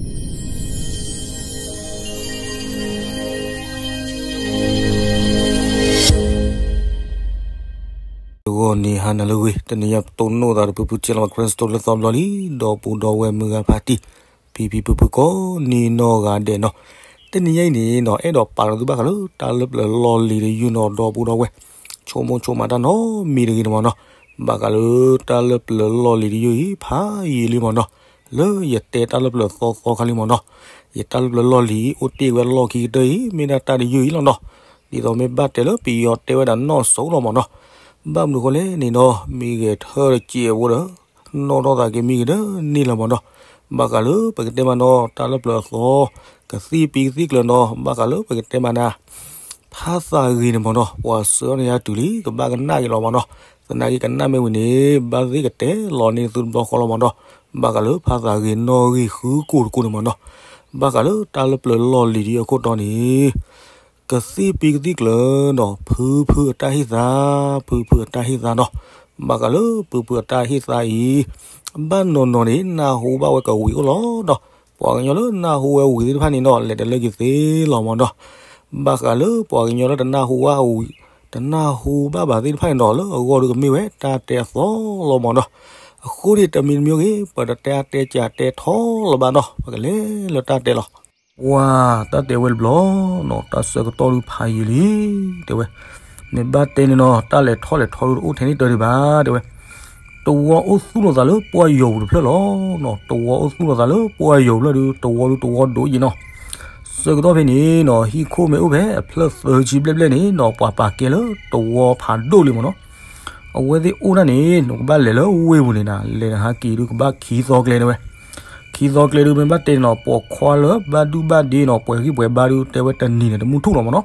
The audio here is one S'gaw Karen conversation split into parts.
တဂီၤန့ၣ် ဟါနၤလၢအဂ့ၤ, တနံၤညါပတိၢ်နီၣ်သးဒီးဖုဖုကၠဲလီၤ Christo လၢသီဘျီလံ, ဒီပုၢ်ဒီဝဲၢ်မုၢ်ဂၤဖါတံၢ်, ဖံဖံဖုဖုကိးနီၢ်ဂၤဒဲးနီၤ, တနံၤညါအံၤန့ၣ်နီၤ အဲၣ်ဒိးပာ်လီၤသုဘၣ်ဃးလၢတၢ်လၢပျၢၤလီၢ်လံၤတယုၢ်နီၤ ဒီပုၢ်ဒီဝဲၢ်, ဆိကမိၣ်ဆိကမးတၢ်နီတမံၤတဂ့ၤန့ၣ်မ့ၢ်နီၤ, ဘၣ်ဃးလၢတၢ်လၢပျၢၤလီၢ်လံၤတယုၢ်အံၤ ဖးယံာ်လံမ့ၢ်နီၤ, လၢယတဲတၢ်လၢပျၢၤသီသီခါလံမ့ၢ်နီၤ, ယတၢ်လၢပျၢၤလီၢ်လံၤအံၤ အိၣ်တ့ၢ်ဝဲလီၢ်ခံကတၢၢ်အံၤ မ့ၢ်ဒၣ်တၢ်တယုၢ်အံၤလီၤနီၤ, ဒ်သိးမ့ၢ်ဘၣ်တဲလၢပယီၤတဲဝဲဒၣ်နီၣ်စိလီၤမ့ၢ်နီၤ, ဘၣ်မနုၤဃိလဲၣ်န့ၣ်နီၤ မ့ၢ်ဂဲၤထၢၣ်တစဲးဖိဒီး နီၣ်ထီၣ်သးက့ၤမ့ၢ်ဂ့ၤဒီးန့ၢ်လီၤမ့ၢ်နီၤ, ဘၣ်ဃးလၢပကတဲမးနီၤ တၢ်လၢပျၢၤအသီ, ကသံၣ်ပံၤကသံၣ်ကျၢၤနီၤ ဘၣ်ဃးလၢပကတဲမးနၤ, ဖးသးဂ့ၤန့ၣ်မ့ၢ်နီၤ ပှၤဆှၢအီၤန့ၣ်ယၤတုၤလံ ကဘၣ်ကနၣ်က့ၤလီၤမ့ၢ်နီၤ, သနာ်က့ကနၣ်မ့ၢ်ဝံၤန့ၣ် ဘၣ်သ့ၣ်ကတဲလီၤန့ၢ်သုတဘျီဃီလီၤမ့ၢ်နီၤ, ဘၣ်ဃးလၢဖးသးဂ့ၤနီၣ်ဂံၢ်ဃုကိၢ်တကိၢ်န့ၣ်မ့ၢ်နီၤ, ဘၣ်ဃးလၢတၢ်လၢပျၢၤလီၢ်လံၤဒ်အခိၣ်တီန့ၣ် ကသံၣ်ပံၤကသံၣ်ကျၢၤနီၤ ဖုဖုအတၢ်ဟ့ၣ်သး, ဖုဖုအတၢ်ဟ့ၣ်သးနီၤ, ဘၣ်ဃးလၢဖုဖုအတၢ်ဟ့ၣ်သးအံၤ, ဘၣ်နီၢ်နီၢ်န့ၣ် နၢ်ဟူဘၣ်ဝဲကဝံၤအိၣ်လီၤဒီး, ပှၤကညီလၢနၢ်ဟူဝဲဝံၤသ့ၣ်တဖၣ်န့ၣ်နီၤ လဲၤတလၢက့ၤသ့လီၤမ့ၢ်နီၤ, ဘၣ်ဃးလၢပှၤကညီလၢတနၢ်ဟူဘၣ်ဝံၤ, တနၢ်ဟူဘၣ်ဘၣ်သ့ၣ်တဖၣ်န့ၣ်နီၤ လၢအဂီၢ်ဒီးကမ့ၢ်ဝဲတၢ်တဲအသီလီၤမ့ၢ်နီၤ, အဃိန့ၣ်တမံၤတမံၤဂ့ၤ ပတတဲအါတဲစှၤတဲထီလၢၤဘၣ်နီၤ ပကလဲၤလၢတၢ်တဲလီၤ. ပှၤတၢ်တဲဝဲတဘျီနီၤ တၢ်ဆၢကတီၢ်ဒုးဖးယံာ်လံ, တဲဝဲ, မ့ၢ်ဘၣ်တဲန့ၣ်နီၤ တၢ်လဲၤထီၣ်လဲၤထီဒုးတအိၣ်ထဲန့ၣ်တၢ်ဒံးဘၣ် တဲဝဲ, တဝီအိၣ်သူၣ်လီၤသးလၢပှၢ်ယီၤပူၤတဖျၢၣ်လီၤ, တဝီအိၣ်သူၣ်လီၤသးလၢပှၢ်ယီၤပူၤတဖျၢၣ်ဒုး တဝီဒုးတဝီဒိၣ်ယံၤနီၤ, ဆၢကတီၢ်ဖဲန့ၣ်နီၤ ဟံၣ်ခိၣ်မ့ၢ်အိၣ်ဖဲအဖျၢၣ်သၢဆံဘျဲၣ်ဘျဲၣ်န့ၣ်နီၤ ပှၤပာ်ကဲလၢတဝီဖးဒိၣ်လံမ့ၢ်နီၤ, အဝဲသ့ၣ်အိၣ်ဒၣ်န့ၣ် နကဘၣ်လဲၤလၢဝ့ၢ်ပူၤန့ၣ်နၤ လဲၤနဟးက့ၤဒုးကဘၣ်ခံသီကျဲတဲဝဲ, ခံသီကျဲဒုးမ့ၢ်ဘၣ်တဲန့ၣ်နီၤ ပိာ်ခွါလၢဘၣ်ဒုၣ်ဘၣ်ဒ့နီၤ ပှဲၤဂံၢ်ပှဲၤဘါဒုး တဲဝဲတနံၤန့ၣ်တမုၢ်ထူၣ်လီၤမ့ၢ်နီၤ,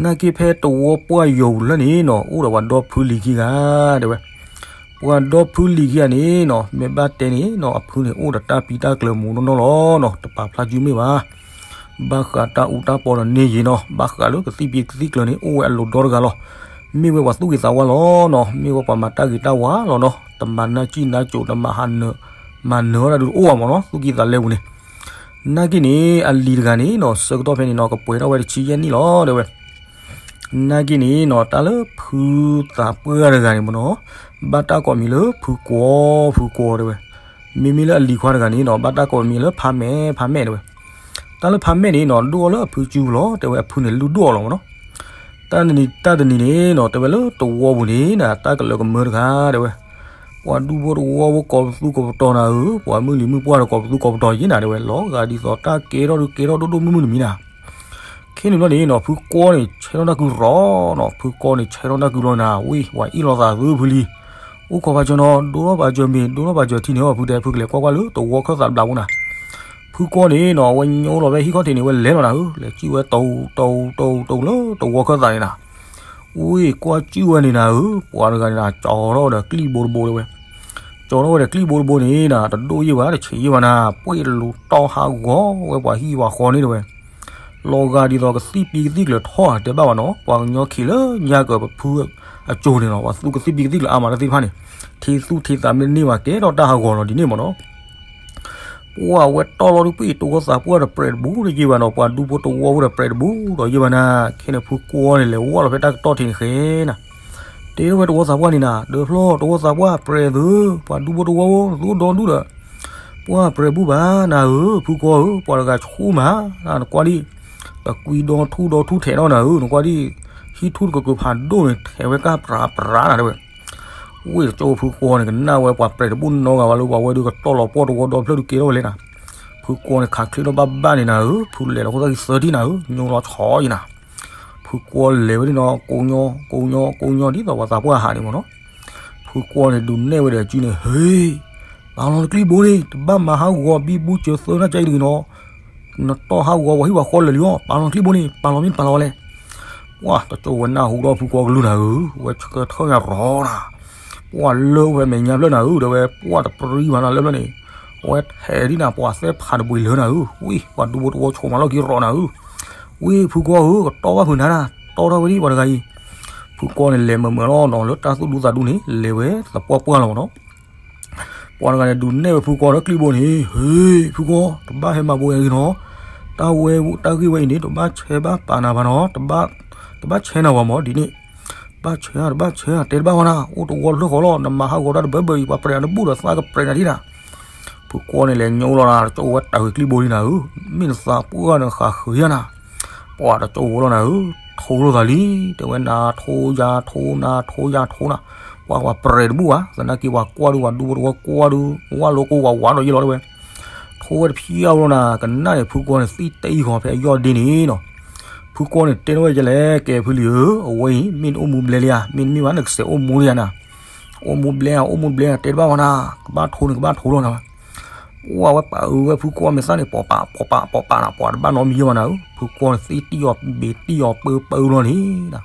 နာ်က့ဖဲတဝီပှၢ်ယီၤပူၤတဖျၢၣ်န့ၣ်နီၤ အိၣ်ဒီးပှၤဒီဖုလံၤခံဂၤ တဲဝဲ, ပှၤဒီဖုလံၤခံဂၤန့ၣ်နီၤ မ့ၢ်ဘၣ်တဲန့ၣ်နီၤ အဖုန့ၣ်အိၣ်ဒီးတၢ်ပံတၢ်ကျၢၤမူးနီၢ်နီၢ်လီၤနီၤ တပာ်ဖျါစုမ့ၢ်ဘၣ်, ဘၣ်ဃးတၢ်အူတၢ်ပီဒီးန့ၢ်ယံၤနီၤ ဘၣ်ဃးလၢကသံၣ်ပံၤကသံၣ်ကျၢၤန့ၣ် အိၣ်ဝဲအလိၤဒီတဂၤလီၤ, မ့ၢ်ဝဲပှၤသူၣ်ဂ့ၤသးဝါလီၤနီၤ မ့ၢ်ဝဲပှၤမၤတၢ်ဂ့ၤတၢ်ဝါလီၤနီၤ တမၤနၢ်စံၣ်နၢ်စိး တမၤဟးနၢၤ မၤနၢၤဝဲဒၣ်ဒုးတအိၣ်ဘၣ်မ့ၢ်နီၤ သူၣ်ကံၢ်သးလဲပူၤန့ၣ်, နာ်က့န့ၣ် အလံၤတဂၤန့ၣ်နီၤ ဆၢကတီၢ်ဖဲန့ၣ်နီၤ ကပှဲၤထီၣ်ဝဲတဆံယဲၢ်နံၣ်လီၤ တဲဝဲ နာ်က့န့ၣ်နီၤ တၢ်လၢဖုသးပှၢ်တဂၤန့ၣ်မ့ၢ်နီၤ ဘၣ်တၢ်ကိးမံၤလၢဖုကွီ, ဖုကွီတဲဝဲ, မ့မ့ၢ်လၢအလံၤခွါတဂၤန့ၣ်နီၤ ဘၣ်တၢ်ကိးမံၤလၢဖးမဲာ်, ဖးမဲာ်တဲဝဲ, တၢ်လၢဖးမဲာ်န့ၣ်နီၤ ဒိၣ်အီၤလၢအဖုစုပူၤလီၤ တဲဝဲ အဖုန့ၣ်လုၢ်ဒိၣ်အီၤလီၤမ့ၢ်နီၤ, တၢ်တနံၤန့ၣ်နီၤ တဲဝဲလၢတဝီပူၤန့ၣ်နၤ တၢ်ကလၢကမၢတဂၤ တဲဝဲ ပှၤဒူဖိတဝီဖိကိးပသူကိးပတီၤနၤဧၢ, ပှၤမုၢ်လံၤမုၢ်ပှၢ်ဒီးကိးပသူကိးပတီၤယ့နၤ တဲဝဲ လီၤဂာ်ဒ်သိးတၢ်ကဲထီၣ်ဒုးကဲထီၣ်ဒိၣ်ဒိၣ်မုၢ်မုၢ်တမံၤနၤ, ခဲန့ၣ်ဘျီန့ၣ်နီၤ ဖုကွီန့ၣ် ဆဲထီၣ်တၢ်ကုလီၤနီၤ, ဖုကွီန့ၣ် ဆဲထီၣ်တၢ်ကုလီၤနၤ, ဝံၤ ပှၤအ့ၣ်လိာ်သးသုဖုလံၤ, အိၣ်ခိးပာ်စၢၤနီၤ, ဒိၣ်ထီၣ်ပာ်စၢၤမ့ၤ, ဒိၣ်ထီၣ်ပာ်စၢၤထံန့ၣ် အီၣ်ဖုတဲ ဖုကလဲၤကွၢ်ကွၢ်လၢတဝီခၢၣ်သးတဘျးဖိနၤ, ဖုကွီန့ၣ်နီၤ အဝဲညိလီၤဖဲဟံၣ်ခီၣ်ထံးန့ၣ် အဝဲလဲၤလီၤနၤဧၢ, လဲၤစံၣ်ဝဲ တဝူၤတဝူၤတဝူၤလၢတဝီခၢၣ်သးန့ၣ်နၤ, ဝံၤကွၢ်စံၣ်ဝဲန့ၣ်နၤဧၢ, ပှၤတဂၤန့ၣ်နၤ ကၠီထီၣ်ဝဲဒီးကျံၣ်ဘိတဘိတဲဝဲ ကၠီထီၣ်ဝဲဒီးကျံၣ်ဘိတဘိန့ၣ်နၤ တဒိၣ်ယ့ၢ်ဘၣ် တဆံးယ့ၢ်ဘၣ်နၤ, ပှ့ၢ်လူၤတီၢ်ဟးဂီၤဝဲပှၤဟံၣ်ပှၤဃီန့ၣ်တဲဝဲ, လီၤဂာ်ဒ်သိးကသံၣ်ပံၤကသံၣ်ကျၢၤထီၣ်ဧါ တဲဘၣ်ဘၣ်နီၤ, ပှၤကညီခံးလၢညါကပဖုအစိၤန့ၣ်လီၤ, ပှၤသူကသံၣ်ပံၤကသံၣ်ကျၢၤအါမးလၢသ့ၣ်တဖၣ်န့ၣ်, ထံသူထံသးမ့ၢ်တန့ၢ်ဘၣ် ကဲထီၣ်တၢ်ဟးဂီၤလီၤဒ်န့ၣ်မ့ၢ်နီၤ ပှၤဝဲတီၢ်လီၤဒုးပှ့ၢ်တဝီသးပှၢ်ဒီးပြဲးတဘူးတယ့ၢ်ဘၣ်နီၤ, ပှၤဒူဖိတဝီဖိဒီးပြဲးတဘူးဒီးယ့ၢ်ဘၣ်နၤ, ခဲန့ၣ်ဖုကွီန့ၣ်လဲၤဝဲလီၤဖဲတၢ်ကတီၢ်ထံးန့ၣ်ဃဲနၤ, တဲထီၣ်ဝဲတဝီသးပှၢ်န့ၣ်နၤ, ဒၢဖျီၣ်တဝီသးပှၢ်ပြဲးသု, ပှၤဒူဖိတဝီဖိ သုအိၣ်ဒီဒူၣ်ဒီး ပှၢ်ပြဲးဘူးဘၣ်နၤဧၢ, ဖုကွီဧၢ, ပှၤတဂၤဆူၣ်မး, နကွၢ်ဒံး, ပကွံဒီထူၣ်ဒီထူၣ်ထဲးထီၣ်နၤဧၢ, နကွၢ်ဒံး, ဟံၣ်ထူၣ်တကကၢၤဖးဒိၣ်န့ၣ် ထဲးဝဲကၢ်ပြးပြးနၤတဲဝဲ ဝ့ၢ်ကၠိဖုကွီန့ၣ် ကနၣ်ဝဲပှၤပြဲးတဘူးနီတဂၤဘၣ်လၢ ပှၤဝဲဒုးကတီၢ်လီၤပှီၢ်တဝီဒီဖျၢၣ်ဒုးကဲထီၣ်ဝဲလဲၣ်နၤ, ဖုကွီန့ၣ်ခးချ့ထီၣ်ဘၣ်ဘၣ်န့ၣ်နၤဧၢ, ဖုလဲၤလီၤခိၣ်သၣ်ခံသၢထံၣ်နၤဧၢ, ညိလီၤဆီအံၤနၤ, ဖုကွီလဲၤဝဲဒၣ်နီၤ ကိးညီ ကိးညီ ကိးညီဒ်သိးပှၤသးပှၢ်ဟးန့ၣ်မ့ၢ်နီၤ, ဖုကွီန့ၣ်ဒုးနဲၣ်ဝဲဒီးအစုန့ၣ် ဟ့ၣ်, ပာ်လီၤနကျံၣ်ဘိန့ၣ် တဘၣ်မၤဟးဂီၤဘံဘူစၢၤသၢနၢ်ကၠါအံၤတဂ့ၤနီၤ နတီၢ်ဟးဂီၤပှၤဟံၣ်ပှၤဃီလၢာ်လံအီၤ, ပာ်လီၤနကျံၣ်ဘိန့ၣ် ပာ်လီၤမ့ၢ်ပာ်လီၤဝဲလဲၣ်. ပှၤတကၠိဝဲနၢ်ဟူဒီးဖုကွီကလုၢ်နၤဧၢ, ဝဲဆၢထၢၣ်ညါရီၤနၤ, ပှၤလၢအိၣ်ဖဲမဲာ်ညါဖျၢၣ်နၤဧၢ, ဒီးဝဲပှၤတပြံဘၣ်နၤလၢဖျၢၣ်န့ၣ်, အဝဲထဲးဒ်နၤပှၤသဲဖးတဘှံးလၢနၤဧၢ, ဝံၢ် ပှၤဒူဖိတဝီဆိးမးလီၢ်ခံရီၤနၤဧၢ, ဝံၢ်ဖုကွီဧၢ, ကတီၢ်ဘၣ်ဖုးနၤနၤ, တီၢ်ထီၣ်ဝဲဒ်ပှၤတဂၤအံၤ, ဖုကွီန့ၣ်လဲၤမုာ်မုာ်လီၤနီၤ, လၢတၢ်သူၣ်ဒူသးဒူန့ၣ် လဲၤဝဲသပှၢ်ပှၢ်လီၤမ့ၢ်နီၤ. ပှၤတဂၤန့ၣ် ဒုးနဲၣ်ဝဲဖုကွီလၢကျံၣ်ဘိန့ၣ်, ဟ့, ဖုကွီ, တဘၣ်ဟဲမၤဘိယၤဂ့ၤနီၤ, တၢ်ဝဲတၢ်ဂ့ၢ်ဝဲအံၤန့ၣ် တဘၣ်ဆဲးဘၣ်ပာ်နၤဘၣ်နီၤ, တဘၣ်ဆဲးနၤဝဲမၢ်ဒ်န့ၣ်, တဘၣ်ဆဲး တဘၣ်ဆဲး တဲတဘၣ်ဝဲနၤ, အိၣ်တဝီတဖျၢၣ်ဃီလီၤ, နမၤဟးဂီၤတၢ်တဘၢဘၢအံၤ ပှၤပြဲးနၤတဘူၣ်ဒီးသးကပြဲးနၤဒ်နၤ. ဖုကွီန့ၣ်လဲၤညိလီၤနၤ, တကၠိဝဲတၢ်ဂ့ၤကျံၣ်ဘိဒ်နၤဧၢ, မ့ၢ်နသးပှၢ်နဃးဃုာ်ယၤနၤ, ပှၤတကၠိဝဲလီၤနၤဧၢ, ထိလိာ်သးလံ, တဲဝဲနၤထိယၤထိနၤထိယၤထိနၤ, ပှၤပှၤပြဲးတဘူၣ်ဘၣ်, သနာ်က့ပှၤကွၢ်ဒုး ပှၤဒူဖိတဝီကွၢ်ဒုး ဝၢ်လိကိဝးဝးဒီးယဲလီၤတဲဝဲ ထိဝဲတဖျၢၣ်အါဘိလီၤနၤ, ကနၣ်န့ၣ် ဖုကွီန့ၣ်သံတအံၣ်ဃီဖဲအယီၢ်ဒ့န့ၣ်နီၤ. ဖုကွီန့ၣ်တဲထီၣ်ဝဲဒ်လဲၣ်, ကဲဖုလံၤဧၢ, အဝဲအံၤ မ့ၢ်နအိၣ်မူဘျဲလံဧါ, မ့တမ့ၢ်ဘၣ် နကစဲးအိၣ်မူလံဧါနၤ, အိၣ်မူဘျဲဧါ အိၣ်မူဘျဲဧါ တဲတဘၣ်ဝဲနၤ, ကဘၣ်ထိန့ၣ် ကဘၣ်ထိလီၤနၤ. ပှၤဝဲပာ်အုးဝဲဖုကွီမဲာ်သၣ်န့ၣ် ပိာ်ပာ်ပိာ်ပာ်နၤ, ပှၤတဘၣ်နီတမံၤဘၣ်နၤဧၢ, ဖုကွီန့ၣ်သံတအံၣ်အီၤဘ့ၣ်တအံၣ်အီၤပၢပၢလီၤန့ၣ်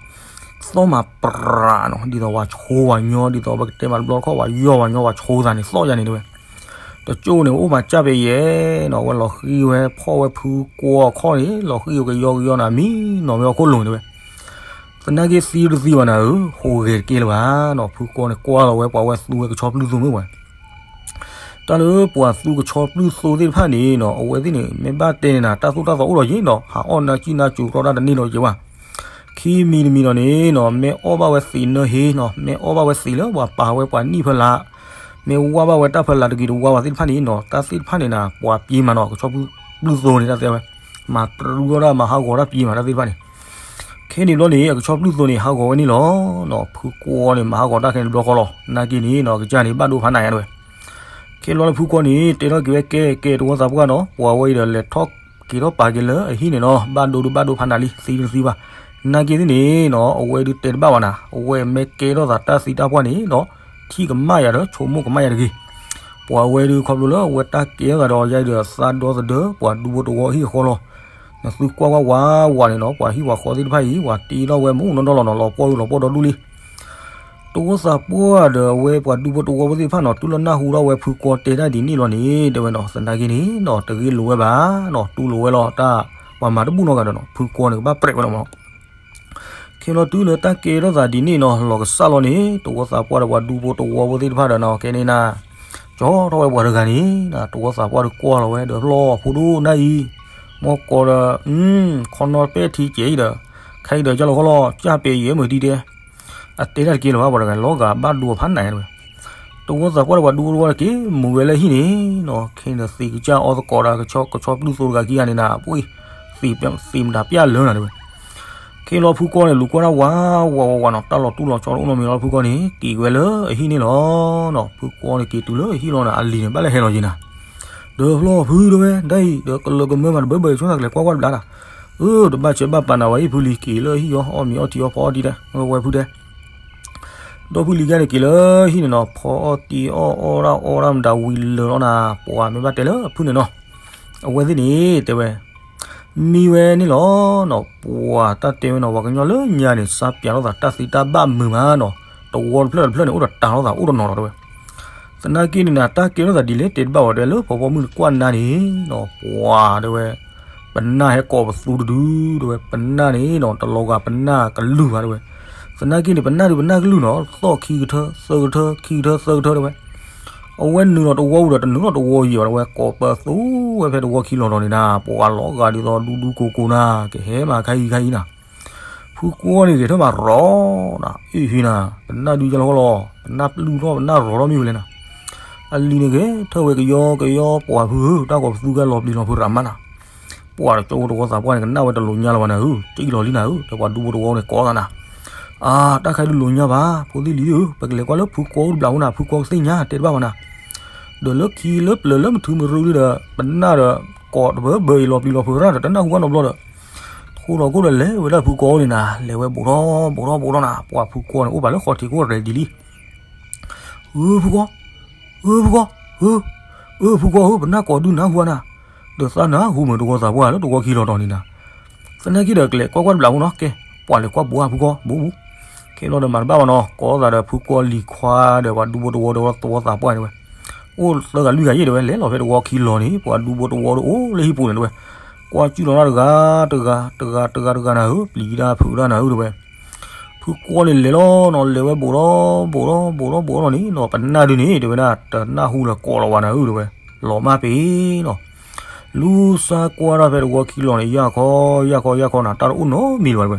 သီၣ်မၤပြးနီၤ, ဒ်သိးပှၤဆိဝဲညီ, ဒ်သိးပကတဲမးတဘျီတခီၣ် ပှၤယီၢ်ဝဲညီ ပှၤဆိသးန့ၣ် သီၣ်ယၤန့ၣ်တဲဝဲ. တကၠိန့ၣ် အိၣ်မၤစၢ်ပဲယဲနီၤ, အဝဲလီၤဃံၤဝဲဖီၣ်ဝဲဖုကွီအခီၣ်န့ၣ် လီၤဃံၤကယီကယီနၤ, မံနီၤဝဲဟီၣ်ခိၣ်လိၤန့ၣ်တဲဝဲ. သနာ်က့သံတသံဘၣ်နၤဧၢ, ဟူးဂဲၤတကဲလၢၤဘၣ်နီၤ, ဖုကွီန့ၣ်ကွၢ်လီၤဝဲပှၤဝဲသူဝဲကဆီပျုၢ်သိမ့ၢ်ဝဲ တၢ်လၢပှၤသူကဆီပျုၢ်သိသ့ၣ်တဖၣ်န့ၣ်နီၤ, အဝဲသ့ၣ်န့ၣ် မ့ၢ်ဘၣ်တဲန့ၣ်နၤ တၢ်သိၣ်တၢ်သီအိၣ်ဒီးယ့ၣ်နီၤ, ဟးအီၣ်နၢ်ကံၣ်နၢ်စူၤရီတၢ်တန့ၢ်ဒီးယ့ၣ်ဝဲ. ခံမံၤတမံၤဒီးန့ၣ်နီၤ, မ့ၢ်အီၣ်ဘၣ်ဝဲသံးနၢဟ့နီၤ, မ့ၢ်အီၣ်ဘၣ်ဝဲသံးလၢပှၤပာ်ဝဲပှၤနံၣ်ဖီလာ်, မ့ၢ်ဝါဘၣ်ဝဲတၢ်ဖီလာ်တဂ့ၤတဝါဝဲသ့ၣ်တဖၣ်န့ၣ်နီၤ, တၢ်သ့ၣ်တဖၣ်န့ၣ်နၤ ပှၤပျ့ၤမးနီၤ, ကဆီပျုၢ်သိန့ၣ် တၢ်တဲဝဲ, မၤတရူအီၣ်တၢ် မၤဟးဂီၤတၢ်ပျ့ၤမး တၢ်သ့ၣ်တဖၣ်န့ၣ် ခဲန့ၣ်ဘျီန့ၣ် အကဆီပျုၢ်သိန့ၣ် ဟးဂီၤဝဲန့ၣ်လီၤ. ဖုကွီန့ၣ် မၤဟးဂီၤတၢ်ခဲန့ၣ်တဘျီဃီလီၤ. နာ်က့န့ၣ်နီၤ အကစၢ်န့ၣ် ဘၣ်ဒိဖးနးယါတဲဝဲ. ခဲလီၤလၢဖုကွီန့ၣ် တဲထီၣ်က့ၤဝဲ ကဲ ကဲ တဝီသးပှၢ်နီၤ, ပှၤဝဲအံၤဒီး လဲၤထီၣ်က့ၤထီၣ်ပာ်က့ၤလၢအဟံၣ်န့ၣ်နီၤ, ဘၣ်ဒိဒုးဘၣ်ဒိဖးနးလံ, သံဒုးသံဘၣ်. နာ်က့သ့ၣ်န့ၣ်နီၤ အဝဲဒုးတဲတဘၣ်ဘၣ်နၤ, အဝဲမ့ၢ်ကဲထီၣ်သးတၢ်သံတၢ်ပှၢ်န့ၣ်နီၤ ထံၣ်ကမၣ်ယၤဒီး ဆိကမိၣ်ကမၣ်ယၤတဂ့ၤ. ပှၤဝဲဒုးခီဖျိလၢအဝဲတၢ်ကဲထီၣ်သးဒီးယါဒီး သးဒီသဒၢ ပှၤဒူဖိတဝီဟံၣ်အဃီလီၤ. နသုကွၢ်ကွၢ်ဝးဝးန့ၣ်နီၤ, ပှၤဟံၣ်ပှၤဃီသ့ၣ်တဖၣ်အံၤ ပှၤတ့ထီၣ်ဝဲမူနီၢ်နီၢ်လီၤနီၤ, လီၤပှီၢ်ဒုးလီၤပှီၢ်ဒီဒူလံ. တဝီသးပှၢ်ဒီးအဝဲပှၤဒူဖိတဝီဖိသ့ၣ်တဖၣ်နီၤ တုၤလၢနၢ်ဟူထီၣ်ဝဲဖုကွီတဲတၢ်ဒ်န့ၣ်လီၤန့ၣ် တဲဝဲနီၤ, သနာ်က့န့ၣ်နီၤ တဂ့ၢ်လိာ်ဝဲဘၣ်နီၤ, တူၢ်လိာ်ဝဲလီၤတၢ်, ပှၤမၤတဘူၣ်နီတဂၤဒီးနီၤ ဖုကွီန့ၣ် ကဘၣ်ပြဲးဝဲလီၤမး. ခဲလီၤတုၤလၢတၢ်ကဲထီၣ်သးဒ်န့ၣ်နီၤ လီၤကစၢ်လီၤန့ၣ် တဝီသးပှၢ်ဒီးပှၤဒူဖိတဝီဖိသ့ၣ်တဖၣ်ဒီးနီၤ ကဲန့ၣ်နၤ ကၠီထီၣ်ဝဲပှၤတဂၤန့ၣ် တဝီသးပှၢ်ဒီးကွၢ်လီၤဝဲဒီး ဖျီၣ်ဖိဒိၣ်နၢ်အံၤ မ်ကီးဒီး ခီနီၣ်ပဲာ်ထံကဲအံၤဒီး ခဲအံၤဒီးကၢ်လီၤခီလီၤ ကၢ်ပဲာ်ယဲၢ်မုၢ်တံၢ်တဲ အတဲတၢ်တက့ၢ်လၢၤဘၣ် ပှၤတဂၤ လီၤဂာ်ဘၣ်ဒိဖးနးတဲဝဲ. တဝီသးပှၢ်ဒီးပှၤဒူဖိတဝီတက့ၢ် မုာ်ဝဲလၢဟံၣ်န့ၣ်နီၤ ခဲန့ၣ်ဒီးသံးကစၢ်အီသကိးဒီး ကဆီပျုၢ်သိတဂၤခံဂၤန့ၣ်နၤ ပှၤ သံးမတၤပျၢ်လၢနၤတဲဝဲ. ခဲလီၤဖုကွီန့ၣ် လူၤကွၢ်တၢ်ဝးဝးဝးဝးနီၤ တၢ်လီၤတူၢ်လီၤဆီတအိၣ်နီတမံၤလီၤ ဖုကွီန့ၣ် က့ၤဝဲလၢအဟံၣ်န့ၣ်လီၤ. ဖုကွီန့ၣ်က့ၤတုၤလၢအဟံၣ်လီၤနၤ အလံၤန့ၣ် ဘၣ်လဲၤဟဲလီၤက့ၤနၤ ဒီးဖျီၣ်ဖုတဲဝဲ ဒ်အံၤ ဒီးကလၢကမၢမးတဘၢဘၢ ဆိသးကလဲၤကွၢ်ကွၢ်တဘျီဒီး အၢ တဘၣ်ဆဲးဘၣ်ပာ်နၤဝဲအံၤ ဖုလံၤက့ၤလၢအဟံၣ်အီၤ အီၣ်မ့ၤအီထံအီဖီအီထံတဲ ဝဲဖုတဲ ဒီဖုလံၤကါန့ၣ်က့ၤလၢဟံၣ်န့ၣ်နီၤ ဖီအီၣ်တံၢ်အီၣ်အီၣ်ဒၣ်အီၣ်ဒၣ်မတၤဝံၤလၢာ်လီၤနၤ ပှၤမ့ၢ်ဘၣ်တဲလၢဖုန့ၣ်နီၤ အဝဲသ့ၣ်န့ၣ် တဲဝဲ မံဝဲန့ၣ်လီၤနီၤ ပှၤတၢ်တဲဝဲနီၤ ပှၤကညီလၢညါန့ၣ် စၢ်ပျးလိာ်သးတၢ်သံတၢ်ဘၣ်မုာ်မးနီၤ တဝီတဖျၢၣ်တဖျၢၣ်န့ၣ် အိၣ်ဒီးတၢ်လိာ်သးအိၣ်တနီၤလီၤတဲဝဲ သနာ်က့န့ၣ်နၤ တၢ်ကဲထီၣ်သးဒ်လဲၣ်တဲတဘၣ်ဝဲတဲလၢ ဖီဖီမုၢ်နကွၢ်နါန့ၣ်နီၤ ပှၤတဲဝဲ ပနၢ်ဟဲကိးပသူတဒုတဲဝဲ ပနၢ်န့ၣ်နီၤ တလီၤဂာ်ပနၢ်ကလုၢ်ဘၣ်တဲဝဲ သနာ်က့န့ၣ် ပနၢ်ဒုးပနၢ်ကလုၢ်နီၤ သီၣ်ခံကထၢ သၢကထၢ ခံကထၢ သၢကထၢတဲဝဲ အဝဲနုာ်လီၤတဝီဝံၤဒီး တနုာ်လီၤတဝီယံၤဘၣ်တဲဝဲ ကိးပသူဝဲဖဲတဝီခံလီၤဒီးန့ၣ်နၤ ပှၤလီၤဂာ်ဒ်သိးဒူဒူကိၤကိၤနၤ ကဟဲမးခါအံၤခါအံၤနၤ ဖုကွီန့ၣ်ဂဲၤထၢၣ်မးရီၤနၤ အ့ၣ်ဟ့နၤ ပနၢ်ဒုးယါလီၤဃီလီၤ ပနၢ်ပျုၢ်ထီၣ် ပနၢ်ရီၤထီၣ်မ့ၢ်ဝဲလဲၣ်နၤ အလံၤန့ၣ်ဂဲၤထၢၣ်ဝဲကယီကယီ ပှၤဖုဧၢ တၢ်ကိးပသူကဲလီၤပျံၤလီၤဖုးရးမးနၤ ပှၤတကၠိတဝီသးပှၢ်န့ၣ် ကနၣ်ဝဲတလိာ်ညါလၢၤဘၣ်နၤဧၢ တအံၣ်လီၤလံနၤဧၢ ဒီးပှၤဒူဖိတဝီန့ၣ်ကိးသးနၤ အါ တၢ်ခါဒုးလိာ်ညါဘၣ် ဖိသ့ၣ်လံၤဧၢ ပကလဲၤကွၢ်လၢဖုကွီအိၣ်တဘျီဖိနၤ ဖုကွီကသ့ၣ်ညါ တဲတဘၣ်ဘၣ်နၤ ဒီးလၢခံလၢပျၢၤလၢမထူမရူလံဒီး ပနၢ်ဒီး ကိးတဘၢဘၢအံၤလီၤပျံၤလီၤဖုးရၣ်ဒီး တနၢ်ဟူဘၣ်နီတဘျီဒီး ထိၣ်လီၤခိၣ်ဒီးလဲၤဝဲဒၣ်ဖုကွီအိၣ်န့ၣ်နၤ လဲၤဝဲဘူးထီၣ်ဘူးထီၣ်ဘူးထီၣ်နၤ ပှၤဖုကွီန့ၣ် အိၣ်ဘၣ်လၢဃီထံးခိၣ်ရဲၣ်ဒံးလံ ဧၢ ဖုကွီ, ဧၢ ဖုကွီ, ဧၢ, ဧၢ ဖုကွီဧၢ ပနၢ်ကိးဒုးနၢ်ဟူနၤ, ဒီးသးနၢ်ဟူမုၢ်တဝီသးပှၢ်လၢတဝီခံလီၤတီၤန့ၣ်နၤ, သနာ်က့ဒီးကလဲၤကွၢ်ကွၢ်တဘျီဖိနီၤ ကဲ, ပှၤလဲၤကွၢ်ဘူးဧါဖုကွီ ဘူးဘူး, ခဲလီၤဒီးမၤတဘၣ်ဘၣ်နီၤ ကိးသးဒီးဖုကွီလံၤခွါဒီးပှၤဒူဖိတဝီဒီးတဝီသးပှၢ်န့ၣ်ဝဲ, အိၣ်သၢဂၤလွံၢ်ဂၤယဲၢ်တဲဝဲ လဲၤလီၤဖဲတဝီခံလီၤန့ၣ် ပှၤဒူဖိတဝီဒီးအိၣ်လၢဟံၣ်ပူၤန့ၣ်တဲဝဲ, ကွၢ်ကၠူၣ်လီၤတၢ်တဂၤတဂၤ တဂၤတဂၤတဂၤနၤဧၢ ပျံၤတၢ်ဖုးတၢ်နၤဧၢတဲဝဲ ဖ ဖုကွီန့ၣ်လဲၤလီၤနီၤ, လဲၤဝဲဘူးဒီးဘူးဒီးဘူးဒီးဘူးဒီးလီၤန့ၣ်နီၤ, ပနၢ်ဒုန့ၣ် တဲဝဲဒၣ် တနၢ်ဟူလၢၤကိးလီၤဝဲနၤဧၢ တဲဝဲ, လီၤမၢ်ပ့ၤနီၤ. လူၤစါကွၢ်တၢ်ဖဲတဝီခံလီၤန့ၣ် ယၢ်ခီယၢ်ခီယၢ်ခီနၤ, တၢ်တအိၣ်နီတမံၤလၢၤဘၣ် တဲဝဲ.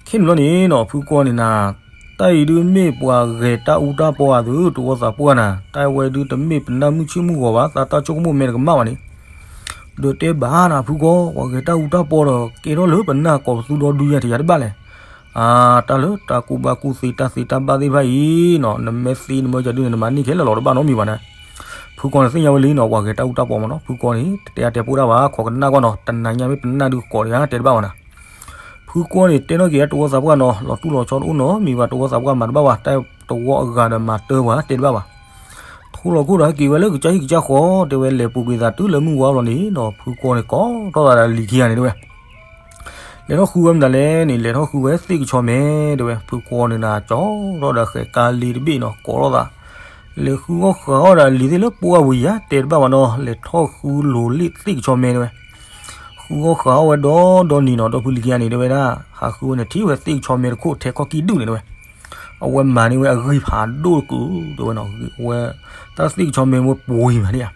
ခဲန့ၣ်ဘျီန့ၣ်နီၤ ဖုကွီန့ၣ်နၤ, တၢ်အံၤဒုမ့ၢ်ပှၤဂဲၤတၢ်အူတၢ်ပီအသုး တဝီသးပှၢ်နၤ, တၢ်ဝဲဒုတမ့ၢ်ပနၢ်မုၢ်ဆ့ၣ်မုၢ်ဂီၤဘၣ်, သးတၢ်ဆိကမိၣ်မဲာ်တကမၣ်ဘၣ်န့ၣ် ဒီးတဲဘၣ်နၤ ဖုကွီ, ပှၤဂဲၤတၢ်အူတၢ်ပီဒီး ကဲထီၣ်လၢပနၢ်ကိးပသူဒီဒုယၤတယၤတဘၣ်လဲၣ်. အါ, တၢ်လၢတၢ်ကူၣ်ဘၣ်ကူၣ်သ့ တၢ်သ့တၢ်ဘၣ်သ့ၣ်တဖၣ်အံၤနီၤ, နမ့ၢ်သ့နမ့ၢ်ယၤဒုန့ၣ် နမၤန့ၢ်ခဲလၢာ်လီၤတဘၣ်နီတမံၤဘၣ်နၤ. ဖုကွီန့ၣ်သ့ၣ်ညါဝဲလံနီၤ, ပှၤဂဲၤတၢ်အူတၢ်ပီမ့ၢ်နီၤ, ဖုကွီန့ၣ် တတဲအါတဲပိၢ်တၢ်ဘၣ်, ခိးကနၣ်ကွၢ်နီၤ, တနၤညါမ့ၢ်ပနၢ်ဒုကိးဒံးဧါ တဲတဘၣ်ဘၣ်နၤ. ဖုကွီန့ၣ် တဲနီၣ်က့ၤတဝီသးပှၢ်နီၤ, လီၤတူၢ်လီၤဆီတအိၣ်နီတမံၤဘၣ်, တဝီသးပှၢ်မၤတဘၣ်ဘၣ်, တၢ်တဝီအဂၤဒီးမၤတၢ်ပှၤတဲတဘၣ်ဘၣ်. ထိၣ်လီၤခိၣ်ဒီးဟဲက့ၤဝဲလၢကစၢ်ဟံၣ်ကစၢ်ဃီ, တဲဝဲလဲၤပူၤကွံာ်သးတုၤလၢမုၢ်ဝါလီၤန့ၣ်နီၤ, ဖုကွီန့ၣ်ကိးထီၣ်သးဒီးလံၤခံဂၤန့ၣ် တဲဝဲ လဲၤထီၣ်ဃုဝဲမတၤလဲၣ်န့ၣ်, လဲၤထီၣ်ဃုဝဲသ့ၣ်ကဆီမဲ, တဲဝဲ, ဖုကွီန့ၣ်နၤ ကၠီထီၣ်ဒီးဃဲးကါလ့တဘ့ၣ်နီၤ, ကိးထီၣ်သး လဲၤဃုအီၣ်ဃုအီၣ်ဒီးအလံၤသ့ၣ်လၢပှၢ်ပူၤယၤ တဲတဘၣ်ဘၣ်နီၤ, လဲၤထီၣ်ဃုလိၤလ့ၣ်သ့ၣ်ကဆီမဲ တဲဝဲ. ဃုအီၣ်ဃုအီၣ်ဝဲဒီဒီနံၤနီၤ, ဒီဖုလံၤခံဂၤန့ၣ် တဲဝဲဒၣ်, ဟးဃုဝဲန့ၣ် ထံၣ်ဝဲသ့ၣ်ကဆီမဲတခိၣ်ထဲခီၣ်ကံၣ်ဒုၣ်န့ၣ် တဲဝဲ. အဝဲမၤန့ၢ်ဝဲအဂံၢ်ဖးဒိၣ်တကုာ် တဲဝဲနီၤ, ဝဲ တၢ်သ့ၣ်ကဆီမဲဝဲပှ့ၤမးန့ၣ်ဧါ.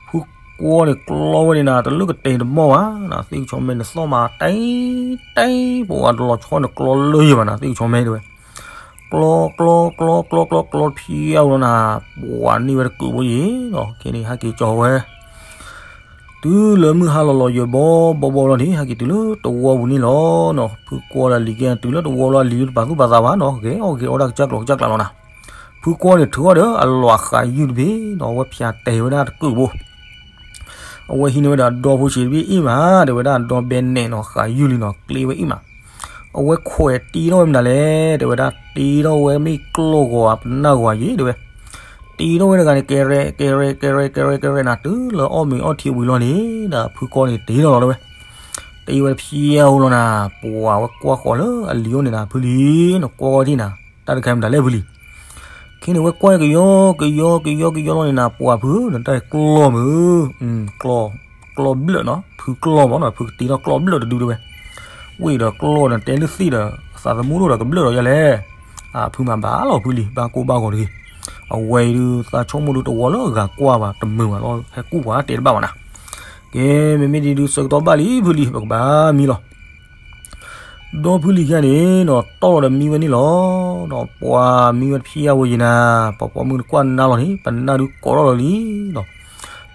ဖုကွီန့ၣ်ကျီဝဲန့ၣ်နၤ တလၢကတဲာ်တမီၢ်ဘၣ်နၤ, သ့ၣ်ကဆီမဲန့ၣ်သီၣ်မး တဲတဲ, ပှၤတလီၤဆီန့ၣ်ကျီလၢယံၤဘၣ်နၤ, သ့ၣ်ကဆီမဲ တဲဝဲ. ကျီကျီကျီကျီကျီကျီဖျံအါဝဲလီၤနၤ, ပှၤန့ၢ်ဝဲတကုာ်ဖိယံၤနီၤ, ခဲန့ၣ်ဟဲက့ၤကၠီၤဝဲ တုၤလၢမုၢ်ဟါလီၤလီၤယၢၤဘီဘီဘီလီၤန့ၣ် ဟဲက့ၤတုၤလၢတဝီပူၤန့ၣ်လီၤနီၤ. ဖုကွီဒီးလံၤခံဂၤတုၤလၢတဝီလီၤ, အလံၤတပာ်သူၣ်ပာ်သးဘၣ်နီၤ, ဂဲၤအီၣ်ဂဲၤအီတၢ်ကစၢ်ကျိၤကစၢ်ကျးလီၤနၤ. ဖုကွီန့ၣ်ထုးအီၣ်ဒီးအလွးဃးယုၢ်တဘ့ၣ်နီၤ, အဝဲဖၠးတဲာ်ဝဲဒၣ်တကုာ်ဖိ အဝဲဟံးန့ၢ်ဝဲဒၣ်ဒီဖိဆံးတဘ့ၣ်အ့ၣ်မး, တဲဝဲဒၣ်ဒီဘဲနဲၣ်နီၤ, ဃးယုၢ်လံနီၤ, ကျ့ဝဲအ့ၣ်မး. အဝဲခွဲးတ့ထီၣ်ဝဲမနုၤလဲၣ်, တဲဝဲဒၣ်တ့ထီၣ်ဝဲမ့ၢ်ကျီၢ်ဂီၤဧါ ပနၢ်ဂီၤဧါယဲ တဲဝဲ. တ့ထီၣ်ဝဲတဂၤန့ၣ် ကဲရဲကဲရဲကဲရဲကဲရဲကဲရဲနၤ, တုၤလၢအီၣ်မ့ၤအီထံဝံၤလီၤန့ၣ် ဖုကွီန့ၣ်တ့ထီၣ်လီၤတဲဝဲ. တ့ဝဲတဖျံအါဝဲလီၤနၤ, ပှၤဝဲကွၢ်ဃီၤလၢအလံၤအိၣ်န့ၣ်နၤ ဖုလံၤ, နကွၢ်ဝဲဒၣ်နၤ, တၢ်တခါမနုၤလဲၣ်ဖုလံၤ. ခဲန့ၣ်ဝဲကွၢ်ကယီ ကယီ ကယီ ကယီလီၤန့ၣ်နၤ, ပှၤဖု နတၢ်ကျီၢ်မုၢ် ကျီၢ်ဘျၢၣ်နီၤ, ဖုကျီၢ်မးနီၤ, ဖုကတ့ထီၣ်ကျီၢ်ဘျၢၣ်တဒုတဲဝဲ. ဝ့ၢ်ဒီးကျီၢ်ဒီးတဲလၢသ့ၣ်ဒီး သးသမူဒိၣ်ဒီးကဘျၢၣ်ဒီးယၤလဲၣ်. ဖုမၤဘၣ်လီၤဖုလံၤ, ဘၣ်ကိၢ်ဘၣ်ဂီၤတဂ့ၤ. အဝဲအံၤဒုး သးဆိကမိၣ်ဒုးတဝီလၢအဂၤကွၢ်ဘၣ်တမုာ်ဘၣ်လီၤ, ဟဲကူၣ်ပှၤတဲတဘၣ်ဘၣ်နၤ. ကဲ, မ့မ့ၢ်ဒ်ဒုး ဆၢကတီၢ်ဘၣ်လံဖုလံၤ, ပကဘၣ်မံလီၤ. ဒီဖုလံၤခံဂၤန့ၣ်နီၤ တီၢ်လီၤဒီးမံဝဲန့ၣ်လီၤ. ပှၤမံဝဲတဖျံအါဝဲယံၤနၤ, ပှၤပိာ်မုၣ်နကွၢ်နါလီၤန့ၣ် ပနၢ်ဒုးကိးထီၣ်လီၤလံနီၤ.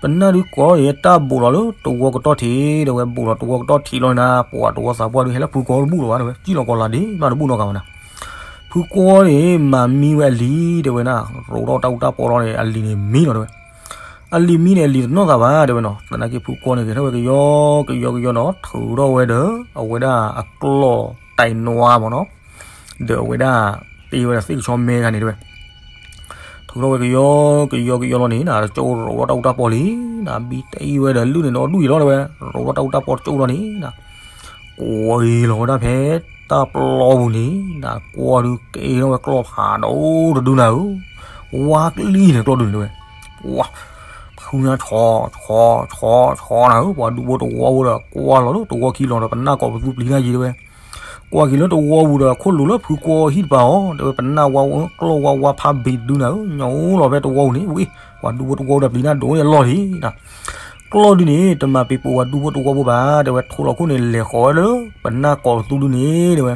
ပနၢ်ဒုးကိးထီၣ်န့ၣ် တၢ်ဘူးလီၤလၢတဝီကတီၢ်ထံး, ဒီးဝဲဘူးလီၤတဝီကတီၢ်ထံးလီၤနၤ, ပှၤတဝီသးပှၢ်ဒုး ဟဲလၢဖုကွီတဘူၣ်လီၤဘၣ်, ဒီးဝဲစံၣ်လီၤကီၤလၤဒ့ မးတဘူၣ်နီတဂၤဘၣ်နၤ. ဖုကွီန့ၣ် မၤမံဝဲအလံၤ တဲဝဲဒၣ်, ရိးထီၣ်တၢ်အူတၢ်ပီလီၤန့ၣ် အလံၤန့ၣ်မံလီၤတဲဝဲ. အလံၤမံန့ၣ် အလံၤတနီၣ်သးဘၣ် တဲဝဲနီၤ. သနာ်က့ဖုကွီန့ၣ် ဂဲၤထီၣ်ဝဲကယီကယီကယီနီၤ, ထုးထီၣ်ဝဲဒီး အဝဲဒၣ်အကျီၢ်တၢ်နွါမးနီၤ, ဒီးအဝဲဒၣ်တ့ဝဲဒီးသ့ၣ်ကဆီမဲဂၤန့ၣ်တဲဝဲ. ထုးထီၣ်ဝဲကယီကယီကယီလီၤန့ၣ်နၤ, တကၠိရိးထီၣ်တၢ်အူတၢ်ပီလံနၤ, ဘံတ့ဝဲဒီးလုၢ်န့ၣ်ဒီဒူၣ်အံၤလီၤတဲဝဲ, ရိးထီၣ်တၢ်အူတၢ်ပီတကၠိလီၤန့ၣ်နၤ, ကွံာ်လီၤဝဲဒၣ်ဖဲတၢ်ပျီပူၤန့ၣ်နၤ, ကွီၤဒုးကဲထီၣ်ဝဲကျီၢ်ဖးဒိၣ်တဒုနၤဧၢ, ဝါကလံၢ်န့ၣ်ကျီၢ်ဒုန့ၣ်တဲဝဲ. ပှၤ ဖုညါဆီဆီဆီဆီနၤဧၢ, ပှၤဒူဖိတဝီဖိဒီး ကွၢ်လီၤလၢတဝီခံလီၤဒီး ပနၢ်ကိးပသူပျံၤတၢ်ယံၤတဲဝဲ. ကွၢ်က့ၤလၢတဝီပူၤဒီး ခိၣ်လိၤလၢဖုကွီၤဟံၣ်တပၤအီၤ တဲဝဲ, ပနၢ်ဝါကျီၢ်ဝါဝါဖးဘ့ၣ်တဒုနၤဧၢ, ညိလီၤဖဲတဝီပူၤန့ၣ်ဝံၤ, ပှၤဒူဖိတဝီဖိဒီးပျံၤတၢ်ဒိၣ်န့ၣ်အလီၢ်လံနၤ. ကျီၢ်ဒုန့ၣ် တမၤပ့ၤပိာ်ပှၤဒူဖိတဝီဖိဘၣ် တဲဝဲ, ထိၣ်လီၤခိၣ်န့ၣ် လဲၤဃီၤဝဲလၢပနၢ်ကိးပသူဒုန့ၣ်တဲဝဲ.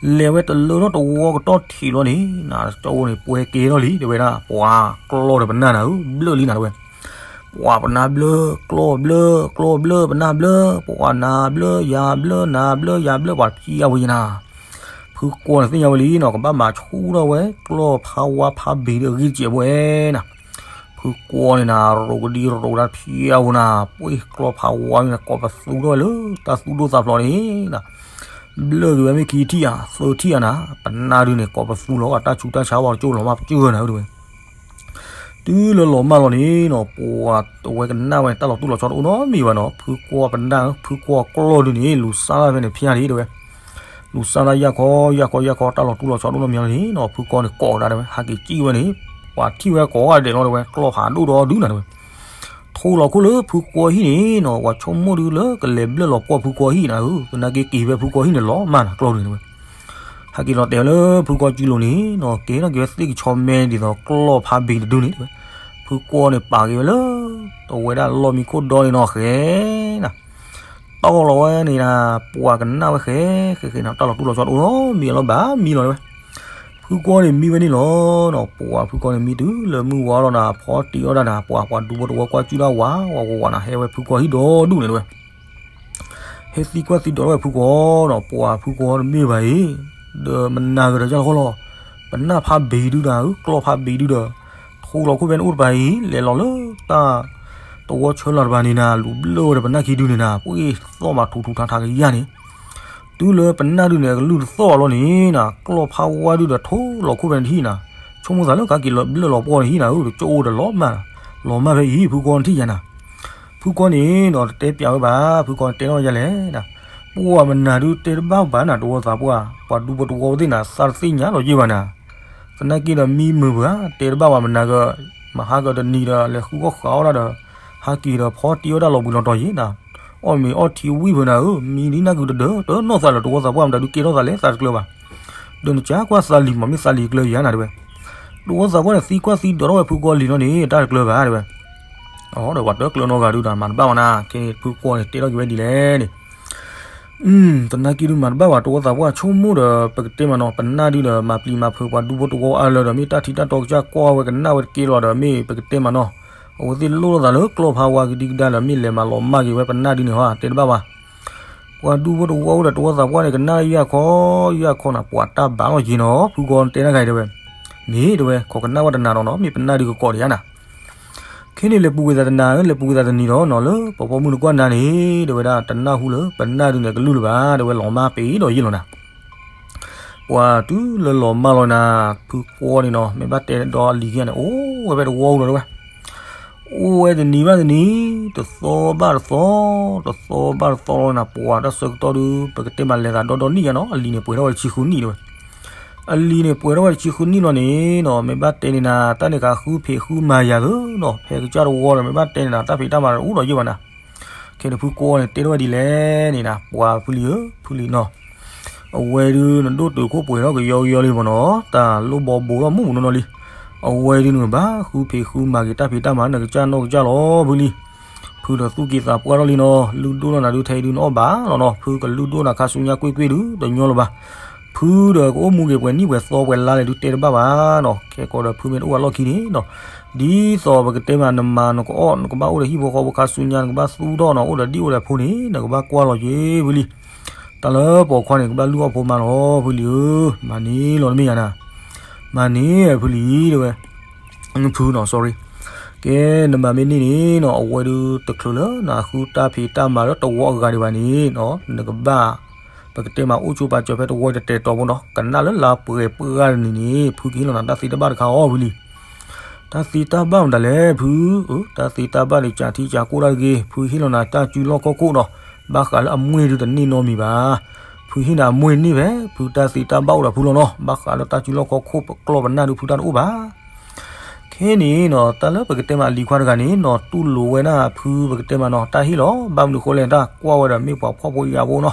လဲၤဝဲတလၢထီၣ်တဝီကတီၢ်ထံးလီၤန့ၣ်နၤ, တကၠိန့ၣ်ပှဲၤကဲထီၣ်လံ တဲဝဲဒၣ်, ပှၤကျီၢ်ဒီးပနၢ်နၤဧၢ ဘျၢၣ်လံနၤတဲဝဲ. ပှၤပနၢ်ဘျၢၣ် ကျီၢ်ဘျၢၣ် ကျီၢ်ဘျၢၣ် ပနၢ်ဘျၢၣ် ပှၤနၤဘျၢၣ် ယၤဘျၢၣ် နၤဘျၢၣ် ယၤဘျၢၣ် ပှၤတဖံးအါဝဲယံၤနၤ. ဖုကွီၤန့ၣ်သ့ၣ်ညါဝဲလံနီၤ, ကဘၣ်မၤဆူၣ်ထီၣ်ဝဲ ကျီၢ်ဖးဝါဖးဘ့ၣ်ဒီးအဂံၢ်စဲးဘိနၤ. ဖုကွီၤန့ၣ်နၤ ရိးကဒံရိးကဒါတဖံးအါဝဲနၤ, ပှ့ၤကျီၢ်ဖးဝါန့ၣ် ကိးပသူထီၣ်ဝဲလၢတၢ်သူၣ်ဒိၣ်သးဖျိးန့ၣ်နၤ, ဘျၢၣ်က့ၤဝဲမ့ၢ်ခံထံၣ်ဧါ သၢထံၣ်ဧါနၤ, ပနၢ်ဒုန့ၣ် ကိးပသူလီၤ အတၢ်ဆူးတၢ်ဆါဝဲတကၠိလီၤမး ပကၢၢ်နၤဧၢတဲဝဲ. တုၤလၢလီၤမၢ်လီၤန့ၣ်နီၤ, ပှၤတဝဲကနၣ်ဝဲန့ၣ် တၢ်လီၤတူၢ်လီၤဆီတအိၣ်နီတမံၤဘၣ်နီၤ, ဖုကွီၤပနၢ် ဖုကွီၤကျီၢ်ဒုန့ၣ် လူၤစၢ်တၢ်ဖဲန့ၣ်ဖျါလံတဲဝဲ. လူၤစၢ်တၢ်ယၢ်ခီယၢ်ခီယၢ်ခီ တၢ်လီၤတူၢ်လီၤဆီတအိၣ်နီတမံၤလီၤန့ၣ်နီၤ, ဖုကွီၤန့ၣ်ကိးကဒါတဲဝဲ, ဟဲက့ၤစံၣ်ဝဲန့ၣ် ပှၤထံၣ်ဝဲကိးဂၤဒဲးလီၤတဲဝဲ, ကျီၢ်ဖးဒိၣ်ဒီဒုနၤတဲဝဲ. ထိၣ်လီၤခိၣ်လၢဖုကွီၤဟံၣ်န့ၣ်နီၤ, ပှၤဆိကမိၣ်ဒုလၢကလဲၤဘျၢၣ်လီၤကွီၢ်ဖုကွီၤဟံၣ်နၤဧၢ, သနာ်က့က့ၤဖဲဖုကွီၤဟံၣ်န့ၣ်လီၤမၢ်နၤ ကျီၢ်ဒုန့ၣ်တဲဝဲ. ဟဲက့ၤလီၤတဲာ်ဝဲလၢဖုကွီၢ်စုလိၤန့ၣ်နီၤ, ကဲထီၣ်က့ၤဝဲသ့ၣ်ကဆီမဲဒ်သိးကျီၢ်ဖါဘ့ၤတဒုန့ၣ်တဲဝဲ, ဖုကွီၢ်န့ၣ်ပာ်က့ၤဝဲလၢ တဝဲဒၣ်လီၢ်မံခိၣ်ဒီန့ၣ်နီၤ ဃဲနီၤ, တီၢ်လီၤဝဲန့ၣ်နၤ, ပှၤကနၣ်ဝဲဃဲ ဃဲဃဲနီၤ, တၢ်လီၤတူၢ်လီၤဆီတအိၣ်နီၤ, မံအလီၢ်ဘၣ်မံလီၤတဲဝဲ, ဖုကွီၢ်န့ၣ်မံဝဲန့ၣ်လီၤနီၤ, ပှၤဖုကွီၢ်န့ၣ်မံတုၤလၢမုၢ်ဝါလီၤနၤ, ဖီတံၢ်အီၣ်ဒၣ်နၤ, ပှၤပှၤဒူဖိတဝီကွၢ်စုၣ်ဒၣ်ဝးဝးဝးနၤ, ဟဲဝဲဖုကွီၢ်ဟံၣ်ဒီဒူၣ်န့ၣ်တဲဝဲ ဟဲသံကွၢ်သံဒိးထီၣ်ဝဲဖုကွီၢ်နီၤ, ပှၤဖုကွီၢ်တမ့ၢ်ဘၣ်အံၤ, ဒီးမနၤဂ့ၤဒီးယၢ်လီၤဃီလီၤ, ပနၢ်ဖါဘ့ၤဒုဒီး ကျီၢ်ဖါဘ့ၤဒုဒီး, ထူလီၤခိၣ်ဖဲန့ၣ်အိၣ်တပၤအံၤ လဲၤလီၤလၢတၢ် တဝီဆၢလီၤတပၤန့ၣ်နၤ, လူၤဘျၢၣ်ဝဲဒီးပနၢ်ခံဒုန့ၣ်နၤ, ပှ့ၤသီၣ်မးထူထူထါထါကယၢ်န့ၣ်, တုၤလၢပနၢ်ဒုန့ၣ် အကလုၢ်တသီၣ်အလီၢ်န့ၣ်နၤ, ကျီၢ်ဖါဝါဒုဒီးထူလီၤခိၣ်ဖဲန့ၣ်တဟံၣ်နၤ, ဆိကမိၣ်သးလၢကးက့ၤလၢဘျၢၣ်လီၤပှီၢ်န့ၣ်ဟံၣ်နၤဧၢ, တကၠိအိၣ်ဒီးလီၤမၢ်, လီၤမၢ်ဖဲအံၤ ဖုကွီၢ်နထံၣ်ယၤနၤ ဖုကွီၢ်န့ၣ်နီၤ တတဲပၠးဝဲဘၣ်, ဖုကွီၢ်န့ၣ်တဲထီၣ်ယၤလဲၣ်နၤ, ပှၤမနၤဒုတဲတဘၣ်ဘၣ်နၤ တဝီသးပှၢ်, ပှၤဒူဖိတဝီသ့ၣ်နၤ သးတသ့ၣ်ညါလီၤယ့ၢ်ဘၣ်နၤ, သနာ်က့ဒီးမံမုာ်ပှၤ တဲတဘၣ်ဘၣ်မနၤဂ့ၤ, မဟါကတနံၤဒီး လဲၤဃုအီၣ်ဃးအီၣ်ဒၣ်ဒီး, ဟးက့ၤဒီးဖီတံၢ်အီၣ်တၢ်လီၤဘှံးလီၤတီၤယ့ၢ်နၤ, အီၣ်မ့ၤအီထံဝံၣ်ဖုနၤဧၢ, မံဒ်နၢ်ကုတဒၢ တနီၢ်သးလၢတဝီသးပှၢ်မတၤဒုကဲထီၣ်သးလဲၣ် သးတကျၢၤဘၣ် ဒီးနကကွၢ်သးလံၤမး မ့ၢ်သးလံၤကျၢၤယၤနၤတဲဝဲ, တဝီသးပှၢ်န့ၣ် သံကွၢ်သံဒိးထီၣ်ဝဲဖုကွီၢ်လံၤလီၤန့ၣ် တၢ်တကျၢၤဘၣ်တဲဝဲ, အဒီးပှၤတကျၢၤနီတဂၤဒုဒီး မၤတဘၣ်ဘၣ်နၤ, ခဲန့ၣ်ဖုကွီၢ်န့ၣ်တဲထီၣ်က့ၤဝဲဒ်လဲၣ်န့ၣ်, သနာ်က့ဒုမၤတဘၣ်ဘၣ် တဝီသးပှၢ်ဆိကမိၣ်ဒီး ပကတဲမးနီၤ ပနၢ်ဒုဒီး မၤပျံၤမၤဖုးပှၤဒူဖိတဝီအါလၢၤဒီး မ့ၢ်တၢ်ထံတၢ်တီကစၢ်ကွၢ်ဝဲကနၣ်ဝဲတကဲလီၤဒီး မ့ၢ်ပကတဲမးနီၤ, အဝဲသ့ၣ်လိၣ်လိာ်သးလၢကျီၢ်ဖါဝါကဒံကဒါလၢ မ့ၢ်လဲၤမၤလီၤမၢ်က့ၤဝဲပနၢ်ဒုန့ၣ်ဟီ တဲတဘၣ်ဘၣ် ပှၤဒူဖိတဝီအိၣ်ဒီးတဝီသးပှၢ်န့ၣ် ကနၣ်ယၢ်ခီ, ယၢ်ခီနၤ ပှၤတၢ်ဘၣ်လီၤယ့ၤနီၤ ဖုကွီၢ်တဲတၢ်ဂၤအံၤတဲဝဲ, မ့ၢ်တဲဝဲ ခိးကနၣ်ဝဲတနၤဒီးနီၤ မ့ၢ်ပနၢ်ဒုကကိးဒီးယၤနၤ, ခဲန့ၣ်လဲၤပူၤကွံာ်သးတနၤ လဲၤပူၤကွံာ်သးတနံၤဒီးနီၤ လၢပှၤပိာ်မုၣ်နကွၢ်နၤန့ၣ် တဲဝဲဒၣ် တနၢ်ဟူလၢပနၢ်ဒုန့ၣ် ကလုၢ်လၢၤဘၣ် တဲဝဲ လီၤမၢ်ပ့ၤဒီးယ့ၢ်လီၤနၤ ပှၤတုၤလၢလီၤမၢ်လီၤနၤ, ဖုကွီၢ်န့ၣ်နီၤ မ့ၢ်ဘၣ်တဲဒီးအလံၤခံဂၤန့ၣ် အိၣ်ဝဲဖဲတဝီပူၤလီၤတဲဝဲ, အိၣ်ဝဲတနံၤဘၣ်တနံၤ, တသီဘၣ်တသီ, တသီဘၣ်တသီလီၤနၤ ပှၤတၢ်ဆၢကတီၢ်ဒု ပကတဲမးလဲၤသးဒီဒီနံၣ်ယါနီၤ အလံၤန့ၣ်ပှဲၤထီၣ်ဝဲတဆံဃုနံၣ်တဲဝဲ, အလံၤန့ၣ်ပှဲၤထီၣ်ဝဲတဆံဃုနံၣ်လီၤန့ၣ်နီၤ မ့ၢ်ဘၣ်တဲန့ၣ်နၤ တၢ်န့ၣ်ဃုဖံးဃုမၤယၤသ့နီၤ ဖဲကစၢ်တဝီဒီး မ့ၢ်ဘၣ်တဲန့ၣ်နၤ တၢ်ဖံးတၢ်မၤတအိၣ်ဒီးယ့ၢ်ဘၣ်နၤ ခဲန့ၣ်ဖုကွီၢ်န့ၣ် တဲထီၣ်ဝဲဒ်လဲၣ်န့ၣ်နၤ ပှၤဖုလံၤဧၢ ဖုလံၤနီၤ, အဝဲဒုနဒိၣ်တုာ်ခိၣ်ပှဲၤထီၣ်ကယီကယီလံမ့ၢ်နီၤ, တၢ်လိၣ်ဘီဘိးထီၣ်မူးမူးနီၢ်နီၢ်လံ, အဝဲဒုနကဘၣ်ဃုဖံးဃုမၤက့ၤတၢ်ဖံးတၢ်မၤနကစၢ်နီၢ်ကစၢ်လီၤ ဖုလံၤ, ဖုဒီးသူၣ်က့သးပှၢ်ထီၣ်လံနီၤ, လုၢ်ဒိၣ်လီၤနၤဒုထဲအံၤဒုနအီၣ်ဘၣ်လီၤနီၤ, ဖုကလုၢ်ဒိၣ်နၤခါဆူညါကွ့ၢ်ကွ့ၢ်ဒုတညီလၢၤဘၣ် ဖုဒီးကအိၣ်မူက့ၤပှဲၤနံၣ်ပှဲၤသီပှဲၤလါလဲၣ်ဒုတဲတဘၣ်ဘၣ်နီၤ, ခဲကိးဒီးဖုမ့ၢ်တအိၣ်အလီၢ်ခံန့ၣ်နီၤ, ဒ်သိးပကတဲမးနမၤနကအီၣ် နကဘၣ်အိၣ်ဒီးဟံၣ်ဖိဃီဖိခါဆူညါ နကဘၣ်သူၣ်ထီၣ်နီၤ အိၣ်ဒီးဒံၣ်အိၣ်ဒီးဖိန့ၣ် နကဘၣ်ကွၢ်လီၤက့ၤဖုလံၤ, တၢ်လၢပိာ်ခွါန့ၣ် ကဘၣ်လုၢ်အီၣ်ဖိမါလီၤ ဖုလံၤဧၢ, မၤန့ၢ်လီၤတမ့ၢ်ယါနၤ, မၤန့ၢ်ဖုလံၤတဲဝဲ ဖုနီၤ sorry, ကဲ နမၤမ့ၢ်န့ၢ်န့ၣ်နီၤ အဝဲဒုတချုးလၢနဃုတၢ်ဖံးတၢ်မၤလၢတဝီအဂၤဒံးဘၣ်န့ၣ်နီၤ နကဘၣ် ပကတဲမးအိၣ်ဆိးပာ်စၢၤဖဲတဝီတတဲာ်တီၤဖိနီၤ ကနၣ်လၢလါပှဲၤပှၢ်တနံၤန့ၣ် ဖုကဟ့ၣ်လီၤနၤတၢ်သ့တၢ်ဘၣ်တခါအီၤဖုလံၤ, တၢ်သ့တၢ်ဘၣ်မတၤလဲၣ်ဖု, တၢ်သ့တၢ်ဘၣ်န့ၣ် ကးထံကးကီၢ်တၢ်တဂ့ၤ ဖုဟ့ၣ်လီၤနၤတၢ်စုလီၢ်ခီၣ်ခိၣ်နီၤ, ဘၣ်ဃးလၢအမွ့ၢ်ဒုတန့ၢ်နီတမံၤဘၣ်, ဖုဟ့ၣ်နၤအမွ့ၢ်န့ၢ်ဖဲ ဖုတၢ်သ့တၢ်ဘၣ်အိၣ်ဒီးဖုလီၤနီၤ ဘၣ်ဃးလၢတၢ်စုလီၢ်ခီၣ်ခိၣ်ပကျီၢ်ပနၢ်ဒုဖုတၢ်တအိၣ်ဘၣ် ခဲန့ၣ်နီၤ တၢ်လၢပကတဲမးအလံၤခွါတဂၤန့ၣ်နီၤ တူၢ်လိာ်ဝဲဒၣ်ဖုပကတဲမးနီၤ တၢ်ဟ့ၣ်လီၤ ဘၣ်မနုၤဃိလဲၣ် တၢ်ကွၢ်ဝဲဒီးမ့ၢ်ပှၤဖှီၣ်ဖိယာ်ဖိနီၤ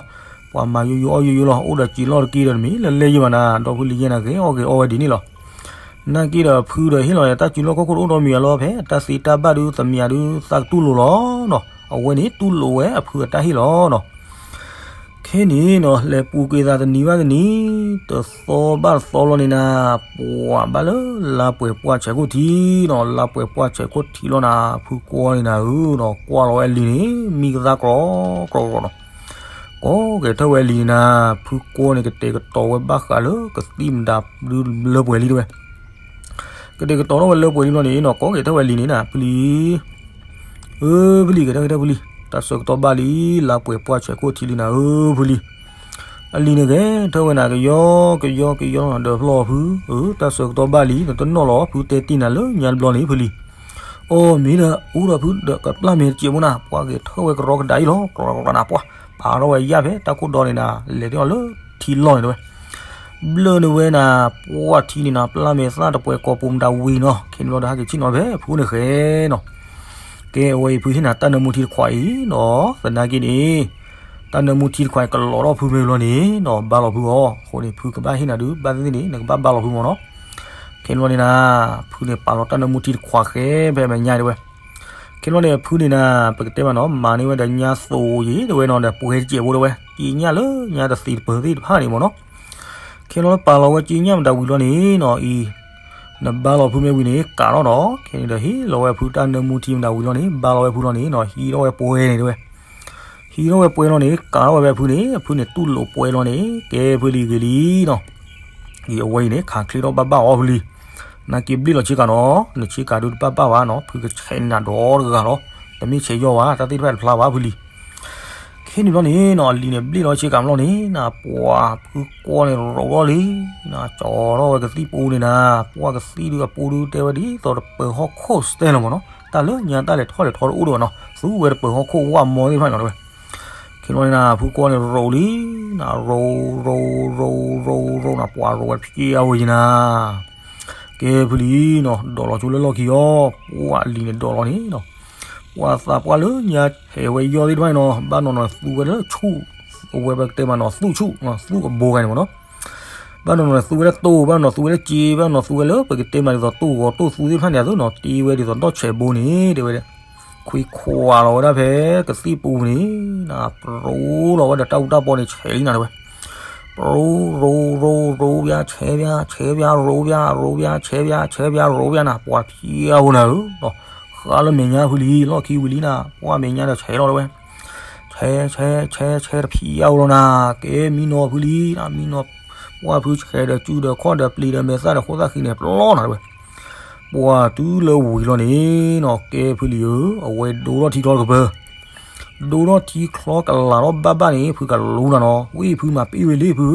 ပှၤမၤယိယိအီၣ်ယိယိလီၤ အိၣ်ဒီးစံာ်လီၢ်တက့ၢ်ဒီးတမံၤ လၢလဲယဲၢ်ဘၣ်နၤ ဒီဖုလံၤယဲၢ်နၤဂ့ၤအီၣ်ဂ့ၤအီဝဲဒ်န့ၣ်လီၤ နာ်က့ဒီးဖုဒီးဟ့ၣ်လီၤ တၢ်စုလီၢ်ခီၣ်ခိၣ်တအိၣ်ဒီးမံၤအလီၤဖဲ တၢ်သ့တၢ်ဘၣ်ဒု သမံၤဒု သးကတူၢ်လိာ်လီၤနီၤ အဝဲန့ၣ်တူၢ်လိာ်ဝဲအဖုအတၢ်ဟ့ၣ်လီၤနီၤ ခဲန့ၣ်နီၤ လဲၤပူၤကွံာ်သးတနံၤဘၣ်တနံၤ တသီဘၣ်တသီလီၤန့ၣ်နၤ ပှၤဘၣ်လၢလါပှဲၤပှၢ်ဆဲးခိၣ်ထံးနီၤ လါပှဲၤပှၢ်ဆဲးခိၣ်ထံးလီၤနၤ ဖုကွီၢ်န့ၣ်နၤဧၢနီၤ ကွၢ်လီၤဝဲလံၤန့ၣ် မံကသါကြီကြီနီၤ ကိးက့ၤထၢၣ်ဝဲလံၤန့ၣ်နၤ ဖုကွီၢ်န့ၣ် ကတဲာ်ကတီၤဝဲဘၣ်ဃးလၢကသံၣ်မတၤဒုလၢပှဲၤလံတဲဝဲ ကတဲာ်ကတီၤထီၣ်ဝဲလၢပှဲၤလံလီၤန့ၣ်နီၤ ကိးက့ၤထၢၣ်ဝဲလံၤန့ၣ်နၤ ဖုလံၤ ဧၢ ဖုလံၤ ကဲထီၣ်ကဲထီၣ်ဖုလံၤ တၢ်ဆၢကတီၢ်ဘၣ်လံ လါပှဲၤပှၢ်ဆဲးခိၣ်ထံးလံနၤဧၢ ဖုလံၤ အလံၤန့ၣ်ကဲထၢၣ်ဝဲနၤ ကယီ ကယီ ကယီနီၤ ဒီးဖျီၣ်ဖု ဧၢ တၢ်ဆၢကတီၢ်ဘၣ်လံ နတနီၣ်လီၤ ဖုတဲတ့ၢ်နၤလၢညါတဘျီန့ၣ် ဖုလံၤ အိၣ်မ့ၢ်ဒီး အူဒီးဖုဒီးကပျၢ်မဲာ်တစဲးဖိနၤ ပှၤက့ၤထၢၣ်ဝဲကရီကဒါအံၤလီၤ ကရီကရီနၤ ပှၤ ပာ်ထီၣ်ဝဲယၣ်ဖဲတၢ်ခိၣ်ဒီန့ၣ်နၤ လဲၤတ့ၢ်အီၤလၢထံလီၢ်န့ၣ်တဲဝဲ ဘျၢၣ်န့ၣ်ဝဲနၤ ပှၢ်ထံန့ၣ်နၤ ပျၢ်မဲာ်သၣ်တပှဲၤကိးပူၤမတၤဝံၤနီၤ ခဲန့ၣ်ဘျီဒီးဟဲက့ၤဆ့ၣ်နီၤဖဲဖုန့ၣ်ဃဲနီၤ ကဲအဝဲအံၤဖုဟ့ၣ်နၤတၢ်နၢမူထံတခွးအံၤနီၤ သနာ်က့န့ၣ် တၢ်နၢမူထံတခွးအံၤကလီၤထီၣ်ဖုမ့ၢ်ဝံၤလီၤန့ၣ်နီၤ ဘါလီၤဖုအီၤ. အဃိန့ၣ် ဖုကဘၣ်ဟ့ၣ်နၤဒုး ဘၣ်သ့ၣ်သ့ၣ်န့ၣ် နကဘၣ်ဘါလီၤဖုမ့ၢ်နီၤ. ခဲန့ၣ်လီၤန့ၣ်နၤ ဖုန့ၣ်ပာ်လီၤတၢ်နၢမူထံတခွးဃဲဖဲမဲာ်ညါတဲဝဲ. ခဲန့ၣ်လီၤန့ၣ် ဖုန့ၣ်နၤ ပကတဲဘၣ်နီၤ မၤန့ၢ်ဝဲဒီးညါသိးယံၤတဲဝဲနီၤ ဒီးပှဲၤတစဲးဖိတဲဝဲ က့ညၣ်လၢညါတသ့တပၢၤသ့ၣ်တဖၣ်န့ၣ်မ့ၢ်နီၤ. ခဲန့ၣ်လီၤပာ်လီၤဝဲက့ညၣ်မတၤဝံၤလီၤန့ၣ်နီၤ အံၤ နဘါလီၤဖုမ့ၢ်ဝံၤန့ၣ် ကးထီၣ်ဒီး ခဲန့ၣ်ဒီးဟ့ၣ်လီၤဝဲဖုတၢ်နၢမူထံမတၤဝံၤလီၤန့ၣ် ဘါလီၤဝဲဖုလီၤန့ၣ်နီၤ ဟံးထီၣ်ဝဲပှဲၤန့ၣ်တဲဝဲ. ဟံးထီၣ်ဝဲပှဲၤလီၤန့ၣ် ကးထီၣ်ဝဲဖဲဖုန့ၣ် ဖုန့ၣ်တူၢ်လိာ်ပှဲၤလီၤန့ၣ် ကဲဖုလံၤဂ့ၤလံနီၤ. အံၤအဝဲအံၤန့ၣ် ခးချ့ထီၣ်ဘၣ်ဘၣ်အီၤဖုလံၤ. နာ်က့ဘျ့လီၤဆ့ကၤနီၤ နဆ့ကၤဒုးတဘၣ်ဘၣ်ဘၣ်နီၤ ဖုကဆဲးနၤဒီတဂၤလီၤ. တမ့ၢ်ဆဲးယီၢ်ဘၣ် တၢ်သ့ၣ်တဖၣ်တဖျါဘၣ်ဖုလံၤ. ခဲန့ၣ်ဘျီန့ၣ်နီၤ အလံၤန့ၣ်ဘျ့လီၤဆ့ကၤမလီၤန့ၣ် နပှၤဖုကွီန့ၣ်ရိးထီၣ်လံ နကၠီထီၣ်ဝဲကသံၣ်ပူန့ၣ်နၤ ပှၤကသံၣ်ဒုးအပူဒုးတဲဝဲဒ်သိးတပၢၤဟီၣ်ခိၣ်စတဲလီၤမ့ၢ်နီၤ တၢ်လၢညါတၢ်လဲၤထီၣ်လဲၤထီတအိၣ်ဒီးဘၣ်နီၤ သူဝဲတပၢၤဟီၣ်ခိၣ်ဝၣ်မီသ့ၣ်တဖၣ်န့ၣ်လီၤတဲဝဲ. ခဲန့ၣ်နၤ ဖုကွီန့ၣ်ရိးလံ နရိးရိးရိးရိးရိးနၤ ပှၤရိးဝဲဖျဲအဝဲယံၤနၤ ကဲဖုလံၤနီၤ ဒိးလီၤဆိလၢလီၢ်ခံအီၤ ပှၤအလံၤန့ၣ်ဒိးလီၤန့ၣ်နီၤ ပှၤသးပှၢ်လၢညါဟဲဝဲယီၢ်သ့ၣ်တဖၣ်န့ၣ်နီၤ ဘၣ်နီၤနီၤသူဝဲလၢဆူၣ် အဝဲပကတဲမးနီၤ သူၣ်ဆူၣ် သူၣ်အဘိဂၤန့ၣ်မ့ၢ်နီၤ ဘၣ်နီၤနီၤသူဝဲလၢတိၢ် ဘၣ်နီၤသူဝဲလၢပကတဲမးဒ်သိးတိၢ်ဂီၤတိၢ်သူသ့ၣ်တဖၣ်န့ၣ်အသိးနီၤ တ့ဝဲဒ်သိးဒီၣ်ဆဲးဘိန့ၣ် တဲဝဲဒၣ် ခွံခွါလီၤဝဲဒၣ်ဖဲကသံၣ်ပူန့ၣ် နပရိလီၤဝဲဒီးတၢ်အူတၢ်ပီန့ၣ်ဆဲးလံနၤတဲဝဲ ပရိရိရိရိပျါ ဆဲးပျါ ဆဲးပျါ ရိပျါ ရိပျါ ဆဲးပျါ ဆဲးပျါ ရိပျါနၤ ပှၤဖျဲအဝဲနၤဧၢ ဃါလၢမဲာ်ညါဖုလံၤ လီၢ်ခံဝံၤလံနၤ ပှၤမဲာ်ညါဒီးဆဲးလီၤတဲဝဲ ဆဲး ဆဲး ဆဲး ဆဲးတဖျဲအဝဲလီၤနၤ ကဲမံနီၤဖုလံၤ မံနီၤ ပှၤဖုဆဲးဒီးစုဒီးခီၣ်ဒီးပျံၤဒီးမဲာ်သၣ်ဒီးဃိသၣ်ဃံန့ၣ် ပျီနၤတဲဝဲ ပှၤတုၤလၢဝံၤလီၤန့ၣ်နီၤ ကဲဖုလံၤဧၢ အဝဲဒိထီၣ်ထံချီတကပၤ ဒိထီၣ်ထံချီကလၤထီၣ်ဘၣ်ဘၣ်န့ၣ် ဖုကလူနၤနီၤ ဝံၢ်ဖုမၤပ့ၢ်ဝဲလံဖု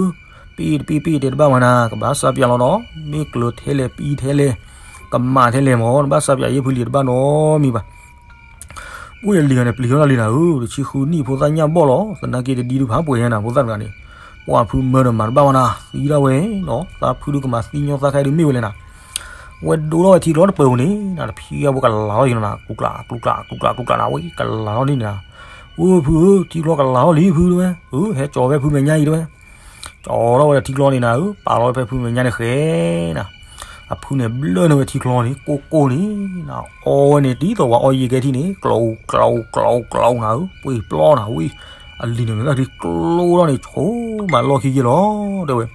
ပ့ၢ်တပ့ၢ်ပ့ၢ်တဲတဘၣ်ဝဲနၤ ကဘၣ်စၢ်ပၠးလီၤဒီး မ့ၢ်ကျၢၤထဲလဲၣ်ပံထဲလဲၣ် ကမၣ်ထဲလဲၣ်မ့ၢ် တဘၣ်စၢ်ပၠးယဲၢ်ဖုလံၤတဘၣ်နီတမံၤဘၣ် အိၣ်ယလံၤဂၤန့ၣ် ပျံၤထီၣ်တၢ်လံနၤဧၢ တဆံဃုနံၣ်ဖိသၣ်ညၣ်ဘီၣ်လီၤ သနာ်က့တဒံဒုဖးပှဲၤညါနၤ ဖိသၣ်တဂၤန့ၣ် ပှၤဖုမၢဒီးမၤတဘၣ်ဝဲနၤ သံဒၣ်ဝဲနီၤ သးဖုဒုကမၤသံညီသးခဲဒုမ့ၢ်ဝဲလဲၣ်နၤ ဝဲဒိထီၣ်ဝဲထံချီတပၤဧိၤန့ၣ် နတဖံအဝဲကလၤထီၣ်ယံၤနၤ ကျူကျး ကျူကျး ကျူကျး ကျူကျးနၤ ဝဲကလၤထီၣ်လံနၤ အိၣ်ဖုဧၢထံချီကလၤထီၣ်လံဖုတဲဝဲ ဧၢ ဟဲကၠီၤဖဲဖုမဲာ်ညါအံၤတဲဝဲ ကၠီၤထီၣ်ဝဲဒီးထံချီန့ၣ်နၤဧၢ ပာ်လီၤဝဲဖဲဖုမဲာ်ညါန့ၣ်ဃဲနၤ အဖုန့ၣ်ဘျၢၣ်န့ၢ်ဝဲထံချီန့ၣ် ကိၢ်ကိၢ်န့ၣ် အီဝဲန့ၣ် ဒ်သိးပှၤအီယံာ်ကဲထံန့ၣ် ကျိၤ ကျိၤ ကျိၤ ကျိၤနၤဧၢ ပှ့ၤပျီနၤဝံၣ် အလံၤန့ၣ် မဲာ်သၣ်ချံကျိထီၣ်န့ၣ် ဆိမးလီၢ်ခံယဲၢ်လီၤ တဲဝဲ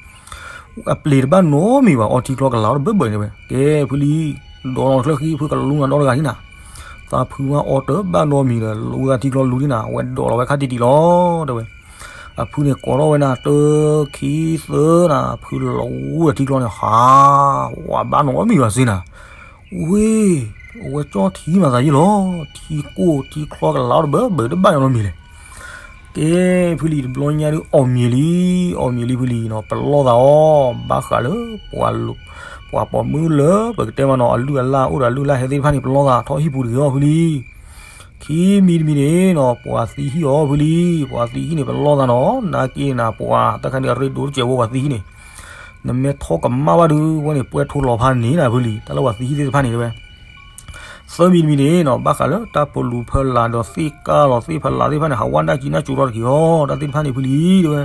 အပျ့ၤတဘၣ်နီတမံၤဘၣ် အီထံချီကလၤထီၣ်တဘၢဘၢန့ၣ်ဝဲ ကဲဖုလံၤ ဒိးလီၤချၢဃံ ဖုကလူနၤဒီတဂၤလံနၤ သးဖုမၤအီတဘၣ်နီတမံၤဒီး လူၤသးထံချီလူၤလံနၤ အဝဲဒိးလီၤဝဲခါတံၢ်တံၢ်လီၤ တဲဝဲ အဖုန့ၣ်ကိးထီၣ်ဝဲနၤ တၢ ခံ သၢနၤ ဖုလူၤဒီးထံချီန့ၣ် ဟး ဝဲဘၣ်နီတမံၤဘၣ်စ့နၤ ဝ့ၢ် အဝဲကၠီထံမၤသးယံာ်လီၤ ထံကိၢ်ထံချီကလၤထီၣ်တဘၢဘၢတဘၣ်နီတမံၤလဲၣ် ကဲ ဖုလံၤတဘျီညါဒုးအီၣ်မ့ၤလံ အီၣ်မ့ၤလံဖုလံၤနီၤ ပလီၢ်သးအီၤ ဘၣ်ဃးလၢ ပှၤပိာ်မုၣ်လၢ ပကတဲမးနီၤ အလုၢ်အလၢ်အိၣ်ဒီးအလုၢ်အလၢ်ဟဲသ့ၣ်တဖၣ်န့ၣ် ပလီၢ်သးထီၣ်ဟံၣ်ပူၤတဂ့ၤအီၤဖုလံၤ ခံမံၤတမံၤန့ၣ်နီၤ ပှၤသံဟံၣ်အီၤဖုလံၤ ပှၤသံဟံၣ်န့ၣ် ပလီၢ်သးနီၤ နာ်က့နၤ ပှၤတၢ်ခါန့ၣ် အရ့ဒိၣ်တစဲးဖိပှၤသံဟံၣ်န့ၣ် နမ့ၢ်ထီၣ်ကမၣ်ဘၣ်ဒုး ဝဲန့ၣ်ပှဲၤထိလီၤဖးန့ၣ်နၤဖုလံၤ တၢ်လၢပှၤသံဟံၣ်သ့ၣ်တဖၣ်န့ၣ်တဲဝဲ သၢမံၤတမံၤန့ၣ်နီၤ ဘၣ်ဃးလၢတၢ်ပလူၤဖီလာ်ဒီးသ့ၣ်ကါလီၤသ့ၣ်ဖီလာ်သ့ၣ်တဖၣ်န့ၣ် ဟးဝဲဒၣ်ကံနၢ်ကၠိထီၣ်တက့ၢ်အီၤ တၢ်သ့ၣ်တဖၣ်န့ၣ်ဖုလံၤတဲဝဲ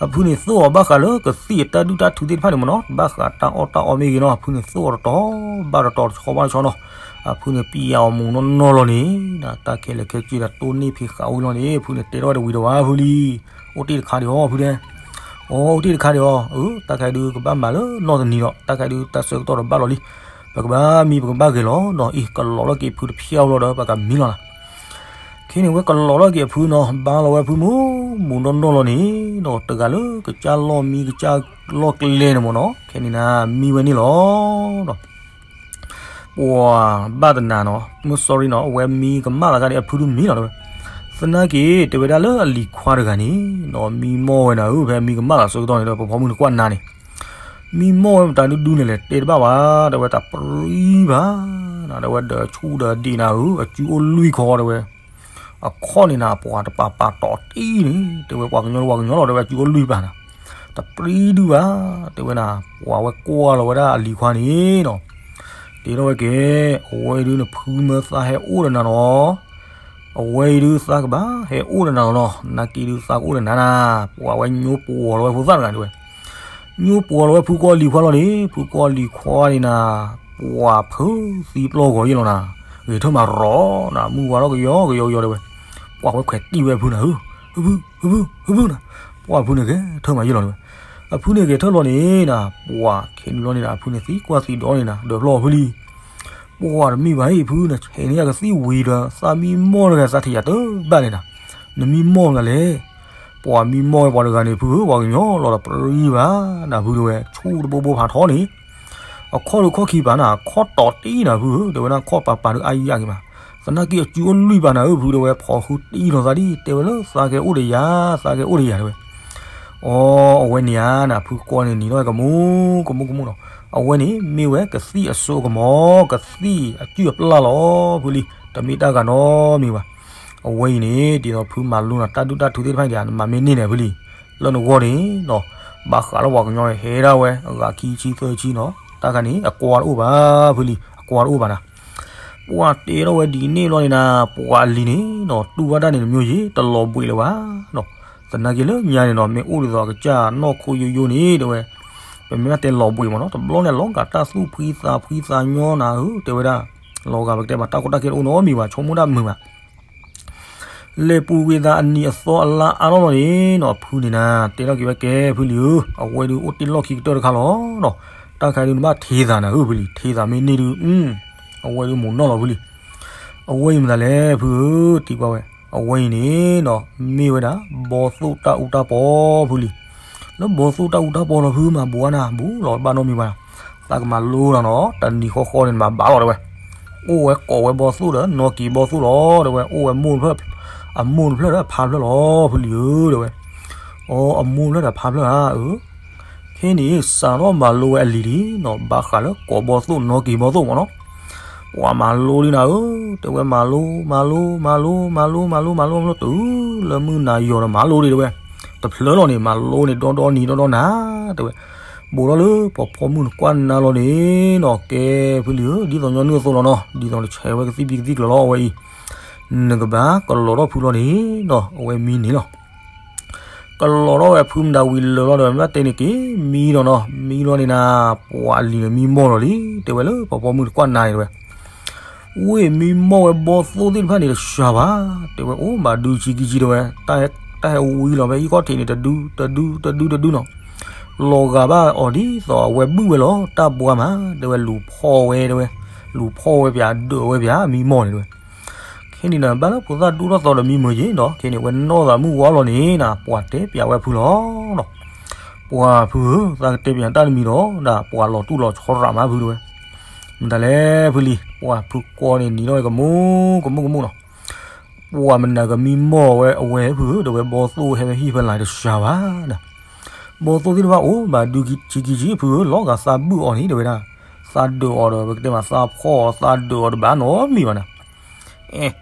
အဖုန့ၣ်သိၣ်အီၤဘၣ်ဃးလၢကသံၣ်အတၢ်ဒုၣ်တၢ်ထုးသ့ၣ်တဖၣ်န့ၣ် မ့ၢ်နီၤ ဘၣ်ဃးတၢ်အီၣ်တၢ်အီမ့ၢ်ဂ့ၤနီၤ အဖုန့ၣ်သိၣ်အီၤတတီၤဘၣ်တတီၤ တဆီဘၣ်တဆီနီၤ အဖုန့ၣ်ပျံၤအီၤမူးနီၢ်နီၢ်လီၤန့ၣ် တၢ်ခဲလၢာ်ခဲဆ့ဒီးတိၢ်နီၣ်ဖံးဃာ်ဝံၤလီၤန့ၣ် အဖုန့ၣ်တဲထီၣ်ဝဲဒီးဝံၤဒီးဝဲဖုလံၤ အိၣ်တ့ၢ်တခါဒံးအီၤဖုတဲ အိၣ်တ့ၢ်တခါဒံးအီၤ အၢ တၢ်ခဲဒုးကဘၣ်မၤလၢနီၢ်တနံၤဒီး တၢ်ခဲဒုးတၢ်ဆၢကတီၢ်ဒီးဘၣ်လီၤလံ ပကဘၣ်မံပကဘၣ်ဂဲၤလီၤနီၤ အံၤ ကလီၤထီၣ်က့ၤဖုတဖျၢၣ်လီၤဒီး ပကမံလီၤနၤ ခဲန့ၣ်ဝဲကလီၤထီၣ်က့ၤအဖုနီၤ ဘါလီၤဝဲဖုမူး မူးနီၢ်နီၢ်လီၤန့ၣ်နီၤ တဂၤလၢကစၢ်လီၢ်မံကစၢ်လီၢ်ကျဲန့ၣ်မ့ၢ်နီၤ ခဲန့ၣ်နၤ မံဝဲန့ၣ်လီၤနီၤ ပှၤဘၣ်တနၤနီၤ မ့ၢ် sorry နီၤ အဝဲမံကမၣ်သးခါန့ၣ် အဖုဒုးမံလီၤတဲဝဲ သနာ်က့ တဲဝဲဒၣ်လၢအလံၤခွါတဂၤန့ၣ်နီၤ မံမီၢ်ဝဲနၤဧၢ ဖဲမံကမၣ်သးဆၢကတီၢ်န့ၣ်ဒီး ပဖိမုၣ်န့ၣ်ကွၢ်နၤန့ၣ် မံမီၢ်ဝဲမတၤဒုဒုန့ၣ်လဲၣ် တဲတဘၣ်ဘၣ် တဲဝဲတၢ်ပြံဘၣ် တဲဝဲဒီးဆူၣ်ဒီးဒံးနၤဧၢ အစုအိၣ်လွံၢ်ခီတဲဝဲ အခီၣ်န့ၣ်နၤ ပှၤတပာ်ပာ်တီၤတံၢ်န့ၣ် တဲဝဲပှၤကညီဒီးပှၤကညီလီၤ တဲဝဲအစုအိၣ်လွံၢ်ပာ်နၤ တပြံဒုဘၣ် တဲဝဲနၤ ပှၤဝဲကွၢ်လီၤဝဲဒၣ်အလံၤခွါန့ၣ်နီၤ တဲထီၣ်ဝဲကဲ အဝဲဒုးနဖုမၢသးဟဲအိၣ်ဒီးနၤနီၤ အဝဲအံၤဒုးသးကဘၣ်ဟဲအိၣ်ဒီးနၤလီၤနီၤ, နာ်က့ဒုးသးကအိၣ်ဒီးနၤနၤ, ပှၤဝဲညိပှီၤလီၤဝဲဖိသၣ်တဂၤဒၣ်ဝဲ, ညိပှီၤလီၤဝဲဖုကွၢ်လံၤခွါလီၤန့ၣ်, ဖုကွၢ်လံၤခွါန့ၣ်နၤ, ပှၤဖုသံပျီၢ်ဂီၤယ့ၢ်လီၤနၤ, ဂဲၤထၢၣ်မၤရီၤနၤ, မုၢ်ဝါထီၣ်ကယီကယီကယီဒၣ်ဝဲ, ပှၤဝဲခွဲးတံၢ်ဝဲဖုနၤ, ဖုဖု ဖုဖုနၤ, ပှၤဖုန့ၣ်ဂဲၤထၢၣ်မၤယ့ၢ်လီၤဒၣ်ဝဲ, အဖုန့ၣ်ဂဲၤထၢၣ်လီၤန့ၣ်နၤ, ပှၤခဲန့ၣ်ဘျီန့ၣ်နၤ, အဖုန့ၣ်သံကွၢ်သံဒီးန့ၣ်နၤ, ဒီးဖျီၣ်ဖုလံ ပှၤတမ့ၢ်ဘၣ်အံၤဖုန့ၣ်, ဆဲးန့ၢ်ယကသံၣ်ဝံၤဒီး သးမံမီၢ်တဂၤသးထံၣ်ယၤတဘၣ်န့ၣ်နၤ, နမံမီၢ်မနုၤလဲၣ်, ပှၤမံမီၢ်ဝဲပှၤတဂၤန့ၣ်ဖုဧၢ, ပှၤကညီလီၤဒီးပြံဘၣ်နၤဖုဒၣ်ဝဲ, ဆူၣ်တဘိဘိဖးထီန့ၣ်, အခီၣ်ဒုးခီၣ်ခံပၤနၤ, အခီၣ်တီၤတံၢ်နၤဖုဧၢ, တဲဝဲဒၣ်ခီၣ်ပၤပၤဒုးအါယံၤအါက့ၤမး, သနာ်က့အစုအိၣ်လွံၢ်ပၤနၤဧၢဖုဒၣ်ဝဲ, ဖီၣ်ဃုတံၢ်လီၤသးဒ် တဲဝဲလၢသးကဲအိၣ်ဒီးယၤ, သးကဲအိၣ်ဒီးယၤဒၣ်ဝဲ အီ အဝဲန့ၣ်ဧါနၤ, ဖုကွၢ်န့ၣ်နံၤထီၣ်ဝဲကမူကမူကမူနီၤ, အဝဲန့ၣ်မ့ၢ်ဝဲကသံၣ်အစိကမီၤ, ကသံၣ်အစုၣ်အပျၢ်လီၤဖုလံ, တမ့ၢ်တၢ်ဂၤနီတမံၤဘၣ်. အဝဲအံၤန့ၣ် ဒ်သိးဖုမၤလိနၤတၢ်ဒုၣ်တၢ်ထူသ့ၣ်တဖၣ်န့ၣ် နမၤမ့ၢ်န့ၢ်န့ၣ်ဖုလံ, လၢနဂီၢ်န့ၣ်နီၤ, ဘၣ်ဃးလၢပှၤကညီန့ၣ် ဟဲဒၣ်ဝဲအဂၤခံဆံသၢဆံနီၤ, တၢ်ခါန့ၣ် အကွၢ်တအိၣ်ဘၣ်ဖုလံ, အကွၢ်တအိၣ်ဘၣ်နၤ ပှၤတဲထီၣ်ဝဲဒ်န့ၣ်လီၤန့ၣ်နၤ, ပှၤအလံၤန့ၣ်နီၤ တူၢ်ဘၣ်တၢ်န့ၣ်တမံၤယ့ၢ် တလီၤဘှံးလၢၤဘၣ်နီၤ. သနာ်က့လၢညါန့ၣ်နီၤ မ့ၢ်အိၣ်ဒ်သိးအကစၢ်နီၢ်ခိယိယိန့ၣ် တဲဝဲ, ပမ့ၢ်ဘၣ်တဲလီၤဘှံးမ့ၢ်နီၤ, တဘျီန့ၣ် လီၤဂာ်တၢ်သူၣ်ဖှံသးဖှံသးညီနၤဧၢ တဲဝဲဒၣ်, လီၤဂာ်ပကတဲမး တၢ်ကီတၢ်ခဲတအိၣ်နီတမံၤဘၣ်, ဆိကမိၣ်တၢ်မုာ်ဘၣ် လဲၤပူၤကွံာ်သးအနံၤအသီအလါအါထီၣ်လီၤန့ၣ်နီၤ, ဖုန့ၣ်နၤ တဲထီၣ်က့ၤဝဲကဲဖုလံဧၢ, အဝဲဒုးအိၣ်တ့ၢ်လီၢ်ခံကတၢၢ်တခါလီၤနီၤ. တၢ်ခါဒုးနဘၣ်ထံသးနၤဧၢဖုလံ, ထံသးမ့ၢ်န့ၢ်ဒုး အဝဲဒုးမိၢ်နီၢ်လီၤဖုလံ. အဝဲအံၤမတၤလဲၣ်ဖုဧၢ, ထံကွၢ်ဝဲ, အဝဲအံၤန့ၣ်နီၤ မ့ၢ်ဝဲဒၣ် ဘီသိၣ်တၢ်အူတၢ်ပီဖုလံ. လၢဘီသိၣ်တၢ်အူတၢ်ပီလီၤဖုမၤဘူးနၤ, ဘူးလီၤဘၣ်နီတမံၤဘၣ်, သးကမၤလိနၤနီၤ, တနံၤဃီဃီန့ၣ် နမၤဘၣ်လီၤတဲဝဲ. အိၣ်ဝဲကိးဝဲဘီသိၣ်ဒီး နီၢ်ကံၤဘီသိၣ်လီၤတဲဝဲ, အိၣ်ဝဲမိၢ်တဖျၢၣ်, အမိၢ်တဖျၢၣ်ဒီးအဖါတဖျၢၣ်လီၤဖုလံဧၢ တဲဝဲ. အီ အမိၢ်တဖျၢၣ်ဒီးအဖါတဖျၢၣ်ဧါ, အၢ ခဲန့ၣ် စးထီၣ်မၤလိဝဲအလံၤလံနီၤ, ဘၣ်ဃးလၢကိးဘီသိၣ် နီၢ်ကံၤဘီသိၣ်မ့ၢ်နီၤ. ပှၤမၤလိဒ်နၤဧၢ, တဲဝဲမၤလိ မၤလိ မၤလိ မၤလိ မၤလိ မၤလိ မၤလိ မၤလိ မၤလိ တအုလၢမုၢ်နၤယီၤဒီးမၤလိဒ်တဲဝဲ. တဖျၢၣ်လီၤန့ၣ် မၤလိန့ၣ် ဒီဒီနံၤဒီဒီနၤ တဲဝဲ. ဘူးထီၣ်လၢပှၤဖီမုၢ်နကွၢ်နၤလီၤန့ၣ်နီၤ, ကဲဖုလံဧၢ, ဒ်သိးညီနုၢ်အသိးလီၤနီၤ, ဒ်သိးနဆဲးဝဲကသံၣ်ဖံးကသံၣ်ကျၢၤလီၤ အဝဲအံၤ နကဘၣ်ကလီၤထီၣ်ဖုလီၤန့ၣ်နီၤ, အဝဲမံန့ၣ်လီၤ. ကလီၤထီၣ်ဝဲဖုမတၤဝံၤလၢာ်လီၤဒီး မ့ၢ်ဘၣ်တဲန့ၣ်က့ၤ မံလီၤနီၤ, မံလီၤန့ၣ်နၤ, ပှၤအလံၤန့ၣ်မံမီၢ်လီၤလံ တဲဝဲလၢပှၤဖီမုၢ်နကွၢ်နၤန့ၣ်တဲဝဲ. ဝ့ၢ်မံမီၢ်ဝဲဘီသိၣ်သ့ၣ်တဖၣ်န့ၣ်တစှၤဘၣ်, တဲဝဲအိၣ်ဘၣ်ဒုဆံခံဆံတဲဝဲ, တၢ်ဟဲဝံလီၤဖဲဟံၣ်ခီၣ်ထံးန့ၣ် တဒု တဒု တဒု တဒုနီၤ. လီၤဂာ်ဘၣ်အီၤဒ်သိးအဝဲဘုၣ်ဝဲလီၤ, တၢ်ဘှါမး တဲဝဲ လူၤဖီၣ်ဝဲတဲဝဲ, လူၤဖီၣ်ဝဲပၠး ဒၢးဝဲပၠး မံမီၢ်န့ၣ်တဲဝဲ. ခဲန့ၣ်ဒီး ဘၣ်လၢဖိသၣ်ဒူထီၣ်သီဒီးမံမုာ်ယ့ၣ်ဒီး ခဲန့ၣ် ဝဲနီၢ်သးမုၢ်ဝါလီၤန့ၣ်နၤ, ပှၤတဲပၠးဝဲဖုလီၤနီၤ. ပှၤဖုဧၢ, သးကတဲပၠးတၢ်တမံၤဒီး ဒၣ်ပှၤလီၤတူၢ်လီၤဆီရးမးဖုတဲဝဲ. မတၤလဲၣ်ဖုလံ, ပှၤဖုကွီန့ၣ်နံၤထီၣ်ဝဲကမူ ကမူ ကမူနီၤ. ပှၤမနုၤကမံမီၢ်ဝဲအဝဲဖုဧၢ, ဒီးဝဲဘီသိၣ်ဟဲဝဲဟံၣ်ဖဲလၢတစှၤဘၣ်နၤ. ဘီသိၣ်သ့ၣ်တဖၣ်အိၣ်ဘၣ်ဒုဆံခံဆံဖုဧၢ, လီၤဂာ်သးဘုၣ်အီၤန့ၣ်တဲဝဲဒၣ်, သးဒၢးအီၤဒီး ပကတဲမးသးဖီၣ်အီၤ သးဒၢးအီၤတဘၣ်နီတမံၤဘၣ်နၤ.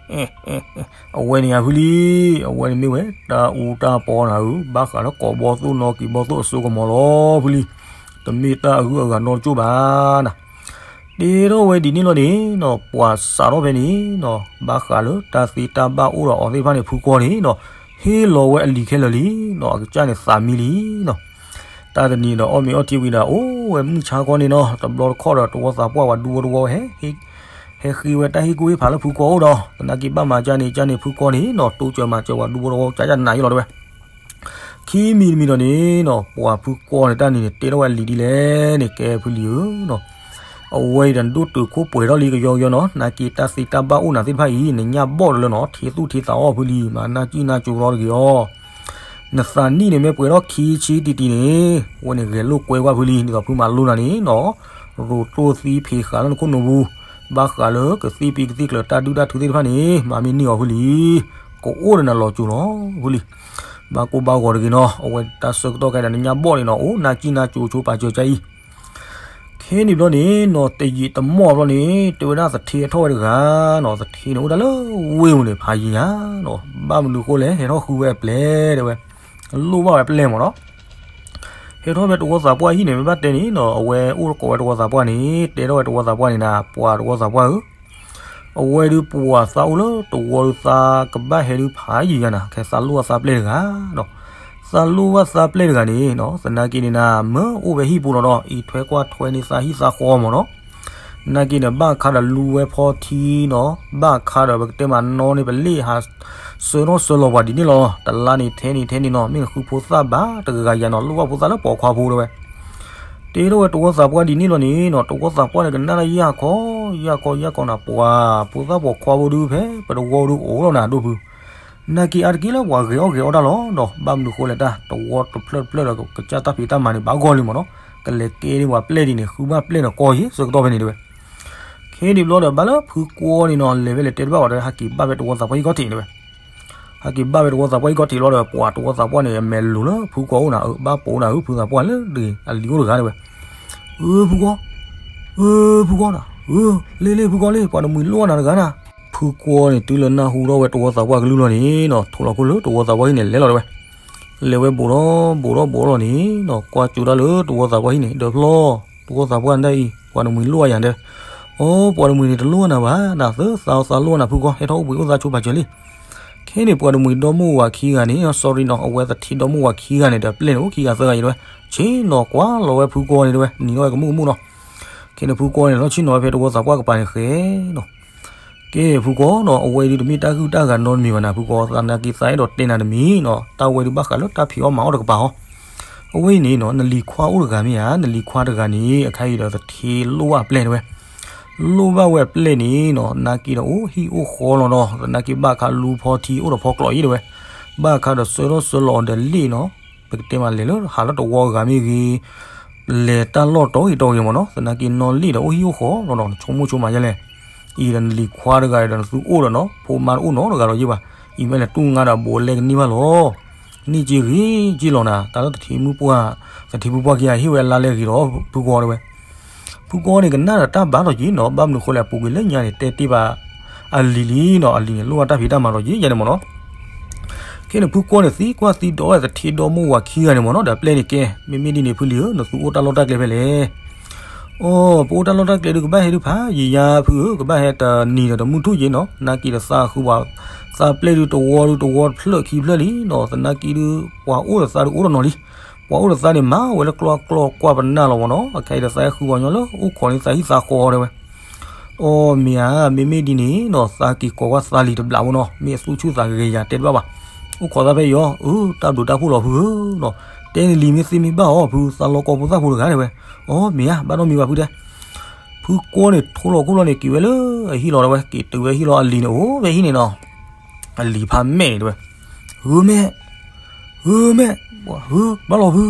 အဝဲန့ၣ်ဧါဖုလံ, အဝဲန့ၣ်မ့ၢ်ဝဲတၢ်အူတၢ်ပီနၤဧၢ, ဘၣ်ဃးလၢကိးဘီသိၣ်နီၢ်ကံၤဘီသိၣ်အစိကမီၤလီၤဖုလံ. တမ့ၢ်တၢ်အဂုၤအဂၤနီတကၠိၢ်ဘၣ်နၤ. တဲထီၣ်ဝဲဒ်န့ၣ်လီၤန့ၣ်နီၤ, ပှၤစးထီၣ်ဖဲန့ၣ်နီၤ, ဘၣ်ဃးလၢတၢ်သ့တၢ်ဘၣ်အိၣ်ဒီးအီၤသ့ၣ်တဖၣ်န့ၣ် ဖုကွီန့ၣ်နီၤ, ဟ့ၣ်လီၤဝဲအလံၤခဲလၢာ်လံနီၤ, အကစၢ်န့ၣ်သးမံလံနီၤ. တၢ်တနံၤဒီးအီၣ်မ့ၤအီထံဝံၤဒီး အိၣ်ဝဲမုၢ်ဆါခီန့ၣ်နီၤ, တဘျီတခီၣ်ဒီးတဝီသးပှၢ်ဝဲဒူဝီတဝီဟဲ ဟဲဃ့ဝဲတၢ်ဟ့ၣ်ကူၣ်ဟ့ၣ်ဖးလၢဖုကွီအိၣ်ဒီး သနာ်က့ဘၣ်မၤကၢန့ၣ် ကၢန့ၣ်ဖုကွီန့ၣ်နီၤ, တိစၢၤမၤစၢၤဝဲဒူဝီတဝီ ကၢယနၤယလီၤတဲဝဲ. ခံမံၤတမံၤဒီးန့ၣ်နီၤ, ပှၤဖုကွီန့ၣ်တၢ်န့ၣ်န့ၣ် တဲထီၣ်ဝဲလံၤဒ်လဲၣ်န့ၣ် ကဲဖုလံဧၢနီၤ. အဝဲအံၤဒီးနဒိၣ်တုာ်ခိၣ်ပှဲၤထီၣ်လံကယီကယီနီၤ, နာ်က့တၢ်သ့တၢ်ဘၣ်အိၣ်နၤသ့ၣ်တဖၣ်အံၤ နညၣ်ဘီၣ်တလၢနီၤ, ထံသူၣ်ထံသးအီၣ်ဖုလံ, မၤနၢ်ကံၣ်နၢ်ကၠိလီၤတဂ့ၤအီၤ. နသးနံၣ်န့ၣ်မ့ၢ်ပှဲၤထီၣ်ခံဆံတံၢ်တံၢ်န့ၣ်, အဝဲန့ၣ်ဂဲၤလိာ်ကွဲကွၢ်ဖုလံ, ဒ်သိးဖုမၤလိနၤန့ၣ်နီၤ, ရိၤတိၢ်သံဖံးဃာ်လၢနခိၣ်နူာ်ပူၤ, ဘၣ်ဃးလၢကသံၣ်ဖံးကသံၣ်ကျၢၤတၢ်ဒုၣ်တၢ်ထူသ့ၣ်တဖၣ်န့ၣ် မၤမ့ၢ်န့ၢ်အီၤဖုလံ, ကအိၣ်ဒီးနၤလီၤစိၤလီၤဖုလံ. ဘၣ်ကိၢ်ဘၣ်ဂီၤတဂ့ၤနီၤ, အဝဲတၢ်ဆၢကတီၢ်ခဲအံၤဒီးနညၣ်ဘီၣ်န့ၣ်နီၤ, အိၣ်နၢ်ကံၣ်နၢ်ကၠိဆိပာ်စၢၤကအံၤ ခဲန့ၣ်ဘျီန့ၣ်နီၤ, တယံာ်တမီၢ်ဘျီန့ၣ် တဲဝဲဒၣ်သထ့ဟဲထီၣ်ဝဲတဂၤနီၤ, သထ့န့ၣ်အိၣ်ဒၣ်လၢဝ့ၢ်ပူၤန့ၣ် ဖးယံၤညါနီၤ, ဘၣ်မနုၤဃိလဲၣ် ဟဲထီၣ်ဃုဝဲအပျဲၢ်တဲဝဲ, လိၣ်ဘၣ်ဝဲအပျဲၢ်မ့ၢ်နီၤ. ဟဲထီၣ်ဖဲတဝီသးပှၢ်ဟံၣ်န့ၣ် မ့ၢ်ဘၣ်တဲန့ၣ်နီၤ, အဝဲအိၣ်ကိးဝဲတဝီသးပှၢ်န့ၣ် တဲထီၣ်ဝဲတဝီသးပှၢ်န့ၣ်နၤ, ပှၤတဝီသးပှၢ်ဧၢ, အဝဲဒုးပှၤသးအိၣ်လၢတဝီဒုးသးကဘၣ်ဟဲဒုးဖးယံာ်ယၤနၤ ခဲသးလိၣ်ဘၣ်သးပျဲၢ်တဂၤဒီး သးလိၣ်ဘၣ်သးပျဲၢ်တဂၤန့ၣ်နီၤ သနာ်က့န့ၣ်နၤ မၢအိၣ်ဝဲဟံၣ်ပူၤလီၤဒီး အံးထွဲကွၢ်ထွဲန့ၢ်သးဟံၣ်သးဃီမ့ၢ်နီၤ နာ်က့ဒီး ဘၣ်ခါဒီးလူဝဲဖီထံနီၤ, ဘၣ်ခါဒီးပကတဲမးနီၢ်န့ၣ် ပလ့ၣ်ဟးဆၢထီၣ်ဆၢလီၤပှၤဒ်န့ၣ်လီၤ. တလါန့ၣ်ထဲန့ၣ်ထဲန့ၣ်နီၤ, မ့ၢ်နဃုဖိသၣ်ဘၣ်တဂၤဂၤယၤနီၤ, လိၣ်ဘၣ်ဖိသၣ်လၢပိာ်ခွါဖိတဲဝဲ. တ့ထီၣ်ဝဲတဝီသးပှၢ်ဒ်န့ၣ်လီၤန့ၣ်နီၤ, တဝီသးပှၢ်န့ၣ် ကနၣ်တၢ်ယၢ်ခီ, ယၢ်ခီယၢ်ခီနီၤ, ပှၤဖိသၣ်ပိာ်ခွါဖိဒုးဖဲပတဝီဒုးအိၣ်လီၤနၤဒိၣ်ဖု နာ်က့အါတက့ၢ်လၢပှၤဂဲၤအီၣ်ဂဲၤအီတၢ်လီၤဒီး ဘၣ်မနုၤဃိလဲၣ်တၢ် တဝီတဖျၢၣ်တဖျၢၣ်ဒီး ကစၢ်တၢ်ဖံးတၢ်မၤန့ၣ် ဘၣ်ဂီၢ်လံမ့ၢ်နီၤ, ကလဲၤကဲန့ၢ်ပှၤပျဲၢ်ဒ်န့ၣ် ဃုဘၣ်ပျဲၢ်ဒီးကီၢ်ယ့ၣ် ဆၢကတီၢ်ဖဲန့ၣ်တဲဝဲ. ခဲဒ်ဘျီဒီး ဘၣ်လၢဖုကွီန့ၣ်နီၤ လဲၤဖဲလဲၣ်တဲတဘၣ်ဘၣ်ဒီး ဟဲက့ၤဘၣ်ဖဲတဝီသးပှၢ်ဟံၣ်ခီၣ်ထံးတဲဝဲ. ဟဲက့ၤဘၣ်ဖဲတဝီသးပှၢ်ဟံၣ်ခီၣ်ထံးလီၤဒီး ပှၤတဝီသးပှၢ်န့ၣ် အမဲာ်လိၤလၢဖုကွီအိၣ်နၤ, အဘၣ်ပိာ်နၤဧၢ ဖုသးပှၢ်လၢဒ်အလံၤအိၣ်တဂၤတဲဝဲ. ဧၢ ဖုကွီ, ဧၢ ဖုကွီနၤ, ဧၢ လ့လ့ ဖုကွီလ့ ပှၤတမှံၤလိၣ်နၤတဂၤနၤ. ဖုကွီန့ၣ် တုၤလၢနၢ်ဟူထီၣ်ဝဲတဝီသးပှၢ်ကလုၢ်လီၤန့ၣ်နီၤ, ထိးလီၤခိၣ်လၢတဝီသးပှၢ်ဟံၣ်န့ၣ် လဲၤလီၤတဲဝဲ. လဲၤဝဲဘူးထီၣ်ဘူးထီၣ်ဘူးထီၣ်လီၤန့ၣ်နီၤ, ကွၢ်ကၠိတၢ်လၢတဝီသးပှၢ်ဟံၣ်န့ၣ် ဒီးဖျီ, တဝီသးပှၢ်ဒၣ်အံၤ ပှၤတမှံၤလိၣ်ယၤဒဲ. အိ ပှၤတမှံၤန့ၣ် တလိၣ်နၤဘၣ်နၤ, သၢသးသးလိၣ်နၤဖုကွီ, ဟဲထီၣ်အိၣ်ဘှံးအိၣ်သါဆိပာ်စၢၤလံ. ခဲန့ၣ် ပှၤတမှံၤဒီမိၢ်ဝၤခံဂၤန့ၣ် sorry နီၤ, အဝဲသထ့ဒီမိၢ်ဝၤခံဂၤန့ၣ်ဒီး ပျဲၢ်န့ၣ်အိၣ်ခံဂၤသၢဂၤအံၤတဲဝဲ, ဆ့ၣ်နီၤကွၢ်လီၤဝဲဖုကွီန့ၣ်တဲဝဲ, နံၤထီၣ်ဝဲကမူၣ်ကမူၣ်နီၤ. ခဲန့ၣ် ဖုကွီန့ၣ် လီၤဆ့ၣ်နီၤဝဲဖဲတဝီသးပှၢ်ကပၤန့ၣ်ဃဲနီၤ. ကဲ ဖုကွီနီၤ, အဝဲဒုးတမ့ၢ်တၢ်ဂုၢ်တၢ်ဂၤနီတမံၤဘၣ်နၤ ဖုကွီ, သနာ်က့သးအဲၣ်ဒိးတဲနၤတမံၤနီၤ, တၢ်ဝဲဒုးဘၣ်ဃးလၢတၢ်ဖံးအီၣ်မၤအီၣ်တကပၤဟီ. အဝဲအံၤန့ၣ်နီၤ နလံၤခွါအိၣ်တဂၤမ့ၢ်ဧါ, နလံၤခွါတဂၤန့ၣ် အခါအံၤဒီးသထ့လိၣ်ဘၣ်အပျဲၢ်တဲဝဲ. လိၣ်ဘၣ်ဝဲအပျဲၢ်န့ၣ်နီၤ, သနာ်က့ဒီးအိၣ်ဟံၣ်အိၣ်ဃီလီၤနီၤ, သနာ်က့ဘၣ်ခါလူဖီထံအိၣ်ဒီးဖီကျိးအံၤတဲဝဲ. ဘၣ်ခါဒီးဆၢထီၣ်ဆၢလီၤအီၤဒီးလ့ၣ်နီၤ, ပကတဲမးလဲၤလၢဟးလၢတဝီဂၤမ့ၢ်ဂ့ၤ, လဲၤတၢ်လီၢ်တီဂ့ၤတီဂ့ၤမ့ၢ်နီၤ, သနာ်က့နီၢ်လ့ၣ်ဒီးအိၣ်ဟံၣ်အိၣ်ဃီလီၤနီၤ, နဆိကမိၣ်ဆိကမးယဲလဲၣ်. အံၤဒီးနလံၤခွါတဂၤဒီးနသုအိၣ်ဒီးနီၤ, ဖိမါတအိၣ်နီတဂၤဒီးယ့ၢ်ဘၣ်, အံၤမ့ၢ်လဲၤတူၢ်ငါဒီးဘူးလဲကန့ၢ်ဘၣ်လီၤ. န့ၢ်က့ဂ့ၤက့လီၤနၤ, တၢ်လၢသထ့မုၣ်ပှၢ်, သထ့မုၣ်ပှၢ်ခံဂၤဟ့ၣ်ဝဲအလါလဲဂ့ၤဒီးဖုကွီတဲဝဲ. ဖုကွီန့ၣ် ကနၣ်ဒီးတၢ်ဘၣ်ထီၣ်က့နီၤ, ဘၣ်မနုၤဃိလဲၣ် အပူၤကွံာ်လၢညါန့ၣ် တဲတ့ၢ်ဘၣ်အလံၤလံနီၤ, အလံၤန့ၣ် လိၣ်ဘၣ်တၢ်ဖံးတၢ်မၤထီၣ်က့ယဲန့ၣ်မ့ၢ်နီၤ. ခဲန့ၣ် ဖုကွီန့ၣ် သံကွၢ်သံဒိးဝဲသထ့ဒီမိၢ်ဝၤခံဂၤန့ၣ်မ့ၢ်နီၤ, ဒီးပျဲၢ်န့ၣ်ကဲ, မ့မ့ၢ်ဒ်န့ၣ် ဖုလံၤဧၢ, နသုအိၣ်တၢ်လီၢ်တၢ်ကျဲဖဲလဲၣ်. အိ ပအိၣ်တၢ်လီၢ်တၢ်ကျဲဒုး ကဘၣ်ဟဲဒုးဖးယံာ်ယါဖုဧၢ, ကဘၣ်ဟဲတနံၤဒီးတမုၢ်ထူၣ်က့နီၤ, သနာ်က့ဒီးသးဃုပှၤ, သးပျဲၢ်ဒုးတဝီဒုးတဝီတဖျၢၣ်ခံဖျၢၣ်လံနီၤ, သနာ်က့ဒုး ပှၤအိၣ်ဒီးသးဒုးအိၣ်တနီၤလံ. ပှၤအိၣ်ဒီးသးန့ၣ် မၤဝဲလၢကျီကျီကွၢ်ပနၢ်လီၤမ့ၢ်နီၤ, အခဲအံၤဒီးသးဟဲဃုပှၤကညီလၢအိၣ်ခိးန့ၢ်သးဟံၣ်သးဃီတဲဝဲ. အိ မ့ၢ်ဧါ, မ့မ့ၢ်ဒ်န့ၣ်နီၤ, သးက့ၤကိးကွၢ်သးလံၤတဘျးဖိနီၤ, မ့ၢ်အသူၣ်ဆူၣ်သးဂဲၤယၤတဲတဘၣ်ဘၣ်. အိၣ်ခိးသးဖဲအံၤအီၤ, အၢ တၢ်ဘျုးတၢ်ဖှိၣ်လီၤဖုဧၢနီၤ, တဲနလံၤမ့ၢ်သ့မ့ၢ်ဘၣ်အီၤဖု, သးလီၤကီဖိသၣ်ဖိတဂၤတဲဝဲ. အိ မ့ၢ်ဧါ, ဘၣ်နီတမံၤဘၣ်ဖုတဲ. ဖုကွီန့ၣ် ထိလီၤခိၣ်လီၤန့ၣ် က့ၤဝဲလၢအဟံၣ်လီၤတဲဝဲ, က့ၤတုၤဝဲဟံၣ်လီၤအလံၤန့ၣ် အိၣ်ဝဲဟံၣ်န့ၣ်နီၤ, အလံၤဖးမဲာ်န့ၣ်တဲဝဲ. ဂုၤမဲာ် ဂုၤမဲာ်, ပှၤဂုၤ ဘၣ်လီၤဖု,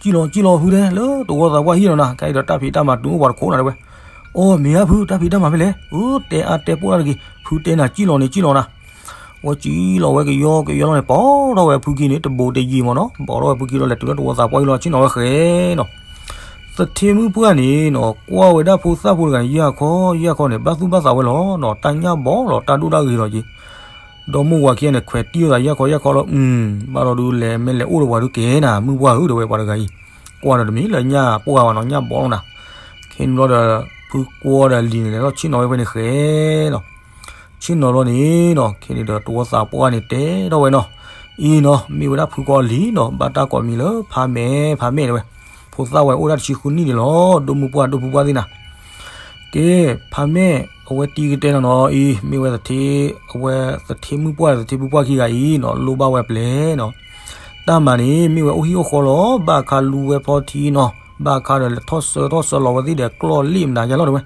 ကံၣ်လီၤကံၣ်လီၤဖုတဲ လၢတဝီသးပှၢ်ဟံၣ်လီၤနၤ, ခဲအံၤဒီးတၢ်ဖံးတၢ်မၤတုၤအိၣ်ပှၤတခိၣ်နၤတဲဝဲ. အိ မ့ၢ်ဧါဖု, တၢ်ဖံးတၢ်မၤဖဲလဲၣ်, အၢ တဲအါတဲပိၢ်တၢ်တဂ့ၤ, ဖုတဲနၤကံၣ်လီၤန့ၣ်ကံၣ်လီၤနၤ. ဝဲကံၣ်လီၤဝဲကယီကယီလီၤန့ၣ် ပိာ်ထီၣ်ဝဲဖုကံၢ်န့ၣ် တဘိးတယံာ်မ့ၢ်နီၤ, ပိာ်ထီၣ်ဝဲဖုကံၢ်လီၤ လဲၤတုၤလၢတဝီသးပှၢ်ဟံၣ်လီၤ ဆ့ၣ်နီၤဝဲဃဲနီၤ. သထ့မုၣ်ပှၢ်န့ၣ်နီၤ ကွၢ်ဝဲဒၣ်ဖိသၣ်ဖိတဂၤန့ၣ် ယၢ်ခီယၢ်ခီန့ၣ် ဘၣ်သူၣ်ဘၣ်သးဝဲလီၤနီၤ, တၢ်ညၣ်ဘီလီၤ တၢ်ဒိၣ်တၢ်ဂ့ၤလီၤက့ၤ ဒီမိၢ်ဝၤခံဂၤန့ၣ် ခွဲးတံၢ်ဝဲသးယၢ်ခီယၢ်ခီလီၤ, ဘၣ်ဒီးဒုးလဲၤမ့ၢ်လဲၤအိၣ်ဒီးပှၤဒုးကဲနၤ မုၣ်ပှၢ်ဧၢ တဲဝဲပှၤတဂၤအံၤ, ကွၢ်ဒီးတမ့ၢ်လၢညၣ်ပှၢ်ဘၣ်နီၤ ညၣ်ဘီလီၤနၤ. ခဲန့ၣ်ဘျီဒီး ဖုကွီဒီးလံၤန့ၣ် လဲၤထီၣ်ဆ့ၣ်နီၤဝဲဖဲန့ၣ်ဃဲလီၤ. ဆ့ၣ်နီၤလီၤန့ၣ်နီၤ ခဲန့ၣ်ဒီးတဝီသးပှၢ်န့ၣ်တဲထီၣ်ဝဲနီၤ, အံၤနီၤ မ့ၢ်ဝဲဒၣ်ဖုကွီလံၤနီၤ ဘၣ်တၢ်ကိးမံၤလၢဖးမဲာ် ဖးမဲာ်တဲဝဲ, ဖိသၣ်ဝဲအိၣ်ဒၣ်တဆံဃုနံၣ်န့ၣ်လီၤ ဒိၣ်မုၣ်ပှၢ်ဒိၣ်ဖုပှၢ်သ့ၣ်နၤ ကဲ ဖးမဲာ် အဝဲတံၤကတဲနၤနီၤအံၤ မ့ၢ်ဝဲသထ့ အဝဲသထ့မုၣ်ပှၢ် သထ့ဖုပှၢ်ခံဂၤအံၤနီၤ လိၣ်ဘၣ်ဝဲပျဲၢ်နီၤ, တၢ်မၤန့ၣ် မ့ၢ်ဝဲအိၣ်ဟံၣ်အိၣ်ဃီလီၤ ဘၣ်ခါလူဝဲဖီထံနီၤ, ဘၣ်ခါဒီးလဲၤထီၣ်ဆၢထီၣ်ဆၢလီၤဝဲသ့ၣ်ဒီးကျီၢ်လ့ၣ်မနုၤယါလီၤတဲဝဲ,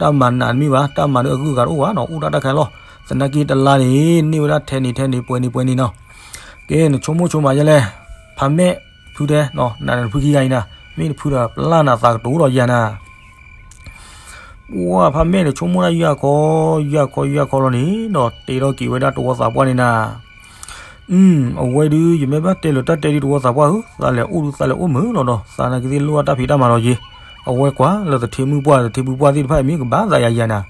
တၢ်မၤနးတမ့ၢ်ဘၣ် တၢ်မၤဒုးအဂုၤအဂၤတအိၣ်ဘၣ်နီၤ အိၣ်ဒၣ်တၢ်ခါလီၤ, သနာ်က့တလါန့ၣ် န့ၢ်ဝဲဒၣ်ထဲန့ၣ်ထဲန့ၣ် ပှဲၤန့ၣ်ပှဲၤန့ၣ်နီၤ, ကဲ နဆိကမိၣ်ဆိကမးယဲလဲၣ်, ဖးမဲာ် ဖုတဲနီၤ နနဖုခံဂၤအံၤနၤ မ့ၢ်နဖုဒီးပျၢ်နၤသးကတိၤဒီးယၤနၤ ပှၢ်ဖးမဲာ်န့ၣ် ဆိကမိၣ်ဒၣ်ယၢ်ခီ ယၢ်ခီ ယၢ်ခီလီၤန့ၣ်နီၤ တဲထီၣ်က့ၤဝဲဒၣ်တဝီသးပှၢ်န့ၣ်နၤ, အဝဲဒုး ယမ့ၢ်ဘၣ်တဲလၢတၢ်တဲဒုးတဝီသးပှၢ်ဧၢ, သးလဲၤအိၣ်ဒုးသးလဲၤအိၣ်မုာ်လီၤဒီး သးနာ်က့သ့ၣ်လိၣ်ဘၣ်တၢ်ဖံးတၢ်မၤလီၤက့ၤ, အဝဲကွၢ်လၢသထ့မုၣ်ပှၢ် သထ့ဖုပှၢ်သ့ၣ်တဖၣ်အံၤမ့ၢ်ကဘၣ်သးယၤယၤနၤ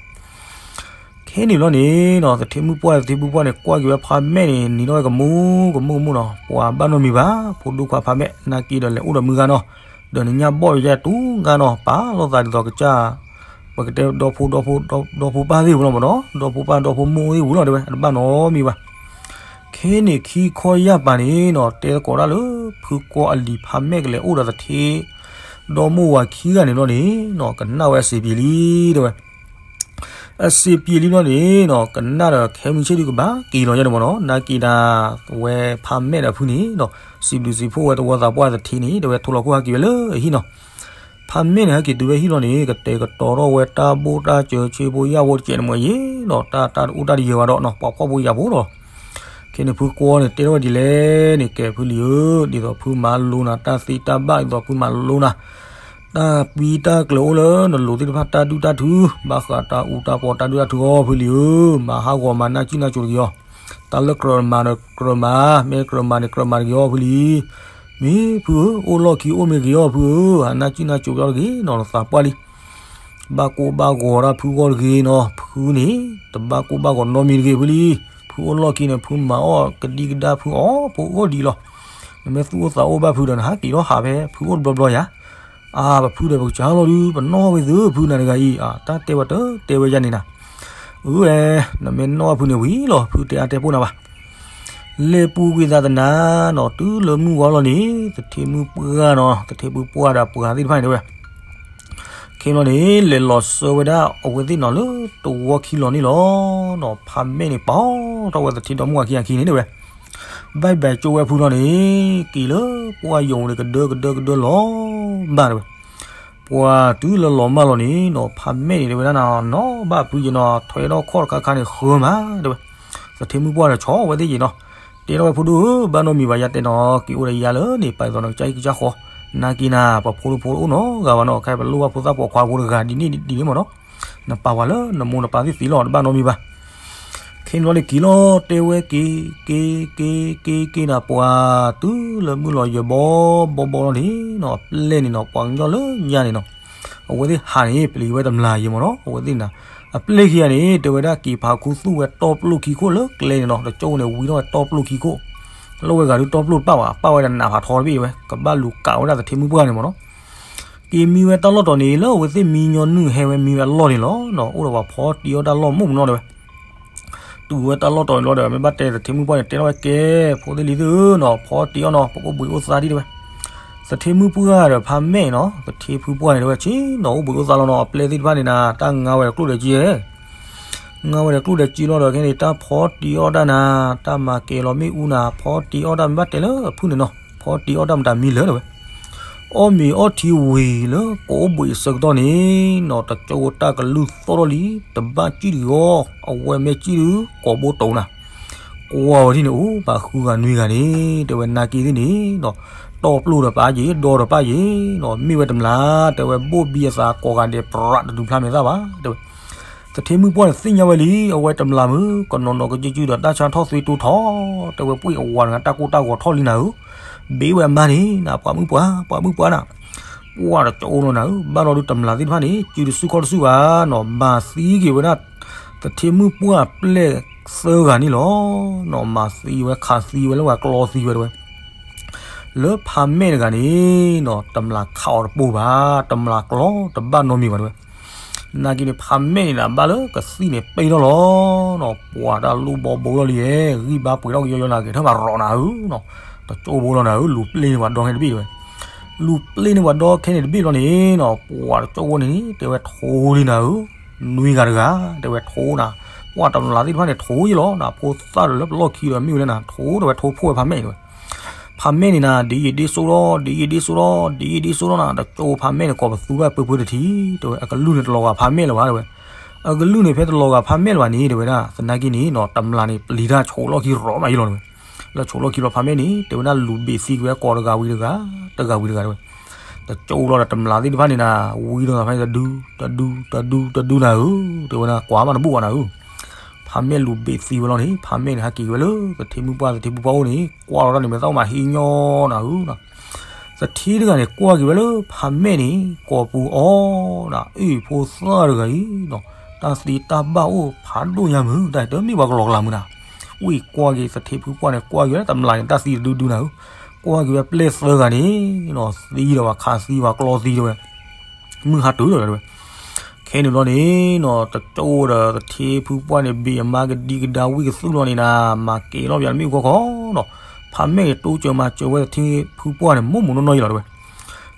ခဲန့ၣ်ဘျီန့ၣ်နီၤ သထ့မုၣ်ပှၢ် သထ့ဖုပှၢ်န့ၣ် ကွၢ်က့ၤဝဲဖးမဲာ်န့ၣ် နံၤထီၣ်ဝဲကမူကမူကမူနီၤ, ပှၤဘၣ်နီတမံၤဘၣ် ဖိဒိၣ်ခွါဖးမဲာ် နာ်က့ဒီးလဲၤအိၣ်ဒီးမုၢ်ဂၤနီၤ, ဒီးနညၣ်ဘီၣ်ယဲတူၢ်ဂၤနီၤ ပာ်လီၤသးဒ်သိးကစၢ် ပကတဲဒီဖိ ဒီဖိပၢ်သ့ၣ်ပူၤလီၤမ့ၢ်နီၤ, ဒီဖိပၢ်ဒီဖိမိၢ်သ့ၣ်ပူၤလီၤ တဲဝဲ အတဘၣ်နီတမံၤဘၣ်. ခဲန့ၣ်ခံခီယၢ်ပၤန့ၣ်နီၤ တဲသကိးတၢ်လၢ ဖုကွီအလံၤဖးမဲာ်ကလဲၤအိၣ်ဒီးသထ့ ဒီမိၢ်ဝၤခံဂၤန့ၣ်လီၤန့ၣ်နီၤ ကနၣ်ဝဲအစံးပံၤလံ တဲဝဲ အစံးပံၤလံလီၤန့ၣ်နီၤ ကနၣ်ဒီးခဲမုၢ်ဆ့ၣ်ဒုကဘၣ်က့ၤလီၤယါန့ၣ်မ့ၢ်နီၤ, နာ်က့ၤဒၣ်ဝဲဖးမဲာ်ဒီးဖုန့ၣ်နီၤ စံးဘျုးစံးဖှိၣ်ဝဲတဝီသးပှၢ်သထ့န့ၣ် တဲဝဲထိလီၤခိၣ်ဟဲက့ၤဝဲလၢအဟံၣ်နီၤ. ဖးမဲာ်န့ၣ် ဟဲက့ၤတုၤဝဲဟံၣ်လီၤန့ၣ် ကတဲာ်ကတီၤထီၣ်ဝဲတၢ်ဘိၣ်တၢ်စၢၤ ဆ့ဖိယာ်ဖိတကဲးန့ၣ်မ့ၢ်ယဲနီၤ တၢ်တအိၣ်တၢ်တယၢၤဘၣ်ဒီးနီၤ ပှၤဖှီၣ်ဖိယာ်ဖိလီၤ. ခဲန့ၣ်ဖုကွီန့ၣ် တဲထီၣ်ဝဲဒ်လဲၣ်န့ၣ် ကဲဖုလံၤဧၢ, ဒ်သိးဖုမၤလိနၤတၢ်သ့တၢ်ဘၣ် ဒ်သိးဖုမၤလိနၤ တၢ်ပံတၢ်ကျၢၤအိၣ်လၢနလိၤသ့ၣ်တဖၣ်တၢ်ဒုၣ်တၢ်ထု ဘၣ်ဃးတၢ်အူတၢ်ပီတၢ်ဒုၣ်တၢ်ထုအီၤ ဖုလံၤဧၢ, မၤဟးဂီၤမၤနၢ်စံၣ်နၢ်စိၤတဂ့ၤအီၤ, တၢ်လၢကြၢးမၤဒီးကြၢးမၤ, မ့ၢ်ကြၢးမၤန့ၣ်ကြၢးမၤတဂ့ၤအီၤ ဖုလံၤ, မ့ၢ်ဖုဧၢ, အိၣ်လီၢ်ခံအိၣ်မ့ၢ်ဂ့ၤအီၤ ဖုဧၢ, ဟးနၢ်စံၣ်နၢ်စိၤပျီတဂ့ၤနီၤ နသးပှၢ်လံ ဘၣ်ကိၢ်ဘၣ်ဂီၤတၢ်ဖုဂီၢ်တဂ့ၤနီၤ, ဖုန့ၣ် တဘၣ်ကိၢ်ဘၣ်ဂီၤနီတမံၤတဂ့ၤ ဖုလံၤ, ဖုအိၣ်လီၢ်ခံန့ၣ် ဖုမၤအီၣ်ကဒံကဒါဖုအီၣ်ဖိအီၣ်ဒံးလီၤ, နမ့ၢ်သူၣ်အိၣ်သးအိၣ်ဘၣ်ဖုဒီး နဟးက့ၤထီၣ်ဟးဖဲဖုအိၣ်တဘျီဘျီယၤ, အါ ပဖုဒီးပကစၢ်လီၤဒုး ပနီၣ်ဝဲသု ဖုနၤတဂၤအံၤ အတၢ်တဲဝဲတတဲဝဲယၤန့ၣ်နၤ, အၢ နမ့ၢ်နီၣ်ဖုန့ၣ်ဝံၤလီၤ ဖုတဲအါတဲပိၢ်နၤဘၣ် လဲၤပူၤကွံာ်သးသနၤနီၤ တုၤလၢမုၢ်ဂီၤလီၤန့ၣ် သထ့မုၢ်ပှၢ်နီၤ သထ့မုၢ်ပှၢ်ဒီးပှၤသ့ၣ်တဖၣ်န့ၣ်တဲဝဲ, ခဲလီၤန့ၣ် လဲၤလီၤဆှၢဝဲဒၣ်အဝဲသ့ၣ်နီၤလၢတဝီခံလီၤန့ၣ်လီၤနီၤ, ဖးမဲာ်န့ၣ်ပာ်ထီၣ်ဝဲသထ့ဒီမုၢ်ဝၤခံဂၤခံန့ၣ်တဲဝဲ, ဘၣ်ဘၣ်ကၠိဝဲဖုလီၤန့ၣ် က့ၤလၢပှၢ်ယိာ်န့ၣ် ကဒၢကဒၢကဒၢလီၤဘၣ်တဲဝဲ ပှၤတုၤလၢလီၤမၢ်လီၤန့ၣ်နီၤ ဖးမဲာ်န့ၣ်တဲဝဲဒၣ်နၤ နီၢ်ဘၣ်ဖုယနီၤ ထွဲထီၣ်ခီၣ်တခါခါန့ၣ်ဃၢမးတဲဝဲ, သထ့မုၢ်ပှၢ်ဒီးဆီဝဲသ့ၣ်ယံၤနီၤ, တဲထီၣ်ဝဲဖိဒိၣ်ဧၢ ဘၣ်နီတမံၤဘၣ် ယတဲနီၤ က့ၤအိၣ်ဒီးယၤလၢန့ၣ် ပာ်သီးနကစၢ်ဟံၣ်ကစၢ်ဃီ, နာ်က့ၤနၤ ပဖိဒိၣ်ဖိအိၣ်နီတဂၤဘၣ်နီၤ ခဲပလိၣ်ဘၣ်ဖိသၣ်ပိာ်ခွါဖိတဂၤဒ်န့ၣ်ဒ်န့ၣ်မ့ၢ်နီၤ, နပာ်ပှၤလၢနမိၢ်နပၢ်သ့ၣ်သ့လီၤ တဘၣ်နီတမံၤဘၣ် ခဲန့ၣ်လီၤန့ၣ်က့ၤလီၤ တဲဝဲက့ၤ က့ၤ က့ၤ က့ၤ က့ၤနၤ ပှၤတုၤလၢမုၢ်လီၤယၢၤဘီဘီဘီလီၤန့ၣ်နီၤ အပျဲၢ်န့ၣ်နီၤ ပှၤကညီလၢညါန့ၣ်နီၤ အဝဲသ့ၣ်ဟးန့ၣ် ပျံၤဝဲတမျၢ်ယံၤမ့ၢ်နီၤ အဝဲသ့ၣ်န့ၣ် အပျဲၢ်ခံဂၤန့ၣ် တဲဝဲဒၣ်က့ၤဖးခူသူၣ်ဝဲတီပျိၢ်ခံခိၣ်လၢကျဲန့ၣ်နီၤ တကၠိန့ၣ် ဝံထီၣ်ဝဲတီပျိၢ်ခံခိၣ် လၢဝဲဂၤဒုးတီပျိၢ်တပၣ်ဘၣ် ပၣ်ဝဲဒၣ်နးဖးထီတဘ့ၣ်ဝဲ ကဘၣ်လူၤကးဝဲဒၣ်သထ့မုၢ်ပှၢ်န့ၣ်မ့ၢ်နီၤ က့ၤမံဝဲတၢ်လီၢ်တီၤန့ၣ် လၢအဝဲသ့ၣ်မံညီနုၢ်ဟဲဝဲမံဝဲအလီၢ်န့ၣ်လီၤနီၤ အိၣ်ဒီးပှၤဖီတံၢ်အီၣ်တၢ်လီၢ်မုၢ်မနီၤတဲဝဲ တုၤဝဲတၢ်လီၢ်တီၤန့ၣ်လီၤဒီး မ့ၢ်ဘၣ်တဲသထ့မုၢ်ပှၢ်န့ၣ် တဲထီၣ်ဝဲကဲ ဖိသ့ၣ်လံၤသ့ၣ်ဧၢနီၤ ဖီတံၢ်အီၣ်နီၤ ပကအိၣ်ဘှံးအိၣ်သါဒံးတဲဝဲ သထ့မုၢ်ပှၢ်ဒီးဖးမဲာ်နီၤ သထ့ဖုပှၢ်န့ၣ်တဲဝဲ ဆ့ၣ်နီၤ အိၣ်ဘှံးအိၣ်သါလီၤနီၤ အပျဲၢ်သ့ၣ်တဖၣ်န့ၣ်နၤ တၢ်ငါဝဲဒီးကျိၣ်ဒီးစ့ ငါဝဲဒီးကျိၣ်ဒီးစ့လီၤဒီး ခဲန့ၣ် တၢ်ဖီတံၢ်အီၣ်တၢ်နၤ တၢ်မၤကဲၤလီၤမ့ၣ်အူနၤ ဖီတံၢ်အီၣ်တၢ်မ့ၢ်ဘၣ်တဲလၢဖုန့ၣ်နီၤ ဖီတံၢ်အီၣ်တၢ်မတၤမံလၢာ်တဲဝဲ အီၣ်မ့ၤအီထံဝံၤလၢကအိၣ်ဘှံးအဆၢကတီၢ်န့ၣ်နီၤ တကၠိတၢ်ကလုၢ်သီၣ်ထီၣ်လံ တဘၣ်စံၣ်တဂ့ၤအီၤ အဝဲမ့ၢ်စံၣ်ဒုး ကိာ်ဘိတိၤနၤ ကွၢ်ဝဲဒ်န့ၣ် အိၣ်ဘၣ်ဃုဂၤနွံဂၤန့ၣ် တဲဝဲနာ်က့သ့ၣ်န့ၣ်နီၤ တီပျိၢ်ဒီးပာ်ယ့ၤ ဒီဒီးပာ်ယ့ၤနီၤ မ့ၢ်ဝဲတမျၢ် တဲဝဲဘိၣ်ဘံအသးကိးဂၤဒဲး ပြးတဒုဖျါမဲာ်သၣ်ဘၣ် တဲဝဲ သထ့မုၢ်ပှၢ်န့ၣ်သ့ၣ်ညါဝဲလံ အဝဲတမျၢ်မုၢ် ကနီၤနီၤကစၢ်ကစၢ်ဒီးတၢ်ဆါထီၣ်သွံတိထီၣ် တဲဝဲပှ့ၤအဝၤတဂၤတၢ်ကိၢ်တၢ်ဂီၤထီၣ်လံနၤဧၢ ဘ့ဝဲအမါန့ၣ်နၤ ပှၤမုၣ်ပှၢ် ပှၤမုၣ်ပှၢ်နၤ ပှၢ်တကၠိလီၤနၤဧၢ ဘၣ်ဒီးဒုးတမျၢ်သ့ၣ်တဖၣ်န့ၣ် စုတစုခီၣ်တစုဘၣ်နီၤ မၤသံက့ၤဝဲဒၣ် သထ့မုၢ်ပှၢ်အပျဲၢ်သၢဂၤန့ၣ်လီၤနီၤ မၤသံဝဲခးသံဝဲလၢဝဲကျီသံဝဲတဲဝဲ လၢဖးမဲာ်တဂၤန့ၣ်နီၤ တမျၢ်ခးအီၤတပိၢ်ဘၣ် တမျၢ်ကျီတဘၣ်နီတမံၤဘၣ်တဲဝဲ နာ်က့န့ၣ် ဖးမဲာ်န့ၣ်နၤ ဘၣ်လၢကသံၣ်န့ၣ်ပ့ၢ်ထီၣ်လီၤနီၤ ပှၤတၢ်လူၢ်ဘီဘိလီၤလံ ဂံၢ်ဘါပှဲၤထီၣ်ကယီယီနၤ ကဲထီၣ်မးရီးနၤဧၢနီၤ တကၠိဘိလီၤနၤဧၢ လူၤပျ့ၤန့ၢ်ပှၤဒီခဲန့ၣ်တဘ့ၣ်တဲဝဲ လူၤပျ့ၤန့ၢ်ပှၤဒီခဲန့ၣ်တဘ့ၣ်လီၤန့ၣ်နီၤ ပှၤတကၠိဘိန့ၣ် တဲဝဲထိလံနၤဧၢ နွံဂၤတဂၤ တဲဝဲထိနၤ ပှၤတမျၢ်သ့ၣ်တဖၣ်န့ၣ် ထိယ့ၣ်လီၤနၤ ဖိသၣ်ဒီးလၢပလီၢ်ခံဒီးမ့ၢ်ဝဲလၢနၤ ထိတဲဝဲထိဖှိၣ်ဝဲဖးမဲာ်တဲဝဲ ဖးမဲာ်န့ၣ်နၤ ဒ်ယံာ်ဒ့စိဒီး ဒ်ယံာ်ဒ့စိဒီး ဒ်ယံာ်ဒ့စိဒီးနၤ တကၠိဖးမဲာ်န့ၣ် ကိးပသူဘၣ်ပၢပၢတထံၣ် တဲဝဲ အကလုၢ်န့ၣ်တလီၤဂာ်ဖးမဲာ်လၢၤဘၣ်တဲဝဲ အကလုၢ်န့ၣ်ဖဲတလီၤဂာ်ဖးမဲာ်လၢၤဘၣ်န့ၣ် တဲဝဲဒၣ် သနာ်က့န့ၣ်နီၤ တမျၢ်န့ၣ် ပျံၤတၢ်ဆိးလီၢ်ခံရီးမးယ့ၣ်လီၤတဲဝဲ လၢဆိးလီၢ်ခံလီၤဖးမဲာ်န့ၣ် တဲဝဲဒၣ်လူၤဘ့ၣ်သံက့ၤဝဲကိးတဂၤဝံၤတဂၤ တဂၤဝံၤတဂၤတဲဝဲ တကၠိလီၤဒီးတမျၢ်သ့ၣ်တဖၣ်န့ၣ်နၤ ဝံဒီးဖဲတဒု တဒု တဒု တဒုနၤဧၢ တဲဝဲဒၣ်ကွၢ်မးတဘူၣ်ဘၣ်နၤဧၢ ဖးမဲာ်လူၤဘ့ၣ်သံဝဲလီၤန့ၣ် ဖးမဲာ်န့ၣ် ဟဲက့ၤဝဲလၢ သထ့မုၢ်ပှၢ် သထ့မုၢ်ပှၢ်အိၣ်န့ၣ် ကွၢ်လီၤတၢ်န့ၣ် မဲာ်သၣ်မးဟံးညီနၤဧၢ သထ့တဂၤန့ၣ် ကွၢ်က့ၤဝဲလၢ ဖးမဲာ်န့ၣ် ကိးပူၤအီၤနၤ အ့ၣ်ဖိသၣ်တဂၤအံၤနီၤ တၢ်သ့တၢ်ဘၣ်အိၣ်ဖးဒိၣ်ညါမုၢ် တၢ်တမ့ၢ်ပှၤကလီၤကလၤမုၢ်နၤ ဝံၢ်ကွၢ်က့ၤ သထ့ဖုပှၢ်န့ၣ် ကွၢ်က့ၤဝဲ တမျၢ်န့ၣ် တၢ်သံတဒုဒုနၤဧၢ ကွၢ်က့ၤဝဲပျဲၢ်သၢဂၤန့ၣ်နီၤ သံဒီးပှၤခးသံပှၤကျီသံတဲဝဲ မုၢ်ဟါတုၤလီၤတဲဝဲ ခဲန့ၣ်ဘျီန့ၣ်နီၤ တကၠိဒီးသထ့ဖုပှၢ်န့ၣ် ဘ့ၣ်အမါကဒံကဒါဝံၣ်ကသူလီၤန့ၣ်နၤ, မၤကဲၤလီၤပယီၤတမ့ၢ်အူခီခီနီၤ, ဖးမဲာ်န့ၣ်တိစၢၤမၤစၢၤဝဲသထ့ဖုပှၢ်န့ၣ် မိၢ်မိၢ်နီၢ်နီၢ်အံၤလီၤတဲဝဲ.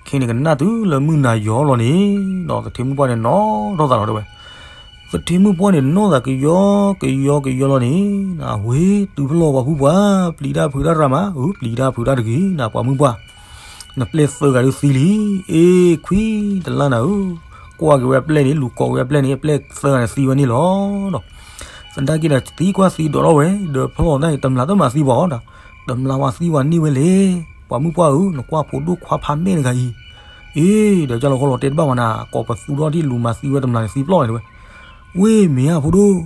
ခဲန့ၣ်ကနၣ်တုၤလၢမုၢ်နၤယီၤလီၤန့ၣ်နီၤ သထ့မုၣ်ပှၢ်န့ၣ်နီၣ်ထီၣ်သးလီၤတဲဝဲ. သထ့မုၣ်ပှၢ်န့ၣ်နီၣ်သးကယီကယီကယီလီၤန့ၣ် ဝ့ၢ်တုၤဖဲလီၤပှၤဖုပှၢ် ပျံၤတၢ်ဖုးတၢ်ရၤမး အၢ ပျံၤတၢ်ဖုးတၢ်တဂ့ၤနၤ ပှၤမုၣ်ပှၢ် နပျဲၢ်သၢဂၤဒုးသံလံ, အ့ ခွံတလါနၤဧၢ, ကွၢ်က့ၤဝဲအပျဲၢ်န့ၣ် လူၤကိးက့ၤဝဲအပျဲၢ်န့ၣ် အပျဲၢ်သၢဂၤန့ၣ်သံဝဲန့ၣ်လီၤ. သနာ်က့ဒီးသံကွၢ်သံဒိးထီၣ်ဝဲ ဒီးဖဲလီၤတၢ်န့ၣ် တမျာ်တမၤသံပှၤအီၤဒီး, တမျာ်ဝဲသံပှၤန့ၢ်ဝဲလဲၣ်, ပှၤမုၣ်ပှၢ်ဧၢ နကွၢ်ဖိဒိၣ်ခွါဖးမဲာ်တဂၤအံၤ, အ့ ဒီးကၢ်လီၤခီလီၤတဲတဘၣ်ဝဲနၤ ကိးပသူထီၣ်ဒ်လူၤမၤသံဝဲတမျာ်န့ၣ်သံပျီၢ်န့ၣ်တဲဝဲ. ဝ့ၢ်မ့ၢ်ဧါဖိဒိၣ်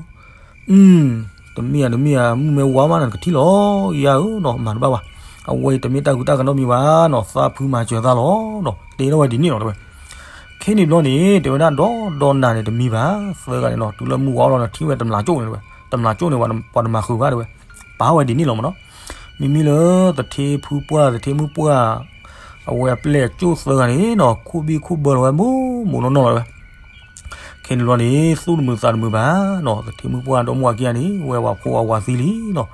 တမ့ၢ်ဧါတမ့ၢ်ဧါ မုၢ်မ့ၢ်ဝါမးနကထံၣ်လီၤ ယၤဧၢနီၤ မၤတဘၣ်ဘၣ်, အဝဲအံၤတမ့ၢ်တၢ်ဂုၤတၢ်ဂၤနီတမံၤဘၣ်နီၤ သးဖုမၤစၢၤသးလီၤနီၤ တဲထီၣ်ဝဲဒ်န့ၣ်လီၤတဲဝဲ. ခဲန့ၣ်ဘျီန့ၣ် တဲဝဲဒၣ်ဒီဒီနၤန့ၣ်တမံၤဘၣ် သၢဂၤန့ၣ်နီၤ တုၤလၢမုၢ်ဝါလီၤန့ၣ် ထံၣ်ဝဲတမျာ်ကၠိၣ်န့ၣ်တဲဝဲ, တမျာ်ကၠိၣ်န့ၣ် ပှၤတမၤဃုာ်ဘၣ်တဲဝဲ, ပာ်ဝဲဒ်န့ၣ်လီၤမ့ၢ်နီၤ. မ့မ့ၢ်လၢသထ့ဖုပှၢ် သထ့မုၣ်ပှၢ် အဝဲအပျဲၢ်အကၠိၣ်သၢဂၤန့ၣ်နီၤ ခိၣ်ဘံၣ်ခိၣ်ဘၢလီၤဝဲမိၢ်မိၢ်နီၢ်နီၢ်လီၤတဲဝဲ. ခဲန့ၣ်ဘျီန့ၣ် သူၣ်တမုာ်သးတမုာ်ဘၣ်နီၤ သထ့မုၣ်ပှၢ်ဒီမါဝၤခံဂၤန့ၣ် ဝဲပှၤဖိအဝၤသံလံနီၤ,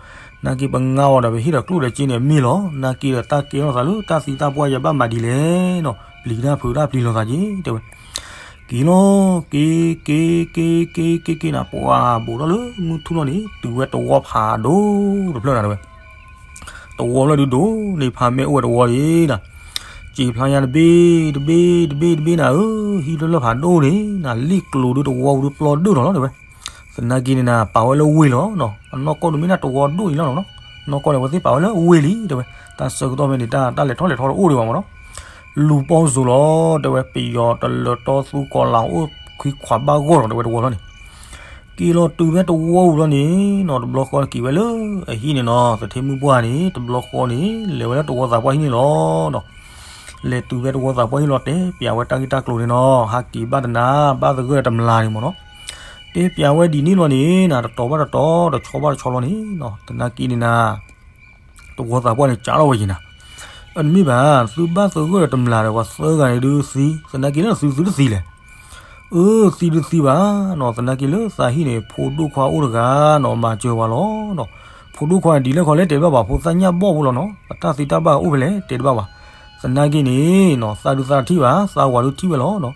နာ်က့ပငါအီၤဒီးပဟ့ၣ်ဒီးကျိၣ်ဒီးစ့န့ၣ်အမ့ၢ်လီၤ, နာ်က့ဒီးတၢ်ကဲထီၣ်သးလၢတၢ်သံတၢ်ပှၢ်ယဘၣ်မၤဒ်လဲၣ်နီၤ ပျံၤတၢ်ဖုးတၢ်ပျံၤလိာ်သးက့ၤတဲဝဲ. က့ၤလီၤ က့ၤ က့ၤ က့ၤ က့ၤ က့ၤ က့ၤ က့ၤနၤ ပှၤဘူးထီၣ်လၢမုၢ်ထူၣ်လီၤန့ၣ် တုၤဝဲတဝီဖးဒိၣ်တဖျၢၣ်နၤတဲဝဲ. တဝီဖျၢၣ်ဒုးဒိၣ်န့ၣ် ဖးမဲာ်အိၣ်ဝဲတဝီဒၣ်, စံာ်ဖျါညါတဘ့ၣ် တဘ့ၣ် တဘ့ၣ် တဘ့ၣ်နၤဧၢ, ဟံၣ်တဖျၢၣ်ဖးဒိၣ်န့ၣ်နၤ လံာ်ကျိၤဒုးတဝီပူၤဒုးပျီဒိၣ်ထီၣ်လီၤတဲဝဲ. သနာ်က့န့ၣ်နၤ ပာ်ဝဲလၢဝ့ၢ်လီၤနီၤ, အနီၢ်ကီၢ်ဒုးမ့ၢ်ဒၣ်တဝီဒိၣ်အံၤလီၤနီၤ, နီၢ်ကီၢ်န့ၣ် အဝဲသ့ၣ်ပာ်ဝဲလၢဝ့ၢ်လံတဲဝဲ. တၢ်ဆၢကတီၢ်ဖဲန့ၣ် တၢ် တၢ်လဲၤထီၣ်လဲၤထီတအိၣ်ဒံးဘၣ်မ့ၢ်နီၤ, လူၤပီၢ်စိၤလီၤတဲဝဲ, ပယီၤတလၢတီသူကီၤလၤအိၣ်ခွံခွးဘၣ်ဂီၢ်လီၤတဲဝဲတဝီဖျၢၣ်န့ၣ် က့ၤလီၤတုၤဖဲတဝီပူၤလီၤန့ၣ်နီၤ, တဘျီဃီန့ၣ်က့ၤဝဲလၢအဟံၣ်န့ၣ်နီၤ, သထ့မုၣ်ပှၢ်န့ၣ် တဘျီဃီန့ၣ် လဲၤဝဲလၢတဝီသးပှၢ်ဟံၣ်န့ၣ်လီၤနီၤ. လဲၤတုၤဖဲတဝီသးပှၢ်ဟံၣ်လီၤ တဲပျးဝဲတၢ်ဂ့ၢ်တၢ်ကျိၤန့ၣ်နီၤ, ဟးက့ၤဘၣ်တနၤ ဘၣ်သဂၢၢ်တမျၢ်န့ၣ်မ့ၢ်နီၤ. တဲပျးဝဲဒ်န့ၣ်လီၤန့ၣ်နၤ, တတီၤဘၣ်တတီၤ တဆီဘၣ်တဆီလီၤန့ၣ်နီၤ, သနာ်က့န့ၣ်နၤ တဝီသးပှၢ်န့ၣ် ကးထီၣ်ဝဲက့ၤနၤ, အၢ တမ့ၢ်ဘၣ်, သုဘၣ်သဂၢၢ်ဒီးတမျၢ်ဒီး ပှၤသၢဂၤန့ၣ်ဒုးသံ, သနာ်က့လၢသု သုတသံလဲၣ်. အၢ သံဒုးသံဘၣ်နီၤ, သနာ်က့လၢသးဟံၣ်န့ၣ် ဖိဒိၣ်ခွါအိၣ်တဂၤနီၤ, မၤစၢၤပှၤလီၤနီၤ. ဖိဒိၣ်ခွါန့ၣ် ဒ်လဲၣ်ခီလဲၣ်တဲတဘၣ်ဘၣ်, ဖိသၣ်ညၣ်ဘီၣ်ဖိလီၤနီၤ, အတၢ်သံတၢ်ဘၣ်အိၣ်ဖဲလဲၣ်တဲတဘၣ်ဘၣ်. သနာ်က့န့ၣ်နီၤ သးဒုးသးထံၣ်ဘၣ်, သးဝၤဒုးထံၣ်ဝဲလီၤနီၤ.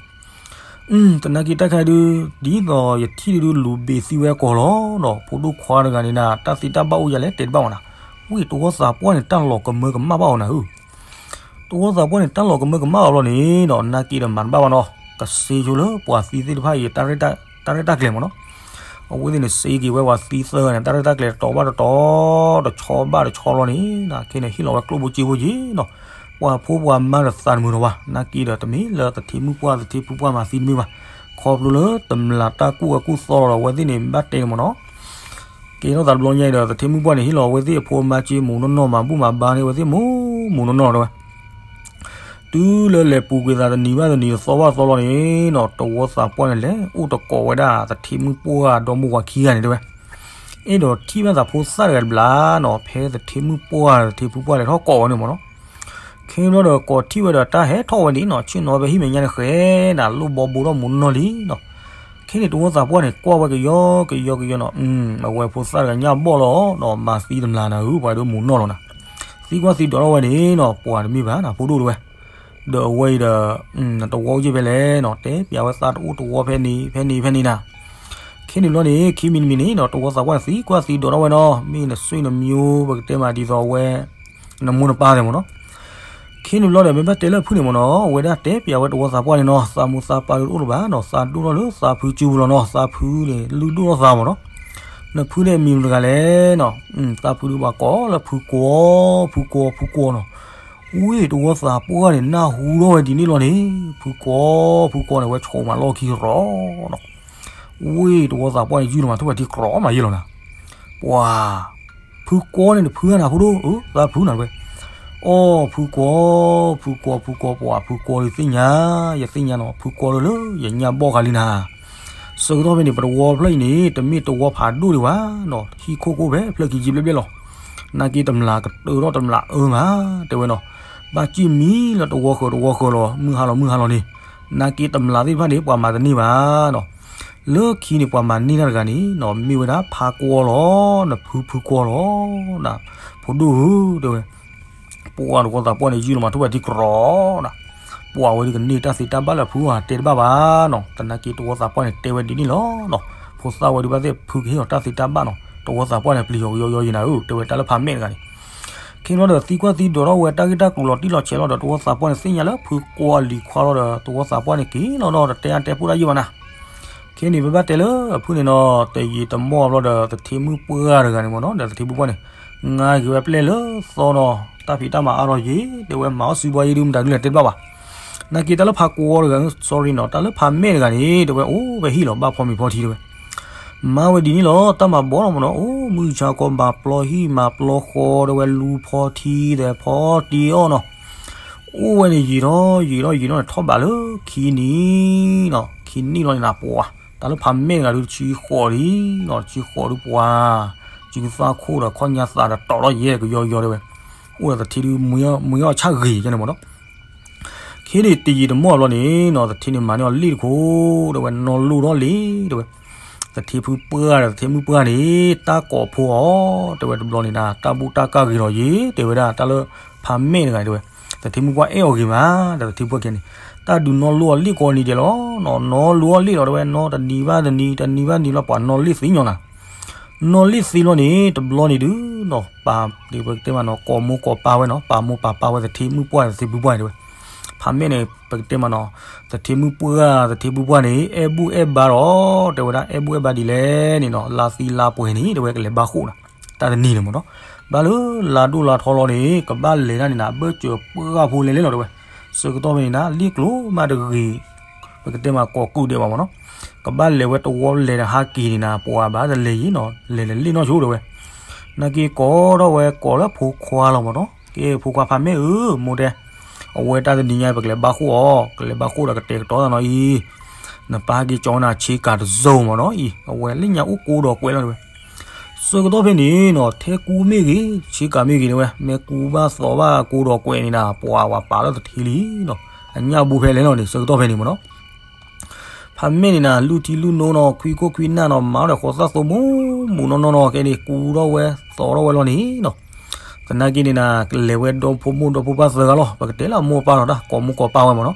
သနာ်က့တၢ်ခါဒုး ဒ်သိးယထံၣ်ဒုး လူၤဘ့ၣ်သံဝဲကိာ်လီၤနီၤ. ဖိဒိၣ်ခွါတဂၤန့ၣ်နၤ တၢ်သံတၢ်ဘၣ်အိၣ်ယၤလဲၣ်တဲတဘၣ်ဘၣ်နၤ. ဝံၢ်တဝီသးပှၢ်န့ၣ် တၢ်လီၤကမၢကမၣ်ဘၣ်အီၤနၤဧၢ. တဝီသးပှၢ်န့ၣ် တၢ်လီၤကမၢကမၣ်အီၤဘျီန့ၣ်နီၤ, နာ်က့ဒီးမၤတဘၣ်ဘၣ်နီၤ, ကစ့ဆိလၢပှၤသံသ့ၣ်တဖၣ်အံၤ တၢ်ရဲၣ်တၢ်ကျဲၤမ့ၢ်နီၤ. အဝဲသ့ၣ်န့ၣ် စ့က့ၤဝဲပှၤသံသၢဂၤန့ၣ် တၢ်ရဲၣ်တၢ်ကျဲၤတတီၤဘၣ်တတီၤ, တဆီဘၣ်တဆီလီၤန့ၣ်နၤ, ခဲန့ၣ်ဟ့ၣ်လီၤဝဲကျိၣ်ဘိစ့ဘိက့ၤနီၤ. ပှၤဖိပှၤမါဒီးသးတမုာ်လီၤဘၣ်, နာ်က့ဒီးတမ့ၢ်လၢသထ့မုၣ်ပှၢ် သထ့ဖုပှၢ်မၤသံတမ့ၢ်ဘၣ်, ခီဖျိလၢတမျၢ်တၢ်ကူၣ်အကူၣ်သီလီၤဒီး အဝဲသ့ၣ်န့ၣ် ဘၣ်တဲန့ၣ်မ့ၢ်နီၤ. ကဲထီၣ်သးတဘျီညါအံၤဒီး သထ့မုၣ်ပှၢ်န့ၣ် ဟ့ၣ်လီၤအဝဲသ့ၣ်အဖိအမါစ့ မုၢ်နီၢ်နီၢ် မၤဘူၣ်မၤဘါန့ၢ်အဝဲသ့ၣ် မုၢ်မုၢ်နီၢ်နီၢ်လီၤတဲဝဲ. တုၤလၢလဲၤပူၤကွံာ်သးတနံၤဘၣ်တနံၤ တသီဘၣ်တသီလီၤန့ၣ်နီၤ, တဝီသးပှၢ်န့ၣ် လဲၤအိၣ်တကိးဝဲဒၣ် သထ့မုၣ်ပှၢ်ဒီမိၢ်ဝၤခံဂၤန့ၣ်တဲဝဲ. အဲၣ်ဒိးထံၣ်ဘၣ်သးဖိသၣ်တဂၤတဘျီနီၤ, ဖဲသထ့မုၣ်ပှၢ် သထ့ဖုပှၢ်လဲၤထီၣ်ကိးဝဲန့ၣ်မ့ၢ်နီၤ. ခဲန့ၣ်ဘျီဒီး ကိးထံၣ်ဝဲဒီးတၢ်ဟဲထီၣ်ဝဲန့ၣ်နီၤ, ဆ့ၣ်နီၤဖဲဟံၣ်မဲာ်ညါန့ၣ်ဃဲနၤ, လိၣ်ဘီဘိထီၣ်မုၢ်နီၢ်နီၢ်လံနီၤ. ခဲန့ၣ်တဝီသးပှၢ်န့ၣ် ကွၢ်ဝဲကယီကယီကယီနီၤ, အဝဲဖိသၣ်တဂၤညၣ်ဘီၣ်လီၤနီၤ, မၤသံတမျၢ်နၤဧၢ, ပှၤဒုးမုၢ်နီၢ်လီၤနၤ. သံကွၢ်သံဒိးထီၣ်ဝဲန့ၣ်နီၤ, ပှၤတမ့ၢ်ဘၣ်နၤ ဖိဒိၣ်တဲဝဲ. ဒီးအဝဲအံၤဒီး တဝီအိၣ်ယ့ၢ်ဖဲလဲၣ်နီၤ, တဲပျးဝဲသးတအိၣ်တဝီဖဲန့ၣ် ဖဲန့ၣ် ဖဲန့ၣ်နၤ. ခဲန့ၣ်ဘျီန့ၣ် ခံမံၤတမံၤန့ၣ်နီၤ, တဝီသးပှၢ်န့ၣ် သံကွၢ်သံဒိးထီၣ်ဝဲနီၤ, မ့ၢ်နဆွေနမျိုး ပကတဲမးဒ်သိးအဝဲ နမိၢ်နပၢ်သ့ၣ်မ့ၢ်နီၤ. ခဲန့ၣ်ဘျီဒီး မ့ၢ်ဘၣ်တဲလၢအဖုန့ၣ်မ့ၢ်နီၤ, အဝဲဒၣ်တဲပျးဝဲတဝီသးပှၢ်န့ၣ်နီၤ, သးမူသးပၢ်ဒုးတအိၣ်လၢၤဘၣ်နီၤ, သးဒိၣ်ထီၣ်လၢသးဖုစုပူၤလီၤနီၤ, သးဖုန့ၣ် လုၢ်ဒိၣ်ထီၣ်သးမ့ၢ်နီၤ. နဖုန့ၣ်အမံၤမတၤတဂၤလဲၣ်နီၤ, သးဖုဒုးပှၤကိးလၢဖုကွီၤ, ဖုကွီၤ ဖုကွီၤနီၤ. ဝံၢ်တဝီသးပှၢ်န့ၣ် နၢ်ဟူထီၣ်ဝဲဒ်န့ၣ်လီၤန့ၣ်, ဖုကွီၤ ဖုကွီၤန့ၣ် ဝဲဆိးမးလီၢ်ခံရီၤနီၤ. ဝံၢ်တဝီသးပှၢ်န့ၣ် ယုၢ်လီၤမးထိၣ်ဝဲထံကြီမးယဲၢ်လီၤနၤ. ပှၤ ဖုကွီၤန့ၣ် နဖုဧါနၤဖိဒိၣ်, အၢ သးဖုနၤတဲဝဲ. အိ ဖုကွီၤ, ဖုကွီၤ ဖုကွီၤ ပှၤဖုကွီၤဒုးသ့ၣ်ညါ, ယသ့ၣ်ညါနီၤ, ဖုကွီၤလၢလၢ ယညၣ်ဘီၣ်ဃာ်လံနၤ. ဆၢကတီၢ်ဖဲန့ၣ် ပတဝီဖျၢၣ်အံၤန့ၣ် တမ့ၢ်တဝီဖးဒိၣ်ဒံးဘၣ်နီၤ, ဟံၣ်ခိၣ်ကိၣ်ဖဲဖျၢၣ်ခံကံဘျဲၣ်ဘျဲၣ်လီၤ. နာ်က့တမျၢ်ကတၢၢ်ထီၣ်တမျၢ်အၢမး တဲဝဲနီၤ. ဘၣ်စံၣ်မံလၢတဝီဃၢၤတဝီဃၢၤလီၤ, မုၢ်ဟါလီၤမုၢ်ဟါလီၤန့ၣ်, နာ်က့တမျးသ့ၣ်တဖၣ်န့ၣ် ပှၤမၤတန့ၢ်ဘၣ်နီၤ. လၢခံန့ၣ် ပှၤမၤန့ၢ်တၢ်တဂၤန့ၣ်နီၤ မ့ၢ်ဝဲဒၣ်ဖါကွီလီၤ, နဖုဖုကွီလီၤ, ဖိဒိၣ်ဧၢတဲဝဲ, ပှၤတဝီသးပှၢ်န့ၣ် ယုၢ်လီၤမၤထူၣ်ဘၣ်ထံကရီနီၤ, ပှၤဝဲဒၣ်ကန့ၢ်တၢ်သ့တၢ်ဘၣ်လၢအဖုအတဲတဘၣ်ဘၣ်နီၤ. သနာ်က့တဝီသးပှၢ်န့ၣ်တဲဝဲဒ်န့ၣ်လီၤနီၤ. ဖိသၣ်ဝဲဒၣ်ဘၣ်သ့ၣ်ဖုကဟ့ၣ်အီၤတၢ်သ့တၢ်ဘၣ်နီၤ. တဝီသးပှၢ်န့ၣ် ပျံၤယီၤကယီယီယံၤနၤဧၢ တဲဝဲတၢ်လၢဖးမဲာ်တဂၤန့ၣ် ခ့လီၤဒီးသံကွၢ်သံဒိးထီၣ်ဝဲတၢ်ဂ့ၢ်တၢ်ကျိၤလီၤတံၢ်လီၤဆဲးလီၤဒီး တဝီသးပှၢ်န့ၣ်သ့ၣ်ညါလၢဖုကွီလံၤခွါလီၤဒီး တဝီသးပှၢ်န့ၣ်က့ၤလီၤဒီး တတဲအါတဲပိၢ်တၢ်ယံာ်ဘၣ်နၤ. ခ့န့ၣ် ပဘၣ်တဲလၢအဖုန့ၣ်နီၤ တယံာ်တမီၢ်ဘျီဒီး သထ့မုၣ်ပှၢ်တဂၤန့ၣ်မ့ၢ်နီၤ ဒီးသထ့မုၣ်ပှၢ်န့ၣ် ငါက့ၤဝဲပျဲၢ်လၢသီနီၤ တၢ်ဖံးတၢ်မၤအါထီၣ်ယံၤ တဲဝဲမၤအီၣ်စုဘှါယံၤဒုးမတၤဒုးလဲၣ်တဲတဘၣ်ဘၣ်. နာ်က့တၢ်လၢဖးကွီတဂၤ sorry နီၤ တၢ်လၢဖးမဲာ်တဂၤန့ၣ် တဲဝဲအိၣ်ဝဲဟံၣ်လီၤ ဘၣ်ဖီမ့ၤဖီထံတဲဝဲ မၤဝဲဒ်န့ၣ်လီၤ တၢ်မၤဘီလီၤမ့ၢ်နီၤ အိၣ်မုၢ်ဆါခီမၤပျီဟံၣ်မၤပျီဃီ တဲဝဲလူၤဖီထံဒီးဖီတ့ၢ်အီၣ်နီၤ. အိၣ်ဝဲန့ၣ်ယံာ်ထီၣ်ယံာ်ထီၣ်ယံာ်ထီၣ်န့ၣ် ထီၣ်ဘးလၢခံနံၤနီၤ ခံနံၤလီၤန့ၣ်နၤ ပှၤ တၢ်လၢဖးမဲာ်တဂၤဒုးတဆံဃိးလံနီၤ တဆံဃိးဒုးပှၤ စုသၣ်ခိၣ်ဒီးခီၣ်ညါသးဒီးတီၤလီၤယဲၢ်ကယီယီတဲဝဲ အိၣ်ဒီးသထ့ဒုး မှံအီၣ်ဆၣ်ဂ့ၤယဲၢ်န့ၣ်မ့ၢ်နီၤ. ခ့န့ၣ်တယံာ်တမီၢ်ဘျီန့ၣ်နီၤ သထ့န့ၣ်မၤန့ၢ်အီၤလ့ၣ်တခိၣ် တဲဝဲနီၢ်လိၣ်ထီၣ်လံ တဲဝဲ သထ့ဖုပှၢ်ဒီးသထ့မုၣ်ပှၢ်န့ၣ် တၢ်ကိးဖိအီၤ တဲဝဲတဘျီန့ၣ်နၤ တၢ်ဘူၣ်တၢ်ကၢ်ဂ့ၤလီၤယံၤ တဲဝဲဒၣ်တၢ်လၢဖးမဲာ်တဂၤတဲဝဲ သထ့မုၣ်ပှၢ်အဲၣ်အီၤဂ့ၤမး ဒီးသထ့ဖုပှၢ်ကဲန့ၣ် တၢ်ဒုးနီၢ်လိၣ်အီၤလ့ၣ်ကိးနံၤဒဲးလီၤနီၤ နီၢ်လိၣ်အီၤလ့ၣ်လီၤ တဲဝဲနီၤ တနံၤဘၣ်တနံၤ တနံၤဘၣ်တနံၤလီၤ ပှၤနီၢ်လ့ၣ်သ့ညီနၤ နီၢ်လ့ၣ်သ့လီၤန့ၣ် တဘျီန့ၣ်ဒုးနီၤ ပာ်ဒ်ပကတဲမးနီၤ ကိးမိၢ်ကိးပၢ်ဝဲနီၤ ပာ်မိၢ်ပာ်ပၢ်ဝဲသထ့မုၣ်ပှၢ်သထ့ဖုပှၢ်န့ၣ်တဲဝဲ ဖးမဲာ်န့ၣ် ပကတဲမးနီၤ သထ့မုၣ်ပှၢ်သထ့ဖုပှၢ်န့ၣ် အဲၣ်ဘူၣ်အဲၣ်ဘါဒီး တဲဝဲဒၣ် အဲၣ်ဘူၣ်အဲၣ်ဘါဒ်လဲၣ်န့ၣ်နီၤ လါသံလါပှဲၤန့ၣ် တဲဝဲကလဲၤဘါဃိၣ်နၤ တၢ်တနံၤန့ၣ်မ့ၢ်နီၤ ဘၣ်လၢလါဒိၣ်လါထီလီၤန့ၣ် ကဘၣ်လဲၤဒၣ်န့ၣ်နၤ ဘၢၣ်စၢၤပှၢ်ဖိလဲၤလဲၤလီၤတဲဝဲ ဆၢကတီၢ်ဖဲန့ၣ်နၤ လ့ၣ်ကျိၤမးတဂ့ၤ ပကတဲမးကိးကုၢ်ဒဲးဘၣ်မ့ၢ်နီၤ ကဘၣ်လဲၤဝဲတဝီလဲၤဒီးဟးက့ၤန့ၣ်နၤ ပှၤဘၣ်တလဲၤယံၤနီၤ လဲၤလဲၤလ့ၣ်နီၢ်ဆိတဲဝဲ နာ်က့ကိးထီၣ်ဝဲကိးလၢဖိခွါလီၤမ့ၢ်နီၤ ကဲဖိခွါဖးမဲာ်ဧၢ မိၢ်တဲ အဝဲတၢ်တနံၤညါ ပကလဲၤဘါဃိၣ်အီၤ ကလဲၤဘါဃိၣ်ဒီးကတဲာ်ကတီၤသးနီၤအံၤ နပၢ်ဟဲက့ၤကၠီနၤဆ့ကၤတစိၢ်မ့ၢ်နီၤအံၤ အဝဲလၢညါအိၣ်ကိးဒီးကွဲးလီၤတဲဝဲ ဆၢကတီၢ်ဖဲန့ၣ်နီၤ ထဲကူမ့ၢ်ဂ့ၤ ဆ့ကၤမ့ၢ်ဂ့ၤတဲဝဲ မ့ၢ်ကူဘၣ်သီဘၣ်ကိးဒီးကွဲးန့ၣ်နၤ ပှၤဝဲပာ်လၢသထ့လံနီၤ အညၣ်ဘူးဖဲလဲၣ်လီၤန့ၣ် ဆၢကတီၢ်ဖဲန့ၣ်မ့ၢ်နီၤ ဖးမဲာ်န့ၣ်နၤ လုၢ်ထံလုၢ်နိနီၤ ခွံခိၣ်ခွံနၢ်နီၤ မၤဒီးဃိးသၣ်သိမူမူနီၢ်နီၢ်နီၤ ကဲန့ၣ် ကူထီၣ်ဝဲသီထီၣ်ဝဲလီၤန့ၣ်နီၤ သနာ်က့န့ၣ်နၤ လဲၤဝဲဒီဖိမိၢ်ဒီဖိပၢ်သၢဂၤလီၤ ပကတဲလၢအမိၢ်အပၢ်လီၤ တၢ်ကိးမိၢ်ကိးပၢ်ဝဲမ့ၢ်နီၤ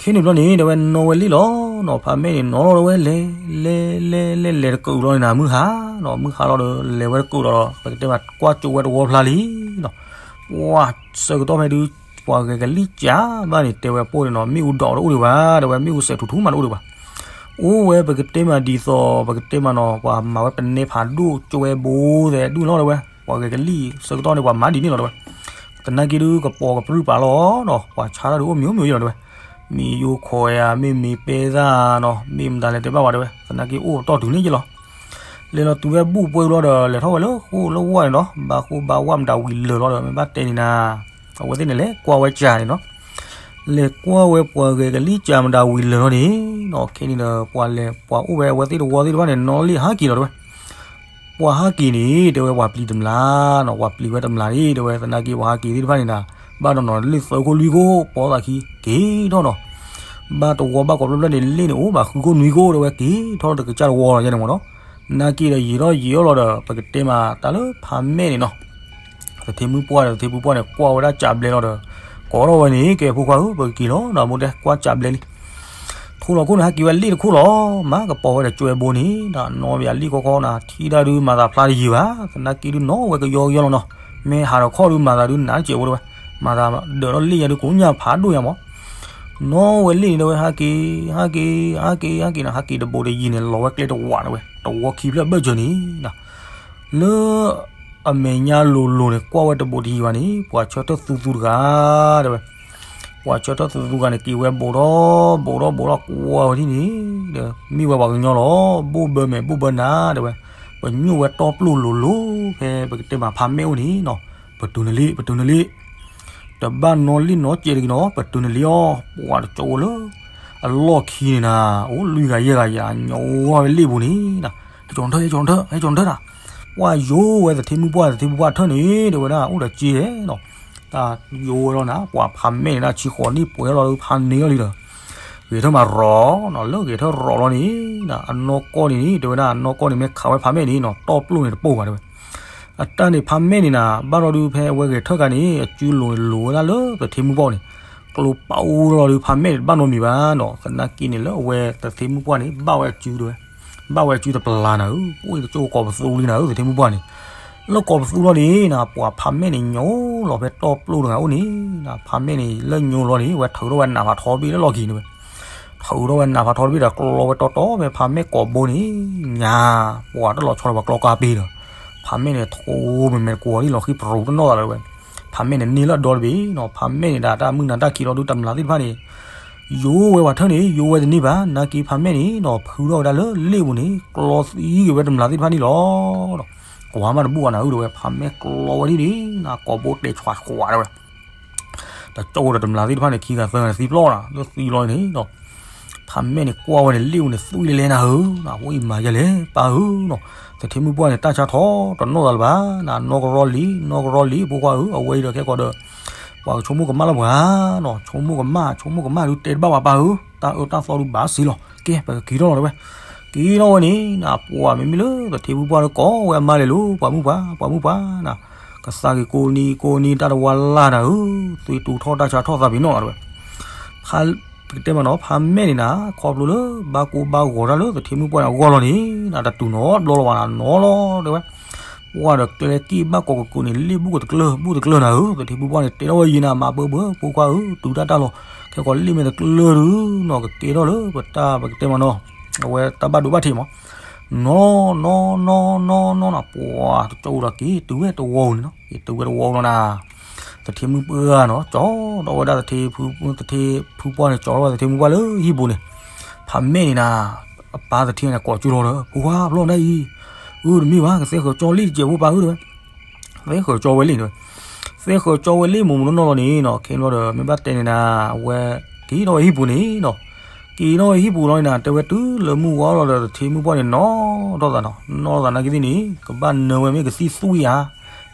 ခ့န့ၣ်ဘျီန့ၣ် တဲဝဲနီၢ်ဝဲလ့ၣ်လီၤနီၤ ဖးမဲာ်န့ၣ် နီၢ်လီၤဒီးဝဲလဲၤ လဲၤ လဲၤ လဲၤ လဲၤတကုာ်လီၤန့ၣ်နၤ မုၢ်ဟါနီၤ မုၢ်ဟါလီၤဒီး လဲၤဝဲတကုာ်လီၤဒီး ပကတဲမး ကွၢ်ကၠိဝဲတဝီဖျါလံနီၤ ပှၤဆၢကတီၢ်ဖဲဒုး ပှၤဂဲၤကလံၣ်ကၢဘၣ်န့ၣ် တဲဝဲပိၢ်န့ၣ်နီၤ မ့ၣ်အူဒိးတအိၣ်ဒံးဘၣ် တဲဝဲ မ့ၣ်အူစဲးထူထူမးတအိၣ်ဒံးဘၣ် အိၣ်ဝဲပကတဲမးဒ်သိး ပကတဲမးနီၤ ပှၤမၤဝဲပနဲဖးဒိၣ်ကၠိဝဲဘိသဲးဒူၣ်လီၤတဲဝဲ ပှၤဂဲၤကလံၣ် ဆၢကတီၢ်န့ၣ် ပှၤမၤဒ်န့ၣ်လီၤတဲဝဲ သနာ်က့ဒုး ကပိာ်ကပြုၢ်ပာ်လီၤနီၤ ပှၤဆါတၢ်ဒုးအိၣ်မံၤအိၣ်မံၤယလီၤတဲဝဲ မ့ၢ်ယိခီယၤ မ့ၢ်မ့ၢ်ပဲသၣ်နီၤ မ့ၢ်မတၤလဲၣ်တဲဘၣ်ဝဲတဲဝဲ သနာ်က့အိၣ်တီၢ်တုၤန့ၣ်ယလီၤ လဲၤလီၤတုၤဝဲဘူၣ်ပှဲၤလီၤဒီး လဲၤထီၣ်ဝဲလၢဃိၣ်လၢဝၣ်န့ၣ်နီၤ ဘၣ်ဃိၣ်ဘၣ်ဝၣ်မတၤဝံၤလၢာ်လီၤဒီး မ့ၢ်ဘၣ်တဲန့ၣ်နၤ အဝဲသ့ၣ်န့ၣ်လဲၤကွၢ်ဝဲကၢန့ၣ်နီၤ လဲၤကွၢ်ဝဲပှၤဂဲၤကလံၣ်ကၢမတၤဝံၤလၢာ်လီၤန့ၣ်နီၤ ခဲန့ၣ်ဒီး ပှၤလဲၤပှၤအိၣ်ဝဲအဝဲသ့ၣ်တဝီသ့ၣ်တဖၣ်န့ၣ် နီၢ်လ့ၣ်ဟးက့ၤလီၤတဲဝဲ ပှၤဟးက့ၤန့ၣ် တဲဝဲပှၤပျံၤတမျးနီၤ ပှၤပျံၤဝဲတမျးန့ၣ် တဲဝဲသနာ်က့ပှၤဟးက့ၤသ့ၣ်တဖၣ်န့ၣ်နၤ ဘၣ်ဒီးနီၤလ့ၣ်သၢခိၣ်လွံၢ်ခိၣ် ပိာ်သးခံ က့ၤထီၣ်နီၤ ဘၣ်တဝီဘၣ်ကိးဖျၢၣ်ဖျၢၣ်န့ၣ် လ့ၣ်န့ၣ်အိၣ်ဘၣ်ဃုခိၣ်နွံခိၣ် တဲဝဲက့ၤထီၣ်တကစၢ်တဝီလီၤယဲန့ၣ်မ့ၢ်နီၤ နာ်က့ဒီးယံာ်ထီၣ်ယံာ်အီၣ်လီၤဒီး ပကတဲမးတၢ်လၢဖးမဲာ်န့ၣ်နီၤ သထ့မုၣ်ပှၢ်ဒီးသထ့ဖုပှၢ်န့ၣ် ကွၢ်ဝဲဒၣ်ကၠးဘျဲလီၤဒီး ကိးထီၣ်ဝဲန့ၣ် ကဲဖိခွါဧၢ ပကက့ၤလီၤ ဒီးမိၢ်တဲကွၢ်ကၠးဘျဲလံ ထိၣ်လီၤခိၣ်န့ၣ် ဟးက့ၤဝဲလ့ၣ်တခိၣ်လီၤ မၤကပီၤဝဲဒီးကၠွဲဘိန့ၣ် ဒီးနီၢ်ဝဲယၤလ့ၣ်ခီခီနၤ ထံၣ်တၢ်ဒုးမၤသးဖျါတယံာ်ဘၣ် သနာ်က့ဒုးနီၢ်ဝဲကယီကယီလီၤနီၤ မ့ၢ်ဟးဒီးခီၣ်ဒုးမၤသးဒုးနးတစဲးဖိတဲဝဲ မၤသးဒၢးထီၣ်လ့ၣ်ညါဒုးကိးညါဖးဒိၣ်ညါမး နီၢ်ဝဲလ့ၣ်န့ၣ်တဲဝဲ ဟးက့ၤ ဟးက့ၤ ဟးက့ၤ ဟးက့ၤနၤ ဟးက့ၤတဘိးတယံၤန့ၣ် လီၤဝဲကျဲတဝးတဲဝဲ တဝီခံဖျၢၣ်ဘၢၣ်စၢၤန့ၣ် လၢအမဲာ်ညါလိၤလိၤန့ၣ် ကွၢ်ဝဲတဘိးတယံၤဘၣ်န့ၣ် ပှၤဆၢထၢၣ်သူသူတဂၤ တဲဝဲ ပှၤဆၢထၢၣ်သူသူတဂၤန့ၣ် က့ၤဝဲဘိးထီၣ် ဘိးထီၣ် ဘိးထီၣ် ကွၢ်ဝဲဒ်န့ၣ် ဒီးမ့ၢ်ဝဲပှၤကညီလီၤ ဘိၣ်ဘၢမဲာ်ဘိၣ်ဘၢနၤ တဲဝဲ ပညိၣ်ဝဲတီပျိၢ်လိၤလိၤ ဖဲပကတဲမးဖးမဲာ်အိၣ်န့ၣ်နီၤ ပတုၤနလ့ၣ် ပတုၤနလ့ၣ် တဘၣ်နီၢ်လ့ၣ်နီၢ်စဲးတဂ့ၤနီၤ ပတုၤနလ့ၣ်အီၤ ပှၤတကၠိဝဲလၢ အလီၢ်ခံန့ၣ်နၤ အိၣ်လွံၢ်ဂၤယဲၢ်ဂၤယၤ ညီဝဲလ့ၣ်ပူၤန့ၣ် ဟဲကၠီၤထၢၣ် ဟဲကၠီၤထၢၣ် ဟဲကၠီၤထၢၣ်တၢ် ပှၤယိဝဲသထ့မုၣ်ပှၢ် သထ့မုၣ်ပှၢ်ထၢၣ်န့ၣ် တဲဝဲဒၣ် အိၣ်ဒီးက့ဟဲနီၤ တၢ်ယိဝဲလီၤနၤ ပှၤဖးမဲာ်န့ၣ်ဒၣ်ဆံဃိးနံၣ်ပှဲၤလီၤလၢဖးန့ၢ်လီၤလံဒီး ဂဲၤထၢၣ်မးရီၤနီၤ, လၢဂဲၤထၢၣ်ရီၤလီၤန့ၣ် အနီၢ်ကီၢ်န့ၣ်န့ၣ် တဲဝဲဒၣ် အနီၢ်ကီၢ်န့ၣ်မ့ၢ်ခးဝဲဖးမဲာ်န့ၣ်နီၤ တီၢ်ပျိၢ်န့ၣ်တပိၢ်ဘၣ်တဲဝဲ. အတၢ်န့ၣ်ဖးမဲာ်န့ၣ်နၤ ဘၣ်ဒီးဒုးဖဲအဝဲဂဲၤထၢၣ်ခါန့ၣ် အစုလိၤန့ၣ်လိၤဝဲဒၣ်လၢသထ့မုၣ်ပှၢ်န့ၣ် ကျိပာ်အိၣ်လီၤဒုး ဖးမဲာ်န့ၣ်တဘၣ်နီတမံၤဘၣ်နီၤ. သနာ်က့န့ၣ်လၢအဝဲသထ့မုၣ်ပှၢ်န့ၣ် ဘၣ်ဝဲအစုတဲဝဲ, ဘၣ်ဝဲအစုတပျၢ်နၤဧၢ, အိၣ်တကၠိၢ်ကိးပသူလံနၤဧၢ သထ့မုၣ်ပှၢ်န့ၣ်. လၢကိးပသူလီၤန့ၣ်နၤ ပှၤဖးမဲာ်န့ၣ်ညိလီၤဖဲတီၢ်ပျိၢ်တဂၤအိၣ်န့ၣ်နၤ ဖးမဲာ်န့ၣ်လၢညိလီၤန့ၣ် ဝဲထုးထီၣ်ဝဲနးဖးထီတဘ့ၣ်လၢလီၢ်ခံန့ၣ်ဝဲ ထုးထီၣ်ဝဲနးဖးထီတဘ့ၣ်ဒီး ကျီဝဲတီတီဖဲဖးမဲာ်ကိးဘိန့ၣ် ညါ ပှၤတလီၤဆီဒီးပှၤကျီကါပ့ၤဒီး ဖးမဲာ်န့ၣ်ထိးမဲာ်မဲာ်တကိးဒ်လီၤဃံပြူၤတနီၣ်သးလၢၤဝဲ. ဖးမဲာ်န့ၣ်န့ၢ်လၢအဒီတဘ့ၣ်နီၤ, ဖးမဲာ်န့ၣ်ဒၣ်တၢ်မုၢ်နၤတၢ်ခံးလီၤဒုး တမျၢ်သ့ၣ်တဖၣ်န့ၣ် ယိဝဲဝဲထၢၣ်န့ၣ် ယိဝဲတန့ၢ်ဘၣ်, နာ်က့ဖးမဲာ်န့ၣ်နီၤ ဖုထီၣ်ဝဲဒၣ်လၢလ့ၣ်ပူၤန့ၣ် ကျီသံက့ၤဝဲတမျၢ်သ့ၣ်တဖၣ်န့ၣ်လီၤ. ကွၢ်မးတဘူၣ်အီၤနၤဧၢတဲဝဲ, ဖးမဲာ်ကျီဝဲဒ်န့ၣ်နၤ ကိးဘိတဲာ်ဆွးဆွးတဲဝဲ တကၠိၢ်ဒီးတမျၢ်သ့ၣ်တဖၣ်န့ၣ် ခံဂၤသၢဂၤန့ၣ်သံပျီၢ်နၤ လၢသံလီၤန့ၣ်ဒီး ဖးမဲာ်န့ၣ်ကွၢ်ဝဲန့ၣ် လ့ၣ်ပူၤန့ၣ် သွံၣ်လဲၤလဲၤနၤဧၢ, အဝဲအံၤမၤယဲလဲၣ် ပၢ်ဧၢနီၤ. သထ့မုၣ်ပှၢ်န့ၣ် တၢ်ဆါထီၣ်တနီၣ်သးလၢၤဘၣ်နၤ, နီၢ်ကရီလံ နီၢ်ကရီလံ ဖိခွါဧၢ, အဝဲအံၤဒီးခဲကိာ်ဒီး ပှၤကဆိကမိၣ်ကမၣ်လၢပှၤနီၤ, ဆိကမိၣ်ကမၣ် ဆိကမိၣ်ကမၣ်ဒုးတဲတဘၣ်ဘၣ်ပၢ်ဧၢ, တၢ်အၢတၢ်သီဒုးဘၣ်စ့လီၤ, ကဲ ပကက့ၤထီၣ်လီၤတဲဝဲ. က့ၤထီၣ်ဝဲန့ၣ်နၤ ပှၤမ့မ့ၢ်လၢသထ့မုၣ်ပှၢ်လၢကိးဝဲအမါလဲၤလိၤ ပှၤမုၣ်ပှၢ် ပှၤမုၣ်ပှၢ်နၤ, ကသးက့ၤကိးနံၤကိးနံၤ တၢ်တဝါလၢ်နၤဧၢ, သွံၣ်တူၤထီၣ်တၢ်ဆါထီၣ်သးပ့ၤနီၣ်တဲဝဲ. ပကတဲမးနီၤ ဖးမဲာ်န့ၣ်နၤ ခီဖျိလၢဘၣ်ကိၢ်ဘၣ်ဂီၤတၢ်လၢသထ့မုၣ်ပှၢ်န့ၣ်အဂီၢ်လီၤန့ၣ်နၤ တတူၢ်နီတဘျီလၢၤဘၣ်နၤ နီၤလီၤတဲဝဲ. ပှၢ်ဒီးကျဲက့ၣ်ဘၣ်ကိးကကိးန့ၣ် လ့ၣ်ဘူၣ်ကတကျၢၢ် ဘူၣ်တကျၢၢ်နၤဧၢ, သထ့မုၣ်ပှၢ်န့ၣ် တဲထီၣ်ဝဲယံၤနၤ မၤပၢၢ်ပၢၢ် ဖိခွါဧၢ, တုၤတၢ်တၢ်လီၤ ခဲကိာ်လ့ၣ်မ့ၢ်တကျၢၢ်ဒုးနီၤ ကကဲထီၣ်လၢပတၢ်ပကတဲမးနီၤ အဝဲတၢ်ဘၣ်ဒိဘၣ်ထံးမး နီၤ နီၤ နီၤ နီၤ နီၤ နီၤ ပှၤတကၠိၢ်ဒီးက့ၤတုၤဝဲတဝီပူၤန့ၣ်နီၤ က့ၤတုၤဝဲတဝီပူၤလီၤနၤ. သထ့မုၣ်ပှၢ်နီၤ ကၠီထီၣ်ဝဲဒၣ်သထ့ သထ့ဖုပှၢ်န့ၣ် ကၠီထီၣ်ဝဲသထ့မုၣ်ပှၢ်လၢဟံၣ်ပူၤန့ၣ် ဖးမဲာ်န့ၣ်နၤ အပၢ်သထ့န့ၣ် ကိးကၠိထီၣ်ဒီး ဖိခွါဖျီဒၣ်အံၤ အၢ တမ့ၢ်ဘၣ် ကသဲဃၢၤကၠီလ့ၣ်တစဲးဖိပၢ်ဧၢတဲဝဲ သဲဃၢၤကၠီဝဲလ့ၣ်တဲဝဲ သဲဃၢၤကၠီဝဲလ့ၣ်မိၢ်မိၢ်နီၢ်နီၢ်လီၤန့ၣ်နီၤ ခဲဘျီဒီး မ့ၢ်ဘၣ်တဲန့ၣ်နၤ အဝဲ က့ၤထီၣ်ဝဲဟံၣ်ပူၤန့ၣ်နီၤ က့ၤထီၣ်ဝဲဟံၣ်ပူၤလီၤန့ၣ်နၤ တဲဝဲတုၤလၢမုၢ်ဝါလီၤဒီး သထ့မုၣ်ပှၢ်န့ၣ် နီၢ်ထီၣ်သးနီၤ နီၢ်ထီၣ်သးနာ်က့သ့ၣ်န့ၣ် ကဘၣ်နၢဝဲမ့ၢ်ကသံၣ်သွံၣ်ဧါ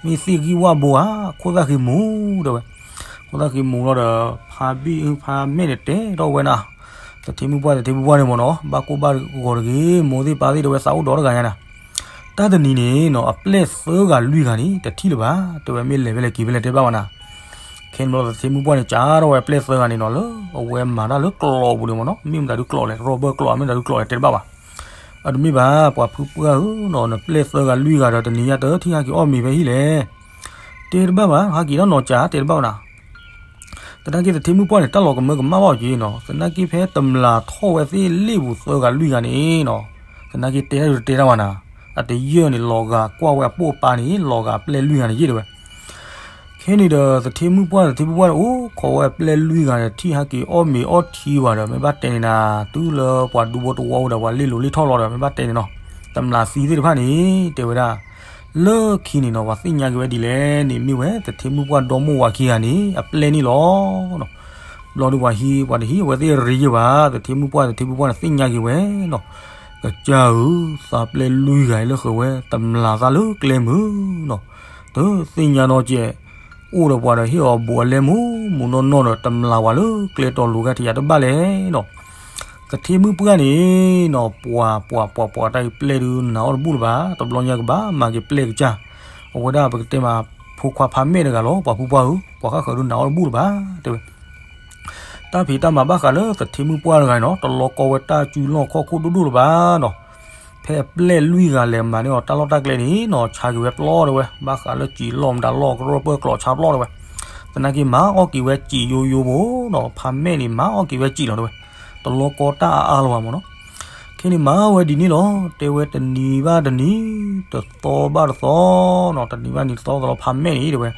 မ့ၢ်သ့ၣ်ဂံၢ်ဝၣ်ဘိဧါ ခိၣ်သၣ်ဃံမူၤတဲဝဲ ခိၣ်သၣ်ဃံမူၤလီၤဒီး ဖးဘံၣ်ဖးမဲာ်န့ၣ်တဲထီၣ်ဝဲနၤ သထ့မုၣ်ပှၢ်သထ့မုၣ်ပှၢ်န့ၣ်မ့ၢ်နီၤ ဘၣ်ကိၢ်ဘၣ်ဂီၤတဂ့ၤ မိၢ်သ့ၣ်ပၢ်သ့ၣ်တဲဝဲ သးအိၣ်ဒီးတဂၤညါနၤ တၢ်တနံၤန့ၣ်နီၤ အပျဲၢ်သၢဂၤလွံၢ်ဂၤန့ၣ် တထံၣ်လၢၤဘၣ် တဲဝဲ မ့ၢ်လဲၤဖဲလဲၣ်က့ၤဖဲလဲၣ် တဲတဘၣ်ဘၣ်နၤ ခဲန့ၣ်ဘျီသထ့မုၣ်ပှၢ်န့ၣ် ကးထီၣ်ဝဲအပျဲၢ်သၢဂၤန့ၣ်နီၤ လၢအဝဲမၤတၢ်လၢကျိးပူၤန့ၣ်မ့ၢ်နီၤ မ့ၢ်မတၤဒုးကျိးလဲၣ် ရီဘၢၣ်ကျိး မ့ၢ်မတၤဒုးကျိးလဲၣ် တဲတဘၣ်ဘၣ် အတမ့ၢ်ဘၣ် ပှၤဖုပှၢ်ဧၢနီၤ နပျဲၢ်သၢဂၤလွံၢ်ဂၤဒီး တနံၤညါတထံၣ်ဟဲက့ၤအီၣ်မ့ၤဖဲဟံၣ်လဲၣ် တဲတဘၣ်ဘၣ် ဟဲက့ၤထီၣ်နီၤကး တဲတဘၣ်ဘၣ်နၤ သနာ်က့သထ့မုၣ်ပှၢ်န့ၣ် တၢ်လီၤကမၢကမၣ်ဘၣ်အီၤက့ၤနီၤ သနာ်က့ဖဲတမျၢ်ထီၣ်ဝဲသ့ၣ်လ့ၣ်ပူၤသၢဂၤလွံၢ်ဂၤန့ၣ်နီၤ သနာ်က့တဲတၢ်ဒုးတတဲတၢ်ဘၣ်နၤ အတယၢၢ်န့ၣ် လီၤဂာ်ကွၢ်ဝဲအပိာ်အပၢ်န့ၣ် လီၤဂာ်အပျဲၢ်လွံၢ်ဂၤန့ၣ်ယ့ၣ်တဲဝဲ ခဲန့ၣ်ဒီး သထ့မုၣ်ပှၢ် သထ့မုၣ်ပှၢ်န့ၣ် အိၣ်ခိးဝဲအပျဲၢ်လွံၢ်ဂၤဒီး ထံၣ်ဟဲက့ၤအီၣ်မ့ၤအီထံဝဲဒီး မ့ၢ်ဘၣ်တဲန့ၣ်နၤ တုၤလၢပှၤဒူဖိတဝီဝဲဒီး ပှၤလ့ၣ်လိၤလ့ၣ်ထီၣ်လီၤဒီး မ့ၢ်ဘၣ်တဲန့ၣ်နီၤ တမျၢ်သံသ့ၣ်တဖၣ်န့ၣ် တဲဝဲဒၣ် လၢခံန့ၣ်နီၤ ပှၤသ့ၣ်ညါက့ၤဝဲဒ်လဲၣ်န့ၣ် မ့ၢ်ဝဲသထ့မုၣ်ပှၢ်ဒီမိၢ်ဝၤခံဂၤန့ၣ် အပျဲၢ်န့ၣ်လီၤ. ဘျီဒုးပှၤဟံး ပှၤတဟံးအဝဲသ့ၣ်ရ့ယဲၢ်ဘၣ် သထ့မုၣ်ပှၢ် သထ့မုၣ်ပှၢ်န့ၣ် သ့ၣ်ညါက့ၤဝဲနီၤ ကစၢ်ဧၢ သးပျဲၢ်လွံၢ်ဂၤအံၤလၢဃုာ်ဝဲ တမျၢ်သးလၢကျဲမုၢ်နီၤ တသ့ၣ်ညါနီတစဲး အိၣ်ဒီးပှၤဒီးဟ့ၣ်အီၤဘူးအလဲမူးမူးနီၢ်နီၢ်ဒီး တမျၢ်ဝဲလၢကျဲတီၤလိၤဂၤထံးယၤတဘၣ်လဲၣ်နီၤ သထ့မုၣ်ပှၢ်န့ၣ်နီၤ ပှၤ ပှၤ ပှၤ ပှၤ တၢ်အံၤပျဲၢ်ဒုး နာ်အီၣ်တဘူၣ်လၢၤဘၣ် တဘျီညါကဘၣ်မၤက့ၤပျဲၢ်ကစၢ် အဝဲဒၣ်ပကတဲမး ဖိခွါဖးမဲာ်တဂၤလီၤ ပှၤဖုပှၢ်ဧၢ ပှၤဃၣ်ဃၢၤဒုးနာ်အီၣ်တဘူၣ်လၢၤဘၣ် တဲဝဲ တၢ်ဖံးတၢ်မၤဘၣ်ဃးလၢသထ့မုၣ်ပှၢ်တဂၤနီၤ တလီၤကီဝဲတၢ်စုလီၢ်ခီၣ်ခိၣ်ဒိၣ်ဒိၣ်လၢၤဘၣ်နီၤ ဖဲအပျဲၢ်လွံၢ်ဂၤလဲၤမၤန့ၢ်အီၤတၢ်လီၢ်တၢ်ကျဲန့ၣ်နီၤ ဆါက့ၤဝဲပျီတဲဝဲ ဘၣ်ဃးလၢစံာ်လီၢ်မတၤလီၢ် ကရၢၢ်ပၢၢ်ကျိးဆါပျီတဲဝဲ သနာ်က့မၤအီၣ်က့ၤဝဲစံာ်ယိယိဖိနီၤ ဖးမဲာ်န့ၣ် မၤအီၣ်က့ၤဝဲစံာ်လီၤတဲဝဲ တလီၤကီတၢ်အါအါလၢၤဘၣ်မ့ၢ်နီၤ ခဲန့ၣ်မၤဝဲဒ်န့ၣ်လီၤ တဲဝဲတနံၤဘၣ်တနံၤ တသီဘၣ်တသီနီၤ တနံၤဘၣ်နံၤသီသီလီၤ ဖးမဲာ်န့ၣ်တဲဝဲ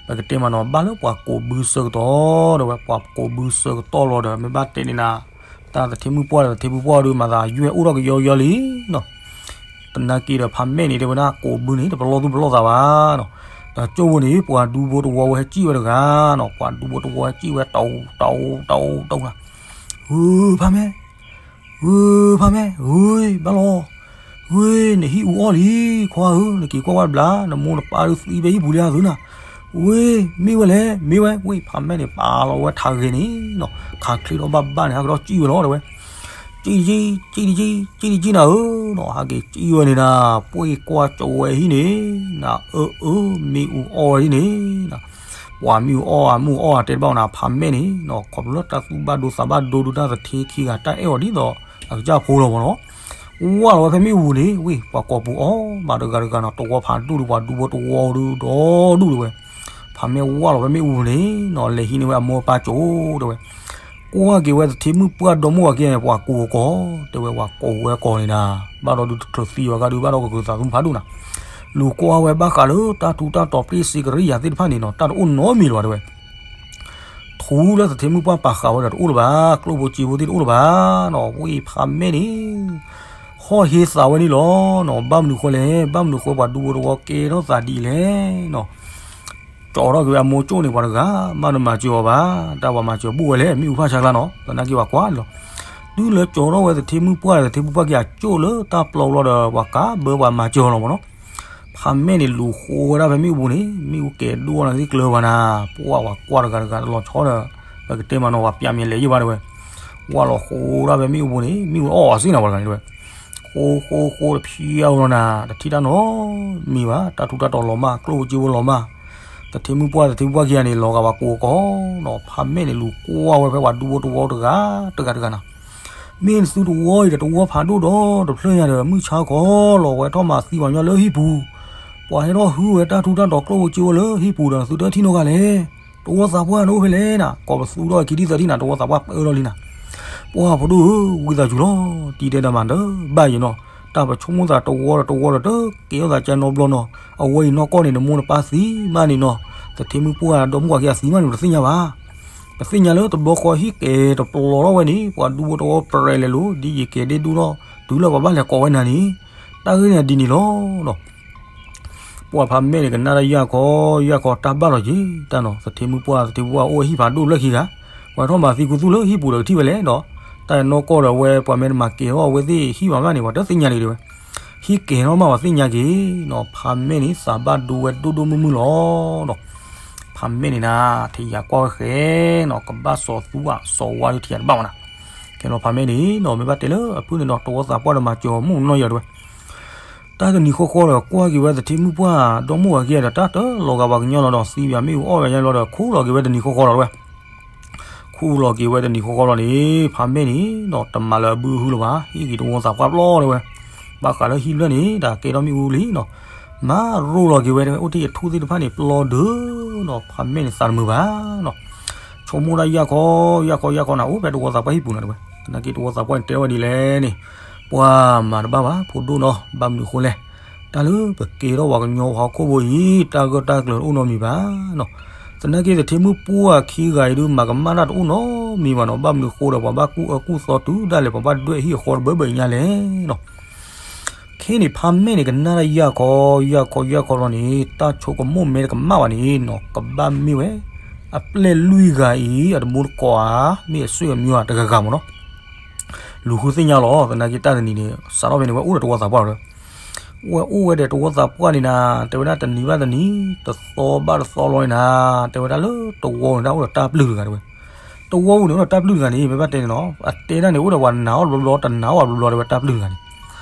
ပကတဲမးနီၤ ဘၣ်လၢပှၤကိးဘုဆၢကတီၢ်တဲဝဲ ပှၤကိးဘုဆၢကတီၢ်လီၤဒီး မ့ၢ်ဘၣ်တဲန့ၣ်နၤ တၢ်သထ့မုၣ်ပှၢ်ဒီးသထ့မုၣ်ပှၢ်ဒုး မၤသးယွဲၢ်အိၣ်ထီၣ်ကယီကယီလံနီၤ သနာ်က့ဒီးဖးမဲာ်န့ၣ်တဲဝဲဒၣ် ကိးဘုန့ၣ် တပလီၢ်သူၣ်ပလီၢ်သးဘၣ်နီၤ တကၠိၢ်ဖိန့ၣ် ပှၤဒူဖိတဝီဝဲဟဲစံၣ်ဝဲတဂၤနီၤ ပှၤဒူဖိတဝီဟဲစံၣ်ဝဲ တအူ တအူ တအူ တအူနီၤ ဧၢ ဖးမဲာ် ဧၢ ဖးမဲာ် ဧၢ ဘၣ်လီၤ ဧၢ နဟံၣ်အူအီၣ်လံ ခွါဧၢ နက့ၤကွၢ်ဝဲတဘျီ နမိၢ်နပၢ်ဒုးသံဖဲဟံၣ်ပူၤလံဧါသုနီၤ ဝ့ၢ် မ့ၢ်ဝဲလဲၣ် မ့ၢ်ဝဲ ဝ့ၢ် ဖးမဲၣ်န့ၣ် ပာ်လီၤဝဲထးဂဲၤန့ၣ်နီၤ ခးချ့ထီၣ်ဘၣ်ဘၣ်န့ၣ် ဟဲကဒီးစံၣ်ဝဲလီၤတဲဝဲ, စံၣ်တကံ စံၣ်တကံ စံၣ်တကံနၤဧၢနီၤ ဟဲက့ၤစံၣ်ဝဲန့ၣ်နၤ, ပှ့ၤကွၢ်ကၠိဝဲဟံၣ်န့ၣ်နၤ အၢ အၢ မ့ၣ်အူအီၣ်ဝဲဒ်န့ၣ်နၤ, ပှၤမ့ၣ်အူအီၣ် အမ့ၣ်အူအီၣ်တဲတဘၣ်နၤ ဖးမဲၣ်န့ၣ်နီၤ ခီဖျိလၢတၢ်သူၣ်ဘၣ်ဒိသးဘၣ်ဒိဒုးတၢ်သထ့ခံဂၤတၢ်အဲၣ်အီၤဒ်သိး အကစၢ်ဖိလီၤမးနီၤ ဝၢ်လီၤဝဲဖဲမ့ၣ်အူပူၤန့ၣ် ဝ့ၢ် ပှၤကိာ်ပူၤအီၣ်ဘၣ်တဂၤတဂၤနီၤ တဝီဖးဒိၣ်ဒီး ပှၤဒူဖိတဝီဒုဒီဒူၣ်တဲဝဲ, ဖးမဲၣ်ဝၢ်လီၤဖဲမ့ၣ်အူပူၤန့ၣ်နီၤ လဲၤဟံးန့ၢ်ဝဲအမိၢ်အပၢ်ကၠိတဲဝဲ, ကွၢ်က့ၤဝဲသထ့မုၣ်ပှၢ်ဒီမါဝၤခံဂၤန့ၣ် ပှၤကိာ်အကိာ် တဲဝဲ ပှၤကိာ်ဝဲကိာ်န့ၣ်နၤ, ဘၣ်ဒီးဒုးတချုးသံဝဲဂၤဒုး ဘၣ်ဒီးကကျုးသးသူဖးဒိၣ်နၤ, လူၤကွၢ်ဝဲဘၣ်ဃးလၢတၢ်ထူးတၢ်တီၤ ပျ့ၢ်စ့ကရံယၤသ့ၣ်တဖၣ်န့ၣ်နီၤ တၢ်တအိၣ်နီတမံၤလၢၤဘၣ်တဲဝဲ ထူလၢသထ့မုၣ်ပှၢ်ပာ်ဃာ်ဝဲဒီးတအိၣ်လၢၤဘၣ်, ကျိၣ်ဖိစ့ဖိသ့ၣ်တအိၣ်လၢၤဘၣ်နီၤ, ဝ့ၢ်ဖးမဲၣ်န့ၣ် ဟီၣ်ဟ့သးဝဲန့ၣ်လီၤနီၤ, ဘၣ်မနုၤဃိလဲၣ်, ဘၣ်မနုၤဃိပှၤဒူဖိတဝီကဲထီၣ်သးဒ်အံၤလဲၣ်နီၤ, ကၠီထီၣ်က့ၤဝဲအမိၢ်ကၠိန့ၣ် ပှၤတဂၤမးတမၤစၢၤအီၤဘၣ်, တၢ်ပှၤမၤစၢၤဘူၣ်ဝဲလဲၣ် မ့ၣ်အူဖးဆါကျါနီၤ, သနာ်က့ပှၤကွၢ်န့ၣ်လီၤ, တုၤလၢကၠီထီၣ်ဝဲသထ့မုၣ်ပှၢ်ဒီး သထ့မုၣ်ပှၢ်ခံဂၤကၠိၣ်လၢတၢ်ပျီဘျီဒီး ပှၤကးဘၢပှၤမၤစၢၤအီၤလီၤမးနီၤ ဖးမဲၣ်န့ၣ် လူၤဃိဝဲဒၣ်ဖဲမ့ၣ်အူပူၤန့ၣ် မ့ၣ်အူကဲၤဒိၣ်နၤကသ့ၣ်ကျၢၤဘၣ်နၤ, ပှၤကွၢ်တဂၤတဂၤတလီၤဆီဒီး ပကတဲမးနီၤ ပှၤပျးမ့ၢ်လဲၤယံာ်ဘၣ်တဲဝဲ, ဝၢ်လီၤဃိဒၣ်ဖဲမ့ၣ်အူပူၤန့ၣ် မ့ၣ်အူအီၣ်အီၤစ့ၢ်နၤ ပှၤတဂၤန့ၣ်တဲဝဲ, ဃိဃိဃိတဖျဲးအီၤလီၤနၤ, တထံၣ်တၢ်နီတမံၤဘၣ်, တၢ်ထူးတၢ်တီၤလီၤမၢ် ကျိၣ်ဖိစ့ဖိလီၤမၢ်, သထ့မုၣ်ပှၢ် သထ့မုၣ်ပှၢ်ခံဂၤန့ၣ် လီၤဂာ်ပှၤကိာ်အကိာ်နီၤ, ဖးမဲၣ်န့ၣ် လူၤကွၢ်ဝဲဖဲပှၤဒူဖိတဝီတဂၤတဂၤတဂၤနၤ မ့ၢ်နသုတဝီအံၤဒီးတဝီဖးဒိၣ်ဒီးတဖျၢၣ်ညါဒီး မုၢ်ဆါခီလီၤ ပှၤဟဲထီၣ်မၤသံပှၤကညီလၢဟံၣ်ပူၤ, ပှၤဟဲထီၣ်ဟုဝဲတၢ်ထူးတၢ်တီၤကျိၣ်ဖိစ့ဖိလၢဟံၣ်ပူၤဒီး သုတထံၣ်နီတဂၤလဲၣ်, တဝီသးပှၢ်နအိၣ်ဖဲလဲၣ်နၤ, ကိးပသူထီၣ်ခံထံၣ်သၢထံၣ်နၤ တဝီသးပှၢ်ပၢလီၤလံနၤ ပှၢ်ဖိဒိၣ်ဧၢ ဝံသးစူၤလီၤ, တံၤတဲဒီးမၤတဘၣ်ယံၤနီၤ, တၢ်ပဆိကမိၣ်သးတဝီဒီးတဝီဒီးတကဲထီၣ်သးကဲနီတဘျီနီၤ, အဝဲအံၤနီၢ်ကီၢ်န့ၣ်နမိၢ်နပၢ်သံမးန့ၣ်နီၤ, သထ့မုၣ်ပှၢ်ဒီမါဝၤခံဂၤသံမးန့ၣ် ပတသ့ၣ်ညါဘၣ်, ပသ့ၣ်ညါလၢတဘျီဃီဟံၣ်ကဲၤတပျီထီၣ်ဝဲန့ၣ် ပှၤဒူဖိတဝီပရဲၤလဲၤလိာ် ဒ်ယကဲၤဒ့ဒိၣ်ထီၣ် တုၤလၢပှၤဘၣ်လဲၤကိးဝဲနၤန့ၣ်, တၢ်ဂ့ၢ်န့ၣ်ဒ်န့ၣ်လီၤနီၤ ပှၢ်ဖးမဲၣ်န့ၣ် ကနၣ်တၢ်ယၢ်ခီယၢ်ခီ တၢ်ဘၣ်လီၤက့ၤတၢ်နီၤ, သထ့မုၣ်ပှၢ် သထ့မုၣ်ပှၢ်အိၣ်ဝဲဟံၣ်ဖးဒိၣ်လၢခံဂၤ, ပှၤထီၣ်မၤသံခူသူၣ်လၢဟံၣ်ပူၤဒီးကထံၣ်ဝဲလဲၣ်ဒီး, တၢ်အံၤနီၢ်ကီၢ်ဒီးအဝဲပှၤမ့ၢ်တမၤကဲၤထီၣ်အဝဲသ့ၣ်ဟံၣ်ဘၣ်မးန့ၣ် ပှၤတသ့ၣ်ညါလံတဲဝဲ, ဟံၣ်ကဲၤထီၣ်မးပှၤသ့ၣ်ညါက့ၤနီၤ, ဖးမဲၣ်န့ၣ် သးဘၣ်ဒိဝဲဒိၣ်ဒိၣ်မုၢ်မုၢ်လီၤနီၤ, ဖးမဲၣ်န့ၣ်နၤ ထံၣ်ယၤကွၢ်ဝဲဃဲနီၤ, ကဘၣ်စီၤသူဘၣ်စီၤဝါဒုးထံၣ်ယၤတဘၣ်မးနၤ, ကဲလီၤဖးမဲၣ်န့ၣ်နီၤ မ့ၢ်ဘၣ်တဲလၢအဖုၣ်န့ၣ်ဒီး တဝီသးပှၢ်ဒီးမၤစၢၤအီၤမုၢ်နီၢ်ယၤတဲဝဲ တၢ်တနံၤဃီဃီဒီး ကွၢ်က့ၤဝဲသထ့မုၣ်ပှၢ် ဒီမါဝၤခံဂၤဒီး တၢ်တလီၤဂာ်ပှၤကညီလီၤဒီး သံပှၤမ့ၣ်အူအီၣ်ဝဲယါလီၤဒီး ခူၣ်လီၤက့ၤဝဲတနံၤဃီဃီလီၤတဲဝဲ, ခူၣ်လီၤက့ၤဝဲတနံၤဃီဃီလီၤန့ၣ် ဖးမဲၣ်န့ၣ်နီၤ တမၤလၢအဘုဟုလၢၤဘၣ် ဟံၣ်က့ၤတဝီသးပှၢ်ပျီတဲဝဲ, ဘၣ်ဃးလၢဟံၣ်ဖျၢၣ်န့ၣ် တၢ်ကဲထီၣ်မ့ၣ်အူလံနီၤ, မၤရိၣ်လီၤက့ၤဝဲတဲဝဲ အိၣ်တ့ၢ်အထူၣ်သ့ၣ်တဖၣ်န့ၣ် ပျီဒုးနီၤ ဖးမဲၣ်န့ၣ်သးတမုာ်ဘၣ်နီၤ ဆိကမိၣ်ဒၣ်ယၢ်ခီ ယၢ်ခီ ယၢ်ခီနၤ အိၣ်ဖဲတဝီသးပှၢ်ဟံၣ်ပူၤနၤတဲဝဲ, သနာ်က့တဝီသးပှၢ်န့ၣ်တဲဝဲဒ်လဲၣ်န့ၣ်, ပှၤမၤတဘၣ်ဘၣ် ဖိဒိၣ်နီၤ ဘၣ်မနုၤဃိလဲၣ်, တၢ်လၢပကဲထီၣ်ပှၤကညီပှၤဟီၣ်ခိၣ်ဖိအံၤ တၢ်ဂၢၢ်တၢ်ကျၢၤတအိၣ်နီတမံၤဘၣ်နီၤ, သနာ်က့သထ့မုၣ်ပှၢ်ခံဂၤအံၤဒုး မၤကမၣ်တၢ်တအိၣ်နီတမံၤဘၣ်နီၤ ဘၣ်မနုၤဃိဒီး ပှၤဘၣ်ကူၣ်အၢကူၣ်သီတုၤဒၣ်လဲာ် ပှၤဘၣ်ဒွဲၣ်ဟံၣ်အဃီတဘၢဘၢညါလဲၣ်နီၤ ခဲန့ၣ် ဖးမဲၣ်န့ၣ် ကနၣ်တၢ်ယၢ်ခီ ယၢ်ခီ ယၢ်ခီလီၤန့ၣ် တၢ်ဆိကမိၣ်မ့ၢ်တကမၣ်ဘၣ်န့ၣ်နီၤ ကဘၣ်မ့ၢ်ဝဲ အပျဲၢ်လွံၢ်ဂၤအံၤ အတမူတကိးဧါ မ့ၢ်အဆွေမျိုးဧါ တဂၤဂၤမးနီၤ လူၤဃုသ့ၣ်ညါလီၤ သနာ်က့တၢ်တနံၤန့ၣ် စးထီၣ်ဖဲန့ၣ်ဝဲအိၣ်ဒီးတဝီသးပှၢ်ဒီး ဝဲအိၣ်ဝဲဒီးတဝီသးပှၢ်န့ၣ်နၤ တဲဝဲဒၣ်တနံၤဘၣ်တနံၤ တသီဘၣ်တသီလီၤန့ၣ်နၤ တဲဝဲဒၣ်လၢတဝီန့ၣ်ဒၣ်အိၣ်ဒီးတၢ်ပျုၢ်တဂၤတဲဝဲ တဝီပူၤန့ၣ်အိၣ်ဒီးတၢ်ပျုၢ်တဂၤန့ၣ် မ့ၢ်ဘၣ်တဲန့ၣ်နီၤ အတဲဒၣ်န့ၣ် အိၣ်ဒီးပှၤနာ်အီၣ်ဘျီဘျီ တနာ်အီၣ်ဘျီဘျီတဲဝဲတၢ်ပျုၢ်တဂၤန့ၣ်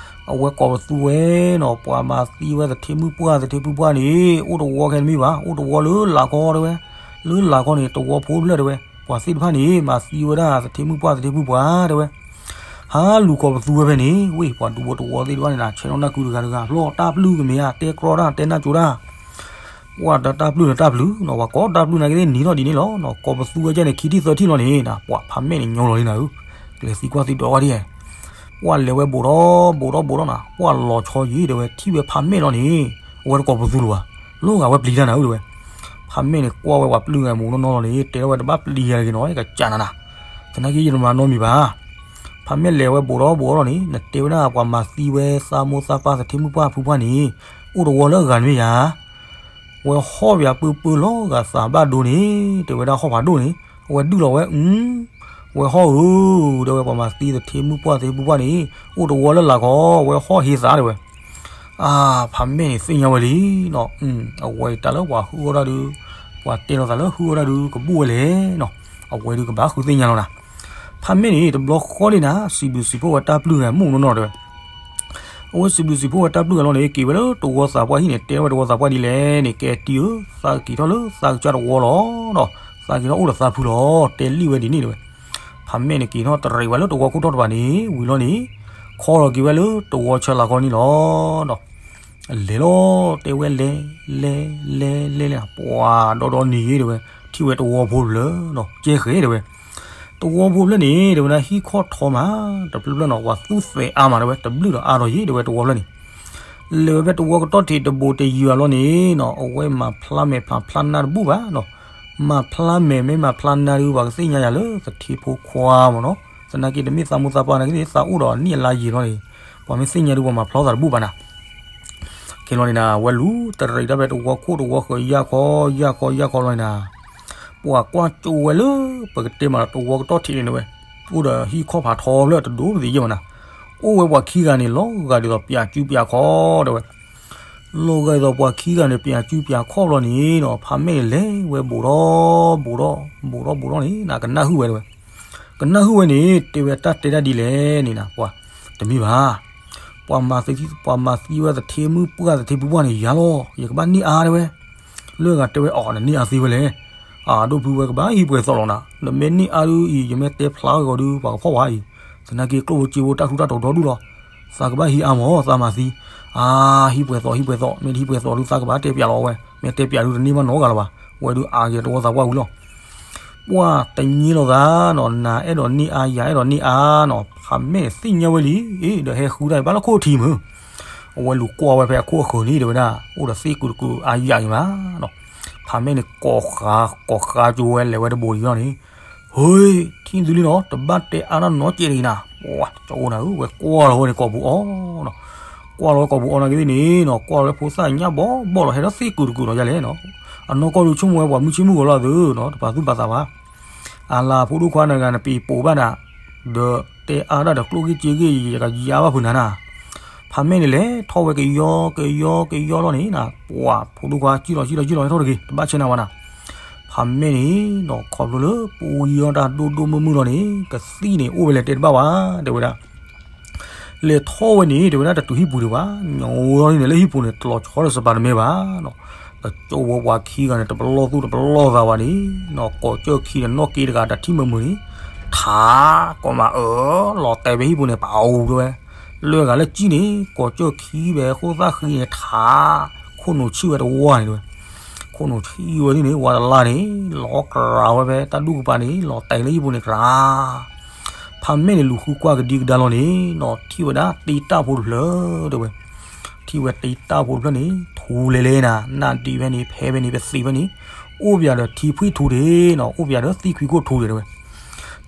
အဝဲကိးပသူဝဲနီၤ ပှၤမၤသံဝဲသထ့မုၣ်ပှၢ် သထ့မုၣ်ပှၢ်န့ၣ် အိၣ်တဝီခဲတမ့ၢ်ဘၣ် အိၣ်တဝီလၢလာ်ခီတဲဝဲ လၢလာ်ခီန့ၣ် တဝီဖိဖျၢၣ်တဲဝဲ ပှၤသ့ၣ်တဖၣ်န့ၣ် မၤသံဝဲဒၣ်သထ့မုၣ်ပှၢ် သထ့မုၣ်ပှၢ်တဲဝဲ ဟးလူၤကိးပသူဝဲဖဲန့ၣ် ဝ့ၢ်ပှၤဒူဖိတဝီသ့ၣ်တဖၣ်န့ၣ် ဆဲးနီၣ်နၢ်ကုတဂၤတဂၤဖျီၣ် တၢ်ပျုၢ်ကမ့ၢ်ဧါ တဲကြီတၢ် တဲနၢ်ကၠိတၢ် ပှၤဒီးတၢ်ပျုၢ်ဒီးတၢ်ပျုၢ်နီၤ ပှၤကိးတၢ်ပျုၢ်နာ်က့သ့ၣ်နံၤထီၣ်ဒ်န့ၣ်လီၤနီၤ ကိးပသူဝဲကဲန့ၣ် ခံထံၣ်သၢထံၣ်လီၤန့ၣ် ပှၤဖးမဲၣ်န့ၣ်ညိလီၤလံနၤဧၢ ကလဲၤသံကွၢ်သံဒိးဝဲဒ် ပှၢ်လဲၤဝဲဘူးဒီးဘူးဒီးဘူးဒီးနၤ ပှၢ်လီၤဆီယံၤတဲဝဲ ထံၣ်ဝဲဖးမဲၣ်လီၤန့ၣ် အဝဲတကိးပသူလၢၤဘၣ် လီၤဂာ်ဝဲပျံၤတၢ်နၤဧၢတဲဝဲ ဖးမဲၣ်န့ၣ်ကွၢ်ဝဲပှၤပျုၢ်ဂၤမူးနီၢ်နီၢ်လီၤန့ၣ် တဲထီၣ်ဝဲတဘၣ်ပျံၤယၤတဂ့ၤနီၤ ကစၢ်နၤနၤ သနာ်က့ယတမၤနီတမံၤဘၣ် ဖးမဲၣ်လဲၤဝဲဘူးဒီးဘူးဒီးန့ၣ် နတဲဝဲဒၣ်ပှၤမၤသံဝဲ သးမိၢ်သးပၢ်သထ့မုၣ်ပှၢ်ဖုပှၢ်န့ၣ် အိၣ်တဝီလၢအဂၤတမ့ၢ်ဧါ ဝဲဟီၣ်ပၠးပၢပၢလီၤဂာ်သးဘၣ်ဒိန့ၣ် တဲဝဲဒၣ်ဟီၣ်ဖးဒိၣ်န့ၣ် အဝဲဒုးလီၤဝဲ အု ဝဲဟီၣ်ဧၢ တဲဝဲပှၤမၤသံသထ့မုၣ်ပှၢ်သထ့မုၣ်ပှၢ်န့ၣ် အိၣ်တဝီလၢလာ်ခီ ဝဲဟီၣ်ဟ့သးတဲဝဲ အါ ဖးမဲၣ်န့ၣ်သ့ၣ်ညါဝဲလံနီၤ အဝဲအံၤတၢ်လၢပှၤဟုၣ်အီၣ်တၢ်ဒုး ပှၤတဲလိာ်သးလၢဟုအီၣ်ဒၣ်ဒုးကဘူၣ်ဝဲလဲၣ်နီၤ, အဝဲဒုးကဘၣ်ဃုသ့ၣ်ညါလီၤနၤ. ဖးမဲာ်န့ၣ် တဘျီဃီန့ၣ်နၤ စံးဘျုးစံးဖှိၣ်ဝဲတၢ်ပျုၢ်ဂၤမုၢ်နီၢ်နီၢ်တဲဝဲ, အဝဲစံးဘျုးစံးဖှိၣ်ဝဲတၢ်ပျုၢ်ဂၤလီၤန့ၣ် က့ၤဝဲလၢတဝီသးပှၢ်ဟံၣ်န့ၣ် တဲဝဲတဝီသးပှၢ်ဒ်လဲၣ်န့ၣ် ကဲတံၤဧၢ, သးက့ၤထီၣ်လၢသးကစၢ်တဝီလီၤ, သးက့ၤထီၣ်အိၣ်ဒီးသးဖုလီၤ, တဲလံဝဲဒ်န့ၣ်တဲဝဲ. ဖးမဲာ်န့ၣ်က့ၤထီၣ်တရံးဝဲလၢတဝီခိၣ်ထီၣ်တဖၣ်န့ၣ် ဝံၤလီၤန့ၣ် ခီလီၤက့ၤဝဲလၢတဝီဆၢလၤခီန့ၣ်လီၤ. လဲၤလီၤ တဲဝဲလဲၤ လဲၤ လဲၤ လဲၤ လဲၤ ပှၤဒီဒီနံၤယ့ၤတဲဝဲ, ထံၣ်ဝဲတဝီဖိတဖျၢၣ်နီၤ ကဲဃဲတဲဝဲ. တဝီဖိတဖျၢၣ်န့ၣ် တဲဝဲဒၣ် ဟံၣ်ခီၣ်ထီမး တဖျၢၣ်ဖျၢၣ်နီၤ ပှၤသူၣ်သဲးအါမးတဲဝဲ တဘျုးဒီးအါထီၣ်ယ့ၤတဲဝဲ တဝီဖျၢၣ်န့ၣ် လဲၤဝဲဖဲတဝီကတီၢ်ထံးတဘိးတယုၢ်အလီၢ်န့ၣ်နီၤ အဝဲမၤဖျါမဲာ်ဖျါဖျါနါတဘူၣ်ဘၣ်နီၤ. မၤဖျါမဲာ်မ့ၢ်မၤဖျါနါဒုး ပှၤကသ့ၣ်ညါယၤလၢသထ့ဖိခွါမ့ၢ်နီၤ. သနာ်က့တမ့ၢ်သးမိၢ်သးပှၢ်နာ်က့န့ၣ် သးအိၣ်ဒီးအနံၣ်အလါယံာ်လီၤန့ၣ် ပှၤမ့ၢ်သ့ၣ်ညါဒုး ပှၤမၤဖျါသးတဘူၣ်ဘၣ်နၤ. ခဲလီၤန့ၣ်နၤ ဝဲလူၤတရံးတၢ်ဖဲတဝီခိၣ်တဝီဃၢၤ ယၢ်ခီ ယၢ်ခီ ယၢ်ခီလီၤန့ၣ်နၤ ပှၤကွၢ်ကၠိဝဲလၢ ပကတဲမးဒီးတဝီကတီၢ်ထံးန့ၣ်ဝဲ, အိၣ်ဒီးဟံၣ်ခီၣ်ဖးထီဖျၢၣ်တဒိၣ်ပသ့ၣ်ယဲၢ်မးနၤ. အိၣ်ဝဲပှၤခံဂၤန့ၣ် လီၤဂာ်ဒ်သိးပၠးစုပၠးခီၣ်တဲဝဲ. လီၤဂာ်ဒ်သိးပှၤခံဂၤန့ၣ် ပၠးစုပၠးခီၣ်ဘျီန့ၣ်နီၤ ဖးမဲာ်န့ၣ်လဲၤဝဲဘူးဒီး ဘူးဒီး ဘူးဒီး ဘူးဒီးန့ၣ် နကနၣ်ဟုၣ်ဝဲတဲဝဲ. ကနၣ်ဟုၣ်ဝဲန့ၣ် တဲဝဲတၢ်တဲတၢ်ဒ်လဲၣ်န့ၣ်နၤ ပှၤတမ့ၢ်ဘၣ် ပှၤမၤသံ ပှၤမၤသံဝဲသထ့မုၢ်ပှၢ်သထ့ဖုပှၢ်န့ၣ်ယၤလီၤ ယကဘၣ်န့ၢ်အါတဲဝဲ. လၢဂၤတဲဝဲ အီၤ နန့ၢ်အါသ့ဝဲလဲၣ်. အဒိၣ်ဖုဝဲကဘၣ်ဟံးပှဲၤသီလီၤနၤ နမ့ၢ်န့ၢ်အါဒုးအံၤ ယမ့ၢ်တဲဖျါဂီၤဒုး ပှၤကဖီၣ်ဝဲအံၤ. သနာ်က့ကျိၣ်ဖိစ့ဖိတၢ်ထူးတၢ်တီၤဒီဒူၣ်လီၤ. သးကဘၣ်ဟံးအါမး သးမၤသံ အါ ဟံးပှဲၤသီ ဟံးပှဲၤသီ မ့ၢ်တဟံးပှဲၤသီဒုး သးကဘၣ်တဲပၠးလီၤဝဲ မ့ၢ်တဲပၠးဒုးတန့ၢ်ဘၣ်နီတဂၤလၢၤဘၣ်. ဝဲဒုးအါက့ၤတဝီသးပှၢ်ဝံၤလီၤ. ပှၤတည့လီၤသးနီၤ နၤအဲၣ်ဒိးန့ၢ်အါ ယၤအဲၣ်ဒိးန့ၢ်အါနီၤ ဖးမဲာ်န့ၣ်သ့ၣ်ညါဝဲလံ ဒီးဟဲဃုတၢ်ဘၣ်လၢခိၣ်ထံးမုၢ်. အဝဲလူၤကွၢ်ဝဲဖဲအခိၣ်အဃၢၤန့ၣ်တဲဝဲဒၣ် အိၣ်ဒီးသ့ၣ်ကုာ်တကုာ်အါယၤအံၤမးနီၤ. ဖးမဲာ်န့ၣ် ကိးဃါ ကိးဃါကၠိဝဲလဲၤဝဲတဘိးလံလီၤန့ၣ် ဟ့ ထံၣ်သုလံနီၤ တဘၣ်တဲအါတၢ်နီတစဲးတဂ့ၤနၤ. ပှၤတကအိၣ်နၤဧၢ ဝဲကွၢ်လီၤဝဲန့ၣ်ကိာ်ပူၤအီၤနီၤ. ကွၢ်လီၤဝဲကိာ်ပူၤအီၤနာ်က့သ့ၣ်န့ၣ်နီၤ ကွၢ်လီၤဝဲဖိသၣ်ညၣ်ဘီဘီလီၤ ဟဲထီၣ်သ့ၣ်ကုာ်တကုာ်နီၤ ယၤလဲၣ်နီၤ. အနီၢ်ကီၢ်ဒုးဆိကမိၣ်ဝဲပှၤမုၢ်ဆ့ၣ်မုၢ်ဂီၤလီၤသုနီၤ တပာ်သူၣ်ပာ်သးဘၣ်. အလၤဖိဒိၣ်ခွါနဂၤနပံၤပိာ်ဘၣ်နၤ ဒီးတဲအါတၢ်ဒီးကျိၣ်ဂ့ၢ်စ့ဂ့ၢ် ယကယါဘၣ်ဖုးနၤနၤ. ဖးမဲာ်န့ၣ်လဲၤထီၣ်ဝဲကယီကယီကယီလီၤန့ၣ်နၤ ပှၤဖိဒိၣ်ခွါစံၣ်လီၤစံၣ်လီၤစံၣ်လီၤဟဲထီၣ်တဂ့ၤ တဘၣ်ဆဲးနၤဝဲနၤ. ဖးမဲာ်န့ၣ်နီၤ ခီဖျိလၢပူယီတၢ်ဒိၣ်ဒိၣ်မုၢ်မုၢ်လီၤန့ၣ် ကသံၣ်န့ၣ်အိၣ်ဝဲလဲၣ်တဲတဘၣ်ဝဲ တဲဝဲဒၣ် လဲၤထီၣ်ဝဲန့ၣ် တဲဝဲဒၣ်တတုၤဟံၣ်ပူၤဒံးဘၣ် ညီလီၤန့ၣ်လၢဟံၣ်ပူၤန့ၣ် တလီၤဆီဒီးစပၤတမဲဘၣ်နီၤ. ကၠိဝဲပှၤခံဂၤန့ၣ် တပလီၢ်သူၣ်တပလီၢ်သးဘၣ်န့ၣ်နီၤ ကိးကၠၢၢ်ခံန့ၣ် နီၢ်က့တဂၤတၢ်ထံၣ်မုာ်မုာ်န့ၣ် ထး ကိးမးအၢ လီၤတဲာ်ဖဲဟံၣ်ပူၤန့ၣ် ပအူၤတဲဝဲ လၢဂၤလၢကံၣ်န့ၣ် ကိးကၠၢၢ်ခံဖဲဃိၣ်သၣ်ဃံန့ၣ် ထး ခိၣ်နူာ်ဆံၣ်ဝဲတဝီန့ၣ်တဲဝဲ ခိၣ်နူာ်ဆံၣ်ဝဲဒ်န့ၣ် ဝါတလါန့ၣ် လီၤကြၤဝဲဖဲတၢ်ဒူၣ်ကပၤန့ၣ် လီၤတဲာ်လၢဟံၣ်ပူၤန့ၣ်ကြၤ ဖးမဲာ်န့ၣ်လူၤဃုကွၢ်ကဒံကဒါလီၤန့ၣ်နီၤ ထံၣ်ဝဲဒၣ်တ့တၢ်ဖိတဖျၢၣ်တဲဝဲ ထံၣ်ဝဲတ့တၢ်ဖိတဖျၢၣ်န့ၣ် ထူလဲၤလဲၤနၤ နၢ်ဒံးဖဲန့ၣ် ဖဲဖဲန့ၣ် ပသံးဖဲန့ၣ် အိၣ်ပၠးဒီးထံဖှံထူတ့ၢ်နီၤ အိၣ်ပၠးဒီးသံၣ်ခွံခိၣ်ထူတ့ၢ်တဲဝဲ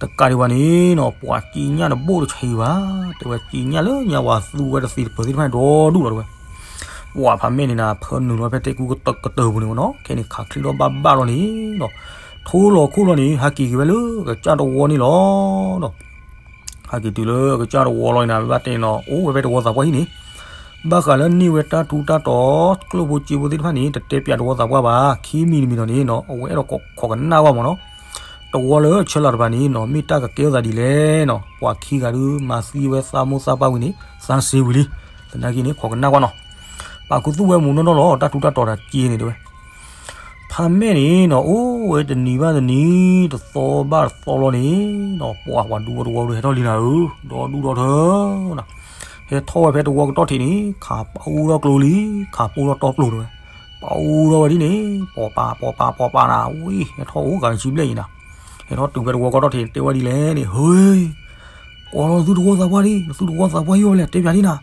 တကးဒံးဘၣ်န့ၣ်နီၤ ပှၤက့ညၣ်တဘိၣ်တဆံးဘၣ် တဲဝဲ က့ညၣ်လၢညါဝၤသူဝဲတသ့တပၢၤသ့ၣ်တဖၣ်န့ၣ် ဒီဒူၣ်လီၤတဲဝဲ ပှၤဖးမဲာ်န့ၣ်နၤ ဖၢနုာ်လီၤဖဲတဲကူကတၢၢ်ပူၤန့ၣ်မ့ၢ်နီၤ ခဲန့ၣ် ခးချံဒီးဘၣ်ဘၣ်လီၤန့ၣ်နီၤ ထိလီၤခိၣ်လီၤန့ၣ် ဟးက့ၤက့ၤဝဲလၢကစၢ်တဝီန့ၣ်လီၤနီၤ ဟဲက့ၤတုၤလၢကစၢ်တဝီလီၤန့ၣ်နၤ ဘၣ်တဲနီၤ အိၣ်ဝဲဖဲတဝီသးပှၢ်ဟံၣ်န့ၣ် ဘၣ်ဃးလၢန့ၢ်ဝဲတၢ်ထူးတၢ်တီၤ ကျိၣ်ဖိစ့ဖိသ့ၣ်တဖၣ်န့ၣ် တတဲပၠးတဝီသးပှၢ်ဘၣ် ခံမံၤတမံၤဒီးန့ၣ်နီၤ အဝဲအဲၣ်ဒိးခိးကနၣ်ကွၢ်မ့ၢ်နီၤ တဝီလၢဆၢလၤတဖၣ်န့ၣ်နီၤ မ့ၢ်တၢ်ကကဲထီၣ်သးဒ်လဲၣ်နီၤ ပှၤခံဂၤဒုး မၤသံဝဲသးမိၢ်သးပၢ်ဝံၤန့ၣ် သးစ့ဝံၤလံ သနာ်က့န့ၣ် ခိးကနၣ်ကွၢ်နီၤ ပာ်ခူသူၣ်ဝဲမုၢ်နီၢ်နီၢ်လီၤ တၢ်ထူးတၢ်တီၤတၢ်က့န့ၣ်တဲဝဲ ဖးမဲာ်န့ၣ်နီၤ အိၣ်ဝဲတနံၤဘၣ်တနံၤ တသီဘၣ်တသီလီၤန့ၣ်နီၤ ပှၤပှၤဒူဖိတဝီဒုးဟဲထီၣ်လံနၤဧၢ ဒီဒူၣ်ဒီထၢနီၤ ဟဲထီၣ်ဝဲဖဲတဝီကတီၢ်ထံးန့ၣ် ခးပူထီၣ်ကျိလံ ခးပူထီၣ်တီပျိၢ်တဲဝဲ ပူထီၣ်ဝဲဒ်န့ၣ် ပိာ်ပာ်ပိာ်ပာ်ပိာ်ပာ်နၤ ဝံၤ ဟဲထီၣ်အိၣ်ဂၤတဆံဘျဲၣ်အံၤနၤ ဟဲထီၣ်တုၤဖဲတဝီကတီၢ်ထံးန့ၣ် တဲဝဲဒ်လဲၣ်န့ၣ် ဟ့ ကွၢ်လီၤသုတဝီသးပှၢ်ဒံး သုတဝီသးပှၢ်ဟံၣ်ဝဲလဲၣ် တဲပၠးဒ်နၤ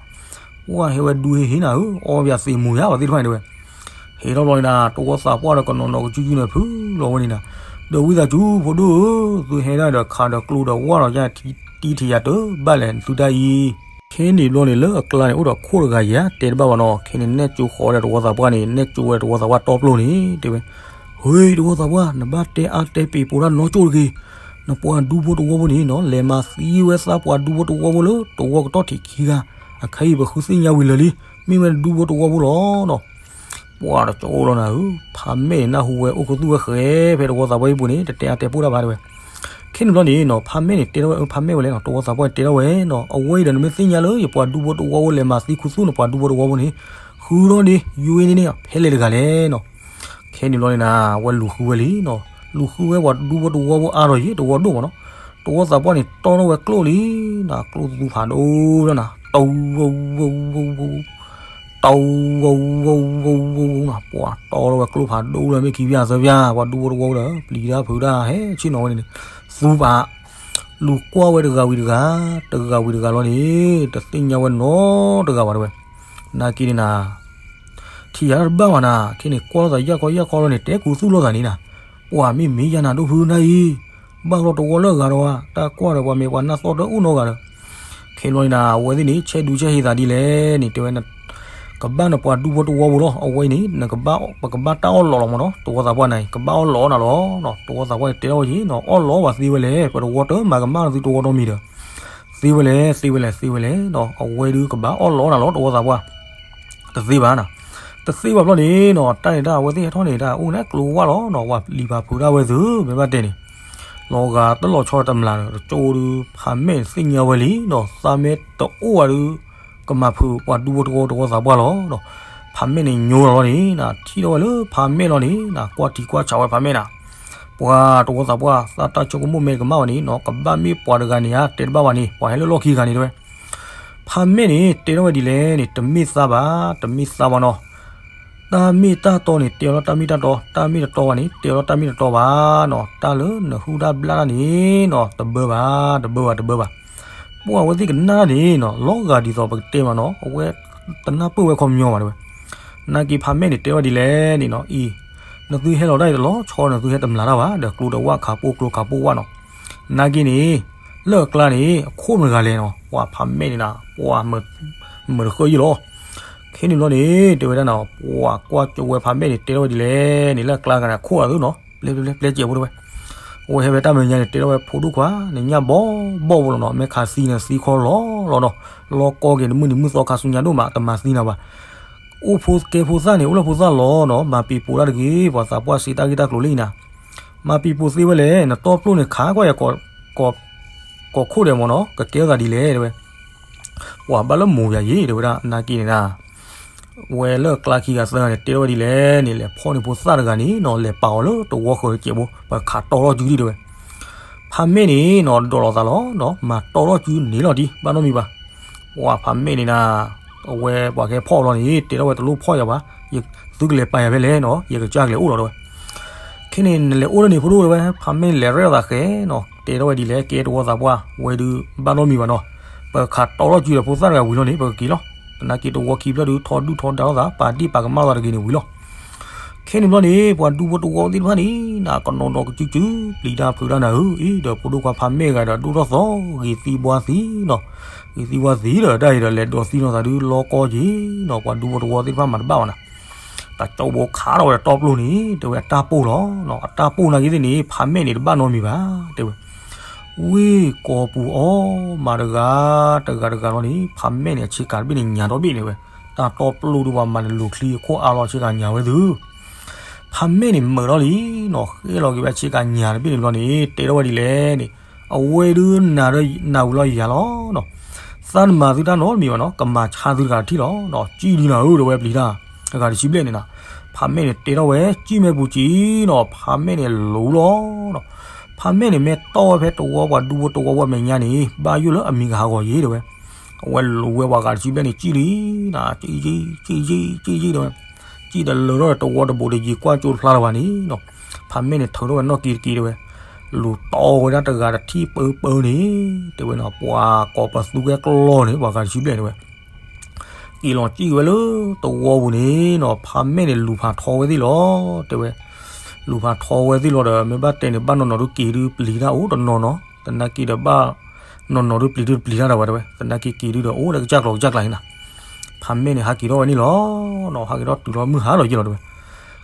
ပှၤဟဲဝဲဒူဟ့ၣ်ဟ့ၣ်နၤဧၢ အီၣ်ပၠးသ့မူၤယါ ပှၤသ့ၣ်တဖၣ်န့ၣ်တဲဝဲ ဟ့ၣ်ထီၣ်ဘျီန့ၣ်နၤ တဝီသးပှၢ်ဒီးကနီၤနီၤကစုကစုန့ၣ် ဖုလီၤဝဲန့ၣ်နၤ ဒီးဝံသးစူၤ ဖိဒိၣ်ဧၢ သုဟဲဒၣ်ဒီးခးဒီးကျိဒီးဝါဒီးယါ တံထံယၤတၢ်ဘၣ်လဲၣ် သုတၢ်အံၤ ခဲန့ၣ်ဘျီန့ၣ် လၢအကျါန့ၣ်အိၣ်ဒီးခိၣ်တဂၤယၤ တဲတဘၣ်ဘၣ်နီၤ ခဲန့ၣ်နဲၣ်ကၠိဃီဒီးတဝီသးပှၢ်န့ၣ် နဲၣ်ကၠိဝဲတဝီသးပှၢ်တီပျိၢ်န့ၣ် တဲဝဲ ဟ့ တဝီသးပှၢ် နဘၣ်တဲအါတဲပ့ၤပိာ်တၢ်နီကၠိတဂ့ၤ နပှၤဒူဖိတဝီဖိန့ၣ်နီၤ လဲၤမၤသံဝဲသးပှၤဒူဖိတဝီဖိလၢတဝီကတီၢ်ထံးခံဂၤ အခဲအံၤပဃုသ့ၣ်ညါဝံၤလၢာ်လံ မ့ၢ်ဝဲဒူဖိတဝီဖိလီၤနီၤ ပှၤတကၠိလီၤနၤဧၢ, ဖးမဲာ်န့ၣ်နၢ်ဟူဝဲအိၣ်ခူသူၣ်ဝဲဃဲ ဖဲတဝီသးပှၢ်ဟံၣ်ပူၤန့ၣ် တတဲအါတဲပိၢ်တၢ်ဘၣ်တဲဝဲ. ခဲန့ၣ်ဘျီန့ၣ်နီၤ ဖးမဲာ်န့ၣ်တဲထီၣ်ဝဲ ဖးမဲာ်ဝဲလဲၣ်နီၤ တဝီသးပှၢ်န့ၣ်တဲထီၣ်ဝဲနီၤ အဝဲအံၤဒီးနမ့ၢ်သ့ၣ်ညါလၢယပှၤဒူဖိတဝီဖိလဲၤမၤသံခူသူၣ်န့ၣ် ပှၤဒူဖိတဝီဖိန့ၣ် ဃုထီၣ်ဒ့ ယွ့န့ၣ်န့ၣ် ဖဲလဲၣ်တဂၤလဲၣ်နီၤ. ခဲန့ၣ်ဘျီန့ၣ်နၤ ဝဲလူၤဃုဝဲလံနီၤ, လူၤဃုဝဲပှၤဒူဖိတဝီဖိအါထီၣ်ယံၤ တဝီဒိၣ်မးနီၤ, တဝီသးပှၢ်န့ၣ်တီထီၣ်ဝဲကျိၣ်လံနီၤ, ကျိၣ်သူဖးဒိၣ်လီၤနၤ, တဝဝဝဝဝ တဝဝဝဝဝနီၤ, ပှၤတီထီၣ်ဝဲကျိၣ်ဖးဒိၣ်လၢမ့ၢ်ခံဖျၢၣ်သၢဖျၢၣ် ပှၤဒူဖိတဝီဖိဒီး ပျံၤတၢ်ဖုးတၢ်ဟဲဆ့ၣ်နီၤဝဲန့ၣ်န့ၣ် သူပာ် လူၤကွၢ်ဝဲတဂၤဝံၤတဂၤ တဂၤဝံၤတဂၤလီၤန့ၣ် တသ့ၣ်ညါဝဲနီတဂၤဘၣ်တဲဝဲ. နာ်က့န့ၣ်နၤ ထံၣ်ယၤတဘၣ်ဘၣ်နၤ, ခဲန့ၣ်ကွၢ်လိာ်သးယၢ်ခီယၢ်ခီလီၤန့ၣ် တဲခူသူၣ်လိာ်သးန့ၣ်နၤ, ပှၤမ့ၢ်မ့ၢ်ယၤနၤဒိၣ်ဖုနၤအံၤ, ဘၣ်လီၤတဝီလၢအဂၤဒီး တၢ်ကွၢ်ဒီးပှၤမ့ၢ်ပှၤနၢ်သီၣ်တအိၣ်နီတဂၤဒီး ခဲန့ၣ်ဘျီန့ၣ်နၤ အဝဲသ့ၣ်န့ၣ် ဆဲးဒူဆဲးဟ့သးဒ်လဲၣ်န့ၣ် တဲဝဲ ကဘၣ်နပှၤဒူဖိတဝီဖိလီၤ, အဝဲအံၤန့ၣ် နကဘၣ် ပကဘၣ်တၢ်အီၣ်လီးလီၤမးနီၤ, တဝီသးပှၢ်န့ၣ် ကဘၣ်အီၣ်လီးနၤလီၤ, တဝီသးပှၢ်န့ၣ်တဲထီၣ်ဝဲယံၤနီၤ အီၣ်လီးဝဲသ့ဝဲလဲၣ်, ပတဝီတမၤကမၣ်နသုတဝီဒီမံၤဒီး သ့ဝဲလဲၣ် သ့ဝဲလဲၣ် သ့ဝဲလဲၣ်နီၤ, အဝဲဒုးကဘၣ်အီၣ်လီးနၤလီၤ တဝီသးပှၢ် တသ့ဘၣ်နီၤ, တသ့ဘၣ်ဘျီန့ၣ်နီၤ တၢ်န့ၣ်တၢ်အဝဲသ့ၣ်ဟဲထီၣ်န့ၣ် တၢ်အိၣ်န့ၣ်ကျိဝၢ်လီၤနီၤ, ပှၤလံၤပာ်ဖုးတၢ်ဝဲသု မ့ၢ်ဘၣ်တဲန့ၣ် လီၤဂာ်တလီၤဆီတမျၢ်ဒီး တကၠိဒုး ဖးမဲာ်န့ၣ်သ့ၣ်ညါဝဲလံနီၤ, သးမ့ၢ်တအိၣ်ဝဲဒုး ကမၤဖုးပှၤဒူဖိတဝီတဝီသးပှၢ်လီၤနီၤ, ဖးမဲာ်န့ၣ်ညိလီၤလီၤန့ၣ်နၤ ထံၣ်ထီၣ်ဝဲလၢဖးမဲာ်လီၤန့ၣ်နၤ ကွၢ်ထံကွၢ်ဆးဝဲဖးမဲာ်နၤ ပှၤတဝီသးပှၢ် သးတၢ်ဆိကမိၣ်မ့ၢ်တကမၣ်ဘၣ်န့ၣ်နီၤ ကဘၣ်မ့ၢ်ပှၤတဂၤန့ၣ်ဧါ တဲတဘၣ်ဘၣ်န့ၣ် ပှၤဟဲလၢလီၢ်ခံဂၤန့ၣ်တဲဝဲ ဖးမဲာ်န့ၣ် တဲထီၣ်ဝဲဒ်လဲၣ်န့ၣ် တမ့ၢ်သးဘၣ် တမ့ၢ်သးဘၣ်နီၤ, တၢ်မ့ၢ်တၢ်တီန့ၣ် တဲအီၤလီၤတၢ်မ့ၢ်တၢ်တီ, တၢ်မ့ၢ်တတီဘၣ်န့ၣ် တဲအီၤလီၤတၢ်မ့ၢ်တတီဘၣ်နီၤ, တၢ်လၢနဟူတၢ်ဘျၣ်တၢ်န့ၣ်နီၤ တဘၢဘၣ် တဘၢဘၣ် တဘၢဘၣ်, ပှၤအဝဲသ့ၣ်ကနၣ်န့ၣ်နီၤ လီၤဂာ်ဒ်သိးပကတဲမးနီၤ အဝဲတနၢ်ပၢၢ်ဝဲခီပညီဘၣ်တဲဝဲ, နာ်က့ဖးမဲာ်န့ၣ် တဲဝဲဒ်လဲၣ်န့ၣ်နီၤ အံၤ နသုဟဲလီၤတၢ်အံၤတလီၤဆီ နသုဟဲတမျၢ်တၢ်ဘၣ် ဒီးကျိဒီးဝၣ်ခးပိၢ်ကျိခးပိၢ်ဝၣ်နီၤ, နာ်က့န့ၣ် လၢအကျါန့ၣ် အခိၣ်မတဂၤလဲၣ်နီၤ ပှၤဖးမဲာ်န့ၣ်နၤ ပှၤမုာ်တဃၢယံၤလီၤ, ခဲန့ၣ်ဘျီန့ၣ် တဲဝဲဒၣ်နီၤ ပှၤကွၢ်ကၠိဝဲဖးမဲာ်န့ၣ် တဲထီၣ်ဝဲဒ်လဲၣ်န့ၣ် လၢအကျါဂၤန့ၣ် အခိၣ်အသုနီၤ ပျဲပျဲပျဲစဲးဖိတဲဝဲ, အဝဲဟဲဝဲတၢ်မဲာ်ညါန့ၣ် တဲထီၣ်ဝဲဖိဒိၣ်ခွါ နညၣ်ဘီဘီဖိလီၤနီၤ မ့ၢ်ခးသံနသံခီလီၤလီၤနီၤ, လီၤကီက့ၤနမုၢ်နံၤမုၢ်သီခါဆူညါဒိၣ်မး တမၤသံနၤဘၣ် အိၣ်ဖိကဲဖိသၣ်န့ၣ် အိၣ်လၢဖိသၣ်လီၤနီၤ မၤပံၤပိာ်တၢ်တဂ့ၤ ပှၤသးပှၢ်စံးတၢ်ဂ့ၢ်တၢ်ကျိၤလံနၤ, မၤပံၤပိာ်သ့ဝဲလဲၣ် နတီပျိၢ်န့ၣ် ခးကွၢ်ယၤ ကီၢ်ခိၣ်ဒဲးမ့ၢ်နီၤ ကကဲထီၣ်သးဒ်လဲၣ်တဲဝဲ, ပှၤဘၣ်လၢမိၢ်ယၤယ့ၤတဲဝဲဒၣ် နာ်က့န့ၣ်နၤ ဝဲလၢကျါခံဂၤသၢဂၤန့ၣ် တဲထီၣ်ဝဲဒ်လဲၣ်န့ၣ် လဲၤဖီၣ်န့ၢ်ဖိသၣ်တဂၤန့ၣ်နီၤ လဲၤပာ်အီၤလၢတဝီဃၢၤတစဲးဖိ ပခးတီထီၣ်စုဒံးတဲဝဲ ဖးမဲာ်န့ၣ်နီၤ ဒိးလိာ်သးလီၤနီၤ မၤတီထီၣ်စုန့ၣ်လီၤဒံး ဘၣ်နီတမံၤဘၣ်. ပှၤဖးမဲာ်န့ၣ်နၤ အဝဲပှၤကဟဲဖီၣ်အီၤလီၤန့ၣ် တဲထီၣ်ဝဲတလိၣ်ဖီၣ်ယၤဘၣ်, သုကလဲၤပာ်ယၤဖဲလဲၣ်နီၤ ယကစၢ်ကလဲၤအိၣ်လီၤတဲဝဲ. ခဲန့ၣ် နလဲၤအိၣ်လၢန့ၣ်ဖိဒိၣ်တဲဝဲ ဖးမဲာ်န့ၣ်လဲၤရဲၣ်သးဃဲနီၤ တဲထီၣ်ဝဲဒ်လဲၣ် ကဲတဝီသးပှၢ်ဝဲဒုး ဘၣ်နီတမံၤဘၣ်နီၤ, ပခးတီထီၣ်စုဒီးဖိသၣ်တဂၤဝံၤလီၤန့ၣ် ပကက့ၤလီၤ. သနာ်က့တဝီခံဖျၢၣ်ဒုး ထီဒုၣ်ထီဒါလိာ်သး ပာ်ဒ့ၣ်ပာ်ကမၣ်လိာ်သးတဂ့ၤန့ၣ်ဝံၤလီၤ. ခဲန့ၣ်ဘျီန့ၣ် ပှၤဒူဖိတဝီသ့ၣ်တဖၣ်န့ၣ် နကနီၤနီၤကစုကစု ပျံၤတၢ်ဖုးတၢ်နၤဧၢ, အံၤဒီးဖိဒိၣ်ခွါဖးမဲာ်ဂၤဒီးဒိၣ်ထီၣ်သီ ဂ့ၤသံဘှါသံနီၤ, ဂ့ၤသံဘှါသံဒီး တၢ်အံၤဒီးလဲၤဒိးသံလိာ်သးဒုး လီၤကီက့ၤနီၤ, ပှၤဒူဖိတဝီသ့ၣ်တဖၣ်မၤတဘၣ်ဘၣ်နၤ, တၢ်ကၠီဘိခးထီၣ်ဝဲဒီးတီပျိၢ်န့ၣ် တဲဝဲအတၢ်ပိၢ်လီၤ, အတၢ်ပိၢ်နာ်က့သ့ၣ်န့ၣ် ဖးမဲာ်န့ၣ်တဘၣ်နီတမံၤဘၣ် တဲဝဲ ဝ့ၢ်ကိာ်ပူၤအီၤ မၤတဂၤတဂၤတဂၤလီၤန့ၣ် ဖးမဲာ်န့ၣ် အဆ့ကၤတဘ့ၣ်န့ၣ် ညါဒီဘ့ၣ်န့ၣ်ဝဲ, တၢ်တီပျိၢ်ဒုးပှၤမၤန့ၣ် လူၤချံအခိၣ်အါလီၤ ဆ့ကၤညါဝဲသု, ဖးမဲာ်န့ၣ်မုာ်လီၤလံနီၤ, ဃဲလီၤက့ၤဝဲဆ့ကၤညါတဘ့ၣ်န့ၣ်ဘျီန့ၣ် တဲထီၣ်ဝဲဒ်လဲၣ်န့ၣ်, အဝဲဒုးနၤဒီးနၤဝံၤလီၤယၤလီၤနီၤ, သးနမၤသုတၢ်နီတမံၤဘၣ်နီၤ, ကမၤဆါသုတဂၤတထံၣ်လီၤ, စံၣ်ဒုးနၤဧၢ တဲဝဲပျံၤတၢ်, အဂၤတဆံဘျဲၣ်န့ၣ်နၤ, ဖးမဲာ်န့ၣ်တဲထီၣ်ဝဲ စံၣ်မဲာ်ပူၤစံၣ်နီၤ, ဖးမဲာ်န့ၣ်လူၤလီၤနီၤ ဖးမဲာ်န့ၣ် မ့ၢ်တီၢ်ဝဲဖဲတဝီပှၤဒူဖိတဝီဝဲမဲာ်ညါန့ၣ် ဘၣ်ယိၣ်လၢအမံၤကဟးဂီၤယ့ၤတဲဝဲ, အဝဲလူၤဝဲပှၤဂၤတဆံဘျဲၣ်န့ၣ် စံၣ်လံနၤ, စံၣ်ယ့ၣ် စံၣ်ယ့ၣ် စံၣ်ယ့ၣ်တဲဝဲ, စံၣ်တလၢထီၣ်ဒီးတဝီတဘူးတယံၤကွၢ်ကၠိတဖျါလၢၤဘၣ်န့ၣ်နီၤ, ဖးမဲာ်န့ၣ်ထုးထီၣ်ဝဲနီၣ်က့ၤတက့ၤတဲဝဲ, လူၤတီၢ်ဝဲဒၣ်တဂၤတထံၣ်ပၢပၢန့ၣ် တဲဝဲနီၤ, ပှၤကိးပသူဝဲကျီၢ်န့ၣ် ပှၤဂၤတဆံဘျဲၣ်တဲဝဲ က့ၤလီၤစံၣ်ဝဲလၢတဝီပူၤန့ၣ်နီၤ, ဖးမဲာ်န့ၣ်လူၤဖးထီဝဲသ့ၣ်လီၤ တဲဝဲ, လူၤဖးထီဝဲသ့ၣ်လီၤဒီး မ့ၢ်ဘၣ်တဲန့ၣ် ဘၣ်နီၢ်နီၢ်ဒုးက့ၤဒုးပျံၤတၢ်အိၣ်တနီၢ်နီၢ်, သနာ်က့ဒီးဘၣ်နီၢ်နီၢ်ဒုးပျံၤဒုးပျံၤတၢ်ဒီးဝဲတဲဝဲ, သနာ်က့က့ၤဒုးဒီးအိၣ်လၢကစၢ်ကျိၤကစၢ်ကျါန့ၣ်နီၤ, ဖးမဲာ်န့ၣ်ဟးက့ၤထီၣ်ဝဲန့ၣ်လီၤနီၤ, ဟးက့ၤထီၣ်တုၤလီၤမုၢ်ဟါလီၤယ့ၢ်လီၤတဲဝဲ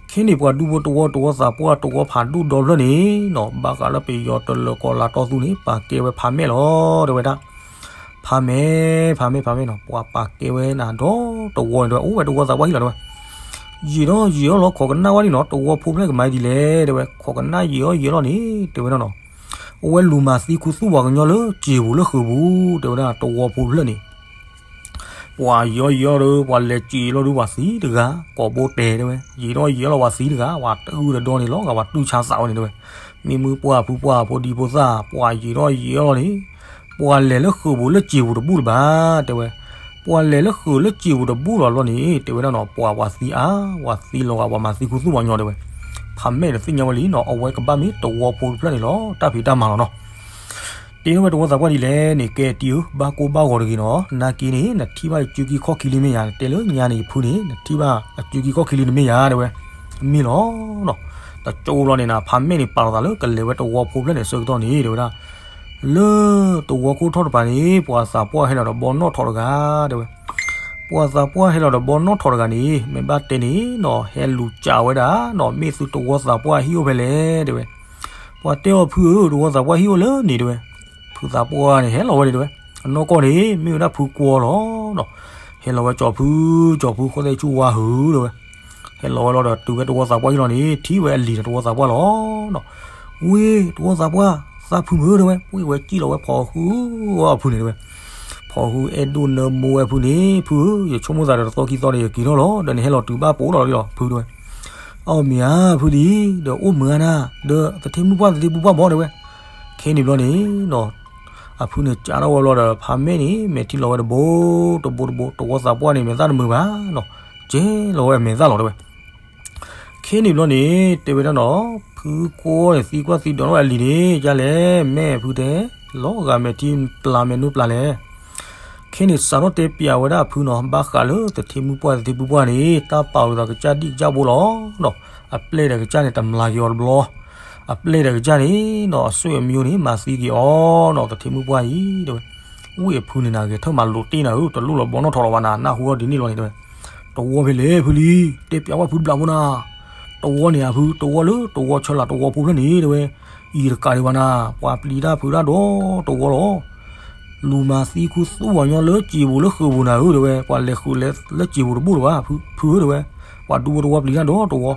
ခဲန့ၣ်ပှၤဒူဖိတဝီတဝီသးပှၢ်တဝီဖးဒိၣ်ဒီဖျၢၣ်န့ၣ်နီၤ, ဘၣ်ဃးလၢပယီၤတလၢၤကီၢ်လၤတီသူန့ၣ် ပာ်ကဲဝဲဖးမဲာ်လီၤ တဲဝဲဒၣ်, ဖးမဲာ် ဖးမဲာ် ဖးမဲာ်နီၤ, ပှၤပာ်ကဲဝဲနၤဒီးတဝီန့ၣ်တဲဝဲ အိၣ်ဝဲတဝီသးပှၢ်ဟံၣ်လီၤတဲဝဲ, ယံာ်ထီၣ်ယံာ်ထီၣ်လီၤ ခိးကနၣ်ဝဲန့ၣ်နီၤ တဝီဖိဖျၢၣ်ကမၤဒ်လဲၣ် တဲဝဲ ခိးကနၣ်ယံာ်ထီၣ်ယံာ်ထီၣ်လီၤန့ၣ် တဲဝဲဒၣ်နီၤ အဝဲလူၤမၤသံခူသူၣ်ပှၤကညီလၢစံာ်ပူၤလၢဃုာ်ပူၤ တဲဝဲဒၣ် တဝီဖိဖျၢၣ်န့ၣ် ပှၤယံာ်ထီၣ်ယံာ်ထီၣ်ဒီး ပှၤလဲၤစံာ်လီၤဒုးပှၤသံတဂၤ ကိးဘိတဲတဲဝဲ ယံာ်ထီၣ်ယံာ်ထီၣ်လီၤပှၤသံတဂၤ ပှၤတအုၣ်တဒီန့ၣ်လီၤဂာ် ပှၤတူၢ်ဆါသးဝဲန့ၣ်တဲဝဲ မ့ၢ်မုၢ်ပှၢ်ဖုပှၢ်ဖိဒံဖိသၣ် ပှၤယံာ်ထီၣ်ယံာ်ထီၣ်လီၤန့ၣ် ပှၤလဲၤလၢဃုာ်ပူၤလၢစံာ်ပူၤတဘူၣ်လၢၤဘၣ် တဲဝဲ ပှၤလဲၤလၢဃုာ်လၢစံာ်ပူၤတဘူၣ်လီၤလီၤန့ၣ် တဲဝဲဒၣ်နီၤ ပှၤပှၤသံအါ ပှၤသံလီၤဂာ် ပှၤမၤသံခူသူၣ်ပှၤကညီတဲဝဲ ဖးမဲာ်ဒီးသ့ၣ်ညါဝဲလံနီၤ အဝဲကဘၣ်မ့ၢ်တဝီဖိတဖျၢၣ်န့ၣ်လီၤ တၢ်ဖံးတၢ်မၤလီၤနီၤ တဲဝဲတဝီသးပှၢ်ဒ်လဲၣ်န့ၣ် ကဲတံၤဧၢ ဘၣ်ကိၢ်ဘၣ်ဂီၤတဂ့ၤနီၤ နာ်က့န့ၣ် နထံၣ်ဘၣ်ယစုကံခီၣ်ခံလံမ့ၢ်ယၤ တဲလၢညါန့ၣ် ယဖုန့ၣ် နထံၣ်ဘၣ်အစုကံခီၣ်ခံလံန့ၣ်မ့ၢ်ယၤ တဲဝဲ မ့ၢ်လီၤနီၤ တကၠိလီၤန့ၣ်နၤ ဖးမဲာ်န့ၣ် ပာ်လီၤသးလၢကလဲၤဝဲတဝီဖိဖျၢၣ်န့ၣ် ဆၢကတီၢ်န့ၣ် တဲဝဲဒၣ် လၢတဝီခိၣ်ထီၣ်တပၤန့ၣ် ပှၤသးပှၢ်ဟဲလီၤဒီးဘီနီၣ်ထိးတဂၤ တဲဝဲ ပှၤသးပှၢ်ဟဲလီၤဒီးဘီနီၣ်ထိးတဂၤန့ၣ် မ့ၢ်ဘၣ်တဲန့ၣ်နီၤ ဟဲလူၤစံးဝဲဒၣ်နီၤ မ့ၢ်သုတဝီသးပှၢ်ဟံၣ်အိၣ်ဖဲလဲၣ် တဲဝဲ ပှၤတဲအီၤဖုဧၢ တဝီသးပှၢ်ဟံၣ်အိၣ်လၢန့ၣ် တဲဝဲ ဖုသးပှၢ်န့ၣ် ဟဲလီၤဝဲန့ၣ် တဲဝဲ အနီၢ်ကီၢ်န့ၣ် မ့ၢ်ဝဲဒၣ်ဖုကွီလီၤနီၤ ဟဲလီၤဝဲကၠီၤဖု ကၠီၤဖု ဃိသဲဆူဝါဟု တဲဝဲ ဟဲလီၤဝဲလီၤဒီးတုၤဝဲတဝီသးပှၢ်ဟံၣ်လီၤန့ၣ် ထံၣ်ဝဲအလံၤဒီးတဝီသးပှၢ်လီၤနီၤ ဝ့ၢ် တဝီသးပှၢ် သးဖုမုၢ် တဲဝဲ ဝ့ၢ်ဝဲစံၣ်လီၤဝဲဖီၣ်ဟုအဖုန့ၣ် တဲဝဲ ဖီၣ်ဟုအဲၣ်ဒိၣ်နၢမူဝဲဖုန့ၣ် ဖုဧၢ ယဆိကမိၣ်သးဒီးတသီခံသီန့ၣ် ယက့ၤထီၣ်လီၤ ဒီးနဟဲလီၤတုၤဘၣ်ပိာ်လီၤလီၤ ဖုတဲဝဲ အီၣ်မ့ၢ်ဧါ ဖုလံ ဒီးအိၣ်မုာ်ဧါနၤ ဒီးသထ့မုၣ်ပှၢ်သထ့ပူပှၢ်ဘီ တဲဝဲ ခဲန့ၣ်ဘျီန့ၣ်နီၤ အဖုန့ၣ်ကးထီၣ်ဝဲဘျီဒီး ဖးမဲာ်န့ၣ် မဲာ်ထံလီၤဝဲတဘိ တဘိတဘိ တဝီသးပှၢ်န့ၣ် မဲာ်သၣ်တမုာ်ဘၣ်နီၤ ကဲလီၤဝဲအမဲာ်သၣ်လီၤ တဲဝဲ ခဲန့ၣ်ဘျီန့ၣ် တဲဝဲဒၣ်နီၤ ဖုကွီန့ၣ် သံကွၢ်သံဒိးထီၣ်ဝဲအလံၤန့ၣ် ကလဲၣ် မဲာ်ဖုတဲ လီၤဂာ်မဲာ်ထံပျၢ်မဲာ်နူပျၢ်လဲၣ် ခဲန့ၣ်စးထီၣ်တဲပျးဝဲဒၣ်အဖုနီၤ ဘၣ်ဃးလၢသထ့မုၣ်ပှၢ်သထ့ပူပှၢ်န့ၣ် တၢ်ပာ်ဝဲသးကစၢ်ဒံၣ်ကစၢ်ဘိလီၤနီၤ အပျဲၢ်ဒီးကစၢ်န့ၣ် တမျၢ်က့ၤအီၤတဘျီ အပျဲၢ်ဒီးကစၢ်န့ၣ်နီၤ အဆွေအမျိုးန့ၣ် မၤသံက့ၤအီၤနီၤ သထ့မုၣ်ပှၢ်အံၤ တဲဝဲ ဝ့ၢ်အဖုန့ၣ်နၤ ဂဲၤထၢၣ်မၤလိာ်တ့ၢ်နၤဧၢ တလိၣ်လီၤဘီနီၣ်ထိးလီၤဘၣ်နၤ နၢ်ဟူထီၣ်ဒ်န့ၣ်လီၤန့ၣ် တဲဝဲ တဝီဖဲလဲၣ်ဖုလံ တဲပျးဝဲဖုတဘျီဖိနၤ တဝီန့ၣ်အဖု တဝီလၢတဝီဆၢလၢ်တဝီဖိဖျၢၣ်န့ၣ် တဲဝဲ အံၤတကးဒံးဘၣ်နၤ ပှၤပျံၤတၢ်ဖုးတၢ်ဒီးတဝီလီၤ လူၤမၤသံခူသူၣ်ပှၤကညီလၢစံာ်ပူၤလၢဃုာ်ပူၤနၤဧၢ တဲဝဲ ပှၤလဲၤဃုာ်လဲၤလၢစံာ်ပူၤတဘူၣ်လၢၤဘၣ် ဖုဧၢ တဲဝဲ ပှၤဒူဖိတဝီပျံၤတၢ်ဒီးတဝီ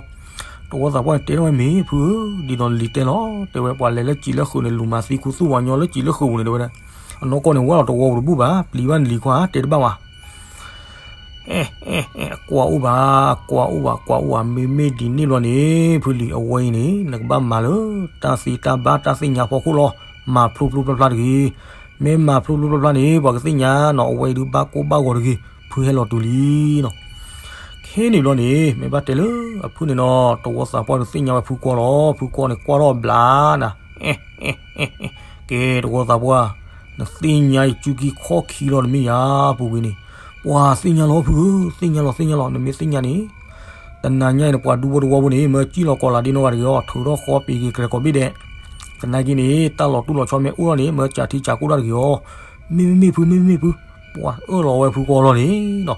တဝီသးပှၢ်န့ၣ်တဲထီၣ်ဝဲမ့ၢ်ဖုဧၢ ဒ်သိးလံၤတဲလီၤ တဲဝဲ ပှၤလဲၤလၢစံာ်လၢဃုာ်န့ၣ် လူၤမၤသံခူသူၣ်ပှၤကညီလၢစံာ်လၢဃုာ်ပူၤန့ၣ် တဲဝဲဒၣ် အနီၢ်ကီၢ်န့ၣ်ဝဲလီၤတဝီပူၤတဘူၣ်ဘၣ် ပျံၤဘၣ်နလံၤခွါ တဲတဘၣ်ဘၣ် အဲ အဲ အဲ ကွၢ်အိၣ်ဘၣ် ကွၢ်အိၣ်ဘၣ် ကွၢ်အိၣ်ဘၣ် မ့မ့ၢ်ဒ်န့ၣ်ဘျီန့ၣ် ဖုလံၤအဝဲအံၤန့ၣ် နကဘၣ်မၤလၢ တၢ်သ့တၢ်ဘၣ်တၢ်သ့ၣ်ညါဖီခိၣ်လီၤ မၤဖျိဖျိဖျါဖျါတဂ့ၤ မ့ၢ်မၤဖျိဖျိဖျါဖျါန့ၣ် ပှၤကသ့ၣ်ညါနီၤ အဝဲအံၤဒုးဘၣ်ကိၢ်ဘၣ်ဂီၤတဂ့ၤ ဖုဟဲလီၤတုၤလံနီၤ ခဲန့ၣ်ဘျီန့ၣ် မ့ၢ်ဘၣ်တဲလၢအဖုန့ၣ်နီၤ တဝီသးပှၢ်ဒုးသ့ၣ်ညါဝဲဖုကွီလီၤ ဖုကွီန့ၣ်ကွၢ်ထီၣ်ဘျးနၤ ကဲ တဝီသးပှၢ် နသ့ၣ်ညါယစုကံခီၣ်ခံလီၤတမ့ၢ်ယၤ ပူၤကွံာ်န့ၣ် ပှၤသ့ၣ်ညါလီၤဖုဧၢ သ့ၣ်ညါလီၤသ့ၣ်ညါလီၤ နမ့ၢ်သ့ၣ်ညါန့ၣ် တနၤညါအံၤန့ၣ် ပှၤဒူဖိတဝီဖိန့ၣ် မၢစံၣ်လီၤကီးလးဒ့နီၢ်ဂၤတဂ့ၤအီၤ ထုးထီၣ်ဃီပံၤက့ၤကြဲးကိးဘ့ၣ်ဒဲး သနာ်က့န့ၣ် တၢ်လီၤတူၢ်လီၤဆီမ့ၢ်အိၣ်လီၤန့ၣ် မၢစးထံစးကိၢ်တၢ်တဂ့ၤအီၤ မ့မ့ၢ်မ့ၢ်ဖု မ့မ့ၢ်မ့ၢ်ဖု ပှၤအၢၣ်လီၤဝဲဖုကွီလီၤန့ၣ်နီၤ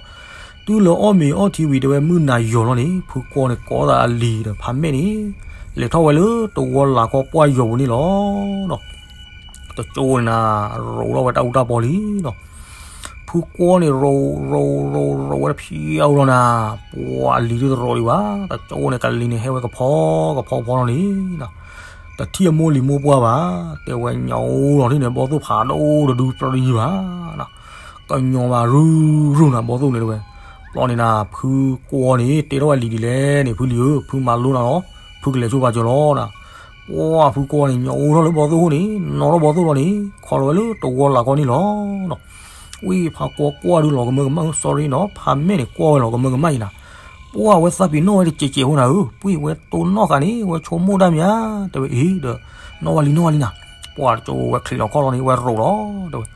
တုၤလၢအီၣ်မ့ၤအီထံဝံၤ တဲဝဲမုၢ်နၤယီၤလီၤန့ၣ် ဖုကွီန့ၣ်ကိးသးအလံၤဒီးဖးမဲာ်န့ၣ် လဲၤထီၣ်ဝဲလၢတဝီလၢ်ခီပှၢ်ယီၤပူၤန့ၣ်လီၤ တကၠိန့ၣ်နၤ ရိးထီၣ်ဝဲတၢ်အူတၢ်ပီလံနီၤ ဖုကွီန့ၣ်ရိးရိးရိးရိးဝဲတဖျဲးအူလီၤနၤ ပှၤအလံၤဒုးတရိးဒံးဘၣ် တကၠိန့ၣ်ကလံၤန့ၣ်ဟဲဝဲကဖီကဖီကဖီလီၤန့ၣ်နီၤ တထံၣ်အမိၢ်လံၤမိၢ်ပှၢ်ဘၣ် တဲဝဲညၣ်အိၣ်လီၤန့ၣ် ဘီသိၣ်ဖးဒိၣ်တဒုပြံဘၣ် ကညီၤဘၣ်ရုၢ်ရုၢ်နၤ ဘီသိၣ်န့ၣ်တဲဝဲ ဘျီန့ၣ်နၤ ဖုကွီန့ၣ် တဲထီၣ်ဝဲလံၤဒ်လဲၣ်န့ၣ် ဖုလံၤဧၢ ဖုမၤလိနၤလီၤ ဖုကလဲၤဆိပာ်စၢၤလီၤနၤ ပှၤဖုကွီန့ၣ် ညၣ်အိၣ်ထီၣ်လၢဘီသိၣ်အအိၣ်န့ၣ် နီၣ်ထီၣ်ဘီသိၣ်လီၤန့ၣ် ခီလီၤဝဲလၢတဝီလၢ်ခီန့ၣ်လီၤနီၤ ဝံၤဖးကွီကွီဒုးလီၤကမၢကမၣ် sorry နီၤ ဖးမဲာ်န့ၣ်ကွီဝဲလီၤကမၢကမၣ်အံၤနၤ ပှၤဝဲသးပ့ၤနီၣ်ဝဲတစဲးစဲးဖိနၤဧၢ ပှၤဝဲတိၢ်နီၣ်ဃာ်န့ၣ် ဝဲဆိကမိၣ်ဒၣ်မး တဲဝဲအံၤဒီး နီၣ်ဝဲလံနီၣ်ဝဲလံနၤ ပှၤတကၠိဝဲချံးလီၤခီၣ်လီၤန့ၣ် ဝဲရိးလီၤ တဲဝဲ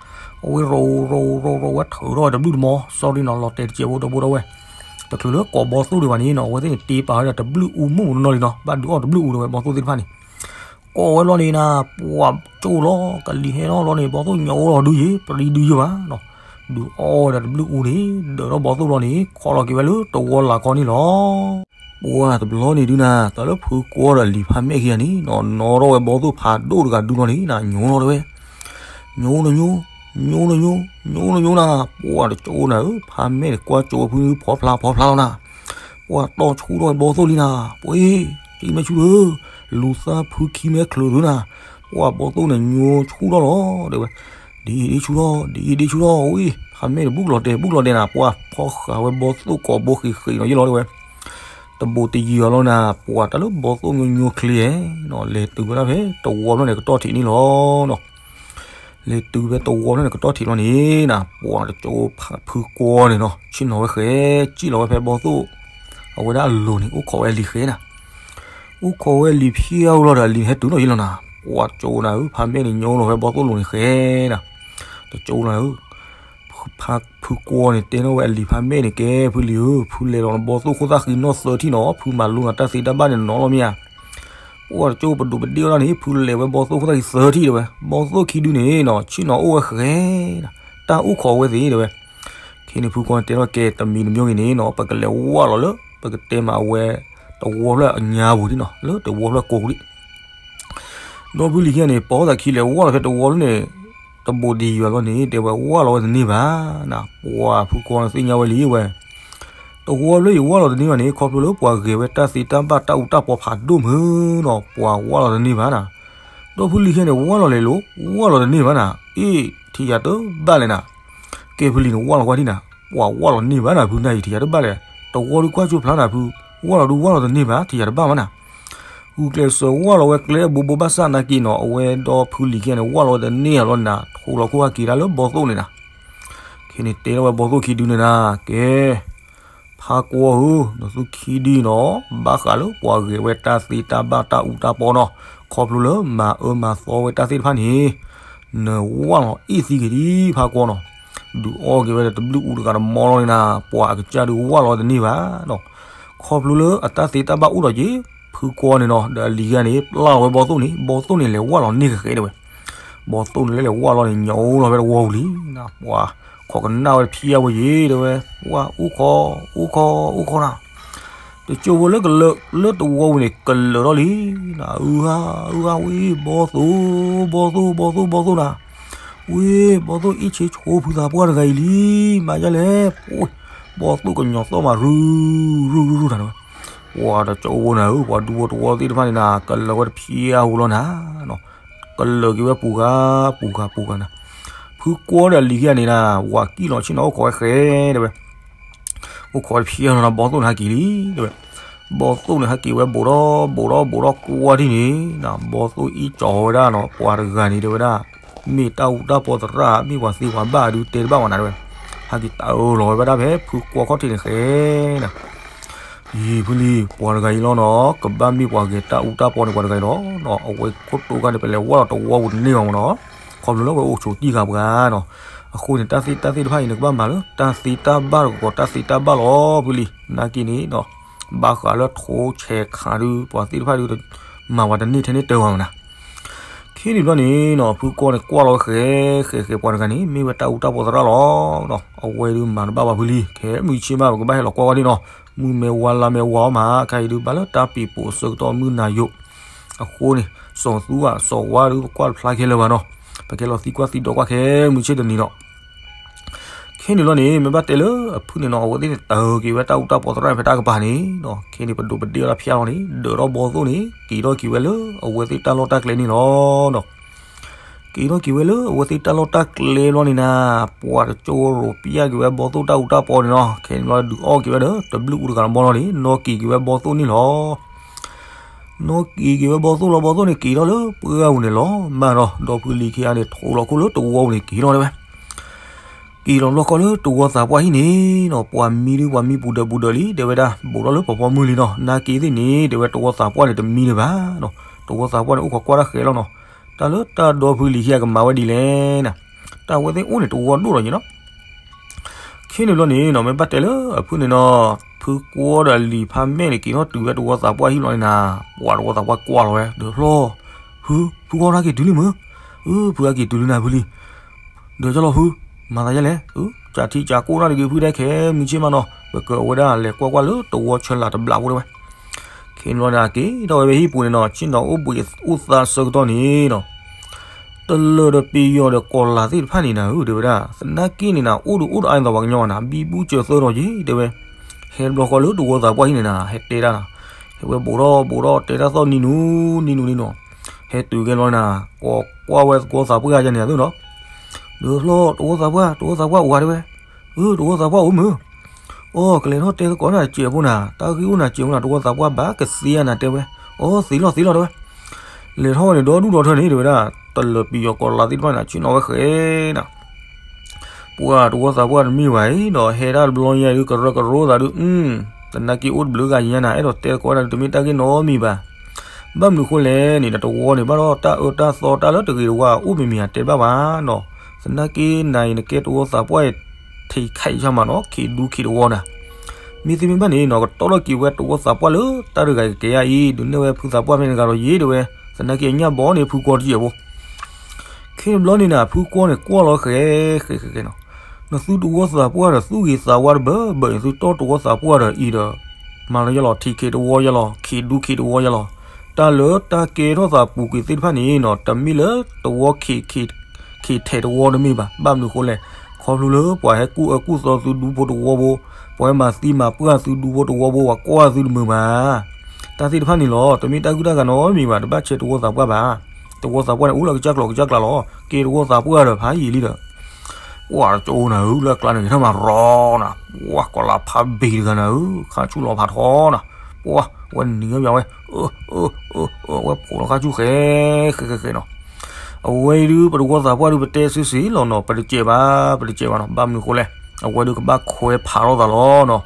အဝဲရိးရိးရိးရိးဝဲထုးထီၣ်ဝဲတဘျုးတမီ sorry နီၤ လီၤတဲာ်တစဲးဖိတဘိတဝဲ တချုးလၢကိးဘီသိၣ်ဒံးဘၣ်န့ၣ်နီၤ အဝဲသ့ၣ်န့ၣ်တ့ပာ်ဝဲဒၣ်တဘျုးအူမုၢ်မူနီၤလံနီၤ ဘၣ်ဒုးအီၣ်တဘျုးအူဒၣ်ဝဲ ဘီသိၣ်သ့ၣ်တဖၣ်န့ၣ် ကိးဝဲလီၤန့ၣ်နၤ ပှၤကၠိလီၤ ကလံၤဟဲလီၤလီၤန့ၣ် ဘီသိၣ်ညၣ်အိၣ်လီၤဒုးယံၤ ပြံဒုးယံၤဘၣ်နီၤ ဒုးအီၣ်ဝဲဒၣ်တဘျုးအူန့ၣ် ဒၢးထီၣ်ဘီသိၣ်လီၤန့ၣ် ခီလီၤက့ၤဝဲလၢတဝီလၢ်ခီန့ၣ်လီၤ ပှၤတဘျီန့ၣ်ဒုးနၤ တၢ်လၢဖုကွီဒီးလံၤဖးမဲာ်ခံဂၤန့ၣ်နီၤ နီၣ်ထီၣ်ဝဲဘီသိၣ်ဖးဒိၣ်တဂၤဒုလီၤန့ၣ်နၤ ညိလီၤတဲဝဲ ညိနညိ ညိနညိ ညိနညိနၤ ပှၤတကၠိနၤဧၢ ဖးမဲာ်န့ၣ်ကွၢ်ကၠိဝဲဖုဖီဖျါဖီဖျါလီၤနၤ ပှၤတီၢ်ဆူၣ်ထီၣ်ဝဲဘီသိၣ်လံနၤ, ပှၤအံၤ ကမ့ၢ်ဆူၣ်ဧၢ, လူၤသၣ်ဖုခံမဲာ်ချၢးသုနၤ, ပှၤဘီသိၣ်န့ၣ်ညိဆူၣ်ထီၣ်လီၤ တဲဝဲ, ဒ်အံၤဒ်ဆူၣ်ထီၣ် ဒ်အံၤဒ်ဆူၣ်ထီၣ်ဝံၤ ဖးမဲာ်န့ၣ် ဘူးကလီၤတဲာ် ဘူးကလီၤတဲာ်နၤ, ပှၤဖီၣ်ဃာ်ဝဲဘီသိၣ်ကိးဘိဃံးဃံးနီၤယ့ၣ်လီၤ တဲဝဲ, တဘူးတယံၤအီၤလီၤနၤ, ပှၤတၢ်လၢဘီသိၣ်ညိညိချ့ဧဲ, လဲၤတုၤဝဲဒၣ်ဖဲတဝီဖျၢၣ်န့ၣ်ကတီၢ်ထံးန့ၣ်လီၤနီၤ. လဲၤတုၤဖဲတဝီဖျၢၣ်န့ၣ်ကတီၢ်ထံးလီၤန့ၣ်နၤ, ပှၤတကၠိဖုကွီန့ၣ်နီၤ ဆ့ၣ်နီၤဝဲဃဲ, စံၣ်လီၤဝဲဖဲဘီသိၣ် အဝဲဒၣ်အလိၤန့ၣ် အိၣ်ခိးဝဲအလံၤဃဲနၤ, အိၣ်ခိးဝဲအလံၤဖျဲၣ်အူလီၤဒီး အလံၤန့ၣ်ဟဲတုၤနီၤယ့ၣ်လီၤနၤ, ပှၤတကၠိနၤဧၢ ဖးမဲာ်န့ၣ်ညိလီၤဖဲဘီသိၣ်လိၤန့ၣ်ဃဲနၤ, တကၠိနၤဧၢ ဖုကွီန့ၣ်တဲထီၣ်ဝဲအလံၤဖးမဲာ်န့ၣ် ကဲဖုလံၤဧၢ, ဖုလဲၤလီၤနဘီသိၣ်ခိၣ်သၣ်ဃံနီၢ်သၢထံၣ်နီၤ, ဖုမၤလိနၤတၢ်သ့တၢ်ဘၣ်န့ၣ်နီၤလီၤမ့ၢ်ဧါ, ပှၤတကၠိပဒိးပဒ့ၣ်ဝဲဒၣ်န့ၣ် ဖုလဲၤဝဲဘီသိၣ်ခိၣ်သၣ်ဃံသၢထံၣ်တဲဝဲ, ဘီသိၣ်ခံဒုန့ၣ်နီၤ ဆ့ၣ်နီၤအိၣ်ဝဲဃဲ, တၢ်အိၣ်ခိးဝဲသ့ၣ်တဲဝဲ, ခဲန့ၣ်ဖုကွီန့ၣ်တဲထီၣ်ကဲ တမံၤတမံၤဂ့ၤန့ၣ်နီၤ ပကလဲၤဝၢ်လီၤလၢ ပကတဲမးအဝဲ တဝီဖျၢၣ်အညါပူၤဒံးနီၤ လၢတဝီဖျၢၣ်ကိးပူၤဒံး ဒီဖုလံၤခံဂၤန့ၣ် ပိာ်သးခံလဲၤဝၢ်လီၤဖဲတဝီဖျၢၣ်န့ၣ် တဘူးတယံၤဘၣ်လီၤန့ၣ် တဲဝဲဝၢ်လီၤဝဲတန့ၢ်ဘၣ်နၤ, ပှၤဖုကွီန့ၣ်သ့ၣ်ညါဝဲလံဝဲ, တဝီဖျၢၣ်အံၤဝၢ်လီၤတန့ၢ်ဘၣ်န့ၣ် ခီဖျိလၢပှၤဂဲၤဝဲတၢ်သ့တၢ်ဘၣ်တၢ်အူတၢ်ပီဖးဒိၣ်မုၢ်နီၤ ပှၤဝၢ်လီၤတန့ၢ်ဘၣ်နၤ, ဒီဖုလံၤခံဂၤန့ၣ် ဝၢ်လီၤလဲၤလိၤ ဝၢ်လီၤတန့ၢ်ဘၣ်နၤ, အ့ ထံၣ်ယၤတဘၣ်လဲၣ်နၤ, ကဲဖုလံၤန့ၣ်ဝၢ်လီၤကွၢ်ဒံးနၤ, ပှၤဝၢ်လီၤန့ၢ်ဘၣ်နၤ ဖုနၤအံၤထံၣ်ယၤတဘၣ်လဲၣ်, တဝီဒုကွၢ်ကၠိဖျါနၤဖု, ဝၢ်လီၤဒုဝၢ်လီၤတန့ၢ်ဘၣ် ထံၣ်ယၤတဘၣ်မးနၤ ဂုာ်ကျဲးစၢးဝၢ်လီၤဝဲကျဲအဘိဘိဘၣ်ဆၣ်နာ်က့နီၤ အဝဲဒီဖုလံၤခံဂၤန့ၣ် ဝၢ်လီၤဝဲတန့ၢ်အလီၢ်နၤ ထိးလီၤခိၣ်ဟဲက့ၤဒၣ်လၢဘီသိၣ်န့ၣ်နၤ, ခဲန့ၣ်တဲထီၣ်ဝဲဘီသိၣ်ခံဒုန့ၣ်နၤ, ကဲ ဖးကွီဧၢ, နသုခံဒုနီၤ ဘၣ်ဃးလၢပှၤဂဲၤဝဲတၢ်သ့တၢ်ဘၣ်တၢ်အူတၢ်ပီနီၤ, ခီဖျိလၢမၤအၢမၤသီဝဲတၢ်သ့ၣ်တဖၣ်န့ၣ် နဝၢ်လီၤအ့ၣ်သံက့ၤဒံးဖးကွီနီၤ, ဒုးအီၣ်က့ၤဝဲဒီးတဘျုးအူတဂၤတမီလီၤန့ၣ်နၤ, ပှၤအကစၢ်ဒုးဝၢ်လီၤတန့ၢ်ဘၣ်နီၤ, ခီဖျိလၢအတၢ်သ့တၢ်ဘၣ်အိၣ်ဒီးက့ၤ ဖုကွီန့ၣ်နီၤ ဒီးအလံၤခံဂၤန့ၣ် ပျၢ်လီၤဝဲဘီသိၣ်န့ၣ် ဘီသိၣ်န့ၣ်လဲၤဝၢ်လီၤန့ၢ်ကဃဲတဲဝဲ, ဘီသိၣ်န့ၣ်လၢလဲၤဝၢ်လီၤန့ၣ် ညိလီၤဖဲတဝီပူၤလံနၤ, ပှၤခိးကနၣ်ဝဲတဖျါဝဲယ့ၤတဲဝဲ, ဝၢ်အိၣ်ခိး အိၣ်ခိး အိၣ်ခိးနၤ တကၠိဖိလၢကလၢာ်လၢတဝီပူၤန့ၣ် ကလၢာ်ထီၣ်လံနၤ, အုဟါ အုဟါဝံၤ ဘီသိၣ် ဘီသိၣ် ဘီသိၣ် ဘီသိၣ်နၤ, ဝံၤ ဘီသိၣ်အ့ၣ်ဆ့ဆိဖုသးပှၢ်တဂၤအံၤလံ, မၤယါလဲၣ်, ဘီသိၣ်ကညီၤသီၣ်မး ရုၢ်ရုၢ်ရုၢ်ရုၢ်နၤတဲဝဲ, ပှၤတကၠိဖိနၤဧၢ ပှၤဒူဖိတဝီသ့ၣ်တဖၣ်န့ၣ်နၤ ကလၢာ်ဝဲတဖျါဝဲလီၤနၤ ကလၢာ်က့ၤဝဲပူၤဂၤ ပူၤဂၤ ပူၤဂၤနၤ, ဖုကွီဒီးအလံၤခံဂၤန့ၣ်နၤ ဝၤကံၣ်လီၤဆ့ၣ်နီၤအိၣ်ခိးဝဲဃဲတဲဝဲ, အိၣ်ခိးတဖျါလီၤနၤ ဘီသိၣ်န့ၣ်ဟဲက့ၤလံတဲဝဲ, ဘီသိၣ်န့ၣ်ဟဲက့ၤဝဲဘူးဒီး ဘူးဒီး ဘူးဒီးကွၢ်ဒ်န့ၣ်နၤ ဘီသိၣ်အ့ၣ်ကၠီၤဝဲဒၣ်နီၤ ပှၤတဂၤန့ၣ်တဲဝဲဒၣ်, မ့ၢ်တၢ်အူတၢ်ပီသရၣ် မ့ၢ်ပှၤသ့ပှၤဘၣ်ဒုးတဲတဘၣ်ဝဲနၤတဲဝဲ, ဟဲက့ၤတၢ်အၢၣ်လီၤဝဲဘၣ်ဒၣ်ဖဲဖုကွီခီၣ်ထံးန့ၣ်ဃဲနၤ ယံာ်ဖုလံၤ ပှၤတဂၤအံၤလီၤနီၤ ကဘၣ်မ့ၢ်ပှၤဂဲၤတၢ်အူတၢ်ပီန့ၣ်ပှၤတဂၤအံၤလီၤနီၤ အဝဲခိၣ်တိခါန့ၣ် ပလဲၤဝၢ်လီၤတဝီပူၤတန့ၢ်ဘၣ်မးနီၤ ခီဖျိလၢအဝဲအိၣ်ဆိးတံၢ်ဃာ်ပှၤနီၤ အဃိန့ၣ် တၢ်သ့တၢ်သ့ၣ်တဖၣ်အံၤန့ၣ် ကဘၣ်မၤလၢတၢ်သ့တၢ်ဘၣ်တကီး တၢ်သ့တၢ်ဘၣ်လီၤဖုလံၤ နာ်က့န့ၣ်နီၤ ဘၣ်ဃးလၢထိဆဲးခးဒုး ပှၤသ့ၣ်တဖၣ်ဒုး မၤဝဲတန့ၢ်ထဲန့ၢ်တၢ်ဝဲမးနီၤ ခဲန့ၣ်ဘျီန့ၣ်နီၤ ဖုကွီန့ၣ်ကွၢ်လီၤဝဲဃဲ ဃဲဃဲပှၤတဂၤန့ၣ် မ့ၢ်ဝဲတၢ်အူတၢ်ပီသရၣ်လီၤနီၤ အဝဲဒုးမၤတဘၣ်ဘၣ်ဖုလံၤ ခဲမုၢ်ဆ့ၣ်မး ပကဘၣ်ဟဲလီၤကွၢ်ဝဲဒၣ်နီၤ မုၢ်မဲဝါလါမဲဝါအီၤမး ခဲအံၤဒုးဘၣ်လၢတၢ်ပံာ်ပိာ်အဆၢကတီၢ်မုၢ်နၤယိာ် အဃိန့ၣ် စီၤသူဧၢ စီၤဝါဒုး ပကွၢ်တဖျါခဲလၢာ်ဘၣ်နီၤ ပကဲလီၤသံကွၢ်သံဒိးကွၢ်ခဲမုၢ်ဆ့ၣ်တနံၤနီၤ ခဲန့ၣ်လီၤန့ၣ် မ့ၢ်ဘၣ်တဲလၢအဖုန့ၣ်နီၤ အဝဲသ့ၣ်န့ၣ် တၢ်က့ၤဝဲတၢ်အူတၢ်ပီသရၣ်ဖဲတၢ်ကပၤန့ၣ်နီၤ ခဲန့ၣ် ပဒိးပဒ့ၣ်ဝဲဒၣ်ဖျါလီၤန့ၣ် ဒၢးထီၣ်ဘီသိၣ်န့ၣ် က့ၤထီၣ်က့ၤဝဲလၢအဝဲသ့ၣ်တၢ်လီၢ်တၢ်ကျဲန့ၣ်လီၤနီၤ က့ၤထီၣ်က့ၤဝဲလၢအဝဲသ့ၣ်တၢ်လီၢ်တၢ်ကျဲဘျီန့ၣ်နၤ ပှၤတကၠိရိၤပျၢ်က့ၤဝဲဘီသိၣ်တၢ်အူတၢ်ပီန့ၣ်နီၤ ခဲန့ၣ်လီၤ ဒုးအီၣ်က့ၤဝဲဒီး တဘျုးအူတဂၤတဘီလီၤန့ၣ် နီၣ်က့ၤက့ၤဝဲဘီသိၣ်န့ၣ်လီၤ နီၣ်က့ၤက့ၤဝဲဘီသိၣ်လီၤ ဘီသိၣ်န့ၣ်က့ၤထီၣ်လၢပှၢ်ပူၤန့ၣ်လီၤ မးဒီး ဒီဖုလံၤခံဂၤန့ၣ် ထိးလီၤခိၣ်လၢတဝီပူၤန့ၣ်က့ၤထီၣ်တဲဝဲ က့ၤလီၤဘျီဃီလၢတဝီသးပှၢ်ဟံၣ်န့ၣ်နီၤ ပှၤမံဒုးပှၤမံပူၤဒၢးပူၤဒၢးလံ တဲဝဲဒၣ် ဘူးထီၣ်လၢပှၤပိာ်မုၣ်လံနီၤ နာ်က့သ့ၣ်န့ၣ် တဲဝဲတဝီသးပှၢ်န့ၣ်တမံဒံးဘၣ်နီၤ တဝီသးပှၢ်န့ၣ်အိၣ်ခိးကွၢ်တၢ်ဃဲလီၤနီၤ တၢ်လၢတၢ်ဒီဖုလံၤခံဂၤကမၤဝဲဒ်လဲၣ်နီၤ တၢ်ဝဲသ့ၣ်အိၣ်န့ၣ်တဝီဒိၣ်လီၤယံၤနီၤ ခဲန့ၣ်ဘျီန့ၣ်နီၤ မ့ၢ်ဘၣ်တဲလၢအဖုန့ၣ်နီၤ ဖုကွီဒီးအလံၤဖးမဲာ်န့ၣ် က့ၤထီၣ်တုၤဝဲတဝီသးပှၢ်ဟံၣ်လီၤန့ၣ်နၤ ပှၤတဝီသးပှၢ်ကွၢ်လီၤဝဲ ဒၢးဖျီ ဖု ဖုကွီထီၣ်က့ၤတုၤလံမုၢ် အၢ ဖုအက့ၤတုၤလံနၤဖုလံ ဒၢးကၢ်လီၤဖု မၤသးယဲလဲၣ် အၢ ကးထံကးကိၢ်နီၣ်တဂ့ၤဖုဒဲခဲ မုၢ်ဆ့ၣ်မးနီၤ ပကဝဲဒၣ်လဲၤကွၢ်ကွၢ်လၢတဝီဆၢလာ်တဘျးဖိတဲဝဲ ခဲန့ၣ်ဘျီန့ၣ် က့ၤထီၣ်ဝဲဖဲဟံၣ်ပူၤန့ၣ်နီၤ ဆ့ၣ်နီၤအိၣ်ဘှံးအိၣ်သါဆၢကတီၢ်န့ၣ်နီၤ တလၢာ်ဒီးပယီၤဒီးကီၤလၤသ့ၣ်တဖၣ်န့ၣ်နၤဧၢ တဲဝဲဒၣ် သနာ်က့န့ၣ်နၤ အိၣ်ဒီးအိၣ်ဒီးအါန့ၢ်သးပှၤကညီနၤ ဘံဘူစၢၤသၢဒီးက့ၤ တဲဝဲ ဟဲတဘျီဃီလၢတဝီသးပှၢ်ဟံၣ်န့ၣ်နၤ ဟဲတဲတၢ်နၤ, ဟဲဝဲဘူးထီၣ်ဘူးထီၣ်တဲတၢ်သီၣ်နံၤနူၤ နံၤနူၤနံၤနူၤ, ဟဲတုၤကဲဘျီနၤ, ကိးကွၢ်ဝဲသဝီသးပှၢ်ယၤန့ၣ်အသိးနီၤ, ဒုးဖျီၣ်တဝီသးပှၢ် တဝီသးပှၢ်အိၣ်ဧါတဲဝဲ, အၢ တဝီသးပှၢ်အိၣ်မုၢ်, အိ ကလဲၤထီၣ်တဲသကိးနၤစဲးဖိနၤ တၢ်ဂ့ၢ်အိၣ်နၤစဲးဖိနၤ တဝီသးပှၢ်ဘၣ်ကသ့ဧါနၤတဲဝဲ, အိ သ့လီၤသ့လီၤတဲဝဲ, လဲၤထီၣ်ဝဲန့ၣ်ဒီဒူၣ်ဒီထၢန့ၣ်တဲဝဲဒၣ်, တလၢၤပယီၤကီၤလၤသ့ၣ်တဖၣ်န့ၣ် ဆ့ၣ်နီၤဝဲဃဲနၤ ပှၢ်တဝီသးပှၢ်တမ့ၢ်ဘၣ်အံၤဒီး ဟဲဒၣ်တဘျီညါဒုး ကရၢကရိသးဒုး, သနာ်က့အိၣ်တဘျုးဂၤညါနၤ အဲၣ်ဒိးတဲသကိးဒၣ်ဒုး တမ့ၢ်တၢ်ဂ့ၢ်နီတမံၤဘၣ်. ဘၣ်မနုၤဃိလဲၣ်န့ၣ် တဝီန့ၣ်ဘၣ်ဒီးတၢ်အၢတၢ်သီတၢ်လၢတဂ့ၤတဝါအိၣ်မံၤမံၤဧါတဲဘၣ်ဘၣ်နီၤ, သနာ်က့နၤအံၤနကဲတဝီသးပှၢ်အံၤ ထံးခးဆါမးနီၤ ခ့ဒူခ့တဝီနၤ မ့ၢ်သ့မ့ၢ်ဘၣ်န့ၣ်နီၤ ကတီၢ်ထီၣ်က့ၤဝဲတဝီသးပှၢ်လၢတၢ်တဂၤကကဲယါအံၤ ဒုးနဲၣ်ဝဲဖုသးပှၢ်ဖဲန့ၣ်တဂၤဒီးယ့ၢ်တဲဝဲ, သနာ်က့အညၣ်ဘီန့ၣ်ဖုကွီတယဲၢ်ဖိ ခဲတဘျီန့ၣ်နၤ ဖုကွီန့ၣ်ကွၢ်လီၤဃဲဃဲဃဲဃဲနီၤ, နသုတဝီသးပှၢ်ဒီးသူၣ်ဂ့ၤသးဝါတဘၢဘၢအံၤ သုတီၢ်တဝီသးပှၢ်ဒီးအံၤဒီး မၤလၢယလီၤ ထံးခ့တဝီယလီၤ ခ့ဒူခ့တဝီယလီၤ, တၢ်လၢတၢ်ကဲထီၣ်သးပူၤကွံာ်သ့ၣ်တဖၣ်န့ၣ်နီၤ တမ့ၢ်လၢတဝီခ့ ခ့ထဲးတဝီတမ့ၢ်ဘၣ်. ဘၣ်မနုၤဃိလဲၣ်, ခီဖျိလၢပှၤဟဲကူၣ်အၢကူၣ်သီသုဒူဖိတဝီဖိ, ပှၤဟဲမၤသံမၤပှၢ်သုဒူဖိတဝီဖိ ပှၤကွၢ်သုတမုာ်ဘၣ်. တၢ်သ့ၣ်တဖၣ်န့ၣ်လီၤ တမ့ၢ်တၢ်ဂုၢ်တၢ်ဂၤနီတမံၤဘၣ် တဘၣ်ဆဲးတဝီသးပှၢ်ဘၣ်. တဝီသးပှၢ်န့ၣ် အိၣ်လၢကစၢ်ကျိၤကစၢ်ကျါလီၤ ကဲတဝီသးပှၢ်ဒီးဖးယံာ်လံဒီး ပှၤတကၠိနၤဧၢ လၢအကျါန့ၣ် ကထၢၣ်မၤရီနၤ, ပှၤကီၤလၤဖးဘ့ၤတဂၤနၤဧၢ ခါဆူၣ်လီၤဖးထီနၤ, ပှၤဝဲနံၤဝဲပျီဝဲ, ဝဲဖိးလီၤခါဆူၣ်ဃဲ ဃဲဃဲဃဲနီၤ, အဝဲအံၤဒုး ပတဝီသးပှၢ်ဒုး ပတဲစ့စ့လီၤနီၤ ပတစဲးဘၣ် ပတစဲးဘၣ်နီၤ ဘၣ်မနုၤဃိလဲၣ်, အဝဲဒုးကဘၣ်ခွဲးဖးထီၣ်သးလီၤနီၤ.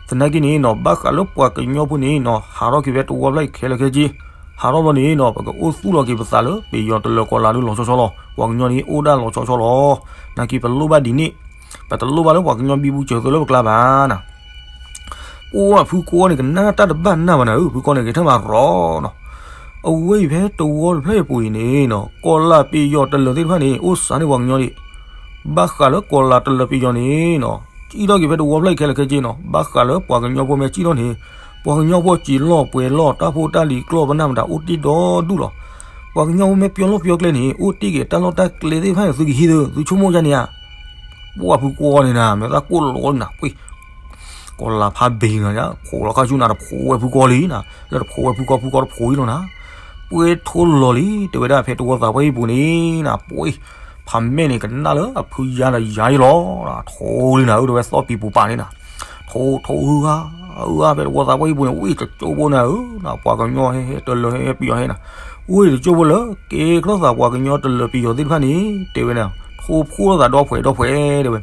သနာ်က့န့ၣ်နီၤ ဘၣ်ဃးလၢပှၤကညီဖိန့ၣ်နီၤ ဟးထီၣ်က့ၤဖဲတဝီဖျၢၣ်အံၤခဲလၢာ်ခဲဆ့, ဟးထီၣ်ဘျီန့ၣ်နီၤ ပကအိၣ်သူၣ်လီၤက့ၤပသးလၢ ပယီၤတလၢၤကီၤလၤဒုးလီၤဆီဆီလီၤ. ပှၤကညီန့ၣ်အိၣ်ဒၣ်လီၤဆီဆီလီၤ. နာ်က့ပလိၣ်ဘၣ်ဒ်န့ၣ်, ပတလိၣ်ဘၣ်လၢပှၤကညီဘံဘူစၢၤသုလၢပကျါဘၣ်နၤ ပှၤဖုကွီန့ၣ် ကနၣ်တၢ်တဘၣ်နၢ်ဘၣ်နၤဧၢ ဖုကွီန့ၣ် ကထၢၣ်မၤရီနီၤ. အဝဲအံၤဖဲတဝီတဖျၢၣ်အံၤပူၤအံၤန့ၣ်နီၤ ကီၤလၤပယီၤတလၢၤသ့ၣ်တဖၣ်န့ၣ် အိၣ်စးန့ၢ်ပှၤကညီဒံး, ဘၣ်ဃးလၢကီၤလၤတလၢၤပယီၤန့ၣ်နီၤ စံၣ်ထီၣ်က့ၤဖဲတဝီဖျၢၣ်အံၤခဲလၢာ်ခဲဆ့နီၤ ဘၣ်ဃးလၢပှၤကညီဖိမ့ၢ်စံၣ်ထီၣ်န့ၣ် ပှၤကညီဖိစံာ်လီၢ်ပှဲၤလီၢ် တၢ်ဖိတၢ်လံၤကျီၢ်ပနၢ်မတၤအိၣ်တ့ၢ်ဒီဒူၣ်လီၤ. ပှၤကညီဖိမ့ၢ်ပျီလီၢ်ပျီကျဲန့ၣ် အိၣ်တ့ၢ်က့ၤတၢ်လီၢ်တၢ်ကျဲသ့ၣ်တဖၣ်န့ၣ် သုကဟံးသု သုဆိကမိၣ်ယါန့ၣ်ဧါ ပှၤဖုကွီန့ၣ်နၤ မ့ၢ်သးကိၣ်လီၤနၤ ပှ့ၤ ကီၤလၤဖးဘ့ၤနၤ ဖိးလီၤခါဆူၣ်နၤ တဖိးဝဲဖုကွီလံနၤ လၢတဖိးဝဲဖုကွီ ဖုကွီတဖိးအံၤလီၤနၤ ပှ့ၤထိလီၤလံ တဲဝဲဒၣ်ဖဲတဝီသးပှၢ်အံၤပူၤန့ၣ်နၤ ပှ့ၤ ဖးမဲာ်န့ၣ် ကနၣ်လၢအဖုယါဒီးယါအံၤလီၤ ထိလံနၤ အၢ တဲဝဲသီၣ်ပံၤပူၤပာ်န့ၣ်နၤ ထိ ထိ အၢ ဧါ ဖဲတဝီသးပှၢ်အံၤပူၤန့ၣ် ဝံၣ်တကၠိဖိနၤဧၢ ပှၤကညီဟဲဟဲ တလၢၤဟဲဟဲပယီၤဟဲနၤ ဝံၣ်တကၠိဖိလၢ ကဲထီၣ်သးပှၤကညီတလၢၤပယီၤသ့ၣ်တဖၣ်န့ၣ် တဲဝဲနၤ ထိဖိလိာ်သးဒီဖှဲးဒီဖှဲး တဲဝဲ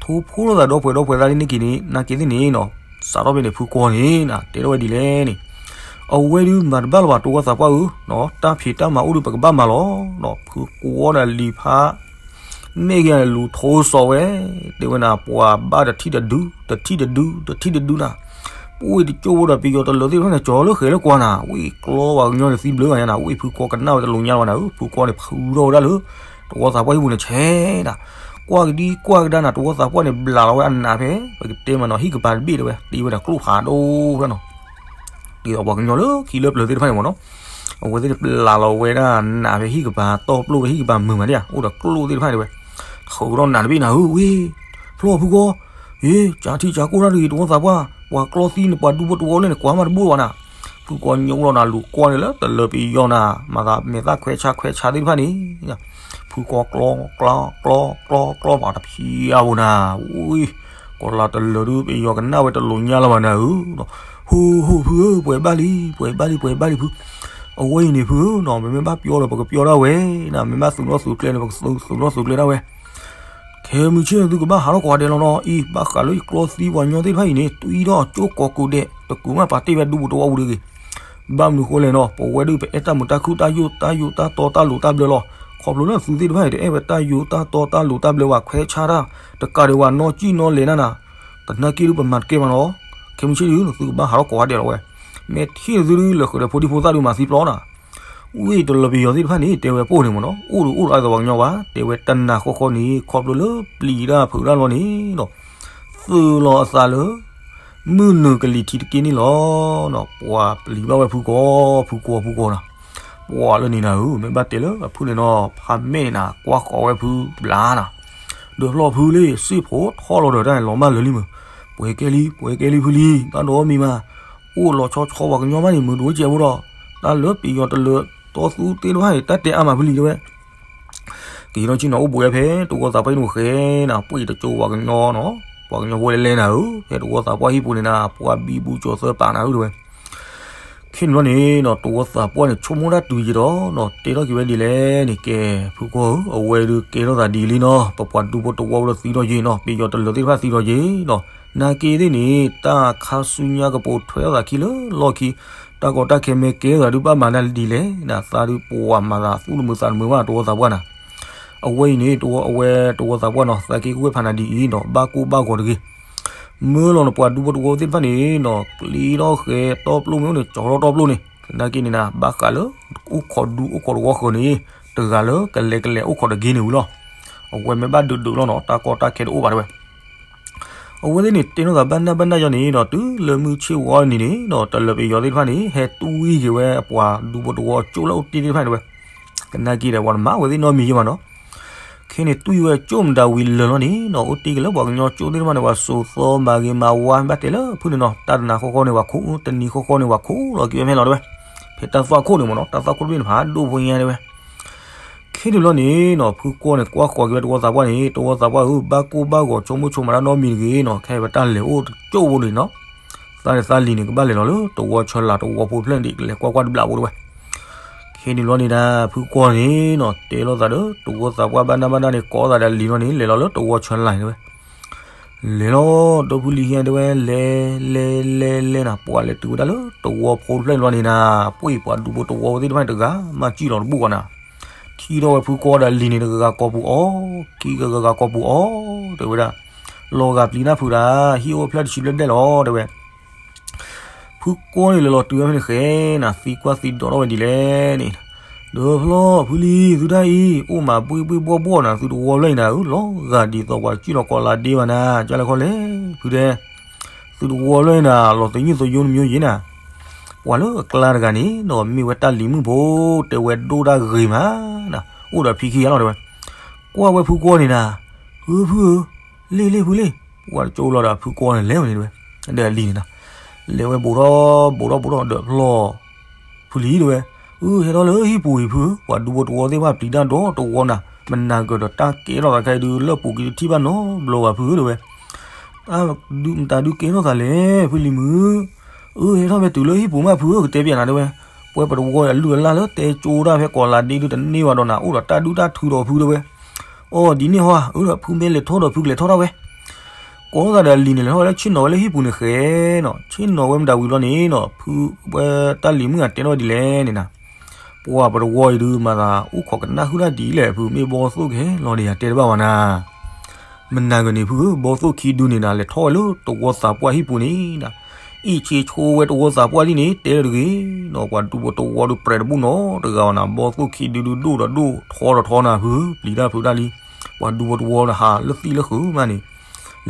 ထိဖိလိာ်သးဒီဖှဲးဒီဖှဲးသးလံန့ၣ်က့ၤန့ၣ် နာ်က့သ့ၣ်န့ၣ်နီၤ စးထီၣ်ဖဲန့ၣ် ဖုကွီန့ၣ် တဲထီၣ်ဝဲဒ်လဲၣ်န့ၣ် အဝဲဒုးမၤတဘၣ်လၢၤဘၣ် တဝီသးပှၢ်ဧၢ, တၢ်ဖံးတၢ်မၤအိၣ်ဒီးပကဘၣ်မၤလီၤ. ဖုကွီဒီးလံၤဖး မ့ၢ်က့ၤလူၤထိစီၤဝဲ တဲဝဲနၤ ပှၤဘၣ်တထံၣ်တဒု တထံၣ်တဒု တထံၣ်တဒုနၤ, ပဝ့ၢ်တကၠိဖိဒီးပယီၤတလၢၤသ့ၣ်တဖၣ်န့ၣ် ကၠီၤလၢဃဲၤလၢကွၢ်နၤ, ဝ့ၢ်ကျီပှၤကညီန့ၣ်သံဘျုးဂၤညါနၤ, ဝ့ၢ်ဖုကွီကနၣ်ဝဲတလိၤညါလၢၤဘၣ်နၤဧၢ, ဖုကွီန့ၣ်ဖုထီၣ်ဝဲဒၣ်လၢ တဝီသးပှၢ်ဟံၣ်ပူၤန့ၣ်ဆဲးနၤ, ကွၢ်ကဒံကွၢ်ကဒါနၤ တဝီသးပှၢ်န့ၣ် ဘျးလီၤဝဲအနးဖဲ ပကတဲမးနီၤ ဟံၣ်ကပၤတဘ့ၣ်တဲဝဲ တ့ဝဲဒၣ်ကျိၣ်ဖးဒိၣ်ဖဲနီၤ ဒ်သိးပှၤကညီလၢခံလၢပျၢၤသ့ၣ်တဖၣ်န့ၣ်မ့ၢ်နီၤ, အဝဲသ့ၣ်န့ၣ်ပျးလီၤဝဲဒၣ်နးဖဲဟံၣ်ကပၤတီၢ်ပျိၢ်ဝဲဟံၣ်ကပၤမုာ်မးဒၣ်ဧါ, အိၣ်ဒီးကျိၣ်သ့ၣ်တဖၣ်န့ၣ်ဝဲ, ထုးထီၣ်နးတဘ့ၣ်နၤဧၢဝ့ၢ်, ဖျီဖုကီ, ယ့ၣ် ကၢထံကၢကိၢ်တၢ်တဂ့ၤ တဝီသးပှၢ်, ပှၤကျီသံန့ၣ် ပှၤဒူဖိတဝီလၢန့ၣ် ကွၢ်မးတဘိဘၣ်နၤ, ဖုကီညိလီၤနၤ လူၤကွၢ်န့ၣ်လၢတလၢၤပယီၤနၤ, မၤသးမဲာ်သၣ်ခွဲးဆါခွဲးဆါသ့ၣ်တဖၣ်န့ၣ် ဖုကီကျီကျီကျီကျီကျီပှၤတဖံးအါဘိနၤ, ဝ့ၢ်, ကီၤလၤတလၢၤဒုးပယီၤကနၣ်ဝဲတလိၤညါလၢၤဘၣ်နၤဧၢ, ဟိဟိဖုဧၢ ပှဲၤဘၣ်လံ ပှဲၤဘၣ်လံ ပှဲၤဘၣ်လံဖု, အဝဲအံၤန့ၣ်ဖုဧၢနီၤ ပမ့ၢ်ဘၣ်ပျီဒီး ပကပျီဒၣ်ဝဲနၤ, မ့ၢ်ဘၣ်သုးနီၣ်သုးကျဲန့ၣ် ပကသုးနီၣ်သုးကျဲဒၣ်ဝဲ ခဲမုၢ်ဆ့ၣ်န့ၣ် သုကဘၣ်ဟးထီၣ်ကိးဂၤဒဲးလီၤနီၤ, အံၤ ဘၣ်ဃးလၢယကျီသံပှၤကညီသ့ၣ်တဖၣ်အံၤန့ၣ် တွံၢ်ထီၣ်ကၠိကိးကိးဒဲး တကူးမးပာ်တ့ၢ်ဝဲဒူပူၤတဝီပူၤတဂ့ၤ, ဘၣ်မနုၤဃိလဲၣ်နီၤ ပဝဲဒၣ်ပအဲၣ်တၢ်မုာ်တၢ်ခုၣ်တၢ်ယိာ်တၢ်ယိာ်တၢ်တီတၢ်လိၤတၢ်ဘျၢလီၤ, ခီဖျိလၢသုသ့ၣ်တဖၣ်အံၤ တအဲၣ်ဝဲတၢ်ယိာ်တၢ်တီတၢ်လိၤတၢ်ဘျၢဝဲ ခွဲးဆါတၢ် တကးဒံးဝဲနီၢ်ကံၣ်နီၢ်လဲၤနၤနၤ, တနာ်က့ဒုးပမၤတကဲဘၣ်နီၤ, ခဲမုၢ်ဆ့ၣ်ဒုး သုကဘၣ်ဟးထီၣ်ကိးဂၤဒဲးလီၤဝဲ, မ့ၢ်ထံၣ်သုဒုးလၢာ်ဃုာ်ဒီးဖိဒံဖိသၣ်ဒုးမၤသံပျီနၤ ဝ့ၢ်တလၢၤပယီၤသ့ၣ်တဖၣ်န့ၣ် တဲဝဲပိၢ်န့ၣ်မ့ၢ်နီၤ အိၣ်ဒီးအိၣ်ဒီးအသးပှၤကညီဘၣ် တဲဝဲတနၤဃီဃီန့ၣ် ခီဖျိလၢပျံၤတၢ်ဖုးတၢ်လီၤန့ၣ်ဒီး သုးလီၤအသးလၢ မုၢ်နုာ်ကလံၤထံးတက့ၢ်န့ၣ်လီၤ, ပှၤပျံၤဘၣ်ဝဲဖုကီ ဖုကီဖုကီနၤ, ပှၤလၢန့ၣ်နၤဧၢ မ့ၢ်ဘၣ်တဲလၢအဖုန့ၣ်နီၤ ဖးမဲာ်န့ၣ်နၤ ကွၢ်ဃီၤဝဲဖုဘျါနၤ, ဒုးဖျီဖုလံ စ့ၢ်ဖိထီၣ်လီၤဒီးတၢ်န့ၣ်လီၤမၢ်လၢာ်လံမုၢ်, ပှဲၤကဲလံ ပှဲၤကဲလံဖုလံ ဘၣ်ဒီးမံၤမး, အိၣ်လီၤဆီဆီပှၤကညီဘၣ်န့ၣ် မုာ်ဒိၣ်ကဲးဖိဒီး, တၢ်လၢပယီၤတလၢၤတီသူသ့ၣ်တဖၣ်န့ၣ် တၢ်တဲအါမးဖုလံတဲဝဲ. က့ၤထီၣ်ဆ့ၣ်နီၤအိၣ်ဘှံးဝဲဖဲတဝီသးပှၢ်ဟံၣ်ပူၤဃဲနၤ, ပှ့ၤတကၠိပှၤကညီနီၤ, ပှၤကညီဖိလဲၤလဲၤနၤဧၢ, ဖဲတဝီသးပှၢ်ဟံၣ်ပူၤန့ၣ်နၤ ပှၤဘံဘူကၠီၤသၢပာ်နၤဧၢတဲဝဲ. ခဲန့ၣ်ဘျီန့ၣ်နီၤ တဝီသးပှၢ်န့ၣ် ဆိကမိၣ်တၢ်တုၤယံာ်ဒီးနီၤ တဲထီၣ်က့ၤဝဲဒ်လဲၣ်န့ၣ် ကဲ ဖုကီဧၢ, အဝဲဒုးကဲထီၣ်သးဒ်အံၤလံနီၤ, ပပှၤဒူဖိတဝီဖိလၢသံထီၣ်ယံာ်နီၤ, ပယီၤတလၢၤသ့ၣ်တဖၣ်သံထီၣ်ယံာ်နီၤ, နာ်က့သ့ၣ်န့ၣ် တၢ်ခါဆူညါကပိာ်ထွဲထီၣ်သးခံလၢလီၢ်ခံ, တၢ်ကီတၢ်ခဲမ့ၢ်ကဲထီၣ်သးဒုးဘၣ်မၤနၤဒ်လဲၣ်နၤ, သးဒုးပှၤမၤသးသူၣ်တမုာ်သးတမုာ်ဘၣ်တဝီသးပှၢ်နၤ. အဝဲအံၤန့ၣ် အဝဲတဝီသးပှၢ်နီၤ သးက့ကဝဲၢ်ဖးနၤဒ်အံၤနီၤ ဘၣ်ကိၢ်ဘၣ်ဂီၤတဂ့ၤ မၢလီၤနပှၤဒူဖိတဝီဖိသ့ၣ်တဖၣ်န့ၣ်နီၤ ကျ့ထီၣ်ဃဲၤတီပျိၢ်မ့ၢ်အိၣ်န့ၣ် ကၠီထီၣ်တီပျိၢ်န့ၣ်, သနာ်က့န့ၣ်နၤ ဘၣ်ဃးလၢအိၣ်ခိးဒူအိၣ်ခိးတဝီဃၢၤန့ၣ် တဂၤလၢကလဲၤကလဲၤအိၣ်ခိးတဂ့ၤန့ၣ်ဝံၤလီၤ. အဝဲမ့ၢ်ဘၣ်ဒုးဒုးလီၤနီၤ တၢ်ကီတၢ်ခဲတအိၣ်ဘၣ်တဲဝဲ. အဝဲသ့ၣ်န့ၣ် တဲထီၣ်သးဘၣ်နၢ်ဘၣ်နၢ်ယီၤန့ၣ်ဒီး တုၤလၢမုၢ်ဆ့ၣ်ဝီန့ၣ်န့ၣ်ဒီး တလၢၤပယီၤသ့ၣ်တဖၣ်န့ၣ် ဟဲတွံၢ်က့ၤဝဲအပှၤဒူဖိတဝီကၠိလၢအိၣ်တ့ၢ်သ့ၣ်တဖၣ်န့ၣ်တဲဝဲ. သနာ်က့ဒီး ပှၤတမၤဝဲသ့ၣ်နီတမံၤယဲၢ်မးနီၤ. ခဲန့ၣ်တွံၢ်ဝဲကၠိမတၤဝံၤလၢာ်လီၤန့ၣ်နီၤ အိၣ်တ့ၢ်က့ၤလၢပှၤကညီကၠိသ့ၣ်တဖၣ်န့ၣ် ပှၤစိာ်သီမၤဂ့ၤမၤဝါ ဘၣ်တဲလၢဖုန့ၣ်နီၤ တၢ်တနၤဃီဃီန့ၣ်ပှၤခိး တနံၤဃီဃီန့ၣ်ပှၤခိးလီၤက့ၤဝဲဖဲလီၤတဲဝဲ. ဖဲတၢ်သွၣ်ခိၣ်န့ၣ်မ့ၢ်နီၤ တၢ်သွၣ်ခိၣ်တဘ့ၣ်န့ၣ် ဖးဒိၣ်ဖိညါတဲဝဲ. ခဲန့ၣ်ဘျီန့ၣ်နီၤ ဖုကီန့ၣ် ကွၢ်ဃီၤက့ၤဝဲတဝီသးပှၢ်န့ၣ် တဝီသးပှၢ်ဧၢ ဘၣ်ကိၢ်ဘၣ်ဂီၤဆိကမိၣ်ဆိကမးတၢ်နီတမံၤတဂ့ၤနီၤ ခဲအံၤပတၢ်လဲၤအိၣ်တကၠိၢ်ဖိန့ၣ်နီၤ သးဒီးသးလံၤန့ၣ် ကဘၣ်လဲၤလီၤလၢတဝီဆၢလၤတဝီဖိဖျၢၣ်န့ၣ် ကလဲၤကွၢ်ကွၢ်တဘျီဖိတဲဝဲ. ခဲန့ၣ်ဘျီန့ၣ်ဒၣ် ဖုကီန့ၣ်နီၤ တဲလိာ်သးဒီးတဝီသးပှၢ်ဘၣ်နၢ်ဘၣ်နၢ်န့ၣ် ကိးသးဒီးလံၤလီၤန့ၣ် လဲၤလီၤလၢတဝီဆၢလၤန့ၣ်တဲဝဲ. လဲၤလီၤ ဒီဖုလံၤဟံၣ်တဲဝဲ လဲၤ လဲၤ လဲၤ လဲၤနၤ ပှၤလဲၤတုၤဝဲဒၣ်လၢတဝီဖိတဖျၢၣ်န့ၣ်ဘျီန့ၣ်နၤ ပှ့ၤပှၤဒူဖိတဝီဖိသ့ၣ်တဖၣ်န့ၣ် တဂၤမၤစံၣ်လီၤတဘူၣ်ဘၣ်နၤ. ထံၣ်ထီၣ်ဝဲဖုကီဒီးလံၤန့ၣ် တဂၤဂၤကိာ်ပူၤအီၤ ခံဂၤဂၤဂၤကိာ်ပူၤအီၤ တဲဝဲဒၣ်. လီၤဂာ်ပျံၤတၢ်ဖုးဒၣ် ဟံၣ်အိၣ်ဖျၢၣ်တဆံဘျဲၣ်ဘျဲၣ်လီၤ တဲဝဲ. ဖုကီန့ၣ်လဲၤလီၤတုၤဝဲဖဲန့ၣ်ဃဲနၤ သံကွၢ်သံဒိးထီၣ်ဝဲဒ်လဲၣ်န့ၣ်, ဒီးဖျီၣ်ဖုလံၤ သုတၢ်အံၤ အိၣ်မးဘှ့ၣ်ဘှ့ၣ်ဘှီၣ်ဘှီၣ်နၤ သုတဝီဖျၢၣ်အံၤနၤဧၢ လီၤဂာ်ဒ်သိးပှၤစံၣ်လီၤကိးလါဒ့ဘၣ်နၤ ကၢ်လဲၣ်ခီလဲၣ် ဖုတဲ သုတဝီဖျၢၣ်အံၤနၤ လီၤသယုၢ်သယိနမ့ၢ်ယဲနၤ, ပှၤလၢအကျါတဂၤန့ၣ် ဒီးမ့ၢ်ဝဲတၢ်လံၤမုၣ်ဖိ တဲဝဲဒိၣ်တၢ်ဂ့ၤမးနၤ အိၣ်ဒီးဖံခံဂၤလီၤတဲဝဲ. ကွၢ်ဝဲဖုကီန့ၣ်နၤ, ဟုဖုဧၢ, လ့ၣ်လ့ၣ်ဖုလ့ၣ်, ပှၤတကၠိလီၤဒီးဖုကီန့ၣ်လဲၤဝဲန့ၣ်တဲဝဲ, ဒီးအလံၤန့ၣ်နၤ, လဲၤဝဲဘူးထီၣ်ဘူးထီၣ်ဘူးထီၣ်ဒီးဖျီၣ် ဖုလံၤတဲဝဲ, အၢ ဟဲထီၣ်လၢဟံၣ်ပူၤအံၤဖုဧၢ, ပှၤဒူဖိတဝီသ့ၣ်တဖၣ်ပျံၤတၢ်ဒီတဝီနၤ, မနၤကၢၤဒီးတၢ်ကဲထီၣ်သးခဲအံၤဒုး လၢပူၤက့ၤတထံၣ်ဘၣ်နီတဘျီဘၣ်ဖုဧၢတဲဝဲ. တၢ်ဒုးမတၤဒုးကဲထီၣ်သးလဲၣ် ဖုလံၤမုၣ်, အၢ ဟဲထီၣ်ဖဲတုၤလၢဟံၣ်ပူၤမးဖုဧၢ ကတဲပျးနၤတဲဝဲ, ပဝဲပတဝီအလုၢ်အလၢ်လၢတဲကၠိတၢ်ဖဲကိးလါဒ့ဒုးတန့ၢ်ဘၣ်ဒီးနၤ အိၣ်ဒီးတၢ်ဒုးတၢ်ထုးဒီးဖုတဲဝဲ. အီ ဒ်န့ၣ်ဟီ အၢ ဒီးဖုမ့ၢ်လဲၤထီၣ်ဒီးဖုကလဲၤထီၣ်ဒၣ်ဝဲ ကိးသးဒီးအလံၤန့ၣ်လဲၤထီၣ်ဝဲလၢဆ့ၣ်နီၤဝဲလၢဟံၣ်ပူၤန့ၣ်ဃဲနီၤ, ဆ့ၣ်နီၤဝဲမတၤဝံၤလီၤန့ၣ်နီၤ, ဖုဝဲတၢ်လံၤမုၣ်ဂၤတဲထီၣ်ဝဲဒ်လဲၣ်န့ၣ်နၤ, ပှၤပတဝီအံၤဒုးမၤသးအိၣ်ခိးကနၣ်ဟုၣ်တၢ်ဒ်လဲၣ် ဖုမ့ၢ်ဘီသိၣ်ကဟဲလီၤဒီးယၤတဲတဘၣ်ဘၣ်နၤ မနၤဂၤန့ၣ်ဖုဧၢ ဘီသိၣ်ခံဒုန့ၣ်နၤ လဲၤထီၣ်ဝဲလၢတဝီသးပှၢ်ဟံၣ်ပူၤန့ၣ်နၤ, အ့ၣ်ဆ့ဆိဝဲတဝီသးပှၢ်ဒ်န့ၣ် တဲလၢတဂ့ၤနီၤ, ပှၤဒူဖိတဝီဒုးပြဲးတဘူၣ်နီတဂၤဘၣ်နၤ, ဘီသိၣ်ခံဒုဒုးဒိၣ်ဒီးဒိၣ်ထီဒီးထီနၤဖုဧၢ, ပျံၤတၢ်ဖုးတၢ်လံ, ပှၤဒူဖိတဝီဒီးဟးလၢသံလၢဃုာ်မးန့ၣ်,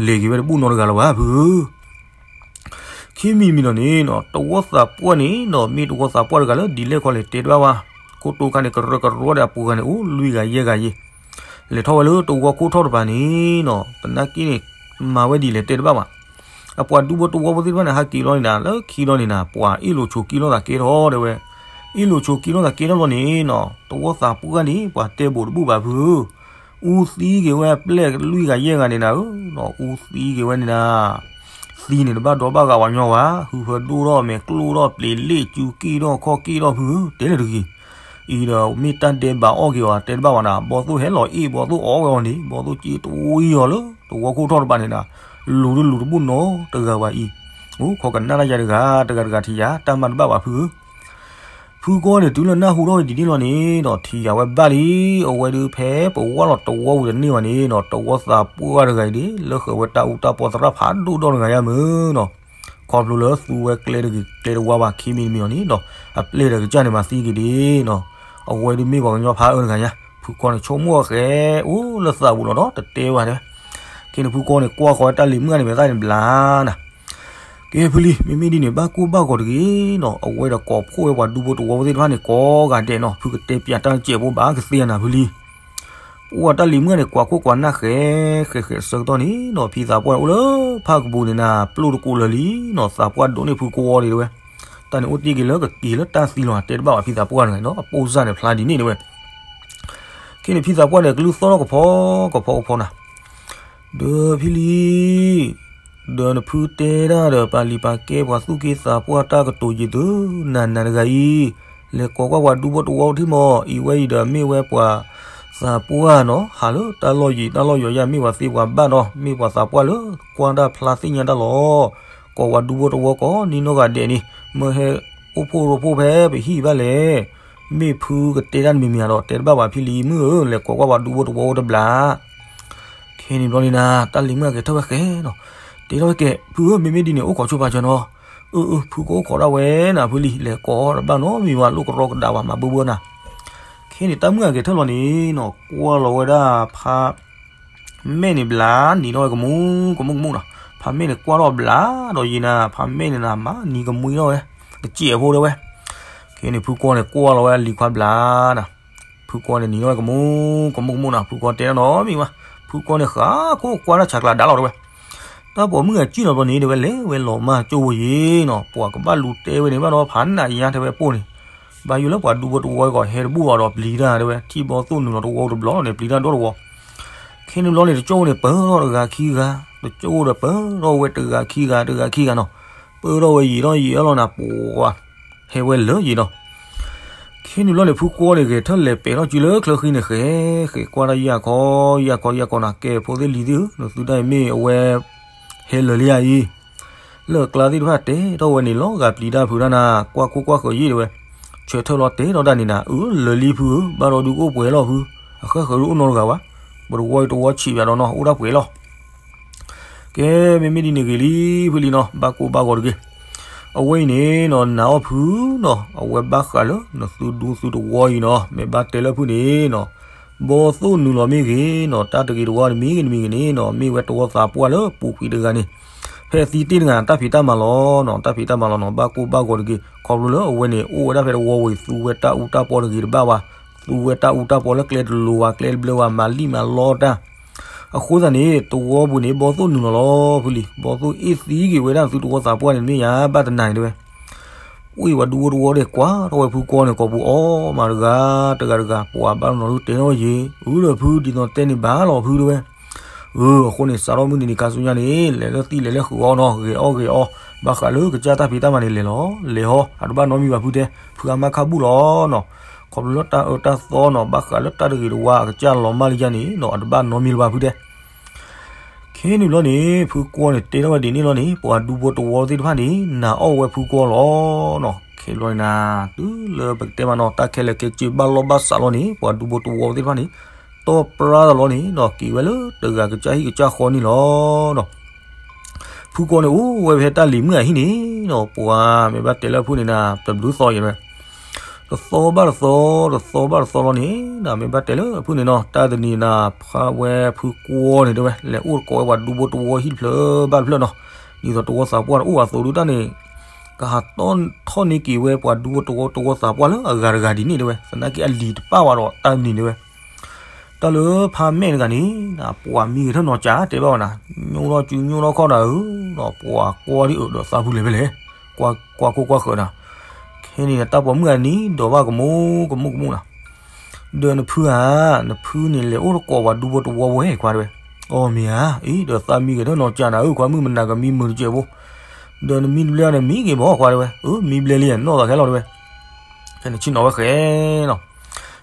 လဲၤက့ၤဝဲတဘူၣ်နီတဂၤလၢၤဘၣ်ဖုဧၢ ခံမံၤမံၤဒီးန့ၣ်နီၤ တဝီသးပှၢ်န့ၣ်နီၤ မ့ၢ်တဝီသးပှၢ်တဂၤလၢဒ်လဲၣ်ခီလဲၣ်တဲတဘၣ်ဘၣ်, ခိၣ်တိခါန့ၣ် ကရၢကရိဒီးအပူၤဂၤန့ၣ် အိၣ်လွံၢ်ဂၤယဲၢ်ဂၤယဲၢ်, လဲၤထီၣ်ဝဲလၢတဝီခိၣ်ထီၣ်တပၤန့ၣ်နီၤ သနာ်က့န့ၣ် မၤဝဲဒ်လဲၣ်တဲတဘၣ်ဘၣ်, အပှၤဒူဖိတဝီဖိသ့ၣ်တဖၣ်န့ၣ် ဟးက့ၤလီၤန့ၣ်နၤ လၢခံလီၤန့ၣ်နၤ ပှၤအ့ၣ်လိာ်ဆိးက့လိာ်သးကဲထီၣ်တဲဝဲ, အ့ၣ်လိာ်ဆိးက့လိာ်သးကဲထီၣ်လီၤန့ၣ်နီၤ တဝီသးပှၢ်န့ၣ် ပှၤတဲဘိးတဘူၣ်ဘၣ်ဖုဧၢ အူသံက့ၤဝဲအပျဲၢ်လွံၢ်ဂၤယဲၢ်ဂၤန့ၣ်နၤဧၢ, အူသံက့ၤဝဲန့ၣ်နၤ, သံန့ၣ်တဘၣ်ဒီဘၣ်ဂာ်ဝဲညီဝဲ, ဟုဖၢဒိၣ်ထီၣ်မဲာ်ကျိၣ်ထီၣ်ပျ့ၤလ့ၣ်ကူက့ၣ်ထီၣ်ခီၣ်က့ၣ်ထီၣ်ဖုဧၢ တဲလၢတဂ့ၤ, အံၤဒီးမ့ၢ်တၢ်ဒဲးဘးအီၣ်က့ၤအီၤတဲတဘၣ်ဝဲနၤ, ဘီသိၣ်ဟဲလီၤအ့ၣ် ဘီသိၣ်အီၣ်ဝဲအီၤန့ၣ် ဘီသိၣ်က့တဝံၤအီၤလၢတဝီခိၣ်ထီၣ်တပၤန့ၣ်နၤ, လူၤတလူၤတဘူၣ်နီတဂၤဝဲအံၤ, အိၣ်ခိးကနၣ်တၢ်ယၤတဂၤ တဂၤတဂၤထံၣ်ယၤ တၢ်မၤတဘၣ်ဘၣ်ဖုဧၢ ဖုကီန့ၣ် တုၤလၢနၢ်ဟူထီၣ်ဝဲဒ်န့ၣ်လီၤန့ၣ်ဒီး ထံၣ်ယၤဝဲဘၣ်လံ, အဝဲဒုးဖဲပဝဲလီၤတဝီဝံၤတန့ၢ်ဘၣ်န့ၣ်ဒီး တဝီသးပှၢ်တဂၤအံၤဒ် လၢဃၢၤဝဲတၢ်အူတၢ်ပီသရၣ်ဖးဒိၣ်ဒီတဂၤယါမုၢ်နီၤ, ခီဖျိလၢသူဝဲကျဲတဂ့ၤကျဲတဝါဘၣ်ခံမံၤတမံၤလီၤန့ၣ်ဒီး အပျဲၢ်ဒီးကစၢ်န့ၣ်မၤသံက့ၤဒ်နီၤ, အဝဲဒုးမ့ၢ်ပှၤကညီဖးအၢတဂၤယါ, ဖုကီန့ၣ်ဆိကမိၣ်အဃဲ အိၣ်လၢသးပူၤလီၤဒီးတတဲဝဲတဲဝဲ, ခဲန့ၣ်ဖုကီန့ၣ် ကွၢ်ဃီၤဝဲတၢ်လံၤမုၣ်ဂၤန့ၣ် မဲာ်သၣ်န့ၣ်ဘျါနၤ ကဲဖုလံၤ မ့မ့ၢ်ဒ်န့ၣ် ဘၣ်ကိၢ်ဘၣ်ဂီၤတဂ့ၤနီၤ, အဝဲဒီးကိးဖှိၣ်ဝဲပှၤဒူဖိတဝီဖိသ့ၣ်တဖၣ်န့ၣ် ကိးဂၤဒဲးနီၤ, ဖုကတဲပျးတၢ်စဲးဖိဘၣ်ကသ့အနၤဖုလံၤ, အိၣ်ဝဲတၢ်လံၤမုၣ်န့ၣ် ကွၢ်ခိၣ်ကွၢ်နၢ်ဃဲ ဃဲဃဲအဆၢကတီၢ်န့ၣ်နီၤ ဖံသးပှၢ်န့ၣ်အိၣ်လၢဖၣ်ကပူၤန့ၣ်နၤ ပျိၢ်တကိးလၢာ်လံနီၤ သးပှၢ်ဒိးန့ၢ်ဖုကွီန့ၣ်တဲဝဲ, တၢ်န့ၣ်အိၣ်တ့ၢ်က့ၤလၢကက့ၤလၢတၢ်သံလီၤ တဲတဘၣ်ဘၣ်ဖံသးပှၢ်န့ၣ်နီၤ အပိၢ်စၢ်န့ၣ်ဖျါဒ်န့ၣ်တဲဝဲ. ခဲန့ၣ်ဖံသးပှၢ်န့ၣ် ကလုၢ်သီၣ်ထီၣ်ကဖီကဖီကဖီနၤ ဒီးဖံလံၤ, ဒီးနဖုတဲတၢ်ဒီး ပာ်လံာ်ပာ်ကဲပှၤသူၣ်က့သးပှၢ်တၢ်ကတိၤယံာ်သု, နၤနၤတဂၤအံၤ, လဲၤကိးကွၢ်ပှၤဒူဖိတဝီထံမီၢ်, အံၤဝဲအံၤဒီးမ့ၢ်ဝဲပှၤသးပှၢ်နီၤ, ဟးလၢတၢ်လီၢ်ယံၤတၢ်လီၢ်ယီၤယၤ မ့ၢ်ပှၤသ့ပှၤဘၣ်နီၤ, မ့ၢ်ပှၤသးပှၢ်လၢကွၢ်တၢ်ဖျါသ့ၣ်ညါတၢ်လီၤ. ကိးပှၤဒူဖိတဝီကိးနံၤနီၢ်ဂၤဒဲးန့ၣ်, မ့ၢ်ဟဲအိၣ်ဖှိၣ်ရိဖှိၣ်ဖဲပဟံၣ်ဘၣ်လဲၣ်. မ့ၢ်ဖုကတဲတၢ်တမံၤမံၤဒီး တဲတဘၣ်ဘၣ်ဖံလံၤမုၣ်ဧၢ, လဲၤကိးကွၢ်ပှၤဒူဖိတဝီအိၣ်တဘျီ ခဲန့ၣ်ဘျီန့ၣ်နၤ တၢ်လံၤမုၣ်အဂဲၤထၢၣ်ဝဲဃဲနီၤ, တဲထီၣ်ဝဲကဲ, ဖုဧၢ မ့မ့ၢ်ဒ်န့ၣ် အိၣ်ခိးဆိပာ်စၢၤနီၤ, အၢ အၢ ဖုကအိၣ်ခိးဒၣ်ဝဲနၤဖုလံၤ, လဲၤကိးတဘၣ်နီတမံၤဘၣ် လိၣ်ကရီကဒါဝဲမၤဘၢဘၢနၤ. ခဲန့ၣ်တၢ်မုၣ်အဂဲၤထၢၣ်လီၤန့ၣ်နီၤ ကွၢ်လီၤဝဲဒၣ်ဖါ မဲာ်န့ၣ်ဘျါနံၤထီၣ်ဝဲကမူၣ်ကမူၣ်ကမူၣ်နီၤ, ဖါမဲာ်န့ၣ်ကွၢ်ထီၣ်ဘျါဒီးယံၤနၤ, ဖါမဲာ်န့ၣ်နၤ မၤနံၤကမှံထီၣ်ဝဲ, ကစဲးအဖိတဲဝဲ. ခဲန့ၣ်ဖုကွီန့ၣ်ကွၢ်လီၤဝဲလံၤခွါဘျါနၤ, ဖုကွီန့ၣ်နံၤထီၣ်ဝဲကမူၣ်ကမူၣ်ကမူၣ်နၤ, ဖုကွီတဲတၢ်နီတမံၤဘၣ်, ဖုကွီန့ၣ်ဃးခိၣ်ကွၢ်တၢ်ဆးကျးဒါလီၤတဲဝဲ. တၢ်ပိာ်မုၣ်အစံၣ်နီၤဘျီန့ၣ်တဲဝဲ လဲၤဝဲလီၤမၢ်ကၠိဝဲယံၤနီၤ, ပှၤကဘၣ်လူၤတဲဝဲန့ၣ်ဘၣ်ဒီး ဖးနးယါတဲဝဲပိၢ်န့ၣ်, ဘၣ်ယိၣ်လၢပှၤဒူဖိတဝီကီးဟဲတဘူၣ်အီၤဒီးပျံၤတၢ်တဲဝဲ, ထံၣ်ဘီသိၣ်နုာ်လီၤတဝီတဘျီန့ၣ် ပျံၤတၢ်ဒီတဝီ. ခဲန့ၣ်ဘျီန့ၣ် တကၠိန့ၣ် ပၢထီၣ်တဂၤခံဂၤ, တကၠိဒီးပၢထီၣ်ဝဲတဂၤခံဂၤ တဂၤခံဂၤနီၤ, ပၢထီၣ်ဝဲယံာ်ထီၣ်ယံာ်ထီၣ်လီၤနၤ ပှၤ ဟဲဝဲလၢာ်ယံၤနီၤ. ခဲန့ၣ်ဘျီန့ၣ် ဖုကွီန့ၣ်ဂဲၤထၢၣ်လဲၤပဲာ်ထီၣ်စုလၢချၢဃံန့ၣ် ဃဲ ဃဲကွၢ်တၢ်ယၢ်ခီ ယၢ်ခီ ယၢ်ခီနၤ, ကဲဖိသ့ၣ်လံၤသ့ၣ်ဧၢ, နသုတၢ်အံၤမ့ၢ်အဝဲ ဟဲလၢာ်လံဧါအံၤ, လၢအကျါသ့ၣ်တဖၣ်တဲထီၣ်ဝဲန့ၣ် လီၤဂာ်ပျံၤတၢ်ဖုးတၢ်နၤ, ကွၢ်ခိၣ်ကွၢ်ဃၢၤယံာ်တဲဝဲ, ဆၢထၢၣ်လီၤတဲထီၣ်တၢ်န့ၣ်နၤ, အၢ လၢာ်လံဖုဧၢ, ဘၣ်ဒီးဒုးကအိၣ်ပှဲၤလီၤဖု, အဃၢဃၢၤဒုးအိၣ်နီတဂၤဘၣ်, ပတဝီတဝီဆံးဘၣ်ဒီးနီၤ အိၣ်ဒၣ်ပှဲၤလီၤ. ကဲ မ့မ့ၢ်ဒ်န့ၣ်ဂ့ၤလံ ဖုလံနီၤ, ဘၣ်ကိၢ်ဘၣ်ဂီၤတဂ့ၤ. အဝဲအံၤန့ၣ်နီၤ နၤအီၣ်ဖုနီၤ, အဝဲဘၣ်ဃးလၢနသုဒူသုတဝီအံၤနီၤ, မ့ၢ်ဘၣ်တဲလၢဖုန့ၣ်နီၤ, ဘီသိၣ်နုာ်လီၤမ့ၢ်ဂ့ၤနီၤ, တၢ်တဂ့ၤတဝါတမံၤဂ့ၤတမံၤဂ့ၤန့ၣ်နီၤ, မ့ၢ်ဝဲတဝီသးပှၢ်လၢပူၤကွံာ်တဂၤန့ၣ်, ဖဲအသံတ့ၢ်တဂၤ တၢ်ဖံးတၢ်မၤလီၤနီၤ, တၢ်ဖံးတၢ်မၤလီၤနီၤ, ဘၣ်ကိၢ်ဘၣ်ဂီၤတဂ့ၤ, ခီဖျိလၢအဝဲန့ၣ် အိၣ်ဝဲဒၣ်ဖဲတဝီဝံၤ သူဝဲတၢ်အူတၢ်ပီတဂ့ၤတဘၣ်ဝဲ, သူဝဲတၢ်အူတၢ်ပီလၢကျဲတလိၤဝဲ ကျဲတဘျၢဝဲ မၤလံၣ်မၤလီတၢ် အဃိသတးန့ၣ် တဝီပူၤန့ၣ် ဘီသိၣ်နုာ်လီၤလီၤ ဖုလံ, ဘီသိၣ်အ့ၣ်သံက့ၤဝဲဒၣ်သုတဝီသးပှၢ်န့ၣ် မ့ၢ်ယါဘၣ်တနၤန့ၣ်တဲဝဲ, အိၣ်ဝဲဒူဖိတဝီဒီး ကွၢ်ထီၣ်ဝဲဖုကွီန့ၣ် ကိာ်ပူၤအီၣ်မးတဂၤ တဂၤတဂၤ ပှၤဘၣ်နီၤနီၤ တဲထီၣ်ဝဲယ့ၤ, အုဒီးဖုဒ်သိးတဲန့ၣ်ဘၣ်လီၤဖုတဲဝဲ, အၢ အဃိန့ၣ် စးထီၣ်မုၢ်နံၤန့ၣ် ခါဆူညါန့ၣ် လဲၤလၢသံၣ်လဲၤလၢဃုာ်အီၤနီၤ ဂဲၤအီၣ်ဂဲၤအီ ဘၣ်ဃးလၢကစၢ်တၢ်ဖံးတၢ်မၤန့ၣ် လဲၤလီၤ လဲၤဟီ အတဘၣ်နီတမံၤဘၣ်ဖုတဲ, ဖုအါမးခါဘူၣ်လီၤနီၤ, ခီဖျိလၢတၢ်အၢတၢ်သီနီၤ ဘၣ်ဃးလၢတၢ်တဂ့ၤတဝါအကစၢ်လီၤမၢ်လံယါန့ၣ်နီၤ အတဘၣ်နီတမံၤလၢၤဘၣ်ဖုတဲ ခဲန့ၣ်ဘျီန့ၣ် ဖုကွီန့ၣ်တဲထီၣ်ဝဲဒ်န့ၣ်လီၤန့ၣ် ပှၤဒူဖိတဝီသ့ၣ်တဖၣ်န့ၣ် နာ်အီၣ်ဝဲဖုကွီလီၤနီၤ, ခဲဘျီန့ၣ်နၤ တုၤလၢပကတဲမးနီၤ တၢ်ခဲလၢာ်ခဲဆ့ဘၣ်လီၢ်ဘၣ်စးလီၤန့ၣ် ပှၤဒူဖိတဝီသ့ၣ်တဖၣ်န့ၣ် တီၢ်ပြၢတၢ်လီၤန့ၣ်နီၤ က့ၤဝဲလၢတဂၤကစၢ်ဟံၣ်ကစၢ်ဃီန့ၣ်လီၤနီၤ ဖုကွီန့ၣ်အိၣ်ဝဲဖဲတၢ်လံၤမုၣ်အဟံၣ်န့ၣ်နီၤ ပှၤမ့ၢ်ဘၣ်တဲလၢအဖုန့ၣ်နၤ တဘျုးသီယဲၢ်ဝဲ တသီဘၣ်တသီ တသီဘၣ်တသီလီၤန့ၣ် နမ့ၢ်ဘၣ်တဲလၢအဖုန့ၣ်နီၤ တၢ်တနံၤနၤ ဖးဝဲဖုကွီန့ၣ်တဲဝဲ လဲၤအိၣ်တကိးဝဲပှၤဒူဖိတဝီဟံၣ်တဖျၢၣ်ဘၣ်တဖျၢၣ်နီၤ ဒ်သိးတဝီသးပှၢ်တအိၣ်အသိးဒုးတၢ်န့ၣ် ကဟးတီၢ်ထီၣ်န့ၢ်က့ၤဝဲပှၤဒူဖိတဝီတဝီသးပှၢ်လၢအဂၤတဂၤဒ်န့ၣ်တဲဝဲ သနာ်က့အလံၤတပၣ်ဝဲဒီးတၢ်တနံၤတဲဝဲ တၢ်လၢဖးမဲာ်တဂၤန့ၣ် ပှၤမံဂဲၤထၢၣ်နီၤကၠးတဲဘၣ်ဝဲနၤ ညိၣ်ထီၣ်စုညိၣ်ထီၣ်ခီၣ်နၤဧၢ ပှၤကွၢ်ဒ်အၢဒီးသးဖုလဲၤဖဲလဲၣ် ကွၢ်ခိၣ်ကွၢ်ဃၢၤနၤ ခဲန့ၣ်တၢ်ပိာ်မုၣ်အနံၤဒီးဘၣ်ကမူကမူကမူနၤ ဒီးနဖုဧါ နဖုန့ၣ်လဲၤအိၣ်တကိးပှၤဒူဖိတဝီဝဲခွါတဲဝဲ အီမ့ၢ်ဧါ အံၤဒီးသးမံဂဲၤထၢၣ်နီၤကၠးနၤဧၢ ခွါမုၣ်မနၤကမံမုာ်တကဲးဖိ ဒီးနမံတဘျဲၣ်ဒီးမံဂ့ၤမီၢ်ခွါတဲဝဲ အၢ မံဘျဲၣ်လံ နီၢ်သးခဲလီၤတဲဝဲ ဖဲန့ၣ်ဆ့ၣ်နီၤဝဲဃဲနီၤ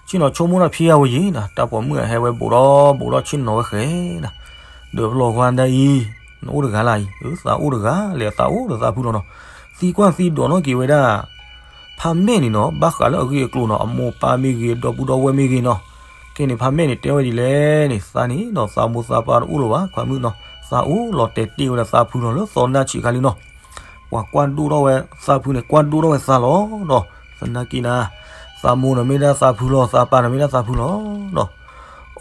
ဆ့ၣ်နီၤဆိကမိၣ်တၢ်ဖံးအဝဲယံၤနၤ တၢ်ပိာ်မုၣ်အဟဲဝဲဘူးဒီးဘူးဒီးဆ့ၣ်နီၤဝဲဃဲနၤ ဒီးပလီၢ်ခွါဒၣ်အံၤ နအိၣ်တဂၤလၢ်အံၤ အၢ သးအိၣ်တဂၤလဲၣ် သးအိၣ်ဒီးသးဖုလီၤနီၤ သံကွၢ်သံဒိးနီၣ်က့ၤဝဲဒၣ် ဖးမဲာ်န့ၣ်နီၤ ဘၣ်ဃးလၢအဂ့ၢ်အကျိၤနီၤ အမိၢ်ပၢ်မ့ၢ်ဂ့ၤ ဒီပုၢ်ဒီဝဲၢ်မ့ၢ်ဂ့ၤနီၤ ခဲန့ၣ်ဖးမဲာ်န့ၣ်တဲဝဲဒ်လဲၣ်န့ၣ် သးန့ၣ်နီၤ သးမိၢ်သးပၢ်တအိၣ်လၢၤဘၣ် ခွါမုၣ်နီၤ သးအိၣ်လီၤတဲာ်တ့ၢ်ဝဲဒၣ်သးဖုလီၤလၢသီနၢ်ဆံးခါလံနီၤ ပှၤကွၢ်ဒိၣ်ထီၣ်ဝဲသးဖုန့ၣ် ကွၢ်ဒိၣ်ထီၣ်ဝဲသးလီၤနီၤ သနာ်က့နၤ သးမိၢ်န့ၣ်မ့ၢ်ဒၣ်သးဖုလီၤ သးပၢ်န့ၣ်မ့ၢ်ဒၣ်သးဖုလီၤနီၤ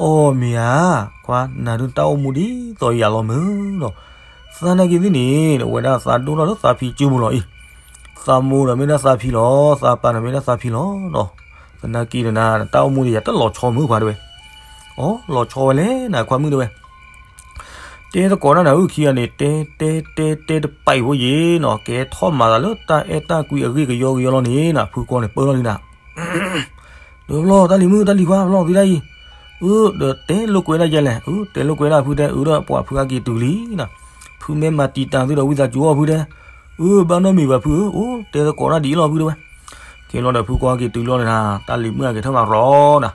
အီမ့ၢ်ဧါ ခွါနၤဒုးတၢ်အိၣ်မူဒ်သိးယၤလီၤမုၢ်နီၤ သနာ်က့သ့ၣ်န့ၣ် အဝဲဒၣ်သးဒိၣ်ထီၣ်လၢသးဖံစုပူၤလီၤအံၤ သးမိၢ်ဒီးမ့ၢ်ဒၣ်သးဖံလီၤ သးပၢ်ဒီးမ့ၢ်ဒၣ်သးဖံလီၤနီၤ သနာ်က့နၤ နတၢ်အိၣ်မူဒ်ယၤတလီၤဆီမုၢ်ခွါတဲဝဲ အီ လီၤဆီဝဲလဲၣ်နၤ ခွါမုၣ်တဲဝဲ. တဲသကိးနၤနၤ အုၣ်ခံဂၤန့ၣ် တဲတဲတဲတဲတပာ်အံၤဖိယံၤနီၤ ကဲထီၣ်မၤသးလၢတၢ်အဲၣ်တၢ်ကွံအဂ့ၢ်ကယီကယီလီၤန့ၣ်နၤ ဖုကီန့ၣ် ပၢလီၤလံနၤ ဒီးဘျီ တၢ်လံၤမုၣ် တၢ်လံၤခွါ ဘျီသံဒၣ်အံၤ, အၢ ဒီးတဲလိာ်ကွဲဒၣ်ယဲလဲၣ်, အၢ တဲလိာ်ကွဲဒၣ်ဖုတဲ အၢ ဒီးပှၤဖုဟဲက့ၤတုၤလံနၤ, ဖုမ့ၢ်မၤတံာ်တာ်သုဒီးဝံသးစူၤအီၤဖုတဲ, အၢ ဘၣ်နီတမံၤဘၣ်ဖုဧၢ, အိၣ် တဲသကိးတၢ်ဒ်အံၤလီၤဖုတဲဝဲ. ကဲလီၤဒီးဖုကွၢ်က့ၤတုၤလီၤန့ၣ်နၤ တၢ်လံၤမုၣ်အက့ၤထၢၣ်မၤရီနၤ,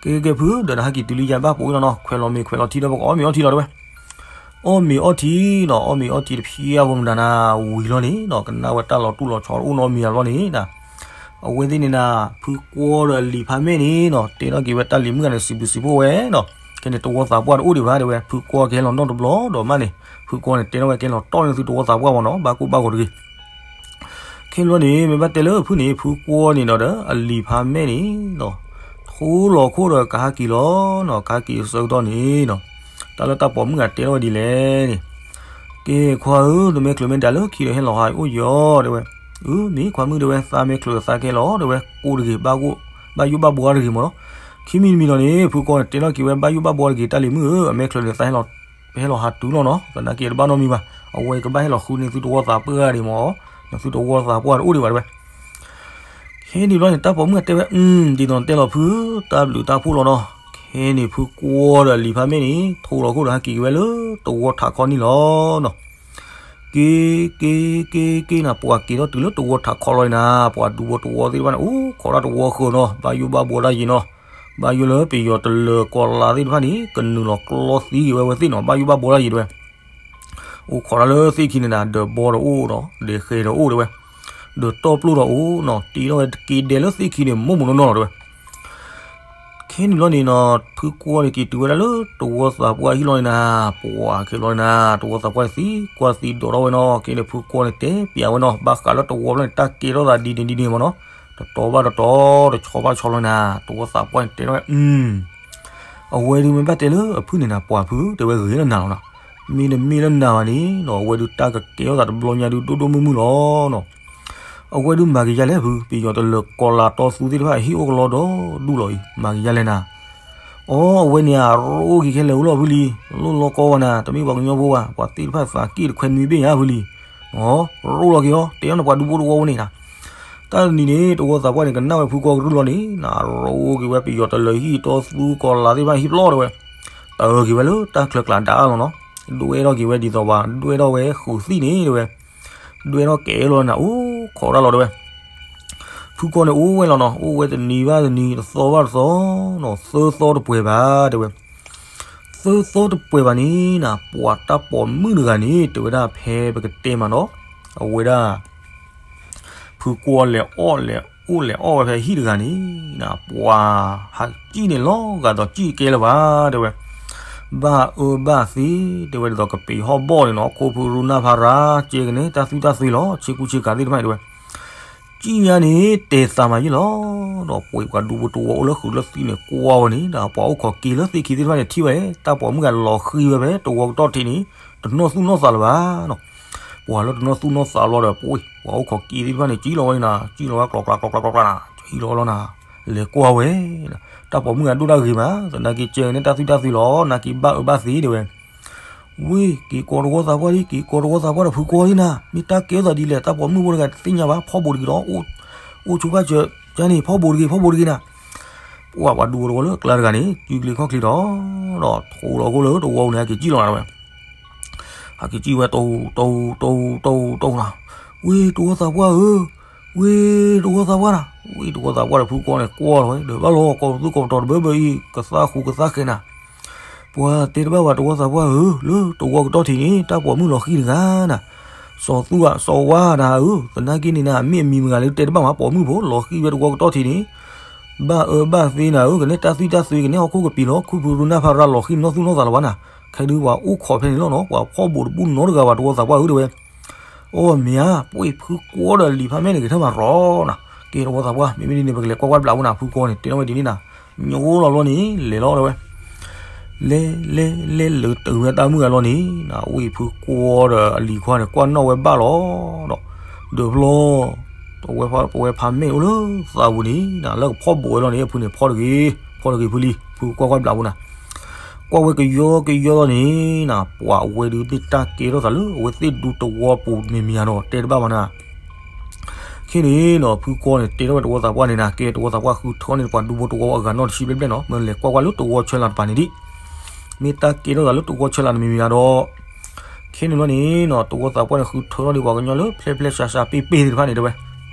ကဲကဲဖု ဒီးနဟဲက့ၤတုၤလံယၤဘၣ်ပိာ်အံၤလီၤနီၤ, ခွဲးလီၤမ့ၤခွဲးလီၤထံဒီးပကအီၣ်မ့ၤအီထံလီၤတဲဝဲ. အီၣ်မ့ၤအီထံနီၤ, အီၣ်မ့ၤအီထံတဖျါဖိမတၤနၤ ဝံၤလီၤန့ၣ်နီၤ, ကနၣ်ဝဲတၢ်လီၤတူၢ်လီၤဆီအိၣ်နီတမံၤဘၣ်လီၤန့ၣ်နၤ, အဝဲသ့ၣ်န့ၣ်နၤ ဖုကွၢ်ဒီးအလံၤဖးမဲာ်န့ၣ်နီၤ တဲထီၣ်က့ၤဝဲတၢ်လံၤမုၣ်ဂၤန့ၣ် စံးဘျုးစံးဖှိၣ်ဝဲနီၤ, ခဲန့ၣ်တဝီသးပှၢ်တအိၣ်ဒံးဘၣ်တဲဝဲ, ဖုကွၢ်ကဟဲလီၤနီတဘျီဒီးမးန့ၣ် ဖုကွၢ်န့ၣ်တဲထီၣ်ဝဲကဟဲလီၤတီၢ်န့ၢ်သုတဝီသးပှၢ်မ့ၢ်နီၤ, ဘၣ်ကိၢ်ဘၣ်ဂီၤတဂ့ၤ. ခဲလီၤန့ၣ် မ့ၢ်ဘၣ်တဲလၢဖုန့ၣ် ဖုကွၢ်န့ၣ်ဒီး အလံၤဖးမဲာ်န့ၣ်နီၤ, ထိလီၤခိၣ်ဒီးကဟဲက့ၤလီၤနီၤ, ကဟဲက့ၤအဆၢကတီၢ်န့ၣ်နီၤ, တၢ်လၢတၢ်ပိာ်မုၣ်ဂၤတဲထီၣ်ဝဲဒ်လဲၣ်န့ၣ်, ကဲခွါဧၢ နမဲာ်ချၢမ့ၢ်ဒၣ်လၢခံဒီးဟဲလီၤဟးအိၣ်ယီၤတဲဝဲ, အၢ မ့ၢ်ခွါမုၣ်တဲဝဲ သးမဲာ်ချၢသးကဲလီၤတဲဝဲ ကိၢ်တဂ့ၤ ဘၣ်ယိၣ်ဘၣ်ဘှါတဂ့ၤမ့ၢ်နီၤ, ခံမံၤတမံၤလီၤန့ၣ် ဖုကွၢ်န့ၣ်တဲထီၣ်က့ၤဝဲ ဘၣ်ယိၣ်ဘၣ်ဘှါတဂ့ၤ တၢ်လံၤမုၣ်ဧၢ အမဲာ်ချၢန့ၣ် သးဟဲလီၤ ပဟဲလီၤဟးတုၤလီၤနီၤ, သနာ်က့တဘၣ်နီတမံၤဘၣ်, အဝဲကဘၣ်ဟဲလီၤဃုန့ၢ်သုတဝီသးပှၢ်ဒံးမ့ၢ်, နသုတဝီသးပှၢ်တအိၣ်ဒံးဘၣ်တဲဝဲ. ခဲန့ၣ်ဘျီန့ၣ် တၢ်ပိာ်မုၣ်တဲဝဲ အၢ ဒ်သိးတဲလီၤဖု တၢ်ဘျုးတၢ်ဖှိၣ်လီၤနီၤ, ခဲန့ၣ်ဖုကွၢ်ဒီးအလံၤဖးမဲာ်န့ၣ် ထိလီၤခိၣ်ဒီးဟဲက့ၤက့ၤဝဲလၢတဝီထးခီန့ၣ်လီၤနီၤ. က့ၤ က့ၤ က့ၤ က့ၤနၤ ပှၤက့ၤထီၣ်တုၤလၢတဝီထးခီလီၤန့ၣ်နၤ, ပှၤဒူဖိတဝီသ့ၣ်တဖၣ်န့ၣ် အိၣ်ခိးတၢ်တဝီဃၢၤနီၤ, ဘၣ်ယိၣ်ဘၣ်ဘှါတၢ်ယံၤနီၤ, ဘၣ်ယိၣ်လၢပယီၤတလၢၤကီၤလၤသ့ၣ်တဖၣ်န့ၣ် ကနုာ်လီၤကျီသံက့ၤဝဲဝဲသ့ၣ်နီၤ, ဘၣ်ယိၣ်ဘၣ်ဘှါတၢ်ယံၤတဲဝဲ. အိၣ်ခိးတၢ်လၢသ့ၣ်ခံန့ၣ်နၤ ဒီးဘီဒီးအိၣ်ဒီး ဒီးဃဲၤဒီးအိၣ်တဲဝဲ, ဒီးတီၢ်ပျိၢ်ဒီးအိၣ်နီၤ, တ့ထီၣ်ဝဲတက့ဒဲးလၢသ့ၣ်ခံန့ၣ် မိၢ်မိၢ်နီၢ်နီၢ်လီၤတဲဝဲ. ခဲန့ၣ်ဘျီန့ၣ်နီၤ ဖုကွၢ်န့ၣ်က့ၤတုၤဝဲဒၣ်လၢတဝီသးပှၢ်ဟံၣ်လီၤန့ၣ်နၤ, ပှၤခဲလီၤန့ၣ်နၤ တဝီသးပှၢ်သံကွၢ်သံဒိးထီၣ်ဝဲနီၤ, က့ၤန့ၣ်ဖုကွၢ်န့ၣ်တဲပျးဝဲနီၤ, ဘၣ်ဃးလၢတဝီဖျၢၣ်န့ၣ် တၢ်ကဲထီၣ်သးဒ်န့ၣ်ဒ်န့ၣ်မ့ၢ်နီၤ, တတီၤဘၣ်တတီၤ တဆီဘၣ်တဆီလီၤန့ၣ်နၤ, တဝီသးပှၢ်န့ၣ်တဲထီၣ်ဝဲ အဝဲဒုးမ့ၢ်ဘၣ်တဲလၢအဖုန့ၣ်နၤ ပှၤဖုတဲဝဲဂ့ၤလၢနၤလီၤနီၤ, မ့တမ့ၢ်လၢနၤဘၣ်န့ၣ်နီၤ အဝဲဒုးတၢ်ကကဲထီၣ်သးတဘျီညါဒုးဒိၣ်ဒိၣ်မုၢ်မုၢ်လီၤနီၤ. အဝဲဒုးမၤက့ၤယါလဲၣ်ဖု, ပယီၤတလၢၤကီၤလၤတီသူသ့ၣ်တဖၣ်ဟံၣ်အိၣ်ကလီဒီဒူၣ်လီၤအံၤ မၤက့ၤယါလဲၣ်နၤ. အီ အဝဲန့ၣ်အရိၣ်က့ၤခဲလၢာ်အိၣ်လီၤဖုလံ, လိၣ်လီၤကီဝဲနၤ, တမ့ၢ်ပှၤကညီဖိဘၣ်, ပှၤသ့ၣ်တဖၣ်သးက့ၣ်တခွဲနွံဘ့ၣ်ညါဖုလံ. အီ ရိၣ်လီၤက့ၤအီၤ တဲအီၤန့ၣ်ပှၤဒူဖိတဝီဖိန့ၣ်နၤ တၢ်တနံၤန့ၣ် တဝီသးပှၢ်န့ၣ် ကနၣ်ဝဲဖုကွၢ်ကရူၢ်လီၤန့ၣ် နရိၣ်က့ၤဝဲပယီၤတလၢၤဟံၣ်တီသူကီၤလၤသ့ၣ်တဖၣ်ဟံၣ်ပျီတဲဝဲ, တၢ်အၢက့ၤဝဲလၢတၢ်ချၢကျးဒၣ်အါလီၤနီၤ, ဒွဲၣ်ထီၣ်က့ၤဝဲဒ်သိးပှၤ ဒွဲၣ်ထီၣ်ဝဲဃုာ်သံၣ်န့ၣ်တဲဝဲ, ဒွဲၣ်ထီၣ်ကဲလီၤနၤ အိၣ်ခိးတၢ်လီၤတဲဝဲ. ဖုကွၢ်န့ၣ်အိၣ်ဝဲလီၤနီၤ, အိၣ်ဝဲတနံၤဘၣ်တနံၤ တသီဘၣ်တသီနီၤ, သၢသီတပှဲၤဘၣ်တဲဝဲ သၢသီတပှဲၤဘၣ်န့ၣ်နၤ ပှၤတၢ်ပိာ်မုၣ်တဂၤန့ၣ် တဲဝဲဒၣ်ဖဲပကတဲမးနီၤ, အဝဲဒၣ် ဖုကွၢ်လဲၤအီၣ်လဲၤအိၣ်လဲၤအီၣ်ဝဲဖဲဟံၣ်တဂၤန့ၣ်နၤ ပှၤဟးကံၣ်န့ၣ်လီၤဂာ်ဒီးကံၣ်ကဲလၢၤဘၣ်တဲဝဲ, ဘၣ်အၢဘၣ်သီတဲဝဲဒ်သိးကပ့ၤဟီၣ်ဘီၣ်န့ၣ်နီၤ, ခိၣ်ဖုရူနၢ်ဖးရၤ ကဲကန့ၣ် တၢ်သွံၣ်တၢ်သွံၣ်လီၤ ဆ့ကူဆ့ကၤသ့ၣ်တဖၣ်န့ၣ်တဲဝဲ ကံၣ်ညါန့ၣ် တဲသးမၤယ့ၣ်လီၤ, ဒီးပှ့ၤပှၤဒူဖိတဝီအိၣ်လၢဃုာ်လၢသံၣ်န့ၣ် ကွၢ်ဝဲန့ၣ် ဒီးပှၤအိၣ်ခိးက့ၤလၢသ့ၣ်ခံသ့ၣ်တဖၣ်န့ၣ် ထံၣ်ဝဲ တၢ်ပိာ်မုၣ်ဂၤလီၤဃံၤဝဲဖဲတဝီကတီၢ်ထံးန့ၣ် တနီၢ်သူၣ်နီၢ်သးလၢၤဘၣ်နီၤ, ပှၤလၢတနီၢ်သူၣ်နီၢ်သးလီၤဒီး ပှ့ၤ ပှၤအိၣ်ခိးက့ၤသ့ၣ်တဖၣ်န့ၣ် ကံၣ်လီၤဝဲန့ၣ်နၤ ကံၣ်လီၤဝဲကျီကျီကျီကျီကျီကျီနၤ ကံၣ်လီၤလီၤနၤ လဲၤကွၢ်ဝဲ တၢ်ပိာ်မုၣ်ဂၤဒိၣ်တၢ်ဂ့ၤမး သနာ်က့ကဲန့ၣ် တၢ်သွံၣ်တၢ်သွံၣ်လီၤ နာ်က့ဘၣ်အၢဘၣ်သီတဲဝဲ ဝ့ၢ် က့ၤကိးတဝီသးပှၢ်လံ က့ၤကိးတဝီသးပှၢ်ဒီးဖုကွၢ်လံနၤ, မ့ၢ်တၢ်ကဲထီၣ်သးဒ်လဲၣ် တၢ်ပိာ်မုၣ်ဖိတဂၤတသ့ၣ်ညါဘၣ် ဖီၣ်ဘိးတဂ့ၤဒီး အိၣ်ဆိဖၣ်စၢၤန့ၣ် ဖီၣ်ဘိးတဂ့ၤ ဖီၣ်ဘိးတဂ့ၤနၤ, ပှၤပှၤဒူဖိတဝီလၢအကျါတဂၤန့ၣ် စုကျ့ၤခီၣ်ချ့ဒီး ဒီးထိလီၤခိၣ်လၢတဝီန့ၣ် ဟဲက့ၤကံၣ်လီၤနၤတဲဝဲ ဟဲက့ၤကံၣ်ဝဲ တိၢ် တိၢ် တိၢ် တိၢ် တိၢ်နၤ, ဝ့ၢ် တဝီသးပှၢ်ဧၢ, ဝ့ၢ် တဝီသးပှၢ်နၤ, ဝ့ၢ် တဝီသးပှၢ်ဒီးဖုကွၢ်န့ၣ် ကွၢ်လီၤဝဲ ဒီးဘၣ်လီၤ ကိးပသူကိးပတီၤတဘၢဘၢအံၤ ကသါဃူကသါဃဲနၤ, ပှၤတဲတဘၣ်ဝဲ တဝီသးပှၢ်ဧၢ, လၢတဝီကတီၢ်ထံးန့ၣ် တၢ်ပိာ်မုၣ်လီၤဃံၤတဂၤနၤ, စီၤသူဧၢ စီၤဝါနၤဧၢ, သနာ်က့န့ၣ်နၤ အမ့ၢ်အမံၤမတၤဂၤလၢတဲတဘၣ်မး ပိာ်မုၣ်ဖိလီၤဃံၤဝဲတဝီကတီၢ်ထံးန့ၣ် ဘၣ်အၢဘၣ်သီနၤဧၢ, ကနဲတၢ်သွံၣ်တၢ်သွံၣ် ကနဲဟီၣ်ခိၣ်ကပံာ်လီၤ ခိၣ်ဖုရူနၢ်ဖးရၤလီၤဃံၤနီၢ်သူၣ်နီၢ်သးလၢၤဘၣ်နၤ, ခဲဒုးပှၤအိၣ်ခိးဖဲန့ၣ်လီၤနီၤ, ပှၤဖီၣ်ဘိးတဘူၣ်နီတဂၤဘၣ် တဝီသးပှၢ်ဧၢတဲဝဲ, အိၣ်မ့ၢ်ဧါ, ပှ့ၤ ဖုကွၢ်ဒီးလံာ်ဖးမဲာ်န့ၣ် ကထၢၣ်မၤရီနၤ, ကဲတဝီသးပှၢ် မ့မ့ၢ်ဒ်န့ၣ် ပကလဲၤကွၢ်ကွၢ်ဘျးဖိနၤ, ဖုကွၢ်န့ၣ် တဲထီၣ်ဝဲဒ်န့ၣ်နၤ, ညိလီၤဘျီန့ၣ် လဲၤလီၤတဲဝဲ လဲၤ လဲၤ လဲၤလၢတုၤဝဲတၢ်မုၢ်ဂၤလီၤန့ၣ် နဝ့ၢ် ဖုကွၢ်ဒီးအလံၤခွါန့ၣ် ကွၢ်နီၣ်ဝဲဘၣ်လီၤဒီး ဒီးဘျီ ပဝဲဖးမဲာ်အိၣ်လၢသးပူၤန့ၣ် လၢကဖီၣ်ဘိးဝဲလီၤန့ၣ် အဖုန့ၣ်ဖီၣ်တဂ့ၤ ဖီၣ်တဂ့ၤဖုလံ ဖုကွၢ်ကွၢ်ဘျးဖိနၤ, ပှၤဝဲကယီကယီလီၤန့ၣ်နီၤ ပှၤအဝဲဒုးမ့ၢ်တၢ်ကဲထီၣ်သးလၢအဝဲသ့ၣ်ဒူသဝီပူၤမ့ၢ်မ့ၢ်ဧါဒီး တဲတဘၣ်ဘၣ်နၤ. ခဲန့ၣ်နီၤ ဖုကွီန့ၣ် တဲထီၣ်ဝဲတဝီသးပှၢ်န့ၣ်နၤ ကဲတဝီသးပှၢ်ဃုထၢန့ၢ်ပှၤဒူဖိတဝီအဂၤနီတဆံဘျဲၣ်ဘျဲၣ်နီၤ မ့ၢ်လဲၤကွၢ်ကွၢ်လၢတဝီဆၢလၤတပၤန့ၣ်ဒံး မ့ၢ်တၢ်ကဲထီၣ်သးလၢတဝီဆၢလၤန့ၣ်မ့ၢ်မ့ၢ်ဧါဒီး ခဲန့ၣ်ဘျီန့ၣ်နီၤ တဝီသးပှၢ်န့ၣ် ဃုထၢထီၣ်ဒံးပှၤကညီလၢဖျဲဖျဲရှါရှါပ့ၢ်ပ့ၢ်သ့ၣ်တဖၣ်န့ၣ်တဲဝဲ,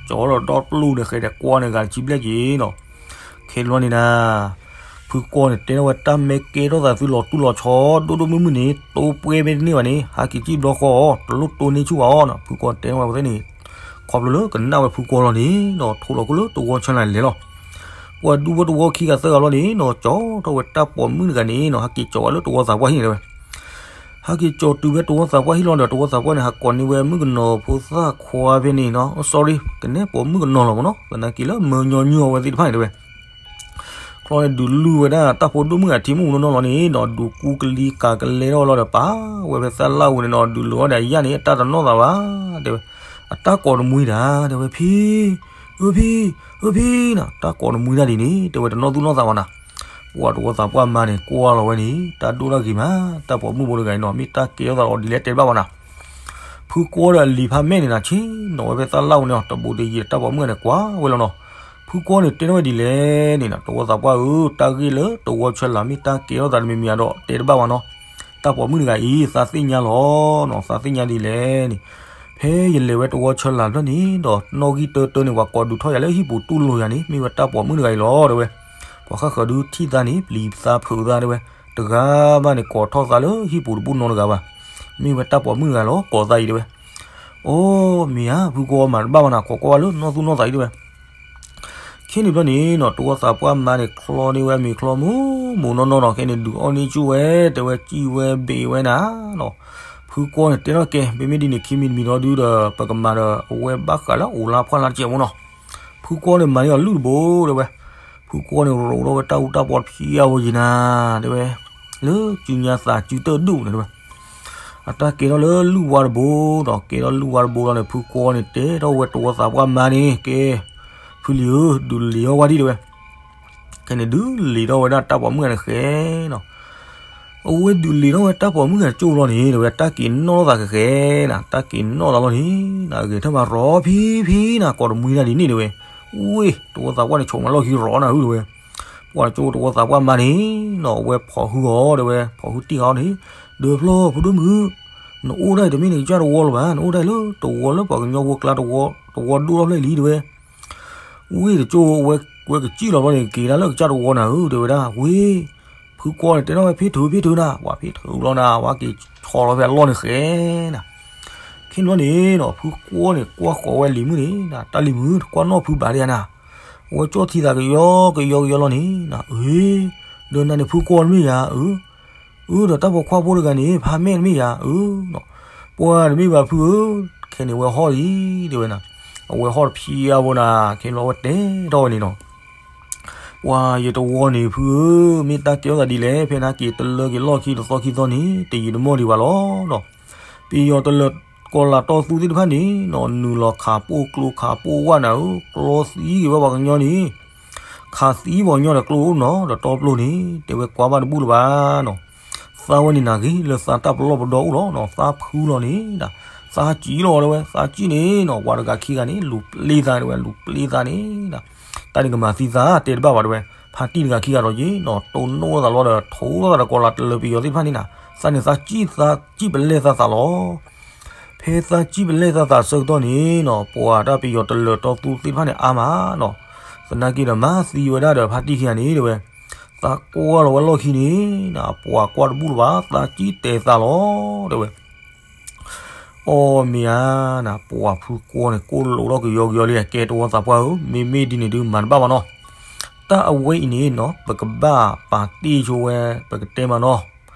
ကၠီဒီးဒီပျိၢ်န့ၣ် ဃဲဒီးကွၢ်န့ၣ် ဂၤတဆံဘျဲၣ်က့ၤနီၤ. ခဲန့ၣ်ဘျီန့ၣ်နၤ ဖုကွီန့ၣ် တဲထီၣ်ဝဲတၢ်မ့ၢ်ကဲထီၣ်သးသုလီၤတူၢ်လီၤဆီ ဒိၣ်ဒိၣ်မုၢ်မုၢ်န့ၣ် တိပှဲၤမ့ၢ်တန့ၢ်ဘၣ်န့ၣ် ဟးက့ၤစံၣ်ဘျီဃီအီၤ တလိၣ်တိၢ်န့ၢ်ဆူၣ်ဘၣ်အီၤနီၤ. ဖုကွီတဲထီၣ်ဝဲအဝဲသ့ၣ်န့ၣ် ခီဖျိလၢကနၣ်ဝဲဖုကွီလီၤန့ၣ်နီၤ ထိၣ်လီၤခိၣ်လၢတဝီဆၢလၤလဲၤလီၤ. ပှၤဒူဖိတဝီခံဂၤသၢဂၤဘျီန့ၣ်နီၤ ကၠီထီၣ်ဝဲတၢ်ပိာ်မုၣ်တဂၤန့ၣ်နီၤ ဟးက့ၤကၠီဝဲလၢတဝီသးပှၢ်ဟံၣ်န့ၣ်တဲဝဲ ဟဲက့ၤကၠီတုၤဝဲတဝီသးပှၢ်ဟံၣ်လီၤဒီး တဝီသးပှၢ်န့ၣ် ဟးကိးန့ၢ်ဝဲမုၣ်ကနီၤဖိသၣ်ခွါဖဲန့ၣ်နီၤ sorry ကနဲၣ်ပိာ်မုၣ်ကနီၤလီၤမ့ၢ်နီၤ သနာ်က့လၢမၢညီနုၢ်အီၤဝဲသ့ၣ်တဖၣ်န့ၣ်တဲဝဲ ချီန့ၣ် ဒုးလုၢ်ဝဲဒၣ်တၢ်ဖိဒိၣ်မုၣ်အထံမုၢ်နီၢ်နီၢ်လီၤန့ၣ်နီၤ ဒုးကူကလံၤကၤကလဲထီၣ်လီၤဒီး ပာ်ဝဲဖဲသၣ်လၣ်ဝူၤန့ၣ်နီၤ ဒုးလိာ်အီၤဒီးအယၣ်န့ၣ် အတၢ်တနီၣ်သးဘၣ် တဲဝဲ အတၢ်ကိးတမှံတၢ် တဲဝဲ ဖံ အၢဖံ အၢဖံနီၤ တၢ်ကိးတမှံတၢ်ဒ်န့ၣ် တဲဝဲတနီၣ်သူၣ်နီၣ်သးဘၣ်နၤ. ပှၤတဝီသးပှၢ်မါန့ၣ် ကွၢ်လီၤဝဲန့ၣ် တၢ်ဒိၣ်တၢ်ဂ့ၤမး တၢ်ပိာ်မုၣ်ဖိတဂၤအံၤနီၤ မ့ၢ်တၢ်ကဲထီၣ်သးလီၤဒ်လဲၣ်တဲတဘၣ်ဘၣ်နၤ ဖုကွီဒီးအလံၤဖးမဲာ်န့ၣ်နၤ ဆ့ၣ်နီၤဝဲဖဲသၣ်လၣ်ဝူၤန့ၣ် တဘူးတယံၤ တၢ်ပိာ်မုၣ်ဂၤန့ၣ် ကွၢ်ဝဲလီၤနီၤ. ဖုကွီန့ၣ် တဲထီၣ်ဝဲဒ်လဲၣ်န့ၣ်နီၤ တဝီသးပှၢ်ဧၢ တၢ်ဂ့ၢ်လၢတဝီဆၢလၤ မ့ၢ်တၢ်ကဲထီၣ်သးတမံၤမံၤဒီး တဲတဘၣ်ဘၣ်နီၤ. တၢ်ပိာ်မုၣ်တဂၤအံၤ သးသ့ၣ်ညါလီၤနီၤ သးသ့ၣ်ညါဒ်လဲၣ်န့ၣ် ဖဲယလဲၤဝဲတဝီဆၢလၤဖျၢၣ်န့ၣ်ဒီး နီၣ်ဂံၢ်တၢတၢန့ၣ် ပှၤကိးဒုးထီၣ်ယၤလၢဟံၣ်ပူၤတူၢ်လိာ်ယၤန့ၣ် မ့ၢ်ဝဲတၢ်ပိာ်မုၣ်တဂၤအံၤလီၤ တဲဝဲ. ပှၤဃၣ်ဃၢၤဒုးထံၣ်သးန့ၣ် ပျံၤသးဖုးသး တဲဝဲ. တဂၤမးန့ၣ် ကိးထီၣ်သးလၢဟံၣ်ပူၤတဘူၣ်နီတဂၤဘၣ်. မ့ၢ်ဝဲတၢ်ပိာ်မုၣ်တဂၤလီၤ ကိးသးအံၤ တဲဝဲ. အိၣ်မ့ၢ်ဧါ ဖုကွီမၤတဘၣ်ဘၣ်နၤ ခိးကွၢ်ဝဲလၢနီၢ်သူၣ်နီၢ်သးအံၤ တဲဝဲ. ခဲန့ၣ်ဘျီန့ၣ်နီၤ တဝီသးပှၢ်မါန့ၣ် ချီန့ၢ်ဝဲအမံၤချီမူမူနီၢ်နီၢ်နီၤ ခဲန့ၣ် ဒုးအီၣ်န့ၢ်ဆူၣ်ဝဲ တဲဝဲ စံၣ်ဝဲဘ့ၣ်ဝဲနၤနီၤ. ဖုကွီန့ၣ် တဲထီၣ်ကဲ မ့မ့ၢ်ဒ်န့ၣ် ခံမံၤတမံၤဒီးဒုးဒီး ပကမၤဒီး အဝဲဘၣ်ဃးလၢအိၣ်လၢဖှၣ်လၢတကဲးမူနီၤ. ဖုကွီန့ၣ်မၤန့ၢ်အီၤလုၢ်တဘိ တဲဝဲ. ဖုကွီန့ၣ် ရိးထီၣ်ဝဲတၢ်အူတၢ်ပီတဖျၢၣ်အဝဲယံၤနၤ တဲဝဲ. လၢစုညါသးစုတၢၢ်ဒိၣ်န့ၣ် တဲဝဲ. အတၢ်ကဲထီၣ်လၢလုၢ်ဝါတဘိဒီး ကဲထီၣ်လုၢ်ဝါတဘိလီၤန့ၣ် ဖုကွီန့ၣ် တဲထီၣ်ဝဲတဝီသးပှၢ်မါန့ၣ် ကဲ ဖုလံၤဧၢ ဒုးလံၤထီၣ်ဝဲဒၣ် တဲဝဲ. ခဲန့ၣ် ဒုးလံၤထီၣ်ဝဲဒၣ်တၢ်ပိာ်မုၣ်ဂၤန့ၣ်ဃဲနီၤ. အဝဲဒုးလံၤထီၣ်ဝဲတၢ်ပိာ်မုၣ်ဂၤကၠိလီၤန့ၣ် တဲဝဲ တၢ်က့ၤနီၣ်သးဃဲဃဲနၤ တၢ်က့ၤနီၣ်သးလီၤန့ၣ် နဂဲၤထၢၣ်မးရီဖံဖံနၤ ကိးတမှံတၢ်ဒ်န့ၣ် တဲဝဲ. ဝ့ၢ် တဝီသးပှၢ်န့ၣ် ဆိးမးလီၢ်ခံရီနၤဧၢ တဲဝဲ. ပှၤကၠိတဝီသးပှၢ်မါန့ၣ်နီၤ အဝဲဖီၣ်ဟုအီၤ တဲဝဲ ဖီၣ်ဟုတံၢ်ဃီန့ၣ် ဒီးဖျီၣ် ဖုဒိၣ်မုၣ် နအိၣ်ဒၣ်အံၤတမ့ၢ်နကစၢ်တဝီလၢၤဘၣ် နအိၣ်ဒၣ်အံၤလၢတဝီလၢပှၤကညီဖိကျါ တဝီဒိၣ်ထီၣ်ဖျၢၣ်လံ တဲဝဲ. ဝ့ၢ်တကၠိဝဲ ဝဲကစံၣ်လီၤဘျီန့ၣ် က့ၤဒၣ်လၢကစၢ်တဝီနၤဧၢ တဲဝဲဒၣ် ဝ့ၢ် ဖုကွီန့ၣ် တဲထီၣ်ဝဲ ဖ့ထုး ဖ့ထုးနၤ ပှၤဖ့ထုးဘျီနၤ ပှၤက့ၤဆီလီၤဖဲအလီၢ်န့ၣ်ဃဲနၤ. ခဲန့ၣ်ဘျီန့ၣ်နီၤ ဖုကွီန့ၣ် ကွၢ်ဃီၤဝဲလံၤမုၣ်န့ၣ် တၢ်လံၤမုၣ် တကွၢ်နီၣ်ဖုဘၣ်ဒံးဧါနၤ အဝဲကၠီၣ်ထံသးကယီကယီကယီလီၤန့ၣ် အ့ ဒီးနၤန့ၣ်ဖုကွီတမ့ၢ်ယၤ အၢ အၢ ဒီးတၢ်ပိာ်ခွါဖိတဂၤန့ၣ် ဖးမဲာ်တမ့ၢ်ယၤ အၢ ပှၤတမ့ၢ်ဘၣ်ဖုဧၢ ခဲန့ၣ်ဝဲဟီၣ်လံ တဲဝဲနၤ အဝဲဟီၣ်တဖံးအါဘိနၤ ခဲန့ၣ်လီၤဝဲတဲထီၣ်ဝဲန့ၣ်နီၤ ပှၤယတဝီန့ၣ်ဖုဧၢ မ့ၢ်တၢ်ကဲထီၣ်သးဒ်လဲၣ် ဖဲနၤက့ၤတလၢက့ၤလီၢ်ခံတသီခံသီန့ၣ် တယံာ်တမီၢ်ဒံးဘၣ်လီၤနီၤ ပယီၤတလၢၤကီၤလၤတီသူသ့ၣ်တဖၣ်န့ၣ်နီၤ နုာ်လီၤခးပိၢ်ကျိခးပိၢ်ဝၣ်နၤဧၢ ကျီသံက့ၤဝဲပှၤကညီန့ၣ် ခးသံပှၤကညီဒီးကျိအိၣ်နီၤ ဒီးတီပျိန့ၣ် တဲဝဲကွၢ်ဘၣ်တဘူၣ်လၢၤဘၣ်နီၤ သးဝဲန့ၣ်နၤဂ့ၤ လၢသးတၢ်ပလီၢ်ပဒီအိၣ်လီၤနီၤ သးဖုလီၤန့ၣ် သးစံၣ်လီၤတဲဝဲ သးစံၣ်န့ၣ်နီၤ ပှၤတဂၤခံဂၤန့ၣ် လူၤပျ့ၤသးတဲဝဲ လူၤပျ့ၤသးန့ၣ် တၢ်န့ၣ်ကမၤသံသးတဲတဘၣ်ဘၣ်တဲဝဲ ဖါတံၢ်တဂၤခံဂၤဒီးက့ၤနီၤ တိၢ်နီၣ်သးလီၤဒီး ထိးသးဒီးကီၤလၤတလၢၤပယီၤသ့ၣ်တဖၣ်န့ၣ်နၤ သးန့ၣ်သးစံၣ်သးစံၣ်ပလဲၢ်သးသးလီၤ ဖဲသးစံၣ်ပလဲၢ်သးသးဆၢကတီၢ်န့ၣ်နီၤ ပှၤတၢ်ပယီၤတလၢၤတီသူသ့ၣ်တဖၣ်န့ၣ်အါမးနီၤ သနာ်က့ဒီးမၤသံဝဲဒၣ်ဒီးဖါတံၢ်ခံဂၤန့ၣ်တဲဝဲ သးကွၢ်လီၤဝဲလီၢ်ခံန့ၣ်နၤ ပှၤကွၢ်တဘူၣ်လၢၤဘၣ် သးစံၣ်တဲာ်သးလီၤတဲဝဲ အီၣ်မ့ၢ်ဧါနၤ ပှၤဖုကွီန့ၣ် ကိၣ်လိာ်ထီၣ်ကယီကယီလံ ကဲတဝီသးပှၢ်ဧၢ မ့မ့ၢ်ဒ်န့ၣ်ဒုးမၤတဘၣ်ဘၣ်နီၤ တၢ်အဝဲအံၤန့ၣ်နီၤ ပကဘၣ်ပာ်တ့ၢ်ဆိဝဲ ပကတဲမးနီၤ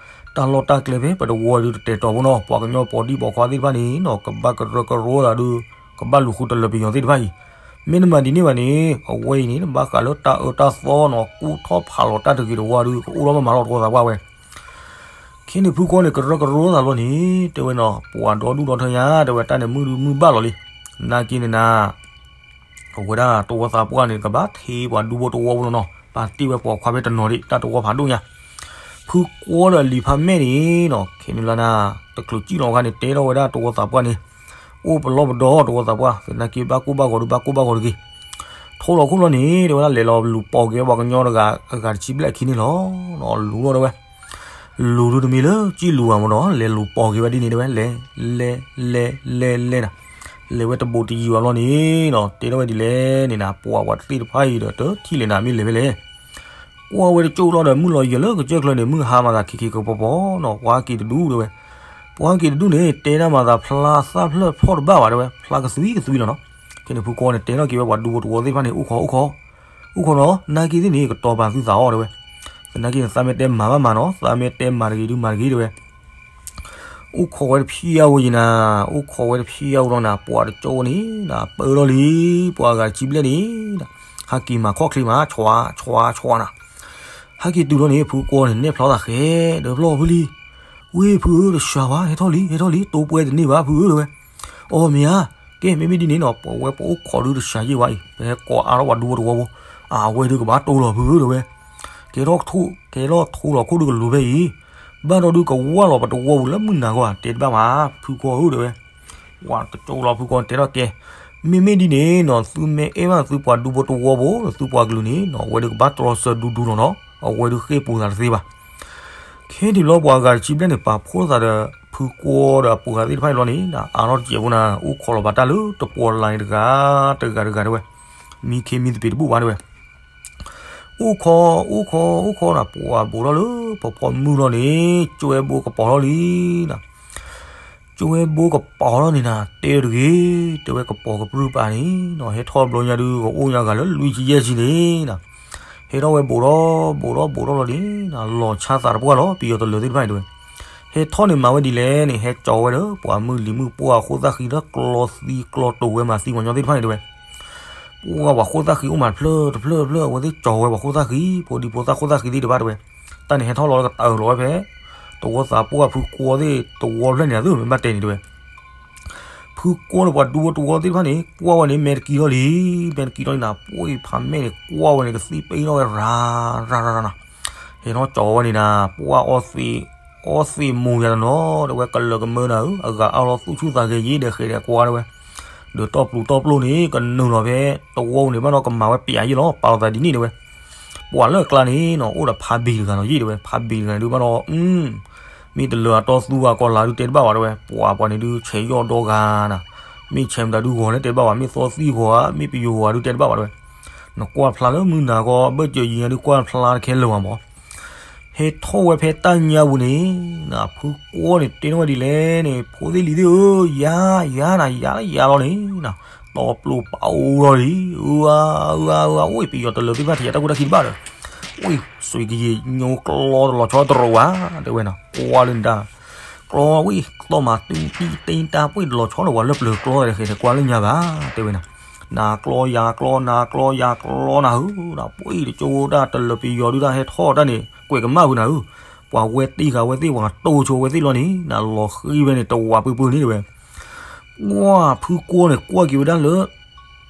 တၢ်လီၢ်တၢ်ကျဲဖဲပတဝီဒုးတတဲာ်တီၤဖိနီၤ ပှၤကညီပိာ်ဒံၣ်ပိာ်ခွါသ့ၣ်တဖၣ်န့ၣ်နီၤ ကဘၣ်ကရၢကရိသးဒုး ကဘၣ်လူၤဃုတလၢၤပယီၤသ့ၣ်တဖၣ်အံၤ မ့ၢ်နမၤဒ်န့ၣ်ဘၣ်န့ၣ် အဝဲအံၤန့ၣ် နဘၣ်ဃးလၢတၢ်အၢတၢ်သီနီၤ ကူၣ်ထီၣ်ဖးလီၤတၢ်တဂ့ၤတဝီဒုး ကအိၣ်လီၤမးမးလီၤတဝီသးပှၢ်ဝဲ ခဲန့ၣ်ဖုကွီန့ၣ် ကရၢကရိသးလီၤန့ၣ် တဲဝဲနီၤ ပှၤဒီဒူၣ်ဒီထၢညါ တဲဝဲတၢ်န့ၣ်မုၢ်ဒုမုၢ်ဘၣ်လီၤလံ နာ်က့န့ၣ်နၤ အဝဲဒၣ်တဝီသးပှၢ်န့ၣ် ကဘၣ်ထံၣ်ပှၤဒူဖိတဝီဖိလီၤနီၤ ပာ်တ့ၢ်ဝဲပိာ်ခွါဖဲတနီၤဒံး တၢ်တဝီဖးဒိၣ်ညါ ဖုကွီဒီးအလံၤဖးမဲာ်န့ၣ်နီၤ ခဲန့ၣ်လီၤနၤ တချုးစံၣ်လီၤအခါန့ၣ် တဲထီၣ်ဝဲဒၣ်တဝီသးပှၢ်န့ၣ် အိၣ်ပလီၢ်ပဒီတဝီသးပှၢ် သနာ်က့ဘၣ်ကိၢ်ဘၣ်ဂီၤဒုးဘၣ်ကိၢ်ဘၣ်ဂီၤတဂ့ၤ ထိၣ်လီၤခိၣ်လီၤန့ၣ် တဲဝဲဒၣ် လဲၤလီၤလူၤပိာ်က့ၤဝဲပှၤကညီတဂၤအဂၤတဆံဘျဲၣ်အခံန့ၣ်လီၤ. လူၤလီၤတဲဝဲ လူၤဒုးတမံၤလၢစံၣ်လူၤဘၣ်မ့ၢ်ဒီး လဲၤလူၤပိာ်က့ၤဝဲဒ်န့ၣ်တဲဝဲ လဲၤ လဲၤ လဲၤ လဲၤ လဲၤနၤ လဲၤဝဲတဘူးတယံၤဘၣ်လီၤန့ၣ်နီၤ တဲထီၣ်ဝဲဒ်လဲၣ်န့ၣ်နၤ ပှၤပှၤတသ့ၣ်တဖၣ်အံၤဒီး တထံၣ်လဲၤနၤမ့ၢ်လဲၤဖဲလဲၣ် ကွၢ်ဝဲတကၠိၢ်လီၤဒီး မုၢ်လီၤယဲၢ်လၢကစၢၢ်ချၢန့ၣ် မုၢ်ဟါမၤသးခံခံကပီၤပီၤနီၤ ပှၤဟဲက့ၤတဒူၣ်တဲဝဲ ပှၤဟဲက့ၤတဒူၣ်န့ၣ် တဲတၢ်မၤသးဖျါသၣ်ဖျၢၣ်ဖီၣ်တဘၣ်ဘၣ်တဲဝဲ ဖျါကသွံကသွံလီၤနီၤ ခဲန့ၣ်ဖုကွီန့ၣ် တဲထီၣ်က့ၤဝဲပှၤဒူဖိတဝီသ့ၣ်တဖၣ်န့ၣ် အိၣ်ခိးအိၣ်ခိး နာ်က့သ့ၣ်န့ၣ် ကတီၤပာ်သုသးအီၤတဲဝဲ သနာ်က့န့ၣ် သးမ့ၢ်တဲမၤဘၣ်မၤနီၤ သးမ့ၢ်တဲမၤတဂ့ၤဒုးမၤတဂ့ၤတဲဝဲ အိၣ်ခိးဝဲတဖျၢၣ်အါဝဲယံၤနၤ အိၣ်ခိးဝဲတဖျၢၣ်အါဝဲလီၤနၤ ပှၤတကၠိၢ်န့ၣ်နၤ ပၢလီၤလံ ပှၤအဂၤတဆံဘျဲၣ်န့ၣ် ဟဲက့ၤမၤခီၣ်ချ့မး ဆွး ဆွး ဆွးနၤ ဟဲက့ၤတုၤလီၤန့ၣ် ဖုကွီန့ၣ် နဲၣ်ဖျီသးဃဲ ဒီးဖျီဖုလံ ဝ့ၢ်ဖုဧၢ တစှၤဘၣ် ဟဲထီၣ်လံ ဟဲထီၣ်လံ တိပှဲတန့ၢ်ဘၣ်ဖုဧၢတဲဝဲ အီမ့ၢ်ဧါ ကဲ မ့မ့ၢ်ဒ်န့ၣ်နီၤ ပဝဲပအိၣ်ခိးဒုးတစှၤယံာ်ဝဲအံၤ ပဟဲကိးအါထီၣ်ပှၤဒူဖိတဝီဖိ အဝဲဒုးကဘၣ်တိၢ်လီၤဖုဧၢတဲဝဲ ကဲထီၣ်ကထိၣ် ကဲထီၣ်ထိၣ်လီၤခိၣ်ဒုးကလူၤဖဲအံၤ ဘၣ်ဒီးဒုးကဝၢ်လီၤပတဝီပူၤလၢမုၢ်နၤဂီၢ်ဧါ တဲတဘၣ်ဘၣ် ဖုကွီဧၢတဲဝဲ ပှၤတကၠိၢ်လီၤဖုကွီတဲထီၣ်ကဲ မ့မ့ၢ်ဒ်န့ၣ်နီၤ သုမ့ၢ်အဲၣ်ဘၣ်သုပှၤဒူဖိတဝီဖိ သုပှၤကလုာ်န့ၣ်နီၤ အဝဲဒုးကဘၣ်တြီဆၢဒူဒူလီၤနီၤ အဝဲဒုးဃ့ၢ်ပူၤသးတသ့ဘၣ် ခဲန့ၣ်လီၤပှၤအဂၤတဆံဘျဲၣ်န့ၣ် ပာ်ဖှိၣ်သးဒီး ဖုကွီဒီးအပှၤသ့ၣ်တဖၣ်အံၤလီၤန့ၣ် အါထီၣ်တစဲးဖိနၤ အိၣ်ခိးလီၤပာ်တၢ်လၢတပှီၤလၢ်န့ၣ်တဂၤတဂၤတဂၤတဲဝဲ မံခ့မံသပ့ၤတဘူၣ်ဘၣ်တဲဝဲ အိၣ်ခိး အိၣ်ခိး အိၣ်ခိးနၤ ပှၤဘူးထီၣ်လၢပဖီမုၢ်လီၤန့ၣ် ကၠွဲဘိကပီၤထီၣ်လံနၤ ကၠွဲဘိကပီၤထီၣ်န့ၣ်နၤ တဲတဂ့ၤ တဲဝဲကပီၤကပြုၢ်ပာ်န့ၣ်နီၤ ဟဲထီၣ်ဘျီညါဒုး ကအိၣ်ညါဂၤလၢလွံၢ်ဆံယဲၢ်ဆံန့ၣ်နၤ ဟဲထီၣ်ဝဲဘူးထီၣ် ဘူးထီၣ်ဘူးထီၣ်လီၤန့ၣ်နၤ လီၤဆါသးတပှၢ်လီၤ ပယီၤတလၢၤသ့ၣ်တဖၣ်န့ၣ်တဲဝဲ ဟဲထီၣ်န့ၣ်မၤဝဲဒ်လဲၣ်န့ၣ် ဟဲကၠီၤဝဲဒီး ပှၤမုၢ်လံၤမုၢ်ပှၢ်အဃိသၣ်ဃံလၢကျီသံကျီတိာ်ဝဲမၤသံပှၤကညီသ့ၣ်တဖၣ်န့ၣ်တဲဝဲ ပှၤဃိသၣ်ဃံအိၣ်မးတဖျၢၣ်တဖျၢၣ်တဖျၢၣ် အဝဲသ့ၣ်ကၠီၤဝဲပှၤဃိသၣ်ဃံ ဖိဒံဖိသၣ်ဃိသၣ်ဃံသ့ၣ်တဖၣ်တဲဝဲ တၢ်န့ၣ်ဟဲထီၣ်လီၤလၢကတၢၢ်လီၤဝဲဖဲ တဝီသးပှၢ်ဖုကွီသ့ၣ်တဝီဖျၢၣ်န့ၣ် အသုမ့ၢ်ဘၣ်တဲန့ၣ်တဲဝဲ ဖုကွီန့ၣ်ပှၤဒူဖိတဝီသ့ၣ်တဖၣ်န့ၣ် ကွၢ်ဝဲန့ၣ် မဲာ်တကံထီၣ်လံ မဲာ်တကံထီၣ်လံနၤ ပှၤဖးမဲာ်န့ၣ် ကွၢ်ဝဲန့ၣ် ကသံၣ်ပ့ထီၣ်ဝဲရၤရၤရၤရၤနၤ ဟဲထီၣ်ကၠီၤဝဲန့ၣ်နၤ ပှၤအီသံး အီသံးမူၤယၤတနီၤ တဲဝဲ ကလၢာ်ကမၢနၤဧၢ အဂၤအါလီၤသူၣ်ဆူၣ်သးဂဲၤယ့ၣ်ဒီးဃဲၤဒီးကွၢ်တဲဝဲ ဒီးတီၢ်ပျူၤတီၢ်ပျိၢ်န့ၣ် ကနုာ်လီၤဖဲ တဝီန့ၣ် ဘၣ်ဒီးကမၤဝဲပျးယ့ၣ်လီၤ ပာ်လီၤသးဒ်န့ၣ်တဲဝဲ ပှၤလၢအကျါန့ၣ်နီၤ အိၣ်ဒီးဖးဘံၣ်တဂၤလီၤယ့ၣ်တဲဝဲ ဖးဘံၣ်တဂၤန့ၣ်ဒုးဘၣ်ဒီး မ့ၢ်တလၢအတီသူအကီၢ်လၤဒုးတဲတဘၣ်ဘၣ်တဲဝဲ ပှၤပှၤန့ၣ်ဒုး ဆဲးယီၣ်ဒီဂၤနၤ မ့ၢ်ဆဲးမတၤဒုးဂီၤလၢတဲတဘၣ်ဘၣ် မ့ၢ်သီသံဂီၤဧါ မ့ၢ်ပယိၤဂီၤဧါဒုးတဲတဘၣ်ဘၣ်တဲဝဲ နကွၢ်ဖျါလၢမုၢ်နၤကီ ဘၢၣ်စၢၤယံၤညါဒုးကွၢ်ဖျါတခဲလၢာ်ဘၣ်မး ဟဲထီၣ်ဝဲဖဲတၢ်ညါပူၤန့ၣ် ဖုကွီန့ၣ်တဲထီၣ်ဝဲဒ်လဲၣ်န့ၣ် ဖိသ့ၣ်လံၤသ့ၣ်ဧၢ ယၤ ယၤနၤ ယၤလၢယၤလီၤန့ၣ် တီၢ်ပျိၢ်ပာ်အိၣ်လီၤလံ အၢ အၢ အၢ အိၣ် ပယီၤတလၢၤသ့ၣ်တဖၣ်ထံၣ်အတၢ်ကူၣ်တၢ်ခံတဘၣ်ဒီး အိၣ် စွံကယံာ်ညိကျီတလီၤဆီတရိးဘၣ် တဲဝဲနၤ ကွၢ်လၢနတၢ် ကျီဝံၣ် သီၣ်မၤတူၢ်တံၢ်တ့တၢ်ပှ့ၢ်တလီၤဆီဒီးပှၤလၢပျၢၤကျီဒီးဃဲၤဒီးကွၢ်လၢညါဘၣ် တဲဝဲနၤ နၤကျီယၤကျီ နၤကျီယၤကျီနၤဧၢ နၤပှ့ၢ်တကၠိတၢ်တလၢၤပယီၤဒုးတၢ်ဟဲထီၣ်တၢ်န့ၣ် ကွဲးကမၣ်ဝဲနၤဧၢ ပှၤဝဲတ့ၢ်ဃာ်ဝဲသ့ၣ် ပှၤတိၢ်ဆိဝဲသ့ၣ်လီၤန့ၣ် နၤလီၤဃံဝဲန့ၣ် တဝးပှ့ၤပှ့ၤန့ၣ်တဲဝဲ ကွၢ်ဖုကွီန့ၣ် ကွၢ်က့ၤဝဲဒၣ်လၢ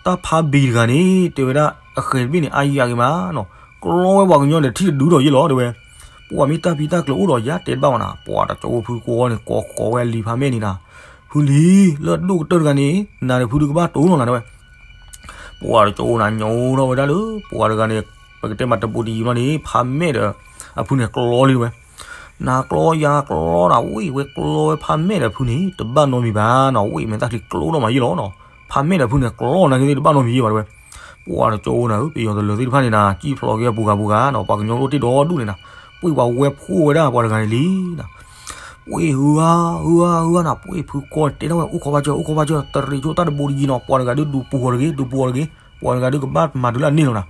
တၢ်ဖးဘံၣ်တဂၤန့ၣ် တဲဝဲဒၣ် အဃဲၤတဘ့ၣ်န့ၣ် အါယၤက့ၤမးနီၤ ကျီဝဲပှၤကညီဒီးထံၣ်တဒုဒီးယ့ၣ်လီၤ တဲဝဲ ပှၤမ့ၢ်တၢ်ဖံးတၢ်ကျၢၤအိၣ်ဒီးယၤတဲတဘၣ်ဝဲနၤ ပှၤတကၠိဖိကွီန့ၣ် ကိးဃီၤဝဲအလံၤဖးမဲာ်န့ၣ်နၤ ဖုလံၤ လၢအဒိၣ်ကတၢၢ်တဂၤန့ၣ် နၤဒီးဖုဒုးကဘၣ်တိၢ်နီၤနၤတဲဝဲ ပှၤတကၠိနၤ ညိထီၣ်ဝဲဒၣ်လၢ ပှၤတဂၤန့ၣ် ပကတဲမးတဘူးတယံၤဘျီန့ၣ် ဖးမဲာ်ဒီး အဖုန့ၣ်ကျီလံဝဲ နၤကျီယၤကျီနၤ ဝံၣ်ဝဲကျီဝဲဖးမဲာ်ဒီးဖုန့ၣ် တဘၣ်နီတမံၤဘၣ်နီၤ ဝံၣ်မဲာ်သၣ်ချံကျိထီၣ်မးယ့ၣ်လီၤနီၤ ဖးမဲာ်ဒီးဖုန့ၣ်ကျီနာ်က့သ့ၣ်တဘၣ်နီတမံၤယ့ၣ်ဘၣ်တဲဝဲ ပှၤတကၠိနၤဧၢ ပယီၤတလၢၤသ့ၣ်တဖၣ်န့ၣ်နၤ စံၣ်ဖျိးက့ၤအပူၤဂၤပူၤဂၤနီၤ ပှၤကညီအိၣ်တ့ၢ်ဒီဒူၣ်န့ၣ်နၤ ပှ့ၢ်ပှၤဝဲဖှိၣ်ဝဲဒၣ်ပှၤတဂၤန့ၣ်လံနၤ ပှ့ၢ်ဧၢဧၢဧၢနၤ ပှ့ၢ်ဖုကွီတဲထီၣ်ဝဲ အိၣ်ခိးဘၣ်စၢၤ အိၣ်ခိးဘၣ်စၢၤ တရံးဆိတၢ်တဘူးတယံၤနီၤ ပှၤတဂၤဒုးဒုးပူၤအီၤတဂ့ၤ ဒုးပူၤအီၤတဂ့ၤ ပှၤတဂၤဒုးကဘၣ်မၤတုၤလၢအန့ၣ်လီၤနၤ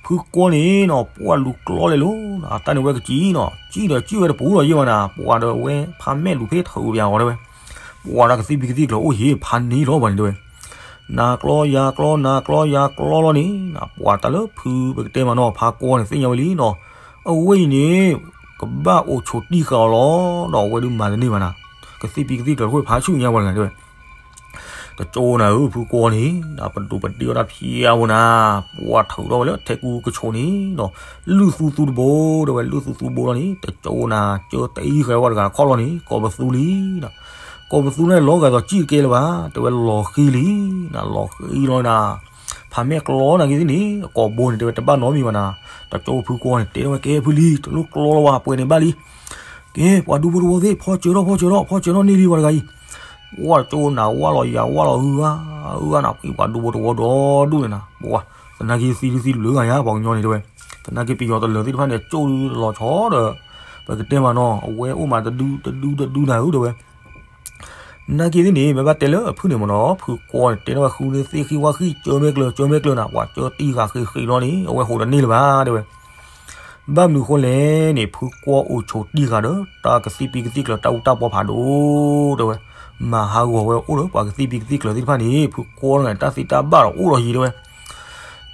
ဖုကွီန့ၣ်နီၤ ပှၢ်လူၤကျီလဲၤလိၤ အတၢ်န့ၣ်ဝဲကစံၣ်နီၤ စံၣ်ဒီးစံၣ်ဝဲတပူၤလီၤယ့ၣ်ဝဲနၤ ပှၤဒီးဝဲဖးမဲာ်လူၤဖဲထၢၣ်ပျးအီၤတဲဝဲ ပှၤဒီးကသံၣ်ဖံးကသံၣ်ကျၢၤအိၣ်ဟ့ၣ်ဖးန့ၣ်လီၤပှၤန့ၣ်တဲဝဲ နၤကျီယၤကျီ နၤကျီယၤကျီလီၤန့ၣ် ပှၤတၢ်လၢဖုပကတဲမးနီၤ ဖးကွီန့ၣ်သ့ၣ်ညါဝဲလံနီၤ အဝဲအံၤန့ၣ် ကဘၣ်အိၣ်ဆိးတံၢ်ဃာ်အီၤလီၤ ဒီးအဝဲဒုးမၤတန့ၢ်ဘၣ်နၤ ကသံၣ်ဖံးကသံၣ်ကျၢၤတခိၣ်ဖးဆူၣ်ညါပှၤတဂၤတဲဝဲ တကၠိနၤဧၢ ဖုကွီန့ၣ် ပဒိၣ်ပဒ့အီၣ်တၢ်ဖျါဝဲနၤ, ပှၤထုးထီၣ်ဝဲလၢထဲကူကဆိးန့ၣ်ဒီး လုၢ်သူသူတဘိ တဲဝဲ လုၢ်သူသူတဘိလီၤန့ၣ် တကၠိနၤ ကၢတအံၣ်ဃဲဝဲတဂၤခီၣ်လီၤန့ၣ် ကိးပသူလံနၤ, ကိးပသူန့ၣ် လီၤဂာ်သိးကံၣ်တကဲလၢၤဘၣ် တဲဝဲ လီၤဃံလံနၤ, လီၤဃံလီၤနၤ, ဖးမဲာ်ကျီနၤက့ၤသ့ၣ်န့ၣ် အကိာ်ဘိန့ၣ် တဲဝဲ တဘၣ်နီတမံၤဘၣ်နၤ, တကၠိဖုကွီန့ၣ် တဲထီၣ်ဝဲ ကဲဖုလံ တလိၣ်ကျီလီၤဝဲ ပှဲၤန့ၣ်ဘၣ်လံ ကဲ ပှၤဒူဖိတဝီသ့ၣ် ဖီစၢထီၣ် ဖီစၢထီၣ် ဖီစၢထီၣ်န့ၢ်လံပှၤတဂၤအံၤ, ဝဲကၠိနၤဝဲလီၤယၤဝဲလီၤ အုဂၤ အုဂၤနၤ ပှၤဒူဖိတဝီဒီဒူၣ်န့ၣ်နၤ, ပှၤ သနာ်က့သံဒုသံတဘျုးဂၤညါ ပှၤကညီန့ၣ်တဲဝဲ, သနာ်က့ပယီၤတလၢာ်သ့ၣ်တဖၣ်န့ၣ် ကၠိဒုလီၤဆီဒီး ပကတဲမးနီၤ အဝဲအိၣ်မးတဒုတဒုတဒုနၤဧၢ တဲဝဲ နာ်က့သ့ၣ်န့ၣ် မ့ၢ်ဘၣ်တဲလၢအဖုၣ်န့ၣ်မ့ၢ်နီၤ ဖုကွီန့ၣ် တဲထီၣ်ဝဲဃုန့ၢ်သ့ၣ်ဃံဝါဃံ ကၢမဲာ်ကျၢၤ ကၢမဲာ်ကျၢၤနၤ ပှၤကၢတံၢ်ဃာ်ဃ့ဃ့လီၤန့ၣ် အဝဲဟူးတန့ၢ်လၢၤဘၣ် တဲဝဲ. ဘၣ်မနုၤဃိလဲၣ်န့ၣ် ဖုကွီအိၣ်ဆိးတံၢ်ဃာ်ဒီး တၢ်ကသံၣ်ပံကသံၣ်ကျၢၤ တၢ်အူတၢ်ပီဖးဒိၣ် တဲဝဲ. မၤဟးဂီၤဝဲအိၣ်ဒီး ပှၤကသံၣ်ပံကသံၣ်ကျၢၤသ့ၣ်တဖၣ်န့ၣ် ဖုကွီန့ၣ် တၢ်သ့တၢ်ဘၣ်ဒီးအိၣ်ဒီးယံၤ တဲဝဲ.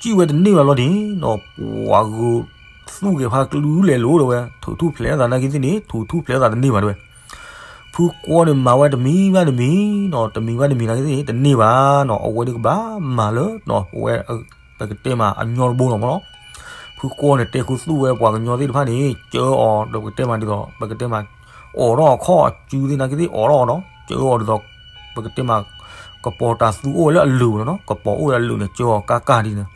စံၣ်ဝဲတန့ၢ်ဘၣ်လီၤန့ၣ် ဒီးပှၤဂုာ်သူၣ်ဂဲၤဖးကလုာ်လဲၤလိၤ တဲဝဲ. ထုးထူၣ်ဖျဲးသးနာ်က့သ့ၣ်န့ၣ် ထုးထူၣ်ဖျဲးသးတန့ၢ်ဘၣ် တဲဝဲ. ဖုကွီန့ၣ် မၤဝဲတမံၤဘၣ်တမံၤနီၤ, တမံၤဘၣ်တမံၤနာ်က့သ့ၣ်န့ၣ် တန့ၢ်ဘၣ်နီၤ, အဝဲဒၣ်ကဘၣ်မၤလၢ ပဝဲ ပကတဲမးအညီတဘိလီၤမ့ၢ်နီၤ. ဖုကွီန့ၣ် တဲဃုသူၣ်ဝဲပှၤကညီသ့ၣ်တဖၣ်န့ၣ် ကၢအီၤဒီး ပကတဲမးဒ်သိး ပကတဲမး အိးထီၣ်အခီၣ်အစုသ့ၣ်နာ်က့သ့ၣ် အိးထီၣ်အီၤနီၤ, ကၢအီၤဒ်သိး ပကတဲမး ကပီၤတၤသူအိၣ်ဝဲလၢအလုၢ်လီၤနီၤ, ကပီၤအိၣ်ဝဲလၢအလုၢ်န့ၣ် ကၢအီၤကၢ်ကၢ်ဒ်န့ၣ်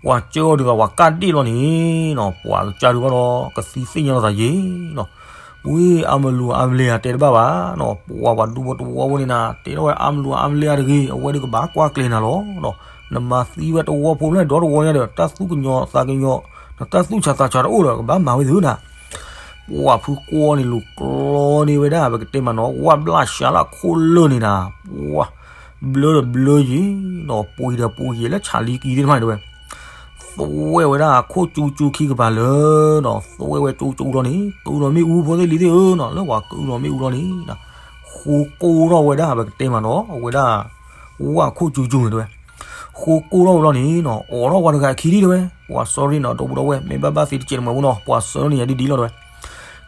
ပှၤကၢအီၤဒ်သိးပှၤကၢ်ဒ့ၣ်လီၤန့ၣ်နီၤ, ပှၤကစၢ်ဒုးဘၣ်ဒီး ကသံသ့ၣ်ညါလီၤသးယံၤနီၤ. ဝံၤအါမလူၤအါမလဲၤဧါ တဲတဘၣ်ဘၣ်နီၤ, ပှၤပှၤဒူဖိတဝီဖိန့ၣ်နၤ တဲထီၣ်ဝဲအါမလူၤအါမလဲၤဧါတဂ့ၤ, အဝဲဒၣ်ကဘၣ်ကွၢ်ကျဲၤနၤလီၤနီၤ. နမၤသံဝဲတဝီဖိဖျၢၣ် ဒီတဝီညါဒီး တၢ်သူၣ်ကညီၤသးကညီၤ နတၢ်သူၣ်ဆးသးဆးတအိၣ်ဒီး ကဘၣ်မၤဝဲသ့ၣ်နၤ. ပှၤဖုကွီန့ၣ် လူၤကျီန့ၢ်ဝဲဒၣ် ပကတဲမးနီၤ ဝၣ်ဘျၣ်စှၤလၢအခိၣ်လၢာ်န့ၣ်နၤ, ပှၤ ဘျၢဒီးဘျၢယံၤနီၤ, ပှ့ၤဒီးပှ့ၤယံၤလၢဆးလံကံသ့ၣ်တဖၣ်န့ၣ် တဲဝဲ. သွဲၣ်ဝဲဒၣ်အခိၣ်ကၠူကၠူခံကပၤလၢာ်နီၤ, သွဲၣ်ဝဲကၠူကၠူလီၤန့ၣ် ကအုလီၤမ့ၣ်အူဖိသ့ၣ်လံၤသ့ၣ်ဧၢနီၤ, လၢပှၤကအုလီၤမ့ၣ်အူလီၤန့ၣ် ဃိကိၢ်ထီၣ်ဝဲဒၣ် ပကတဲမးနီၤ အဝဲဒၣ် ဝၣ်ခိၣ်ကၠူကၠူန့ၣ် တဲဝဲ. ဃိကိၢ်ထီၣ်ဝဲလီၤန့ၣ်နီၤ အိးထီၣ်ဝဲတဂၤအခံဒံ တဲဝဲ, ပှၤ sorry နီၤ ဒီပုၢ်ဒီဝဲၢ် မ့ၢ်ဘၣ်ဘၣ်သ့တကဲးတမှဲးဖိနီၤ ပှၤ sorry န့ၣ် ယၤဒ်ဒ်လီၤ တဲဝဲ.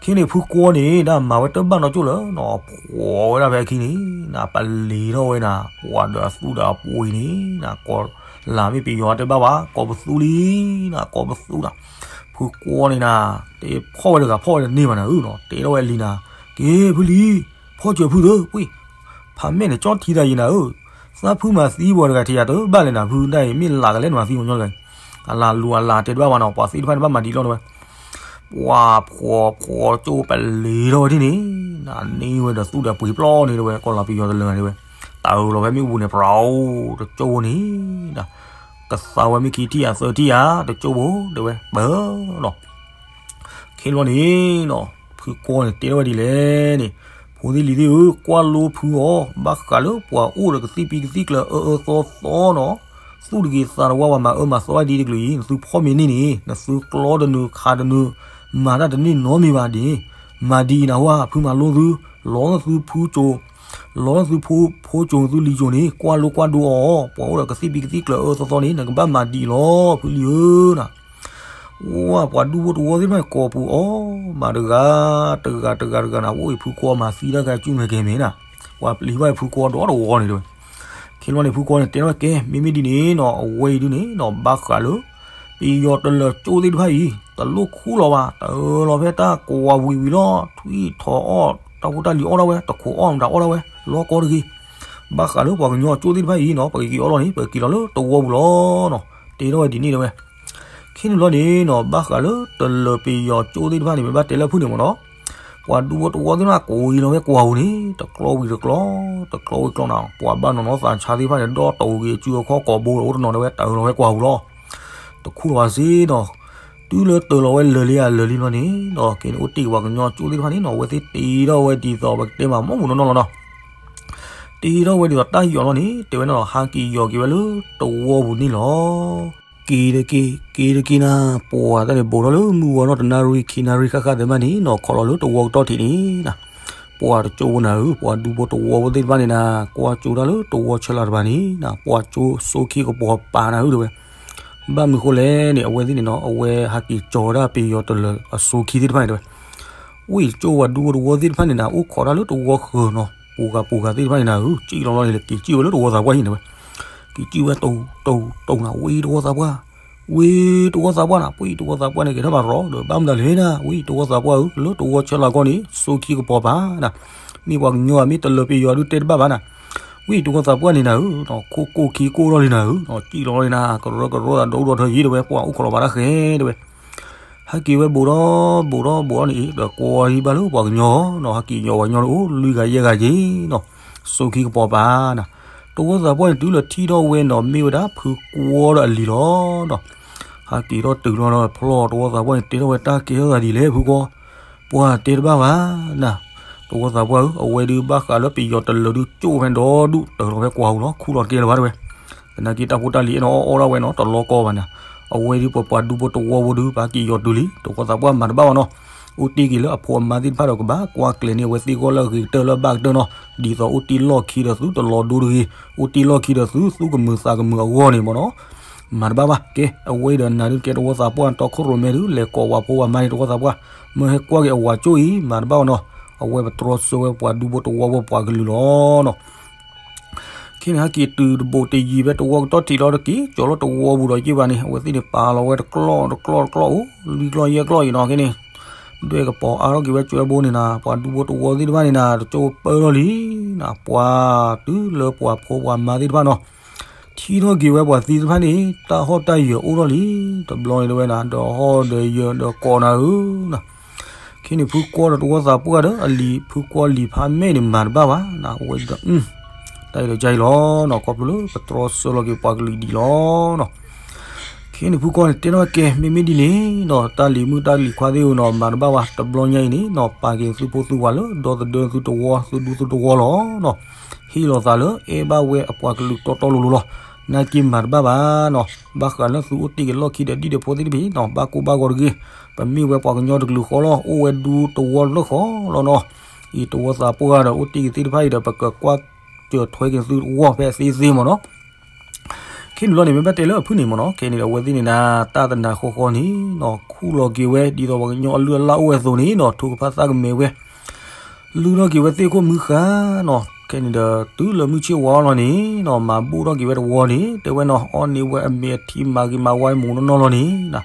ခဲန့ၣ် ဖုကွီန့ၣ် တၢ်မၤဝဲတဘၣ်နီတကၠိၢ်လၢၤနီၤ, ဖှီၣ်ဝဲဒၣ်ဖဲအခံန့ၣ် နပလ့ၤထီၣ်ဝဲနၤ ပှၤဒီးအသူၣ်ဒီးအပှ့ၤန့ၣ် နကိးလၢမ့ၢ်ပယီၤတဲဘၣ်ဘၣ် ကိးပသူလံ နကိးပသူနၤ, ဖုကွီန့ၣ်နၤ တဲဖီၣ်ဝဲတဂၤဖီၣ်ဝဲတန့ၢ်ဘၣ်နၤဧၢနီၤ, တဲထီၣ်ဝဲလံနၤ, က့ၤဖုလံ ဖီၣ်စၢၤဖုသၢ ပှ့ၤ ဖးမဲာ်န့ၣ် ကၠီထံသးယံၤနၤဧၢ, သးဖုမၤသံပှၤတဂၤထံၣ်ယၤတဘၣ်လဲၣ်နၤ ဖုတၢ်အံၤ မ့ၢ်လၢ်ကလဲၣ်နမၤသံပှၤကညီတဂၤအံၤ, အလၢ်လူၤအလၢ်တဲတဘၣ်ဘၣ်နီၤ ပှၤသ့ၣ်တဖၣ်န့ၣ် ဘၣ်မၤဒံးလီၤ တဲဝဲ. ပှၤဖှီၣ်ဖှီၣ်ကၠိပလ့ၤထီၣ်ဝဲဒ်န့ၣ် နန့ၢ်ဝဲဒီးသူၣ်ဒီးပှ့ၤပျီန့ၣ် တဲဝဲ ကီၢ်လီၤပယီၤတလၢာ် တဲဝဲ, တၢ်အၢၣ်လီၤဖဲမ့ၣ်အူပူၤန့ၣ် ပြၤအိၣ် တကၠိဖိန့ၣ် ကသါဝဲမ့ၢ်ခံထံၣ်ဧါသၢထံၣ်ဧါ တကၠိဖိ တဲဝဲ ပၢၤလီၤ ခဲလီၤန့ၣ်နီၤ ဖုကွီန့ၣ် တဲထီၣ်ဝဲဒ်လဲၣ်န့ၣ်, ဖိသ့ၣ်လံၤသ့ၣ်ဧၢ, ကွၢ်လိဖုအီၤ, ဘၣ်ဃးလၢပှၤအိၣ်ဒီးကသံၣ်ပံကသံၣ်ကျၢၤအၢအၢသီသီနီၤ, သူၣ်တဂ့ၤသးတဝါ ပှၤမၤအၢမၤသီဒ်တကလုာ်အံၤ နသုဖီၣ်မ့ၤန့ၢ်န့ၣ် နသုကျီတနုာ်ခးတနုာ်, မၤတၢ်တန့ၢ်နီတမံၤဘၣ်ဒ်န့ၣ်, မၤဒ်အံၤနဟါ ဖုမၤလိသု, လီၤသုဖုကၠိ လီၤသုဖုဖိကၠိ သုလံၤကၠိန့ၣ် ကွၢ်လိကွၢ်ဒိအီၤ, ပှၤအိၣ်ဒီးကသံၣ်ပံကသံၣ်ကျၢၤအၢသီသီန့ၣ် နကဘၣ်မၤဒ်အံၤလီၤ ဖုလံၤဧၢနၤ. ဝဲ ပှၤဒူဖိတဝီသ့ၣ်တဖၣ်န့ၣ် ကိးပူၤအီၤမးတဂၤ တဂၤတဂၤတဂၤနၤ, အိၣ်အံၤဖုကွီမၤသံတၢ်ကဲ ကၠူမဲာ်ကဲမဲာ်နၤ, ပှၤပျံၤဘၣ်အံၤဖုကွီဒီတဝီန့ၣ်တဲဝဲ. ခဲလီၤန့ၣ် ဖုကွီန့ၣ် တဲထီၣ်ဝဲကဲ မ့မ့ၢ်ဒ်န့ၣ်နီၤ အဝဲအံၤဒ်န့ၣ်နီၤ ဘၣ်ဃးလၢ ပယီၤတလၢာ်ကၠိသ့ၣ်တဖၣ်အံၤ တလိၣ်ခူၣ်လီၤဘၣ်, တအၢၣ်လီၤဖဲတၢ်ကိးဝံၤဝံၤလီၤ, ထွံၣ်ထီၣ်အီၣ် တၢ်ဖိတၢ်လံၤအီၣ်ဒၣ်ဝဲ တခိးအီၣ်မတၤအီၣ်ဒၣ်ဝဲ လီၤကီတဂ့ၤ. ဘၣ်ဃးလၢပှၤကညီကၠိသ့ၣ်တဖၣ်အံၤနီၤ ပကက့ၤအီၣ်လီၤန့ၣ် ပကက့ၤလီၤလၢတဝီပူၤလီၤနီၤ, တဲထီၣ်ဝဲဒ်န့ၣ်တဲဝဲ. ခဲန့ၣ်လီၤန့ၣ်နီၤ ဘၣ်ဃးလၢတလၢာ်ပယီၤကၠိသ့ၣ်တဖၣ်န့ၣ် မ့ၢ်ဘၣ်တဲလၢဖုၣ်န့ၣ်မ့ၢ်နီၤ ပှၤဒူဖိတဝီသ့ၣ်တဖၣ် ကိးဝံၤလီၤဝဲကွၢ်ပူၤန့ၣ် တကျီဝံၤတကျီ, တကျီဝံၤကျီနၤ, ပှၤဘၣ်နီၢ်နီၢ်သးဆါသ့ၣ်တဖၣ်န့ၣ် ဒီတဝံၤဂ့ၤ စုအခီၣ်ကိးဘိအိၣ်တနီၤတဲဝဲ တၢ်အၢၣ်လီၤဝဲကွၢ်ပူၤလီၤ. တခူၣ်လီၤဘၣ်စ့နီၤ, တုၤလၢတၢၢ်လီၤဝဲလၢာ်လံဧါလၢာ်လံလီၤန့ၣ်နီၤ က့ၤန့ၣ်အိၣ်တ့ၢ်က့ၤပှၤကညီကၠိသ့ၣ်တဖၣ်န့ၣ်နီၤ အဝဲသ့ၣ်တ့ထီၣ်ဝဲဒ်သိး ပကတဲမး မ့ၢ်မ့ၢ်နီၢ်နီၢ်လီၤနီၤ တ့ထီၣ်ဝဲဒ်သိးတၢ်ယီၤလီၤန့ၣ် တဲဝဲန့ၣ်လီၤ ဟးက့ၤယီၤက့ၤဝဲလၢတဝီပူၤန့ၣ်လီၤ. က့ၤတက့ၤ က့ၤတက့ၤနၤ, ပှၤတၢ်န့ၣ် ဘူးထီၣ်လၢမုၢ်ဝါထီၣ်တနၣ်ရံၣ်ခံနၣ်ရံၣ်ဃၣ်ဃၣ်သ့ၣ်မးန့ၣ်နီၤ ခီလီၤလၢတဝီကတီၢ်ထံးန့ၣ်နၤ, ပှၤတကၠိဖိနၤဧၢ ပှၤဒူဖိတဝီဖိသ့ၣ်တဖၣ်န့ၣ်နၤ ကွၢ်ကၠိတၢ်လၢတဝီဆၢလၢ်တပၤန့ၣ်နၤ ပှၤကၠိစိခံကပီၤပာ်နၤဧၢတဲဝဲ. ဘၣ်မနုၤဃိလဲၣ်န့ၣ် အဝဲသ့ၣ်န့ၣ်နီၤ အဝဲဟးက့ၤကၠီၤဝဲဒၣ်ပယီၤတလၢာ်အစိခံသ့ၣ်တဖၣ်န့ၣ်တဲဝဲ. ဝံၢ်ကၠိပှၤဒူဖိတဝီသ့ၣ်တဖၣ်န့ၣ်နၤ အိၣ်ခိးတၢ်လၢတဝီဃၢၤနီၤ, ပူၤဂၤပူၤဂၤသ့ၣ်တဖၣ်န့ၣ်နၤဧၢ စံၣ်လီၤလီၤန့ၣ် က့ၤစံၣ်ဝဲလၢတဝီသးပှၢ်ဟံၣ်န့ၣ်ဝဲ, က့ၤစံၣ်ဝဲတိၤတိၤတိၤနၤ ဝံတဝီသးပှၢ်, ဝံတဝီသးပှၢ်နၤ ပှံၢ်တဝီသးပှၢ်န့ၣ် က့ၤထီၣ်မၤရီဒီးဘၣ်မနုၤလဲၣ်နၤ ဝံတဝီသးပှၢ်ဧၢ လၢတဝီဆၢလီၤကီၢ်န့ၣ် စိခံကပီၤပၤနၤ, မ့ၢ်ပှၤကညီဧါ မ့ၢ်တလၢပယီၤဒုးတဲတဘၣ်ဘၣ်နၤ, ဝံတဝီသးပှၢ်န့ၣ်နၤဧၢ, ခိၣ်ကိၢ်ခံကိၢ်ထီၣ်လံနၤဧၢ, စံၣ်လီၤလံနၤ ကရၢကရိသးဒီဒူၣ်ဒီထၢယံၤတဲဝဲ ပှၤအိၣ်ခိးလီၤဘၣ်တၢ်ဃဲတဲဝဲ ဟဲက့ၤဝဲဘူးဒီးဘူးဒီးဘူးဒီးန့ၣ်အံၤ ဒီးကွီၤဟံၣ်ဘၣ်လၢပှၤကညီနီၤ ဟဲက့ၤယီၤပှၤကညီအိၣ်လွံၢ်ဂၤယဲၢ်ဂၤယံၤနီၤ စိခံကပီၤပၤနၤ, တဝီသးပှၢ်န့ၣ် တုၤလၢထံၣ်ထီၣ်ဝဲနီၤ မ့ၢ်ဝဲဒၣ်ဖုကွီၤဒီးအလံၤလီၤနီၤ, ဟဲက့ၤထီၣ်တုၤလီၤဒီးဖျီၣ်တဝီသးပှၢ်န့ၣ် တဲထီၣ်ဝဲတၢ်ကဲထီၣ်သးဒ်လဲၣ်ဖုကွီၤ, ပှၤတဲတဘၣ်ဘၣ်နၤ, တဝီသးပှၢ်ဧၢ အဝဲဒုးဘၣ်ဃးလၢပယီၤတလၢၤဒုးကၠိၣ်ဖဲဒီဒူၣ်တၢၤလီၤဖဲကွၢ်ဟူလီၤ ခူၣ်လီၤတကဲလၢၤဘၣ်တဲဝဲ သနာ်က့တၢ်ဖိတၢ်လံၤအဲၣ်နီၤအီၣ်အီၣ်ဒၣ်ဝဲနီၤ တလီၤကီဘၣ်နၤ, အဝဲဒုးပပှၤဒူဖိတဝီဖိဒုး ပာ်က့ၤယီၤတုၤလံ တဝီသးပှၢ်မၤတဘၣ်ဘၣ်နီၤ, အိၣ်တ့ၢ်က့ၤလၢအဖိအမါသ့ၣ်တဖၣ်ဒီးကဘၣ်ကွၢ်ကျဲၤန့ၢ် အဝဲသ့ၣ်ဂီၢ်လၢအဂ့ၤကတၢၢ်လၢအဘၣ်ကတၢၢ်နီၤ, ဒ်သိးအိၣ်တ့ၢ်လီၢ်ခံဒီးသုတလီၤဒိတဂ့ၤ, အိၣ်တ့ၢ်လီၢ်ခံဒီးသုသူၣ်ကမုာ်သးကမုာ်အဂီၢ်န့ၣ်မ့ၢ်နီၤ မၤတဘၣ်ဘၣ် ကဲ အဝဲအံၤဒီးနၤဒုးကဲတဝီသးပှၢ်တီခိၣ်ရိၣ်မဲဒုး လဲၤကိးဝၤဖိဝၤမါန့ၣ် တဝီသးပှၢ်, မၢဟဲကွၢ်က့ၤအဝၤကၠိၣ်အံၤ မၤတဘၣ်ဘၣ်နီၤ, အဝဲပတြီဆၢဝဲပှၤဒူဖိတဝီဖိပှၤကလုာ်လီၤနီၤ ခဲန့ၣ် ဟဲက့ၤတုၤတဘိးတယံၤဖဲတဝီကတီၢ်ထံးလီၤ တက့ၤကၠီၤလီၤတဝီပူၤဒီးယ့ၢ်ဘၣ်န့ၣ် အဝဲသ့ၣ်န့ၣ် ပာ်လီၤဝဲတကျီၢ်တကျီၢ်တကျီၢ်အိၣ် လွံၢ်ကျီၢ်ယဲၢ်ကျီၢ်အံၤနီၤ ခဲန့ၣ် ဒွဲၣ်ကပီၤအါထီၣ်က့ၤဝဲကၠွဲဘိန့ၣ်နၤ ပှၤဒူဖိတဝီသ့ၣ်တဖၣ်န့ၣ်နၤ တကၠိပၢထီၣ်လံနၤ ပှၤတုၤလၢပှၤဖိပှၤမါသ့ၣ်တဖၣ်နီၤ ထံၣ်ထီၣ်က့ၤဝဲပှၤသံတဖၣ်န့ၣ် တၢ်ဟီၣ်တၢ်ယၢၤအိၣ်ထီၣ်လံ တဘျီန့ၣ်တဲဝဲနၤ ဒီးဟီၣ်ဒီးယၢၤဒီးကိးနၤဧၢနၤ ခဲန့ၣ် ဖုကွီၤဒီးတဝီသးပှၢ်ဒီးအလံၤ ဖုကွီၤလံၤဖးမဲာ်န့ၣ် မၤတဘၣ်ဘၣ်နၤ အဝဲဒီး တၢ်အံၤဒီးကၠါအံၤလီၤနီၤ ခီဖျိလၢပတြီဆၢလီၤက့ၤပှၤကလုာ်ဒံးလီၤနီၤ ခဲန့ၣ် ဖုကွီၤန့ၣ် တဲထီၣ်ကဲ မ့မ့ၢ်ဒ်န့ၣ်နီၤ တၢ်လံၤမုၣ်တၢ်လံၤခွါသ့ၣ်ဧၢနီၤ မၤတဘၣ်ဘၣ် တဘျီညါအံၤန့ၣ်နီၤ ပာ်က့ၤသုဖိသုဝၤလၢ ဒီသဒၢသုတဝီ သုဒူသုတဝီလီၤနီၤ ဟ့ၣ်လီၤသးလၢ အဲၣ်ဘၣ်ဝဲအပှၤကလုာ်တီတီလိၤလိၤလီၤ နာ်က့မၤတဘၣ်ဘၣ်နီၤ ဘၣ်ဃးလၢသုအိၣ်တ့ၢ်က့ၤလီၢ်ခံဒီးဒံၣ်ဒီးဖိသ့ၣ်တဖၣ်နီၤ ဘၣ်ကိၢ်ဘၣ်ဂီၤတဂ့ၤ ပမ့ၢ်ဝဲပှၤကညီတကလုာ်ဃီလီၤ အိၣ်ဝဲဒူတဝီလၢဃီလီၤနီၤ အံၤတဝီသးပှၢ်ဒီးအိၣ်တ့ၢ်က့ၤသ့ၣ်တဖၣ်အံၤဒီး ပကကွၢ်စၢၤထွဲက့ၤသုတဝီဖဲအသ့သ့မ့ၢ်နီၤ ခဲန့ၣ်ဘျီန့ၣ် မ့ၢ်ဘၣ်တဲလၢအဖုၣ်န့ၣ်မ့ၢ်နီၤ ခဲန့ၣ်ဒီးအဝဲသ့ၣ်န့ၣ်နၤ တၢ်တနၤဃီဃီန့ၣ်နီၤ ခူၣ်လီၤက့ၤဝဲ ဒ်သိးပှၤကညီအလုၢ်အလၢ်အိၣ်ဝဲအသိးန့ၣ်နီၤ ထိၣ်ကဖၣ်သၣ်ကမဲာ်ဝဲ လုၢ်ထီၣ်က့ၤဝဲသ့ၣ်ခိၣ်မုၢ်ဃၢ်နီၤ ခဲန့ၣ်ဒီး တုၤလၢမုၢ်ဆ့ၣ်ဝါလီၤန့ၣ်နီၤ မၤဘူၣ်ထီၣ်က့ၤဝဲတဝီန့ၣ် တဲဝဲနီၤ အီၣ်န့ၢ်ဝဲအမဲာ်အထံမၤဂ့ၤမၤဝါမူးနီၢ်နီၢ်လီၤန့ၣ်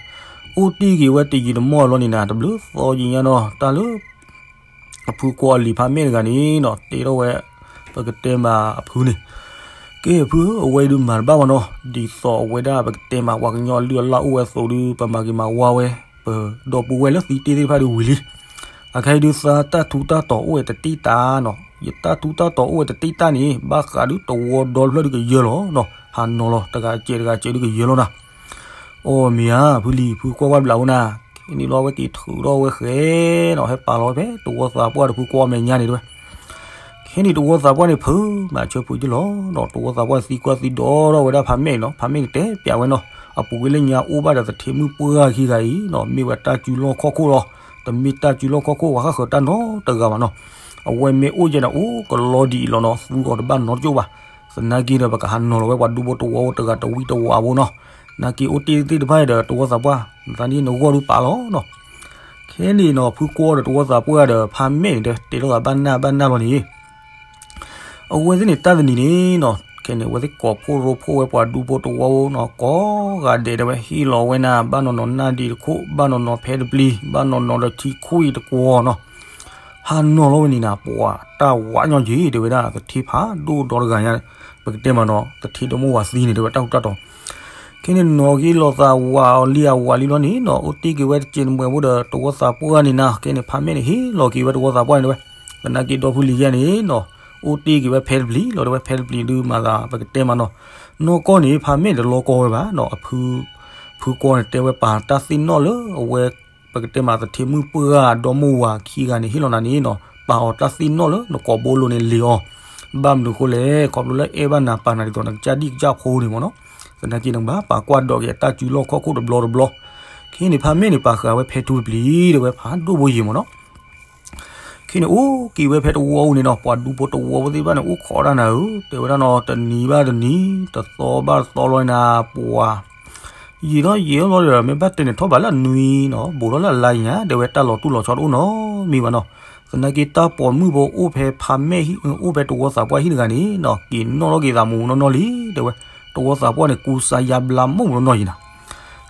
အိၣ်တ့ၢ်က့ၤဝဲတယံာ်တမီၢ်အလီၢ်န့ၣ်နၤ တဘျုးသီယံာ်ညါနီၤ တၢ်လၢ အဖုကွီၤအလံၤဖးမဲာ်တဂၤန့ၣ်နီၤ တဲထီၣ်ဝဲ ပကတဲမးအဖုန့ၣ် ကဲအဖုဧၢ အဝဲအံၤဒုးမၤတဘၣ်ဘၣ်နီၤ ဒ်သိးအဝဲဒၣ်ပကတဲမး ပှၤကညီအလုၢ်အလၢ်အိၣ်ဝဲအသိးဒုး ပမၤဂ့ၤမၤဝါဝဲ ပဒီပုၢ်ဝဲၢ်လၢသံတ့ၢ်သ့ၣ်တဖၣ်ဒုးဝံၤလံ အခဲအံၤဒုးသးတၢ်ထူးတၢ်တီၤအိၣ်ဝဲတတ့ၢ်တၢ်နီၤ ယတၢ်ထူးတၢ်တီၤအိၣ်ဝဲတတ့ၢ်တၢ်န့ၣ် ဘၣ်ဃးဒုးတဝီဒီဖျၢၣ်ဒုးကယၢလီၤနီၤ ဟးနီၤလီၤ တဂၤစဲးတဂၤစဲးဒုးကယၢလီၤနၤ အီၣ်မ့ၢ်ဧါ ဖုလံၤ ဖုကွၢ်ဝဲဘျးဝဲနၤ ခဲန့ၣ်လီၤဝဲက့ၤထုးထီၣ်ဝဲဃဲနီၤ ဟဲပာ်လီၤဝဲဖဲတဝီသးပှၢ်ဒီးဖုကွၢ်မဲာ်ညါန့ၣ်တဲဝဲ ခဲန့ၣ်တဝီသးပှၢ်န့ၣ် ဖုးမၤဆၢဖုးယ့ၢ်လီၤနီၤ တဝီသးပှၢ်သံကွၢ်သံဒိးထီၣ်ဝဲဒၣ်ဖးမဲာ်နီၤ ဖးမဲာ်န့ၣ်တဲပျးဝဲနီၤ အပူၤကွံာ်လၢညါအိၣ်ဘၣ်ဒီးသထ့မုၣ်ပှၢ်ခံဂၤအံၤနီၤ မ့ၢ်ဝဲတၢ်စုလီၢ်ခီၣ်ခိၣ်လီၤ တမ့ၢ်တၢ်စုလီၢ်ခီၣ်ခိၣ်ဝဲဃၣ်ဃၢၤတၢ်နီတဂၤဘၣ်နီၤ အဝဲမ့ၢ်အိၣ်ယဲၢ်န့ၣ် အိၣ်ကလီဒ်အံၤလီၤနီၤ သူအီၤတဘၣ်နီတကၠိၢ်ဘၣ် သနာ်က့ဒီး ပကဟးနီၤလီၤဝဲပှၤဒူဖိတဝီဖိတဂၤတဝံတဝးဖိနီၤ နာ်က့အိၣ်တ့ၢ်သ့ၣ်တဖၣ်ဒီး တဝီသးပှၢ် နသးန့ၣ်နဂီၢ်ဒုးပာ်လီၤနီၤ ခဲန့ၣ်နီၤ ဖုကွီၤဒီးတဝီသးပှၢ်ဒီး ဖးမဲာ်န့ၣ်ဒီး တဲထီၣ်သးဘၣ်နၢ်ဘၣ်နၢ်လီၤန့ၣ် အဝဲသ့ၣ်န့ၣ် တၢ်တနံၤန့ၣ်နီၤ ခဲန့ၣ် အဝဲသ့ၣ်ကိးဖှိၣ်ရိဖှိၣ်ဝဲပှၤဒူဖိတဝီဖိနီၤ ကိးဂၤဒဲးတဲဝဲ ဟ့ၣ်လီၤဝဲနၤ ဘၣ်နီၢ်နီၢ်နၢ်ဒံးတခိၣ် ဘၣ်နီၢ်နီၢ်ဖဲတပျံၤ ဘၣ်နီၢ်နီၢ်ဒီးထံခွံတကွီၤနီၤ ဟးနီၤလီၤဝဲန့ၣ်နၤ ပှၤတၢ်ဝးညီက့ၤ တဲဝဲဒၣ် သထ့ဖးဒိၣ်ဒီတဂၤညါ ပကတဲမးနီၤ သထ့ဒီမိၢ်ဝၤသံန့ၣ် တဲဝဲတၢ်ဟူးတၢ်တီၤ ခဲန့ၣ်နီၤက့ၤလီၤသးဝးအီၤလံအဝးလံလီၤန့ၣ်နီၤ အိၣ်တ့ၢ်က့ၤဝဲတစဲးတမှဲးဖိဒီး တဝီသးပှၢ်န့ၣ်နၤ ခဲန့ၣ် ဖးမဲာ်န့ၣ် ဟ့ၣ်လီၤက့ၤဝဲတဝီသးပှၢ်န့ၣ်တဲဝဲ သနာ်က့ဒီဖုလံၤယဲၢ်န့ၣ်နီၤ အိၣ်တ့ၢ်က့ၤဝဲဖဲတပျံၤလီၤ တဲဝဲဖဲတပျံၤဒုးမၤသး ပကတဲမးနီၤ နီၢ်ကီၢ်န့ၣ် ဖးမဲာ်န့ၣ်တလီၤကီဝဲဘၣ်နီၤ အဖု ဖုကွီၤန့ၣ် တဲဝဲပာ်တၢ်သ့ၣ်နီၣ်လၢအဝဲ ပကတဲမးသထ့မုၣ်ပှၢ်ဒီမိၢ်ဝၤခံဂၤန့ၣ် ဟ့ၣ်လီၤနၤန့ၣ်နီၤ ပာ်အီၤတၢ်သ့ၣ်နီၣ်လၢနကိာ်ဘိလိၤန့ၣ်လံၤအီၤ ဘၣ်မနုၤဃိလဲၣ် ခီဖျိလၢအဲၣ်ဘၣ်နၤပာ်နၤဒ်သိးနကစၢ်ဒံၣ်ကစၢ်ဖိန့ၣ်မ့ၢ်နီၤ သနာ်က့နကဘၣ်ပာ်ကွၢ်ဒီးက့ၤအတၢ်စုလီၢ်ခီၣ်ခိၣ်တဘျီတဘျီ ခဲန့ၣ် ဖးမဲာ်န့ၣ် ပာ်ဃာ်ဝဲဖဲထူတပျံၤ တဲဝဲဖးဒိၣ်ဖိယံာ်မ့ၢ်နီၤ ခဲန့ၣ် အိၣ်က့ၤဝဲဖဲတဝီပူၤန့ၣ်နီၤ ပှၤဒူဖိတဝီဖိသ့ၣ်တဖၣ်န့ၣ် အိၣ်ခိးတၢ်နၤဧၢ တဲဝဲဒၣ်နီၤ တနံၤဘၣ်တနံၤ တသီဘၣ်တသီလီၤနၤ ပှၤ ယံာ်ထီၣ်ယံာ်ထီၣ်လီၤဒီး မ့ၢ်ဘၣ်တဲန့ၣ်ထီၣ်ဘးလၢအနွံနီၤ ဘူးထီၣ်လၢအလါညါ တဲဝဲတၢ်လီၤတူၢ်လီၤဆီတအိၣ်နီတမံၤဘၣ်နီၤ သနာ်က့တၢ်ပိာ်မုၣ်ဖိအိၣ်ဖဲဖးမဲာ်ဟံၣ် အိၣ်ဖဲတဝီသးပှၢ်ဟံၣ်တဂၤန့ၣ်နီၤ က့ၤနီၣ်ထီၣ်က့ၤသးမူးမူးနီၢ်နီၢ်လံ တဲဝဲ. တဝီသးပှၢ်န့ၣ် ကူစါယါဘျါမူးမူးနီၢ်နီၢ်ယံၤနၤ.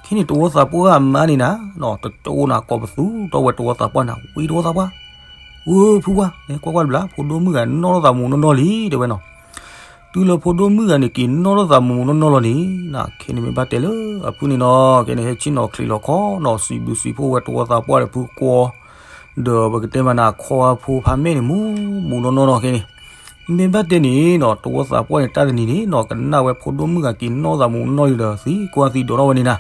ခဲန့ၣ်တဝီသးပှၢ်အမါန့ၣ်နၤ တကၠိနၤ ကိးပသူထီၣ်ဝဲတဝီသးပှၢ်နၤ ဝံတဝီသးပှၢ်, ဝံဖုဝါ ကွၢ်ကွၢ်တဘျီ ဖိဒိၣ်မုၣ်ဂၤနီၣ်ထီၣ်သးမူးနီၢ်နီၢ်လံ တဲဝဲနီၤ. တုၤလၢဖိဒိၣ်မုၣ်ဂၤန့ၣ် က့ၤနီၣ်ထီၣ်သးမူးမူးနီၢ်နီၢ်လီၤန့ၣ် ခဲန့ၣ်မ့ၢ်ဘၣ်တဲလၢအဖုန့ၣ်နီၤ ခဲန့ၣ်ဟဲဆ့ၣ်နီၤချံးလီၤခီနီၤ စံးဘျုးစံးဖှိၣ်ဝဲတဝီသးပှၢ်ဒီးဖုကွီ ဒီးပကတဲမးနၤ ခီအဖိဖးမဲာ်န့ၣ် မူးမူးနီၢ်နီၢ်နီၤ ခဲန့ၣ် မ့ၢ်ဘၣ်တဲန့ၣ်နီၤ တဝီသးပှၢ်န့ၣ် တၢ်တနံၤန့ၣ်နီၤ ကနၣ်ဝဲဖိဒိၣ်မုၣ်ဂၤက့ၤနီၣ်သးမူးနီၢ်နီၢ်လံဒီး သံကွၢ်သံဒိးထီၣ်ဝဲန့ၣ်နၤ.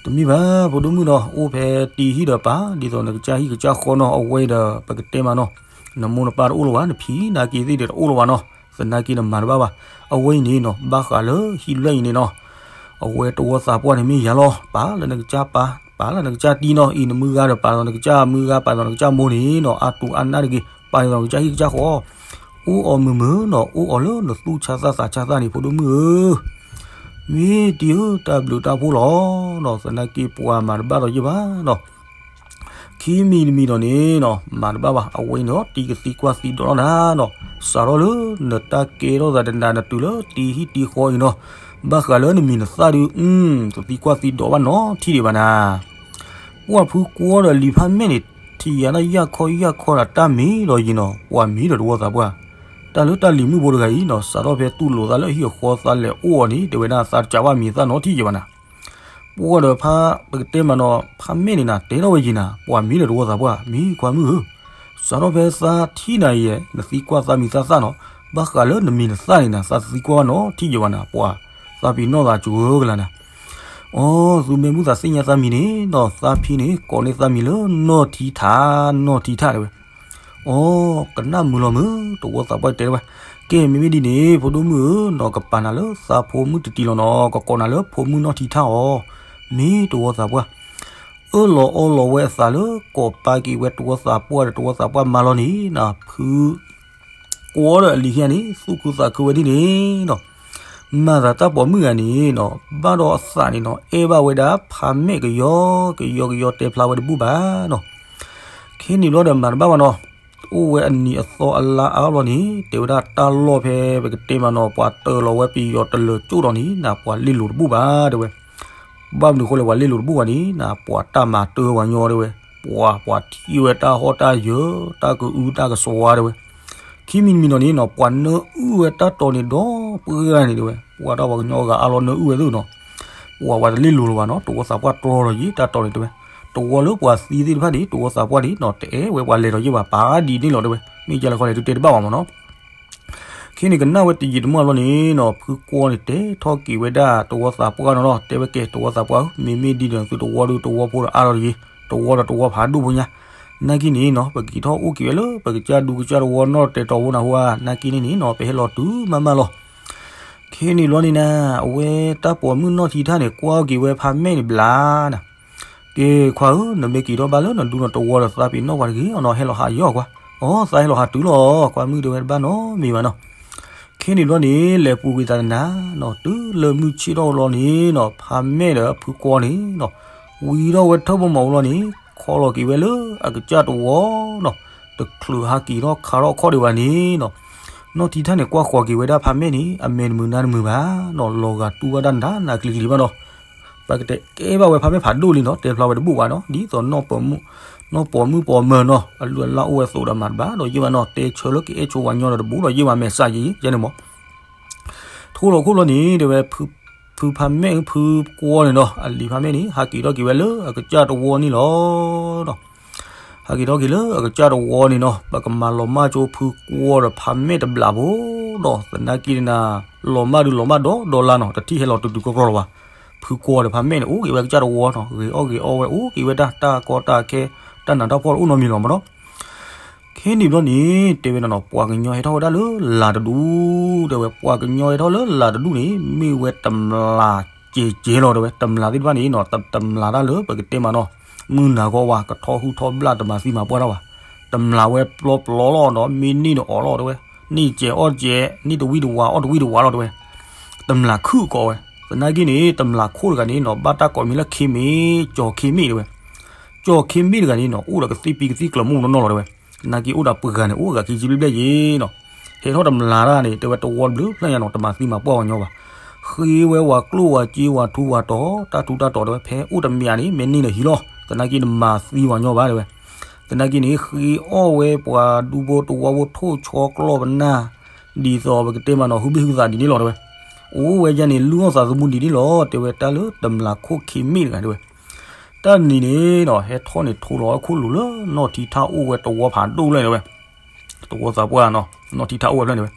တမ့ၢ်ဘၣ် ဖိဒိၣ်မုၣ်နီၤ အိၣ်ဖဲတံၤဟံၣ်ဒီးပၢ် ဒ်သိးနကစၢ်ဟံၣ်ကစၢ်ဃီနီၤ အဝဲဒီး ပကတဲမးနီၤ နမိၢ်နပၢ်တအိၣ်လၢၤဘၣ် နဖံနၤက့ၤသ့ၣ်ဒီးတအိၣ်လၢၤဘၣ်နီၤ သနာ်က့နမၤတဘၣ်ဘၣ်. အဝဲအံၤန့ၣ်နီၤ ဘၣ်ဃးလၢဟံၣ်လွဲၢ်အံၤန့ၣ်နီၤ အဝဲတဝီသးပှၢ်န့ၣ်မ့ၢ်ယၤလီၤ ပာ်လၢနကစၢ်ပၢ် ပာ်လၢနကစၢ်တံၤနီၤ အံၤနမုၢ်ဂၤဒီးပာ်လီၤနကစၢ်မုၢ်ဂၤ ပာ်လီၤနကစၢ်မိၢ်န့ၣ်နီၤ အါတူၢ်အါနၢ်တဂ့ၤ ပာ်လီၤနကစၢ်ဟံၣ်ကစၢ်ဃီ အိၣ်အီၤမုာ်မုာ်နီၤ အိၣ်အီၤလၢနသူၣ်ဆါသးသးဆါသးန့ၣ် ဖိဒိၣ်မုၣ်ဧၢ မ့ၢ်တံၤဧၢ တၢ်ဘျုးတၢ်ဖှိၣ်လီၤနီၤ သနာ်က့ပှၤမၤတဘၣ်ဒီးယဲၢ်ဘၣ်နီၤ ခံမံၤတမံၤဒီးန့ၣ်နီၤ မၤတဘၣ်ဘၣ် အဝဲန့ၣ်ဒီးတံၤကသံကွၢ်သံဒိးထီၣ်နၤနီၤ စးထီၣ်လၢနတၢ်ကဲထီၣ်သးတနၤနတုၤလၢတံၤဟံၣ်တံၤဃီအံၤနီၤ ဘၣ်ဃးလၢနမံၤနသၣ်ဒုး ကသံကွၢ်သံဒိးဘၣ်နီတထံၣ်ဒံးဘၣ်နၤ ပှၢ်ဖုကွီဒီးလံာ်ဖးမဲာ်န့ၣ် ထံၣ်ယၤတၢ်ယၢ်ခီယၢ်ခီဒီးတၢ်မ့ၢ်ဒီးယံၤနီၤ ပှၤမ့ၢ်ဒီးတဝီသးပှၢ် တၢ်လၢတၢ်လံၤမုၣ်ဖိတဂၤအံၤနီၤ စးထီၣ်ဖဲတူၢ်လိာ်သးလၢအဟံၣ်အဃီသးလဲၤအိၣ်အီၤန့ၣ် တဲဝဲဒၣ်သးတစးဘၣ်မံၤသၣ်နီတထံၣ်ယံၤဘၣ်နၤ ပှၢ်ဒီးဖး ပကတဲမးနီၤ ဖးမဲာ်န့ၣ်နၤ တဲထီၣ်ဝဲယံၤနၤ ပှၤမ့ၢ်ဒီးတဝီသးပှၢ် မ့ၢ်ခွါမုၣ်ဧၢ စးထီၣ်ဖဲသးထံၣ်နၤယဲ နသံကွၢ်သးမံၤသၣ်သၣ်နီၤ ဘၣ်ဃးလၢနမံၤနသၣ်န့ၣ်နၤ သးသံကွၢ်ဘၣ်နီတထံၣ်ယံၤဘၣ်နၤ ပှၤ သးပ့ၤနီၣ်သးစှၤကလၤနၤ အိ သုမ့ၢ်မုာ်သးသ့ၣ်ညါသးမံၤန့ၣ်နီၤ သးဖံန့ၣ် ကိးန့ၢ်သးမံၤလၢနီၢ်ထံထး နီၢ်ထံထးတဲဝဲ အိ ကနၣ်မုာ်လီၤမုာ် တဝီသးပှၢ်တဲဝဲ ကဲ မ့မ့ၢ်ဒ်န့ၣ် ဖိဒိၣ်မုၣ်ဧၢ နီၢ်ကပာ်နၤလၢသးဖိမုၣ်တတံၤလီၤနီၤ ကကိးနၤလၢဖိမုၣ်နီၢ်ထံထးအီၤ မ့ၢ်တဝီသးပှၢ် အၢၣ်လီၤအီလီၤဝဲအသးလၢ ကိးပာ်က့ၤဝဲတဝီသးပှၢ်ဒီးတဝီသးပှၢ်မါလီၤန့ၣ် နဖု ကွီဒီးအလံၤခံဂၤန့ၣ် သူၣ်ခုသးခုဝဲဒ်န့ၣ်နီၤ မၤသးတၢ်ပိာ်မုၣ်ဂၤန့ၣ်နီၤ ဘၣ်ဒီးအသးန့ၣ်နီၤ အဲၣ်ဘၣ်ဝဲဒၣ်ဖးမဲာ်ကယီကယီကယီတဲဖျါဝဲတဘူၣ်ဘၣ်နီၤ ခဲန့ၣ်ဘျီဒီးမၤတဘၣ်ဘၣ်နီၤ အိၣ်ဝဲအနံၤအသီအလါအါဘျီန့ၣ် တဲဝဲဒၣ်တၢ်လီၢ်ဖဲပကတဲမးနီၤ ပှၤတၢၤလီၤဝဲပယီၤတလၢၤကၠိၣ်ဒီးန့ၣ် နပှၤလ့လိာ်တဘူၣ်ဘၣ်တဲဝဲ ဘၣ်မနုၤဃိလဲၣ် ပှၤလ့လိာ်တဘူၣ်ဘၣ်န့ၣ် နပှၤတၢ်မၤတၢ်ပှၤညီတဲဝဲ ပှၤ ပှၤထံၣ်ဝဲတၢ်ဟီၣ်တၢ်ယၢၤ တၢ်ကအုတၢ်ကစွါတဲဝဲ ခံမံၤတမံၤနီၤန့ၣ်နီၤ ပှၤနၢအုၣ်ဝဲတၢ်တီၤန့ၣ်ဒီးပှၢ်ဂၤန့ၣ်တဲဝဲ ပှၤတၢ်ပှၤကညီဂၤအါလီၤနၢအုၣ်ဝဲသ့ၣ်နီၤ ပှၤ ပှၤတလ့လိာ်လၢၤဘၣ်နီၤ တဝီသးပှၢ်တြီလီၤယံၤ တၢ်တီၤန့ၣ်တဲဝဲ တဝီလၢပှၤသံသ့ၣ်တဖၣ်န့ၣ် တဝီသးပှၢ်န့ၣ်နီၤ တအဲၣ်ဝဲပှၤလဲၤဒီးယဲၢ်ဘၣ် ပာ်ဒ်န့ၣ်လီၤတဲဝဲ မ့ၢ်ကလဲၤခီလဲၤတုၤတဲတဘၣ်ဘၣ်မးနီၤ ခဲန့ၣ်ကနၣ်ဝဲတယံာ်တမီၢ်လီၤန့ၣ်နီၤ ဖုကွီန့ၣ်တဲထီၣ်က့ၤဝဲဒၣ်တဝီသးပှၢ်နီၤနီၤ တဲဝဲကဲ တဝီသးပှၢ်ဧၢ မ့မ့ၢ်ဒ်န့ၣ်သုတဝီဒုးတဝီဖိဒီးအါထီၣ်တယံၤ တဝီဒီးတဝီဖးဒိၣ်ဖိညါ နာ်က့န့ၣ်နီၤ ပက့ၤထီၣ်အိၣ်က့ၤဝဲလၢ ပကစၢ်ဒူကစၢ်တဝီနီၢ်တဲာ်တီၤဖိနၢ်ဟူဧါ နာ်က့န့ၣ်န့ၣ်နီၤ ပဟဲလီၤတုၤမးမးလီၤ ခဲန့ၣ်ဘျီန့ၣ်နၤ အဝဲတၢ်ပိာ်မုၣ်နီၢ်ထံထၣ်န့ၣ် ကွၢ်က့ၤဝဲဖးမဲာ်န့ၣ်ဘျါနၤ ကဲခွါဧၢ နမ့ၢ်က့ၤထီၣ်ဘၣ်လၢနဒူနတဝီဒီးသးပ့ၤနီၣ်ပှၤတဂ့ၤအီၤနီၤ ဟဲလီၤဟးယီၤကွၢ် အိ သးဟဲလီၤဟးတုၤလီၤ ကွၢ်မုၣ်တဲဝဲတဘၣ်နီတမံၤဘၣ်နီၤ ခဲန့ၣ်ဘျီန့ၣ် လဲၤပူၤကွံာ်သးတနၤနီၤ တုၤလၢမုၢ်ဆ့ၣ်ထီၣ်လီၤန့ၣ်နီၤ ဖးမဲာ်ဒီးဖုကွီန့ၣ်နီၤ ဝံၤထီၣ်ဝဲထၢၣ်ဘိမီၤအူလီၤန့ၣ် ခီလီၤက့ၤဝဲလၢအကစၢ်တဝီနီၤ တချုးဟးက့ၤထီၣ်ခးထီၣ်ခီၣ်ဒံးဘၣ်န့ၣ်နီၤ နီၢ်ထံထၣ်န့ၣ်ကွၢ်ဃီၤက့ၤဝဲဒၣ်ဖးမဲာ်န့ၣ် အမဲာ်တမုာ်နါတမုာ်ဘၣ်နီၤ လီၤဂာ်တူၢ်ဘၣ်တၢ်နတၢ်နးကျံၤကျံၤဘၣ်နီၤ ပကတဲကဲဘၣ်ဝဲဖးမဲာ်ဖးဒိၣ်လံနီၤ တဲဖျါဝဲတဘူၣ်ဘၣ်နီၤ ဒ်သိးနီၢ်ပိာ်မုၣ် နီၢ်ပိာ်မုၣ်ပိာ်မၢၤနီၤ အလုၢ်အလၢ်အိၣ်ဝဲသိးဒီးမၤတဘၣ်ဒီးယဲၢ်ဘၣ်နီၤ တဲဆၢလၢကအဲၣ်ဆိဝဲညီဒီးတဘူၣ်ဒီးယဲၢ်ဘၣ်မဲာ်ဆှးယံၤယဲန့ၣ်မး ထိၣ်လီၤခိၣ်လီၤန့ၣ် တဲဝဲ ဖုဖးမဲာ်ဖုကွီန့ၣ်နီၤ အလံၤဖးမဲာ်န့ၣ် ဟးက့ၤထီၣ်က့ၤဝဲလၢအကစၢ်တဝီန့ၣ်လီၤ ဟးက့ၤထီၣ်က့ၤလၢအကစၢ်တဝီန့ၣ်နီၤ ပကမၤလီၤမၢ်ဆိဖုကွီဒီးဖးမဲာ်တဘျးဖိနီၤ သနာ်က့န့ၣ်နၤ လီၤမၢ်ဒုးလီၤမၢ်ဒီးဒီလါနီၤ တထံၣ်ဟဲလီၤတုၤတုၤကီၢ်ကီၢ်လီၤဘၣ် ဖုကွီဒီးဖးမဲာ်န့ၣ် အိၣ်က့ၤဝဲအကစၢ်တဝီနီၤ ဂ့ၤအီၣ်ဂ့ၤအီဝဲ အိၣ်က့ၤဝဲတၢ်တၢ်ကီတၢ်ခဲ တၢ်နးတၢ်ဖှီၣ်တအိၣ်နီတမံၤလီၤမးနီၤ ခဲန့ၣ်ဘျီန့ၣ် တဲဝဲနီၤနီၤ ပှၤကညီဟဲထီၣ်ဝဲဒၣ်လၢလၤတဒူၣ် တဲဝဲ ပှၤကညီဟဲထီၣ်လၢလၤတဒူၣ်န့ၣ် မ့ၢ်ဝဲတမျၢ်ကဲးကဲးလီၤ တဲဝဲ တမျၢ်သ့ၣ်တဖၣ်န့ၣ်နီၤ တမျၢ်တၢ်လၢပကတဲမးနီၤ မုၢ်နၤဂီၤဝါ ကထီၣ်ဟုၣ်ထီၣ်ဘျၣ်တမၤသံမၤပှၢ်တၢ်ဘၣ် တမျၢ်ဝဲပျီပျီလီၤနီၤ မ့ၢ်န့ၢ်ဒီးအီၣ်လီၤ တဲဝဲ န့ၢ်စဲးအီၣ်စဲး န့ၢ်တဝံၣ်တဝါအီၣ်တဝံၣ်တဝါလီၤ တဲဝဲ တမျၢ်ခုၣ်ကိးဝဲ သနာ်က့န့ၣ် တမျၢ်ခိၣ်တဂၤန့ၣ်နီၤ ဘၣ်တၢ်ကိးမံၤလၢခ့မ့ၢ် ကၠီၤခ့မ့ၢ် တဲဝဲ ကၠီၤခ့မ့ၢ်တဂၤန့ၣ်နီၤ အိၣ်ဒီးကသ့ၣ်ပံကသံၣ်ကျၢၤမုၢ်နီၢ်နီၢ်လီၤ တဲဝဲ သနာ်က့အိၣ်ဒီးပှၤဂၤန့ၣ် အိၣ်ဂၤခံဆံဘျဲၣ်ဘျဲၣ်ယ့ၣ်နီၤ. ဟဲထီၣ်တမျးတၢ်န့ၣ် တဲဝဲတဝီတဘျုးဖျၢၣ်ညါနီၤ တမၤသံမၤပှၢ်ဝဲညီဘၣ်. ဃ့ဝဲဝၤကျိၣ်ဝၤစ့ဝၤထူဝၤတီၤ တၢ်ထူးတၢ်တီၤတဲဝဲ ဖဲအိၣ်တမံၤန့ၣ် မ့ၢ်န့ၢ်ဒီးဟံးလီၤ. သနာ်က့တမၤသံဝဲညီဘၣ်တဲဝဲ. သနာ်က့န့ၣ် ဃ့အီၣ်ဝဲပှၤဒူဖိတဝီဖိထိၣ်ဆီကျီၢ်ပနၢ် ဒ်သိးပကတဲမးနီၤ ဟုဘ့ၣ်ဟုသးဒ်န့ၣ်လီၤတဲဝဲ. အိၣ်ဝဲယဲန့ၣ် လုၢ်အီၣ်သးသမူဒ်န့ၣ်လီၤ တဲဝဲ တၢ်လၢတမျးခိၣ်ခံမ့ၢ်တဂၤတဲဝဲ. တၢ်နံၤန့ၣ်နီၤ ဟဲထီၣ်န့ၣ် ထိလီၤဝဲခိၣ်လိၤလၢနီၢ်ထံထၣ်အိၣ်ဝဲတဝီဖးဒိၣ်လၢန့ၣ်တဲဝဲ. တဝီသးပှၢ်နီၤ နီၢ်ထံထၣ်အိၣ်ဝဲဖျၢၣ်န့ၣ်တဲဝဲ.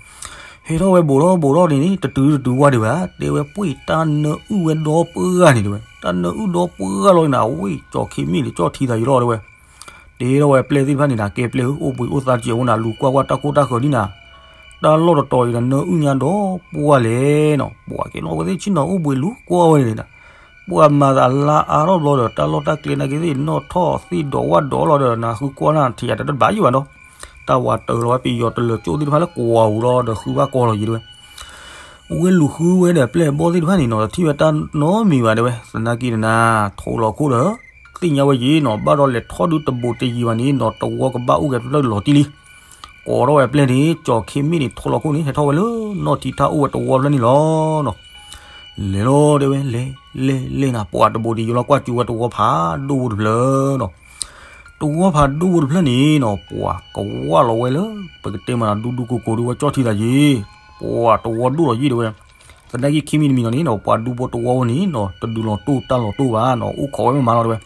ဟဲထီၣ်ဝဲဘူးထီၣ်ဘူးထီၣ်န့ၣ် တတုၤတတုၤဝဲဒံးဘၣ် တဲဝဲ ပှ့ၢ်တၢ်နၢအုၣ်ဝဲဒီပှၢ်ဂၤန့ၣ်တဲဝဲ. တၢ်နၢအုၣ်ဒီပှၢ်ဂၤလီၤန့ၣ် အဝဲကၠီၤခံမ့ၢ်န့ၣ် ကၠီၣ်ထံသးယံၤလီၤတဲဝဲ. တဲထီၣ်ဝဲပျဲၢ်သ့ၣ်တဖၣ်န့ၣ် နၤကဲပျဲၢ်ဧၢ အိၣ်ဘှံးအိၣ်သါစဲးဝဲနၤ လူၤကွၢ်ကွၢ်တၢ်ခိၣ်တၢ်ဃၢၤဒ်နၤ တၢ်လီၢ်တတီၤအံၤဒီး နၢအုၣ်ညါဒီပှၢ်လဲၣ်နီၤ. ပှၤကဲလီၤဝဲသ့ၣ်ဆ့ၣ်နီၤအိၣ်ဘှံးလူၤကွၢ်ဝဲန့ၣ်ဒီး ပှၤမၤသးလါအါထီၣ်ဘျီဒီး တၢ်လီၢ်တၢ်ကျဲနာ်က့သ့ၣ် နီၣ်ထီၣ်သ့ၣ်ဒီးဝၣ်ဒီးလီၤဒီး နဃုကွၢ်နၢ်ထံးယၤတဘၣ်ယံၤဘၣ်ဒီး တၢ်ဝၤတၢၤလီၤဝဲပယီၤတလၢၤကၠိသ့ၣ်တဖၣ်လၢကွၢ်ပူၤလီၤဒီး ဃုဘၣ်ကွၢ်လီၤယံၤတဲဝဲ. ဝဲလူၤဃုဝဲဒီးပျဲၢ်ဘီၣ်သ့ၣ်တဖၣ်န့ၣ်နီၤ တထံၣ်ဝဲတၢ်နီတမံၤဘၣ်တဲဝဲ. သနာ်က့န့ၣ်နၤ ထိလီၤခိၣ်ဒီး သ့ၣ်ညါဝဲယံၤနီၤ ဘၣ်ဒီးလဲၤထီၣ်ဒုတဘူးတယံၤဘၣ်န့ၣ်နီၤ တဝီကဘၣ်အိၣ်ကဲၤတဖျၢၣ်လီၤတံၢ်လံ. ကိးထီၣ်ဝဲပျဲၢ်န့ၣ် ကၠီၤခံမ့ၢ်န့ၣ် ထိလီၤခိၣ်န့ၣ် ဟဲထီၣ်ဝဲလၢနီၢ်ထံထၣ်အိၣ်ဝဲတဝီဖျၢၣ်န့ၣ်လီၤနီၤ. လဲၤလီၤတဲဝဲ လဲၤလဲၤလဲၤနၤ ပှၤတဘူးတယံၤလီၤ ကွၢ်စူၤဝဲတဝီဖးဒိၣ်ဖိတဖျၢၣ်နီၤ. တဝီဖးဒိၣ်ဖိတဖျၢၣ်န့ၣ်နီၤ ပှၤကဝၢ်လီၤဝဲလၢ ပကတဲမးနီၤ ဒူဒူကိၤကိၤဒုးဝဲကၠီၣ်ထံသးယံၤ ပှၤတဝီဒိၣ်လီၤယံၤတဲဝဲ. သနာ်က့ခံမံၤတမံၤလီၤန့ၣ်နီၤ ပှၤဒူဖိတဝီဖိန့ၣ်နီၤ တဒုးလီၤတိၢ်တၢ်လီၤတိၢ်ဘၣ်နီၤ အိၣ်ခိးဝဲမးမးလီၤတဲဝဲ.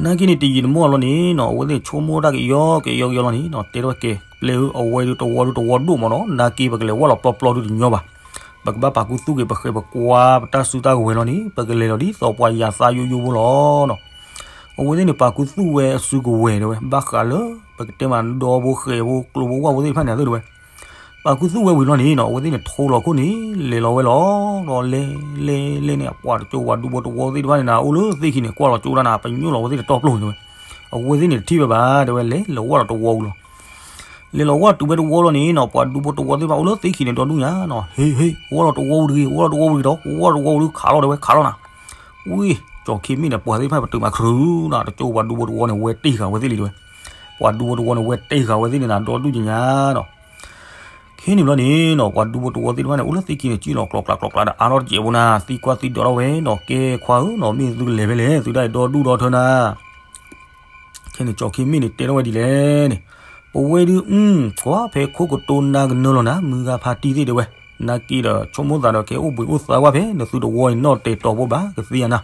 နာ်က့န့ၣ် တယံာ်တမီၢ်လီၤန့ၣ်နီၤ အဝဲသ့ၣ်ဆိကမိၣ်တၢ်ကယီကယီကယီလီၤန့ၣ်နီၤ တဲထီၣ်ဝဲကဲ ပျဲၢ်ဧၢ အဝဲဒုးတဝီဒုးတဝီဒိၣ်မးနီၤ နာ်က့ပကလဲၤဝၢ်လီၤပျီပျီဒုးတညီဘၣ်. ပကဘၣ်ပာ်ခူသူၣ်က့ၤ ပဃဲၤပကွၢ်ပတၢ်စုတၢ်ကဝဲၤလီၤန့ၣ် ပကလဲၤလီၤဒ်သိးပှၤယၤသးယိယိဖိလီၤနီၤ. အဝဲသ့ၣ်န့ၣ် ပာ်ခူသူၣ်ဝဲအစုကဝဲၤတဲဝဲ ဘၣ်ဃးလၢ ပကတဲမးဒီဖိဃဲၤဖိကျိဖိဝၣ်ဖိသ့ၣ်တဖၣ်န့ၣ် အသိးတဲဝဲ ပာ်ခူသူၣ်ဝဲဝံၤလီၤန့ၣ်နီၤ အဝဲသ့ၣ်န့ၣ် ထိလီၤခိၣ်န့ၣ် လဲၤလီၤဝဲလီၤ. ဒီးလဲၤလဲၤလဲၤန့ၣ် ပှၤတကၠိပှၤဒူဖိတဝီသ့ၣ်တဖၣ်န့ၣ်နၤ အိၣ်လၢသ့ၣ်ခံန့ၣ် ကွၢ်လီၤကၠိဒၣ်နၤ ပညိၣ်လီၤဝဲသ့ၣ်န့ၣ်တီၢ်ပျိၢ်န့ၣ်တဲဝဲ. အဝဲသ့ၣ်န့ၣ်တထံၣ်ဝဲဘၣ်တဲဝဲ လဲၤလီၤဝၢ်လီၤတဝီဝံၤလီၤ. လဲၤလီၤဝၢ်တုၤဝဲတဝီလီၤန့ၣ်နီၤ ပှၤဒူဖိတဝီသ့ၣ်တဖၣ် အိၣ်လၢသ့ၣ်ခံန့ၣ်ဒီဒူၣ်ညါနီၤ ဟ့ၣ်ဟ့ၣ် ဝၢ်လီၤတဝီဝံၤတဂ့ၤ ဝၢ်လီၤတဝီဝံၤတဂ့ၤဒီး ဝၢ်လီၤတဝီဝံၤဒီး ခးလီၤတဲဝဲ ခးလီၤနၤ. ဝ့ၢ် ကၠီၤခံမ့ၢ်န့ၣ် ပှၤသ့ၣ်တဖၣ်ပတုာ်မးခရူၤနၤ တကၠိပှၤဒူဖိတဝီန့ၣ် ဝဲတ့ၢ်ဃာ်ဝဲသ့ၣ်လံတဲဝဲ. ပှၤဒူဖိတဝီန့ၣ် ဝဲတ့ၢ်ဃာ်ဝဲသ့ၣ်န့ၣ်နၤ ဒီဒူၣ်ညါနီၤ. ခဲန့ၣ်ဘျီန့ၣ်နီၤ ပှၤဒူဖိတဝီသ့ၣ်တဖၣ်န့ၣ် အိၣ်လၢသ့ၣ်ခံန့ၣ် စံၣ်လီၤကျိၤကျါကျိၤကျါဒီး အါထီၣ်တစဲးဖိနၤ သံကွၢ်သံဒိးထီၣ်ဝဲနီၤ ကဲခွါဧၢနီၤ မ့ၢ်သုကလဲၤဖဲလဲၣ် သုဒၣ်အံၤဒီဒူၣ်ဒီထၢနၤ ခဲန့ၣ် ကၠီၤခံမ့ၢ်န့ၣ် တဲထီၣ်ဝဲဒ်လဲၣ်န့ၣ်, ပဝဲဒုး ကွၢ်ဖဲခိၣ်ကတိၤနၤကနၢလီၤနၤ မုၢ်ဂၤဖါတံၢ်သ့ၣ်တဲဝဲ, နာ်က့ဒီး ဆိကမိၣ်သးဒီး ကဲအိၣ်ဘှံးအိၣ်သါဝဲဖဲ နသုတဝီအံၤ နီၢ်တဲာ်တီၤဖိဘၣ် ကသ့ဧါနၤ,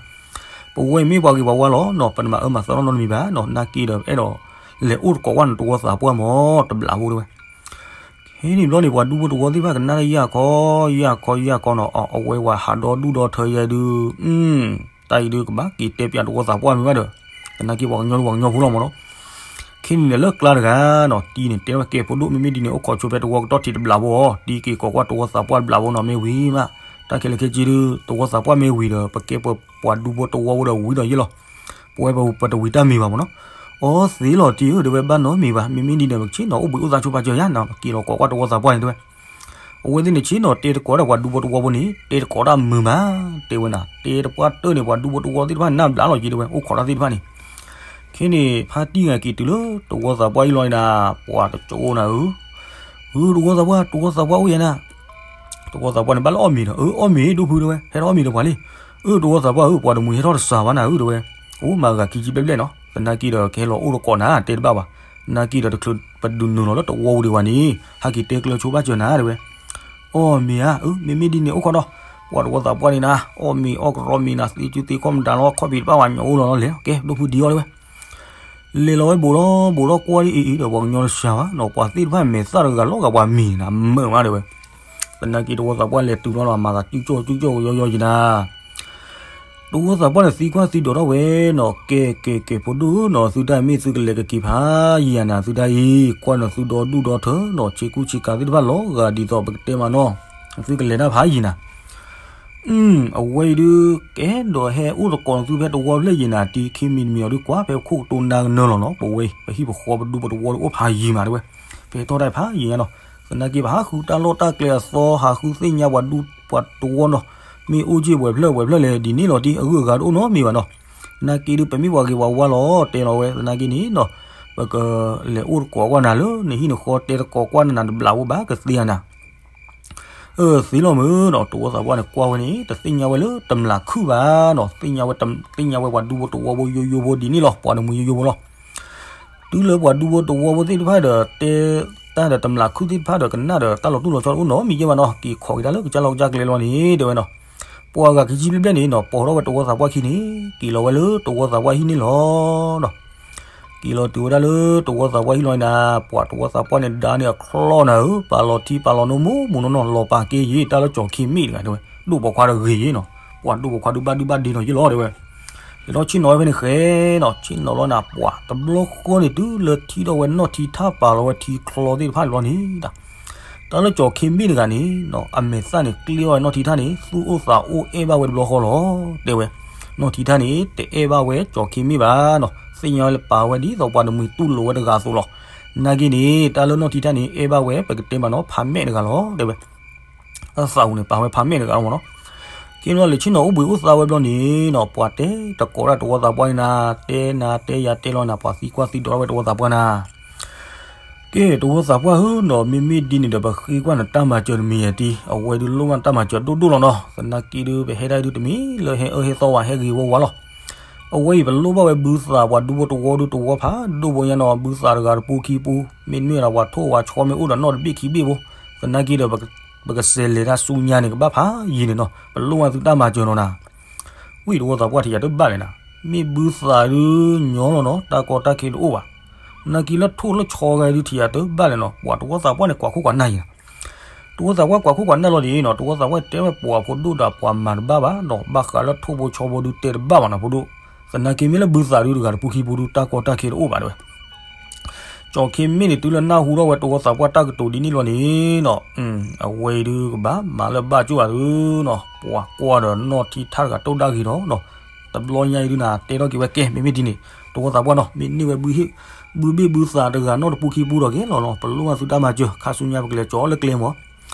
ပဝဲမ့ၢ်ပှၤဂ့ၤပှၤဝါလီၤနီၤ ပနမၤအၢမၤသီထီၣ်နီတမံၤဘၣ်နီၤ နာ်က့ဒီး အဲၣ်ဒိးလဲၤအိၣ်သကိးကွၢ်နတဝီသးပှၢ်မၢ် တဘျးဖိတဲဝဲ ခဲန့ၣ်ဘျီန့ၣ် ပှၤဒူဖိတဝီသ့ၣ်တဖၣ်ကနၣ်တၢ်ယၢ်ခီ ယၢ်ခီ ယၢ်ခီနီၤ အဝဲဝဲဟးဒီဒူၣ်ဒီထၢယဲဒုး, တၢ်အံၤဒုးကဘၣ်က့ၤတဲပၠးတဝီသးပှၢ်မ့ၢ်ဘၣ်ဒီး, သနာ်က့ပှၤကညီဒုးပှၤကညီဖိလီၤမၢ်နီၤ. ခဲန့ၣ်န့ၣ်လၢကျါတဂၤနီၤ တံၤန့ၣ်တဲဝဲကဲဖိဒိၣ် မ့မ့ၢ်ဒ်န့ၣ် အိၣ်ခိးဆိဖဲတဝီကတီၢ်ထံးတဘျးဖိအီၤ တံၤက့ၤကိးကွၢ်တဝီသးပှၢ်တဘျးဖိနီၤ မ့ၢ်ဝံၤမး, တၢ်ခဲလၢာ်ခဲဆ့ဒုး တဝီသးပှၢ်မ့ၢ်ဝံၤဒီး ပကဲပှၤဒူဖိတဝီဖိဒီးဝံၤဒီးယဲလီၤ ပဝဲပတဝံၤတၢ်မ့ၢ်ဘၣ်မၢ်နီၤ. အီသ့လီၤတံၤဧၢ တဲဝဲဘၣ်နီတမံၤဘၣ် မ့မ့ၢ်ဒ်န့ၣ် ပကဆ့ၣ်နီၤအိၣ်ဘှံးအိၣ်သါဆိပာ်စၢၤယၤနီၤ က့ၤလီၤကိးကွၢ်တဝီသးပှၢ်န့ၣ်တဲဝဲ. အဝဲသ့ၣ်န့ၣ်ဆ့ၣ်နီၤတဲတကိးဒၣ်ပှၤဒူဖိတဝီဖိန့ၣ် တဲတကိးတၢ်မုာ်မး, တဲဝဲနၤ တဲတပှၢ်တၢၢ်န့ၣ် ပှၤဒူဖိတဝီသ့ၣ်တဖၣ်န့ၣ် နၢ်ဘျးလီၤက့ၤတဲဝဲ အိၣ်ခိးတၢ်သ့ၣ်တဖၣ်န့ၣ်. ခဲန့ၣ် ဖါတံၢ်ဂၤက့ၤတုၤလၢတဝီသးပှၢ်အံၤလီၤန့ၣ်ဒၣ် ပှၤတကၠိနၤဧၢ ဧၢ တဝီသးပှၢ် တဝီသးပှၢ်အိၣ်ယဲနၤ တဝီသးပှၢ်န့ၣ် ဘၣ်လၢအီၣ်မ့ၤဒီး အၢ အီၣ်မ့ၤဒိၣ်ဖုတဲဝဲ ဟဲထီၣ်အီၣ်မ့ၤဒီးပှၤလံ. အၢ တဝီသးပှၢ်ဧၢ ပှၤတမှံၤဟဲထီၣ်တစှၤဘၣ်နၤဧၢ တဲဝဲ. အိၣ်မၤဂၤခံဆံဘျဲၣ်ဘျဲၣ်နီၤ သနာ်က့ဒီးကဟဲလီၤအိၣ်တကိးနၤ တဲတဘၣ်ဘၣ်. သနာ်က့ဒီးတချုးပဒုးနုာ်လီၤလၢတဝီပူၤဒံးဘၣ်န့ၣ် ဟဲက့ၤတဲကျၢၤဆိဘၣ်စၢၤနၤ တဲဝဲ. အီၣ်မ့ၤဧါ အၢ မ့မ့ၢ်ဒ်န့ၣ်အိၣ်ခိးဒီး ပှၤတဝီသးပှၢ်န့ၣ်နၤ အီၣ်မ့ၤအီၣ်ကရီမ့ၤနၤ သ့ကၠူသ့ခီၣ်မတၤလီၤ ခီၣ်ဖံးတဘၣ်ဝဲ ညီအိၣ်လီၤလီၤလဲၣ် ကဲ ဒိၣ်ဖုဒံအီၤတဲဝဲ. လဲၤလီၤဝဲဘူးဒီးဘူးဒီးကွၢ်ဒ်အံၤအံၤဒီး ပှၤကညီတစှၤဘၣ်နီၤ ပှၤသ့ၣ်တဖၣ်မဲာ်သၣ်တဂၤလီၤဂာ်ပှၤမံၤနၤ မုာ်မးတဲဝဲ. သနာ်က့တဝီသးပှၢ်လဲၤတုၤလီၤနီၤ မၤသးကၠူကၠီၣ်ကၠူကၠီၣ်ကယီယီယံၤနၤ တဝီသးပှၢ်န့ၣ်သံကွၢ်သံဒိးထီၣ်ဝဲနီၤ ကဲကဲကဲ ဖိဒိၣ်ဧၢနီၤ သုတၢ်မ့ၢ်သုကလဲၤကက့ၤဖးယံၤဧါနၤ သုတၢ်အံၤ ကွၢ်နသုဒီဒူၣ်ဒီထၢနီၤ ဆ့ကူဆ့ကၤသ့ၣ်တဖၣ်လီၤဂာ်ဒ်သိးပကတဲမးနီၤ သုကလဲၤတၢ်ဖးယံၤနၤ အဝဲအံၤဒုး ကအဲၣ်ဒိးဟဲအိၣ်သကိးနသုဖဲတဝီဖျၢၣ်ယံၤနၤ တံၤခံမံၤတမံၤအီၤဒုး ကွၢ်ဖဲခိၣ်ကတိၤနၤကနၢလီၤနီၤ ပဝဲ ပဟံၣ်ပဃီပဒူပတဝီဒုးအိၣ်ဖးယံၤမးတဲဝဲ ပဟဲထီၣ်တၢ်ဖးယံၤညါနီၤ သနာ်က့ပဟးဃုတၢ်လီၢ်တၢ်ကျဲအသီ ဟးဃုသ့ၣ်ညါပှၤဒူပှၤတဝီနီၤ မ့ၢ်အိၣ်က့ၢ်ပှဲၤဖျၢၣ်ပှဲၤဖျၢၣ်လဲၣ် ဒ်န့ၣ်လီၤတံၢ် အဂုၤအဂၤတအိၣ်နီတမံၤဘၣ်နီၤ သနာ်က့ဒုး ပမ့ၢ်ပှၤဂ့ၤပှၤဝါလီၤ တဲလီၤဝဲ သနာ်က့န့ၣ်နီၤ ပကလဲၤအိၣ်တကိးကွၢ်နၤလၢနဟံၣ်နဃီ တဲတကိးကွၢ်နၤတဘျီဖိဘၣ် ကသ့ဧါနၤ. အၢ သ့လီၤမုၢ်နီၤ, တဝီသးပှၢ်န့ၣ်ကွၢ်ဝဲန့ၣ် တသ့ၣ်ညါဝဲလၢတမျးခုၣ်ဘၣ်နီၤ, သ့ၣ်ညါဝဲ သ့ၣ်ညါဝဲပှၤဒူဖိတဝီဖိယိယိဖိဒ်န့ၣ်လီၤ, ပှၤတမှံၤယိယိဖိလီၤ. တုၤလၢပှၤဒူဖိတဝီဖိသ့ၣ်တဖၣ်ဒီး တဲတၢ်ဒီးတမျးခုၣ်သ့ၣ်တဖၣ်ဒီး ကနၣ်ဒီးတၢ်လီၤတူၢ်လီၤဆီတအိၣ်နီတမံၤယဲၢ်ဘၣ်နီၤ, က့ၤခိးက့ၤတၢ်လၢကစၢ်လီၢ်ကစၢ်ကျဲလီၤန့ၣ် တဲဝဲနီၤ. ပှၤဂၤခံဆံဘျဲၣ်ဘျဲၣ်န့ၣ်နီၤ ပိာ်ထီၣ်ဝဲတဝီသးပှၢ်ခံန့ၣ် က့ၤလီၤဝဲလၢတဝီသးပှၢ်ဟံၣ်န့ၣ်လီၤနီၤ. က့ၤလီၤတုၤဝဲဒၣ်လၢတဝီသးပှၢ်ဟံၣ်လီၤန့ၣ်နၤ, ပှၤတဝီသးပှၢ်န့ၣ်ဒါန့ၣ်အချီနၤဧၢ, ပာ်လီၤထံပာ်လီၤနိမိၢ်မိၢ်နီၢ်နီၢ် လီၤပာ်က့ၤယံၤ တၢ်လၢကၠီၤခ့မ့ၣ်တဂၤတဲဝဲ, ဒိၣ်ပိာ်ခွါဒီးဂ့ၤယံၤနီၤ, ပှၤဒိၣ်ပိာ်ခွါဒုးဘၣ်ဒုးဘၣ်ဒ့နီၤယံၤလီၤတဲဝဲ. ယထီၣ်ဆ့ၣ်နီၤဝဲဖဲန့ၣ်ဃဲနီၤ, ဆ့ၣ်နီၤလီၤနၤ ပှၤတဘျီဃီန့ၣ် တုၤလၢထံၣ်ထီၣ်ဝဲနီၢ်ထံထၣ်ပာ်လီၤဝဲထံချီသ့ၣ်တဖၣ်န့ၣ်ဘျီန့ၣ် တၢ်လၢကၠီၤခ့မ့ၣ်တဂၤန့ၣ်နီၤ အမဲာ်သၣ်န့ၣ် ကျ့အီၣ်ဝဲနီၢ်ထံထၣ်န့ၣ် သူၣ်အိၣ်သးအိၣ်အဲၣ်ဘၣ်ဝဲတဘျီဃီလီၤ တဲဝဲ. နီၢ်ထံထၣ်န့ၣ် တအဲၣ်ဘၣ်ဝဲကၠီၤခ့မ့ၣ်ဘၣ်နီၤ, သ့ၣ်ညါဝဲလၢပာ်ဝဲဒ်သိးပှၤတမှံၤတူၢ်လိာ်ဝဲတဂၤအသိးလီၤ. နာ်က့န့ၣ် တၢ်လၢနီၢ်ထံထၣ်န့ၣ် အဲၣ်ဘၣ်ဝဲ ပကတဲမးနီၤ ဖးမဲာ်တဂၤလီၤ တဲဝဲ. အသးပူၤန့ၣ် ပာ်ဝဲဖးမဲာ်တဂၤလီၤမးနီၤ. ခ့လီၤလၢဆ့ၣ်နီၤအိၣ်ဘှံးအိၣ်သါဝဲဘျီန့ၣ်နီၤ ပှၤတဲတကိးဒၣ်တဝီသးပှၢ်န့ၣ်နၤ, တဲနၤတဲယၤတဲလီၤနၤ, ပှၤသံကွၢ်သံဒိးထီၣ်ဝဲတဝီသးပှၢ်နၤ ကဲ တဝီသးပှၢ်ဧၢနီၤ, မ့မ့ၢ်ဒ်န့ၣ်ဒီး ပဃ့ကွၢ်နတၢ်မၤစၢၤတမံၤယဲၢ်တံၢ်, အဝဲဒုးလိၣ်ဘၣ်နတၢ်မၤစၢၤဒိၣ်ဒိၣ်လီၤနီၤ. သနာ်က့ဒုး ပဟဲဒၣ်အံၤဒုးတမံၤလၢဟဲအၢဟဲသီဝဲ ဟဲဂ့ၤဝီဝါလီၤ. အဝဲအံၤ ပလိၣ်ဘၣ်ဝဲဘုသးပှၤဒူဖိတဝီဒုတဝီဖးဒိၣ်ဖိညါနီၤ, ဘုသးတဂၤတပူခံပူ, မ့တမ့ၢ်ဒီးပှၤထိၣ်ဝဲဆီမ့ၢ်အိၣ်ဒီးနီၢ်တဘ့ၣ်ခံဘ့ၣ်ဖိ, သနာ်က့ဒီး ပကစးလဲၤတၢ်ဆူညါန့ၣ် ကဘၣ်ဖးယံၤန့ၣ်နီၤ, ပလိၣ်ဘၣ်သုတၢ်မၤစၢၤနီၤနၤ. ဝံၤတဝီသးပှၢ်ထံၣ်ယၤတဘၣ်လဲၣ်နၤ, မ့ၢ်ဘုသးဒုးညီလီၤနီၤ, တၢ်ကီတၢ်ခဲတအိၣ်ဘၣ်. သနာ်က့လၢထိၣ်လၢဆီဂၤဒုးထံၣ်ယၤတဘၣ်လဲၣ်နီၤ, ပှၤတဝီသးပှၢ်န့ၣ် ကွၢ်ခိၣ်ကွၢ်နၢ်ယံၤနၤ. တဝီသးပှၢ်ကွၢ်ခိၣ်ကွၢ်နၢ်လီၤဒ်နီၤ, တဝီသးပှၢ်တဲဝဲပှၤဖိဒိၣ်ဒီးပှၤမၤတဘၣ်ဘၣ်နီၤ, ဘၣ်ဃးလၢထိၣ်ဖိဆီဖိဒုးတဲတဘၣ်ဘၣ်နီၤဖိဒိၣ်. သနာ်က့မ့ၢ်လၢဘုသးဒုးတဂၤတပူခံပူဒုး တၢ်ကီတၢ်ခဲတအိၣ်ဘၣ်တဲဝဲ. ကၠီၤခ့မ့ၢ်န့ၣ် တုၤလၢနၢ်ဟူထီၣ်ဝဲတဝီသးပှၢ်တၢ်ကတိၤဒ်န့ၣ်လီၤန့ၣ်နီၤ, အဝဲအံၤဒုးကဘၣ်မၤလၢဘၣ်ကၠိၣ်ဘၣ်သုနီၤ, ပှၤကွၢ်ဒီးနီၢ်ထံထၣ်တဂၤတိၢ်ဒၣ်ဂ့ၤဒီးနီၤ, တဘျီညါအံၤဒုးနၤ တဲထီၣ်က့ၤဝဲကဲ မ့မ့ၢ်ဒ်န့ၣ် တဝီသးပှၢ်နီၤ, မ့ၢ်န့ၢ်ဝဲ ဘုဘ့ၣ်ဘုသးတဂၤနီတပူခံပူဒီးကဲလီၤနီၤ, ပလိၣ်ဘၣ်သုတၢ်မၤစၢၤ ခါဆူညါပကလဲၤကၠီၤအီၤလၢကျဲမး.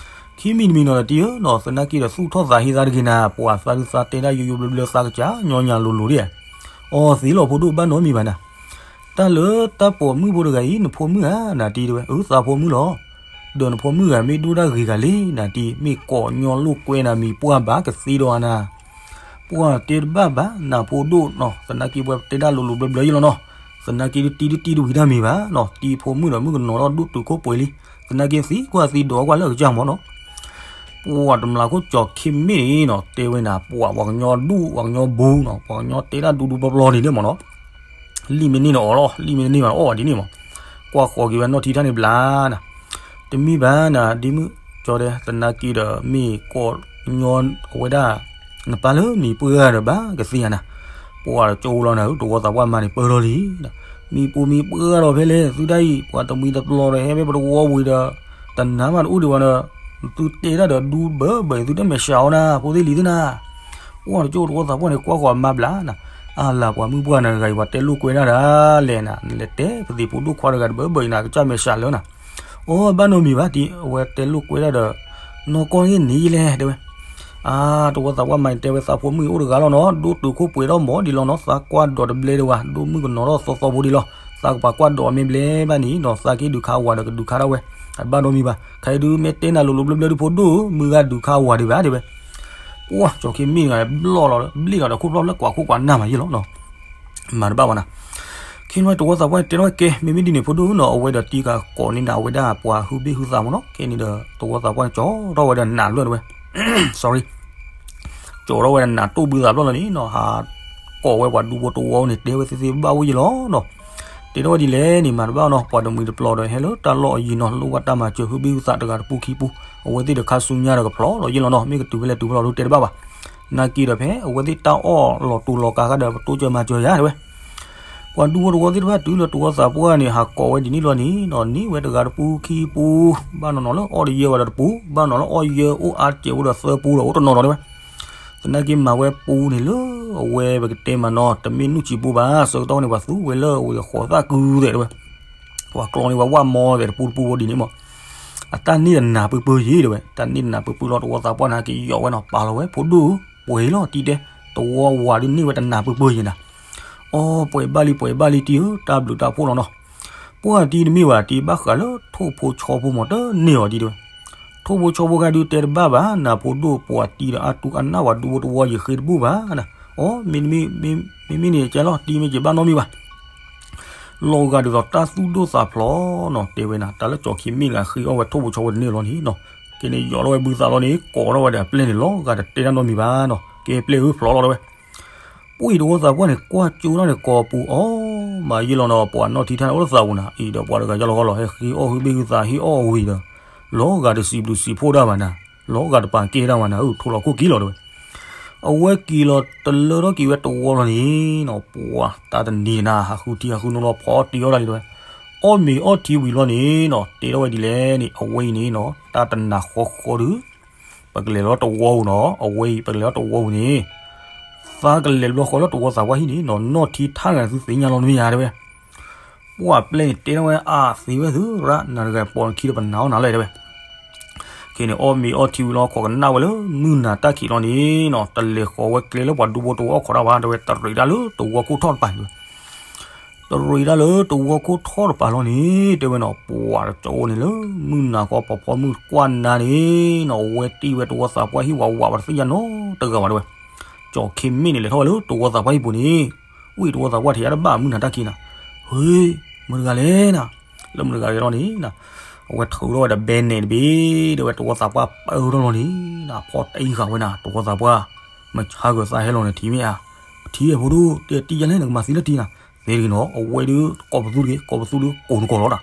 ခံမံၤတမံၤနီၤဒီးတံၢ်ဧၢနီၤ, သနာ်က့ဒီးသူၣ်ထီၣ်သးဟ့သးတဂ့ၤနၤ, ပှၤသးဒုးသးတဲဒၣ်ယိယိဘျၢဘျၢသးကစၢ်ညီညီလိၤလိၤဒၣ်ဧါ. အီသ့လီၤဖိဒိၣ်ဘၣ်နီတမံၤဘၣ်နၤ, တၢ်လၢတၢ်ပိာ်မုၣ်ဖိတဂၤအံၤ နဖိမုၣ်ဧါ နၤတံၢ်တဲဝဲ, အၢ သးဖိမုၣ်လီၤ. ဒီးနဖိမုၣ်ဂၤမ့ၢ်ဒိၣ်ဒၣ်ဂ့ၤဂၤလံ နၤတံၢ်, မ့ၢ်ကိးညီလိာ်ကွဲနၤမံၤပှၢ်ဘၣ်ကသ့ဒီးနၤ ပှၤတဲတဘၣ်ဘၣ် နၤဖိဒိၣ်နီၤ, သနာ်က့ပဝဲပတဲဒၣ်လိၤလိၤဘျၢဘျၢယဲလီၤနီၤ, သနာ်က့ဒုးတံၢ်ဒုးတံၢ်တဝံၤတၢ်မံၤဘၣ်နီၤ, တံၢ်ဖိမုၣ်ဒီးမုၣ်ကနီၤထီၣ်ဒိၣ်တုာ်ခိၣ်ပှဲၤလံ, သနာ်က့သံကွၢ်သံဒိးကွၢ်လၢအကစၢ်မးနီၤ, ပှၤတမျးခိၣ်ကၠီၤခ့မ့ၢ်န့ၣ်နီၤ, တဲဝဲနၤ ပှၤပှၤကညီဒူၣ် ပှၤကညီဘူးနီၤ, ပှၤကညီတဲဒၣ်ဒူဒူပျီပျီန့ၣ်ဒ်မးနီၤ, လံၣ်မ့ၢ်န့ၢ်န့ၣ်အီၣ်လီၤ, လံၣ်မ့ၢ်တန့ၢ်ဘၣ်အီၣ်ဘၣ်ဒ်န့ၣ်မး, ကွၢ်ဃီၤက့ၤဝဲနီၢ်ထံထၣ်န့ၣ်ဘျါနၤ တမ့ၢ်ဘၣ်နၤ ဒ်မုၣ်ကၠီတဲ သနာ်က့ဒီးမ့ၢ်ကိးညီအဝဲဒၣ် နပၢ်လၢမံၤပှၢ်ဒီးဘၣ်ကသ့ဧါနၤ, ပှၤတကၠိလီၤနၤဧၢ တဝီသးပှၢ်မါန့ၣ်ပၢၢ်ထီၣ်လံ, မံၤပူၤမံၤပှၢ်ဒီးဖဲလဲၣ် သုတၢ်အံၤ ပှၤတမှံၤတပျီၤဒီးဟဲဖဲပတဝီဝံၤဒီး တနၤမးတအိၣ်ဒံးဘၣ်ဒီး သုတဲတၢ်ဒီးဒူဘၢဘၢအံၤ သုတမဲာ်ဆှးအီၤနၤ ဖိသ့ၣ်လံၤသ့ၣ်နၤ, ပှၤတကၠိတဝီသးပှၢ်န့ၣ် ကွၢ်ဃီၤမါဘျါနၤ, အါလၢပှၤမုၣ်ပှၢ်နၤတဂၤအံၤ ပှၤတဲလိာ်ကွဲဒၣ်ဒၣ်လဲၣ်နၤ, နလဲၤတဲပသံးဖိဒိၣ်ခွါတဂၤတဘၢဘၢအံၤနၤ ကစၢ်မဲာ်ဆှးလၢနၤ, အိ ဘၣ်နီတမံၤဘၣ် တံၢ် အဝဲတဲလိာ်ကွဲဒၣ်ဒီး နီၢ်ကီၢ်န့ၣ်န့ၣ်လဲၣ် တဲဝဲ, အါ တဝီသးပှၢ်မါန့ၣ် တဲဝဲသးဖိမုၣ်အိၣ်တဂၤလီၤနီၤ ဒိၣ်တုာ်ခိၣ်ပှဲၤထီၣ်မးဒံးလီၤနီၤ သးကွၢ်ဒိးတဘျဲဒံးဝဲ ဒိၣ်မုၣ်ကနီၤထီၣ်သီသီဖိဒံးလီၤ သးကပာ်ကွၢ်ဒိးအီၤမ့ၢ်ဘျဲဘၣ်န့ၣ်နီၤ သးက့ဒုးခးဝၤဒီးကဒုးခးဒၣ်ဝဲ အဘၣ်နီတမံၤဘၣ် ခဲအံၤဒုးမ့ၢ်တဲနၤလိၤလိၤဘျၢဘျၢဒုးဖိဒိၣ် မုၢ်ဂၤဒုးခးဝၤဒံးဘၣ် တဲဝဲ ပှၤကၠီၤခ့မ့ၢ်တဂၤ ဘျီၣ်လီၤ ဘျ့ၣ်လီၤဒီးခိၣ်ဖျီၣ်ဖျၢၣ်ကွၢ်ခိၣ်ကွၢ်နၢ်မးယဲလီၤနီၤ မၤတဘၣ်ဘၣ်နၤ ခ့နွဲတဝီသးပှၢ်န့ၣ် တဲထီၣ်ကဲ မ့မ့ၢ်ဒ်န့ၣ် ဖိဒိၣ်နီၤ အဝဲဒီးတံၢ်ကကိးန့ၢ်နၤ အဝဲဒၣ်ပှၤဟုဘ့ၣ်ဟုသးမးနီၤ ခဲန့ၣ်ဒီး တဝီသးပှၢ်န့ၣ် ကၠီထီၣ်ဝဲဒီးနးလွဲၢ်တဝဲ sorry ကၠီထီၣ်ဝဲဒီးနးတိၢ်ဘုသးဖျီၣ်လီၤန့ၣ်နီၤ ဟးကိးဝဲပှၤဒူဖိတဝီန့ၣ် တဲဝဲသ့သ့ဘၣ်ဝဲယဲလီၤနီၤ တဲထီၣ်ဝဲဒ်လဲၣ်န့ၣ် မၤတဘၣ်နီၤ ပှၤတမှံၤတပျီၤဒီးဟဲလၢတၢ်လီၢ်အယံၤနီၤ လိၣ်ဘၣ်တၢ်မၤစၢၤဟုဘ့ၣ်ဟုသးတဂၤတပူခံပူ အဝဲသ့ၣ်ဒီးခါဆူညါဒီးကဖျီၣ်လီၤယဲလီၤနီၤ မ့ၢ်ကတုၤဖဲလဲၣ်တုၤဖဲလဲၣ်ဒုးတဲတဘၣ်ဘၣ် နာ်က့ဒီးဖဲအဝဲသ့ၣ်တၢ်အီၣ်လီၤတူာ်လီၤကာ်ဃာ်ဒီး ပတိစၢၤမၤစၢၤယၤတဲဝဲ ပှၤဒူဖိတဝီသ့ၣ်တဖၣ်တုၤလၢတဝီသးပှၢ်န့ၣ် ဟးကိးဝဲဒ်န့ၣ်လီၤန့ၣ်နီၤ န့ၢ်ဝဲတဂၤတပူခံပူ ဘၣ်နီၤနီၤလၢအီၣ်တယၢဝဲဒီးတပူ ဘၣ်နီၤလၢအီၣ်ယၢအိၣ်အါတစဲးဖိဒီးသၢပူဒီးအိၣ်တနီၤနီၤတဲဝဲ သနာ်က့မၤဝဲပူန့ၣ်လၢအဝဲပကတဲမးနီၤ တမ့ၢ်နုၢ်ဆံးပူဘၣ် ဆၢကတီၢ်န့ၣ် ပှၤသူဝဲလၢအဝဲဃိးသၣ်ကုၢ်သဲးတဲဝဲ ပှၤကျီန့ၢ်ဝဲဝၣ်မီသဲးတပူတပူဖိဒ်န့ၣ်မး အတၢ်န့ၢ်တနၤပၢၢ်ပၢၢ်ယံၤတဲဝဲ တၢ်န့ၢ်တနၤပၢၢ်ပၢၢ်လီၤ တဝီသးပှၢ်န့ၣ် ဟဲက့ၤယီၤဝဲနီၤ ပာ်လီၤဝဲ ဖိဒိၣ် ပှဲၤလီၤတံၢ်တဲ တဝီဝၤဒုးန့ၢ်ဝဲတနၤပၢၢ်ပၢၢ်ယံၤနၤ အီ ပှဲၤဘၣ်လံ ပှဲၤဘၣ်လံတံၢ်ဧၢ တၢ်ဘျုးတၢ်ဖှိၣ်လီၤနီၤ ပှၢ်တံၤတမ့ၢ်ဘၣ် တံၤဘၣ်ဃးလၢထိၣ်ဖိဆီဖိမ့ၢ်တန့ၢ်အီၤဒံးတဲဝဲ. ထိၣ်ဖိဆီဖိခါဒုးတဲတဘၣ်ဘၣ် နဖိဒိၣ်ပှၢ်တံၤဒီးအါတူၢ်အနၢ်ဝဲဒူဖိတဝီယဃ့တဘူၣ်ဘၣ်နၤ. အိ မ့မ့ၢ်န့ၣ်ကဲလီၤ တံၤမ့ၢ်က့ၤဘၣ်နီတမံၤဘၣ် လီၤဂာ်ဒ်သိးတၢ်သူၣ်ဒိၣ်သးဖျိးနီၤ တဲဝဲနၤ တၢ်လၢကၠီၤခံမ့ၢ်တဂၤဃ့အီၣ်ဝဲထိၣ်ဖိဆီဖိတန့ၢ်လီၤန့ၣ်နီၤ. ကဲန့ၣ်ယီၤထီၣ်ဝဲဘုသးလီၤန့ၣ် ကိးထီၣ်ဝဲဒီးအပျဲၢ်န့ၣ် လီၤဂာ်တတဲတၢ်နီတမံၤဘၣ်နီၤ. ကဲပျဲၢ်ဧၢဖျိးလီၤတဲဝဲ. ပှၢ်တဝီသးပှၢ်န့ၣ် ကွၢ်ကၠိထီၣ်န့ၣ် ကိးပူၤအီၤ မၤယ့ၢ်လီၤနီၤ ပှၤနီၣ်ထံထၣ်န့ၣ်အိၣ်လၢသးပူၤနၤ အံၤဒီးပှၤတဂၤယီၤလီၤဃီလီၤ ဟဲဃ့အီၣ်ဟုဘ့ၣ်ဟုသးဟ့ၣ်အီၣ်အဝံၤဒီး လီၤဂာ်တစံးဘျုးစံးဖှိၣ်ဒၣ်ဘၣ်နၤ လီၤဂာ်တပာ်ကဲဒၣ်ဘၣ်နၤ အုၣ်ထိၣ်လီၤခိၣ်က့ၤလီၤတဲဝဲ. အဝဲက့ၤလီၤတလၢထီၣ်က့ၤဝဲတဝီလီၤန့ၣ်နီၤ ပှၢ်တၢ်တနံၤနၤ ဟးဃုထံဟးဃုနိလီၤဖီတံၤအီၣ်တၢ်လံတဲဝဲ. အီၣ်မ့ၤအီထံဝံၤလီၤန့ၣ်နီၤ တဲထီၣ်ဝဲဒ်လဲၣ်န့ၣ် အဝဲအံၤန့ၣ်နီၤ တၢ်တနၤဃီဃီဒီး ပကလဲၤလီၤတဝီပူၤနီၤ အဝဲအံၤ ပကလဲၤလီၤတဝီပူၤန့ၣ် သးကလဲၤဘျီဃီလၢတဝီသးပှၢ်ဟံၣ်န့ၣ်နီၤ နီၣ်ထံထါတဂၤသုသ့ၣ်ညါလီၤနမ့ၢ်ဧါတဲဝဲ. ပှၢ်ပျဲၢ်န့ၣ်တဲထီၣ်ဝဲ အါသ့ဝဲသုရၣ် နၤတဂၤပိာ်နခံဒီးပနၤအီၣ်နၤလီၤတဲဝဲ. ခဲန့ၣ် အီၣ်မ့ၤအီထံဝံၤလီၤ ခိးကနၣ်ဝဲလၢမုၢ်နၤတၢ်ခံးလီၤန့ၣ်နီၤ တလဲၤဃီၤဝဲကျဲလၢပှၤဒူဖိတဝီအိၣ်ခိးတၢ်ဘၣ်တဲဝဲ တရံးတၢ်လၢတဝီခိၣ်ထီၣ်တပၤန့ၣ်တဲဝဲ တရံးတၢ်လၢတဝီခိၣ်ထီၣ်တပၤလီၤန့ၣ် တဲဝဲနီၤ ပှၢ်တကၠိန့ၣ်လၢ မုၢ်နၤဃီပီၤဖီမုၢ်ကွၢ်နၤန့ၣ်နီၤ အဝဲတ့ၢ်ဝဲတဝီသးပှၢ်ဟံၣ်ဝးဝး ပှၤတသ့ၣ်ညါနီတဂၤဘၣ်တဲဝဲ. ကၠီၤခ့မ့ၢ်န့ၣ် လဲၤထီၣ်ဝဲလၢတဝီသးပှၢ်ဟံၣ်ပူၤန့ၣ် ဝံၣ်တဝီသးပှၢ်ထံးအါတဘၣ်မုၢ်နၤတၢ်ခံးနၤ ဟ့ မတၤတဂၤလဲၣ်နၤ လၢမတၤတဂၤလဲၣ်လီၤန့ၣ်နၤ အဝဲထုးထီၣ်ဝဲဒီးဘဲနဲၣ်တဘ့ၣ် တဲဝဲတဝီသးပှၢ်ပၢထီၣ်လီၤန့ၣ်နၤ ဖီတံၢ်ဃာ်ဝဲနၤ တဝီသးပှၢ် မဆါကၢၤသးဟဲလီၤန့ၣ်ထံၣ်မ့ၢ်ဧါ ထံၣ်ဖိဒိၣ် တဲတံၢ်ယါလဲၣ် နကမၤသံလၢတံၢ်နၤ သ့တဂ့ၤနီၤ အဝဲဒုးကိးပသူတဂ့ၤ ကိးပသူဒုးကိးနကိးလီၤနၤ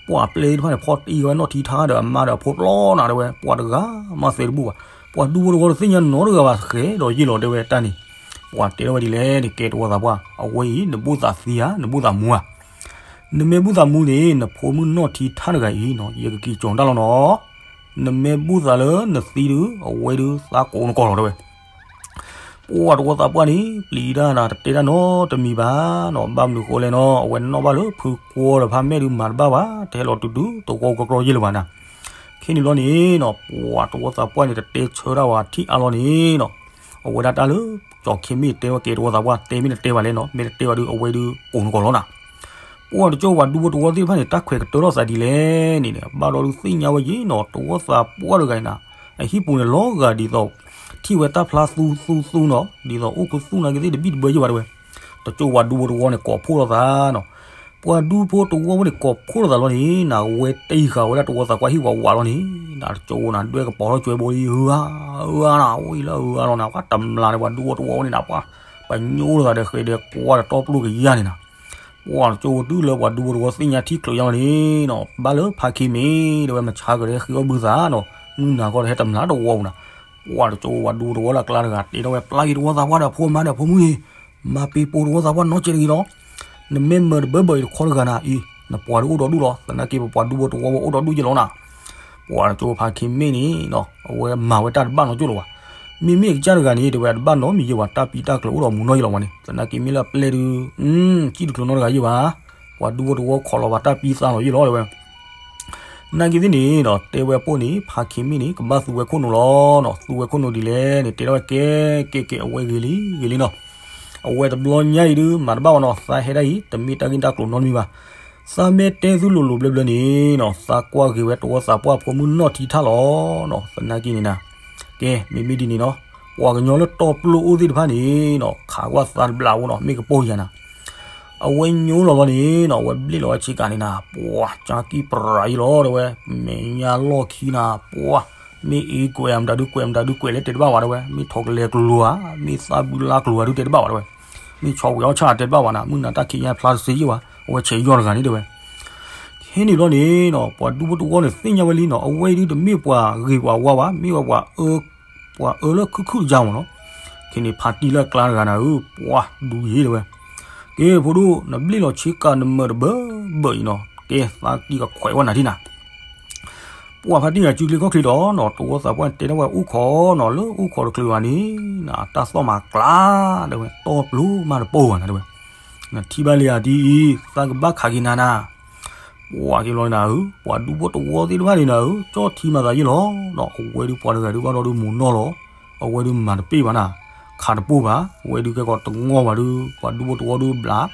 ပှၢ်ပျဲၢ်သ့ၣ်တဖၣ်န့ၣ် ဖီတံၢ်ဃာ်ဝဲနီၣ်ထံထါဒီးအမါဒီးအဖိပျီနၤတဲဝဲ ပှၢ်တဂၤမၤသဲတဘူၣ်ဘၣ် ပှၤဒူဖိတဝီတသ့ၣ်ညါနီတဂၤဘၣ် ဃဲၤဒီးယ့ၢ်လီၤတဲဝဲတၢ်န့ၣ် ပှၢ်တဲထီၣ်ဝဲဒ်လဲၣ်န့ၣ် ကဲတဝီသးပှၢ် အဝဲအံၤ နဘူၣ်သးသံဧါ နဘူၣ်သးမူဧါ နမ့ၢ်ဘူၣ်သးမူန့ၣ် နဖိမုၣ်နီၣ်ထံထါတဂၤအံၤနီၤ ယကက့ၤကၠီၤတၢ်လီၤနီၤ နမ့ၢ်ဘူၣ်သးလၢနသံဒုး အဝဲဒုးသးကိးနကိးလီၤတဲဝဲ ပှၢ်တဝီသးပှၢ်န့ၣ် ပျံၤတၢ်နၤ တတဲတၢ်နီတမံၤဘၣ်နီၤ ဘၣ်မနုၤဃိလဲၣ်နီၤ အဝဲနီၣ်ဘၣ်လၢဖုကွီဒီးဖးမဲာ်ဒုးမၤတဘၣ်ဘၣ် တဟဲလီၤတုၤတုၤတဝီကကျီယ့ၢ်လၢၤဘၣ်နၤ ခဲန့ၣ်လီၤန့ၣ်နီၤ ပှၢ်တဝီသးပှၢ်န့ၣ် တတဲဆၢတၢ်ဝဲထံၣ်အါလီၤန့ၣ်နီၤ အဝဲဒၣ်တၢ်လၢ ကၠီၤခ့မ့ၢ်တဲဝဲကဲတဝီသးပှၢ် တဲမ့ၢ်တတဲဘၣ်လဲၣ်နီၤ မ့ၢ်တတဲဘၣ်ဒုး အဝဲဒုးကိးနကိးလီၤနၤ ပှၢ်တကၠိပှၤဒူဖိတဝီသ့ၣ်တဖၣ်န့ၣ် တၢ်ခွဲးကတၢၢ်ထီၣ်သးဒ်လဲၣ်န့ၣ် ဘၣ်ဒီးဒုးသ့ၣ်ညါဝဲယ့ၢ်နီၤ တဝီသးပှၢ်တဂၤအံၤနၤ အဟံၣ်ပူၤန့ၣ်လီၤဂာ်ဒ်သိး ထံၣ်ဝဲတၢ်ဖျါသူသူသူနီၤ ဒ်သိးအိၣ်ခူသူၣ်နာ်က့သ့ၣ်တဘံၣ်တဘၢယ့ၢ်ဘၣ်တဲဝဲ တကၠိပှၤဒူဖိတဝီန့ၣ် ကိးဖှိၣ်လိာ်သးနီၤ ပှၤဒူဖိတဝီဖိန့ၣ် ကိးဖှိၣ်လိာ်သးလီၤန့ၣ် နဝဲတံၢ်ဃာ်ဝဲဒၣ်တဝီသးပှၢ်ဟံၣ်ဝးဝးလီၤန့ၣ် နတကၠိနၤ ဒွဲၣ်ကပီၤထီၣ်ကွဲဘိလံ ဟူဧါ ဟူဧါနၤ အိၣ်အံၤလၢဟူဧါလီၤနၤ ပှၤတမျးန့ၣ် ပှၤဒူဖိတဝီဖိန့ၣ်နၤ ပှၤ ပညိလိာ်သးဒီးဃဲၤဒီးကွၢ်ဒီးတီပျိကယၢ်န့ၣ်နၤ ပှၢ်တကၠိဝဲတုၤလၢပှၤဒူဖိတဝီသ့ၣ်ညါထံချုးယါလီၤန့ၣ်နီၤ ဘၣ်လၢဖါခ့မ့ၢ်တဲဝဲ မဆါကၢၤဒီးဟဲဃ့အီၣ်ဘုသးနီၤ မုၢ်နၤဃီဒီးဟဲတမျးတဝီပူၤနၤ ပှၢ်တကၠိပှၤဒူဖိတဝီလၢအကျါတဂၤ တဲထီၣ်ဝဲပျၢ်က့ၤတဝီသးပှၢ်ဒီး အဖိမါဒီးအဖိမုၣ်အံၤ မၤပ့ၤပိာ်တဝီသးပှၢ်နီတစဲးတဂ့ၤလီၤ နမ့ၢ်မၤတဘၢဘၢအံၤတခီတဂၤနၤအံၤ နပှၤဒုးအိၣ်ဒီဒူၣ်လီၤ သနာ်က့ပပှၤဒူဖိတဝီဖိအိၣ်ဒီဒူၣ်ယ့ၢ်လီၤနၤ ပှၢ်တကၠိဖါခ့မ့ၢ်န့ၣ်နီၤ အဝဲမၤဝဲတၢ်တဘၣ်နီတကၠိၢ်လၢၤဘၣ် မ့မ့ၢ်အကစၢ်တဂၤန့ၣ် တဲဝဲတဘၣ်နီတမံၤယ့ၢ်ဘၣ် တၢ်ပံတၢ်ကျၢၤအိၣ်ဒီးမူၤနီၢ်ယ့ၢ်လီၤဝဲန့ၣ် သနာ်က့မ့ၢ်လၢအပျဲၢ်ဒုး စံၣ်တချုးနီတဂၤယ့ၢ်ဘၣ် ပှၤဒူဖိတဝီခိးလီၤဘၣ်တၢ်ပံသါလီၤယ့ၢ်လီၤတဲဝဲ နာ်က့သ့ၣ်န့ၣ်နီၤ တဲဝဲပိၢ်န့ၣ် ဖါခ့မ့ၢ်န့ၣ် ကဘၣ်သူဝဲခိၣ်နူာ်လီၤနီၤ သူဝဲခိၣ်နူာ်ဒ်လဲၣ်န့ၣ် တဲထီၣ်ဝဲကဲ ကဲ ကဲ အဝဲဂ့ၤလံ ဂ့ၤလံနီၤ အဝဲတဘျီညါအံၤဒုး မၤတဘၣ်ဘၣ်နီၤ သးဟဲဒၣ်အံၤ တမ့ၢ်တၢ်ဂ့ၢ်တၢ်ကျိၤနီတမံၤဘၣ် သးမ့ၢ်တဲသုလိၤလိၤဘျၢဘျၢန့ၣ်နီၤ သးကွၢ်ဂ့ၤဝဲတဝီသးပှၢ်ဖိမုၣ်နီၢ်ထံထၣ်လီၤနီၤ သနာ်က့န့ၣ်နၤ ကဲ မ့မ့ၢ်ဒ်န့ၣ်နီၤ ပှၤကညီလၢတီပျိအိၣ်သ့ၣ်တဖၣ်န့ၣ်နီၤ ခးကွၢ်သးတဘျးဖိနီၤ မ့ၢ်ကပိာ်ယၤနၤ အဝဲညိလီၤလီၤန့ၣ်နီၤ အဝဲဘျ့ၣ်လီၤဝဲဆ့ကၤန့ၣ်နၤ ပှၤကၠါကံၢ်ပြးယ့ၢ်လီၤတဲဝဲ မဲာ်ညါလီၢ်ခံနၤ ပှၤ မ့ၢ်အ့ကွဲးအမတၤဒုးကွဲး မတၤဒုးကွဲးလဲၣ်တဲတဘၣ်ဝဲတဲဝဲ မ့ၢ်ထိးကလဲၤကျိၤဧါ မ့ၢ်သးဘုလါကျိၤဧါဒုးတဲတဘၣ်ဝဲတဲဝဲ မ့ၢ်ဆီဝဲအီၣ်ဆၣ်တဲတဘၣ်ဝဲနၤ မုၢ်နၤတၢ်ခံးညါဖျါတစ့ယ့ၢ်ဝဲ အဝဲဆဲးယီၢ်တဂၤန့ၣ်တဲဝဲ ခဲန့ၣ်ဘျီန့ၣ်နီၤ ပှၤဒူဖိတဝီန့ၣ်သ့ၣ်ညါဝဲလံနီၤ အဝဲဒုးတမ့ၢ်ပှၤဂ့ၤပှၤဝါဘၣ် မ့ၢ်ဝဲပှၤအၢ ပှၤအၢလၢခုၣ်ခုၣ်တယါမ့ၢ်နီၤ ခဲန့ၣ်ဖါတံၢ်လၢအကျါတဂၤနၤဧၢ ပှၤဒူယ့ၢ်တဲဝဲ ကဲဖိဒိၣ် နဘျ့ၣ်လီၤဆ့ကၤနမၢၢ်တဘၢဘၢအံၤနီၤ ကဲသးကံၢ်ကခွဲးဝဲနၤထံၣ်နၤ ပှၤဖါတံၢ်ဂၤစုချ့ခီၣ်ချ့ဒီးနီၤ တဝီသးပှၢ်တဲထီၣ်ဝဲအိၣ်ခိးနီၤ လၢအိၣ်ခိးတချုးဘၣ်န့ၣ် နတၢ်သီၣ်မၤကျါ တဲဝဲ တီပျိမးတပိာ်ဘၣ်နၤတဲဝဲ နထံၣ်ဘၣ်လံဧါဒ်အံၤ သးကဘၣ်ခးက့ၤနၤနၤ ပှၤက့ၤလီၤနၤဧၢ ပှၤဒူဖိတဝီသ့ၣ်တဖၣ်န့ၣ်နၤဧၢ ကၠီၣ်ထံမၤသးယ့ၢ်လီၤနီၤ အဝဲဒုးပှၤတဂၤဒုးဘၣ်ဒီးဒုးမူၤနီၢ်လီၤ အဝဲဒုးမၤတပ့ၢ်ဘၣ်နၤ ခးတပိာ်ဘၣ် အဝဲဒုးကဲကီးတငီၢ်ဘၣ်ဒုး ပှၤဒူဖိတဝီဒုးဘျး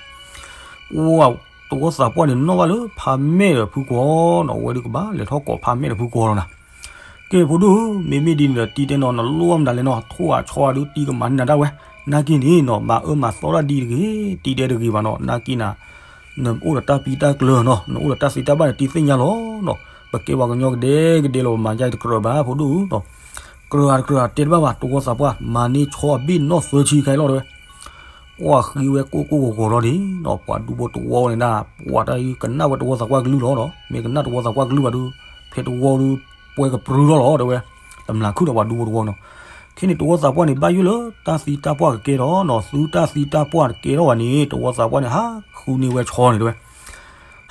ပှၤ တဝီသးပှၢ်န့ၣ်နီၣ်ဘၣ်လၢဖးမဲာ်ဒီးဖုကွီၤနီၤ, အဝဲဒုးကဘၣ်လဲၤထီၣ်ကိးဖးမဲာ်ဒီးဖုကွီၤလီၤနၤ. ကဲ ဖိဒိၣ်ဧၢ, မ့မ့ၢ်ဒ်န့ၣ်ဒီး တံၤတဲနီၤ နလိၣ်အီၣ်မတၤလဲၣ်နီၤ, ထိၣ်အါဆီအါဒုးတံၤကမၤန့ၢ်နၤတၢ်ဝဲ, နာ်က့န့ၣ်နီၤ မၤအၢမၤသီတၢ်ဒ်တဂ့ၤ, တံၤတဲတဂ့ၤဘၣ်နီၤ, နာ်က့နၤ နအိၣ်ဒီးတၢ်ပံတၢ်ကျၢၤနီၤ, နအိၣ်ဒီးတၢ်သ့တၢ်ဘၣ်န့ၣ် တံၤသ့ၣ်ညါလီၤနီၤ, ပကဲပှၤကညီကဒဲကဒဲလီၤ ပမၤယါတကြၢးဘၣ် ဖိဒိၣ်ဧၢနီၤ, ကြၢးဧါတကြၢးဧါတဲတဘၣ်ဘၣ်, တဝီသးပှၢ် မၤန့ၢ်ဆီအဘ့ၣ်နီၣ်သၢဆံခါအံၤလီၤတဲဝဲ ပှၤဃ့ဝဲကိၢ်ကိၢ်ဂီၤဂီၤလီၤန့ၣ်နီၤ, ပှၤဒူဖိတဝီန့ၣ်ဒၣ် ပှၤတၢ်အံၤကနၣ်ဝဲတဝီသးပှၢ်ကလုၢ်လီၤနီၤ, မ့ၢ်ကနၣ်တဝီသးပှၢ်ကလုၢ်ဘၣ်ဒုး ဖဲတဝီဒုး ပှဲၤကပြုထီၣ်လီၤတဲဝဲ, တမျၢ်ခုၣ်ဒီးပှၤဒူဖိတဝီနီၤ. ခဲန့ၣ် တဝီသးပှၢ်န့ၣ် ဘၣ်ယိၣ်လၢတၢ်သံတၢ်ပှၢ်ကကဲထီၣ်နီၤ, သုတၢ်သံတၢ်ပှၢ်တကဲထီၣ်ဘၣ်န့ၣ် တဝီသးပှၢ်န့ၣ် ဟးဃုန့ၢ်ဝဲဆီန့ၣ်တဲဝဲ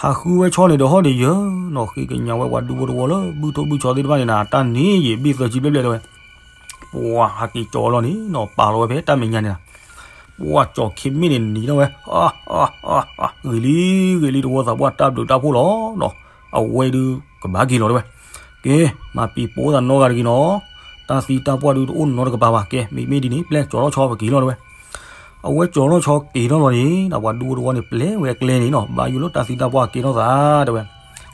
ဟးဃုဝဲဆီန့ၣ်ဒီးဟီၣ်ဒီးယၢၤနီၤ, ဃ့ကညးဝဲပှၤဒူဖိတဝီလၢ ဘုၣ်ထိၣ်ဘုၣ်ဆီသ့ၣ်တဖၣ်န့ၣ်နၤ တၢ်န့ၣ်ယံာ်ဘ့ၣ်သၢဆံဘျဲၣ်ဘျဲၣ်တဲဝဲ, ပှၤဟးက့ၤကၠီလီၤန့ၣ်နီၤ, ပာ်လီၤဝဲဖဲတၢ်မဲာ်ညါန့ၣ်လီၤ. ပှၤကၠီၤခ့မ့ၣ်န့ၣ်နံၤထီၣ်ဝဲ, ဂ့ၤလံ ဂ့ၤလံ တဝီသးပှၢ်တၢ်ဘျုးတၢ်ဖှိၣ်လီၤနီၤ, အဝဲဒုးကဘၣ်က့ၤလီၤတဲဝဲ. ကဲ မၤပံၤပိာ်သးနီတဂၤတဂ့ၤနီၤ, တၢ်သံတၢ်ပှၢ်ဒုးတအိၣ်နီတကပၤဘၣ်, ကဲ မ့မ့ၢ်ဒ်န့ၣ် ပျဲၢ်ကၠီၤထီၣ်ဆီပက့ၤလီၤတဲဝဲ. အဝဲကၠီၤထီၣ်ဆီက့ၤထီၣ်လီၤန့ၣ် ပှၤဒူဖိတဝီန့ၣ် ပျဲဝဲအကျဲန့ၣ်နီၤ, ဘၣ်ယိၣ်လၢတၢ်သံတၢ်ပှၢ်ကဲထီၣ်သးတဲဝဲ,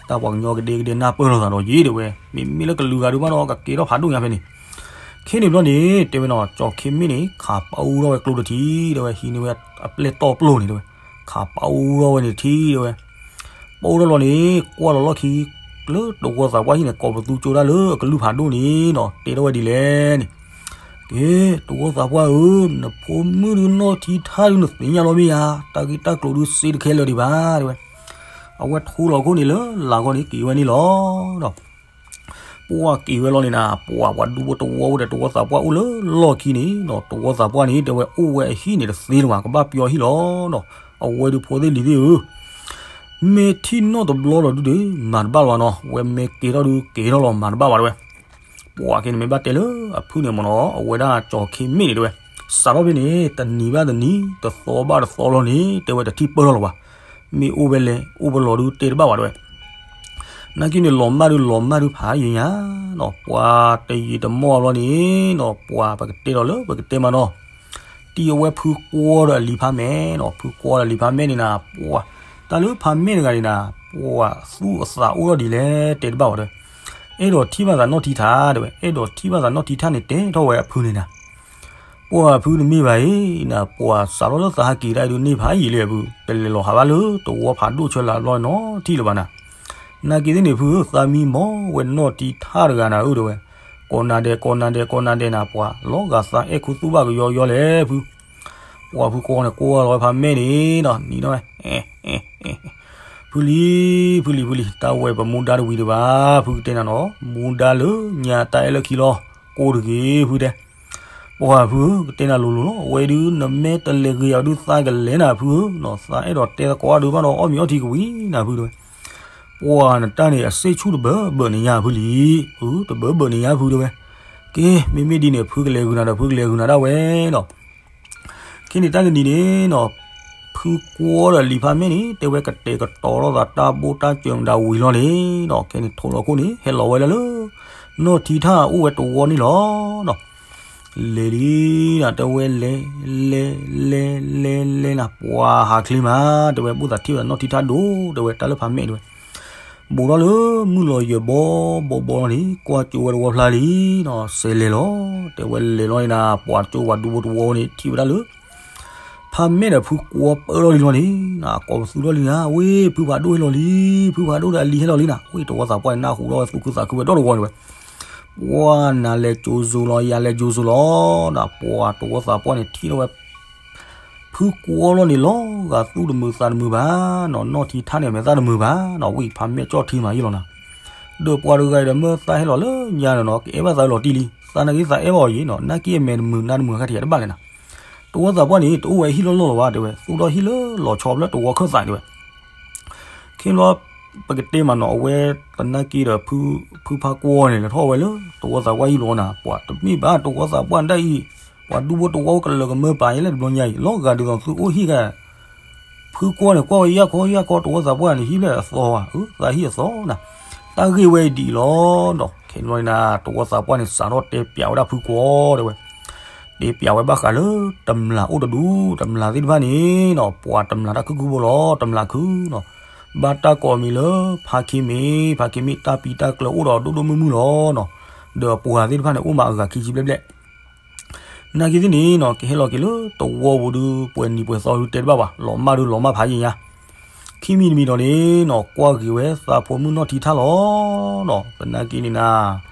တၢ်ပှၤကညီကဒဲကဒဲနၢ်ပၢၢ်လိာ်သးဒီးယံာ်တဲဝဲ, မ့မ့ၢ်လၢကလုာ်ဂၤဒုးဘၣ်ဒီး ကကဲထီၣ်ဖးဒိၣ်ညါဖဲန့ၣ်. ခဲန့ၣ်ဘျီန့ၣ် တဲဝဲနီၤ, ကၠီၤခ့မ့ၣ်န့ၣ် ခးပာ်အူထီၣ်ဝဲကျိတထံးတဲဝဲ, ဟံးန့ၢ်ဝဲအပျဲၢ်တီၢ်ပျိၢ်န့ၣ်တဲဝဲ, ခးပာ်အူထီၣ်ဝဲန့ၣ်ထံးတဲဝဲ ပာ်အူထီၣ်လီၤန့ၣ် ကွၢ်လီၤလီၢ်ခံ လၢတဝီသးပှၢ်ဟံၣ်န့ၣ် ကိးပသူကၠိဒၣ်လၢအကလုၢ်ဖးဒိၣ်န့ၣ်နီၤ, တဲထီၣ်ဝဲဒ်လဲၣ်န့ၣ်, ကဲ တဝီသးပှၢ်ဧၢ, နဖိမုၣ်ဒုးနီၢ်ထံထၣ်ဒုးနသ့ၣ်ညါလီၤမ့ၢ်ဧါ, တၢ်ဂ့ၢ်တၢ်ကျိၤဒုးစ့တခဲလၢာ်ဒံးဘၣ်တဲဝဲ. အဝဲထိလီၤခိၣ်န့ၣ်လၢလာ်ဂီၢ်န့ၣ်က့ၤဝဲန့ၣ်လီၤ. ပှၤက့ၤဝဲလီၤန့ၣ်နၤ, ပှၤပှၤဒူဖိတဝီအိၣ်ဒီးတဝီသးပှၢ်အိၣ်လၢလီၢ်ခံန့ၣ်နီၤ, တဝီသးပှၢ်န့ၣ် တဲဝဲအိၣ်ဝဲအဟံၣ်န့ၣ်တသ့လၢၤဘၣ်, ကဘၣ်ပျီဟံၣ်လီၤနီၤ. အဝဲဒုးဖိသ့ၣ်လံၤသ့ၣ်ဧၢ, မ့ၢ်ထံၣ်နီၣ်တဘျီဒီးဒုးဒုး မၤတဘၣ်လၢၤဘၣ်နီၤ, ဝဲမ့ၢ်က့ၤထီၣ်ဒုးက့ၤထီၣ်လီၤ မၤတဘၣ်ဘၣ်တဲဝဲ. ပှၤက့ၤန့ၣ်မ့ၢ်ဘၣ်တဲလၢအဖုန့ၣ်မ့ၢ်နီၤ, အဝဲဒၣ်ကၠီၤခ့မ့ၣ်န့ၣ်တဲဝဲ, စးထီၣ်ဖဲန့ၣ် တနံၤဘၣ်တနံၤ တသီဘၣ်တသီလီၤန့ၣ် တဲဝဲတထံၣ်ပၢၢ်ထီၣ်လၢၤဘၣ်, မ့ၢ်အိၣ်ဖဲလဲၣ် အိၣ်ဖဲလဲၣ်ဒုးတဲတဘၣ်ဘၣ်တဲဝဲ. နာ်က့န့ၣ် လီၤမၢ်ဒုးလီၤမၢ်ဒုးဖးယံၤညါနီၤ, ပှၤတယံာ်တမီၢ်ဘျီန့ၣ်နီၤ, ပှၤပကတဲဒီးလၢပကတဲမးနီၤ, တံၤအဝဲဖုကွီဒီးအလံၤဖးမဲနီၤ, ဖုကွီဒီးအလံၤဖးမဲန့ၣ်နၤ, ပှၤ တၢ်လၢဖးမဲတဂၤန့ၣ်နၤ, ပှၤသူၣ်အသးအိၣ်ထီၣ်ဒ်လဲၣ်တဲတဘၣ်ဘၣ်တဲဝဲ, အဲၣ်ဒိးထံၣ်ဘၣ်သးနီၢ်ထံထါတဲဝဲ, အဲၣ်ဒိးထံၣ်ဘၣ်သးနီၢ်ထံထါန့ၣ်တဲထီၣ်ဝဲအဖုန့ၣ်နၤ ပှၤဖုနမ့ၢ်ဘၣ်အံၤနၤ, ပှၤစးထီၣ်လၢသးဟးက့ၤတၢ်အံၤဒုးန့ၢ်ဖးယံာ်လံအဖု, တလဲၤလီၤဟးဘၣ်လၢတဝီဖးဒိၣ်ဆၢလၢ်ဘျီနီထံၣ်လၢၤဘၣ်နၤ. နာ်က့သ့ၣ်န့ၣ်ဖုဧၢ, သးမံမီၢ်ဝဲနီၢ်ထံထါတဂၤနၤဧၢတဲဝဲ, ကိးနၤဒဲး ကိးနၤဒဲး ကိးနၤဒဲးနၤ, ပှၤလီၤဂာ်သးအဲၣ်ခူသူၣ်ဘၣ်ကယီယီလဲၣ်ဖု, ပှၤဖုကွီန့ၣ် ကွီလီၤဝဲဖးမဲန့ၣ်ဒီး နံၤဒီးဝဲ ဖုလံၤ ဖုလံၤ ဖုလံၤ တၢ်ဝဲပမူဒါတဝံၤဒံးဘၣ်, ဖုကတဲနၤနီၤ, မူဒါလၢညါတၢ်အဲၣ်လၢခံလီၤ, ကိးတဂ့ၤဖုတဲ. ပှၤဖုဧၢ, ကတဲနၤလိၤလိၤလီၤ, အဝဲဒုးနမ့ၢ်တလဲၤဂ့ၤအီၤဒုးသးကလဲၤနၤဖုဧၢ, သးအဲၣ်ဒိးတဲသကိးအဒုးဘၣ်ဒီးအီၣ်မ့ၤအီထံကဝံၤနၤဖုတဲဝဲ. ပှၤနတၢ်န့ၣ်အစ့ၣ်ဆူၣ်တဘၢဘၢၣ်န့ၣ်ညါဖုလံၤ, အတဘၢဘၢၣ်န့ၣ်ညါဖုတဲဝဲ. ကဲ မ့မ့ၢ်ဒ်န့ၣ် ဖုကလဲၤဂုာ်နၤဒီး ဖုကလဲၤဂုာ်နၤဒၣ်ဝဲဒီး ခဲန့ၣ်တၢ်တနံၤန့ၣ်နီၤ, ဖုကွီဒီးလံာ်ဖးမဲန့ၣ် တဲဝဲကတဲာ်ကတီၤလိာ်သးတၢ်ဘိၣ်တၢ်စၢၤမတၤဝံၤလီၤန့ၣ်နီၤ, ခဲန့ၣ်ထိၣ်လီၤခိၣ်န့ၣ် ဟဲလီၤဝဲဒၣ်လၢ နီၢ်ထံထၢၣ်အိၣ်ဝဲတဝီန့ၣ်လီၤနီၤ. လဲၤလံနီၤ တဲဝဲလဲၤ လဲၤ လဲၤ လဲၤ လဲၤနၤ ပှၤဟးချ့မး တဲဝဲ ဘၣ်သးထံၣ်ဝဲဒၣ်နီၢ်ထံထၢၣ်ဒိၣ် တဲဝဲ တၢ်လၢဖးမဲၣ်တဲဝဲ ဘူးထီၣ်လၢမုၢ်လီၤယၢၤဘီဘီဘီလီၤန့ၣ် ကွၢ်ကၠိဝဲတဝီဖျါလံနီၤ, စဲးလဲၤလီၤ တဲဝဲလဲၤလီၤန့ၣ်နၤ ပှၤကၠိပှၤဒူဖိတဝီန့ၣ် ထံၣ်ဝဲဒၣ်လၢ ဖးမဲၣ်ဒီးဖုကွီပၢလီၤလံလီၤန့ၣ် ကိးပသူထီၣ်လံနၤ ဝ့ၢ် ဖုဖးဒိၣ်ဟဲလီၤလံ ဖုဖးဒိၣ်ဒီးအလံၤဟဲလီၤလံနၤ ဝ့ၢ် တဝီသးပှၢ်န့ၣ် နၢ်ဟူထီၣ်ဝဲသူၣ်ခုသးခုဝဲဒီတဝီန့ၣ်ဝဲ ပှၤနၤလဲၤကၠိစိလီၤ ယၤလဲၤကၠိစိလီၤ ဒီးပှၤတဝီသးပှၢ်န့ၣ်ထံၣ်ထီၣ်ဝဲ ဖုကွီလီၤန့ၣ် လီၤဂာ်သူၣ်တမုာ်သးတမုာ်ဘၣ်နီၤ, နီၢ်ထံထၢၣ်န့ၣ် မဲာ်သၣ်တမုာ်ဘၣ်နီၤ, ဝံၣ်ဖးမဲာ်ကၠီၣ်ထံမၤယံာ်လီၤနၤ, ဒီးပှၤတဂၤအံၤဒီး မ့ၢ်သးဟဲလီၤလၢညါန့ၣ်နီၤ ကအဲၣ်ဘၣ်သးလီၤတံၢ်လံ, သးနာ်က့သးအဲၣ်ဘၣ်အီၤယံၤနီၤ, နာ်က့အမဲာ်တမုာ်နါတမုာ်အခါထံးတဘၣ်လဲၣ်နၤ, တဝီသးပှၢ်န့ၣ် တအိၣ်ဝဲဟံၣ်လီၢ်လီၢ်လီၤဘၣ် တဲဝဲ, သူၣ်ထီၣ်ဟံၣ်လၢလီၤဆီဖဲလၢတဝီခၢၣ်သးတဲဝဲ ခ့လီၤ ပကတဲမးနီၤ အဝဲတနာ်က့ဒီး ဖုဖးကွီန့ၣ် လဲၤထီၣ်ဝဲလၢ တဝီသးပှၢ်ဟံၣ်လီၤနၤ, ပှၤတမ့ၢ်ဘၣ် တဝီသးပှၢ်ဒၣ်အံၤ, ပှၤဒူဖိတဝီအိၣ်ကလၢာ်ကမၢပာ်ယဲလဲၣ်တဘျီညါအံၤ, လီၤဂာ်ဒ်သိးသုအိၣ်ဟံၣ်ဂၤ ဖုကွီန့ၣ် ကွၢ်ဝဲယၢ်ခီယၢ်ခီ တဝီသးပှၢ်န့ၣ် ဟံၣ်ဖျဲၣ်အသီဘၣ်, အသးဟံၣ်အသီနၤ, တၢ်ဂ့ၢ်ဝဲအံၤဒ်အံၤလီၤနီၤ, ခဲလီၤနၤ တဝီသးပှၢ်န့ၣ် စးထီၣ်တဲပျးဝဲဒၣ်ဖုကွီတဲဝဲ တဲပျးဝဲဘၣ်ဃးလၢ တမျၢ်အိၣ်တဒူၣ် တမျၢ်သ့ၣ်တဖၣ်န့ၣ်နီၤ, ပှၤတမျၢ်တၢ်ခုၣ်ခုၣ်ဖိလီၤ တမျၢ်ခုၣ်နီၤ, ဘၣ်တၢ်ကိးအမံၤလၢ ဖါခ့မ့ၢ်, ဖါခ့မ့ၢ်တၢ်ပံတၢ်ကျၢၤအိၣ်ဒီးဒိၣ်ဒိၣ်မုၢ်မုၢ်လီၤနီၤ. ဒီးအပှၤသ့ၣ်တဖၣ်န့ၣ် အိၣ်မးအဂၤခံဆံဘျဲၣ်ဘျဲၣ်. နာ်က့သ့ၣ်န့ၣ်နီၤ ကဟဲလီၤက့ၤလၢတဝီပူၤဒုး ပှဲၤနံၤပှဲၤသီဒုးတဲတဘၣ်ဘၣ်, လီၤမၢ်ဒုးလီၤမၢ်ဖးယံာ်ညါ. ခံမံၤတမံၤဒီးန့ၣ်နီၤ ကွၢ်က့ၤဝဲသးဖိမုၣ်နီၢ်ထံထၣ်လီၤနီၤ. သနာ်က့န့ၣ်နၤ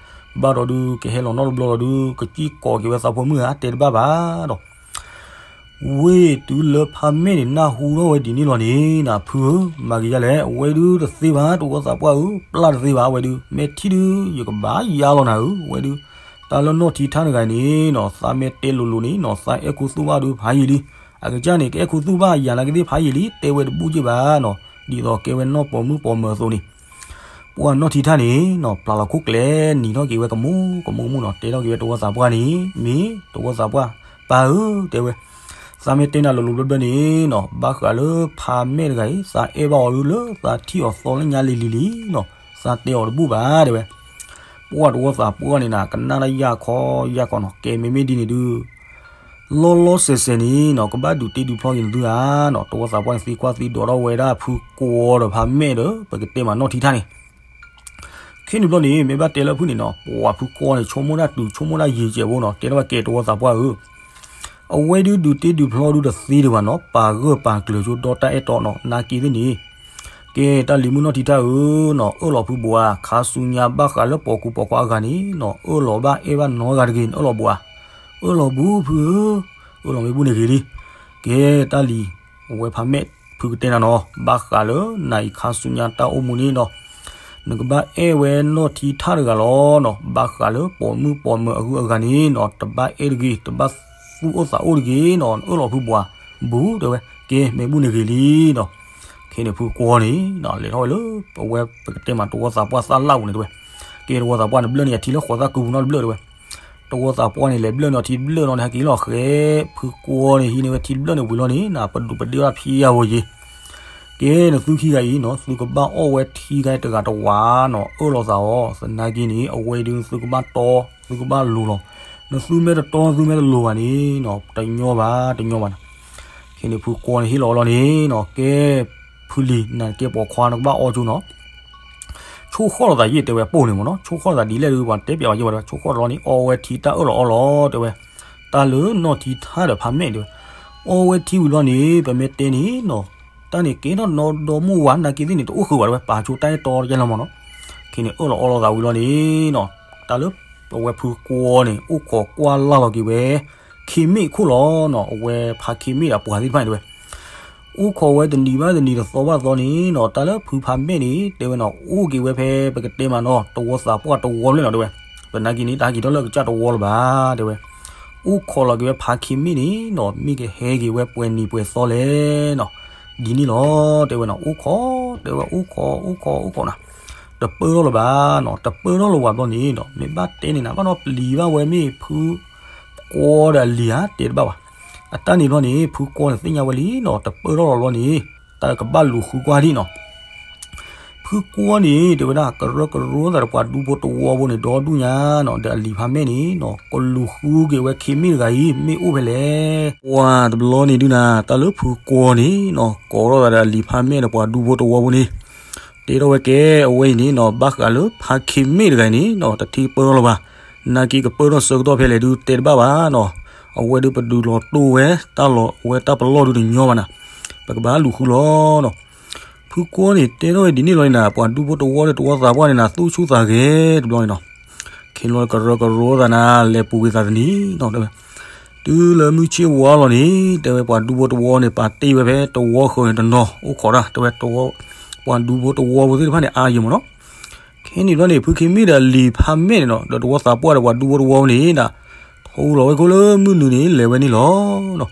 ဘၣ်ဒီးဒုး ကဟဲလီၤနီတဘျီဒီးဒုး ကစံၣ်ကိးက့ၤဝဲသးဖိမုၣ်ဧါ တဲတဘၣ်ဘၣ်ဒီး ဝ့ၢ်တုၤလၢဖါမဲာ်န့ၣ် နၢ်ဟူထီၣ်ဝဲဒ်န့ၣ်လီၤန့ၣ် နဖုဧၢ, မၤက့ၤယါလဲၣ်, အဝဲဒုးတသ့ဘၣ် တဝီသးပှၢ်ဧၢ, ပျၢ်တသ့ဘၣ် အဝဲဒုး, မ့ၢ်ထံၣ်ဒုး ယကဘၣ်ယါလီၤနၤဧၢ, အဝဲဒုး, တၢ်လၢနီၢ်ထံထၣ်တဂၤန့ၣ်နီၤ သးမ့ၢ်တဲလိၤလိၤန့ၣ်နီၤ သးအဲၣ်ခူသူၣ်ဘၣ်ဒုးဖးယံာ်လံ, အကစၢ်န့ၣ် ကအဲၣ်ခူသူၣ်ဘၣ်ယၤနာ်က့သ့ၣ်ဖးယံာ်လံ တဲဝဲတဘူၣ်က့ၢ်ဘၣ်နီၤ, ဒ်သိးကဲဝဲနီၢ်ပိာ်မုၣ်ပိာ်မၢၤအသိးန့ၣ် ပှၤနီၢ်ထံထၣ်န့ၣ်နီၤ ပျၢ်လီၤခိၣ်ကျဲနံၤထီၣ်က့ၤဝဲကမူကမူကမူနီၤ တဲထီၣ်က့ၤဝဲတဝီသးပှၢ်န့ၣ် မ့ၢ်တဝီသးပှၢ် ပၢ်ဧၢ တဲဝဲ, သးမ့ၢ်တဲနၤလိၤလိၤဘျၢဘျၢန့ၣ်နီၤ ဘၣ်ဃးလၢဖါမဲာ်တဂၤအံၤ သးအဲၣ်ဘၣ်အီၤဒုးလၢသးထံၣ်အီၤသီလၢညါလံၤလံၤလံနီၤ သးတဲအီၤတဘူၣ်ဘၣ်တဲဝဲ, ပှၤတဝီသးပှၢ်န့ၣ်နၤ ကနၣ်တၢ်ယၢ်ခီယၢ်ခီနီၤ ကဲမ့မ့ၢ်ဒ်န့ၣ်ဒုး လီၤလီၤဆဲးဆဲးန့ၣ်နီၤ ကဘၣ်ဒုးတ့ဒုးဖျီက့ၤနသုဧါနီၤ တဝီသးပှၢ်န့ၣ်သံကွၢ်သံဒိးထီၣ်ဝဲဒၣ်ဖုကွီဒီးဖါမဲာ်ဒီး ပကတဲမးနီၢ်ထံထၣ်န့ၣ် ခဲန့ၣ်ဘျီန့ၣ် မ့ၢ်ဘၣ်တဲလၢဖုန့ၣ်နီၤ ပှၤဖုကွီန့ၣ် ဆိကမိၣ်ဒၣ်တုၤ ဆိကမိၣ်ဒၣ်ယံာ်ကဲးဖိနီၤ တဲထီၣ်ဝဲကဲတဝီသးပှၢ်ဧၢ အဝဲဒုးဒုးတ့ဒုးဖျီဒုးတသ့ဒံးဘၣ်နီၤ ပာ်ဂၢၢ်ပာ်ကျၢၤဆိဒီတၢ်အဲၣ်တီနီၤ နာ်က့သ့ၣ်န့ၣ် ကဲတၢ်လံၤမုၣ်နီၢ်ထံထၣ်ဧၢနီၤ အၢၣ်လီၤဖုဘှါ ခါဆူညါဘၣ်ဃးလၢပိာ်ကူပိာ်ခွါအဂၤန့ၣ်နီၤ အၢၣ်လီၤဘၣ်အဲၣ်ဘၣ်နီတဂၤတဂ့ၤန့ၣ် အၢၣ်လီၤဘှါ အၢၣ်လီၤဘှါဖုဧၢ အၢၣ်လီၤမ့ၢ်ဘူၣ်န့ၣ်ဂ့ၤလံ ကဲတၢ်လံၤ အဝဲဖါမဲာ်ဖုကတဲနၤနီၤ ဘၣ်ဃးလၢနၤအံၤခါဆူညါတၢ်အိၣ်မူန့ၣ်နီၤ နကဘၣ်အဲၣ်ဝဲနီၢ်ထံထၣ်တဂၤလီၤနီၤ ဘၣ်ဃးလၢပိာ်မုၣ်ပိာ်မၢၤအဂုၤအဂၤန့ၣ်နီၤ တဘၣ်အဲၣ်တဂ့ၤ တဘၣ်သူၣ်အိၣ်သးအိၣ်တဂ့ၤနီၤ အၢၣ်လီၤဖုဘှါ ဘူးတဲဝဲ ကဲမ့ၢ်ဘူၣ်န့ၣ်ဂ့ၤလံနီၤ ခဲန့ၣ်ဖုကွီန့ၣ်နီၤ လဲၤထီၣ်ဝဲလၢ အဝဲပကတဲမးတဝီသးပှၢ်သၣ်လၣ်ပူၤန့ၣ်တဲဝဲ ကဲတဝီသးပှၢ်န့ၣ်ဘျၢၣ်န့ၢ်အထံလၢဃိးသၣ်ကုပူၤနီတဘျၢၣ်တဲဝဲ တဝီသးပှၢ်န့ၣ် လဲၤဘျၢၣ်န့ၢ်အထံတဘျၢၣ်နီၤန့ၣ် ဟဲက့ၤလီၤဃဲ ဖုကွီန့ၣ် ဟံးန့ၢ်ဝဲထံတဘျၢၣ်န့ၣ်ဝံၤလီၤန့ၣ် နပဒူးပဒ့ၣ်ဘၣ်ဖံးယါဝဲယ့ၤ ကဲနသုခံဂၤအံၤနီၤ သုကဘၣ်အီၣ်ဝဲထံဂၤတဂၤတဝါနီၤ အၢၣ်လီၤသးအီၤ သနာ်က့န့ၣ် အဝဲဒုးသုကဘၣ်တီ သုကဘၣ်လိၤလီၤ နသုမ့ၢ်တတီ သုမ့ၢ်တလိၤဘၣ်န့ၣ်နီၤ တညီဘၣ် တညီဘၣ်နီၤ ခဲန့ၣ်ဖုကွီန့ၣ်ဟ့ၣ်လီၤအီၤလီၤန့ၣ်နီၤ ကဲ ဖုလံၤ နကဲပိာ်ခွါနကဘၣ်အီၣ်ကၠိနီၤ ဆိၣ်ဃီၣ်လိာ်သးယ့ၣ်တဲဝဲပိၢ်န့ၣ်မ့ၢ်နီၤ ဆိၣ်ဃီၣ်လိာ်သးဒ်လဲၣ်ဒုး ပှၤတဲပျးဝဲယ့ၣ်ဝဲတဲဝဲ ဆိၣ်ဃီၣ်လိာ်လီၤန့ၣ် အီဝဲထံတၢ်အၢၣ်လီၤအီလီၤတဲဝဲ တၢ်လၢနီၢ်ထံထၣ်ဒီးဖါမဲာ်တဲဝဲ အီဝဲထံဝံၤလီၤန့ၣ် ပမ့ၢ်တဲန့ၣ်နီၤ တၢ်န့ၣ်ကဲထီၣ်နီဒီမါဝၤနာ်က့သ့ၣ်န့ၣ် တအိၣ်ဃုာ်ဘၣ်တဲဝဲ ပာ်ဆိတၢ်အဲၣ်တီယဲလီၤမ့ၢ်နီၤ ခဲန့ၣ်အၢၣ်လီၤအီလီၤသးဝံၤလီၤန့ၣ်နီၤ တၢ်လၢ အဝဲဖုကွီန့ၣ် အိၣ်ခိးကွၢ်လၢ်လီၤက့ၤဝဲ ခ့မ့ၣ်ခိၣ်လီၤနီၤ အဝဲဖါခ့မ့ၣ်ဒီးပှၤသ့ၣ်တဖၣ်န့ၣ်တဲဝဲ အိၣ်ခိးဝဲတနံၤဘၣ်တနံၤတသီဘၣ်သီန့ၣ်နီၤ တၢ်လၢဖုဖါမဲာ်န့ၣ် တဲဝဲနီၤ အိၣ်က့ၤဝဲဖဲပကတဲမးနီၤ တဝီသးပှၢ်တဝီဖျၢၣ်နီၤတဲဝဲ သနာ်က့န့ၣ် တဟဲက့ၤထီၣ်လၢကစၢ်တဝီလၢၤဘၣ် တဲဝဲ အိၣ်ခိးလီၤက့ၤဝဲဖါခ့မ့ၣ်န့ၣ်နီၤ မ့ၢ်ကဟဲက့ၤဝဲပှဲၤနံၤပှဲၤသီလဲၣ်နီၤ ဒ်န့ၣ်လီၤ တဲဝဲနီၤ အိၣ်ခိး တဲဝဲအိၣ်ခိး အိၣ်ခိး အိၣ်ခိးနီၤ တပၢၢ်ထီၣ်လၢၤဘၣ်နီၤ တပၢၢ်ထီၣ်လၢၤဝဲဘျီန့ၣ်နီၤ မ့ၢ်ဘၣ်တဲန့ၣ်နၤ ဘၣ်နီၤပျံၤဘၣ်ဝဲမ့ၢ်ဖု ကွီဒီးအလံၤဧါ တဲတဘၣ်ဘၣ်. အတၢ်န့ၣ်ဘျီန့ၣ် ဖုကွီန့ၣ်သ့ၣ်ညါဝဲလံနီၤ တပၢၢ်ထီၣ်လီၤဘျီန့ၣ် တၢ်ကဘၣ်လူၤဃုကွၢ်ဒံးနီၤ. ဖုကွီန့ၣ် တဲဝဲဒၣ် ကရၢကရိသးဒီးပှၤဒူဖိတဝီဖိန့ၣ် ဒီဒူၣ်ညါနီၤ ဒီးအလံၤဖးမဲာ်န့ၣ်နီၤ ကလူၤဃုက့ၤဝဲခ့မ့ၣ်တဂၤအံၤ မ့ၢ်အိၣ်ဖဲလဲၣ်. ပှၤတဘျီန့ၣ်ဒုးနၤ တၢ်လၢဖုကွီန့ၣ်နီၤ ကိးထီၣ်သးဒီးအလံၤဖးမဲာ်ဒီးပှၤဒူဖိတဝီဖိန့ၣ် တဲထီၣ်ဝဲကဲ အဝဲအံၤန့ၣ်နီၤ ဘၣ်ဃးလၢဖးခ့မ့ၣ်တဂၤအံၤန့ၣ်နီၤ တထံၣ်ပၢၢ်ထီၣ်လၢၤဘၣ်. နာ်က့ကပၢၢ်ထီၣ်ဆၢကတီၢ်ဖဲလဲၣ်ဒုး တဲတဘၣ်ဘၣ်နီၤ. အဝဲဒုးပဒုးလီၤတိၢ်ဝဲ တၢ်လီၤဝဲတၢ်ပလီၢ်ဒုးတညီဘၣ်နၤ. ပကဘၣ်လူၤဃုလီၤနီၤ. ဖုကွီန့ၣ် တဲထီၣ်ဝဲဒ်န့ၣ်လီၤန့ၣ်နၤ ပှၤဒူဖိတဝီဒီးတဝီသးပှၢ်န့ၣ်နၤ သူၣ်ဆူၣ်သးဂဲၤတဘျီန့ၣ်နီၤ. ခ့လီၤကရၢကရိသးနၤ လဲၤပူၤကွံာ်သးတနံၤနီၤ တဲဝဲ တုၤလၢမုၢ်ဆ့ၣ်ဝါလီၤန့ၣ် တဲဝဲပှၤဒူဖိတဝီန့ၣ် ပာ်တ့ၢ်ဝဲဖဲတဝီဃၢၤန့ၣ်တနီၤ အိၣ်ခိးတၢ် တဲဝဲတဝီ ပှၤဒူဖိတဝီဖိသ့ၣ်တဖၣ်န့ၣ် အါယံာ်မးနီၤ. ခဲန့ၣ်ဘျီန့ၣ် ဖုခ့မ့ၣ်ဒီးအလံၤဖးမဲာ်န့ၣ်နီၤ ဒီးတဝီသးပှၢ်ဒီးပှၤဒူဖိတဝီန့ၣ်နၤ ထူလီၤဝဲခိၣ်လၢမုၢ်နုာ်န့ၣ် လဲၤဝဲန့ၣ်လီၤ.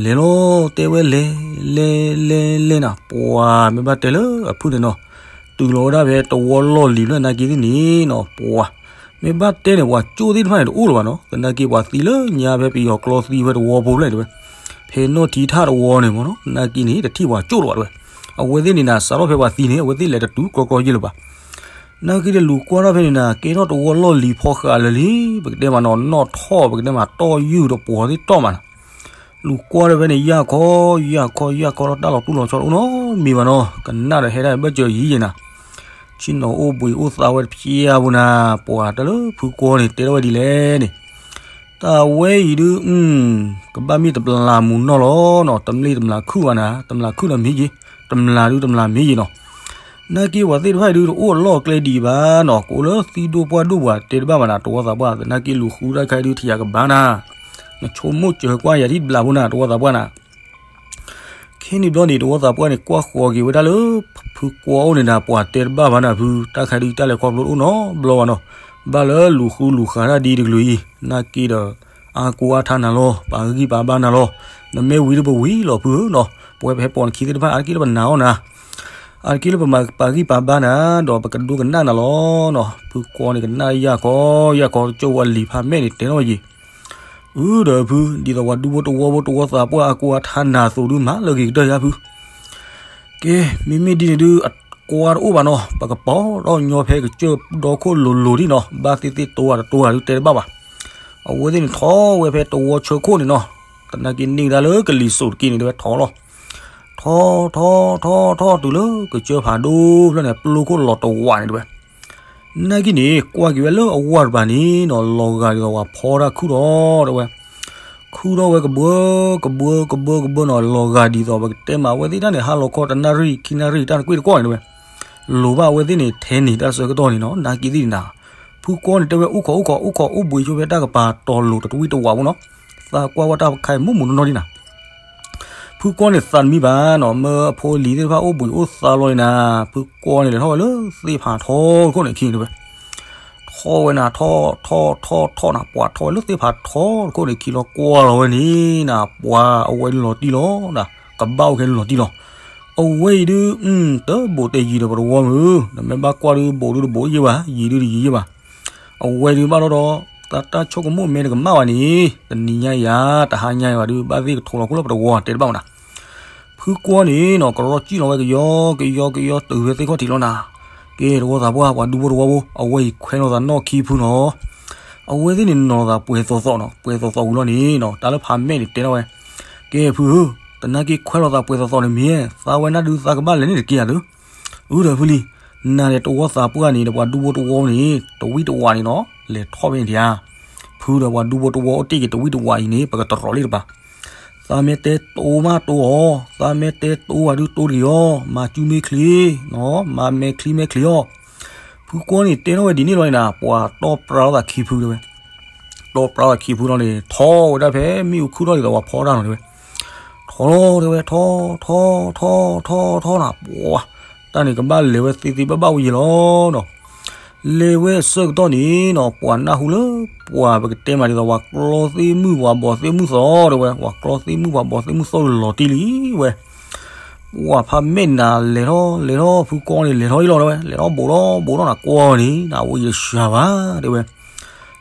လဲၤလီၤ တဲဝဲလဲၤ လဲၤ လဲၤ လဲၤနၤ ပှၤမ့ၢ်ဘၣ်တဲလၢအဖုန့ၣ်နီၤ တုၤလီၤဝဲဒၣ်ဖဲတဝီလီၢ်လံၤဖျၢၣ်နာ်က့သ့ၣ်န့ၣ်နီၤ ပှၤ မ့ၢ်ဘၣ်တဲန့ၣ် ပှၤကၠိသ့ၣ်တဖၣ်န့ၣ် တအိၣ်လၢၤဘၣ်နီၤ. သနာ်က့ပှၤသံလၢညါဖဲပယီၤကျီသံဝဲတဝီဖိဖျၢၣ်တဲဝဲ ဖဲနီၢ်ထံထၣ်တဝီန့ၣ်မ့ၢ်နီၤ သနာ်က့န့ၣ် တထံၣ်ပှၤကၠိလၢၤဘၣ်တဲဝဲ. အဝဲသ့ၣ်န့ၣ်နၤ စးထီၣ်ဖဲပှၤသံန့ၣ် အဝဲသ့ၣ်လဲၤတတုၤကြီကြီယဲၢ်လၢၤဘၣ်. နာ်က့တလူၤကွၢ်ထီၣ်ဖဲန့ၣ်နၤ ကဲထီၣ်တဝီလီၢ်လံၤဖီဃာ်လၢာ်လံ ပကတဲမးနီၤ နီၢ်ထီၣ် ပကတဲမး တီၢ်ယုၢ်ဒီးပှၤသ့ၣ်တီၢ်မးနၤ လူၤကွၢ်တဖဲန့ၣ် ယၢ်ခီ ယၢ်ခီ ယၢ်ခီလီၤ တၢ်လီၤတူၢ်လီၤဆီတအိၣ်နီတမံၤဘၣ်နီၤ, ကနၣ်ဒီးဟဲဒၣ်ဘၣ်စၢၤယံၤယံၤနၤ, ဆ့ၣ်နီၤအိၣ်ဘှံးအိၣ်သါဝဲတဖျါဘိနၤ, ပှၤတၢ်လၢဖုကွီန့ၣ် တဲထီၣ်ဝဲဒ်လဲၣ်န့ၣ်, တၢ်ဝဲအံၤဒုး ကဘၣ်မ့ၢ်တမျၢ်မူးနီၢ်လီၤနီၤ, တမျၢ်တမျၢ်ခုၣ်ဘၣ်နၤ, တမျၢ်ခုၣ်ဒီးမ့ၢ်ယံၤ, တမျၢ်ဒုးတမျၢ်မ့ၢ်ယံၤနီၤ နာ်က့ပှၤသ့ၣ်တဖၣ်အံၤဒုး တအိၣ်အလီၢ်အကျဲဒံးဘၣ်နီၤ, ကအိၣ်လၢသံဒိၣ်ပှၢ်ဒိၣ်ပှၤတဲတဘၣ်ဘၣ်နၤ, တဝီသးပှၢ် သနာ်က့လူၤဃုတၢ်ခါအံၤဒုး ထံၣ်ယၤကဘၣ်နၤ, နဆိကမိၣ်စၢၤကွၢ်ယၤဒ်တဘျီဖိနၤ တဝီသးပှၢ်နၤ. ခဲန့ၣ်ဘျီန့ၣ် တဝီသးပှၢ်န့ၣ် ကွၢ်ဃီၤက့ၤဝဲဒၣ်လၢ ဖုကွီအိၣ်န့ၣ်ဒီး ပှၤတဲတဘၣ်ဘၣ်နၤဖု, တၢ်ခါဒုးတၢ်လဲၤခီဖျိတအိၣ်နီတဘျီဘၣ်နီၤ, ဘၣ်လၢလူၤဃုလူၤဃာ်တၢ်ဒ်တကလုာ်အံၤ, နာ်က့ဒီး အါကိအါထါနၤလီၤ, ပာ်ဂံၢ်ပာ်ဘါနၤလီၤ, နမ့ၢ်ဝံၤဒုးပဝံၤလီၤဖုဧၢနီၤ, ပဝဲပဟဲပိာ်နခံသ့ၣ်တဖၣ် အါတက့ၢ်လၢပနာ်အီၤနၤ အါတက့ၢ်လၢပမၤပာ်ဂံၢ်ပာ်ဘါနၤ, ဒီးပကဒိကနၣ်နၤလီၤနီၤ. ဖုကွီန့ၣ်ကနၣ်ယၢ်ခီယၢ်ခီ ကၠိဝဲလံၤဖးမဲာ်န့ၣ် တဲထီၣ်ဝဲယံၤ, အုဒီးဖု, ဒ်သိးပှၤဒူဖိတဝီဖိ တဝီသးပှၢ်အါကိအါထါနၤအသိးဒုး မၤလၢဂ့ၤကတၢၢ်ယါဖု. ကဲ, မ့မ့ၢ်ဒ်န့ၣ်ဒုး အကွါတအိၣ်ဘၣ်နီၤ, ပကပီၤဒီးညီဖဲကစၢၢ်ဒီခိၣ်လိၤလိၤဒံးနီၤ, ဘၣ်သ့ၣ်သ့ၣ်တိဝဲတတိဝဲဒုးတဲတဘၣ်ဘၣ်. အဝဲသ့ၣ်န့ၣ်ထီၣ်ဝဲဖဲတဝီဆၢခိၣ်န့ၣ်နီၤ, သနာ်က့န့ၢ်ကဒါလၢကလံၤစိးတက့ၢ်န့ၣ် တဲဝဲထီၣ်လီၤ. ထီၣ်ထီၣ်ထီၣ်ထီၣ် တုၤလၢကစၢၢ်ဖးဒိၣ်ဖျၢၣ်န့ၣ် ပျိခိၣ်လီၤတဝးန့ၣ်တဲဝဲ. နာ်က့န့ၣ် ကွၢ်က့ၤဝဲလၢအဝၢ်တပၤန့ၣ်နီၤ, လီၤဂာ်ဒ်သိးပှၤဖီတၢ်ခုၣ်ဒီးတဲဝဲ, ခုၣ်ထီၣ်ဝဲကဘၢကဘၢကဘၢကဘၢနီၤ, လီၤဂာ်ဒ်သိးပကတဲမးအဝဲသ့ၣ်တၢ်န့ၣ် ဟါလီၤခီတနၣ်ရံၣ် ခံနၣ်ရံၣ် တၢ်တကွ့ၢ်တကွီၢ်န့ၣ်တဲဝဲ. လိၤဘၣ်အဝဲသ့ၣ်န့ၣ် ထဲန့ၣ်တၢ်ဆၢကတီၢ်န့ၣ်နီၤ, နာ်က့သ့ၣ်န့ၣ်နၤ. ဖုကွီန့ၣ်တဲဝဲ အိၣ်ခိးအိၣ်ခိးအိၣ်ခိး အိၣ်ဘှံးဆိဖဲတၢ်ကပၤတီၤလိၤတဝံၣ်တဝးဖိနီၤ, သးကွၢ်ဝဲတၢ်ခါအံၤမုၢ်မုၢ်နီၢ်နီၢ်ဒံးနၤ. ဖုကွီန့ၣ်သးတမံဘၣ်နီၤ, မၢအဖိအလံၤသ့ၣ်တဖၣ်အိၣ်ဘှံးအိၣ်သါလီၤအံၤနၤ, ဖုကွီန့ၣ်လဲၤထီၣ်ဝဲလၢသ့ၣ်ဖးထီတခိၣ်န့ၣ်အခံတဲဝဲ. ထီၣ်ဝဲနၤ ထီၣ်ထီၣ်ထီၣ်ထီၣ်နၤ, ပှၤထီၣ်ဝဲလၢသ့ၣ်ဖးထီတခိၣ်န့ၣ်အခံလီၤ ကွၢ်လီၤဝဲန့ၣ်နၤ, ပှၤအဝဲဒုးလီၤတံၢ်လီၤနၤ, ကဘၣ်အိၣ်ခဲလၢာ်လီၤတံၢ်လီၤ. အဝဲအံၤဒုး တဘိးတဲယံၤဒီးပတဝီမုၢ်, နမ့ၢ်ဘၣ်ကွၢ်ဒုးဘိးဒုးတဘိးယဲၢ်ဘၣ်, ယံၤဒုးတယံၤယဲၢ်ဘၣ်. အဝဲဒုးဘၣ်ဒီး တၢ်ဆိကမိၣ်မ့ၢ်တကမၣ်ဘၣ်န့ၣ်, တနံၤညါအံၤဧါ တဟါညါအံၤဘၣ်ဒုး ဘၣ်သ့ၣ်ကထိးလီၤခိၣ်လၢပတဝီတဲတဘၣ်မနၤ. ဖုကွီန့ၣ်နီၤ ကရီကံၣ်လီၤဝဲကယီကယီကယီတုၤဖဲသ့ၣ်ခီၣ်ထံးလီၤနၤ. ကဲ တဝီသးပှၢ် ပှၤဒူဖိတဝီဖိ အဝဲအံၤခွဲးလိာ်သးနီၢ်ခံဖုနီၤ. အဝဲသ့ၣ်န့ၣ်နီၤသးပှဲၤသိးသိးနီၤ, ပှဲၤသိးသိးဝံၤလီၤန့ၣ်နီၤ တၢ်လၢဖးမဲာ်န့ၣ်တဲထီၣ်ဝဲ, ကဲဖုဧၢ, သနာ်က့ခွဲးလိာ်သးပှဲၤသိးသိးန့ၣ်မ့ၢ် သးဝဲနၢ်ဒုးသးကဘၣ်လဲၤန့ၣ်တက့ၢ်ဧါဒုး. အုဒီးဖုလံ, နၤန့ၣ်တဝီသးပှၢ်န့ၣ် ဒီးပှၤဒူဖိတဝီန့ၣ် တဝံၣ်တဝးန့ၣ်နီၤ လဲၤထီၣ်ဖဲန့ၣ်ဒံးဧါ. ဖုဒီးပှၤဒူဖိတဝီအိၣ်တ့ၢ်က့ၤတဝံၣ်တဝးအံၤန့ၣ် ပကတရီးလံတပၤ သးမ့ၢ်တဲတိၤမးတိၤအီၤ, သးမ့ၢ်တဲတိၤဝဲဒုးတိၤတဂ့ၤအီၤ, မၤကူမ့ၢ်ချံ, မၤမဲာ်ချံမဲာ်ချံအီၤ. ဖုကွီန့ၣ်တဲထီၣ်ဝဲဒ်န့ၣ်လီၤန့ၣ်နၤ ပှၤတီၢ်ပြါထီၣ်သးခံဖုတဲဝဲ. တီၢ်ပြါထီၣ်သးခံဖုလီၤန့ၣ် ထီၣ်ဝဲဒၣ်ဖဲမ့ၣ်အူခုၣ်ထီၣ်ဒ်သိးပှၤဖီတၢ်နီၤတဲဝဲ. ထီၣ်လီၤတဲဝဲ ထီၣ်ထီၣ်ထီၣ်ထီၣ်ထီၣ်နၤ ပှၤ တၢ်န့ၣ်ကဘၣ်လဲၤဝဲသ့သ့ဘၣ်ဘၣ်ဝဲယဲၢ်လီၤနီၤ. လဲၤဝဲအဆၢကတီၢ်န့ၣ်နီၤ ပှၤနၢ်ဟူလၢ ပှၤပကတဲမးဒ်သိး ပှၤကျီသ့ၣ်မုၣ်ပှၤဘီၣ်သ့ၣ်မုၣ်သီတဲဝဲ, ပှၤကျီသ့ၣ်မုၣ်ပှၤဘီၣ်သ့ၣ်မုၣ်သီလီၤတံၢ်လံဝဲ. ပှၤဖးမဲာ်နၤလဲၤထီၣ်လဲၤထီၣ် ဖုကွီန့ၣ်လဲၤထီၣ်အံၤလီၤတဲဝဲ, လဲၤထီၣ်ဘူးထီၣ်ဘူးထီၣ်နၤကွီန့ၣ် နဝဲယတစှၤဘၣ်တဲဝဲ.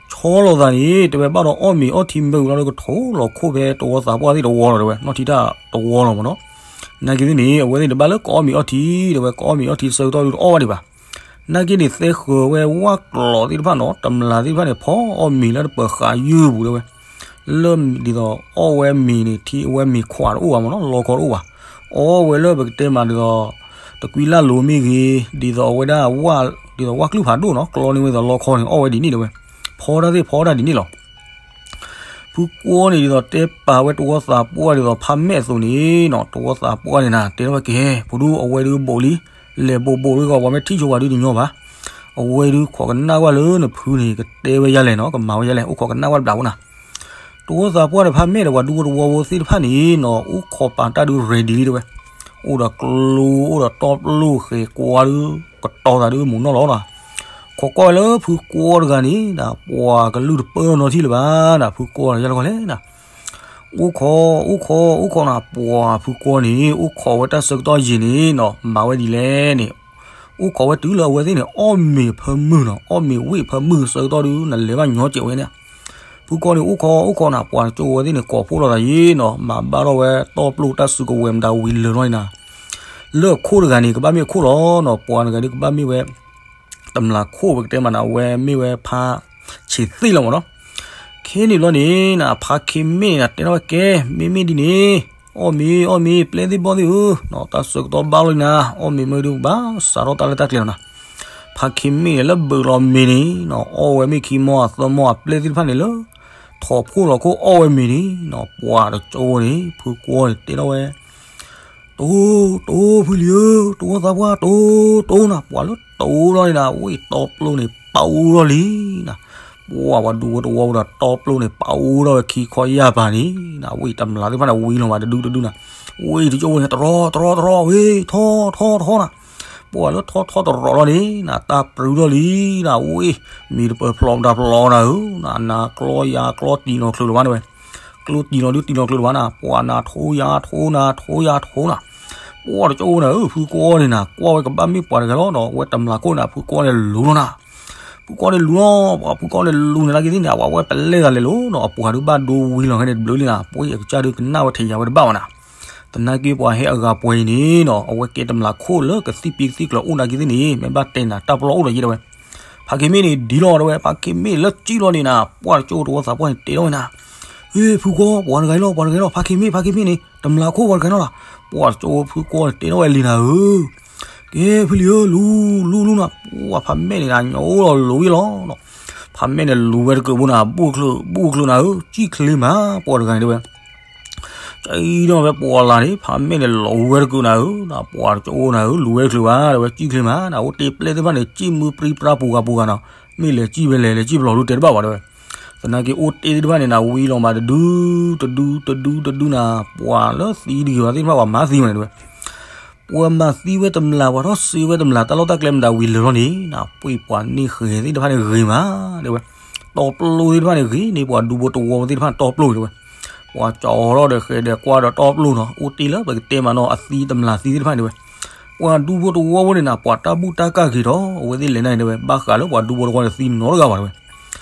ဆီလီၤသးန့ၣ် တဲဝဲဘၣ်ဒီးအီၣ်မ့ၤအီထံမ့ၢ်ဝံၤလီၤဒီး ကထိးလီၤခိၣ်ဖဲတဝီသးပှၢ်သ့ၣ်တဝီလီၤတဲဝဲ, နီၢ်ထံတၢ်တဝီလီၤမ့ၢ်နီၤ. နာ်က့သ့ၣ်န့ၣ် အဝဲသ့ၣ်တဘၣ်လၢကအီၣ်မ့ၤအီထံတဲဝဲ, ကအီၣ်မ့ၤအီထံဆၢကတီၢ်ဒုးတအီၣ်ဘၣ်ဒံးဘၣ်. နာ်က့န့ၣ် သဲဃၢၤဝဲဝၣ်ကျီးသ့ၣ်တဖၣ်နီၤ တမျၢ်သ့ၣ်တဖၣ်န့ၣ် ဖီအီၣ်မ့ၤလၢတပၢၤဃာ်ယုၢ်ပူၤတဲဝဲ. လၢဒ်သိးအီၣ်ဝဲမ့ၤန့ၣ် ထံအဝဲမ့ၤခွးတအိၣ်ဘၣ်မ့ၢ်နီၤ လီခီတအိၣ်ဘၣ်. အီၣ်ဝဲလၢပကတဲမးဒ်သိး တကွံလၢ်လိၤမ့ၢ်ဂ့ၤ, ဒ်သိးအဝဲဒၣ်ဝၣ်, ဒ်သိးဝၣ်ကျုၢ်ဖးဒိၣ်နီၤ ကျီန့ၢ်ဝဲဒ်သိးလီခီန့ၣ် အီၣ်ဝဲဒ်န့ၣ်တဲဝဲ. ဖီတၢ်သ့ၣ်ဖီတၢ်ဒ်န့ၣ်လီၤ. ဖုကွီန့ၣ် ဒ်သိးတဲပာ်ဝဲတဝီသးပှၢ်ဒ်သိးဖးမဲာ်အသိးန့ၣ်နီၤ တဝီသးပှၢ်န့ၣ်နၤ တဲထီၣ်ဝဲကဲ ဖုဒု အဝဲဒုးဘူးလံ, လဲၤဘူးဘူးဒုးဂီၤ ပှၤမ့ၢ်ထံၣ်ဆိပှၤဒုးတညီဘၣ်. အဝဲဒုးခိးကနၣ်ဝဲလၢနဖုန့ၣ် ကတဲဝဲယဲလဲၣ်နီၤ ကမၤဝဲယဲလဲၣ် အိၣ်ခိးကနၣ်ဝဲတဘျီဖိနၤ. တဝီသးပှၢ်ဒီးဖးမဲာ်ဒီးပှၤဒူဖိတဝီဖိသ့ၣ်တဖၣ်န့ၣ်နီၤ အိၣ်ခိးပာ်တၢ်ဒုး ready လံတဲဝဲ. အိၣ်ဒီးကျိ အိၣ်ဒီးတီပျိၢ်ဃဲၤကွီဒုး ကတီၤသးဒုးမုၢ်နီၢ်လီၤနၤ. ခိးကွၢ်ဝဲလၢဖုကွီတဂၤန့ၣ် ဒၣ်ပှၤကလုၢ်တပၢၢ်နီတထံၣ်လၢၤဘၣ်နၤ ဖုကွီယဲလၢခီလဲၣ်နၤ. အိၣ်ခိး အိၣ်ခိး အိၣ်ခိးနၤ ပှၤဖုကွီန့ၣ် အိၣ်ခိးဝဲတၢ်ဆၢကတီၢ်ယံာ်န့ၣ်နီၤ မၤဝဲဒ်လဲၣ်န့ၣ် အိၣ်ခိးဝဲတုၤလၢအဝဲသ့ၣ်န့ၣ် အီၣ်မ့ၤဖၢမုၢ်နီၤ အီၣ်မ့ၤဝံၤဖၢမုၢ်ဆၢကတီၢ်ဒုး နလဲၤဘၣ်ညီစဲးဝဲန့ၣ်. ဖုကွီန့ၣ် အိၣ်ခိး အိၣ်ခိးနၤ ပှၤကၠိဝဲသ့ၣ်န့ၣ် ကိးဖှိၣ်လိာ်သးယံာ်နီၤ မၤဘၣ်ထီၣ်ဝဲတီပျိၢ်တၢ်စုကဝဲၤမတၤဝံၤလၢာ်နီၤနၤ. လၢအခိၣ်တဂၤန့ၣ် ကဘၣ်မ့ၢ်အခိၣ်လီၤနီၤ ပှၤတဂၤဒုးကဘၣ်မ့ၢ်ဝဲ တမျၢ်ခိၣ်ပကတဲမးနၤ အဝဲမ့ၢ်ဝဲဖးဆံးသ့ၣ်လီၤမ့ၢ်နီၤ. ခဲန့ၣ်ဘျီန့ၣ်နၤ ဖါခ့မ့ၣ်န့ၣ်နၤ တဲထီၣ်ဝဲကဲ, မ့မ့ၢ်ဒ်န့ၣ်, အီၣ်မ့ၤ အီၣ်မ့ၤ ပျဲၢ်သ့ၣ်ဘီၣ်သ့ၣ်ဧၢ, တၢ်ဆၢကတီၢ်ဘၣ်လီၤနၤ, အီၣ်မ့ၤမ့ၢ်ဒုး ဘၣ်စးထီၣ်တၢ်လၢတၢ်ကျဲၤလီၤနၤ. ဖါခ့မ့ၣ်န့ၣ် လၢဘုးလီၤမ့ၤန့ၣ်နၤ အီၣ်ဝဲမ့ၢ်ခံမီၢ်အသၢမီၢ်အပျဲၢ်သ့ၣ်တဖၣ်န့ၣ်လၢ ထိးဖှိၣ်လီၤခိၣ်အီၣ်ဝဲမ့ၤန့ၣ်နၤ ပှၤတကၠိန့ၣ် ဖုကွီန့ၣ်တဲထီၣ်ဝဲ တအိၣ် တအိၣ် ဖုလံၤဧၢ, တအိၣ်သးပှၢ် တအိၣ် တအိၣ်နၤ. ပှၤလၢတအိၣ်ထီၣ်န့ၣ်နၤ ဝ့ၢ်တီပျိန့ၣ် ပအိၣ်ထီၣ်လံနၤ. ပှၤပှၤဒူဖိတဝီဖိဒီး တီပျိန့ၣ် ပအိၣ်ထီၣ်ဝဲခံခီယၢ်ပၤန့ၣ်နၤ. ဝ့ၢ်တမျၢ်သ့ၣ်တဖၣ်န့ၣ် ဝံၤလီၤမးတဒုတဒုနၤ. ဝ့ၢ်တကၠိဖိန့ၣ် တရီတရီတရီ ဝ့ၢ်ထီထီထီနၤ. ပှၤလၢထီထီတရီထီန့ၣ်နၤ တၢ်ပြူထီၣ်လံနၤ. ဝ့ၢ် မ့ၢ်တပၢၢ်ဖျိးမတၤဖျိးနၤဧၢ, နကျီယၤကျီတံၢ်နီၢ်ချုးလၢၤဘၣ်န့ၣ်ဝဲ ကျိတံၢ်နီၢ်ဒုတံၢ်နီၢ်ချုးလၢၤဘၣ်နၤ. ပှၤနၤထိယၤထိနၤ ထိယၤထိနၤ. ပှၤတကၠိဖိန့ၣ်ဧၢ ဖုကွီန့ၣ်နၤ ကွၢ်ဝဲကဘၣ်မ့ၢ်ပှၤတဂၤလီၤဒီး အဝဲတမျၢ်ခိၣ်န့ၣ် ဖုကွီန့ၣ်လူၤလီၤနၤ. ဖုကွီန့ၣ်လူၤလီၤ, ပှၤဖုကွီန့ၣ်လူၤန့ၣ် နာ်က့သ့ၣ်န့ၣ် အဝဲပလဲၤဂၤလဲၤလီၤဒီး အပှၤဒုးဘၣ်ဒိဝံၤလီၤခဲန့ၣ်တဘျုးလံနၤ. ပှၤအကစၢ်ဒုးကနၣ်ဝဲထဲယၤဝဲတဘၣ်ဘၣ်နၤ. သနာ်က့ပှၤဟဲအဂၤပှဲၤအံၤန့ၣ်နၤ အဝဲကဲတမျၢ်ခိၣ်လၢကသံၣ်ပံသံၣ်ကျၢၤအိၣ်နာ်က့သ့ၣ်န့ၣ် မ့ၢ်ဘၣ်တဲနၤတၢ်ပလီၢ်အိၣ်ဒီးယဲတဲဝဲ. ဖါခ့မ့ၣ်န့ၣ်ဒ်လီၤတဲဝဲ, ဖါခ့မ့ၣ်လၢကံၣ်လီၤန့ၣ်နၤ ပှၤတကၠိဖိတဝီသးပှၢ်န့ၣ်တဲထီၣ်ဝဲနၤ ဟ့ၣ် ဖုကွီ ပှၤတဂၤအံၤလီၤ ပှၤတဂၤအံၤလီၤ ဖါခ့မ့ၣ် ဖါခ့မ့ၣ်န့ၣ် တမျၢ်ခိၣ်ပှၤတဂၤလီၤလီၤ. ပှၤတကၠိဖိဖုကွီန့ၣ်တဲထီၣ်ဝဲလံနၤဧၢ, ကဲ ဖုလံၤဧၢ လူၤ လူၤလူၤနၤ. ပှၤဖါမဲာ်န့ၣ်နၤ ညီအိၣ်လီၤလူၤယဲလီၤနၤ. ဖါမဲာ်န့ၣ်လူၤဝဲတကုးဖိနၤ ဘူၣ်ချၢ ဘူၣ်ချၢနၤဧၢ ကံၣ်ချ့မး ပှၤတဂၤန့ၣ်တဲဝဲ ကဲအံၤဒီးဖဲပှၤလၢ်န့ၣ် ဖါမဲာ်န့ၣ်လူၤဝဲတကုးနၤဧၢ, ပှၤတကၠိဖိနၤဧၢ လူၤဝဲတချုးဘၣ် တဲဝဲကံၣ်ချ့မးနၤ, အိၣ်တ့ၢ်ပျဲၢ်သ့ၣ်တဖၣ်န့ၣ် ကံၣ်မုၢ်ပြံပြါပူၤဂၤပူၤဂၤနီၤ, မ့ၢ်လဲၤကံၣ်ဖဲလဲၣ် လဲၤကံၣ်ဖဲလဲၣ်ဒုးတဲတဘၣ်ဘၣ်တဲဝဲ. သနာ်က့အိၣ်တ့ၢ်သ့ၣ်တဖၣ်န့ၣ်နၤ ဝံၤလီၤမးတဒု တဒု တဒု တဒုနၤ, ပှၤလၢသံတဂ့ၤဘၣ်သ့ၣ်တဖၣ်ပှၤမၤသံဝဲန့ၣ်တဲဝဲ ပှၤမၤသံဝဲတမျၢ် ပှၤထီၣ်စ့ဝဲတမျၢ် တၢ်လီၢ်တၢ်ကျဲမတၤဝံၤလၢာ်လီၤန့ၣ်နၤ, ပှ့ၤပှၤန့ၢ်ဃဲၤသ့ၣ်တဖၣ်န့ၣ်ဂ့ၤမးတဲဝဲ, တီပျိသ့ၣ်တဖၣ်န့ၣ်ဂ့ၤန့ၢ်ပှၤဒူဖိတဝီဖိသ့ၣ်တဖၣ်တီပျိန့ၣ်တဲဝဲ, ပှၤကၠီထီၣ်ဒီးဃဲၤဒီးကွၢ်ဒီးတီပျိနီၤ, အိၣ်တ့ၢ်လၢပကတဲမးနီၤ အသံတမျၢ်သံသ့ၣ်တဖၣ်န့ၣ်တဲဝဲ, ပှၤဒူဖိတဝီဖိန့ၣ်နၤ ပှၤတၢ်ဘူၣ်တၢ်ကၢ်ဂ့ၤထီၣ် အဝဲသ့ၣ်လဲၤနၤန့ၣ်တဲဝဲ, ဘၣ်ဃးလၢပှၤဒူဖိတဝီန့ၣ်သံနီတဂၤဘၣ်တဲဝဲ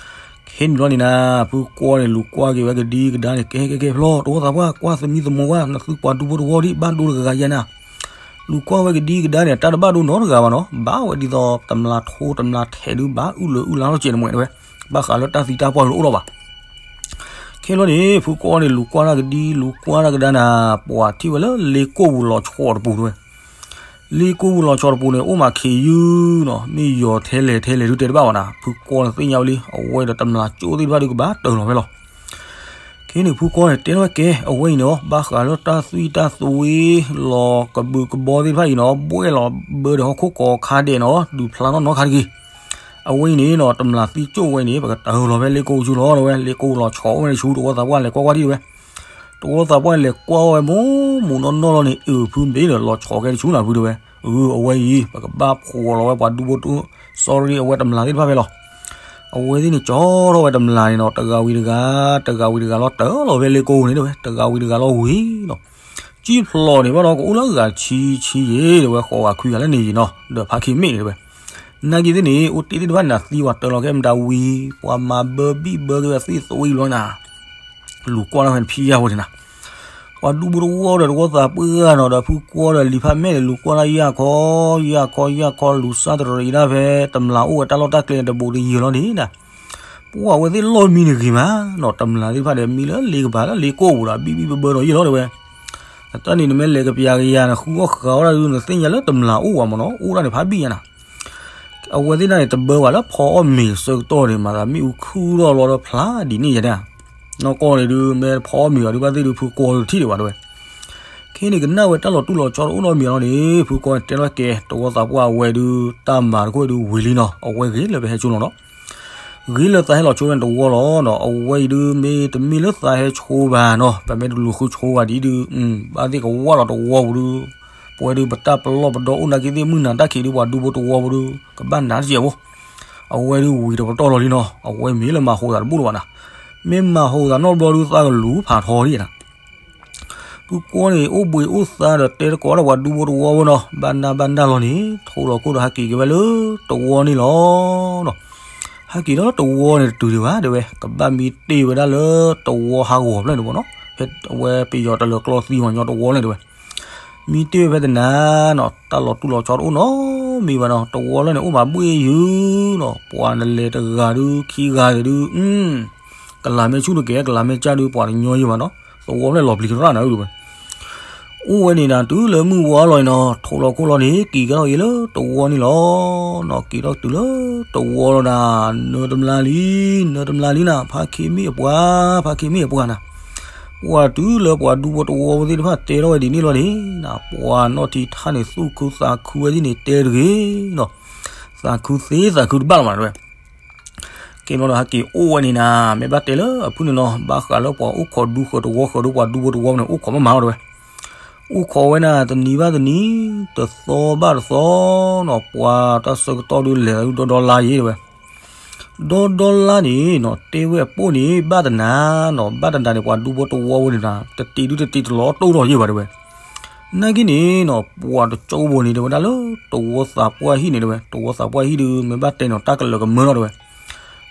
ခဲန့ၣ်ဘျီန့ၣ်နၤ, ဖုကွီန့ၣ်လူၤကွၢ်က့ၤဝဲကဒံကဒါန့ၣ် ကဲကဲကဲဖျီ တဝီသးပှၢ် ကွၢ်သမံသမိးဝဲ နသုပှၤဒူဖိတဝီဒံး ဘၣ်ဒိတဂၤဂၤယဲနၤ, လူၤကွၢ်ဝဲကဒံကဒါန့ၣ် တၢ်တဘၣ်ဒိနီတဂၤဘၣ်နီၤ, ဘၣ်ဝဲဒ်သိးတမျၢ်ထိတမျၢ်ထဲးဒုး ဘၣ်အုၣ်လၢအုၣ်လါထီၣ်ကဲးန့ၣ်မ့ၢ်တဲဝဲ, ဘၣ်ဃးလၢတၢ်သံတၢ်ပှၢ်တအိၣ်ထီၣ်ဘၣ် ခဲလီၤန့ၣ် ဖုကွီန့ၣ် လူၤကွၢ်တၢ်ကဒံ လူၤကွၢ်တၢ်ကဒါနၤ, ပှၤထံၣ်ဝဲလၢလ့ကိၢ်ပူၤလီၤဆီတပူၤတဲဝဲ, လ့ကိၢ်ပူၤလီၤဆီတပူၤန့ၣ် အိၣ်မးခ့ယုၢ်နီၤ, မ့ၢ်ယီၤထဲလဲၣ်ထဲလဲၣ်ဒုးတဲတဘၣ်ဘၣ်နၤ, ဖုကွီန့ၣ်သ့ၣ်ညါဝဲလံ အဝဲဒီးတမျၢ်ကၠိသ့ၣ်တဖၣ်ဒုးကဘၣ်တၢၢ်လီၤဖဲလီၤ ခဲန့ၣ် ဖုကွီန့ၣ် တဲထီၣ်ဝဲကဲ အဝဲအံၤန့ၣ် ဘၣ်ဃးလၢတၢ်သွံၣ်တၢ်သွ့ လီၤကဘုးကဘီသ့ၣ်တဖၣ်အံၤနီၤ ဘှဲၣ်လီၤဘၢဒီးဟီၣ်ခိၣ်ကီးခါဒဲးနီၤ ဒုးဖျါထီၣ်နီတခါတဂ့ၤ. အဝဲအံၤန့ၣ်နီၤ တမျၢ်သံကၠိၣ်ဝဲန့ၣ် ပကတၢၢ်လီၤဖဲလ့ကိၢ်ဆူလီၤ တဲဝဲ လ့ကိၢ်လီၤဆီအိၣ်ဝဲတဆူ တဝီသးပှၢ်လဲၤကွၢ်ကွၢ်ထံၣ်တဲဝဲ တဝီသးပှၢ်န့ၣ် လဲၤကွၢ်ဝဲမူမူနီၢ်နီၢ်လီၤန့ၣ် အုးဖုမ့ၢ်ဒီး လီၤဆီခဲတဆူနၤဖုတဲဝဲ, အဝဲအံၤ ပကဘၣ်ဖှီၣ်လီၤဝဲပှၤဒူဖိတဝီ sorry အဝဲတမျၢ်သ့ၣ်တဖၣ်ဖဲလီၤ. အဝဲသ့ၣ်န့ၣ် ကၠီထီၣ်ဝဲတမျၢ်န့ၣ်နီၤ တဂၤဝံၤတဂၤ တဂၤဝံၤတဂၤလီၤ တၢၢ်လီၤဖဲလ့ကိၢ်န့ၣ်တဲဝဲ တဂၤဝံၤတဂၤလီၤဝံၤလီၤ. ကံၣ်ဖျိးန့ၣ်ဘၣ်ဒီး ကအိၣ်လၢဂၤဆံဆံယဲၢ်တဲဝဲ ဃိးဂၤခွံဂၤလၢန့ၣ်ယံၤနီၤ ဒီးဖါခ့မ့ၣ်န့ၣ်တဲဝဲ နာ်က့သ့ၣ်န့ၣ် အိၣ်တ့ၢ်သ့ၣ်တဖၣ်န့ၣ် သံဝဲတၢၢ်လီၤခဲမတၤဝံၤ ပှၤမၤဘၢဘံၣ်ဘၢက့ၤဝဲသ့ၣ်သွံၣ်လီၤနၤ လူၤကွၢ်တၢ်ဖဲန့ၣ် ဖံးယၢ်ဖိန့ၣ်နၤ ပှၤဒူဖိတဝီဒီးတဝီသးပှၢ်နီၤ ဒီးဖုကွီဒီးလံာ်ဖးမဲာ်န့ၣ် လူၤကွၢ်တၢ်ယၢ်ခီ ယၢ်ခီ ယၢ်ခီ လူၤစၢ်တရံးဒၣ်ဖဲ တမျၢ်အိၣ်ဝဲတၢ်လီၢ်တၢ်ကျဲန့ၣ် တဘူးတယံၤလီၤန့ၣ်နၤ ပှၤအဝဲသ့ၣ်လီၢ်မံန့ၣ်ဂ့ၤမးနီၤ တမျၢ်သ့ၣ်တဖၣ်ဒီးမံလၢလ့ကပၤလၢလ့ကိၢ်ပူၤဒီး ဘံၣ်ဘံၣ်ဘၢဘၢဒီးယဲၢ်လီၤတဲဝဲ အတၢ်န့ၣ်နမ့ၢ်လဲၤကပျးကယၤန့ၣ် ဃုအီၣ်ဃာ်အီၣ်ဒၣ်ဒုး နသ့ၣ်ညါလၢတမျၢ်အိၣ်ဝဲမ့ၢ်နီၤ အိၣ်ဒၣ်န့ၣ်ဖးဘံၣ်ညါနၤ အဝဲသ့ၣ်ဒၣ်န့ၣ် တဘၢဘၣ်လၢဖီအီၣ်မ့ၤဆၢကတီၢ်န့ၣ် မၤသးမ့ၣ်အူခုၣ်ထီၣ်လီၤဒီးဖျါဒ်န့ၣ်ယဲဒၣ် နီၢ်ကီၢ်န့ၣ်ဒုး မ့ၢ်ဖီအီၣ်မ့ၤဘၣ်ဒုး ဘၣ်သ့ၣ်ဒုး ဖုကွီဒုးထံၣ်ဒံးဘၣ်တဲဝဲ ခဲန့ၣ်ကနၣ်ဝဲတၢ်လီၤတူၢ်လီၤဆီတအိၣ်နီတမံၤလီၤန့ၣ် ဖုကွီန့ၣ်တဲထီၣ်ကဲ တဝီသးပှၢ်အဝဲဒုး တၢ်မၤတခိၣ်ဒုးဝံၤလံနီၤ အဝဲဂ့ၤလၢပဟဲဆိလီၤနီၤ ဂ့ၤလၢသးဟဲလီၤဆိဝဲန့ၣ်တဝီလီၤနီၤ အဝဲအံၤဒုး မ့တမ့ၢ်လၢသးဟဲဆိဘၣ်နီၤ ပမ့ၢ်တလူၤဃုဆိဝဲဒ်အံၤဒုး ဘၣ်သ့ၣ်ကဝၢ်လီၤတဝီပူၤဒုး ပဝဲဒုးပတၢ်ပလီၢ်ပဒီအိၣ်နာ်က့သ့ၣ် မုၢ်နၤတၢ်ခံးဒုး ပှၤဒူဖိတဝီပူၤဒုး ကဘၣ်နၤတစဲးဖိ အဝဲဒုးဝံၤတပတီၢ်လီၤလံနီၤ အဝဲမ့ၢ်လၢမၤဟူးသးတဘူၣ်လၢၤဘၣ်နၤ မ့ၢ်မၤဟူးသးနီတဘျီဒုး သးကလူၤဖးထီဒံးနၤ ဖုကွီန့ၣ် အိၣ်ဘှံးအိၣ်သါဒီးတဲတကိးဒီးပှၤဒူဖိတဝီဖိနီၤ ဘၣ်နၢ်ဘၣ်နၢ်လီၤန့ၣ် ထိးလီၤခိၣ်ဒီးဟဲက့ၤက့ၤဝဲလၢတဝီန့ၣ်လီၤနီၤ ဟဲက့ၤဒီးတဝီန့ၣ်တတုၤဒံးဘၣ်တဲဝဲ ကဘၣ်မံတ့ၢ်ဝဲဒၣ်လၢတဝီဟးဂီၤဖျၢၣ်န့ၣ်မ့ၢ်နီၤ ဖဲအဝဲပယီၤတလၢၤကျီသံမ့ၢ်ညီတဝီန့ၣ်တဲဝဲ မံတ့ၢ်ဝဲဖဲတနၤနီၤ တၢ်လီၤတူၢ်လီၤဆီတအိၣ်နီတမံၤဘၣ်နီၤ တဝီလၢန့ၣ် အိၣ်မးဘှ့ၣ်ယုာ်နီၤ ပှၤနလဲၤတဂၤဒုး ခံဂၤဒုး အု က ကလၤမ့ၢ်ဆူၣ်တကဲ ကလၤမ့ၢ်ကၢ်ဒုး ပှၤတညီယံၤဘၣ်နီၤ, သဝီဖျဲၣ်လီၤပျံၤရၣ်နၤဒုးဝဲ အိၣ်ဝဲန့ၣ်နၤ တုၤလၢမုၢ်ဝါလီၤအံၤနီၤ ထိးလီၤခိၣ်လီၤန့ၣ် က့ၤကဲထီၣ်က့ၤလၢတဝီန့ၣ်လီၤ. နီၤ က့ၤထီၣ်တုၤလၢတဝီလီၤနၤ, နၢတမျါလံ, နၢတမျါလံနၤ ဖါခ့မ့ၢ်အပှၤ, ဖါခ့မ့ၢ်အပှၤနၤ, ပှၤတုၤလၢပှၤဒူဖိတဝီဝဲသ့ၣ်တဖၣ်တဲထီၣ်ဝဲဒ်န့ၣ်လီၤန့ၣ်နၤ, ပှၤနီၢ်ထံထၣ်န့ၣ် သူၣ်ခုသးခုဝဲဒ်န့ၣ်တဲတဂ့ၤနီၤ, သးခုသ့သးခုတဘၣ်လီၤမးတဲဝဲ ကဲဘျီဒီးဟဲက့ၤအိၣ်ဝဲန့ၣ်နၤ မ့ၢ်ဘၣ်တဲလၢအဖုန့ၣ်နီၤ ဘၣ်ဃးလၢပှၤအိၣ်ခိးဒူဃၢၤတဝီဃၢၤဒီးပှၤဒူဖိတဝီန့ၣ် အိၣ်ခိးမးမးလီၤတဲဝဲ, အိၣ်ခိးဝဲနၤတနံၤဘၣ်တနံၤ, တသီဘၣ်တသီနီၤ, ပှၤတၢ်ဆၢကတီၢ်ဒုးလဲၤဒုးဒီဒီလါယံၤတဲဝဲ, ဒီဒီလါန့ၣ်နီၤ တဲဝဲအပိၢ်န့ၣ် ဘၣ်တနၤနီၤ, ဘၣ်တနၤန့ၣ် ပှၤဒူဖိတဝီဝဲန့ၣ်နၤ တတ့ၤဒုးတတ့ၤတလီၤတိၢ်ထီၣ်ယံၤဘၣ်တဲဝဲ နာ်က့န့ၣ်နီၤ ပှၤတကၠိဘိန့ၣ် တဲဝဲဒၣ်လၢ တဝီသးပှၢ်ဟံၣ်န့ၣ်တဲဝဲ, တဝီသးပှၢ်ဟံၣ်ဒုး မ့ၢ်ဘၣ်တဲနီၤ တၢ်ကလၢၤကမၢလီၤတဲဝဲ,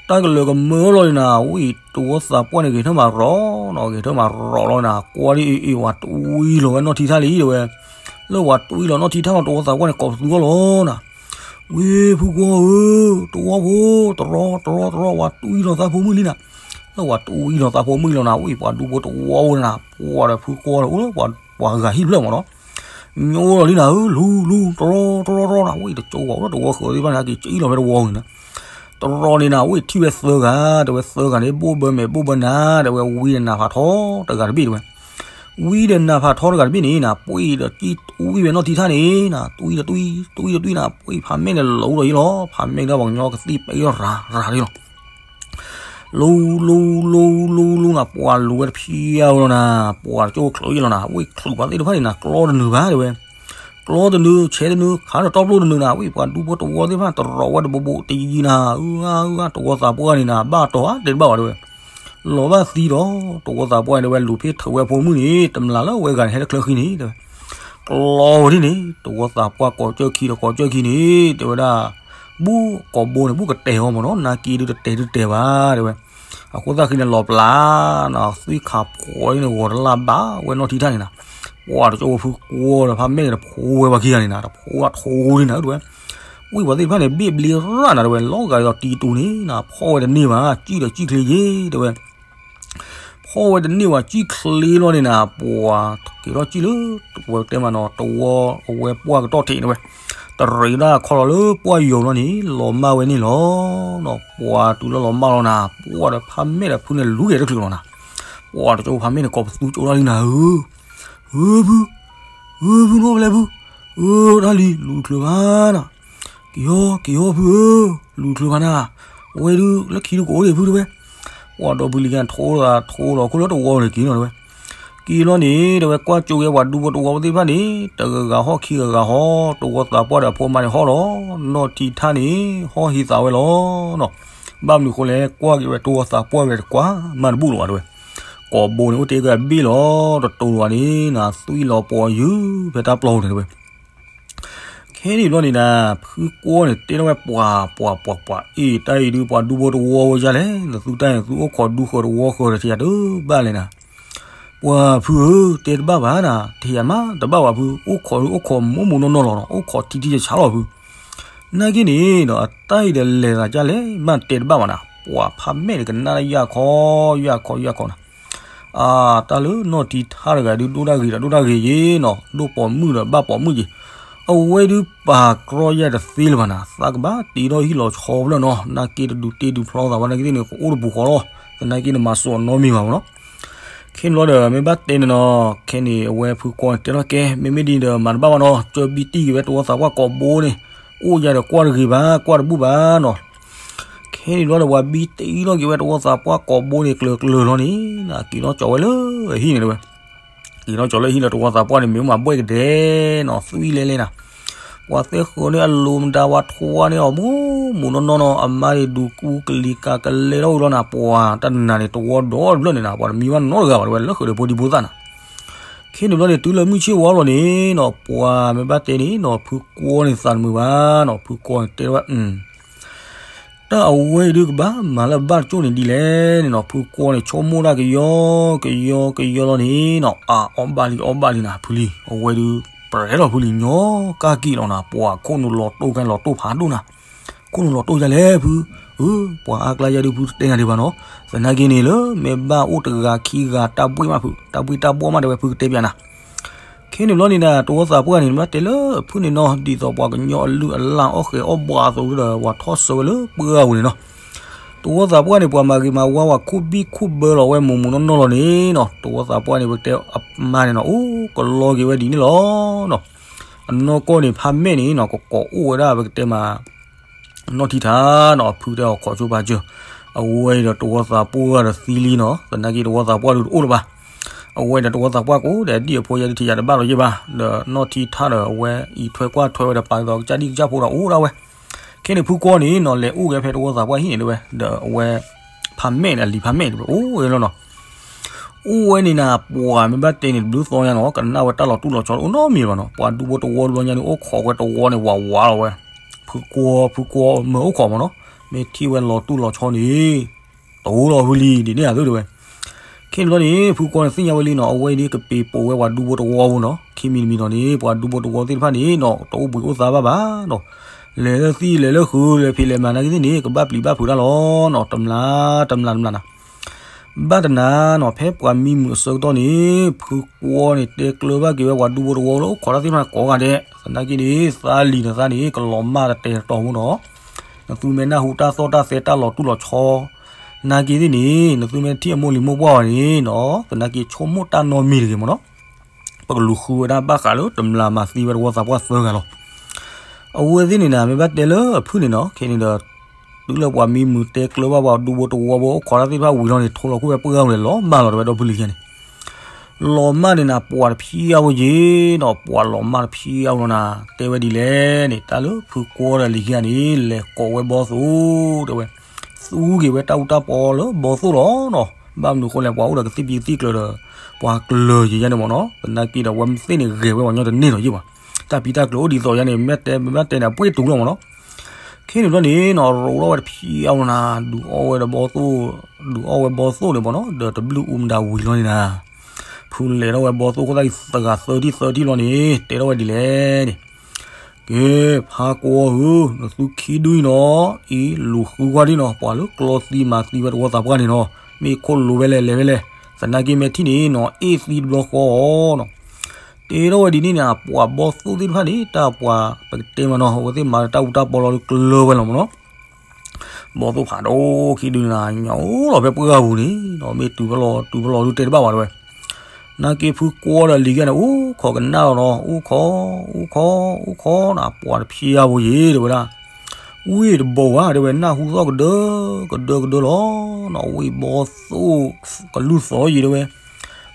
တၢ်ကလၢၤကမၢလီၤန့ၣ်နၤ ဝံၤတဝီသးပှၢ်န့ၣ် ဂဲၤထၢၣ်မၤရီၤနီၤ, ဂဲၤထၢၣ်မၤရီၤလီၤနၤ, ကွၢ်ဒ်အံၤအံၤ ဝၤတွံလီၤဝဲနီၢ်ထံထၣ်လံတဲဝဲ, လၢဝၤတွံလီၤနီၢ်ထံထၣ်လီၤ တဝီသးပှၢ်န့ၣ် ကိးပသူအီၤလီၤနၤ, ဝ့ၢ်ဖုကွီဧၢ, တဝီဖိ, တရီတရီတရီ ဝၤတွံလီၤသးဖိမုၣ်လံနၤ, လၢဝၤတွံလီၤသးဖိမုၣ်လီၤနၤ, ဝံၤပှၤဒူဖိတဝီဝဲနၤ, ပှၤဒီးဖုကွီဒီးအိၣ်လၢ ပှၤဂၤဟံၣ်ဖျၢၣ်မးနီၤ, ညိလီၤလံနၤဧၢ, လူၤလူၤ တရီတရီတရီနၤ, ဝံၤတကၠိဘၣ်အိၣ်လၢတဝီဃၢၤသ့ၣ်တဖၣ်န့ၣ် ဟဲက့ၤကၠံလီၤဖဲတဝီန့ၣ်နၤ, တရီန့ၣ်နၤ ဝံၤထံၣ်ဝဲသၢဂၤ, တဲဝဲသၢဂၤန့ၣ် ဘိၣ်ဘၢမဲာ်ဘိၣ်ဘၢနၤ, တဲဝဲဝံဒီးနၢ်ဖးထီတဂၤတဘ့ၣ်တဲဝဲ, ဝံဒီးနၢ်ဖးထီတဂၤတဘ့ၣ်န့ၣ်နၤ ပှ့ၤဒီးကံၣ်တွံဝဲနီၢ်ထံထၣ်န့ၣ်နၤ, တွံဒီးတွံ, တွံဒီးတွံနၤ, ပှ့ၤဖးမဲာ်န့ၣ်လီၤအိၣ်ဒီးယံၤလီၤ, ဖးမဲာ်ဒီးပှၤကညီကသံၣ်ပဲယီၤရၤရၤလီၤ လူၤလူၤလူၤလူၤလူၤနၤ, ပှၤလူၤဝဲတဖျၢၣ်ဝဲလီၤနၤ, ပှၤတကၠိချုးယံၤလီၤနၤ, ဝံၤချုးပှၤသ့ၣ်တဖၣ်န့ၣ်နၤ ကျီတနုၤဘၣ်တဲဝဲ, ကျီတနုၤ ဆဲးတနုၤ ခးဒီးတီပျိတနုၤနၤ, ဝံၤပှၤဒူဖိတဝီသ့ၣ်တဖၣ် တရီဝဲတဘိးဘိးတယံၤနၤ, အၢအၢ တဝီသးပှၢ်န့ၣ်နၤ ဘၣ်တီၤဧါတဲတဘၣ်ဝဲတဲဝဲ, လီၤဘၣ်သံဒီး တဝီသးပှၢ်န့ၣ်တဲဝဲ လူၤဖ့ၣ်ထုးဝဲဖိမုၣ်န့ၣ် တမျၢ်လၢဝဲဂၤန့ၣ် ဟဲလၢချၢဃံန့ၣ်တဲဝဲ ကျီဝဲဒ်န့ၣ် တဝီသးပှၢ်ကိးကၠၢၢ်ခံဒီးကိးကၠၢၢ်ခံန့ၣ် တဲဝဲဒၣ် ဘူၣ်ကိးဘိန့ၣ် ဘူၣ်ကတဲာ်အီၤမးနီၤ, နာ်က့ဒုးတတဲာ်ဒုးတတဲာ်ဘၣ်တဲဝဲ, အဃိသတးဃံန့ၣ်လီၤပျၢ်နၤ, သွံၣ်ခးဖှီၣ်န့ၣ် ဂီၤတလၢ်ဘၣ်ဝဲနီၢ်ထံထၣ်န့ၣ်နၤ, ပှၤတကၠိဖုကွီဒီးဖးမဲာ်န့ၣ် တဖိဝဲပှၤခံဂၤန့ၣ်နၤ, တဖိအထိန့ၣ်နၤတဲဝဲ, ဝံၤပှၤသ့ၣ်တဖၣ်န့ၣ် ဘ့ၣ်ဘျ့ရၣ်နၤတဲဝဲ, လီၤဂာ်ဒီးတံတူန့ၣ်နၤ ဖီၣ်ဝဲတန့ၢ်ဘၣ်, ကံၣ်ဒီးကံၣ်ချ့ယ့ၤ တဲဝဲ ဖီၣ်ဝဲတန့ၢ်ဝဲ ကံၣ်ချ့လီၤန့ၣ်နၤ, ပှၤက့ၤထီၣ်ကံၣ်လၢ ပဝဲတဲမးနီၤ တဝီအဝဲပှၢ်ကတီၢ်ထံးန့ၣ်ဝဲ, တရံးဒၣ်ခီလီၤလၢပှၢ်ယိာ်လီၤန့ၣ် လီၤမၢ်ဝဲန့ၣ်လီၤ. ပှၤတုၤလီၤလီၤမၢ်လီၤနၤ, ပှၤဒီးဖးမဲာ်ဒီးဖုန့ၣ်လူၤက့ၤတချုးလီၤနၤ, ပှၤတကၠိဖးမဲာ်န့ၣ် ကိးပသူကၠိထီၣ်လံနၤဧၢ, ဧၢဖု, ဧၢဖု နီၢ်ဖဲလဲၣ်ဖု, ဧၢတၢ်လံၤ လူၤချုးဘၣ်နၤ က့ၤဟီ က့ၤဟီဖုဧၢ, လူၤချုးဘၣ်နၤ, အဝဲဒုးလၢခံဒုးကအိၣ်ဒံးဖုတဲဝဲ, ပှၤဒီးပလံၤကထိလီၤထိလီၤခိၣ်လၢတဝီန့ၣ်က့ၤနီၤတဲဝဲ, က့ၤလီၤန့ၣ် တဲဝဲကွၢ်ကၠိဝဲပှၤဒူဖိတဝီဖိသ့ၣ်တဖၣ်န့ၣ် တဂၤဂၤဟီၣ်ခံဂၤဂၤဟီၣ်, တဝီသးပှၢ်ဒီးအဖိအမါန့ၣ်ဟီၣ်လီၤ, နီၢ်ထံထၣ်န့ၣ် ဟီၣ်ဟံးသးဝဲလီၤနီၤ, ဘၣ်မနုၤဃိလဲၣ် ကွၢ်က့ၤဝဲတဝီသးပှၢ်ဝဲတကွၢ်မးတဘူၣ်လၢၤဘၣ်တဲဝဲ, ကိးဘိန့ၣ်အိၣ်တ့ၢ်က့ၤအဘ့ၣ်လီၤ, တတိၤလၢၤဘၣ်န့ၣ်နၤ သွံၣ်လီၤပှီၤယုၢ်ဖဲတၢ်ပျီပူၤန့ၣ်တဲဝဲ ခဲန့ၣ်ဘျီန့ၣ်နၤ ဖုကွီန့ၣ်တဲထီၣ်ဝဲပှၤပှၤပှၤပှၤ အ့ၣ် တၢ်အံၤဒုးပှၤဒူဖိတဝီဝဲဒ်လဲၣ်, နသုတၢ်အံၤသုအိၣ်ခိးဒူဃၢၤတဝီဃၢၤဒီး ထံၣ်ယၤတဘၣ်လဲၣ်နၤ, ပှၤဖုဧၢ တဲတဘၣ်ဘၣ်နၤ, ထံၣ်ယၤမးတဘၣ်ဘၣ်ဖု, အိၣ်ခိးဒုးအိၣ်ခိးမိၢ်မိၢ်နီၢ်နီၢ်လီၤနီၤ, အိၣ်ခိးထံထံဆးဆးလီၤဖု, နာ်က့န့ၣ်ဒီး အတၢ်အံၤဒီးလဲၤသးဒ်လဲၣ် မးတဲတဘၣ်ဘၣ်နၤ, ပှၤဖးမဲာ်န့ၣ်ကနၣ်ယၢ်ခီ ယၢ်ခီ ယၢ်ခီနၤ အါ တၢ်လၢနီၢ်ထံထၣ်တဂၤဒုးဒိၣ်တၢ်ဂ့ၤဒီးဒိၣ်တၢ်ဂ့ၤယ့ၤနီၤ, ဒိၣ်ပိာ်မုၣ်ဒီးဘၣ်ပိာ်မုၣ်ယ့ၤ, အဝဲဒုးပာ်ကြီယၤတသ့လၢၤဘၣ်နၤ, သးကဘၣ်တ့ထီၣ်ဟံၣ်လီၤဆီဖျၢၣ်နီၤ, နာ်က့တဒုးတ့ဒုးဖျီသးဘၣ် နာ်က့သ့ၣ်န့ၣ် ကအိၣ်တပူၤဃီလီၤ, သနာ်က့န့ၣ်မၤစိာ်အနီတမံၤဘၣ်မးနီၤ, ခဲန့ၣ်ဘျီဒီး မ့ၢ်ဘၣ်တဲန့ၣ်နီၤ, ခဲန့ၣ် အဝဲဖုကွီန့ၣ်တဲထီၣ်ကဲ မ့မ့ၢ်ဒ်န့ၣ်ဒီး မၤတဘၣ်ဘၣ်နီၤ, ကၢဘံတံၢ်က့ၤဝဲတဝီသးပှၢ်ကိးဘိန့ၣ်, အိၣ်ယၤဒီးကွၢ်တဂ့ၤဘၣ် ကွၢ်တဘူၣ်ဘၣ်နီၤ ခဲန့ၣ်ဘျီဒီး ပှၤဘံတံၢ်ထီၣ်က့ၤဝဲတဝီသးပှၢ်ကိးဘိန့ၣ် ကျၢၤကျၢၤလီၤန့ၣ်, က့ၤထီၣ်ကၠီၤဝဲလၢအဟံၣ်န့ၣ်တဲဝဲ, က့ၤထီၣ်ကၠီၤလၢအဟံၣ်လၢတဝီသးပှၢ်န့ၣ် မ့ၢ်မၤဘှဲၣ်ကဒဲနီၤ, သွံၣ်လဲလဲနၤ, ပှၤသဲဃၢၤန့ၣ်အလိၤမတၤ ပှၤထွါန့ၣ်အီၤမူမူနီၢ်နီၢ်နီၤ, အမါန့ၣ်ဒူကူကလံၤကၤကလဲထီၣ်ဝံၤလီၤနၤ, ပှၤတနၤန့ၣ် တဝီဒီတဖျၢၣ်န့ၣ်နၤ, ပှၤတမံဘၣ်နီတဂၤဘၣ်တဲဝဲ လၢဃုာ်ဒီးဖိဒံဖိသၣ်နၤ ခဲန့ၣ်ဘျီန့ၣ် တုၤလၢမုၢ်ဆ့ၣ်ဝါလီၤန့ၣ်နီၤ, ပှၤမ့ၢ်ဘၣ်တဲန့ၣ်နီၤ, ဖုကွီန့ၣ်သးတမုာ်ဘၣ်နီၤ, ဖုကွီန့ၣ်တဲဝဲ, တၢ်အဝဲအံၤဒုးကဘၣ်မၤလၢအဘၣ်တကၠိၢ်န့ၣ်ဒ်လဲၣ်န့ၣ်နီၤ, ဖုကွီန့ၣ် ဆိကမိၣ်တၢ်ကယီကယီကယီလီၤန့ၣ်နီၤ, အါ အီၣ်ဘၣ်လံ အီၣ်ဘၣ်လံနၤ ဖုလံ, အဝဲဒုး ပြဲလီၤဖုလံ ညီကၢ်က့ၤလီၤနၤ, ပှၤခိၣ်နူာ်လီၤတိၢ်ခါလီၤတိၢ်ဖးဒိၣ်နၤ, ခိၣ်နူာ်လီၤတိၢ်ယၤလဲၣ်ဖု အၢ ပှၤအါကျါယဲဒုးဖုတတဲနၤဒံးဘၣ်နီၤ, သနာ်က့န့ၣ်လၢ မ့ၢ်ဘၣ်အိၣ်တဂၤခံဂၤတၢ်ဘှ့ၣ်မးဖု တၢ်ဘှ့ၣ်တၢ်ဘှီၣ်မးတဲဝဲဖုကတဲပၠးနၤ, ခဲန့ၣ်ဘျီန့ၣ်ဒၣ် တဝီသးပှၢ်န့ၣ် မ့ၢ်ဘၣ်တဲလၢအဖုန့ၣ်နီၤ ဒ်သိးပှၤကညီအလုၢ်အလၢ်အီၣ်ဃဲၤအီၣ်ဘှးအသိးဒီး ပှၤထီၣ်ဆၢဝဲလၢပှၢ်ပူၤန့ၣ်နီၤ, တဝီသးပှၢ်န့ၣ် ပှၤမၤဂ့ၤမၤဝါဝဲ ခိၣ်ဘံၣ်ခိၣ်ဘၢလီၤဝဲမိၢ်မိၢ်နီၢ်နီၢ်လီၤန့ၣ်နီၤ, တဝီသးပှၢ်န့ၣ် ပကတဲအမါန့ၣ်နီၤ အိၣ်ကလီက့ၤဝဲဒ်န့ၣ်လီၤနီၤ, အနီၢ်ကီၢ်န့ၣ် ဖးမဲာ်န့ၣ်နီၤ ကကိးအိၣ်ဝဲဒၣ် ပကတဲမး နီၢ်ထံထၣ်နီၤ အဖုတဲအီၤ ခိးဆိပာ်စၢၤ, အဝဲအံၤဒီးတဝီသးပှၢ်ဒီးသံလံနီၤ, သနာ်က့တဝီသးပှၢ်ဒုးတအိၣ်လၢၤဘၣ်, အဝဲဒီးတဝီသးပှၢ်ကိးဂၤဒဲး အဒံၣ်အဖိယဲဒုးထံၣ်ယၤတဘၣ်လီၤယဲဘၣ်, ဒီးနီၢ်ထံထၣ်ဒီးအဝဲအံးထွဲကွၢ်ထွဲဝဲဒီး ပာ်ကဒီးကစၢ်ဒံၣ်ကစၢ်ဖိဒီးအိၣ်ဒၣ်ဝဲ, ခဲန့ၣ်ဖုကွီန့ၣ်နီၤ လဲၤအိၣ်က့ၤဖဲတဝီသးပှၢ်ဟံၣ်န့ၣ်တဲဝဲ, ဒီးအဝဲ ဖးမဲာ်န့ၣ် အလံၤဖးမဲာ်န့ၣ် အိၣ်ဝဲလီၤနီၤ, အိၣ်ဝဲန့ၣ်နၤ ပှၤမ့ၢ်ဘၣ်တဲန့ၣ် တဘျုးသီညါနီၤ ကနၣ်ဝဲတၢ်လီၤတူၢ်လီၤဆီတအိၣ်နီတမံၤဘၣ်နီၤ, ပှၤဒူဖိတဝီတဘျီညါန့ၣ် အိၣ်ခိးဝဲတဝီန့ၣ် ဝးဝးလီၤဝဲ, ဖုကွီ ဖုကွီမ့ၢ်အိၣ်ခိးမးနီၤ, မ့ၢ်ထံၣ်ဝဲလီၤတူၢ်လီၤဆီန့ၣ် တအိၣ်လီၤဖုလံ ဒ်န့ၣ်ဧါသုတဲဝဲ, ခဲန့ၣ်ဘျီန့ၣ် ဖုကွီန့ၣ်သ့ၣ်ညါဝဲလံနီၤ အဝဲအံၤဒ်ကပ့ၤပိာ်ဝဲပှၤဒူဖိတဝီဖိနီၤ, ခံမံၤတမံၤနီၤန့ၣ် ပှၤဒူဖိတဝီသ့ၣ်တဖၣ်န့ၣ်နီၤ တအိၣ်ဘှံးအိၣ်သါဘၣ်ဘၣ်နီၤ, လဲၤလၢသံလဲၤလၢဃုာ် လဲၤဖံးလဲၤမၤနာ်က့သ့ၣ်န့ၣ် ကဘၣ်ပျံၤဘၣ်ဖုးတၢ်လီၤနီၤ, တမျၢ်တမျၢ်တမျၢ်နၤ ဘၣ်တနၤနီၤ ဖဲပှၤမံမုာ်အဆၢကတီၢ်န့ၣ် ဖုကွီန့ၣ် တဲကျၢၤဘၣ်က့ၤဝဲပှၤဒူဖိတဝီလၢအိၣ်ခိးတၢ်သ့ၣ်တဖၣ်ကိးဂၤဒဲး, သနာ်က့န့ၣ် သးလံၤနသးန့ၣ် ကလီၤမၢ်တတဲာ်တတီၤဖိနီၤ, နသုမ့ၢ်နၢ်ဟူတၢ်သီၣ်တၢ်သဲတၢ်လီၤတူၢ်လီၤဆီ နာ်က့သ့ၣ်န့ၣ် နသုမ့ၢ်ထံၣ်အမိၢ်လံၤမိၢ်ပှၢ်အီၤန့ၣ်နီၤ သနာ်က့ဆိကမိၣ်တၢ်နီတမံၤတဂ့ၤမးနီၤ, ပကလူၤဃုဝဲဒၣ်ဘၣ်ဃးလၢတမျၢ်မၤသံဝဲတဝီသးပှၢ်သၢဂၤလီၤ. အဝဲသ့ၣ်န့ၣ်နၤ မ့ၢ်ဘၣ်တဲလၢအဖုန့ၣ်နီၤ ခဲန့ၣ်ဒီး တုၤလၢပှၤမံမုာ်တဲကျၢၤဘၣ်ပှၤဒူဖိတဝီဖိအိၣ်ခိးတၢ်သ့ၣ်တဖၣ်ဝံၤလီၤန့ၣ် ထိလီၤခိၣ်ဝဲပှၢ်ဂၤဝဲလဲၣ် လီၤမၢ်လီၤတဲဝဲဒီပုၢ်လံၤခံဂၤန့ၣ် လီၤမၢ်န့ၣ်နၤ ပှၤတဖံးအါဖိယ့ၤနီၤ ပှၤလီၤမၢ်တဖံးအါဖိလီၤနၤ တဲဝဲဒ်လဲၣ်န့ၣ် တၢ်လၢဖုကွီဒီးလံၤခံဂၤန့ၣ် လဲၤကိးဝဲဘီသိၣ်တဲဝဲ သူက့ၤဝဲတၢ်အူတၢ်ပီလၢဘီသိၣ်လီၤနီၤ, ဘၣ်မနုၤအဃိလဲၣ် ပှၤအိၣ်ဒီးကသံၣ်ပံသံၣ်ကျၢၤဒီး ပှၤကျၢၤယံၤယါန့ၣ်မးနီၤ, သနာ်က့ဒီးအဝဲသ့ၣ်န့ၣ်ဂဲၤဝဲပှၤကညီတန့ၢ်လီၤယ့ၢ်ဘၣ်, တၢ်ပံတၢ်ကျၢၤအိၣ်ဒ်သိးယါန့ၣ် မ့ၢ်တဲမ့ၢ်ဘၣ်တဲန့ၣ် အပှ့ၤတူာ်လီၤမးနီၤ, ခဲန့ၣ်ဘျီန့ၣ်နီၤ ရိးထီၣ်ဝဲတဖံးအါဖိနၤ ဒုးအီၣ်ဝဲဒီးဘီသိၣ်, ဒုးအီၣ်ဝဲဘီသိၣ်န့ၣ်မးနီၤ ဒီးတဘျုးအူမတၤဝံၤလီၤန့ၣ်နၤ, ဖုလဲၤထီၣ်ဝဲဘီသိၣ်ခိၣ်သၣ်ဂံၤသဂၤသၢထံၣ်သၢထံၣ်လီၤန့ၣ် တဲထီၣ်ဝဲဒ်လဲၣ်န့ၣ် ကဲ ဖါကွီဧၢ, နသုခံဒုအံၤနီၤ, အံၤလူၤဃုကွၢ်ဒံနီၤ, ပှၤလၢကျီသံမၤသံဝဲတဝီသးပှၢ်န့ၣ်နီၤ, မ့ၢ်ခိၣ်လိၤဝဲလဲၣ်လဲၤဝဲလဲၣ်, သနာ်က့မ့ၢ်ထံၣ်န့ၣ်နီၤ အ့ၣ်သံတဘျီဃီနီၤ, တဲထီၣ်ဝဲဒ်န့ၣ်န့ၣ် ပှၤဘီသိၣ်သ့ၣ်တဖၣ်န့ၣ် တၢ်ပှၤပကတဲမးနီၤ အဝဲသ့ၣ်မၤတၢ်အူတၢ်ပီလီၤဒုးကျၢၤဝဲလီၤမးနီၤ ဘီသိၣ်ဖးဒိၣ်ခံဒုန့ၣ် ညၣ်အိၣ်လီၤဖဲပှၢ်ပူၤန့ၣ်နီၤ, မ့ၢ်တုၤဖဲလီၤတုၤဖဲလီၤဒုးတဲတဘၣ်ဘၣ်တဲဝဲ, နာ်က့ဖုကွီဒီးလံၤခံဂၤန့ၣ် အိၣ်ခိးကနၣ်လီၤနီၤ, အိၣ်ခိး အိၣ်ခိး အိၣ်ခိးနၤ ပှၤတဖံးအါဖိယ့ၤတဲဝဲဒၣ်, ဝ့ၢ်တဘီဘၣ်တဲဝဲ နၢ်ဟူသီၣ်ကဒၢ ကဒၢကဒၢလီၤနီၤ, ဝ့ၢ်ဘီသိၣ်ကလုၢ်သီၣ်ယ့ၤတဲဝဲ,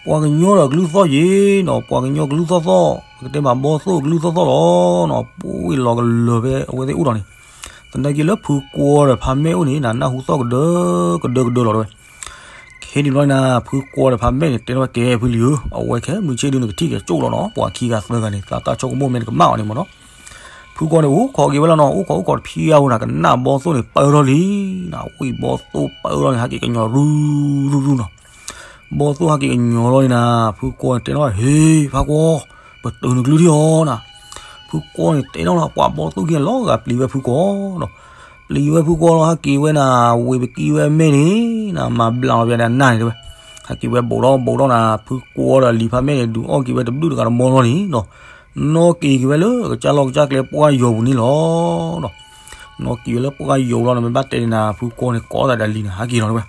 ပှၤကညီဒီးကလုၢ်သီၣ်ယ့ၤနီၤ, ပှၤကညီကလုၢ်သီၣ်သီၣ် ပကတဲမးဘီသိၣ်ကလုၢ်သီၣ်သီၣ်လီၤနီၤ, ပဝ့ၢ်လီၤကလၢာ်ဖဲအဝဲသ့ၣ်အိၣ်ဒီးန့ၣ် သနာ်က့လၢဖုကွီဒီးဖးမဲာ်အိၣ်န့ၣ် နၢ်ဟူသီၣ်ကဒၢ ကဒၢကဒၢလီၤတဲဝဲ, ခဲန့ၣ်ဘျီန့ၣ် ဖုကွီဒီးဖးမဲာ်န့ၣ် တဲထီၣ်ဝဲကဲဖုလံၤဧၢ, အဝဲခဲမုၢ်ဆ့ၣ်ဒုန့ၣ် ကထံၣ်ကဲကၠိၣ်လီၤနီၤ, ပှၤခံဂၤသၢဂၤန့ၣ် သးတၢ်ဆိကမိၣ်မ့ၢ်နကမၣ်အီၤန့ၣ်မးနီၤ, ဖုကွီန့ၣ် အိၣ်ခိးက့ၤဝဲလီၤနီၤ, အိၣ်ခိးအိၣ်ခိးတဖံးအါဖိနၤ ကနၣ်ဘီသိၣ်န့ၣ်ပၢထီၣ်လံနၤ, ဝ့ၢ်ဘီသိၣ်ပၢထီၣ်န့ၣ် ဟးက့ၤကညီၤရူရူရူနီၤ ဘီသိၣ်ဟးက့ၤကညီၤလီၤန့ၣ်နၤ, ဖုကွီန့ၣ်တဲထီၣ် ဟ့ ဖါကွီ, ပတုာ်နကလုၢ်ထံၣ်အီၤနၤ, ဖုကွီန့ၣ်တဲထီၣ်လီၤ, ပှၤဘီသိၣ်ခံဂၤလီၤဂာ်ပျံၤဝဲဖုကွီနီၤ, ပျံၤဝဲဖုကွီလီၤ, ဟးက့ၤဝဲနၤ, ဝ့ၢ်ပကံဝဲမဲာ်န့ၣ်နၤ, မၤဘျးလီၤပျၤဒီးနၤန့ၣ်တဲဝဲ, ဟးက့ၤဝဲဘူးထီၣ်ဘူးထီၣ်နၤ, ဖုကွီဒီးလံၤဖးမဲာ်န့ၣ် ဒုးအီၣ်က့ၤဝဲတဘျုးတဂၤတမီလီၤန့ၣ်နီၤ, နီၣ်က့ၤက့ၤဝဲလၢကစၢ်လီၢ်ကစၢ်ကျဲပှၢ်ယီၤပူၤန့ၣ်လီၤနီၤ, နီၣ်က့ၤဝဲလၢပှၢ်ယီၤပူၤလီၤနီၤ, မ့ၢ်ဘၣ်တဲန့ၣ်နၤ, ဖုကွီန့ၣ်ကိးသးဒီးလံၤန့ၣ် ဟးက့ၤလီၤတဲဝဲ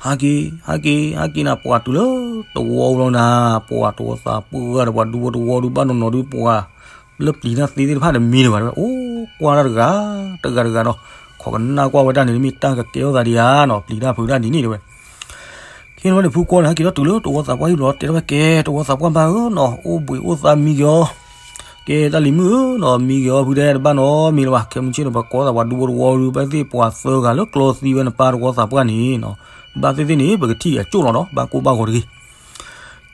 ဟးက့ၤ ဟးက့ၤ ဟးက့ၤနၤ, ပှၤတုၤလၢတဝီလီၤနၤ, ပှၤတဝီသးပှၢ်ဒီးပှၤဒူဖိတဝီဒုး ဘၣ်နီၢ်နီၢ်ဒုး ပှၤလၢပျံၤတၢ်သ့သ့ၣ်တဖၣ်န့ၣ်မံဒံးဘၣ်တဲဝဲ, အိၣ်ကွၢ်တၢ်တဂၤ တဂၤတဂၤဒီး ခိးကနၣ်ကွၢ်ဝဲတၢ်န့ၣ် မ့ၢ်တၢ်ကကဲထီၣ်သးဒံးဧါနီၤ, ပျံၤတၢ်ဖုးတၢ်ဒ်န့ၣ်တဲဝဲ ခဲန့ၣ်ဘျီန့ၣ် ဖုကွီန့ၣ် ဟဲက့ၤထီၣ်တုၤလၢတဝီသးပှၢ်ဟံၣ်ဘျီ တဲထီၣ်ဝဲကဲ တဝီသးပှၢ်မါဧၢနီၤ, အိၣ်ဘှံးအိၣ်သါမံက့ၤအီၤ, ကဲတၢ်လံၤမုၣ်ဧၢနီၤ, မံက့ၤအီၤဖုတဲ တဘၣ်နီတမံၤလၢၤဘၣ်, ခဲမုၢ်ဆ့ၣ်န့ၣ် ပကိးသးပှၤဒူဖိတဝီဒုး ဘၣ်သ့ၣ်ပှၤသၢဂၤလၢကျီသံဝဲနပၢ်တဝီသးပှၢ်န့ၣ်နီၤ, ဘၣ်သ့ၣ်သ့ၣ်န့ၣ် ပကထံၣ်အကၠိၣ်လီၤနီၤ, ဘၣ်ကိၢ်ဘၣ်ဂီၤတဂ့ၤ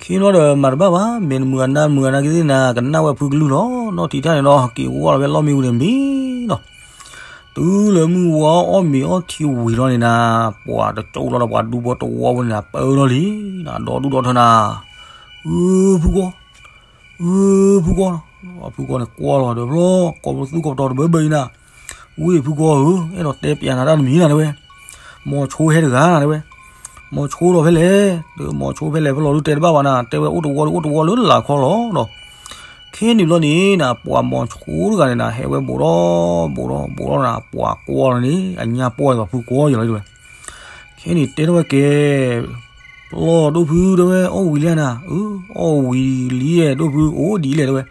ခဲန့ၣ်ဒီးမၤတဘၣ်ဘၣ်, မ့ၢ်နမုာ်အနၢ်မုာ်အနၢ်က့သ့ၣ်နၤ, ကနၣ်ဝဲဖုကလုၢ်လီၤ, နီၢ်ထံထၣ်န့ၣ်ဒီး က့ၤဝီလီၤဝဲလီၢ်မံဝံၤန့ၣ်မံနီၤ, တုၤလၢမုၢ်ဝါအီၣ်မ့ၤအီထံဝံၤလီၤန့ၣ်နၤ, ပှၤတကၠိၣ်လီၤဒီးပှၤဒူဖိတဝီဖိန့ၣ်နၤ ပၢထီၣ်လံနၤ, ဒီဒူၣ်ဒီထၢနၤ, အၢ ဖုကွီ, အၢ ဖုကွီ, ဖုကွီန့ၣ်ကွၢ်လီၤဒီးဖျီ, ကိးပသူကိးပတီၤတဘၢဘၢအံၤနၤ, ဝ့ၢ်ဖုကွီဧၢ, အဲၣ်ဒိးတဲပျးနၤတၢ်တမံၤနၤတဲဝဲ, မီၤဆိဟဲတဂၤနၤတဲဝဲ, မီၤဆိဒီးဖဲလဲၣ်, မီၤဆိဖဲလဲၣ်ဖဲလဲၣ်ဒုးတဲတဘၣ်ဘၣ်နၤ, တဲဝဲအိၣ်တဝီဒီးအိၣ်တဝီလၢလာ်ခီလီၤဒီး, ခဲန့ၣ်ဘျီန့ၣ်နၤ ပှၤမီၤဆိတဂၤန့ၣ်နၤ ဟဲဝဲဘူးဒီးဘူးဒီးဘူးဒီးနၤ ပှၤကွီလီၤန့ၣ် အညါပှီၢ်ဒီးဖုကွီယီၤလီၤတဲဝဲ, ခဲန့ၣ်တဲထီၣ်ဝဲကဲ ပျီၢ်ဒိၣ်ဖုတဲဝဲ အီၣ်ဝံၤလံဧါနၤ, အၢ အီၣ်ဝံၤလံအဲၣ်ဒိၣ်ဖု အိၣ်ဒ်လဲၣ်တဲဝဲ,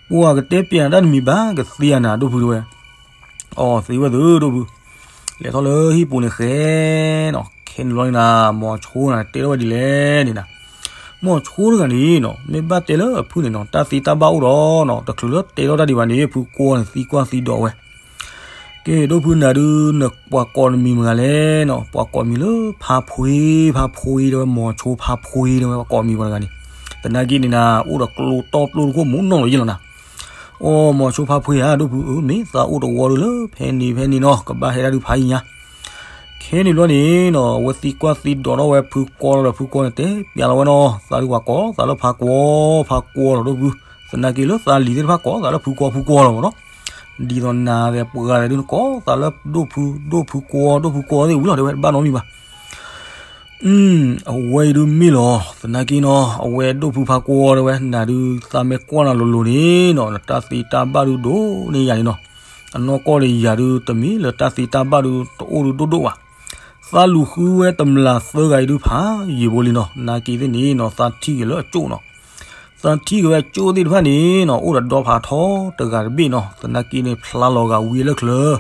ပှၤကတဲပျးနၤတၢ်တမံၤဘၣ် ကသ့ဧါနၤ ဒိၣ်ဖုတဲဝဲ, အီၣ်သ့ဝဲသုဒိၣ်ဖု, လဲၤထီၣ်လၢဟံၣ်ပူၤန့ၣ်ဃဲနီၤ, ခဲန့ၣ်ဘျီန့ၣ်နၤ မီၤဆိနၤ တဲထီၣ်ဝဲဒ်လဲၣ်န့ၣ်နၤ, မီၤဆိတဂၤန့ၣ်နီၤ မ့ၢ်ဘၣ်တဲလၢအဖုၣ်န့ၣ်နီၤ တၢ်သ့တၢ်ဘၣ်အိၣ်ဒီးနီၤ တချုးလၢတဲထီၣ်တၢ်ဒံးဘၣ်န့ၣ် ဖုကွီန့ၣ်သံကွၢ်သံဒိးဝဲ ကဲ ဒိၣ်ဖုနၤဒုး နပှၤကိးနမံၤမတၤလဲၣ်နီၤ, ပှၤကိးမံၤလၢဖါဖှ့ ဖါဖှ့တဲဝဲ မီၤဆိဖါဖှ့တဲဝဲ ပှၤကိးမံၤပှၤတဂၤန့ၣ်, သနာ်က့န့ၣ်နၤ အိၣ်ဒီးကျိတီၢ်ပျိတခိၣ်မူနီၢ်လီၤယ့ၢ်လီၤနၤ, အိ မီၤဆိဖါဖှ့ဧါ ဒိၣ်ဖုဧၢ မ့ၢ်သးအိၣ်တဝီဒုးလၢဖဲန့ၣ်ဖဲန့ၣ်နီၤ ကဘၣ်ဟဲဒၣ်ဒုးဖးယံၤညါ ခဲန့ၣ်ဘျီန့ၣ်နီၤ အဝဲသံကွၢ်သံဒိးထီၣ်ဝဲဖုကွီလီၤဒီး ဖုကွီန့ၣ်တဲပျးလီၤဝဲနီၤ သးဒုးပှၤကိးသးလၢဖါကွီ ဖါကွီလီၤဒိၣ်ဖု, သနာ်က့လၢသးလံၤသ့ၣ်တဖၣ်ကိးသးလၢဖုကွီဖုကွီလီၤမ့ၢ်နီၤ, ဒ်သိးနၤသ့ၣ်ပှၤဂၤသ့ၣ်ဒုးနကိးသးလၢဒိၣ်ဖု ဒိၣ်ဖုကွီ ဒိၣ်ဖုကွီသ့ၣ်ဝံၤလီၤ တဲဝဲတဘၣ်နီတမံၤဘၣ် အဝဲအံၤဒုးမ့ၢ်လီၤ သနာ်က့နီၤ အဝဲဒိၣ်ဖုဖါကွီတဲဝဲ နၤဒုးသးမ့ၢ်ကွၢ်နၤလိၤလိၤန့ၣ်နီၤ နတၢ်သ့တၢ်ဘၣ်ဒုးဒိၣ်န့ၢ်ယၤန့ၣ်နီၤ, အနီၢ်ကီၢ်ဒီးယၤဒုးတမ့ၢ်လၢတၢ်သ့တၢ်ဘၣ်ဒုးတအိၣ်ဒုးဒိၣ်ဒိၣ်ဘၣ်, သးလူၤဃုဝဲတမျးသၢဂၤအံၤဒုးဖးယံာ်ဘိလံနီၤ နာ်က့သ့ၣ်န့ၣ်နီၤ သးထံၣ်က့ၤလၢအကၠိၣ်နီၤ သးထံၣ်က့ၤဝဲအကၠိၣ်သ့ၣ်တဖၣ်န့ၣ်နီၤ အိၣ်ဒီးဒီဖးထီတဂၤတဘ့ၣ်နီၤ သနာ်က့န့ၣ် ဖျါလီၤဂာ်ဝံၤလၢချၢ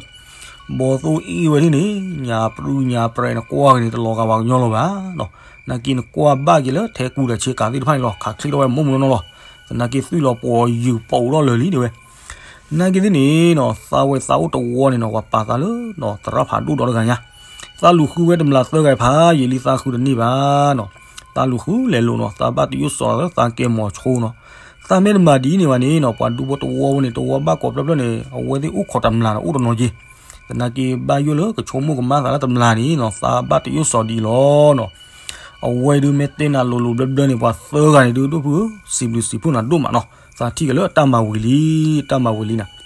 ဘီသိၣ်အ့ၣ်ဝဲဒၣ်န့ၣ် ညါပြူညါပြဲးန့ၣ် ကွၢ်က့ၤန့ၣ် တလီၤဂာ်ဝဲကညီလီၤဘၣ်နီၤ, နာ်က့န့ၣ် ကွၢ်ဘၣ်က့ၤလၢထဲကူဒီးဆ့ကၤသ့ၣ်တဖၣ်န့ၣ်လီၤ ခးချ့ထီၣ်ဝဲမိၢ်မုၢ်နီၢ်နီၢ်လီၤ, သနာ်က့သွံၣ်လီၤပှီၤယုာ်ပိာ်ထီၣ်လၢာ်လံတဲဝဲ, နာ်က့သ့ၣ်န့ၣ်နီၤ သးဝဲသးအိၣ်တဝီန့ၣ်နီၤ ပှၤပာ်သးလၢနီၤ သရၣ်ဖးဒိၣ်ဒီတဂၤညါ, သးလူၤဃုဝဲတမျးသၢဂၤဖးယံာ်လံ သးဃုတန့ၢ်ဘၣ်နီၤ, သးလူၤဃုလဲၤလိာ်နီၤ သးဘၣ်တယိၣ်စီၤသးလၢသးကဲမီၤဆိနီၤ, သးမ့ၢ်တမၤဒ်န့ၣ်ဘၣ်န့ၣ်နီၤ ပှၤဒူဖိတဝီဖိန့ၣ် တဝီဘၣ်ကိးဖျၢၣ်ဖျၢၣ်န့ၣ် အဝဲသ့ၣ်အိၣ်ခိးတမျးနီၤ အိၣ်တနီၤက့ၤ, သနာ်က့ဘၣ်ယိၣ်လၢကဆိကမိၣ်ကမၣ်သးလၢတမျးန့ၣ်နီၤ သးဘၣ်တယိၣ်စီၤဒ်အံၤလီၤနီၤ, အဝဲဒုးမ့ၢ်တဲနၤလိၤလိၤဘျၢဘျၢန့ၣ် ပှၤသၢဂၤန့ၣ်ဒုး ဒိၣ်ဖုဧၢ စံးဘျုးစံးဖှိၣ်နၤဒိၣ်မးနီၤ, သးထံၣ်က့ၤလၢအတၢ်မၤဝံၤလံ တၢ်မၤဝံၤလံနၤ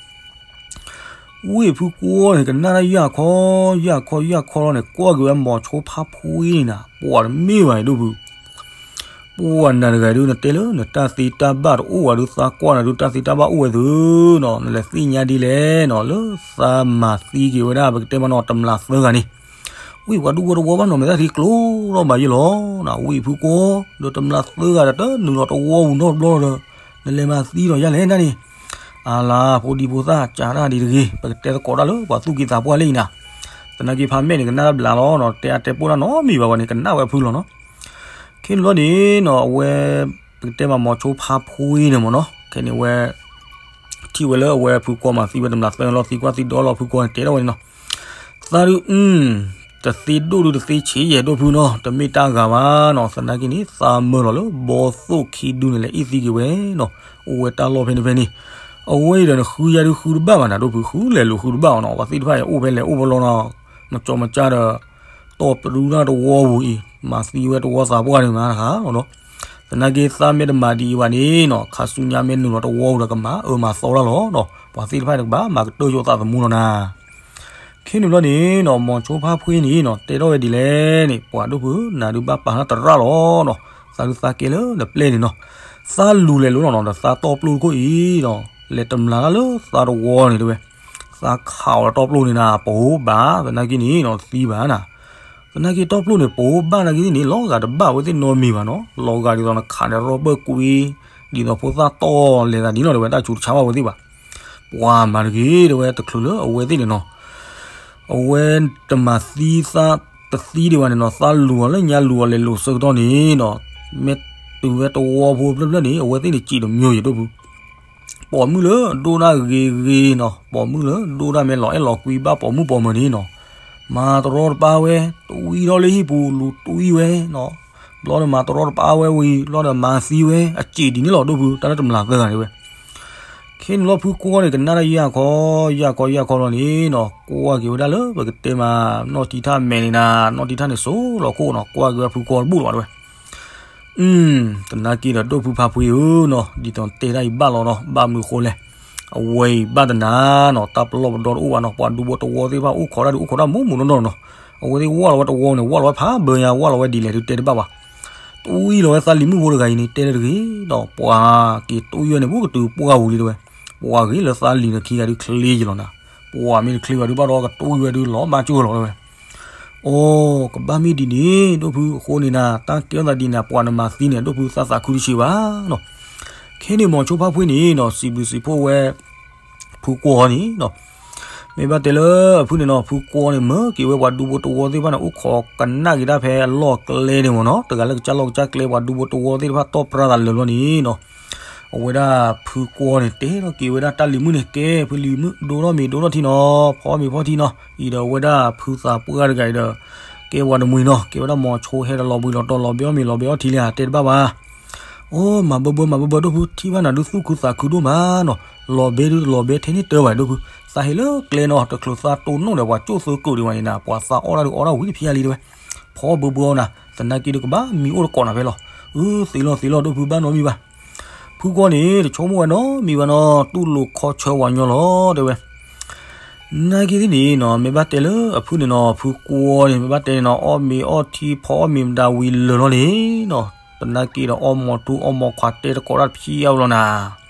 ဝ့ၢ်ဖုကွီန့ၣ် ကနၣ်တၢ်ယၢ်ခီ ယၢ်ခီ ယၢ်ခီလီၤန့ၣ် ကွၢ်က့ၤဝဲမီၤဆိဖါဖှ့န့ၣ်နၤ ပှၤတမ့ၢ်ဘၣ်န့ၣ် ဒိၣ်ဖု, ပှၤနၤတဂၤဒုး နတဲလၢ နတၢ်သ့တၢ်ဘၣ်တအိၣ်ဘၣ်ဒုး သးကွၢ်နၤဒုး တၢ်သ့တၢ်ဘၣ်အိၣ်ဝဲသုနီၤ နလဲၤသ့ၣ်ညါဒ်လဲၣ်နီၤ လၢသးမၤသံက့ၤဝဲဒၣ် ပကတဲမနီၤ တမျးသၢဂၤန့ၣ်, ဝ့ၢ်ပှၤဒူဖိတဝီဘၣ်နီၤ မ့ၢ်တၢ်သံကျိလီၤဘၣ်ယဲလီၤ, ဝ့ၢ်ဖုကွီ ဒီးတမျးသၢဂၤဒီး တနုာ်လီၤတဝီပူၤနီတဘျီဒီး နလဲၤမၤသံဒီးယၤလဲၣ်ဒၣ်န့ၣ် အလၤဖိဒံဖိသၣ် ကးတၢ်ဒ်တဂ့ၤ ပကတဲသကိးတၢ်လၢပှၤသူၣ်က့သးပှၢ်လၢအံၤနၤ, သနာ်က့ဖးမဲာ်န့ၣ် ကနၣ်တဘျးလီၤနီၤ တဲအါတဲပိၢ်တၢ်နီတမံၤဘၣ်ဝဲန့ၣ် ကနၣ်ဝဲဖုလီၤနီၤ, ခဲန့ၣ်ဘျီန့ၣ်နီၤ အဝဲ ပကတဲမးမီၤဆိဖါဖှ့န့ၣ်မ့ၢ်နီၤ ခဲန့ၣ်ဝဲ ထံၣ်ဝဲလၢအဝဲဖုကွီမၤသံဝဲတမျးသၢလီၤ သံကွၢ်သံဒိးလီၤဖုကွီန့ၣ် တဲထီၣ်ဝဲန့ၣ်နီၤ သးဒုး အု တသ့ဒိၣ်ဒုးတသ့ဆံးယဲၢ် ဒိၣ်ဖုနီၤ တမ့ၢ်တၢ်ဂၤဘၣ်နီၤ သနာ်က့န့ၣ် သးမၢလီၤလၢဘီသိၣ်ခံဒုန့ၣ် လဲၤအ့ၣ်သံက့ၤဝဲနီၤ အိၣ်ဝဲတၢ်လီၢ်ဖဲန့ၣ်ဖဲန့ၣ်, အဝဲအံၤဒီးနဃုယၤဒုးဃုတဘၣ်ဘၣ်နၤ ဒိၣ်ဖု ဃုလဲၤလိာ်ဃုတဘၣ်အီၤနီၤ ပှၤသ့ၣ်တဖၣ်အံၤအိၣ်ဖဲလဲၣ်အိၣ်ဖဲလဲၣ်နီၤ မကၠီမကၠၢဒီး တီၢ်ပရူတၢ်တဝီပူၤအံၤ မၤသံဝဲတဝီသးပှၢ်န့ၣ်မးတခါလီၤနီၤ, သနာ်က့သးမ့ၢ်တမၤဒ်အံၤဘၣ်န့ၣ်နီၤ ခါဆူညါမ့ၢ်နုာ်လီၤတဝီပူၤဒီးကမၤအၢမၤသီတၢ်လီၤနီၤ ပှၤသ့ၣ်တဖၣ်တကဘၣ် မၤကတၢၢ်ယိာ်သးသမူလီၤနၤ ခဲန့ၣ်ဘျီန့ၣ်နီၤ မီၤဆိဖါဖှ့န့ၣ်နီၤ တဲထီၣ်ဝဲဒ်လဲၣ်န့ၣ် ပှၤဒိၣ်ဖု နၤဒုးဘၣ်ပာ်လၢသရၣ်လီၤနီၤ သးဒုးသးကဲလၢနပျဲၢ်န့ၣ်နီၤ, သးလူၤလဲၤလိာ်နီၤနီၤ ဒီးသးတီပျိတခိၣ်အံၤနီၤ လဲၤတမျးတၢ်လၢသးတဝီန့ၣ်တဲဝဲ, သးခးအီၤဒီးတီပျိန့ၣ်နၤ ပိဘၣ် သနာ်က့န့ၣ်နီၤ တသံဘၣ်နၤ သနာ်က့တီပျိန့ၣ် ပိဘၣ်နာ်က့န့ၣ် လီၤဂာ်တဘၣ်ဝဲသ့ၣ်နီတမံၤဘၣ်နီၤ, လီၤဂာ်ဒ်သိးနခးဒီးရီဘၢၣ်ကွံ, ဒ်သိးဖိသၣ်တီလဲၤသးဒ်နီၤ တဲဝဲတၢ်ဆူးတဆါဘၣ်ဝဲသ့ၣ်ဘၣ်, ပှၤမၤတဂ့ၤ တဲဝဲတချုးလၢအဝဲသ့ၣ်န့ၣ်နီၤ, အဝဲတမၤသံသးတသံဒံးဘၣ်န့ၣ်နီၤ သးလူၤအီၤလၢညါလူၤအီၤလဲၤလိာ်ဆၢကတီၢ်န့ၣ်နီၤ, မ့ၢ်တုၤဝဲတဝီဖိဖျၢၣ်ဖျၢၣ်န့ၣ် အဝဲသ့ၣ်န့ၣ်စံးတမံၤယဲၢ်ဒိၣ်ဖု ပိာ်မုၣ်လၢအဒိၣ်ဒၣ်ဂ့ၤဂ့ၤနီၤ, ပိာ်မုၣ်လၢဒိၣ်ဒၣ်မ့ၢ်လီၤအဲၣ်လီၤကွံဘၣ်ပိာ်မုၣ်ပိာ်မၢၤန့ၣ်နီၤ, မၤတရီတပါဝဲ, တဝံထီၣ်လၢဟံၣ်ပူၤလူၤတဝံဝဲနီၤ, ဘျီဒီးမၤတရီတပါဝဲဝံၤ ဘျီဒီးမၤသံဝဲ, အစံးဒ်န့ၣ်လီၤဒိၣ်ဖု တၢ်လၢတမျးသၢဂၤန့ၣ်ဝဲ ခဲန့ၣ်လီၤဖုကွၢ်န့ၣ် ကနၣ်တၢ်ယၢ်ခီ, ယၢ်ခီယၢ်ခီလီၤန့ၣ်နီၤ, ကွၢ်က့ၤဝဲဒၣ်လၢပကတဲမး နီၢ်ထံထၣ်မဲာ်န့ၣ်နၤ, နီၢ်ထံထၣ်န့ၣ်စိၤလီၤခိၣ်နီၤ, ကွၢ်က့ၤဝဲဖုကွၢ်တဘူၣ်လီၤဘၣ်တဲဝဲ, သနာ်က့ဒီးဒိၣ်ဖုဖါဖှ့ဧၢနီၤ, ဒ်သိးတဲတၢ်အံၤဘၣ်လီၤနီၤ, ဘၣ်မနုၤဃိလဲၣ်, အ အဝဲအံၤဘၣ်တနၤနီၤ တၢ်ပလီၢ်ပဒီတအိၣ်ဘၣ်နီၤ, ပှၤဒူဖိတဝီသ့ၣ်တဖၣ်အိၣ်ခိးတၢ်ဒုးအိၣ်ခိးတၢ်မူးမူးနီၢ်နီၢ်နီၤ, အဝဲသ့ၣ်ဝၢ်လီၤဝဲတဝီန့ၣ် ဝၢ်လီၤဝဲဖးဘၢညါ ဝၢ်လီၤဝဲဒ်လဲၣ်ဒုးတဲတဘၣ်ဘၣ်, တွံၢ်လီၤဝဲသးလံၤမုၣ်ဖိတဂၤအံၤန့ၣ် တဲတဂ့ၤဒီး ပှၤက့ၤတွံၢ်ဝဲန့ၣ် ဘူးကတုၤပှၢ်ဝံၤလံတဲဝဲ, ပှၤဂ့ၤလၢသးလံၤန့ၣ်ခံဂၤဒုးချ့ယလီၤနၤ, ပှၤမ့ၢ်တချ့ဘၣ်ဒုးဘၣ်ဒီးကတွံၢ်ဝဲဒုး လီၤမၢ်ကၠိလီၤတဲဝဲ အိ ကဘၣ်မ့ၢ်ဒ်န့ၣ် ဒိၣ်ဖုအဃိန့ၣ်နၤ တၢ်ကဲထီၣ်သးဒ်န့ၣ် ပှၤနမၤသံန့ၣ် ဒိၣ်ဖုသးသးခုတဆံးဘၣ်နီၤ, ခဲန့ၣ်မီၤဆိဖါဖှ့န့ၣ်နီၤ စံးဘျုးစံးဖှိၣ်ဝဲ ဖုကွီန့ၣ်နီၤ, မ့ၢ်ဘၣ်တဲလၢအဖုန့ၣ်နီၤ ဖုကွီန့ၣ် မၢက့ၤဝဲပှၤဒူဖိတဝီသ့ၣ်တဖၣ်န့ၣ် အိၣ်ခိးကနၣ်က့ၤတၢ်ဖဲအလီၢ်ကျဲန့ၣ်မ့ၢ်နီၤ, တဂၤလၢကစၢ်လီၢ်ကစၢ်ကျဲပှၤဒူဖိတဝီသ့ၣ်တဖၣ်တီၣ်ပြၢသးလၢာ်ဘျီန့ၣ်နီၤ အဝဲဒၣ်ဖုကွီန့ၣ် တဲထီၣ်က့ၤဝဲဒၣ်တၢ်လံၤမုၣ်န့ၣ် ကဲ ဖုလံၤမုၣ် ဒိထီၣ်မ့ၤဒိထီၣ်ထံနီၤ ဖီမ့ၤဖီထံနီၤ အံၤဒီးအဝဲဒၣ်ဖုသးပှၢ်တဂၤအံၤဒီး ကဲပှၤတမှံၤနီၤ ကဲဝဲဒၣ်မီၤဆိဟဲဒီးလီၤဘှံးလီၤတီၤလီၤဘဲအီၣ်မ့ၤလီၤဘဲအီထံလံဧါ တဲတဘၣ်ဘၣ်, အိ မၤဘၢဘၢမၤဘၢဘၢ ဒိၣ်ဖုထံၣ်ဘၣ်နၤဒုးသူၣ်ခုသးခုဒိၣ်မးနီၤ, လီၤဘဲဒုးတလီၤဘဲထဲန့ၣ်တၢ်ဘၣ်ဒိၣ်ဖု, သးဟ့ၣ်လၢကျဲနီၤ တချုးသးတိၢ်နီၣ်ဒီးပှၤကၠိၣ်သၢကိးဒံးဝဲန့ၣ်နၤ ပှၤသးအီၣ်တၢ်ဒုးအီၣ်တၢ်ဝံၤတဖျါလံတဲဝဲ, ဖီဘၢဘၢအီၤနၤ သနာ်က့ဒုးကဘၣ်မံအိၣ်တကိးနၤဖဲလီၤ, အၢ သ့လီၤသ့လီၤ ဒိၣ်ဖုဘၣ်နီတမံၤဘၣ် ဖုကွီန့ၣ် တဆိကမိၣ်ဝဲနီတမံၤဘၣ်နီၤ တူၢ်လိာ်ခီဆၢဝဲညီလီၤ တဲဝဲ, နာ်က့သ့ၣ်န့ၣ်နီၤ မ့ၢ်ဘၣ်တဲလၢအဖုန့ၣ်နီၤ ဖုကွီန့ၣ် မ့ၢ်ဘၣ်တဲန့ၣ်နီၤ အီၣ်မ့ၤအီၣ်ထံ ဖီအီၣ်မ့ၤမတၤဝံၤလၢာ်လီၤန့ၣ်နီၤ သနာ်က့ဒီးအီၣ်မီၤထူအီၣ်မီၤခွါတဲတကိးတၢ်တဖျါအါဘျီနၤ,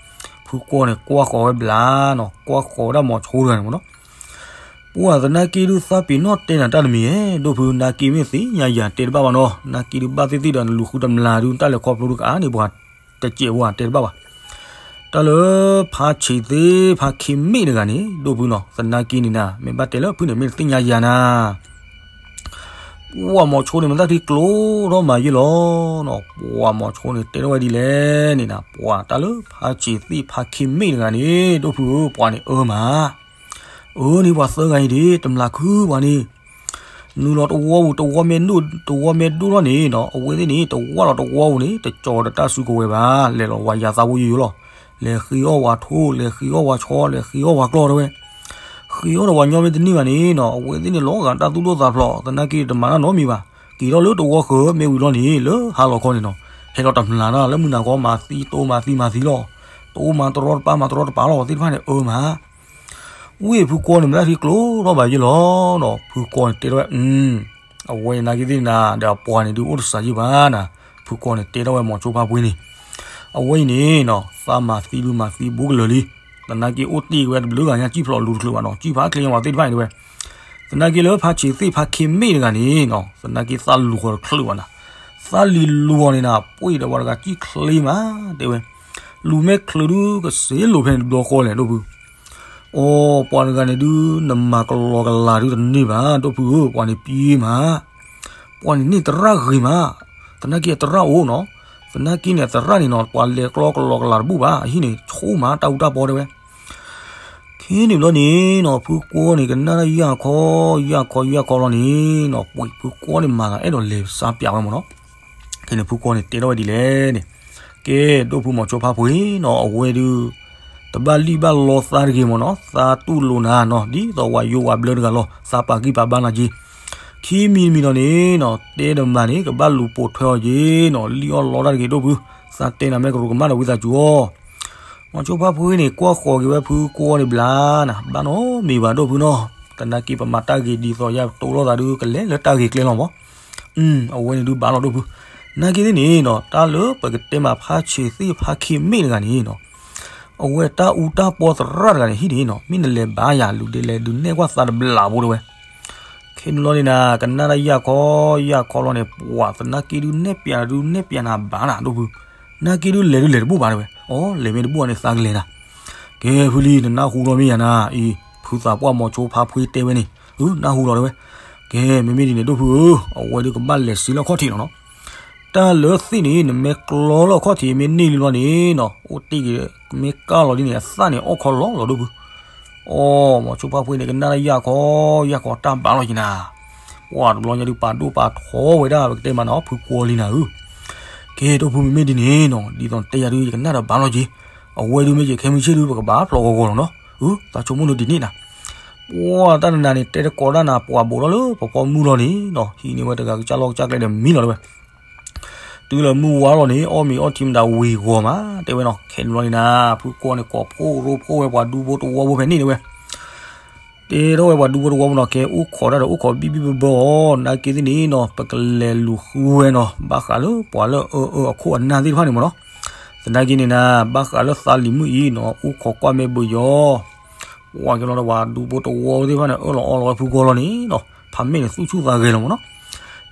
ဖုကွီန့ၣ် ကွၢ်ဃီၤဝဲဘျါနီၤ ကွၢ်ဃီၤဝဲဒၣ်မီၤဆိတဂၤန့ၣ်မ့ၢ်နီၤ ပှၤသနာ်က့ဒုးသးပ့ၤနီၣ်တဲနၤတၢ်တမံၤဧဲ ဒိၣ်ဖု နာ်က့မ့ၢ်သ့ၣ်ညါယၤတဲတဘၣ်ဘၣ်နီၤ နာ်က့ဒုးဘၣ်သ့ၣ်သ့ၣ်ဒီး နလူၤဃုတမျၢ်ဒုး တၢ်လဲၤခီဖျိဒုးကအါန့ၢ်ပှၤတစဲးဖိဧါ တဲတဘၣ်ဘၣ်, တၢ်လၢဖါဆံးသ့ၣ်ဖါခ့မ့ၣ်တဂၤန့ၣ် ဒိၣ်ဖုနီၤ သနာ်က့န့ၣ်နၤ မ့ၢ်ဘၣ်တဲလၢဖုန့ၣ် မ့ၢ်တသ့ၣ်ညါယၤနၤ ပှၤမီၤဆိန့ၣ် မတၤထံကျိထီၣ်မၤယ့ၢ်လီၤနီၤ ပှၤမီၤဆိန့ၣ် တဲထီၣ်ဝဲဒ်လဲၣ်န့ၣ်နၤ ပှၤတၢ်လၢဖါဆံးသ့ၣ်ဖါခ့မ့ၣ်တဂၤန့ၣ် ဒိၣ်ဖုဧၢ ပှၤန့ၣ်အၢမး အၢန့ၣ်ပှၤသၢဂၤအံၤဒၣ် တမျၢ်ခုပှၤန့ၣ် နုာ်လီၤတဝီပူၤ တဝီမ့ၢ်ဒိၣ် တဝီမ့ၢ်ဒိၣ်ထီၣ်န့ၣ်နီၤ အဝဲသ့ၣ်န့ၣ် တဝီလီၤတဝီပူၤန့ၣ် တကၠီၤဒီးတၢ်စုကဝဲၤဘၣ် လဲၤလီၤဝဲယၤသးဖိယိယိလီၤ လဲၤဃ့အီၣ်ဝဲထိ လဲၤဃ့အီၣ်ဝဲဆီ လဲၤဃ့အီၣ်ဝဲကျီၢ်တဲဝဲ ဃ့အီၣ်ဒီးပှၤညီမ့ၢ်တန့ၢ်ဘၣ်န့ၣ်နီၤ အဝဲသ့ၣ်န့ၣ် လီၤဂာ်တၢ်သူၣ်ဒိၣ်သးဖျိး သနာ်က့တမၤတၢ်နီတမံၤဘၣ် က့ၤထီၣ်လၢတဝီဃၢၤမ့ၢ်ဝံၤလီၤန့ၣ် လၢဟါလီၤခီန့ၣ်နီၤ ဟဲလီၤတမျၢ်တၢ်လၢမုၢ်နၤခီ မၤသံတိၤမၤသံမၤသံလီၤ တိၤမၤတရီတပါမၤတရီတပါလီၤ သ့ၣ်တဖၣ်န့ၣ်အၢမး ဝံၤဖုကွီန့ၣ် မတၤထံကျိထီၣ်ဘၣ်ယ့ၢ်လီၤနီၤ ဖုကွီန့ၣ်တဲထီၣ်ဝဲ အဝဲန့ၣ်နာ်က့သ့ၣ်နၤ ဒီးအပှၤန့ၣ်ဒုးအိၣ်တစှၤယံၢ်ဘၣ်နၤ ဖုကွီန့ၣ်တဲထီၣ်ဝဲမီၤဆိဖါဖှ့န့ၣ် အဝဲအံၤန့ၣ်နီၤ သးမၤသံဒုးမၤသံဘူးကလၢာ်လံ သနာ်က့အိၣ်တ့ၢ်က့ၤဝဲတဘျုးဂၤညါ စံၣ်ဖျိးလူၤတချုးဘၣ်နီၤ စံၣ်ဖးချ့ဝဲသ့ၣ်တဖၣ်န့ၣ်တဲဝဲ သနာ်က့လၢဖါဆံးသ့ၣ်ဖါခ့မ့ၣ်တဂၤန့ၣ်နီၤ သနာ်က့သးလူၤဃီၤတချုးဘၣ်နၤ သးလံၤလူၤအီၤန့ၣ်နၤ ပှ့ၢ်ဒီးပှၤတဂၤစံၣ်ချ့မး တဲဝဲ လူၤမ့ၢ်ချုးဒုးကစ့လိာ်ဖဲန့ၣ် တဘျီဃီလဲၣ် ဒိၣ်ဖု အိ ပှၤတဂၤန့ၣ်ဒုး နမၤကလီကလီဒုးတန့ၢ်ဘၣ် ဒိၣ်ဖုဧၢ ပှၤန့ၣ်ပံမး ပှၤန့ၣ်န့ၢ်သရၣ်ဂ့ၤမး သနာ်က့အသရၣ်အိၣ်နီၤ သနာ်က့န့ၣ် အသရၣ်န့ၣ်နီၤ ပှၤလဲၤကျီကလီကလီတဘူၣ်ဘၣ် အဟံၣ်န့ၣ် ဆိမးတၢ်အူတၢ်ပီတဲဝဲ ခဲန့ၣ်ဘျီန့ၣ်နီၤ ဖုကွီန့ၣ် ကနၣ်တၢ်ယၢ်ခီ ယၢ်ခီယၢ်ခီလီၤန့ၣ်နီၤ ပှ့ၤဖုကွီန့ၣ်မၤသးအဲၣ်ဒိးလဲၤစါပၠးဝဲမ့ၢ်နီၤ ခဲန့ၣ်ဖုကွီန့ၣ်တဲထီၣ်ဝဲဒ်လဲၣ်န့ၣ် ကဲ ဒိၣ်ဖုမီၤဆိဖါဖှ့နီၤ အဝဲဒုး တဘၣ်လံၣ်ဘၣ်လီသးတဂ့ၤမ့ၢ်နီၤ သးတူၢ်လိာ်နၤနီၤ ဒ်သိးဝဲယိဝဲဘျၢတဂၤလီၤ သးပာ်ဂံၢ်ပာ်ဘါနၤက့ၤ ခံမံၤတမံၤဒီးန့ၣ်နီၤ တဲတမၤန့ၣ် ကဘၣ်လူၤပိာ်ထွဲအီၤက့ၤနီၤ လံၣ်အီၣ်လီတၢ်တဂ့ၤ ဒိၣ်ဖု သးတဲနၤမ့ၢ်ကရူၢ်ကမၣ်ဒီးဝံသးစူၤအီၤ မီၤဆိဖါဖှ့န့ၣ် ကွၢ်ဃီၤက့ၤဝဲဖုကွီန့ၣ်ဘျါနၤ ဘၣ်နီတမံၤဘၣ်ဒိၣ်ဖုနီၤ သနာ်က့ပမၤတၢ်ဂ့ၤဒ်သိးယၤတိၢ်လိာ်သးဒုးကလဲၤလၢတၢ်ဂ့ၤကျဲလီၤမး အဝဲန့ၣ်ဒုးဘၣ်လီၤဒိၣ်ဖု နာ်က့သ့ၣ်န့ၣ်နီၤ တၢ်လၢပကတဲမးဖါဆံးသ့ၣ်ဖါခ့မ့ၣ်တဂၤန့ၣ်နီၤ အဝဲတၢ်အူတၢ်ပီသရၣ်တဂၤန့ၣ် ဟံၣ်န့ၣ်နီၤ မ့ၢ်နလဲၤဘါယၤ လူၤဒဲးလဲၤဒုးနဲၣ်ကွၢ်သးတဘျးဖိတဲဝဲ ခဲန့ၣ်လီၤန့ၣ်နၤ ကနၣ်တၢ်ယၢ်ခီ ယၢ်ခီလီၤန့ၣ် ပှၤသနာ်က့ဒုးနဲၣ်ပၠးနၤ ဒုးနဲၣ်ပၠးနၤဘၣ်နၤဒိၣ်ဖု နာ်က့ဒုးလဲၤဒုးလဲၤတဘူၣ်ဘၣ်တဲဝဲ အိ လဲၤမ့ၢ်တဘူၣ်န့ၣ်သးကလဲၤနၤ ကဲဖုလံ နနၢ်ဟူလီၤမ့ၢ်ယၤနၤ အံၤ ဖုသးပှၢ်မီၤဆိဖါဖှ့တဲဝဲန့ၣ် အၢ နၢ်ဟူလီၤတဲဝဲ ကဲ မ့မ့ၢ်ဒ်န့ၣ် ဒိၣ်ဖုဧၢ အဝဲဒုးကဘၣ်လဲၤစံးလၢအခီၣ်ထံးလီၤနီၤ တၢ်လၢသ့ၣ်န့ၣ် နမ့ၢ်ကျီလၢအခီၣ်ထံးမ့ၢ်န့ၢ်လံလီၤန့ၣ်နီၤ အိၣ်တ့ၢ်က့ၤ မ့ၢ်ကၢ်လီၤဒ်န့ၣ် အသၣ်န့ၣ် အီၣ်ခီလီၤလီၤဒိၣ်ဖု အိ မီၤဆိဖါဖှ့န့ၣ် ကနၣ်တၢ်ယၢ်ခီ ယၢ်ခီတၢ်ဘၣ်လီၤက့ၤနၤ ပှၤတဘျီညါဒုးပာ်ဒိၣ်ပာ်ထီဝဲဒၣ် ပကတဲမးနီၤ ဖုကွီလံနၤဧၢ ကဲ ဒိၣ်ဖုမ့မ့ၢ်ဒ်န့ၣ်နီၤ ဒ်သိးတဲယၤဒုး ယကနၣ်ဒီးဘၣ်လီၤက့ၤ အဝဲဒုးမ့ၢ်ယခဲမုၢ်ဆ့ၣ်ဒုး ပကဘၣ်ဖျိးဂီၤဂီၤလီၤနီၤ အၢ သးဆိကမိၣ်ဒုးဒ်န့ၣ်နၤ ပှၤတၢ်နနၤန့ၣ် တဲတကိးတၢ်နၤ ပှၤဘိးထီၣ်လၢပဖီမုၢ်လီၤန့ၣ်နီၤ ဟံးန့ၢ်ဝဲတဂၤကစၢ်လီၢ်ကစၢ်ကျဲဒီးမံလီၤတဲဝဲ တုၤလၢမုၢ်ဝါလီၤန့ၣ် အီၣ်မ့ၤအီထံမတၤဝံၤဂီၤမး တဲဝဲနီၤ. ခဲန့ၣ်ဘျီန့ၣ်နၤ ဖုကွီန့ၣ် ကိးဖှိၣ်ရိဖှိၣ်ဝဲပှၤဒူဖိတဝီဖိဖဲန့ၣ်တဲဝဲ. တဲထီၣ်ဝဲပှၤဒူဖိတဝီဖိနီၤ ကဲအိၣ်ခိးတၢ်ဒီးအိၣ်ခိးဘံၣ်ဘံၣ်ဘၢဘၢအီၤ နာ်က့သ့ၣ်န့ၣ်နီၤ ပကလဲၤလူၤဃုဝဲနီၤ ဘၣ်ဃးလၢပှၤလၢအအၢအခိၣ်အနၢ်သ့ၣ်တဖၣ်န့ၣ်မ့ၢ်နီၤ. သနာ်က့န့ၣ်နၤ ဘၣ်ဃးလၢသးလံၤမုၢ်အံၤနီၤ အိၣ်ခိးကွၢ်မဲာ်ဘၢယီၤ ပှၤကဲလီၤဒီးပှၤဒူဖိတဝီသ့ၣ်တဖၣ်န့ၣ် အၢၣ်လီၤအီလီၤဝဲဖုကွီလီၤန့ၣ်နီၤ ဖးမဲာ်န့ၣ်သူၣ်ဆူၣ်သးဂဲၤလီၤမ့ၢ်နီၤ.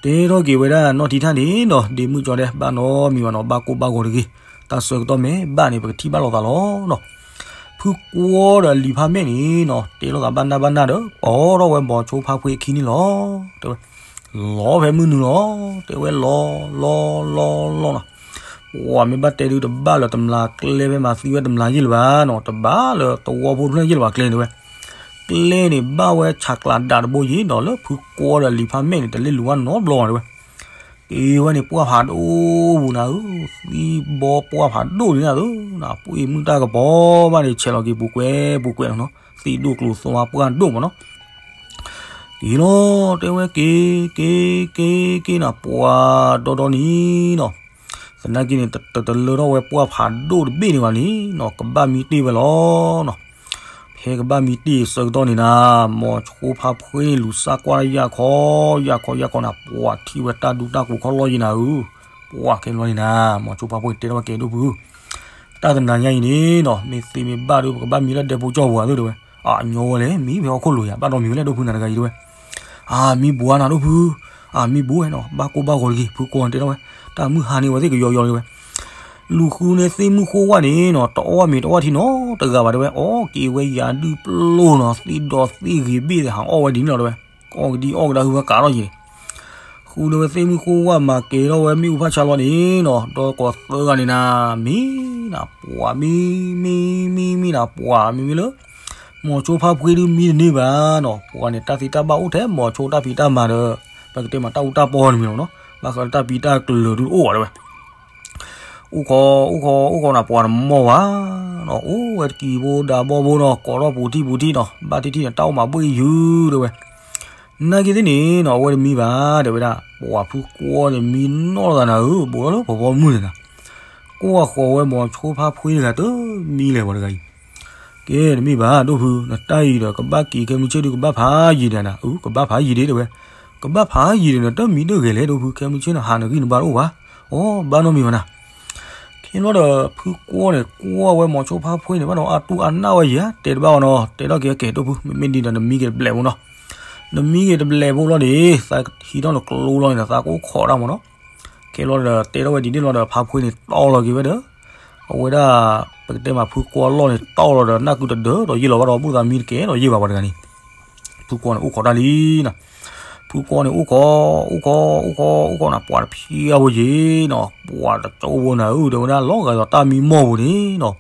တဲထီၣ်က့ၤဝဲဒၣ်နီၢ်ထံထၣ်န့ၣ်နီၤ ဒ့မုၣ်ကၠီဒဲး ဘၣ်နီတမံၤဘၣ်နီၤ ဘၣ်ကိၢ်ဘၣ်ဂီၤတဂ့ၤ. တၢ်ဆၢကတီၢ်မ့ၢ်ဘၣ်န့ၣ် ပကထံၣ်ဘၣ်လိာ်သးလီၤနီၤ. ဖုကွီဒီးလံာ်ဖးမဲာ်န့ၣ်နီၤ တဲလိာ်သးဘၣ်နၢ်ဘၣ်နၢ်ဒီး ပိာ်ထီၣ်ဝဲမိၤဆိဖါဖှ့အခံန့ၣ်လီၤ. တဲဝဲ လီၤဖဲမုၢ်နုာ်လီၤ တဲဝဲလီၤ လီၤ လီၤ လီၤနီၤ. ပှၤမ့ၢ်ဘၣ်တဲဒုးတဘၣ်လၢၤတမျးကျဲဖဲမၤသံဝဲတမျးယံာ်လၢၤဘၣ်, တဘၣ်လၢၤသဝီဖိတဖျၢၣ်ယံာ်လၢၤဘၣ်ကျဲန့ၣ်တဲဝဲ. ကျဲန့ၣ်ဘၣ်ဝဲဆးကျးဒးတဘိယံာ်နီၤ လၢဖုကွီဒီးလံာ်ဖးမဲာ်န့ၣ် တလ့ၣ်လူၤဘၣ်နီတဘျီဘၣ်တဲဝဲ. က့ၤဝဲန့ၣ်ပှၢ်ဖးဒိၣ်ပူၤနၤဧၢ, သံဘီပှၢ်ဖးဒိၣ်န့ၣ်နၤဧၢ, နပှ့ၤမုၢ်တၢ်ကပီၤဘၣ်န့ၣ် ဆဲးလီၤက့ၤပူၤကွဲပူၤကွဲနီၤ, သံးဒိၣ်ကျိၤသွါပှၢ်ဒိၣ်မးနီၤ. က့ၤလီၤ တဲဝဲက့ၤ က့ၤ က့ၤ က့ၤနၤ ပှၤဒီဒီနံၤနီၤ. သနာ်က့န့ၣ် တတလၢထီၣ်ဝဲပှၢ်ဖးဒိၣ်တဘ့ၣ်န့ၣ်ဘၣ်န့ၣ်နီၤ ကဘၣ်မံတ့ၢ်ဝဲလီၤနီၤ. ဖဲကဘၣ်မံတ့ၢ်အဆၢကတီၢ်န့ၣ်နၤ မိၤဆိဖါဖှ့န့ၣ်လူၤစၢ်ကွၢ်ယၢ်ခီ ယၢ်ခီ ယၢ်ခီနၤ ပှၤထံၣ်ဝဲတၢ်ဒူတၢ်ကိးခီလီၢ်ယံၤနၤဧၢ, ပှၤခဲဘျီန့ၣ်နၤ မိၤဆိဖါဖှ့တဲထီၣ်ဝဲကဲဒိၣ်ဖု တၢ်တနၤညါအံၤန့ၣ်နီၤ မ့ၢ်သ့မ့ၢ်ဘၣ်ဒီး ပကဘၣ်မံလၢဒဲဖိကၠီၢ်ပူၤဧါသ့ၣ်တဲဝဲ. အညီဝဲလဲၣ် မံဖဲဟီၣ်ခိၣ်လိၤယၤ ဘၣ်ဒီးမံဝဲလဲၣ်ဒိၣ်ဖုနၤတဂၤအံၤတဲဝဲ. အမံဘှါနၤဒိၣ်ဖု, အမံဘှါနီၤ ဘၣ်ကိၢ်ဘၣ်ဂီၤတဂ့ၤ ဖုကွီန့ၣ်တဲထီၣ်ဝဲ. တၢ်မုၢ်ဟါန့ၢ်ဝဲသ့ၣ်ကယီယီတဲဝဲ. လူၤဃုန့ၢ်သ့ၣ်မုၢ်ဃိဝၣ်န့ၣ်နီၤ တအီၣ်မ့ၤတအီၣ်ထံနီတဂၤဘၣ်တဲဝဲ. အီၣ်က့ၤဝဲယၤဒုးပျိၢ်နီၤ သ့ၣ်ဒီးသ့ၣ်ဂ့ၤဘ့ၣ်သ့ၣ် ဟးအီၣ်ဝဲဒ်န့ၣ်လီၤတဲဝဲ. ကီၢ်ကဒံအီၣ်ကဒါဟုဝဲကးထီၣ်ယံၤန့ၣ် ဃုန့ၢ်ဝဲသ့ၣ်မုၢ်ဃိဝၣ်မၤကဲၤထီၣ်ဝဲမ့ၣ်အူဖးဆါလီၤန့ၣ်နီၤ ဒီးကိးသၢဂၤန့ၣ်နၤ မံနၤ ပှၤမံ မံ မံ မံနၤ ပှၤမံမံလၢ မိၤဆိဖါဖှ့ဒုးမံတန့ၢ်ဘၣ်နီၤ ပှၤန့ၣ်တၢ်သ့တၢ်ဘၣ်အိၣ်ထဲမိၤဆိတၢ်ဖံးတၢ်မၤဒီး ပကတဲမၤတၢ်အူတၢ်ပီန့ၣ်မ့ၢ်လီၤနီၤ ဘၣ်ဃးလၢတၢ်ပံတၢ်ကျၢၤဒုးတအိၣ်ဘၣ်တဲဝဲ. အိၣ်ခိး အိၣ်ခိး အိၣ်ခိးနၤ ပှၤတမီၢ်ဘၣ်နီၤ အိၣ်ဝဲတကံၤဖိဒၣ်ဘီဖိနီၤ ကိးထီၣ်ပူၤထံၣ်ပူၤထံၣ်နီၤ ဘၣ်ထံၣ်ထံၣ်န့ၣ် တၢ်အိၣ်မးဘှ့ၣ်ယုၢ်တဲဝဲ. နာ်က့သ့ၣ်န့ၣ်နီၤ အဝဲတမံဘၣ်တဲဝဲဒၣ် ပှၤဖုကွီန့ၣ်မံနီၢ်သးနၤဧၢ ဘူးထီၣ်လၢဖီဖီမုၢ်န့ၣ်နၤ ကွၢ်ဃီၤဝဲမိၤဆိဖါဖှ့တဂၤတမံလဲၣ်ပှၤတဂၤအံၤ. ကဲတမံဘၣ်ဒိၣ်ဖု နတၢ်အံၤဒီးကဘၣ်က့ၤခဲမုၢ်ဆ့ၣ်ဒုးကဘၣ်ဖးယံာ်ဒံးနၤ အကဘၣ်ဖးယံာ်ဒံးတဲဝဲ. ကဘၣ်ဖးယံာ်ဒံးနတမံတဂ့ၤလဲၣ်ဒိၣ်ဖု ခဲမုၢ်ဆ့ၣ်န့ၣ် ဟးနဂံၢ်နဘါတအိၣ်ဘၣ်. အိ ဘၣ်နီတမံၤဘၣ်နၤ ခဲဘျီဒီး ဖုကွီန့ၣ် ကွၢ်ဝဲမိၤဆိဖါဖှ့န့ၣ် ဘၣ်ဒီးအါတူၢ်အနၢ်ဝဲယၤ တဲတဘၣ်ဘၣ်နီၤ တဲထီၣ်က့ၤကဲဒိၣ်ဖု မ့မ့ၢ်ဒ်ဒီးနမံက့ၤတဘျဲးဖိနီၤ နမံက့ၤတဘျဲးဖိလီၤန့ၣ် သးဟံးထီၣ်နကျိလီၤန့ၣ် သးကအိၣ်ခိးတၢ်မ့ၢ်နီၤ. ခဲဘျီဒီး တဲထီၣ်ဝဲဒ်န့ၣ်လီၤဒီး ဖါဖှ့န့ၣ်တီၢ်လီၤက့ၤဝဲဒီး အဝဲဒၣ် ပကတဲမးဖုကွီလီၢ်န့ၣ် တီၢ်လီၤဒီး နၢ်ကုတဒၢးဒီးယ့ၢ်လီၤဘၣ်ဒီး ဘူၣ်သးမံတကဲဒီးယ့ၢ်ဘၣ်ပှၤတဂၤန့ၣ် ဖုကွီန့ၣ်အိၣ်ခိးတၢ်လံနၤ ဖုကွီန့ၣ်အိၣ်ခိး အိၣ်ခိး အိၣ်ခိး အိၣ်ခိးနၤ ပှၤတဖျါဖိယံၤနီၤ ပှၤတကၠိဖိနၤဧၢ တဲဝဲဒၣ်လီၤဂာ်ဒီးတၢ်မံမီၢ်ပူၤန့ၣ်နီၤ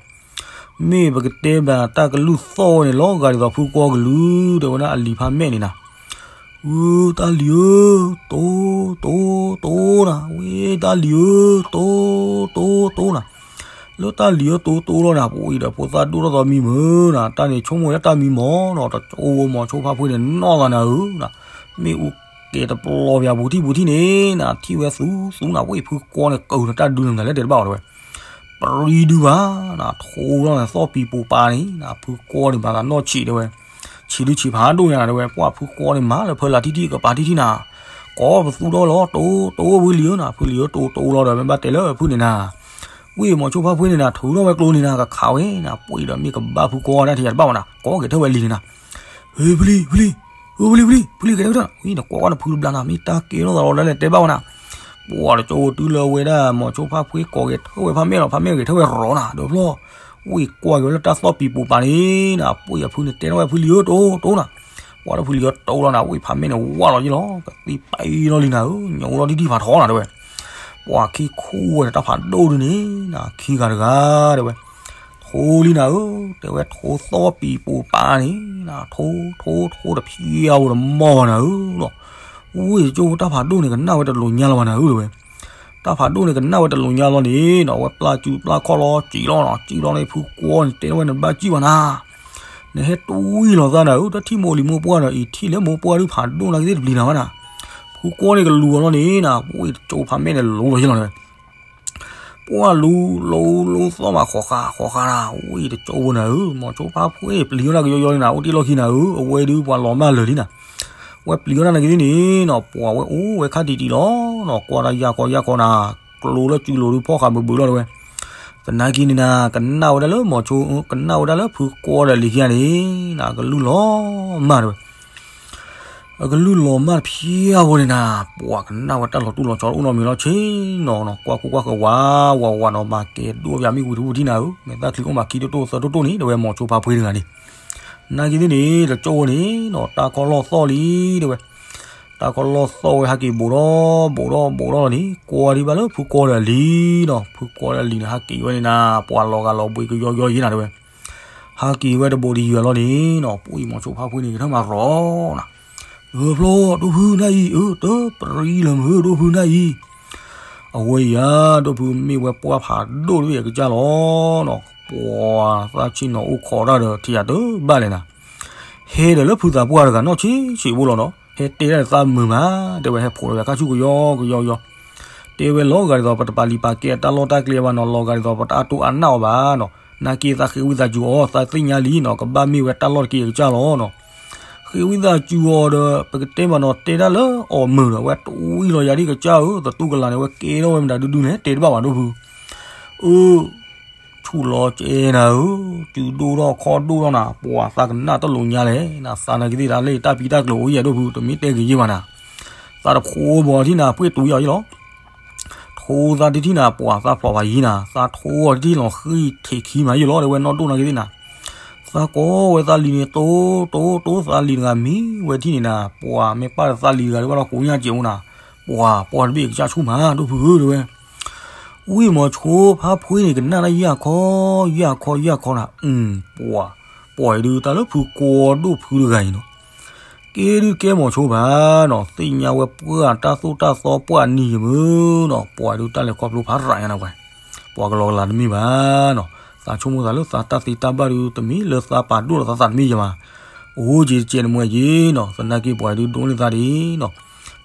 မ့ၢ်ပကတဲဘၣ်တၢ်ကလုၢ်သီၣ်ဝဲန့ၣ် လီၤဂာ်ဒ်သိးဖုကွီကလုၢ် တဲဝဲဒၣ်အလံၤဖးမဲာ်န့ၣ်နၤ ဝ့ၢ်တၢ်လံၤဧၢ တိ တိ တိနၤ ဝ့ၢ်တၢ်လံၤဧၢ တိ တိ တိနၤ လၢတၢ်လံၤဧၢ တိ တိလီၤနၤ ပဝံၤဒီးဖိသၣ်ဒိၣ်ထီၣ်သီမံမုၢ်နၤ တၢ်န့ၣ်ဆိကမိၣ်ဝဲလၢတၢ်မံမီၢ်နီၤ တကၠိဖိမိၤဆိဖါဖှ့န့ၣ် နီၢ်သးနၤဧၢ မ့ၣ်အူကဲၤတပျီၤပူၤထံၣ်ပူၤထံၣ်န့ၣ်နၤ ထံၣ်ဝဲသူသူနၤ ဝ့ၢ်ဖုကွီန့ၣ် ကုၤနၤတၢ်ဒုးနၤလၢတဲတဘၣ်အီၤတဲဝဲ ပရံဒုဘၣ်နၤ ထိလီၤနၤသီၣ်ပံၤပိာ်ပၤန့ၣ်နၤ ဖုကွီန့ၣ်မၤသးနီၢ်ဆံးတဲဝဲ ဆံးဒုဆံးဖးဒိၣ်ညါနၤတဲဝဲ ပှၤဖုကွီန့ၣ်မၤလၢဖၢလၢ်ထံၣ်ထံၣ်ကပၤထံၣ်ထံၣ်နၤ ကိးပသူဒီလီၤ တိ တိဝဲလံၤဧၢနၤ ဖုလံၤဧၢ တိ တိလီၤဒီး မ့ၢ်ဘၣ်တဲလၢဖုန့ၣ်နၤ ဝ့ၢ်မိၤဆိဖါဖှ့န့ၣ်နၤ ထုးထီၣ်ဝဲကျိန့ၣ်နၤ ကခးဝဲနၤ ပှ့ၤဒီးမ့ၢ်ကဘၣ်ဖုကွီတၢ်ထံၣ်ယၤတဘၣ်ဝဲနၤ ကိးက့ၤထၢၣ်ဝဲလံၤန့ၣ်နၤ ဖုလံၤ ဖုလံၤ ဖုလံၤ ဖုလံၤ ကဲထီၣ်ဝဲ ဝံၤနကွၢ်ဝဲနဖုတဘျါနၤ မ့ၢ်တၢ်ကဲထီၣ်သးလီၤလၢလဲၣ်တဲဘၣ်ဝဲနၤ ပှၤတကၠိဖိတုၤလၢအဝဲဒၣ် မိၤဆိဖါဖှ့ကိးက့ၤထၢၣ်ဝဲဖးမဲာ်လီၤ ဖးမဲာ်ဂ့ၤထၢၣ်ဝဲရီၤနၤ ဒီးဖျီ ဝ့ၢ်ကွၢ်က့ၤဝဲလၢတၢ်သီၣ်ပံၤပိာ်ပၤန့ၣ်နၤ ပှ့ၤအဖုန့ၣ်တဲထီၣ်ဝဲဖုလံၤဧၢ တိ တိနၤ ပှၤလၢဖုလံၤဧၢ တိလီၤနၤ ဝ့ၢ်ဖးမဲာ်န့ၣ် ဝါလီၤယ့ၢ်လီၤ ကသံပာ်လီၤလံနၤဧၢ ညိးလီၤဒံၣ်ဒံၣ်ဖးထီနၤတဲဝဲ ပှၤခံခူဝဲန့ၣ် တၢ်ဖးဒိၣ်ဒုန့ၣ်နၤ ခံဂၤတဂၤတဲဝဲ ထိလံနၤဧၢ တဲဝဲထိသီၣ်ပံၤပိာ်ပၤန့ၣ်နၤ ထိ ထိ ထိတဖျါဧိၤတမီၢ်ဘၣ်နၤဧၢ ဝ့ၢ်ကၠိဖိတၢ်ဖးဒိၣ်န့ၣ် ကနၣ်ဝဲတလိာ်ညါလီၤဘၣ်နၤဧၢ တဲဝဲ တၢ်ဖးဒိၣ်န့ၣ် ကနၣ်ဝဲတလိာ်ညါလီၤန့ၣ်နၤ အဝဲပျၢ်စုပျၢ်ခီၣ်လီၤ စံးလီၤနၤ စံးလီၤန့ၣ် ဖုကွီန့ၣ်တဲဝဲနဘၣ်စံၣ်ဘၣ်နၤ နဟဲတွံၢ်လီၤသးနၤဧၢ တထံၣ်မိၢ်လံၤမိၢ်ပှၢ်ဒီး အံၤထံၣ်လၢမိၢ်ပှၢ်ဒုးဖးဒိၣ်နၤကသ့ၣ်တပျံၤနၤဘၣ်နၤ ဖုကွီန့ၣ်ကလူၤအီၤလီၤန့ၣ်နၤ ဝ့ၢ်ကၠိဖးမဲာ်န့ၣ်လူၤလီၤယ့ၢ်လီၤနၤ ပှၢ်လူၤ လူၤလူၤသီၣ်မး ဃီၤဃာ်ဃီၤဃာ်နၤ, ဝံၤတကၠိဖိနၤဧၢ, မိၤဆိဖါဖှ့ ပျံၤဝဲဒၣ်ကယီယီလံနၤ, အိၣ်တ့ၢ်လီၢ်ခံနၤဧၢ, အဝဲဒုးပှၤလီၤမၢ်လၢာ်လံနၤ, ဝဲပျံၤဝဲဒၣ်နာ်က့ၤသ့ၣ်န့ၣ်နီၤ, ပှၤဝဲအိၣ်ဝဲခါတံၢ်တံၢ်လီၤနီၤ, ကွၢ်တၢ်ယၢ်ခီယၢ်ခီနၤ, ကျိလၢစုလိၤဒုးဖီၣ်ဃာ်ဘၢၣ်ဘၢၣ်လီၤတဲဝဲ, သနာ်က့န့ၣ်နၤ ကနၣ်ဝဲဒၣ်လၢမိၤဆိ ကနၣ်ဝဲဒၣ်လၢဖုကွီဒီးလံၤခံဂၤန့ၣ်နၤ, အကလုၢ်လီၤမၢ်တဲဝဲ အကလုၢ်လီၤမၢ်တဖျၢၣ်ဖိန့ၣ်နၤ, ပှၤကနၣ်ဝဲတၢ်လီၤတူၢ်လီၤဆီအိၣ်နီတမံၤလီၤဆ့နီၤနီၤ, ကွၢ်ခိၣ်ကွၢ်ဃၢၤဝးဝးဝးနီၤ, မၤကဲၤဒိၣ်ပၠးမ့ၣ်အူထူထံနၤဧၢ, မဲာ်သၣ်ချံအိၣ်မးခံတိတိသၢတိတိန့ၣ် တဲဝဲမိၤဆိဖါဖှ့တဂၤန့ၣ်, နာ်က့ၤသ့ၣ်န့ၣ် တကၠိဖိန့ၣ်နီၤ, တၢ်ခီၣ်လီၢ်သီၣ်လံတဲဝဲ, တၢ်ခီၣ်လီၢ်သီၣ်ဝဲဟးက့ၤဘူးထီၣ်ဘူးထီၣ်ဘူးထီၣ်လီၤန့ၣ်, ကွၢ်ဒံးဘၣ်လၢဖုကွီဒီးလံၤနီၤ, ဖုကွီဒီးလံၤန့ၣ် ဟးက့ၤဝဲန့ၣ်နၤ, ပှၤလီၤဂာ်လီၤဘှံးကယီယီယံၤနၤတဲဝဲ ဟးက့ၤဝဲတဘိးတယွၤလီၤန့ၣ်နီၤ, ပှၤမိၤဆိဖါဖှ့န့ၣ် ကထၢၣ်မၤရီၤနၤ, ဒိၣ်ဖျီ ဒိၣ်ဖုနၢ်အံၤ အၢ တပရံလၢမုၢ် ဒိၣ်ဖုနၢ်အံၤ, အဝဲအံၤဧါ ဒိၣ်ဖုမ့ၢ်ဝဲပှၢ်ဖးဒိၣ်တဘ့ၣ်အကစၢ်လီၤနီၤ, ပှၤသးဆံၣ်နီၤအိၣ်ခိးတၢ်ဒီးထံၣ်ယၤတဘၣ်လဲၣ်နၤ, ဟဲဒီးလၢဖုသးပှၢ်တဂၤနီၢ်ဆံးဆံးဖိလီၤနီၤ, ဟဲတဲဒၣ်သးမုာ်မး, တဲဝဲဟဲဖိးလီၤယၤခါဆူၣ်ကယီကယီကယီ တဲဝဲလီၤဂာ်ဒ်သိး ပတပာ်လံာ်ပာ်ကဲအတၢ်လီၢ်တၢ်ကျဲဘၣ်နီၤ, လီၤဂာ်ဒ်သိး ပတအါတိအါနၣ်အီၤဘၣ်နီၤ, နာ်က့ၤသးဃ့ဝံသးစူၤအီၤ သးသ့ၣ်ညါလံနီၤ, ကဘၣ်မ့ၢ်ဝဲတၢ်လီၢ်တက့ၢ်အကစၢ်လီၤနီၤ, ဃ့ဝံသးစူၤအီၤဒီး ပကတဲမးနီၤ, တဲဒၣ်လၢအီၤမုာ်ဒီး ဝဲတဝံၤလီၤယၤဒ်ကစၢ်ဧၢ, သတူၢ်ကလာ်န့ၣ် ဝဲကဲထီၣ်ဝဲမတၤဒုဒုလဲၣ် တဲတဘၣ်ဘၣ်ဒိၣ်ဖု, အၢ ဆူၣ်လီၤကဲနၤဧၢ, စုဒိၣ်ထီၣ်ခီၣ်ဒိၣ်ထီၣ်နၤ, ပှၤသးကနၣ်တလိာ်ညါလဲၣ်နၤ, သးနာ်က့ၤသ့ၣ်တၢ်လၢတၢ်ပံတၢ်ကျိၤအိၣ်ယဲၢ်ဒိၣ်ဖု, တမ့ၢ်တဲဂ့ၤယဲၢ်ဘၣ်နၤ, သးတဖိဘီထံၣ်နၤ ပှ့ၢ်တူၤယီၤယဲၢ်လီၤ ထိသးတထံၣ်နၤ ပှၤသးဖျိးဘၣ်ယံၤနၤ, သးထိအီၤတထံၣ်လီၤဃံၢ်ထံးခံမးယဲၢ်လီၤ, တဲဝဲနီၢ်ဒိၣ်နာ်က့ၤသ့ၣ်နၤ, သးကိးဝဲသးလံၤန့ၣ် တိတိတိသးလံၤတဂၤမံဝဲထံၣ်န့ၣ်နၤ, ပှၤမ့ၢ်ပၢ်ဒီးသးလံၤတဂၤဒ်ဘၣ်ဒီးကိးညါစဲးအိၣ်နၤ, ပှၤပှၢ်တဘ့ၣ်အကစၢ်ဆူၣ်မး ဒိၣ်ဖုဧၢ တဲဝဲ ဝံၤမိၤဆိဖါဖှ့န့ၣ် ကနၣ်တၢ်ယၢ်ခီ ယၢ်ခီ ယၢ်ခီနၤ, ပှၤ ပှၤအံၤဒုးတၢ်လၢဖုကိးဒိၣ်ဖုတဂၤအံၤနီၤ, ကဲဒုးကဲမိၤဆိဘၣ်နီၤ, သ့ၣ်ညါဝဲပှၢ်တၢ်သိၣ်တၢ်သီပှၢ်နံၤယမုၢ်နီၤ, ပှၤဒုးတၢ်လဲၤခီဖျိဖးရးညါနၤဝဲ, ပှၤကလီၤကလၤတမ့ၢ်ဘၣ်နီၤ, သးဆိကမိၣ်သးလၢသးတၢ်သ့တၢ်ဘၣ်ဒုး တမ့ၢ်လၢသးပာ်ဒိၣ်လီၤသးသးတမ့ၢ်ယမး, အိၣ်က့ၤတကဲးတမံၤယံၤနီၤ, သနာ်က့ပှၤဒုးဒိးန့ၢ်သးဒ်နီၤ,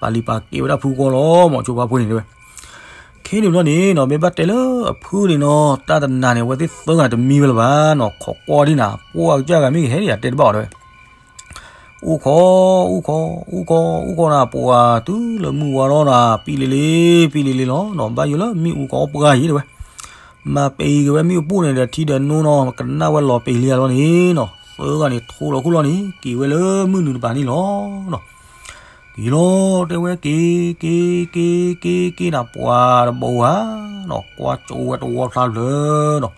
ပာ်လံာ်ပာ်ကဲဝဲဒၣ်ဖုကိးလီၤ မိၤဆိဖါဖှ့န့ၣ်တဲဝဲ ခဲန့ၣ်ဘျီန့ၣ်နီၤ, မ့ၢ်ဘၣ်တဲလၢအဖုန့ၣ်နီၤ, တၢ်တနၤန့ၣ် အဝဲသ့ၣ်သၢဂၤတမံဝဲလၢၤဘၣ်နီၤ, ခိးကွၢ်ဒ်နၤ, ပှၢ်အကစၢ်ဂၤမ့ၢ်ကဟဲဒ်ယၤတဲတဘၣ်အီၤတဲဝဲ, အိၣ်ခိး အိၣ်ခိး အိၣ်ခိး အိၣ်ခိးနၤ, ပှၤတုၤလၢမုၢ်ဝါထီၣ်နၤ, ပံလ့လ့ ပံလ့လ့လီၤနီၤ, ဘၣ်ယိၣ်လၢမ့ၣ်အူကအီၣ်ပှၢ်ယံၤတဲဝဲ, မၤပံၤက့ၤဝဲမ့ၣ်အူပူၤန့ၣ်ဒီး ထံဒီးနိနီၤ, ကနၣ်ဝဲလီၤပံၤလံအလီၢ်န့ၣ်နီၤ, သၢဂၤန့ၣ်ထိလီၤခိၣ်လီၤန့ၣ် က့ၤဝဲလၢမုၢ်နုာ်တပၤန့ၣ်လီၤနီၤ က့ၤလီၤတဲဝဲက့ၤ က့ၤ က့ၤ က့ၤ က့ၤနၤ, ပှၤတဘိဝဲနီၤ, ကွၢ်ကၠိဝဲတဝီဖျါဖျၢၣ်နီၤ,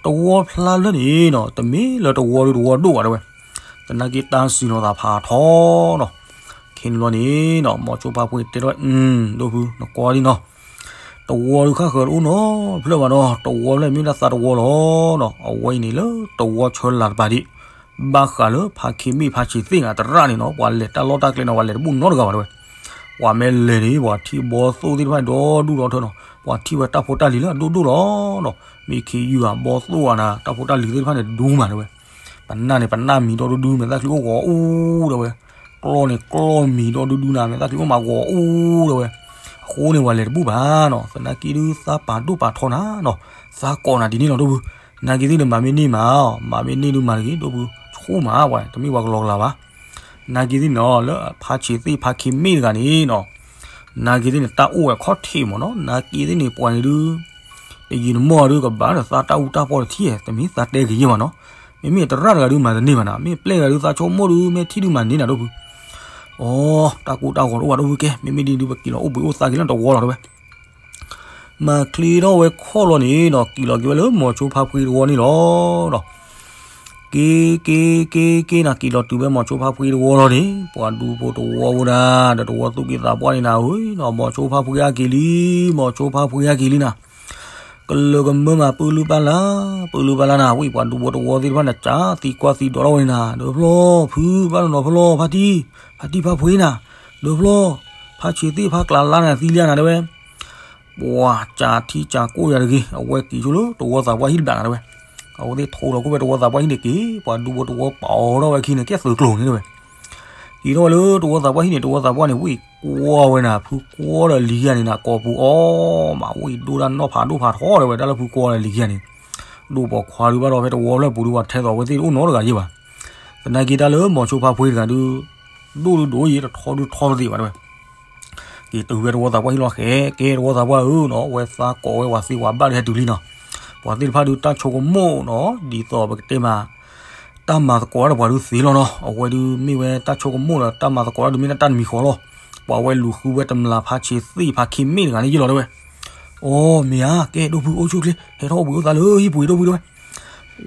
တဝီဖျါဖျၢၣ်န့ၣ်နီၤ, တမ့ၢ်လၢတဝီဒုးတဝီဒိၣ်ဘၣ်တဲဝဲ, သနာ်က့တၢ်စံၣ်နီၤသးဖးထီနီၤ, ခဲန့ၣ်ဘျီန့ၣ်နီၤ, မိၤဆိဖါဖှ့တဲထီၣ်, ဒိၣ်ဖု နကွၢ်ဒ်နီၤ, တဝီဒုးဃၣ်ဃၢၤတအိၣ်နီတဖျၢၣ်ဘၣ်နီၤ, တဝီဖျၢၣ်မ့ၢ်ဒၣ်သးတဝီလီၤနီၤ, အဝဲအံၤန့ၣ်လၢတဝီဆၢလာ်တပၤဒံး ဘၣ်ဃးလၢဖါခ့မ့ၣ်ဖါဆံးသ့ၣ်ဂၤတရၣ်န့ၣ်နီၤ, ပှၤလဲၤတၢ်လီၢ်တၢ်ကျဲနီၤ, ပှၤလဲၤတဘူၣ်နီတဂၤဘၣ်တဲဝဲ, ပှၤမ့ၢ်လဲၤန့ၣ် ပှၤထံၣ်ဘီသိၣ်သ့ၣ်တဖၣ်န့ၣ် ဒီဒူၣ်ဒီထၢနီၤ, ပှၤထံၣ်ဝဲတၢ်ဖိတၢ်လံၤလၢအဒိၣ်ဒိၣ်လီၤနီၤ, မ့ၢ်ခ့ယုၢ်ဧါ ဘီသိၣ်ဧါနၤ, တၢ်ဖိတၢ်လံၤသ့ၣ်တဖၣ်န့ၣ် ဒူမးတဲဝဲ, ပနၢ်န့ၣ် ပနၢ်မံၤဒီဒူၣ်ဒူၣ် မဲာ်သၣ်ချံအိၣ်ဂီၤအူတဲဝဲ, ကျီၢ်န့ၣ်ကျီၢ်မံၤဒီဒူၣ်ဒူၣ်နၤ, မဲာ်သၣ်ချံအိၣ်မးဂီၤအူတဲဝဲ, အဃိန့ၣ် ပှၤလဲၤတဘူၣ်ဘၣ်နီၤ, သနာ်က့ဒုးသးပာ်ဒိၣ်ပာ်ထီနၤနီၤ, သးကိးနၤဒ်န့ၣ်လီၤ ဒိၣ်ဖု, နာ်က့ၤသ့ၣ်န့ၣ် မၤမ့ၢ်န့ၢ်မးအီၤ, မၤမ့ၢ်န့ၢ်ဒုးမၤတဂ့ၤ ဒိၣ်ဖု, ဆိမးဝဲ တမ့ၢ်ပှၤကလီကလၤဘၣ်, နာ်က့ၤသ့ၣ်န့ၣ်နီၤ လၢဖါဆံးသ့ၣ်ဖါခ့မ့ၣ်တဂၤန့ၣ်နီၤ, နာ်က့ၤသ့ၣ်န့ၣ် တၢ်အိၣ်ဝဲခီၣ်ထံးမးနီၤ, နာ်က့ၤသ့ၣ်န့ၣ် ပှၤန့ၣ်ဒုး တယံာ်တမီၢ်ဒုးကဘၣ်ဒီးသးတၢ်အူတၢ်ပီတထံၣ်, တမ့ၢ်သးတဲကယဲၢ်မးနီၤ, မ့မ့ၢ်တရၣ်တဂၤဒုးမၤတန့ၢ်ဘၣ်နၤ, မ့ၢ်ပျဲၢ်တဂၤဒုးသးဆိကမိၣ်ဒုး မ့ၢ်ထံၣ်ဒုးမၤန့ၢ်နၤဒိၣ်ဖု, အိ, တၢ်ကိၢ်တၢ်ဂီၤတအိၣ်ဘၣ်ဒိၣ်ဖုကဲ, မ့မ့ၢ်ဒ်ဒုးပက့ၤလီၤအိၣ်ဘှံးအိၣ်သါက့ၤလၢတဝီလီၤတဲဝဲ မၤချ့ထီၣ်ဝဲခီၣ်လီၤန့ၣ်နီၤ, က့ၤလီၤက့ၤဝဲလၢမိၤဆိဖါဖှ့တဝီန့ၣ်လီၤနီၤ, က့ၤ က့ၤ က့ၤ က့ၤနၤ, က့ၤလီၤတုၤဝဲမိၤဆိဖါဖှ့တဝီလီၤန့ၣ်, ပှၤဒူဖိတဝီဝဲဒၣ် ဒီးတဝီသူၣ်က့သးပှၢ်န့ၣ်နၤဧၢနီၤ, မိၤဆိဖါဖှ့ဟဲက့ၤလံ, မိၤဆိဖါဖှ့ဟဲက့ၤလံနၤ, ကလၢကမၢမၤပၢလုၢ်ပၢ်လၢ်, ပၢလုၢ်ပၢ်လၢ်နၤ, ဝံၤပှၤဒူဖိတဝီသ့ၣ်တဖၣ်န့ၣ် ကးသံကွၢ်သံဒိးထီၣ်ဝဲန့ၣ်နၤ, ဒီးဖျီ ဖုဘၣ်နီၤ ဖျီ ဖါတံၢ်, ဖါတံၢ်ဖါဖှ့နၤ, ဒီးဖျီ ဖါဆံးသ့ၣ်ဖါကျးလါန့ၣ်သံလံနၤတဲဝဲ ပှၤကးထံကးကိၢ်ယၤတဂ့ၤ, အဝဲက့ၤဆိလၢတဝီသးပှၢ်ဟံၣ်တဘျီနၤတဲဝဲ, အဝဲသ့ၣ်ထိလီၤခိၣ်ဝဲတဝီသးပှၢ်ဟံၣ်န့ၣ်က့ၤ, ပှၤဒူဖိတဝီပာ်အီၤထီၣ်ဝဲခံန့ၣ် ကဲသုးကျိၤန့ၣ်တဲဝဲ, က့ၤထီၣ်ဝဲလၢတဝီသးပှၢ်ဟံၣ်န့ၣ် တဝီသးပှၢ်န့ၣ် ဝံၣ်ကွီဝဲနၤ ဖုကွီဒီးလံၤခံဂၤန့ၣ်နၤ ကိးပူၤအီၣ်မး ဝံၣ်ဒိၣ်တၢ်နီၢ်ဖးဒိၣ်ဖးထီဒီးဝဲ တၢ်လၢဖုကွီဒီးလံၤခံဂၤန့ၣ် ဒိၣ်ပိာ်ခွါဒုးဘၣ်ဒီးဖဲတဝီဖျၢၣ်ပူၤဒုး ပှၤထဲသိးဝဲသ့ၣ်တအိၣ်နီတဂၤယ့ၢ်ဘၣ်. သနာ်က့တၢ်လၢမိၤဆိဖါဖှ့တဂၤဒုး ဒိၣ်ဒုးဒိၣ်ယ့ၢ် တထီဒုးထီတသ့ဘၣ်တဲဝဲ က့ၤတုၤဝဲတဝီသးပှၢ်ဟံၣ်လီၤ ဃဲကဲတဝီသးပှၢ်ဧၢနီၤ အဝဲသးကိးဝဲပှၤသ့ပှၤဘၣ်ဒုးဟဲတုၤလံနီၤ. ပှၤသ့ၣ်တဖၣ်ဒုးတၢ်ဆိကမိၣ်နီၤ ဒ်သိးပကတဲမး တၢ်မၤသကိးတၢ်ဒီးပှၤဒုးသ့လီၤနီၤ. အဝဲဒုးမ့ၢ်ဝဲတၢ်ဆိကမိၣ်ဒီးတၢ်မၤသကိးတၢ်ဒုးမ့ၢ်ဒၣ်တၢ်တမံၤဃီလီၤ. ပှၤဝဲလူၤဃုဝဲတမျးဖါဆံးသ့ၣ်ဖါခ့မ့ၣ်တဂၤန့ၣ်ယ့ၢ်လီၤတဲဝဲ. အိ မ့ၢ်ဧါ ကဲဒိၣ်ဖုအိၣ်ဆူၣ်ချ့ ဟဲထီၣ်အိၣ်ဘှံးအိၣ်သါလၢဟံၣ်ပူၤအံၤဒိၣ်ဖုတဲဝဲ.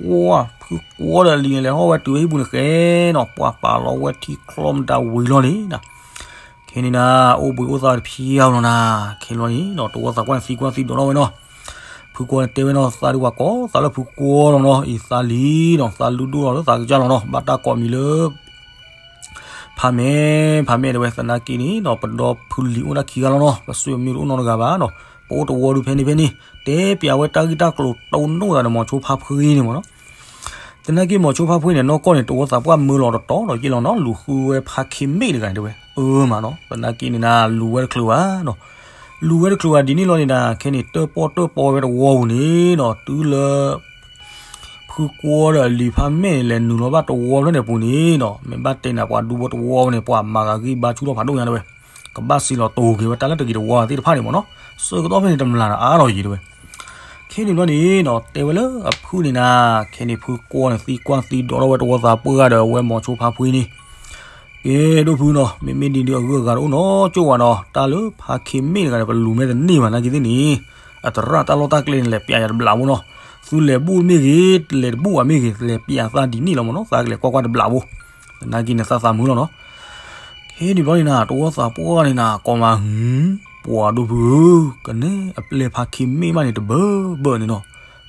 ဝါ ဖုကွီဒီးလံၤန့ၣ် လဲၤထီၣ်ဝဲတုၤဝဲဟံၣ်ပူၤန့ၣ်ဃဲနီၤ ပှၤပာ်လီၤဝဲထံချီမတၤဝံၤလီၤန့ၣ် ခဲန့ၣ်နၤ အိၣ်ဘှံးအိၣ်သါတဖျၢၣ်လီၤနၤ ခဲလီၤန့ၣ်နီၤ တဝီသးပှၢ်န့ၣ်သံကွၢ်သံဒိးထီၣ်ဝဲနီၤ. ဖုကွီန့ၣ်တဲဝဲနီၤ သးဒုးပှၤကိးသးလၢဖုကွီလီၤနီၤ အံၤသးလံနီၤ သးလူဒိၣ်လီၤလၢသးကစၢ်လီၤနီၤ ဘၣ်တၢ်ကိးမံၤလၢ ဖးမဲာ် ဖးမဲာ်တဲဝဲ သနာ်က့န့ၣ်နီၤ ပဒီဖုလံၤအိၣ်ဒၣ်ခံဂၤလီၤနီၤ ပဆွေမျိုးတအိၣ်နီတဂၤဘၣ်နီၤ ပအိၣ်တဝီဒုးဖဲန့ၣ်ဖဲန့ၣ် တဲပျးဝဲတၢ်ဂ့ၢ်တၢ်ကျိၤတိၢ်နီၣ်သးဒီးမိၤဆိဖါဖှ့န့ၣ်မ့ၢ်နီၤ. သနာ်က့မိၤဆိဖါဖှ့န့ၣ် နီၢ်ကီၢ်န့ၣ် တဝီသးပှၢ်မၢလီၤတတီၤဒီးယ့ၢ်လီၤနီၤ လူၤဃုဝဲဖါခ့မ့ၣ်တဂၤန့ၣ်တဲဝဲ အၢမးနီၤ သနာ်က့န့ၣ်နၤ လူၤဝဲတချုးဘၣ်နီၤ လူၤဝဲတချုးဘၣ်ဒ်န့ၣ်လီၤန့ၣ်နၤ ခဲန့ၣ် တၢၣ်ပီၣ်တၢၣ်ပီဝဲတဝီပူၤန့ၣ်နီၤ တုၤလၢ ဖုကွီဒီးအလံၤဖးမဲာ်န့ၣ် လဲၤနုာ်လီၤဘၣ်တဝီဖျၢၣ်န့ၣ်အပူၤန့ၣ်နီၤ မ့ၢ်ဘၣ်တဲနၤပှၤဒူဖိတဝီန့ၣ် ပှၤမၤဂၤဂံၢ်ဘါဆူၣ်ထီၣ်ဖးဒိၣ်ညါတဲဝဲ ကဘၣ်စံးလီၤတိၤက့ၤဝဲတၢ်လၢတဂ့ၤတဝါသ့ၣ်တဖၣ်န့ၣ်မ့ၢ်နီၤ ဆၢကတီၢ်ဖဲန့ၣ်တမျၢ်ဒီးအါထီၣ်ယံၤတဲဝဲ ခဲန့ၣ်ဘျီန့ၣ်နီၤ တဲဝဲလၢအဖုန့ၣ်နၤ ခဲန့ၣ်ဖုကွီန့ၣ် သံကွၢ်သံဒိးထီၣ်ဝဲတဝီသးပှၢ်ဒီးအဝဲမိၤဆိဖါဖှ့န့ၣ် ကဲဒိၣ်ဖုနီၤ မ့မ့ၢ်ဒ်ဒုးအဂုၤအဂၤတအိၣ်နီတကၠိၢ်ဘၣ်နီၤ တၢ်လၢဖါခ့မ့ၣ်တဂၤန့ၣ် ပလူၤမ့ၢ်တန့ၢ်ဘၣ်နာ်က့သ့ၣ်န့ၣ် အတရၣ်တၢ်လီၢ်တၢ်ကျဲန့ၣ် လဲၤပျးယၤတဘျးဖိနီၤ သုလဲၤဘူၣ်မ့ၢ်ဂ့ၤ လဲၤတဘူၣ်ဘၣ်မ့ၢ်ဂ့ၤ လဲၤပျးသးဒ်န့ၣ်လီၤမ့ၢ်နီၤ သးကလဲၤကွၢ်ကွၢ်တဘျးဖိ နာ်က့န့ၣ်သးသးမုာ်လီၤနီၤ ခဲန့ၣ်ဘျီန့ၣ်နၤ တဝီသးပှၢ်န့ၣ်နၤ ကိးမး ပှၤဒိၣ်ဖုဧၢ ကနဲအပျဲၢ်ဖါခ့မ့ၣ်မးန့ၣ် တဘၢဘၢန့ၣ်နီၤ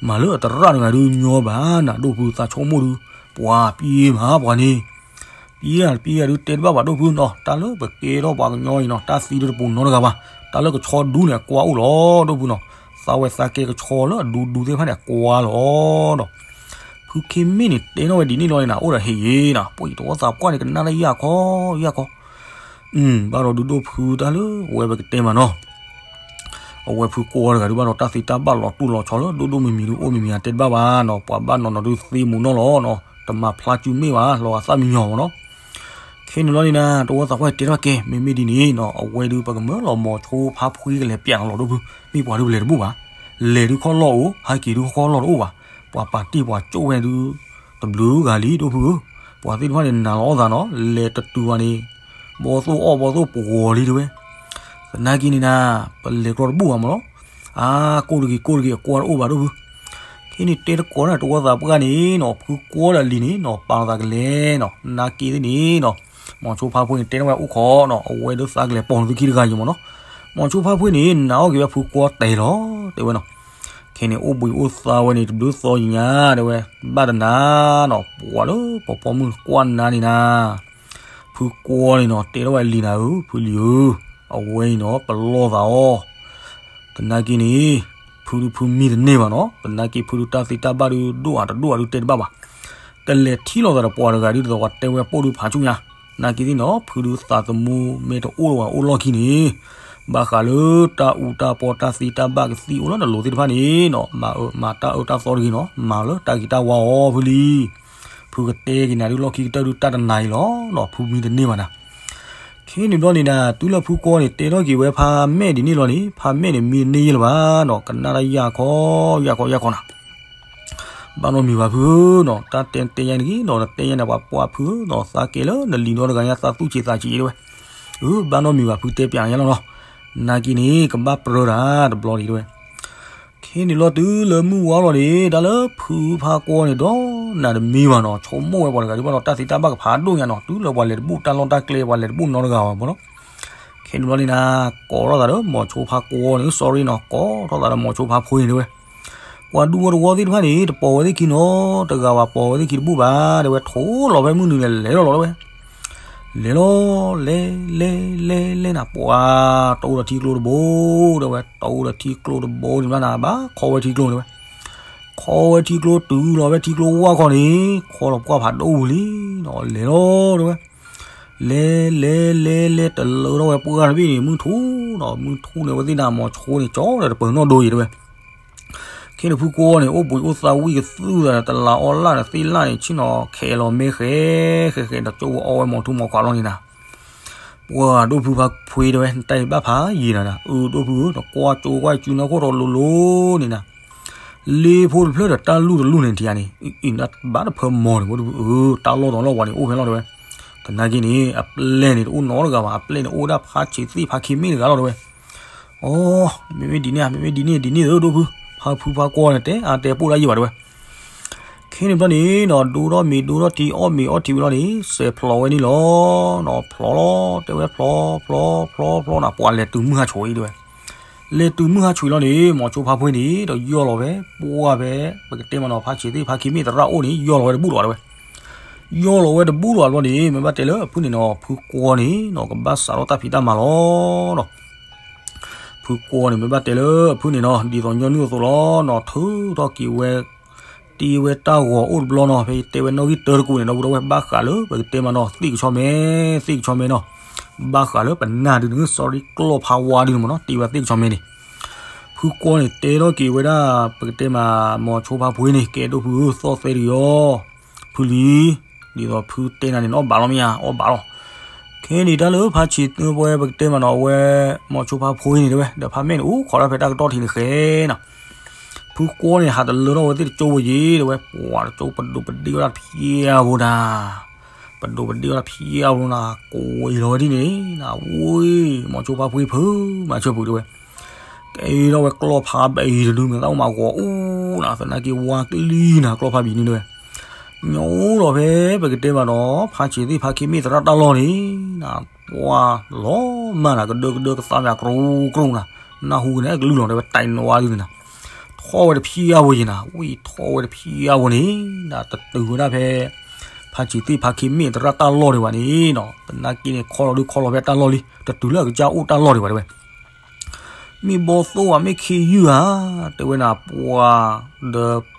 မၤလၢအတရၣ်တဂၤဒုးညီဘၣ်နၤ ဒိၣ်ဖုသးဆိကမိၣ်ဒုး ပှၤပျဲမးပှၤန့ၣ် ပျဲတပျဲတဂၤဒုးတဲတဘၣ်ပှၤဒိၣ်ဖုနီၤ တၢ်လၢပကဲထီၣ်ပှၤကညီအံၤနီၤ တၢ်သံဒုးတပူၤနီတဂၤဘၣ် တၢ်လၢကဆီဒူန့ၣ် အကွါအိၣ်လီၤ ဒိၣ်ဖုနီၤ သးဝဲသးကဲကဆီလၢအဒူဒူသ့ၣ်တဖၣ်န့ၣ် အကွါလီၤဒီး ဖုခ့မ့ၣ်န့ၣ် တဲထီၣ်ဝဲဒ်န့ၣ်လီၤန့ၣ်နၤ အိၣ်ဒီးဟ့ၣ်ယ့ၤနၤ ပှၤတဝီသးပှၢ်န့ၣ် ကနၣ်တၢ်ယၢ်ခီ ယၢ်ခီ ဘၣ်ဒီးဒုးဒိၣ်ဖုတၢ်လၢအဝဲပကတဲမးနီၤ အဝဲဖုကွီတဂၤဒုးဘၣ်ဒီးတၢ်သံတၢ်ဘၣ်လီၤတူၢ်လီၤဆီလၢဒိၣ်ဒိၣ်မံၤမံၤဒုးအိၣ်မံၤမံၤ အတဲတဘၣ်ဘၣ်နီၤ ပှၤဘၣ်နီၤနီၤဒုးသ့မူၤနီၢ်လီၤနီၤ တမၤဖျါစုမ့ၢ်ဘၣ် လီၤဂာ်သၣ်မံညီၤမ့ၢ်နီၤ ခဲန့ၣ်လီၤန့ၣ်နၤ တဝီသးပှၢ်တဲထီၣ်ကဲ မ့မ့ၢ်ဒ်န့ၣ်နီၤ အဝဲဒုးပကမၢလီၤမိၤဆိဖါဖှ့ကလဲၤပျးနီၤလီၤဒိၣ်ဖု မ့ၢ်ပှၤဒုးပလဲၤတဘူၣ်ဘၣ် လဲၤဒုးခီၣ်လီၢ်အိၣ် ဟဲက့ၤဒုးခီၣ်လီၢ်တအိၣ်ဘၣ် ပှၤပာ်တ့ၢ်ပှၤကၠိၣ်ဝဲဒုး တဘျုးဂၤလံဒိၣ်ဖုဧၢ ပှၤသ့ၣ်တဖၣ်န့ၣ် နာ်လီၤအီၣ်သးနီၤ လဲၤတတုၤဘၣ်န့ၣ် ဘီသိၣ်အီၣ်ဘီသိၣ်ပှီၤလံတဲဝဲ သနာ်က့န့ၣ်နၤ ပလဲၤကျီတဘူၣ်ဘၣ်မ့ၢ်နီၤ အါ ကိၢ်တဂ့ၤကိၢ်တဂ့ၤ အကွါတအိၣ်ဘၣ်ဒိၣ်ဖု ခဲန့ၣ်တဲတကိးန့ၣ် တဝီသးပှၢ်န့ၣ်နီၤ ဖုကွီဒီးလံၤန့ၣ်နီၤ ပာ်လီၤသးကလဲၤနီၤ နာ်က့သ့ၣ်န့ၣ်နီၤ မိၤဆိဖါဖှ့န့ၣ် တဲထီၣ်ဝဲအိၣ်ခိးနီၤ အဝဲဒုးသးကလဲၤပိာ်န့ၢ်သုခံတဂၤအံၤမ့ၢ်နီၤ မိၤဆိဖါဖှ့န့ၣ် နာ်အီၣ်က့ၤဝဲဖုကွီတဲာ်လီၤ တဲဝဲနီၤ ခဲန့ၣ်အိၣ်ဘှံးအိၣ်သါဝဲန့ၣ် တဘျုးသီညါတဲဝဲ ဘၣ်တနၤနီၤ ပှၤလၢပပိာ်မုၣ်ကွၢ်နၤန့ၣ်နၤ ဖုကွီန့ၣ်နီၤ တဲထီၣ်ဝဲလံၤနၤဧၢ ဖုလံၤဧၢ အဝဲအံၤနီၤ ပလီၢ်သးအီၤ သနာ်က့န့ၣ် ဖုဒုးဖုမံတန့ၢ်ဘၣ်နီၤ သနာ်က့ဖုဒုးတၢ်သံတၢ်ဘၣ်ဒုးဒိၣ်အတဒိၣ်အဒုးတဲတဘၣ်ဘၣ် ကလဲၤထံၣ်လိာ်သးဒီးပှၤတဂၤဒုး တသီၣ်ဝဲတဲဝဲပိၢ်ဒုးဖးဆူၣ်ညါ နာ်က့သ့ၣ်နီၤ ဖုဒုးသးသမူမ့ၢ်တအိၣ်လၢၤဝဲအိၣ်လီၢ်ခံန့ၣ် ဘၣ်ဃးလၢတၢ်အူတၢ်ပီတၢ်သံတၢ်ဘၣ်ကသံအိၣ်လၢနလိၤသ့ၣ်တဖၣ်န့ၣ်နီၤ မၤအၢမၤတၢ်အၢတၢ်သီတဂ့ၤနီၤ မၤလၢတၢ်ဂ့ၤတၢ်ဝါအီၤဖုလံၤ ဖုကတဲက့ၤနၤဒုးလီၢ်ခံကတၢၢ်ဒုးတၢ်တနၤအံၤလီၤနီၤ ဖုမံတန့ၢ်ဘၣ်နၤ ခဲန့ၣ်ဘျီန့ၣ်နၤ တုၤလၢဖုကွီန့ၣ် တဲထီၣ်က့ၤဝဲဖါမဲာ်ဒ်န့ၣ်လီၤန့ၣ် ဖါမဲာ်န့ၣ်မံတန့ၢ်ယ့ၢ်လၢၤဘၣ်နီၤ ကနၣ်တၢ်ယၢ်ခီ ယၢ်ခီ ယၢ်ခီနၤ ဘၣ်နီတမံၤဘၣ်ဖုဧၢနီၤ တၢ်တဲတဲယါန့ၣ်ဂ့ၤနီၤ နတဲယါန့ၣ်ပှၤပှၢ်ဖုဧၢနီၤ သးကဲလၢနလံၤနီတဂၤညါ သးသူၣ်ဆံးသးဆံးတဲဝဲ အၢ ဘၣ်နီတမံၤဘၣ်ဖုတဲပျးယါလီၤနီၤ နာ်က့န့ၣ် ကဘၣ်ပြၢတၢ်တဘျီဒံးတဲဝဲ ခဲန့ၣ်လီၤတုၤလၢမုၢ်ဝါလီၤန့ၣ် တၢ်လၢဖုဖါကွီန့ၣ်ဒီးနၤတမံၤဘၣ်နီၤ ဆိကမိၣ်ဝဲပှၤတဂၤဒုးဘၣ်ဒီး တၢ်သံတၢ်ဘၣ်ကဖးဒိၣ်ညါနီၤ တုၤလၢပှၤလဲၤတဘူၣ်တၢ်လီၢ်တၢ်ကျဲ ပှၤလဲၤတဘူၣ်နီတဂၤဘၣ်မ့ၢ်နီၤ ခဲန့ၣ်ဘျီန့ၣ်နၤ ကိးထီၣ်သးဒီးမိၤဆိဖါကွီန့ၣ် sorry နီၤ ကိးထီၣ်သးဒီးမိၤဆိဖါဖှ့န့ၣ်တဲဝဲ ပှၤဒူဖိတဝီသ့ၣ်တဖၣ်န့ၣ် တပိာ်ဝဲသ့ၣ်ခံနီတဂၤဘၣ် ပိာ်ဝဲသ့ၣ်ခံတဘူၣ်ဘၣ် တဲဝဲ ထိၣ်လီၤဖဲမုၢ်နုာ်လဲၤလဲၤလီၤလီၤတဲဝဲ လဲၤလီၤ လဲၤ လဲၤ လဲၤ လဲၤနၤ ပှၤ တအိၣ်ဒီးထံကျိတဘိ တဲဝဲ တအိၣ်ဒီးထံကျိတဘိန့ၣ်ဘၣ်နၤ ဘၣ်ခီဝဲထံကျိတဲဝဲ ခီဝဲထံကျိတုၤလီၤဖဲထံကျိဝါခီန့ၣ် ခီလီၤပှၢ်ဖးဒိၣ်ဝံၤလံနီၤ လဲၤလီၤတဲဝဲ လဲၤလဲၤလဲၤလဲၤ တလၢထီၣ်ဝဲပှၢ်တဘ့ၣ်န့ၣ် မုၢ်ထူၣ်နီၤ, မုၢ်ထူၣ်န့ၣ် အဝဲသ့ၣ်န့ၣ် မိၤဆိန့ၣ် ကၠီဒီးတပၢၤနီၣ်ဒိအံၤတဲဝဲ. ခဲန့ၣ်ဖုကွီန့ၣ် အိၣ်ဘှံးအိၣ်သါဝံၣ်ကသူၣ်သးဒီး တလးအီၣ်လၢ်ဒီးသ့ၣ်လၢ်န့ၣ် ဆ့ၣ်နီၤခဲလီၤမဲဃဲဃဲဃဲဒီး ကၠိဝဲအီဝဲမိၤထူမိၤခွးလီၤန့ၣ်နၤ. ပှၤဒိၣ်ဖုဖါဖှ့တဲဝဲ နတၢ်အံၤဘၣ်ဖးယံာ်နၤဒီး, အၢ ဒိၣ်ဖုဧၢ, နကွၢ်ကၠိကွၢ်စုနီၢ်ခိၣ်ထီၣ်လိၤလိၤန့ၣ်နၤ, လ့ဖိတဖျၢၣ်ဒီးတၢ်လူၢ်တလူၢ်န့ၣ်ထံဧါန့ၣ်, အံၤနဘၣ်တဖၢမီၤန့ၣ် ပှၤဒိၣ်ဖုဧၢ, တၢ်လီၢ်ဒီးလီၢ်ဝါန့ၣ် အိၣ်ဖဲလီၤတဲဝဲ. သနာ်က့န့ၣ် အပျဲၢ်န့ၣ် တအိၣ်နီတဂၤဘၣ်, အပျဲၢ်န့ၣ် အိၣ်ဝဲဒၣ်ဖါဆံးသ့ၣ်ဖါခံမ့ၣ်တဂၤလီၤတဲဝဲ. အိ, မ့မ့ၢ်ဒ်န့ၣ်ဧါ, မ့မ့ၢ်ဒ်န့ၣ် ဒ်န့ၣ်ဧၢ ဒိၣ်ဖု, ဖါဖုဖါကွီန့ၣ် တဲအါတဲပိၢ်ဒၣ်ယံာ်ဘၣ်တဲဝဲ. ခဲန့ၣ်ဘျီန့ၣ်နီၤ ဒိထီၣ်မ့ၤဒိထီၣ်ထံ အီၣ်မ့ၤအီထံဝံၤလီၤန့ၣ် စဲးဖျိးဝဲန့ၣ်လီၤ. နီၤဖျိးလီၤ တဲဝဲဖျိးဖျိးဖျိးဖျိးနီၤ, ပှၤလဲၤတုၤမုၢ်ဟါဆူၣ်အံၤတဲဝဲ. လဲၤတုၤမုၢ်ဟါဆူၣ်အံၤလီၤန့ၣ် မိၤဆိဖါဖှ့န့ၣ် ဒီးယီၢ်လီၤဝဲ ပှၢ်ဖဲ ပကတဲမးနီၤ ဖါဆံးသ့ၣ်ဖါခံမ့ၣ်သရၣ်အိၣ်န့ၣ် ယီၢ်လီၤဝဲတဘူၣ်လီၤတဲဝဲ. ယီၢ်လီၤဝဲတဘူၣ်လီၤဘျီန့ၣ် မ့ၢ်ဘၣ်တဲလၢအဖုန့ၣ်နီၤ ဖုကွီန့ၣ်နီၤ ကဘၣ်စးထီၣ်တၢ်ဖံးတၢ်မၤလီၤနီၤ. ဖုကွီန့ၣ် မ့ၢ်ဘၣ်တဲလၢအဖုန့ၣ်နီၤ ဒ်သိးညီနုၢ်အသိးလီၤနီၤ ထုးထီၣ်က့ၤဝဲ တ့ဝဲတၢ်ဂီၤအိၣ်တဘျီနီၤ ဖဲတဲဝဲနီၣ်ဂံၢ်တၢတကိးန့ၣ် ဒီပုၢ်ဒီဝဲၢ် ဘၣ်ဃးလၢပကတဲမးနီၤ သ့ၣ်ကဆီမဲ သ့ၣ်ကဆီမဲနီၤ. ဘၣ်ဃးလၢပနၢ်ဒုးန့ၣ် sorry ကျီၢ်ဖးဝါဒုးန့ၣ်မးနီၤ တ့ဝဲသ့ၣ်ကဆီမဲန့ၣ် ဖုကွီန့ၣ် တဲထီၣ်က့ၤဝဲဒၣ် ပကတဲမး မိၤဆိဖါဖှ့န့ၣ် ကဲဒိၣ်ဖုဧၢ သီၣ်သဲဒုးအီၤ ဖုလံ ဒ်သိးဖုတဲနၤန့ၣ် အီၣ်ဘၣ်လီၤမ့ၢ်ဧါ အီၣ်ဘၣ်လီၤ. ခဲန့ၣ်တၢ်လၢဖါဆံးသ့ၣ်ဝဲ ပကတဲမးနီၤ အဝဲ မိၤဆိဖါဖှ့န့ၣ်တဲဝဲ ဒီးဖါမဲာ်န့ၣ် အိၣ်ခိးဒၣ်ဖဲတၢ်ကတီၢ်ထံးန့ၣ်ဃဲနီၤ. ဖုကွီန့ၣ် ဟးတလၢထီၣ်ဝဲသ့ၣ်တကၠိဝဲယံၤတဲဝဲ ပှၤတကၠိပဒိးပဒ့ဝဲဒၣ်ဖျါဝဲဒၣ် ပဒိးပဒ့ဝဲဒၣ်ဖျါဝဲနၤ ကိးအံၤလီၤဝဲဒ်န့ၣ်နၤ ဝံၤ မိၤဆိဖါဖှ့ဖု မၤဆၢဖုတဲဝဲ ကဲထီၣ်ဝဲကျီၢ်ဖးဘံးတဒု မ့ၢ်သးအိၣ်မးဂီၤအူနၤ သနာ်က့ဝါကလံၤနၤ ကျီၢ်ဖးဘံးန့ၣ်တဲဝဲ ညီအိၣ်လီၤဖဲ ပကတဲမးနီၤ ဖါဆံးသ့ၣ်ဖါခံမ့ၣ်သရၣ်တၢ်လီၢ်န့ၣ်နၤ ပှၤလီၤမၢ်နၤ ကဒၢကဒၢကသါမး ကရူၢ်ကရူၢ်နၤ နၢ်ဟူကန့ၣ် အကလုၢ်လီၤတဲဝဲ တၢ်နဝါဒုန့ၣ်နၤ ထီၣ်ဝဲတဖျါဝဲယံၤနၤ ဝံၤထီၣ်ဝဲတဖျါဝဲန့ၣ်နၤ တတုၤဝဲဒၣ်ဖဲ ဖါဆံးသ့ၣ်ဖါခံမ့ၣ်သရၣ်တၢ်လီၢ်ဒံးဘၣ်န့ၣ်နီၤ သနာ်က့န့ၣ် ခီလီၤဒုခီလီၤဖဲတၢ်လီၢ်လံ တတုၤလၢအကစၢ်အိၣ်တၢ်လီၢ်ဒံးဘၣ်တဲဝဲ မ့ၢ်ဘီသိၣ်ဧါ မ့ၢ်ခ့ယုၢ်ဧါ တဲဝဲနၤ ပှၤဒီး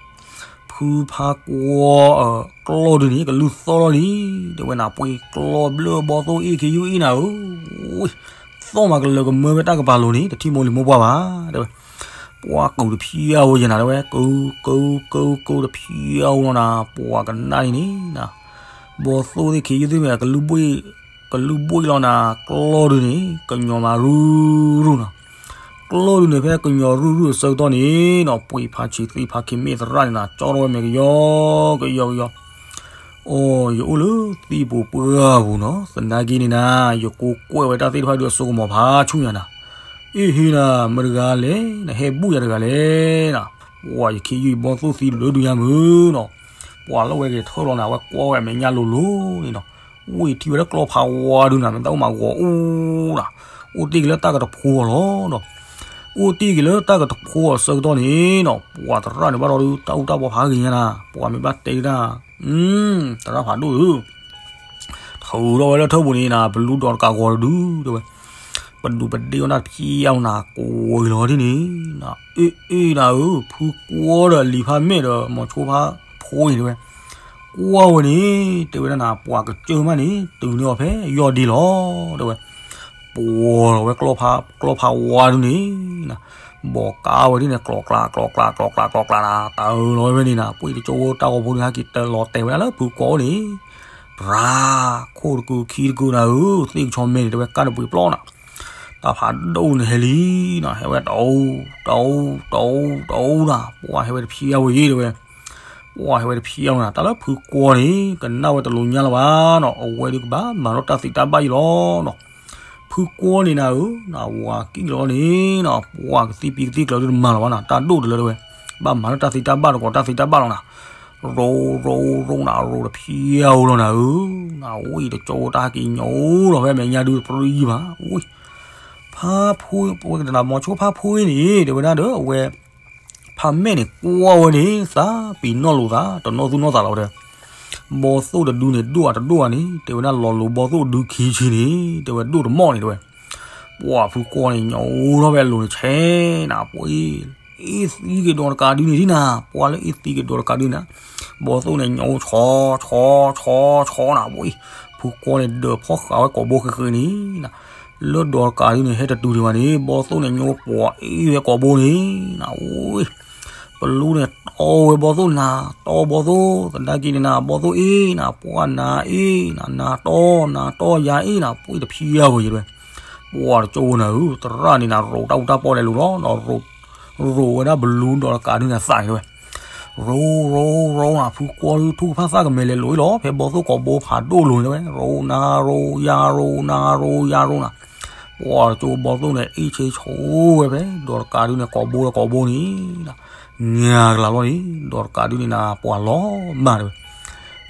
ဖုဖါကွီ ကျီၢ်ဒုန့ၣ် ကလုၢ်သီၣ်လီၤလံ တဲဝဲနၤ ပှ့ၤကျီၢ်ဘျၢဘီသိၣ်အ့ၣ်ခ့ယုၢ်အ့ၣ်နၤဧၢ သီၣ်မးကလၢာ်ကမၢဖဲတၢ်ကပၤလိၤန့ၣ် တထံၣ်မိၢ်လံၤမိၢ်ပှၢ်ဘၣ် တဲဝဲ ပှၤကူးတဖျါဝဲယံၤနၤ တဲဝဲ ကူး ကူး ကူး ကူးတဖျါဝဲလီၤနၤ ပှၤကနၣ်န့ၣ်န့ၣ် ဘီသိၣ်သ့ၣ်ခ့ယုၢ်သ့ၣ်မ့ၢ် ကလုၢ်ဘှ့ၣ်လီၤနၤ ကျီၢ်ဒုန့ၣ် ကညီၤမးရူၢ်ရူၢ်နီၤ ကျီၢ်ဒုန့ၣ် ဖဲကညီၤရူၢ်ရူၢ်အဆၢကတီၢ်န့ၣ်နီၤ ပှ့ၤဖါဆံးသ့ၣ်ဖါခံမ့ၣ်သရၣ်န့ၣ်နၤ ကၠီထီၣ်ဝဲမဲာ်ကယီကယီကယီ အိ ယအိၣ်လၢသံပူၤပှၢ်ပူၤနီၤ သနာ်က့န့ၣ်နၤ ယကိးကွဲးဝဲတၢ်သ့ၣ်တဖၣ်ဒုးအစိကမီၤဖးဆူၣ်ညါနၤ အ့ၣ်ဟ့နၤ မတၤတဂၤလဲၣ် နဟဲဘူၣ်ယၤတဂၤလဲၣ်နၤ ပှၤယခ့ယုၢ်ယဘီသိၣ်သံဒုဒုညါမုၢ်နီၤ ပှၤလၢဝဲဂဲၤထၢၣ်လီၤနၤ ဝဲကွၢ်ဝဲအမဲာ်ညါလိၤလိၤန့ၣ်နီၤ ဝံၤထံၣ်ဝဲလၢကျီၢ်ဖးဝါဒုနၤ မ့ၢ်တၢ်အိၣ်မးဂီၤအူနၤ အိၣ်တ့ၢ်က့ၤလၢတၢ်ကတဖိအီၤလီၤနီၤ အိၣ်တ့ၢ်က့ၤလၢတၢ်ကတဖိအီၤဆၢကတီၢ်န့ၣ်နီၤ ပှၤသရၣ်န့ၣ်ဘၣ်ဒီးဒုး တၢ်အူတၢ်ဘီဖးဂ့ၤညါနၤ ပှၤမ့ၢ်ဘၣ်တဲဒၣ် သရၣ်ဖးဒိၣ်ဧၢ ထုးထီၣ်ဝဲလၢထၢၣ်ပူၤန့ၣ်နၤ ပလူဒီးတကးဂီၤတဒုတဲဝဲ ပဒူးပဒ့ဝဲနၤတဖျါဝဲနၤ ကိးဝဲလီၤဒ်န့ၣ် အ့ၣ်အ့ၣ်နၤဧၢ ဖုကွီဒီးလံာ်ဖးမဲာ်ဒီး မိၤဆိဖါဖိန့ၣ်တဲဝဲ ကွၢ်ဝဲန့ၣ် တဲဝဲဒၣ်နၤ ပှၤကစၢၢ်မးန့ၣ် တုၤန့ၢ်အီၤဖဲယီၢ်ဒ့လီၤ တဲဝဲ ပှီၤလီၤဝဲ ကျီၢ်ဖးဝါဒုန့ၣ် ဘီးကါဝဲဒ်န့ၣ် ကျီးကျး ကျီးကျး ကျီးကျး ကျီးကျးနၤ တၢ်အၢၣ်လီၤဝဲဖဲန့ၣ်နၤ ပှ့ၤတကၠိဖိတၢ်ဂီၤဖိန့ၣ် ဟဲက့ၤတလီၤတဲာ်ဝဲဒၣ်လၢဖုကွီအိၣ်န့ၣ် ပြၤ ခိၣ်တကုာ်ခံတကုာ်နၤဧၢ သ့ၣ်ကဆီမဲန့ၣ် တဲဝဲကၢ်တပှ့ၤပျီနၤ တၢ်ဖးဒိၣ်န့ၣ်ဟဲလံနၤ ဟဲဝဲတအူ တအူ တအူ တအူနၤ ပှၤဟဲဝဲတဖျါဝဲယံၤတဲဝဲ ပှၤဟဲဝဲတဖျါဝဲနၤ တၢ်လၢဖုကွီန့ၣ် ကနၣ်ဝဲတလိၤညါလၢၤဘၣ်နီၤ အဝဲဒုးကဘၣ်မၤထီၣ်တၢ်သံတၢ်ဘၣ်ယံၤလီၤနီၤ ဖုကွီန့ၣ်နၤဧၢ နဝၤကံၣ်လီၤန့ၣ် နပှၤကသံၣ်ပံကသံၣ်ကျၢၤဒုးတမၤလီၤဘၣ်နၤ တၢ်ဒိၣ်တလၢတဲဝဲ ဘၣ်မၤထီၣ်တၢ်သံတၢ်ဘၣ်တကိးတၢ်သံတၢ်ဘၣ်လီၤနၤ ရိရိရိနၤ ရိတဖျါဝဲလီၤနၤဧၢ နဝံၣ်တကၠိတၢ်ဟဲက့ၤညိလီၤဖဲမဲာ်ညါဒုးတပြံယံၤဘၣ် ဝံၣ် ဖါဖိ ပဝဲကတနၤ မိၤဆိဖါဖိအံၤန့ၣ် တဲဝဲဒၣ်ဒီး အဝဲ ဖးမဲာ်န့ၣ် ကွၢ်ဝဲန့ၣ် သးပ့ၤနီၣ်လိာ်သး တနီၣ်သူၣ်နီၣ်သးလီၤတဲဝဲ ဘီသိၣ်တဒုန့ၣ် ဒိၣ်အတဒိၣ်ဧါန့ၣ် တဲဝဲဒၣ်လီၤလိၤဘီသိၣ်ဒုခံဆံန့ၣ် တဲဝဲဒိၣ်တမီၢ်န့ၣ်တဲဝဲ ပှၤဖုကွီန့ၣ် ညိထီၣ်ဖဲအလိၤန့ၣ် ဆဲးနၤ ပှၤအ့ၣ်သံက့ၤဒီးတကးဒုန့ၣ်ဒ်နၤ ပှၤလၢအ့ၣ်သံက့ၤဒီးတကးဒုန့ၣ် ဘီသိၣ်န့ၣ် ညိဆီဆီဆီဆီနၤ ပှၤအံၤ ဖု ဖုကွီန့ၣ်ဒၢးဖီၣ်ဃာ်ဝဲကိာ်ဘိဃ့ဃ့န့ၣ်, လၢဒီးတကးဒုန့ၣ် ဟဲတတုၤဒံးဘၣ်န့ၣ် ဘီသိၣ်န့ၣ်ညိပှၤအ့ၣ်ဝဲကိာ်ဘိန့ၣ်, အဝဲ ပလူန့ၣ်တီဝဲဘီသိၣ်နၤ, တီဘီသိၣ်, သနာ်က့န့ၣ်နၤ ဘီသိၣ်အ့ၣ်နၤ, ပှၤနၤအ့ၣ်နၤ, နၤတီ နၤတီယၤအ့ၣ်နၤ, ပှၤတဖံးအါဝဲယဲဝဲ, ပှၤတကၠိဝဲနၤဧၢ, သရၣ်န့ၣ်နၤ ရိးတၢ်အူတၢ်ပီလဲၤလိၤလီၤ, ရိးဝဲဒၣ်ပလူဒီးတကးဒုန့ၣ်သးန့ၣ်တဲဝဲ, ရိးရိးရိးနၤ ဖုကွီဒု ထူၣ်ကဖၣ်သၣ်ကမဲာ်လဲၤလိၤအံၤလီၤ, ဖဲဘီသိၣ်ကိာ်ဘိဖးဒိၣ်လိၤန့ၣ်တဲဝဲ, ရိးနၤရိးယၤရိးနၤရိးယၤရိးနၤ, ပှၤတကၠိဘီသိၣ်န့ၣ် အ့ၣ်ဆ့ဆိဝဲဖဲ ဒီးတကးဒုန့ၣ် ကိာ်ဘိဒီးကိာ်ဘိန့ၣ် ညါကလၤလီၤန့ၣ်, ဒီးတကးဒုန့ၣ်နၤ ပှၤလီၤမၢ်တဲဝဲ,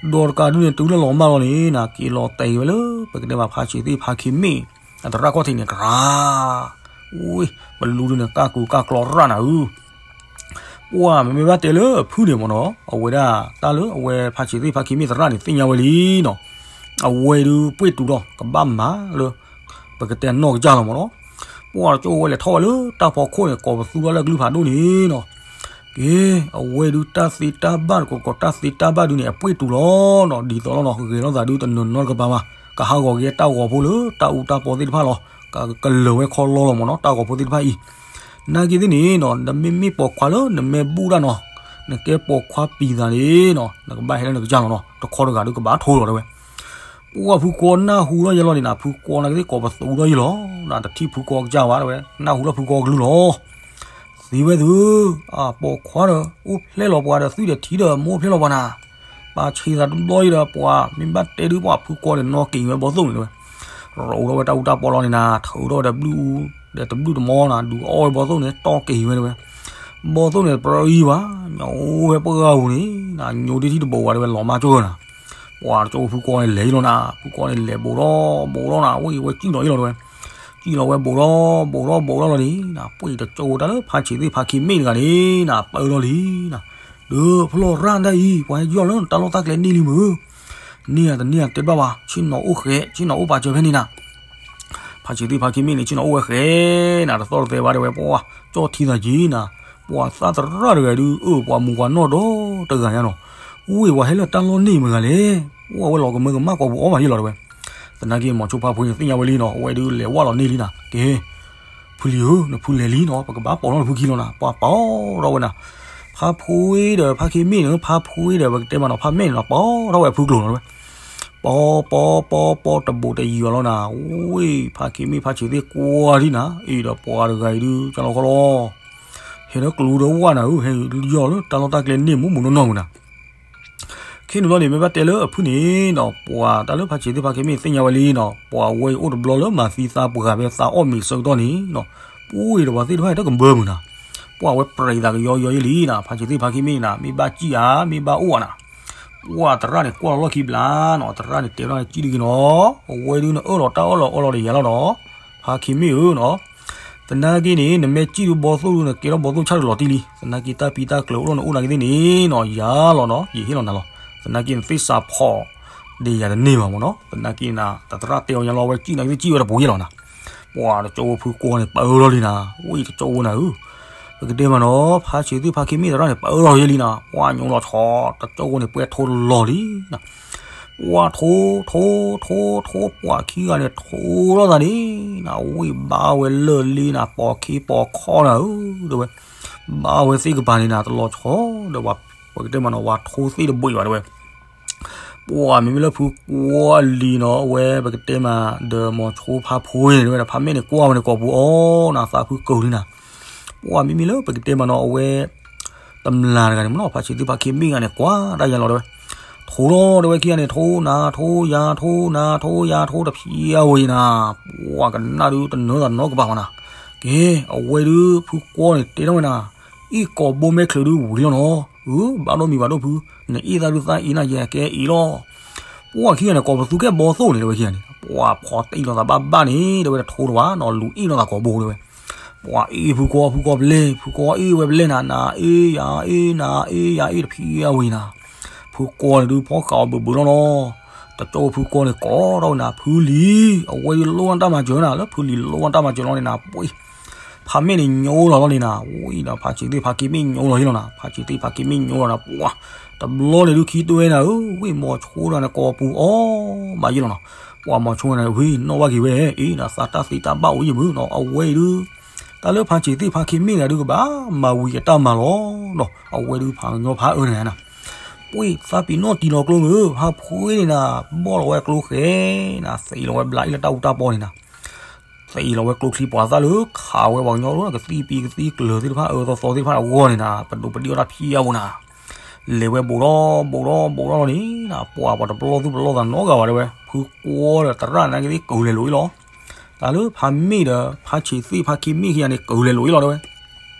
ဒီးတကးဒုန့ၣ် တုၤလၢလီၤမၢ်လီၤန့ၣ်နၤ က့ၤလီၤတဲာ်ဝဲလၢ ပကတဲမးဖါဆံးသ့ၣ်ဖါခံမ့ၣ် အသရၣ်ခီၣ်ထံးန့ၣ် ကရၢ, ဝ့ၢ် ပလူဒုန့ၣ် ကၢ်ကူကၢ်ကျီရၣ်နၤဧၢ, ပှၤမ့မ့ၢ်ဘၣ်တဲလၢအဖုၣ်န့ၣ်မ့ၢ်နီၤ အဝဲဒၣ်တၢ်လၢအဝဲဖါဆံးသ့ၣ်ဖါခံမ့ၣ်သရၣ်န့ၣ် သ့ၣ်ညါဝဲလံနီၤ, အဝဲဒုပှ့ၢ်တူာ်လီၤ ကဘၣ်မၤလၢ ပကတဲနီၢ်ကစၢ်လီၤမ့ၢ်နီၤ, ပှၤတကၠိဝဲလဲၤထီၣ်ဝဲလၢတၢ်ဖီခိၣ်န့ၣ် ကိးပသူထီၣ်လၢအကလုၢ်ဖးဒိၣ်န့ၣ်နီၤ, က့ အဝဲဒုတၢ်သ့တၢ်ဘၣ်တကိးကိးတၢ်သ့တၢ်ဘၣ်ဒုန့ၣ် အပှ့ၢ်တူာ်လီၤနီၤ, ဒ်သိးလီၤနီၤ ဂဲၤထီၣ်သးဒုတနၢၤနီတကပၤဘၣ်, ကဟးဂီၤက့ၤတၢ်ဂီၤဖိလၢတၢ်အူတၢ်ပီသ့ၣ်တဖၣ်လီၤ, ကကလၢၤဝဲခီလီလီၤမ့ၢ်နီၤ တၢ်ဂီၤဖိသ့ၣ်တဖၣ်အံၤ, နာ်က့သ့ၣ်န့ၣ်နီၤ နမ့မ့ၢ်ပိာ်ခွါလၢနမ့ၢ်ဘူၣ်တၢ်နီၤ, နကဲပိာ်ခွါပံၤသးန့ၣ်နီၤ နကဘၣ်ဟဲလၢနကစၢ်လီၤနီၤ, တခီတဂၤဒုကဘၣ်ထိလီၤတဲဝဲ ပှၤဖုကွီနၢ်ဟူထီၣ်ယဲလီၤန့ၣ်နၤ ဖုကွီနာ်က့သ့ၣ်ကိးပသူထီၣ်ယဲလီၤ, နတထံၣ်ဖုကွီကစၢ်ဘၣ်တဲဝဲ နၢ်ဟူထီၣ်ဖုကွီကလုၢ်လီၤ, သံဝဲသု, အပိာ်ခွါဒီး အိၣ်ဖျဲၣ်လီၤပှၤဒီး သွံၣ်ဒီးထံဒီး မိၢ်ဖျဲၣ်လီၤပှၤနၤ, ပာ်ဆံးသးတဘျီအံၤဒီး ပှၤမ့ၢ်ဘၣ်တဲဒုပှၤဖုကွီန့ၣ် နီၢ်က့ၤဝဲဘီသိၣ်န့ၣ်တဲဝဲ, ရိးထီၣ်ဝဲတၢ်အူတၢ်ပီလီၤန့ၣ်နၤ ထုးထီၣ်ဝဲဒီးဘျုၣ်အူ ဒီးတဘျုၣ်တမီနၤ ဒုးအီၣ်ဝဲဘီသိၣ်န့ၣ် တီၢ်က့ၤဝဲတဲဝဲ, ဘီသိၣ်န့ၣ် တပြၢအံၤဘၣ်, မ့ၢ်အိၣ်ဝဲပှၢ်ဂၤပူၤန့ၣ် နညိဒ့ထံၣ်တဘိးဝဲတဲဝဲ လီၤမၢ်ကၢၢ်နၤ ပှၤတကၠိဖုကွီန့ၣ်လဲၤယံၤလီၤနၤ ဖုကွီန့ၣ်လဲၤဘိးထီၣ်ဘိးထီၣ်နၤ ဝဲဝဲကံၣ်လီၤယံၤလီၤတဲဝဲ, ကံၣ်လီၤဝဲဘိးထီၣ်ဘိးထီၣ်ဘိးထီၣ်လီၤန့ၣ်နၤ ပှၤတကၠိတၢ်လၢဖါဆံးသ့ၣ်ဖါခံမ့ၣ်တဂၤန့ၣ်နၤ ပၢလီၤလံနၤ, ဒီးဖလီၢ်ရၣ်ဒၣ်အံၤ ပှၤဟဲယီၢ်လၢနတၢ်လီၢ်တၢ်ကျဲန့ၢ်လံမုၢ်, န့ၢ်ဧါတန့ၢ်ဧါတဲဘၣ်ဘၣ် ဆ့ၣ်နီၤအိၣ်ဃဲး ဆ့ၣ်နီၤအိၣ်ပာ်စၢၤဖဲန့ၣ်နၤ ဖါဆံးသ့ၣ်ဖါခံမ့ၣ်န့ၣ် ဆ့ၣ်နီၤအိၣ်ဝဲဃဲးနၤ တသီၣ်တသဲဘၣ်တဲဝဲ ပှၤကၠီၣ်ထံသးက့ၤနၤ, ပှၤသၣ်သရၣ်တဂၤဒုး အၢ ပှၤမူၤပှၤနီၢ်ဒီတဂၤညါနီၤ, ဝ့ၢ်ပှၤဟဲလၢတၢ်လီၢ်န့ၣ်မတၤဂၤလဲၣ်, ပှၤဝဲလီၤကမၢကမၣ်ကိာ်ပူၤအီၣ်မးယဲလီၤတဲဝဲ, သနာ်က့ မိၤဆိဖါဖိန့ၣ် သ့ၣ်ညါဝဲလံနီၤ အဝဲဒုးလဲၤဝဲလီၤန့ၢ်လံနၤ က့ၤ ဖုလံၤဧၢ နဖုလဲၤလံနီၤ ပကဘၣ်ပိာ်ထီၣ်နဖုခံလီၤနၤ ပှၤပိာ်ထီၣ်ဝဲနၤ, ဖါဖိဒီးဖါခံမ့ၣ်န့ၣ် ဖါဖိဒီး ပကတဲမးနီၤ ဖါမ့ၣ်န့ၣ်နီၤ ပိာ်ထီၣ်ဝဲဖုကျိၤနီၤတဲဝဲ ပီပီပီပီတဘိးတယံၤအီၤလီၤနၤ, ဝ့ၢ်ဖါခံမ့ၣ်ဖါဆံးသ့ၣ်ကွၢ်ဒံနၤ အံၤဒီးပှၤတဂၤအံၤဒုး ကၢ်လီၤခီလီၤ, ဟဲဒီးကျိဒီးဝၢ်နၤဧၢ ဟဲယီၢ်လၢတၢ်လီၢ်တၢ်ကျဲန့ၣ် မူးမူးနီၢ်နီၢ်မုၢ်နၤ, ခဲန့ၣ်ဘျီန့ၣ် မ့ၢ်ဘၣ်တဲလၢအဖုၣ်န့ၣ်နီၤ ပှၤတၢ်လၢဖါဆံးသ့ၣ်ဖါခံမ့ၣ်သ့ၣ်ညါဝဲလံနီၤ ပှၤဝဲအံၤအိၣ်တဘျီလၢမၤသံသးပှၢ်ဖဲသးအီၣ်မ့ၤဆၢကတီၢ်န့ၣ်နီၤ, ပှၤဝဲဒီးပှၤသ့ၣ်တဖၣ်တကဘၢမုၢ်နၤ, ပှၤဝဲပြံးသးကယီယီယဲလံနၤ ဖါဆံးသ့ၣ်ဖါခံမ့ၣ်နၤ မ့ၢ်ဘၣ်စံၣ်ဧါ မ့ၢ်ဘၣ်အိၣ်ဧါနၤ, ပှၤသရၣ်န့ၣ်ကွၢ်လီၤလီၢ်ခံဘျါနီၤ သရၣ်န့ၣ်တဲထီၣ်န့ၣ် စံၣ်တဂ့ၤနီၤ, အဝဲဒုးနအၢၣ်လီၤတၢ်အၢၣ်လီၤအၢၣ်လီၤဒီးယၤလီၤဒီး ဖါခံမ့ၣ်ဧၢနီၤ, သနာ်က့န့ၣ် နမ့ၢ်စံၣ်ဒုးဘီသိၣ်ဒုး နကဲထီၣ်ဘီသိၣ်ဆၣ်တလီၤတံၢ်လံ, သနာ်က့တၢ်ပံတၢ်ကျၢၤအိၣ်လီၤနအိၣ်နာ်က့သ့ၣ်န့ၣ်နီၤ ယၤလီၤနီၤ ယဟ့ၣ်လီၤနၤလီၤ, သနာ်က့နသ့ၣ်စးဖီး ဒီးယၤတန့ၢ်ဘၣ်မ့ၢ်နီၤ, သနာ်က့နၤ တသရၣ်တဲအီၤညါလီၤ အဝဲစံၣ်နာ်က့သ့ၣ်စံၣ်ဝဲတပူၤယဲလီၤနၤ, ပှၤတကၠိဖိကွီန့ၣ် ပၢလီၤလံနၤ, ဝ့ၢ်တကၠိဖိနၤဧၢ ပကတဲမးနီၤ ဖါဆံးသ့ၣ်ဖါခံမ့ၣ်သရၣ်န့ၣ် ပၢလီၤယဲလံနၤ, ပှၤညိလီၤဆီ တကၠိဖိန့ၣ် ပှဲၤထိလီၤလံနၤ, ပှၤထိ ထိ ထိ ထိ ပှၤခံဂၤန့ၣ် ထိထီၣ်သးန့ၣ်နၤ, ဝ့ၢ်ဘါဝဲလၢာ်လံနၤ, ပိာ်ခ့ပိာ်ခီနၤဧၢ တဲဝဲ, ဘါဝဲသ့ၣ်ကပၤန့ၣ်နၤ တလီၤဆီဒီး ပကတဲမးနီၤ ပှၤထိသ့ၣ်တဘိးဘၣ်တဲဝဲ ပှၤမ့မ့ၢ်လၢဖုကွီလံနီၤ အဝဲပကတဲမး ဒီးမိၤဆိဖါဖိန့ၣ် တဲဝဲဒၣ် ဖါမ့ၣ်န့ၣ် ကွၢ်ဝဲန့ၣ်ကိာ်ပူၤအီၤနၤ သးဖုကိာ်လံနၤ, ပှၤမ့မ့ၢ်လၢပကတဲမးနီၤ အဝဲ တမျးတဂၤန့ၣ်မ့ၢ်နီၤ ဖါဆံးသ့ၣ်ဖါခံမ့ၣ်ဂၤန့ၣ် ကွၢ်တၢ်ယၤလီၤတဲဝဲ, ထိလီၤတဲဝဲခံဂၤန့ၣ် ထိနၤ ထိယၤ ထိနၤ ထိယၤ ထိတဖံးအဝဲအံၤနၤ, ပှၤကနၣ်ဒုးတနၢၤသးနီတကပၤဘၣ်နၤ, ကဲ အဝဲဒုးဖုကွီန့ၣ် တဲထီၣ်ဝဲနၤ အ့ၣ်ကိာ်ဘိမဲာ်ချၢဒုးဝံၤလီၤနီၤ, အၢ ဘၣ်ဒိၣ်မံၤဘၣ်ဒိၣ်ဖု, နအ့ၣ်သးဒုးသးအ့ၣ်နၤ ယကဲအ့ၣ်လီၤ. ပှၤခံဂၤန့ၣ် ကိးပသူကဲဘီသိၣ်န့ၣ် တဲဝဲခံဂၤန့ၣ်, ပှၤဖီတ့ၢ်လီၤသးဘၣ်ဘၣ်န့ၣ် တဲဝဲတထိတဝၤနီၤ လူၤအ့ၣ်လီၤသးကိာ်ဘိတဲဝဲ, ပှၤအ့ၣ်ဖုကွီ ဖုကွီပလဲ ဖုကွီအ့ၣ်ဝဲပလဲနၤ နအ့ၣ်ယၤအ့ၣ် နအ့ၣ်ယၤအ့ၣ်တဖံးအဝဲအံၤနၤ, ဖုကွီန့ၣ်ဒုးဖီၣ်ဃာ်အီၤဘၢၣ်ဘၢၣ်လီၤနီၤ, တကၠိဖိကွီန့ၣ်ကိးထီၣ်ဝဲနၤ ဖုလံၤ, အဝဲဒုးလိၣ်ဝဲတၢ်မၤစၢၤနၤ လၢဖုလံၤလိၣ်ဝဲတၢ်မၤစၢၤလီၤန့ၣ်နၤ ပှ့ၤ တ ဖးမဲာ်န့ၣ်ညိလီၤလီၤန့ၣ်နၤ, ဝံၤဒီးဖါဆံးသ့ၣ်ဖါခံမ့ၢ်ညိလီၤယ့လီၤနၤ, ဖါဆံးသ့ၣ်ဖါခံမ့ၢ်ညိလီၤနၤ, ပှၤတဘျီန့ၣ်ဒုးခံတွဲနၤဧၢ, ဝံၤမိၤဆိဒၣ်န့ၣ် ကိာ်ပူၤအီၣ်မးယ့လီၤနၤ, ပှၤမိၤဆိန့ၣ် ဝံၤနီၣ်ဘၣ်က့ၤဝဲ အ့ၣ်နၤ သးတၢ်သ့တၢ်ဘၣ်အိၣ်ယံၤမုၢ်နီၤ, အဝဲအံၤဒုး တၢ်လၢဖါဆံးသ့ၣ်ဖါခံမ့ၢ်နၤဒုးကဘၣ်မၤဝံၤအတၢ်မၤလီၤ, အဝဲဒုးဖးကညီဖးအၢန့ၣ်နၤ ပှ့ၤသးပံၤနီၣ်တံၢ်လီၤကျိမုၢ်, ဖါဖှ့န့ၣ်နၤ, ဘီၣ်လီၤဝဲကျိဃဲနၤ, သံးလီၤဝဲဘျးအံၤလၢတၢ်အူတၢ်ပီန့ၣ်နၤ, သံးလီၤဝဲကျိချံပှၤသၣ်လၢခးဝဲပှၤကညီကသံၣ်ပံၤကသံၣ်ကျၢၤသ့ၣ်တဖၣ်အၢသီသီသ့ၣ်တဖၣ်အဂီၢ်န့ၣ်နၤ, ပဒိးပဒံၣ်အီၣ်တၢ်ဖံးအါဝဲနၤ, လဲၤဝဲဘူးထီၣ်ဘူးထီၣ်ဘူးထီၣ်လီၤန့ၣ်နၤ, ပှၤပှၤတပလီၢ်သူၣ်ပလီၢ်သးနီတဂၤဘၣ်တဲဝဲ, ဖုကွီဒီးသရၣ်န့ၣ်ကသ့ၣ်ကလဲၤလိာ်အံၤလီၤ, တၢ်လၢဖးမ့ၢ်ဒီး ဖါဆံးသ့ၣ်ဖါခံမ့ၢ်ခံဂၤန့ၣ် ကလဲၤလိာ်အံၤလီၤတဲဝဲ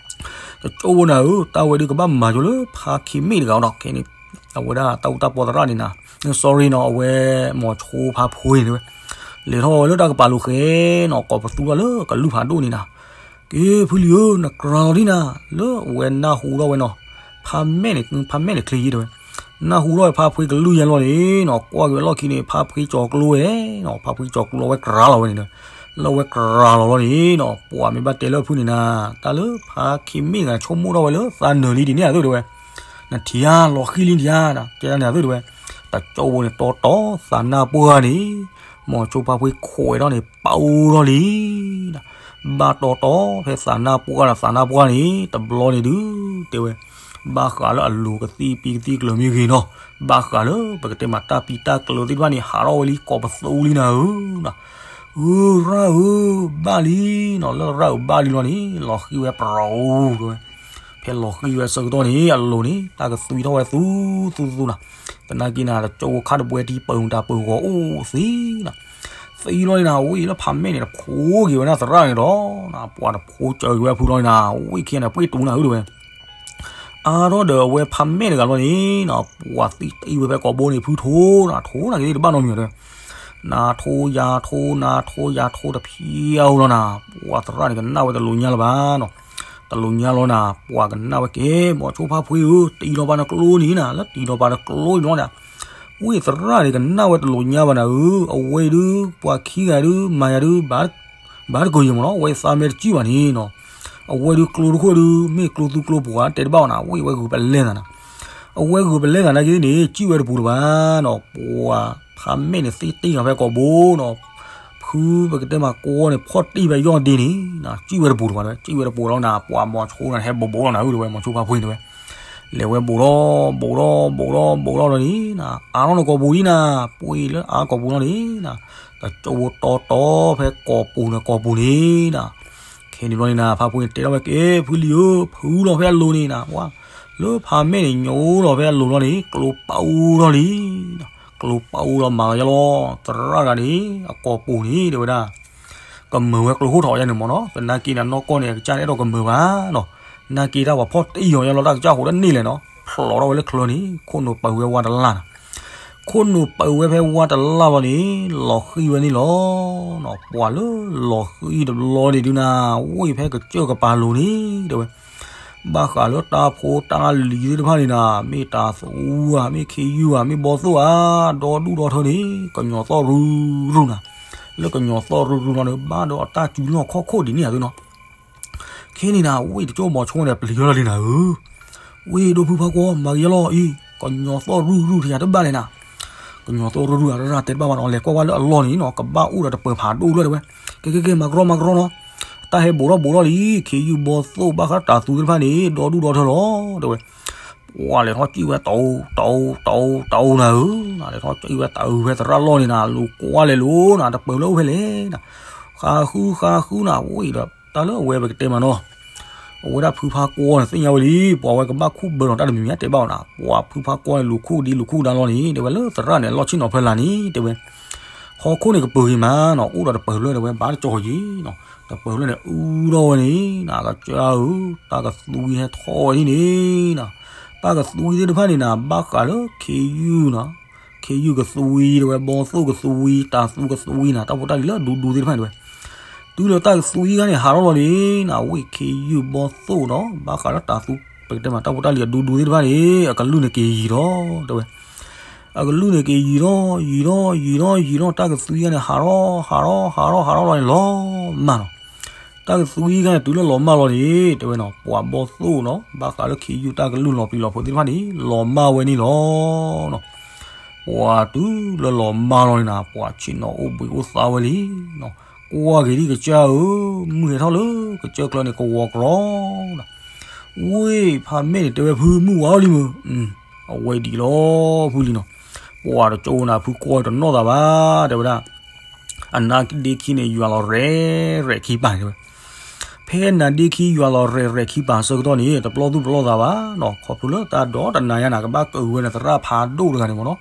တကၠိဖိနၤဧၢ, တၢ်ဝဲဒုးကဘၣ်မၤကၠိလၢဖါခံမ့ၢ်တဂၤဒီး ခဲန့ၣ် အဝဲဒၣ်တၢ်အူတၢ်ပီသရၣ်န့ၣ်နၤ, sorry နီၤ, အဝဲမိၤဆိဖါဖှ့န့ၣ်တဲဝဲ, လဲၤထီၣ်ဝဲလၢတၢ်ကပၤလိၤဃဲနီၤ, ကိးပသူထီၣ်လၢကလုၢ်ဖးဒိၣ်န့ၣ်နၤ, က့ၤဖုလံၤဧၢ, နကြၤလီၤဒ်နၤ, လၢအဝဲနၢ်ဟူထီၣ်ဝဲနီၤ, ဖးမဲာ်န့ၣ် ဖးမဲာ်န့ၣ်ချ့ယံၤတဲဝဲ, နၢ်ဟူထီၣ်ဝဲဖါဖှ့ကလုၢ်ယါလီၤန့ၣ်နီၤ, ကွၢ်က့ၤဝဲလီၢ်ခံန့ၣ် ဖါဖှ့ကၠီၤကျိဝဲနီၤ, ဖါဖှ့ကၠီၤကျိလီၤဝဲကြၤလီၤဝဲန့ၣ်, လၢအဝဲကြၤလီၤလီၤန့ၣ်နီၤ, ပှၤမ့ၢ်ဘၣ်တဲလၢဖုန့ၣ်နၤ, တၢ်လၢဖါခံမ့ၢ်တဂၤဆိကမိၣ်ထီၣ်ဝဲလၢသးနၢၤလံဒ်န့ၣ်အသိးတဲဝဲ, နထံၣ်ဧါ, လီၤဃံၤလံနထံၣ်ဧါ, ကဲန့ၣ်အသိးတဲဝဲ, တကၠိဖိန့ၣ်တီတီသးနၢ်ပှၢ်န့ၣ်, မိၤဆိဖါဖှ့ခိးဝဲထီၣ်န့ၣ် ပာ်အိၣ်ထီၣ်လံ ဘၣ်တီတီဖဲသးနၢ်ပှၢ်ဒီးသးနၢ်ပှၢ်န့ၣ် တဘျီန့ၣ်ဒုး တဲဝဲ, ဘၣ်ဃးလၢအလိၤကသံၣ်ပံၤကသံၣ်ကျၢၤမ့ၢ်ဂ့ၤနီၤ, ဘၣ်ဃးလၢပကတဲမးတၢ်ပံၤတၢ်ကျၢၤသ့ၣ်တဖၣ်န့ၣ် ဟးထီၣ်ဝဲလံကိးပသူလံနၤဧၢ, ဧၢ ရၣ်ဧၢ, ဘၣ်လံနီၤ, လၢရၣ်ဧၢဘၣ်လံလီၤန့ၣ် လီၤဃံၤဝဲပရီဧိၤတဲဝဲ, ဖဲလီၤဃံၤဝဲဆၢကတီၢ်န့ၣ် အလိၤန့ၣ် တၢ်ကသွံထီၣ်ဝဲသူသူသူနၤ, သနာ်က့နၤ တကၠိဖိခါတဘှဲတံၢ်ပၢၤမတၤပၢၤဂီၤအိၣ်သံနၤ သံလီၤန့ၣ်နၤ, ဝံၤလၢဖးမဲာ်န့ၣ် တဖိးက့ၤဝဲဒၣ်သရၣ်န့ၣ်ဒီး, ပှၤတဖိးစၢၤက့ၤဝဲဖုလီၤန့ၣ်နၤ, ဝံၤခံဂၤန့ၣ် ပှ့ၤတူနၤဧၢတဲဝဲ, အါထီၣ်ဒီးအဝဲဖးမဲာ်တဂၤလီၤန့ၣ်နၤ, ပှၤသံတံၢ်ဝဲဖဲကိာ်ဘိန့ၣ် ဖုထိနၤ, ထိနၤက့ၤတဘၣ်နီတမံၤတဲဝဲ, နၤထိယၤထိ နၤထိယၤထိတဖံးအါလီၤနၤ, ပှၤသရၣ်န့ၣ် ကနၣ်ဝဲတလိၤညါလၢၤဘၣ်နီၤ, တလိၤညါလီၤနၤ, ပှၤကနၣ်ဝဲက့ၤ မိၤဆိဖါဖှ့ဧၢ, တံၢ်လီၤပာ်နကျိန့ၣ်နၤ, လၢတံၢ်လီၤပာ်နကျိန့ၣ်လီၤနၤ, ဝံၤသရၣ်န့ၣ် ကနၣ်ဝဲတလိၤညါဘၣ်နၤဧၢ, အဝဲဒုး ပှၤခံဂၤဒုး မၤယၤဒုး ဘၣ်တကၢၤယံၤမ့ၢ်နီၤ, အဝဲသးမဲာ်တစံၣ်ဘၣ်န့ၣ်နီၤ, အဝဲဒုးကျိတခိၣ်ဒုး မ့ၢ်ကျိသူကျိပှၤတဲတဘၣ်အီၤနၤ, ဝံၤအဝဲဂုာ်ပလဲသးနၤ, အဝဲဂုာ်ပလဲသးနာ်က့န့ၣ် စံၣ်ဝဲတပူၤလၢၤဘၣ်နီၤ, ပှၤဖးမဲာ်န့ၣ်သ့တ့ၢ်ဂၤဖဲကိာ်ဘိနီၤ, ဖုပကတဲမၤကိးန့ၣ် ဖီၣ်တ့ၢ်ဖဲယီၢ်ဒ့န့ၣ်, စံၣ်ဝဲတပူၤလၢၤဘၣ်တဲဝဲ, စံၣ်ဝဲတပူၤလီၤနၤ, ပှၤမိၤဆိနၤ ဟဲဘူးဘူးလီၤနၤဧၢတဲဝဲ, မိၤဆိဖါဖှ့တဲဝဲ လဲၤဝဲဘူးထီၣ်ဘူးထီၣ်ဘူးထီၣ်ဘူးထီၣ်လီၤန့ၣ်နၤ, အါထီၣ်န့ၣ်ကိာ်ပူၤလံနၤ, ပှ့ၤလၢအါကိာ်ပူၤလီၤန့ၣ်နၤ, တကၠိဖိတီတီဖဲကိာ်ပူၤန့ၣ်ကိာ်ပူၤန့ၣ်နၤ, ခဲန့ၣ်ဘျီန့ၣ်နၤ ဖါဖှ့န့ၣ်တဲထီၣ်ဝဲက့ၤ ဖုလံၤဧၢ, ဖုလီၤဖဲအလိၤန့ၣ်နၤ, ဝါ လၢဖးမဲာ်န့ၣ်ညိလီၤဖဲအလိၤလီၤန့ၣ် ကျိပာ်အိၣ်ထီၣ်လံ, ကျိပာ်အိၣ်ထီၣ်မၤလီၤယါလီၤ, သရၣ်တဂၤန့ၣ် အကိာ်ပူၤန့ၣ်တဲဝဲဒၣ် ကမၢၤဝဲကျိခိၣ်ထီၣ်ယါန့ၣ်မ့ၢ်နီၤ, သနာ်က့နၤနီၢ်ကီၢ်န့ၣ် အကစၢ်န့ၣ်အဲၣ်ဒိးကမၢၤဘၣ်နီၤ, နာ်က့တၢ်ပှၤဖီၣ်တ့ၢ်အီၤယါလီၤ တၢ်ကစၢ်ဃိးတန့ၢ်လဲၣ်နီၤ, ဖျိးထီၣ်ဝဲလၢချၢန့ၣ် ခိၣ်နူာ်ပၢၤဝဲဝါတလၢ်နၤ, ခိၣ်နူာ်ပၢၤဝဲဖဲဝါတလၢ်လီၤန့ၣ် လီၤဃံၤဝဲန့ၣ်လီၤနီၤ, ပှၤလၢလီၤဃံၤတဘျီန့ၣ်ဒုးနၤ, ဝံၤဖဲကစၢၢ်ကပၤလိၤန့ၣ်တဲဝဲ ဘၣ်ဃးလၢတၢ်ဖိတၢ်လံၤသ့ၣ်တဖၣ်န့ၣ်နၤ, မ့ၢ်တၤသူဧါ, မ့ၢ်ခ့ယုၢ်ဧါ, မ့ၢ်ဘီသိၣ်ဧါ, ဒီဒူၣ်ဒီထၢန့ၣ် ကညီၤသီၣ်ရုၢ်ရုၢ်နၤ, လၢကညီၤသီၣ်ရုၢ်ရုၢ်လီၤန့ၣ် ဘၣ်ဒီးအတၢ်စုလီၢ်ခီၣ်ခိၣ်ဒ်န့ၣ်အသိးနီၤ, ခဲန့ၣ်နၤ ဝံၤတကၠိမိၤဆိန့ၣ် ပျံၤယါလီၤလံနၤဧၢ, ဝံၤဒိဖုဖါကွီ မၤက့ၤယါလီၤအံၤ, ကညီၤသီၣ်ရုၢ်ရုၢ်ထံယါတဘၣ်လဲၣ်နၤ, ကညီၤသီၣ်ရုၢ်ရုၢ်အရၢ်တဲတဘၣ်ဘၣ်နီၤ, လဲၤကွၢ်ကွၢ်လၢအလီၢ်န့ၣ်နီၤ, ကဘၣ်အိၣ်ဒီးတပၢၤဖးဒိၣ်လၢတဲဝဲ, ကဲကဲကဲ မၤကရီမၤကရီနီၤ, တၢ်ဟဲဘူးထီၣ်ဘူးထီၣ်လံ, ခ့ယုၢ်ဘီသိၣ်ဘၣ်ဃးတၤသူသ့ၣ်တဖၣ်န့ၣ် ဒီဒူၣ်ဒီထၢလီၤတဲဝဲ ပှၤလဲၤထီၣ်စံၣ်ဝဲတအိၣ်တအိၣ်တအိၣ်တအိၣ်နၤဧၢ, လဲၤထီၣ်စံၣ်ဝဲတၢ်အုးဖဲသရၣ်လီၢ်န့ၣ်နၤ, လူၤကွၢ်လဲၤလိၤနၤ, တပၢၤလၢအိၣ်ဖဲလဲၣ်နၤ, ဃးဃုဃးဃုနၤ, ဝံၤဒီးတၢ်လၢအဝဲပကတဲမးနီၤ, အဝဲဒၣ်ဖုဖါကွီန့ၣ် သ့ၣ်ညါဝဲလံ, ပှၤဝဲကဘၣ်ခူၣ်ဘၢဒီးတၢ်တမံၤမံၤတဲဘၣ်အီၤနၤ, ပှၤဖုဖါကွီန့ၣ် လူၤခူၣ်ဒံလူၤခူၣ်ဒါလီၤန့ၣ် တဲဝဲလၢသရၣ်န့ၣ် လီၢ်ဆ့ၣ်နီၤဖၢလၢ်န့ၣ် တဲဝဲ ဟီၣ်ခိၣ်န့ၣ်ကပၢၤဂ့ၤမးနီၤ, အိၣ်ဒီးတပၢၤလၢတဲဝဲ ဘၣ်တကၠီၤယံၤနီၤ, တပၢၤလၢန့ၣ် အူထီၣ်ဝဲန့ၣ်နၤ, ကစၢ်ဧၢ, တၢ်ကသွံဟဲထီၣ်ဝဲဒ်န့ၣ်နၤ, တၢ်ကသွံသ့ၣ်တဖၣ်န့ၣ်နၤ, ဘၣ်ဃးလၢခ့ယုၢ်နီၤ, ခ့ယုၢ်ကသွံတဲဝဲ, ဘီသိၣ်ကသွံ, တၤသူကသွံနၤ, တၢ်ဖိတၢ်လံၤလၢအဒူဒူသ့ၣ်တဖၣ်န့ၣ်တဲဝဲ တုၤလၢတၢ်ကသွံခါန့ၣ် ဟးထီၣ်လီၤန့ၣ်နၤ, ဝံၤခ့ယုၢ်ဘီသိၣ်ဒီး ဘၣ်ဃးလၢတၤသူ ပကတဲမး တၢ်ဖိတၢ်လံၤအဒူဒူသ့ၣ်တဖၣ်န့ၣ် အကလုၢ်န့ၣ်က့ၤယံၤထီၣ်တဲဝဲ, အကလုၢ်န့ၣ်က့ၤယံၤထီၣ် ယံၤထီၣ် ယံၤထီၣ် ယံၤထီၣ်, တၢ်ကသွံခါန့ၣ် ဟးထီၣ် ဟးထီၣ် ဟးထီၣ် ဟးထီၣ်လီၤန့ၣ် လီၤမၢ်နီၤ, တၢ်ကသွံခါန့ၣ် တုၤလၢလီၤမၢ်လီၤန့ၣ် တဲဝဲနီၤ, ပှၤဘီၣ်သိၣ်နီၤ ဘၣ်ဃးလၢခ့ယုၢ်တၢ်ကလုၢ်လီၤပျံၤလီၤဖုးသ့ၣ်တဖၣ်န့ၣ် လီၤမၢ်ဝဲန့ၣ်လီၤနီၤ. ပှၤတုၤလၢလီၤမၢ်လီၤန့ၣ်နၤ ပှၤဆ့ၣ်နီၤအိၣ်ဘှံးအိၣ်သါဝဲလံနီၤ. ကွၢ်က့ၤဒ်ကစၢ်ဧၢ, မုၢ်ဟဲထီၣ်လၢကစၢၢ်ကျၢန့ၣ် ကဝီၤကြီနီၤ. ဝ့ၢ်ဖးမဲာ်န့ၣ် တဲဝဲဖုမုၢ်ဝါထီၣ်လံမုၢ်, အဝဲဒ်လီၤဖုလံနီၤ. ပှၤတကၠိဝဲနၤ ဖုကွီတနီၣ်သးဘၣ် တဲဝဲဒၣ် အနါဒ့ခံန့ၣ် ယွၤလီၤရဲၣ်ရဲၣ်ခံပၤန့ၣ်တဲဝဲ. ဖဲနါဒ့ခံယွၤလီၤရဲၣ်ရဲၣ်ခံပၤဆၢကတီၢ်န့ၣ် တပျီၢ်သူၣ်ပျီၢ်သးဘၣ်နီၤ, ခီဖျိလၢတၢ်ဒီတနၤညါနၤ ကဘၣ်ကဝဲနသရၣ်ဖးဒိၣ်တဂၤန့ၣ်မ့ၢ်နီၤ.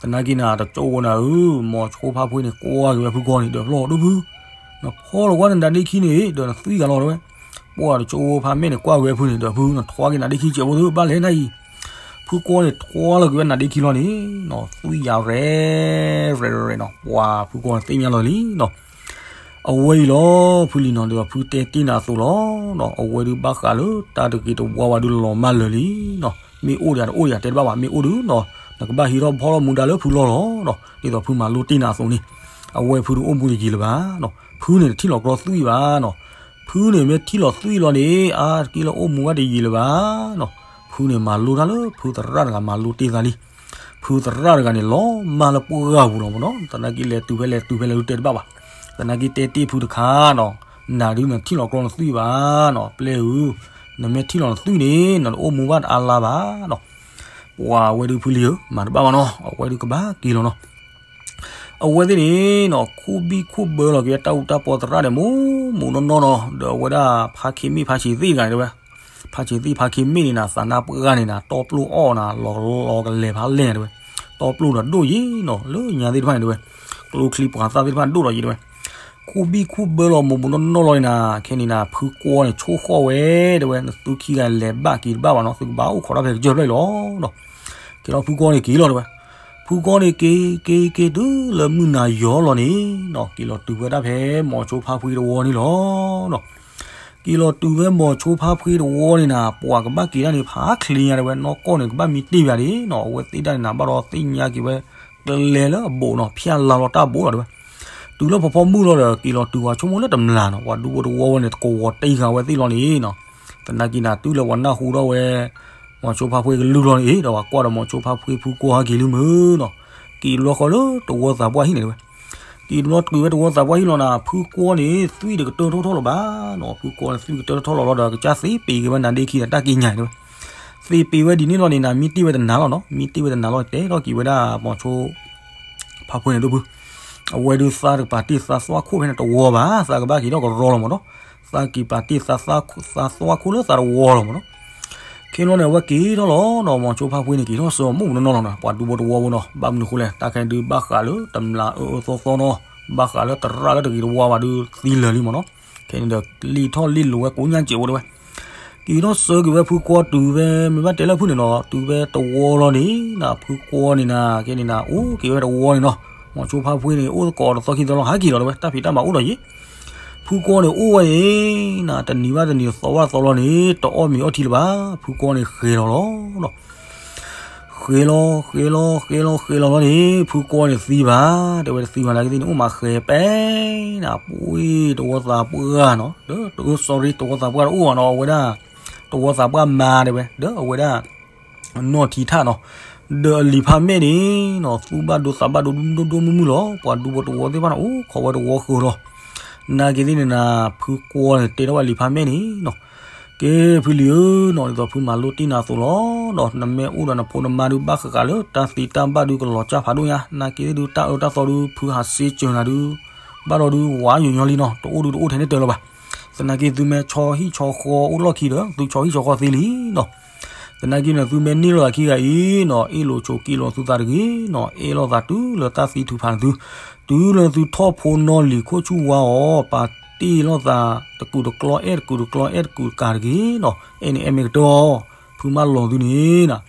သနာ်က့နၤ တကၠိဝဲနၤဧၢ, မိၤဆိဖါဖှ့န့ၣ် ကွၢ်က့ၤဝဲဖုကွီန့ၣ် ဒီးဖျီၣ်ဒိၣ်ဖု, နဖီၣ်လီၤကွၢ်နနါဒ့ခံန့ၣ် ဒီးနသွံၣ်ဂၤလီၤတဲဝဲ. ပှၤတကၠိဖးမဲာ်န့ၣ် ကွၢ်က့ၤဝဲဖုန့ၣ် ဒီးဖု နထွါက့ၤနါဒ့ခံစဲးဖိသုဘၣ်လဲၣ်နၤအံၤ. ဖုကွီန့ၣ် ထွါလီၤက့ၤဝဲနါဒ့ခံလီၤန့ၣ်နီၤ, သွံၣ်ယၤရဲၣ်ရဲၣ်ရဲၣ်နီၤ, ပှၤဖုကွီန့ၣ်သ့ၣ်ညါလီၤလံနီၤ. အဝဲအံၤလီၤ ဖုလံၤနီၤ, ဒ်သိးဖုတဲတ့ၢ်နၤအသိးလီၤနီၤ. အဝဲဒုးဘၣ်ဃးလၢတၢ်တဂ့ၤတဝါဝဲဒုးလီၤမၢ်လၢာ်လံနီၤ. မ့ၢ်အိၣ်ဒီးတအိၣ်ဒီးတဲတဘၣ်ဘၣ်, မ့ၢ်အိၣ်ဒုးနီၤ နကဘၣ်ဟံးထီၣ်ဖီၣ်ထီၣ်မူဒါလၢဖုလီၢ်လီၤနီၤ. ဒ်သိးဖုမၤလိတ့ၢ်နၤအသိးန့ၣ် အဝဲဖုတအိၣ်မူတယံာ်လၢၤဘၣ်နီၤ. ဖုန့ၣ်တထံၣ်လီၤကြီသွံၣ်ဘၣ်နီၤ. ဖုန့ၣ်မ့ၢ်ထံၣ်လီၤသွံၣ်လီၤန့ၣ် အါတက့ၢ်လၢအိၣ်မူဘၣ်တယံာ်လၢၤဘၣ်နီၤ. ဖုန့ၣ်မၤလိတၢ်လၢဖုသရၣ်တဂၤမၤလိတ့ၢ်သးလံ. ဖုသရၣ်တဂၤန့ၣ် လီၤမၢ်လၢပှၢ်ပူၤလီၤမ့ၢ်နီၤ. သနာ်က့လဲၤတုၤဖဲလဲၤတုၤဖဲလဲၤဒုးတဲတဘၣ်ဘၣ်. သနာ်က့တဲတ့ၢ်ဖုတခါနီၤ, နၤဒုးနထံၣ်လီၤကြီနသွံၣ်ဘၣ်နီၤ, ပျဲၢ်ဧၢ, နမ့ၢ်ထံၣ်လီၤနသွံၣ်န့ၣ် နတအိၣ်မူဘၣ်တအါလါဘၣ်နီၤ. ပှၤဝဲဒုးဖုလံၤဧၢ, မၤတဘၣ်ဘၣ်နီၤ, အဝဲဒုးကဘၣ်က့ၤလီၤနီၤ. အဝဲသ့ၣ်န့ၣ်နီၤ ခိၣ်ဘံၣ်ခိၣ်ဘၢလီၤက့ၤဝဲတၢ်အူတၢ်ပီသရၣ်ဒီး မူးမူးနီၢ်နီၢ်နီၤ, ဒီးအဝဲဒၣ်ဖါခ့မ့ၣ်ဖါဆံးသ့ၣ်တဂၤန့ၣ်တဲဝဲ, ဖါဆံးသ့ၣ်ဖါခ့မ့ၣ်န့ၣ်နၤ သးနါပှၢ်ဂၤန့ၣ်နၤ တီပျိၣ်အီၣ်နၤ လီၤလီၤကလဲၤဖးလဲၢ်တဲဝဲ, တီပျိၣ်ဒီးဒိၣ်ယံၤနီၤ, လၢညါသ့ၣ်တဖၣ်န့ၣ်တဲဝဲ, ကျိချံပှၤသၣ်သ့ၣ်တဖၣ်ဒိၣ်ဒီးယံၤတဲဝဲ, ခိၣ်ဘံၣ်ခိၣ်ဘၢလီၤမူးမူးနီၢ်နီၢ်လီၤန့ၣ်နၤ, ခဲန့ၣ်နၤ ဖုကွီန့ၣ်ဆိၣ်ဃီၣ်ဝဲတဲဝဲ, နသုခံဂၤလဲၤဘၣ်က့ၤတဘၣ်ဘၣ်နီၤ, သုကဘၣ်အိၣ်ခိးတၢ်ဖဲကစၢၢ်ဖျၢၣ်အံၤလီၤနီၤ. က့ၤလီၤဖုကွီန့ၣ်က့ၤလီၤတဲဝဲ, ဖုကွီန့ၣ်က့ၤက့ၤက့ၤတုၤလၢမုၢ်နၤယီၤလီၤန့ၣ်နီၤ, က့ၤလီၤတုၤဝဲဒၣ်ဖဲမိၤဆိဖါဖှ့တဝီန့ၣ်လီၤနီၤ. က့ၤလီၤတုၤဝဲမိၤဆိဖါဖှ့တဝီန့ၣ်နၤ ပှၤကဘၣ်က့ၤဒၣ်န့ၣ်ဖးချ့ညါတဲဝဲ, နီၢ်ကီၢ်န့ၣ် ကဘၣ်မံတ့ၢ်ဘၣ်ဒၣ်နီၤ, အဝဲသ့ၣ်ဒၣ်န့ၣ်နၤ ဘၣ်ဒီးသ့ၣ်ညါက့ၤဝဲ ကျဲလၢအဘူးနီၤ, ဖၠၣ်လါလီၤတၢ်ဘူးလီၤတဲဝဲ. တုၤလၢဖီဖီမုၢ်လီၤဒီး က့ၤလီၤတုၤဝဲဆိကမိၣ်လၢတမျးနီၤ, ပှၤဒူဖိတဝီဝဲန့ၣ် တကဝီၤတ့ၢ်ဃာ်ဝဲသ့ၣ်လီၤန့ၣ်နီၤ. သနာ်က့နၤ တုၤလၢပှၤနၢ်ဟူထီၣ်ဝဲ မိၤဆိဖါဖှ့ကလုၢ်လီၤန့ၣ် ဒီးပှၤကွၢ်ဒီးမိၤဆိဖါဖှ့ဖုကွီဟဲက့ၤလံမုၢ်နီၤ, က့ၤဘျီဃီလၢတဝီသးပှၢ်ဟံၣ်န့ၣ်တဲဝဲ. က့ၤဘျီတုၤဝဲတဝီသးပှၢ်ဟံၣ်လီၤနၤ, ဖုကွီန့ၣ် သွံၣ်တကတၢၢ်ထီၣ်ထီၣ်လၢၤဘၣ်နီၤ, ဖုကွီန့ၣ် သွံၣ်ကတၢၢ်ထီၣ်ထီၣ်လီၤလီၤဒီး ကစၢ်သ့ပ့ၤက့ၤဝဲနါဒ့ခံဒီးတၢ်က့ညါတဲဝဲ. သ့ပ့ၤဝဲဒ်န့ၣ်လီၤန့ၣ်နၤ မံတ့ၢ်ဝဲတနၤလီၤနီၤ, မံတ့ၢ်ဝဲတနၤလီၤ တဲထီၣ်က့ၤဝဲဒၣ်မိၤဆိ ဖါဖှ့န့ၣ်ဒိၣ်ဖု, အဝဲဒုးသးတကပၤတ့ၢ်သးသွၣ်ခိၣ်ဖဲန့ၣ်တဝီဘၣ်, သးကဘၣ်က့ၤထီၣ်ကရီလီၤမ့ၢ်နီၤ, သးက့ၤပာ်တ့ၢ်သးသွၣ်ခိၣ်လၢသးတဝီလီၤမ့ၢ်နီၤ. ခဲလီၤန့ၣ် အဝဲက့ၤထီၣ်လီၤနီၤ, မိၤဆိဖါဖှ့န့ၣ် က့ၤထီၣ်ဆၢမူးမူးနီၢ်နီၢ်လီၤနီၤ, ပှၤဒူဖိတဝီဖိနီၤ, ဘၣ်မနုၤဃိလဲၣ် တၢ်ခဲဒုးဘၣ်ဃးလၢတမျးအၢအၢသီသီနီၤ, ဘၣ်ဃးလၢသရၣ်လၢတဂ့ၤတဝါဘၣ်ဒုးသံလၢာ်လံမ့ၢ်နီၤ. ခဲန့ၣ်ဒီး လံၣ်ထီၣ်လံၣ်လိၤဝဲကိးညါစဲးအိၣ်တဲဝဲ က့ၤထီၣ်ဆၢက့ၤဝဲဖုကွီတုၤဖဲ မ့ၢ်ဘၣ်တဲလၢဖုန့ၣ်နီၤ, တုၤဖဲတဝီလီၤန့ၣ်နၤ, ဖုကွီန့ၣ်နၤ, ခဲန့ၣ်နၤ အိၣ်က့ၤဝဲတဝီန့ၣ်နီၤ, မိၤဆိဖါဖှ့န့ၣ် အိၣ်သကိးတသီခံသီလီၤ ဟးက့ၤလီၤတဲဝဲ, တၢ်ဖံးတၢ်မၤအိၣ်ဒီးယံၤ. ဖုကွီန့ၣ်အိၣ်ဝဲန့ၣ်နၤ, တနံၤဘၣ်တနံၤ သီဘၣ်သီလီၤန့ၣ် တအီၣ်မ့ၤအီထံလၢၤဘၣ်, ဖုကွီန့ၣ်ဃဲၤလီၤလီၤနီၤ. ဃဲၤလီၤ ဃဲၤလီၤ ဃဲၤလီၤ ဃဲၤလီၤလီၤန့ၣ် ဖုကွီန့ၣ်သံဘၣ်, တဲဝဲတသံဘၣ်နာ်က့သ့ၣ်န့ၣ် အိၣ်မးဃဲၤပဲနၤ, ပှ့ၤတဝီသးပှၢ်နီၤ, ဒီး sorry တဝီသးပှၢ်တအိၣ်ဘၣ်နီၤ, အဝဲဒၣ် တဝီသးပှၢ်မါတဲဝဲ, ဒီးအဝဲဒၣ် နီၢ်ထံထၣ်နီၤ, ဒီးအလံၤဖးမဲာ်န့ၣ်နီၤ သူၣ်ဘၣ်ဒိသးဘၣ်ဒိဒိၣ်ဒိၣ်မုၢ်မုၢ်လီၤ. ပှၤဒူဖိတဝီသ့ၣ်တဖၣ်န့ၣ် အိၣ်ခိးဝဲတဝီဃၢၤလီၤ. နာ်က့သ့ၣ်န့ၣ်နၤ ဖုကွီန့ၣ် တဲထီၣ်ဝဲလံၤဖးမဲာ်န့ၣ်နီၤ, ကဲဖုလံၤဧၢနီၤ, ဒ်သိးဖုမၤလိတ့ၢ်နၤအသိးလီၤ. နမ့ၢ်အိၣ်ဒီးနဖိနမါဒုး ဘၣ်ဃးဃာ်လၢတၢ်သံတၢ်ဘၣ်ဒုး ကလီၤစၢ်ဖးဒိၣ်ညါ, နာ်က့ဒုး တၢ်အၢတၢ်သီဒုး ဖုဟးစ့စၢၤနၤဒုး ဘၣ်ဒီးဒုး ဝါယိၤညီလံနီၤ, တအိၣ်ဒုးတအိၣ်ထဲန့ၣ်တၢ်လၢၤဘၣ်. သနာ်က့သုမ့ၢ်ဆီဟံၣ်ဆီဃီအိၣ်လီၢ်ခံဒီး သုဆီဟံၣ်ဆီဃီသ့လံနီၤ. သနာ်က့န့ၣ် သုမ့ၢ်န့ၢ်လိာ်သးခံဂၤအံၤနီၤ, အ့ၣ်လိာ်ဆိးက့လိာ်သုသးတဂ့ၤနီၤ, အဲၣ်လိာ်သးတုၤလၢတၢ်သံထုးဖးန့ၣ်သု, တုၤလၢသုထီၣ်ဖိနီၢ်လံၤခိၣ်ဆူၣ်ဝါအီၤ, ပာ်တ့ၢ်လိာ်သး တကူးတကျီ အဲၣ်တကူးတကျီ အဲၣ်တကူးတကၤတဂ့ၤနီၤ, အဲၣ်န့ၣ်အဲၣ်မ့ၢ်ကတၢၢ်အီၤ, ဖုမၢလီၤသုန့ၣ်နၤ.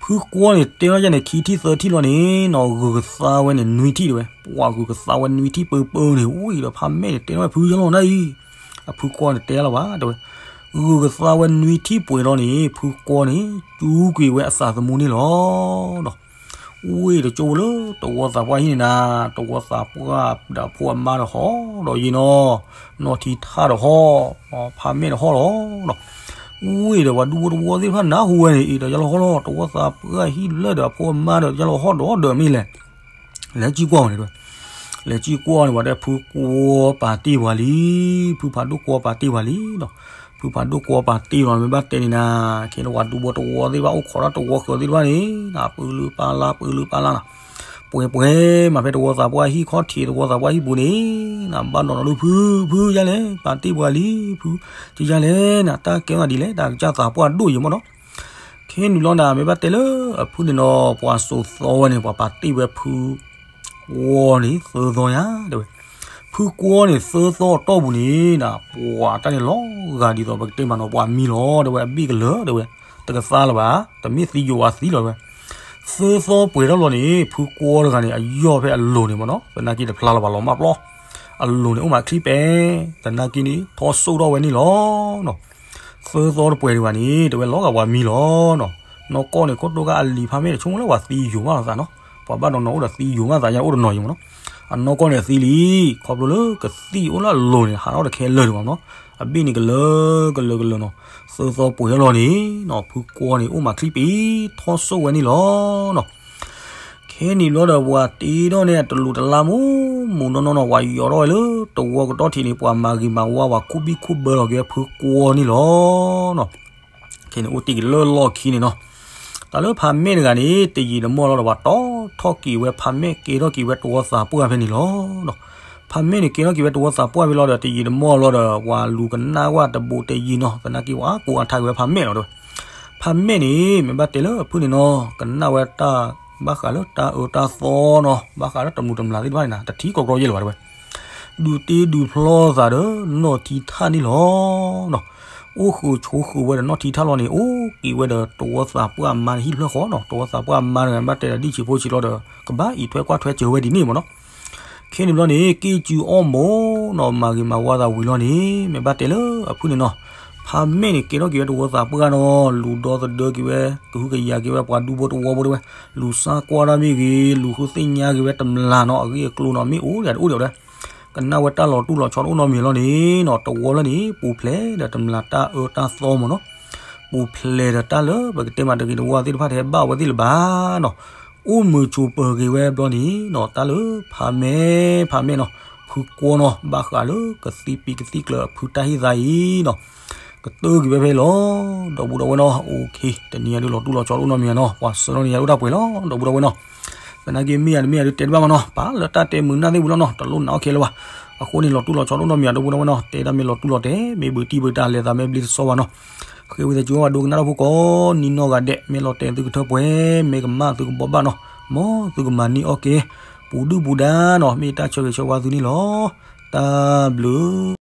ဖုကွီန့ၣ် တဲထီၣ်ယဲန့ၣ် ခံထံၣ်သၢထံၣ်လီၤန့ၣ်နီၤ, ဂုၤကသါဝဲန့ၣ် နွံထံၣ်တဲဝဲ, ပှၤဂုၤကသါဝဲနွံထံၣ်ပၢပၢန့ၣ် ဝံၤဒီးဖးမဲာ်န့ၣ် တဲထီၣ်ဝဲဖုယလီၤနၤအံၤ, အဖုကွီန့ၣ်တဲလီၤဘၣ်တဲဝဲ, ဂုၤကသါဝဲနွံထံၣ်ပှဲၤလီၤန့ၣ် ဖုကွီန့ၣ် စူးကွံာ်ဝဲအသးသမူန့ၣ်လီၤ. ဝ့ၢ်တကၠိလၢတဝီသးပှၢ်ဟံၣ်န့ၣ်နၤ, တဝီသးပှၢ်ဒီးအဖိအမါဒီးဟီၣ်ဒီးယံၤနီၤ, နီၢ်ထံထၣ်ဒီးဟီၣ်, ဖးမဲာ်ဒီးဟီၣ်လီၤနီၤ. ဝ့ၢ်ဒီးပှၤဒူဖိတဝီသ့ၣ်တဖၣ်နၢ်ဟူဝဲန့ၣ် အံၤဒီးယလီၤဟီၣ်လီၤ, တဝီသးပှၢ်ဟံၣ်လၢဒီးအဖိအမါဒီးယလီၤဟီၣ်ဒီးဒီးမ့ၢ်လဲၣ် လဲၤကံၣ်ကွၢ်အီၤန့ၣ်တဲဝဲ, လဲၤကံၣ်ကွၢ်အီၤန့ၣ် ပှၤတဲဖုကွီပာ်တ့ၢ်ပှၤလံ, ဖုဖးဒိၣ်ကွီပာ်တ့ၢ်ပှၤလံနီၤ. ဖုဖးဒိၣ်ကွီပာ်တ့ၢ်လီၤ မ့ၢ်ဘၣ်တဲန့ၣ်နၤ, ခဲန့ၣ်ပှၤဒူဖိတဝီသ့ၣ်တဖၣ် အိၣ်ခိးတၢ်တဝီဃၢၤသ့ၣ်တဖၣ်န့ၣ် နပၢလုပၢ်လၢ် ပၢလုပၢ်လၢ်နီၤ. ပှဲၤပှဲၤမးဖဲတဝီသးပှၢ်ဟံၣ်ခီၣ်ထံး တဝီသးပှၢ်ဟံၣ်ပူၤန့ၣ် နဘၣ်နီၤနီၤလၢဖု, ဖုယါလဲၣ် ပာ်တ့ၢ်ပှၤလံ, ဖု, ကယါလဲၣ်နၤ တၢ်ကဲထီၣ်ဒ်လဲၣ် တၢ်ကစၢ်သးပှၢ်ဒိၣ်ယံၤမ့ၢ်နီၤ. ခဲန့ၣ်လီၤနၤ မ့ၢ်ဘၣ်တဲလၢအဖုန့ၣ်နီၤ ပှၤစိာ်သီဝဲန့ၣ် ပှၤပာ်တ့ၢ်ဝဲဖု ကွီန့ၣ်သၢသီယါတဲဝဲ, ဖုကွီန့ၣ်သၢသီအတီၢ်ပူၤန့ၣ်နၤ ပှၤတၢ်န့ၣ်လီၤဂာ်ဒ်သိးပကတဲမးနီၤ ပှၤမံလီၤတဲဝဲ အဘ့ၣ်ကလၢၤတဲဝဲ, တကသါလၢၤဘၣ် တမ့ၢ်သံယိာ်ဝဲသံလီၤတဲဝဲ, သၢသီပှဲၤထီၣ်လီၤန့ၣ် ဖုကွီတဂၤန့ၣ် အယီၢ်ဖဲအလိၤန့ၣ်မ့ၢ်နီၤ သနာ်က့တဖျါလၢၤဘၣ်လီၤမၢ်ပျီ, အလိၤန့ၣ် အိၣ်မးချံပဲာ်, သနာ်က့န့ၣ် ထီၣ်စိၣ်ထီၣ်ဝဲန့ၣ်လီၤနီၤ. သၢသီတပှဲၤဒံးဘၣ်န့ၣ် တဲဝဲလီၤဂာ်ပှၤမံလီၤနီၤ. နီၢ်ကီၢ်န့ၣ် ခိၣ်တိၢ်ကါအလံၤဖးမဲာ်တဆိကမိၣ်လၢပှၤသံယိာ်မးလီၤသးနီၤ, ပှၤဘၣ်နီၤနီၤအိၣ်ဒီးသံယိာ်မးသးယါအိၣ်တနီၤယံၤမ့ၢ်နီၤ. အနီၢ်ကီၢ်န့ၣ်သံလံ, ခီဖျိလၢကသံၣ်အိၣ်လၢအလိၤန့ၣ် ဟးထီၣ်တခဲလၢာ်ဒံးဘၣ်နီၤ, အဘ့ၣ်န့ၣ်ကလၢၤကလၢၤကလၢၤနီၤ. သၢသီပှဲၤထီၣ်လီၤန့ၣ်နီၤ ဖုကွီန့ၣ် အိၣ်မးချံပံၤ ထီၣ်စိၣ်ဝဲန့ၣ်လီၤနီၤ. ခဲန့ၣ်ဘျီဒီး ပှၤတ့ထီၣ်န့ၢ်အတလူးတလါမူးမူးနီၢ်နီၢ်နီၤ ပှၤယီၤထီၣ်ဝဲလၢတဝီကတီၢ်ထံးန့ၣ် ပှၤမၤဂ့ၤမၤဝါ ပှၤခူၣ်ဘံၣ်ခူၣ်ဘၢလီၤက့ၤဝဲဖုကွီန့ၣ်လီၤနီၤ. ခဲန့ၣ်အိၣ်တ့ၢ်က့ၤလၢလီၢ်ခံန့ၣ်နီၤ. တၢ်လၢဖးမဲာ်တဂၤန့ၣ် တယံာ်တမီၢ်လီၤဒီး ပှၤတီၣ်ထီၣ်က့ၤဝဲဖးမဲာ် ကဲထီၣ်က့ၤဝဲတဝီသးပှၢ်ဖဲန့ၣ်လီၤနီၤ. ဖးမဲာ်န့ၣ်ကဲထီၣ်က့ၤဝဲတဝီသးပှၢ်ဖဲလီၤဒီး တယံာ်တမီၢ်လီၤဒီး ပှၤလူၤကနၣ်ဝဲတဘူးတယံာ်နီၤ သနာ်က့ ပှၤကိးအါထါက့ၤဝဲဖးမဲာ်လီၤတဲဝဲ. ဖးမဲာ်န့ၣ် မ့ၢ်ဘၣ်တဲလၢအဖုန့ၣ်နီၤ ကနၣ်ဝဲတၢ်ဘၣ်ဃးလၢတၢ်အၢတၢ်သီနီၤ ဘၣ်ဃးလၢတမူးတမျးသ့ၣ်တဖၣ်န့ၣ်နၤ တထံကီကီယဲၢ်လၢၤဘၣ်တဲဝဲ. ဒုးတ့ဒုးဖျီသးဒီးနီၢ်ထံထၣ်န့ၣ်လီၤနီၤ. အိၣ်ဃုာ်ဆိးဃုာ်ဝဲဒီးနီၢ်ထံထၣ်လီၤန့ၣ် အိၣ်က့ၤဝဲဒီးတဝီသးပှၢ်အမါဟံၣ်ဖျၢၣ်ဃီနီၤ တဝီသးပှၢ်အမါတဂၤ ဘၣ်တဲဒီးဒံၣ်ဆံးဖိဆံးလီၤဒီး ကဘၣ်အံးထွဲကွၢ်ထွဲစၢၤဝဲဒ်န့ၣ်မ့ၢ်နီၤ. ခဲန့ၣ်ဘျီန့ၣ် က့ၢ်စုအီၣ်မိၢ်နီၤ မၤဂ့ၤမၤဝါသးဝံၤလီၤန့ၣ် မ့ၢ်ဘၣ်တဲလၢအဖုန့ၣ်နီၤ ဖးမဲာ်န့ၣ် ကဲထီၣ်က့ၤဝဲတဝီသးပှၢ်နီၤ လူၤဒီသဒၢက့ၤဝဲ ကဟုကယာ်က့ၤဝဲပှၤဒူဖိတဝီဖိတဲဝဲ လူၤစၢ်ကွၢ်တၢ်မ့ၢ်ဂ့ၤ လူၤဃုသ့ၣ်ညါက့ၤဝဲတမျးနီၤ အဂ့ၢ်အကျိၤနီၤ မ့ၢ်အိၣ်ဒံးတအိၣ်ဒံးဝဲ ကနၣ်ဝဲတၢ်လီၤတူၢ်လီၤဆီတအိၣ်နီတမံၤလီၤန့ၣ်နီၤ တဝီလၢန့ၣ် ပူၤဖျဲးဒီးတမျးတၢ်အၢတၢ်သီမ့ၢ်နီၤ ပူၤဖျဲးဒီးတၢ်လၢပကတဲမးတဂ့ၤတဝါသ့ၣ်တဖၣ်တဟဲဘၣ်ဝဲသ့ၣ်လၢၤဘၣ်နီၤ အိၣ်မုာ်ဆိးပၢၤက့ၤဝဲဘျီန့ၣ်နီၤ တၢ်လၢဖးမဲာ် ဖးမဲာ်နီၤ ဖုကွီနီၤ ဘၣ်ဃးလၢကသံၣ်ပံၤကသံၣ်ကျၢၤအဖုတၢ်ဟ့ၣ်သးအံၤနီၤ ကတၢၢ်က့ၤဝဲဖဲလီၤ ဒီပုၢ်ဒီဝဲၢ်နီၤ အိၣ်ခ့ တနံၤညါဒုးလီၤတူၢ်လီၤဆီတအိၣ်နီတမံၤနီၤ ပှၤဆှၢထီၣ်န့ၢ်ယၤဒိၣ်တၢ်ပှဲၤလီၤ ဒီပုၢ်ဒီဝဲၢ်နီၤ သနာ်က့မ့ၢ်ယၤတမ့ၢ်ယၤဒုးတဲတဘၣ်မးနီၤ ပာ်လၢတၢ်တဲမုာ်နၢ်သ့ၣ်ဝံၤလီၤနီၤ တလိၣ်နာ်အီၣ်ခဲလၢာ်ဘၣ် အဃိန့ၣ် လီၤတူၢ်လီၤဆီတအိၣ်နီတမံၤ ဒီပုၢ်ဒီဝဲၢ်နီၤ တဲတၢ်မ့ၢ်လီၤတူၢ်လီၤတဲာ် မ့ၢ်ဘုးတံၢ်ဘုးတၢ်လဲၤသးမ့ၢ်ဘျ့တဆီဘၣ်နီၤ ဃ့ဝံသးစူၤဝဲပှၤဒိကနၣ်တၢ်ဖိကိးနံၤနီၢ်ဂၤဒဲး မ့ၢ်လီၤတဲာ်သုကထၢပှဲၤ မ့ၢ်ကမၣ်သုကဘှီဘၣ်နီၤ မ်သုကမၤန့ၢ်အီၣ်က့ၤ ပူၤဒုၣ်ပူၤဒါနီၤ မ့ၢ်တၢ်ဆၢဂ့ၤဆၢဝါသုန့ၣ်လီၤ တၢ်ဘျုး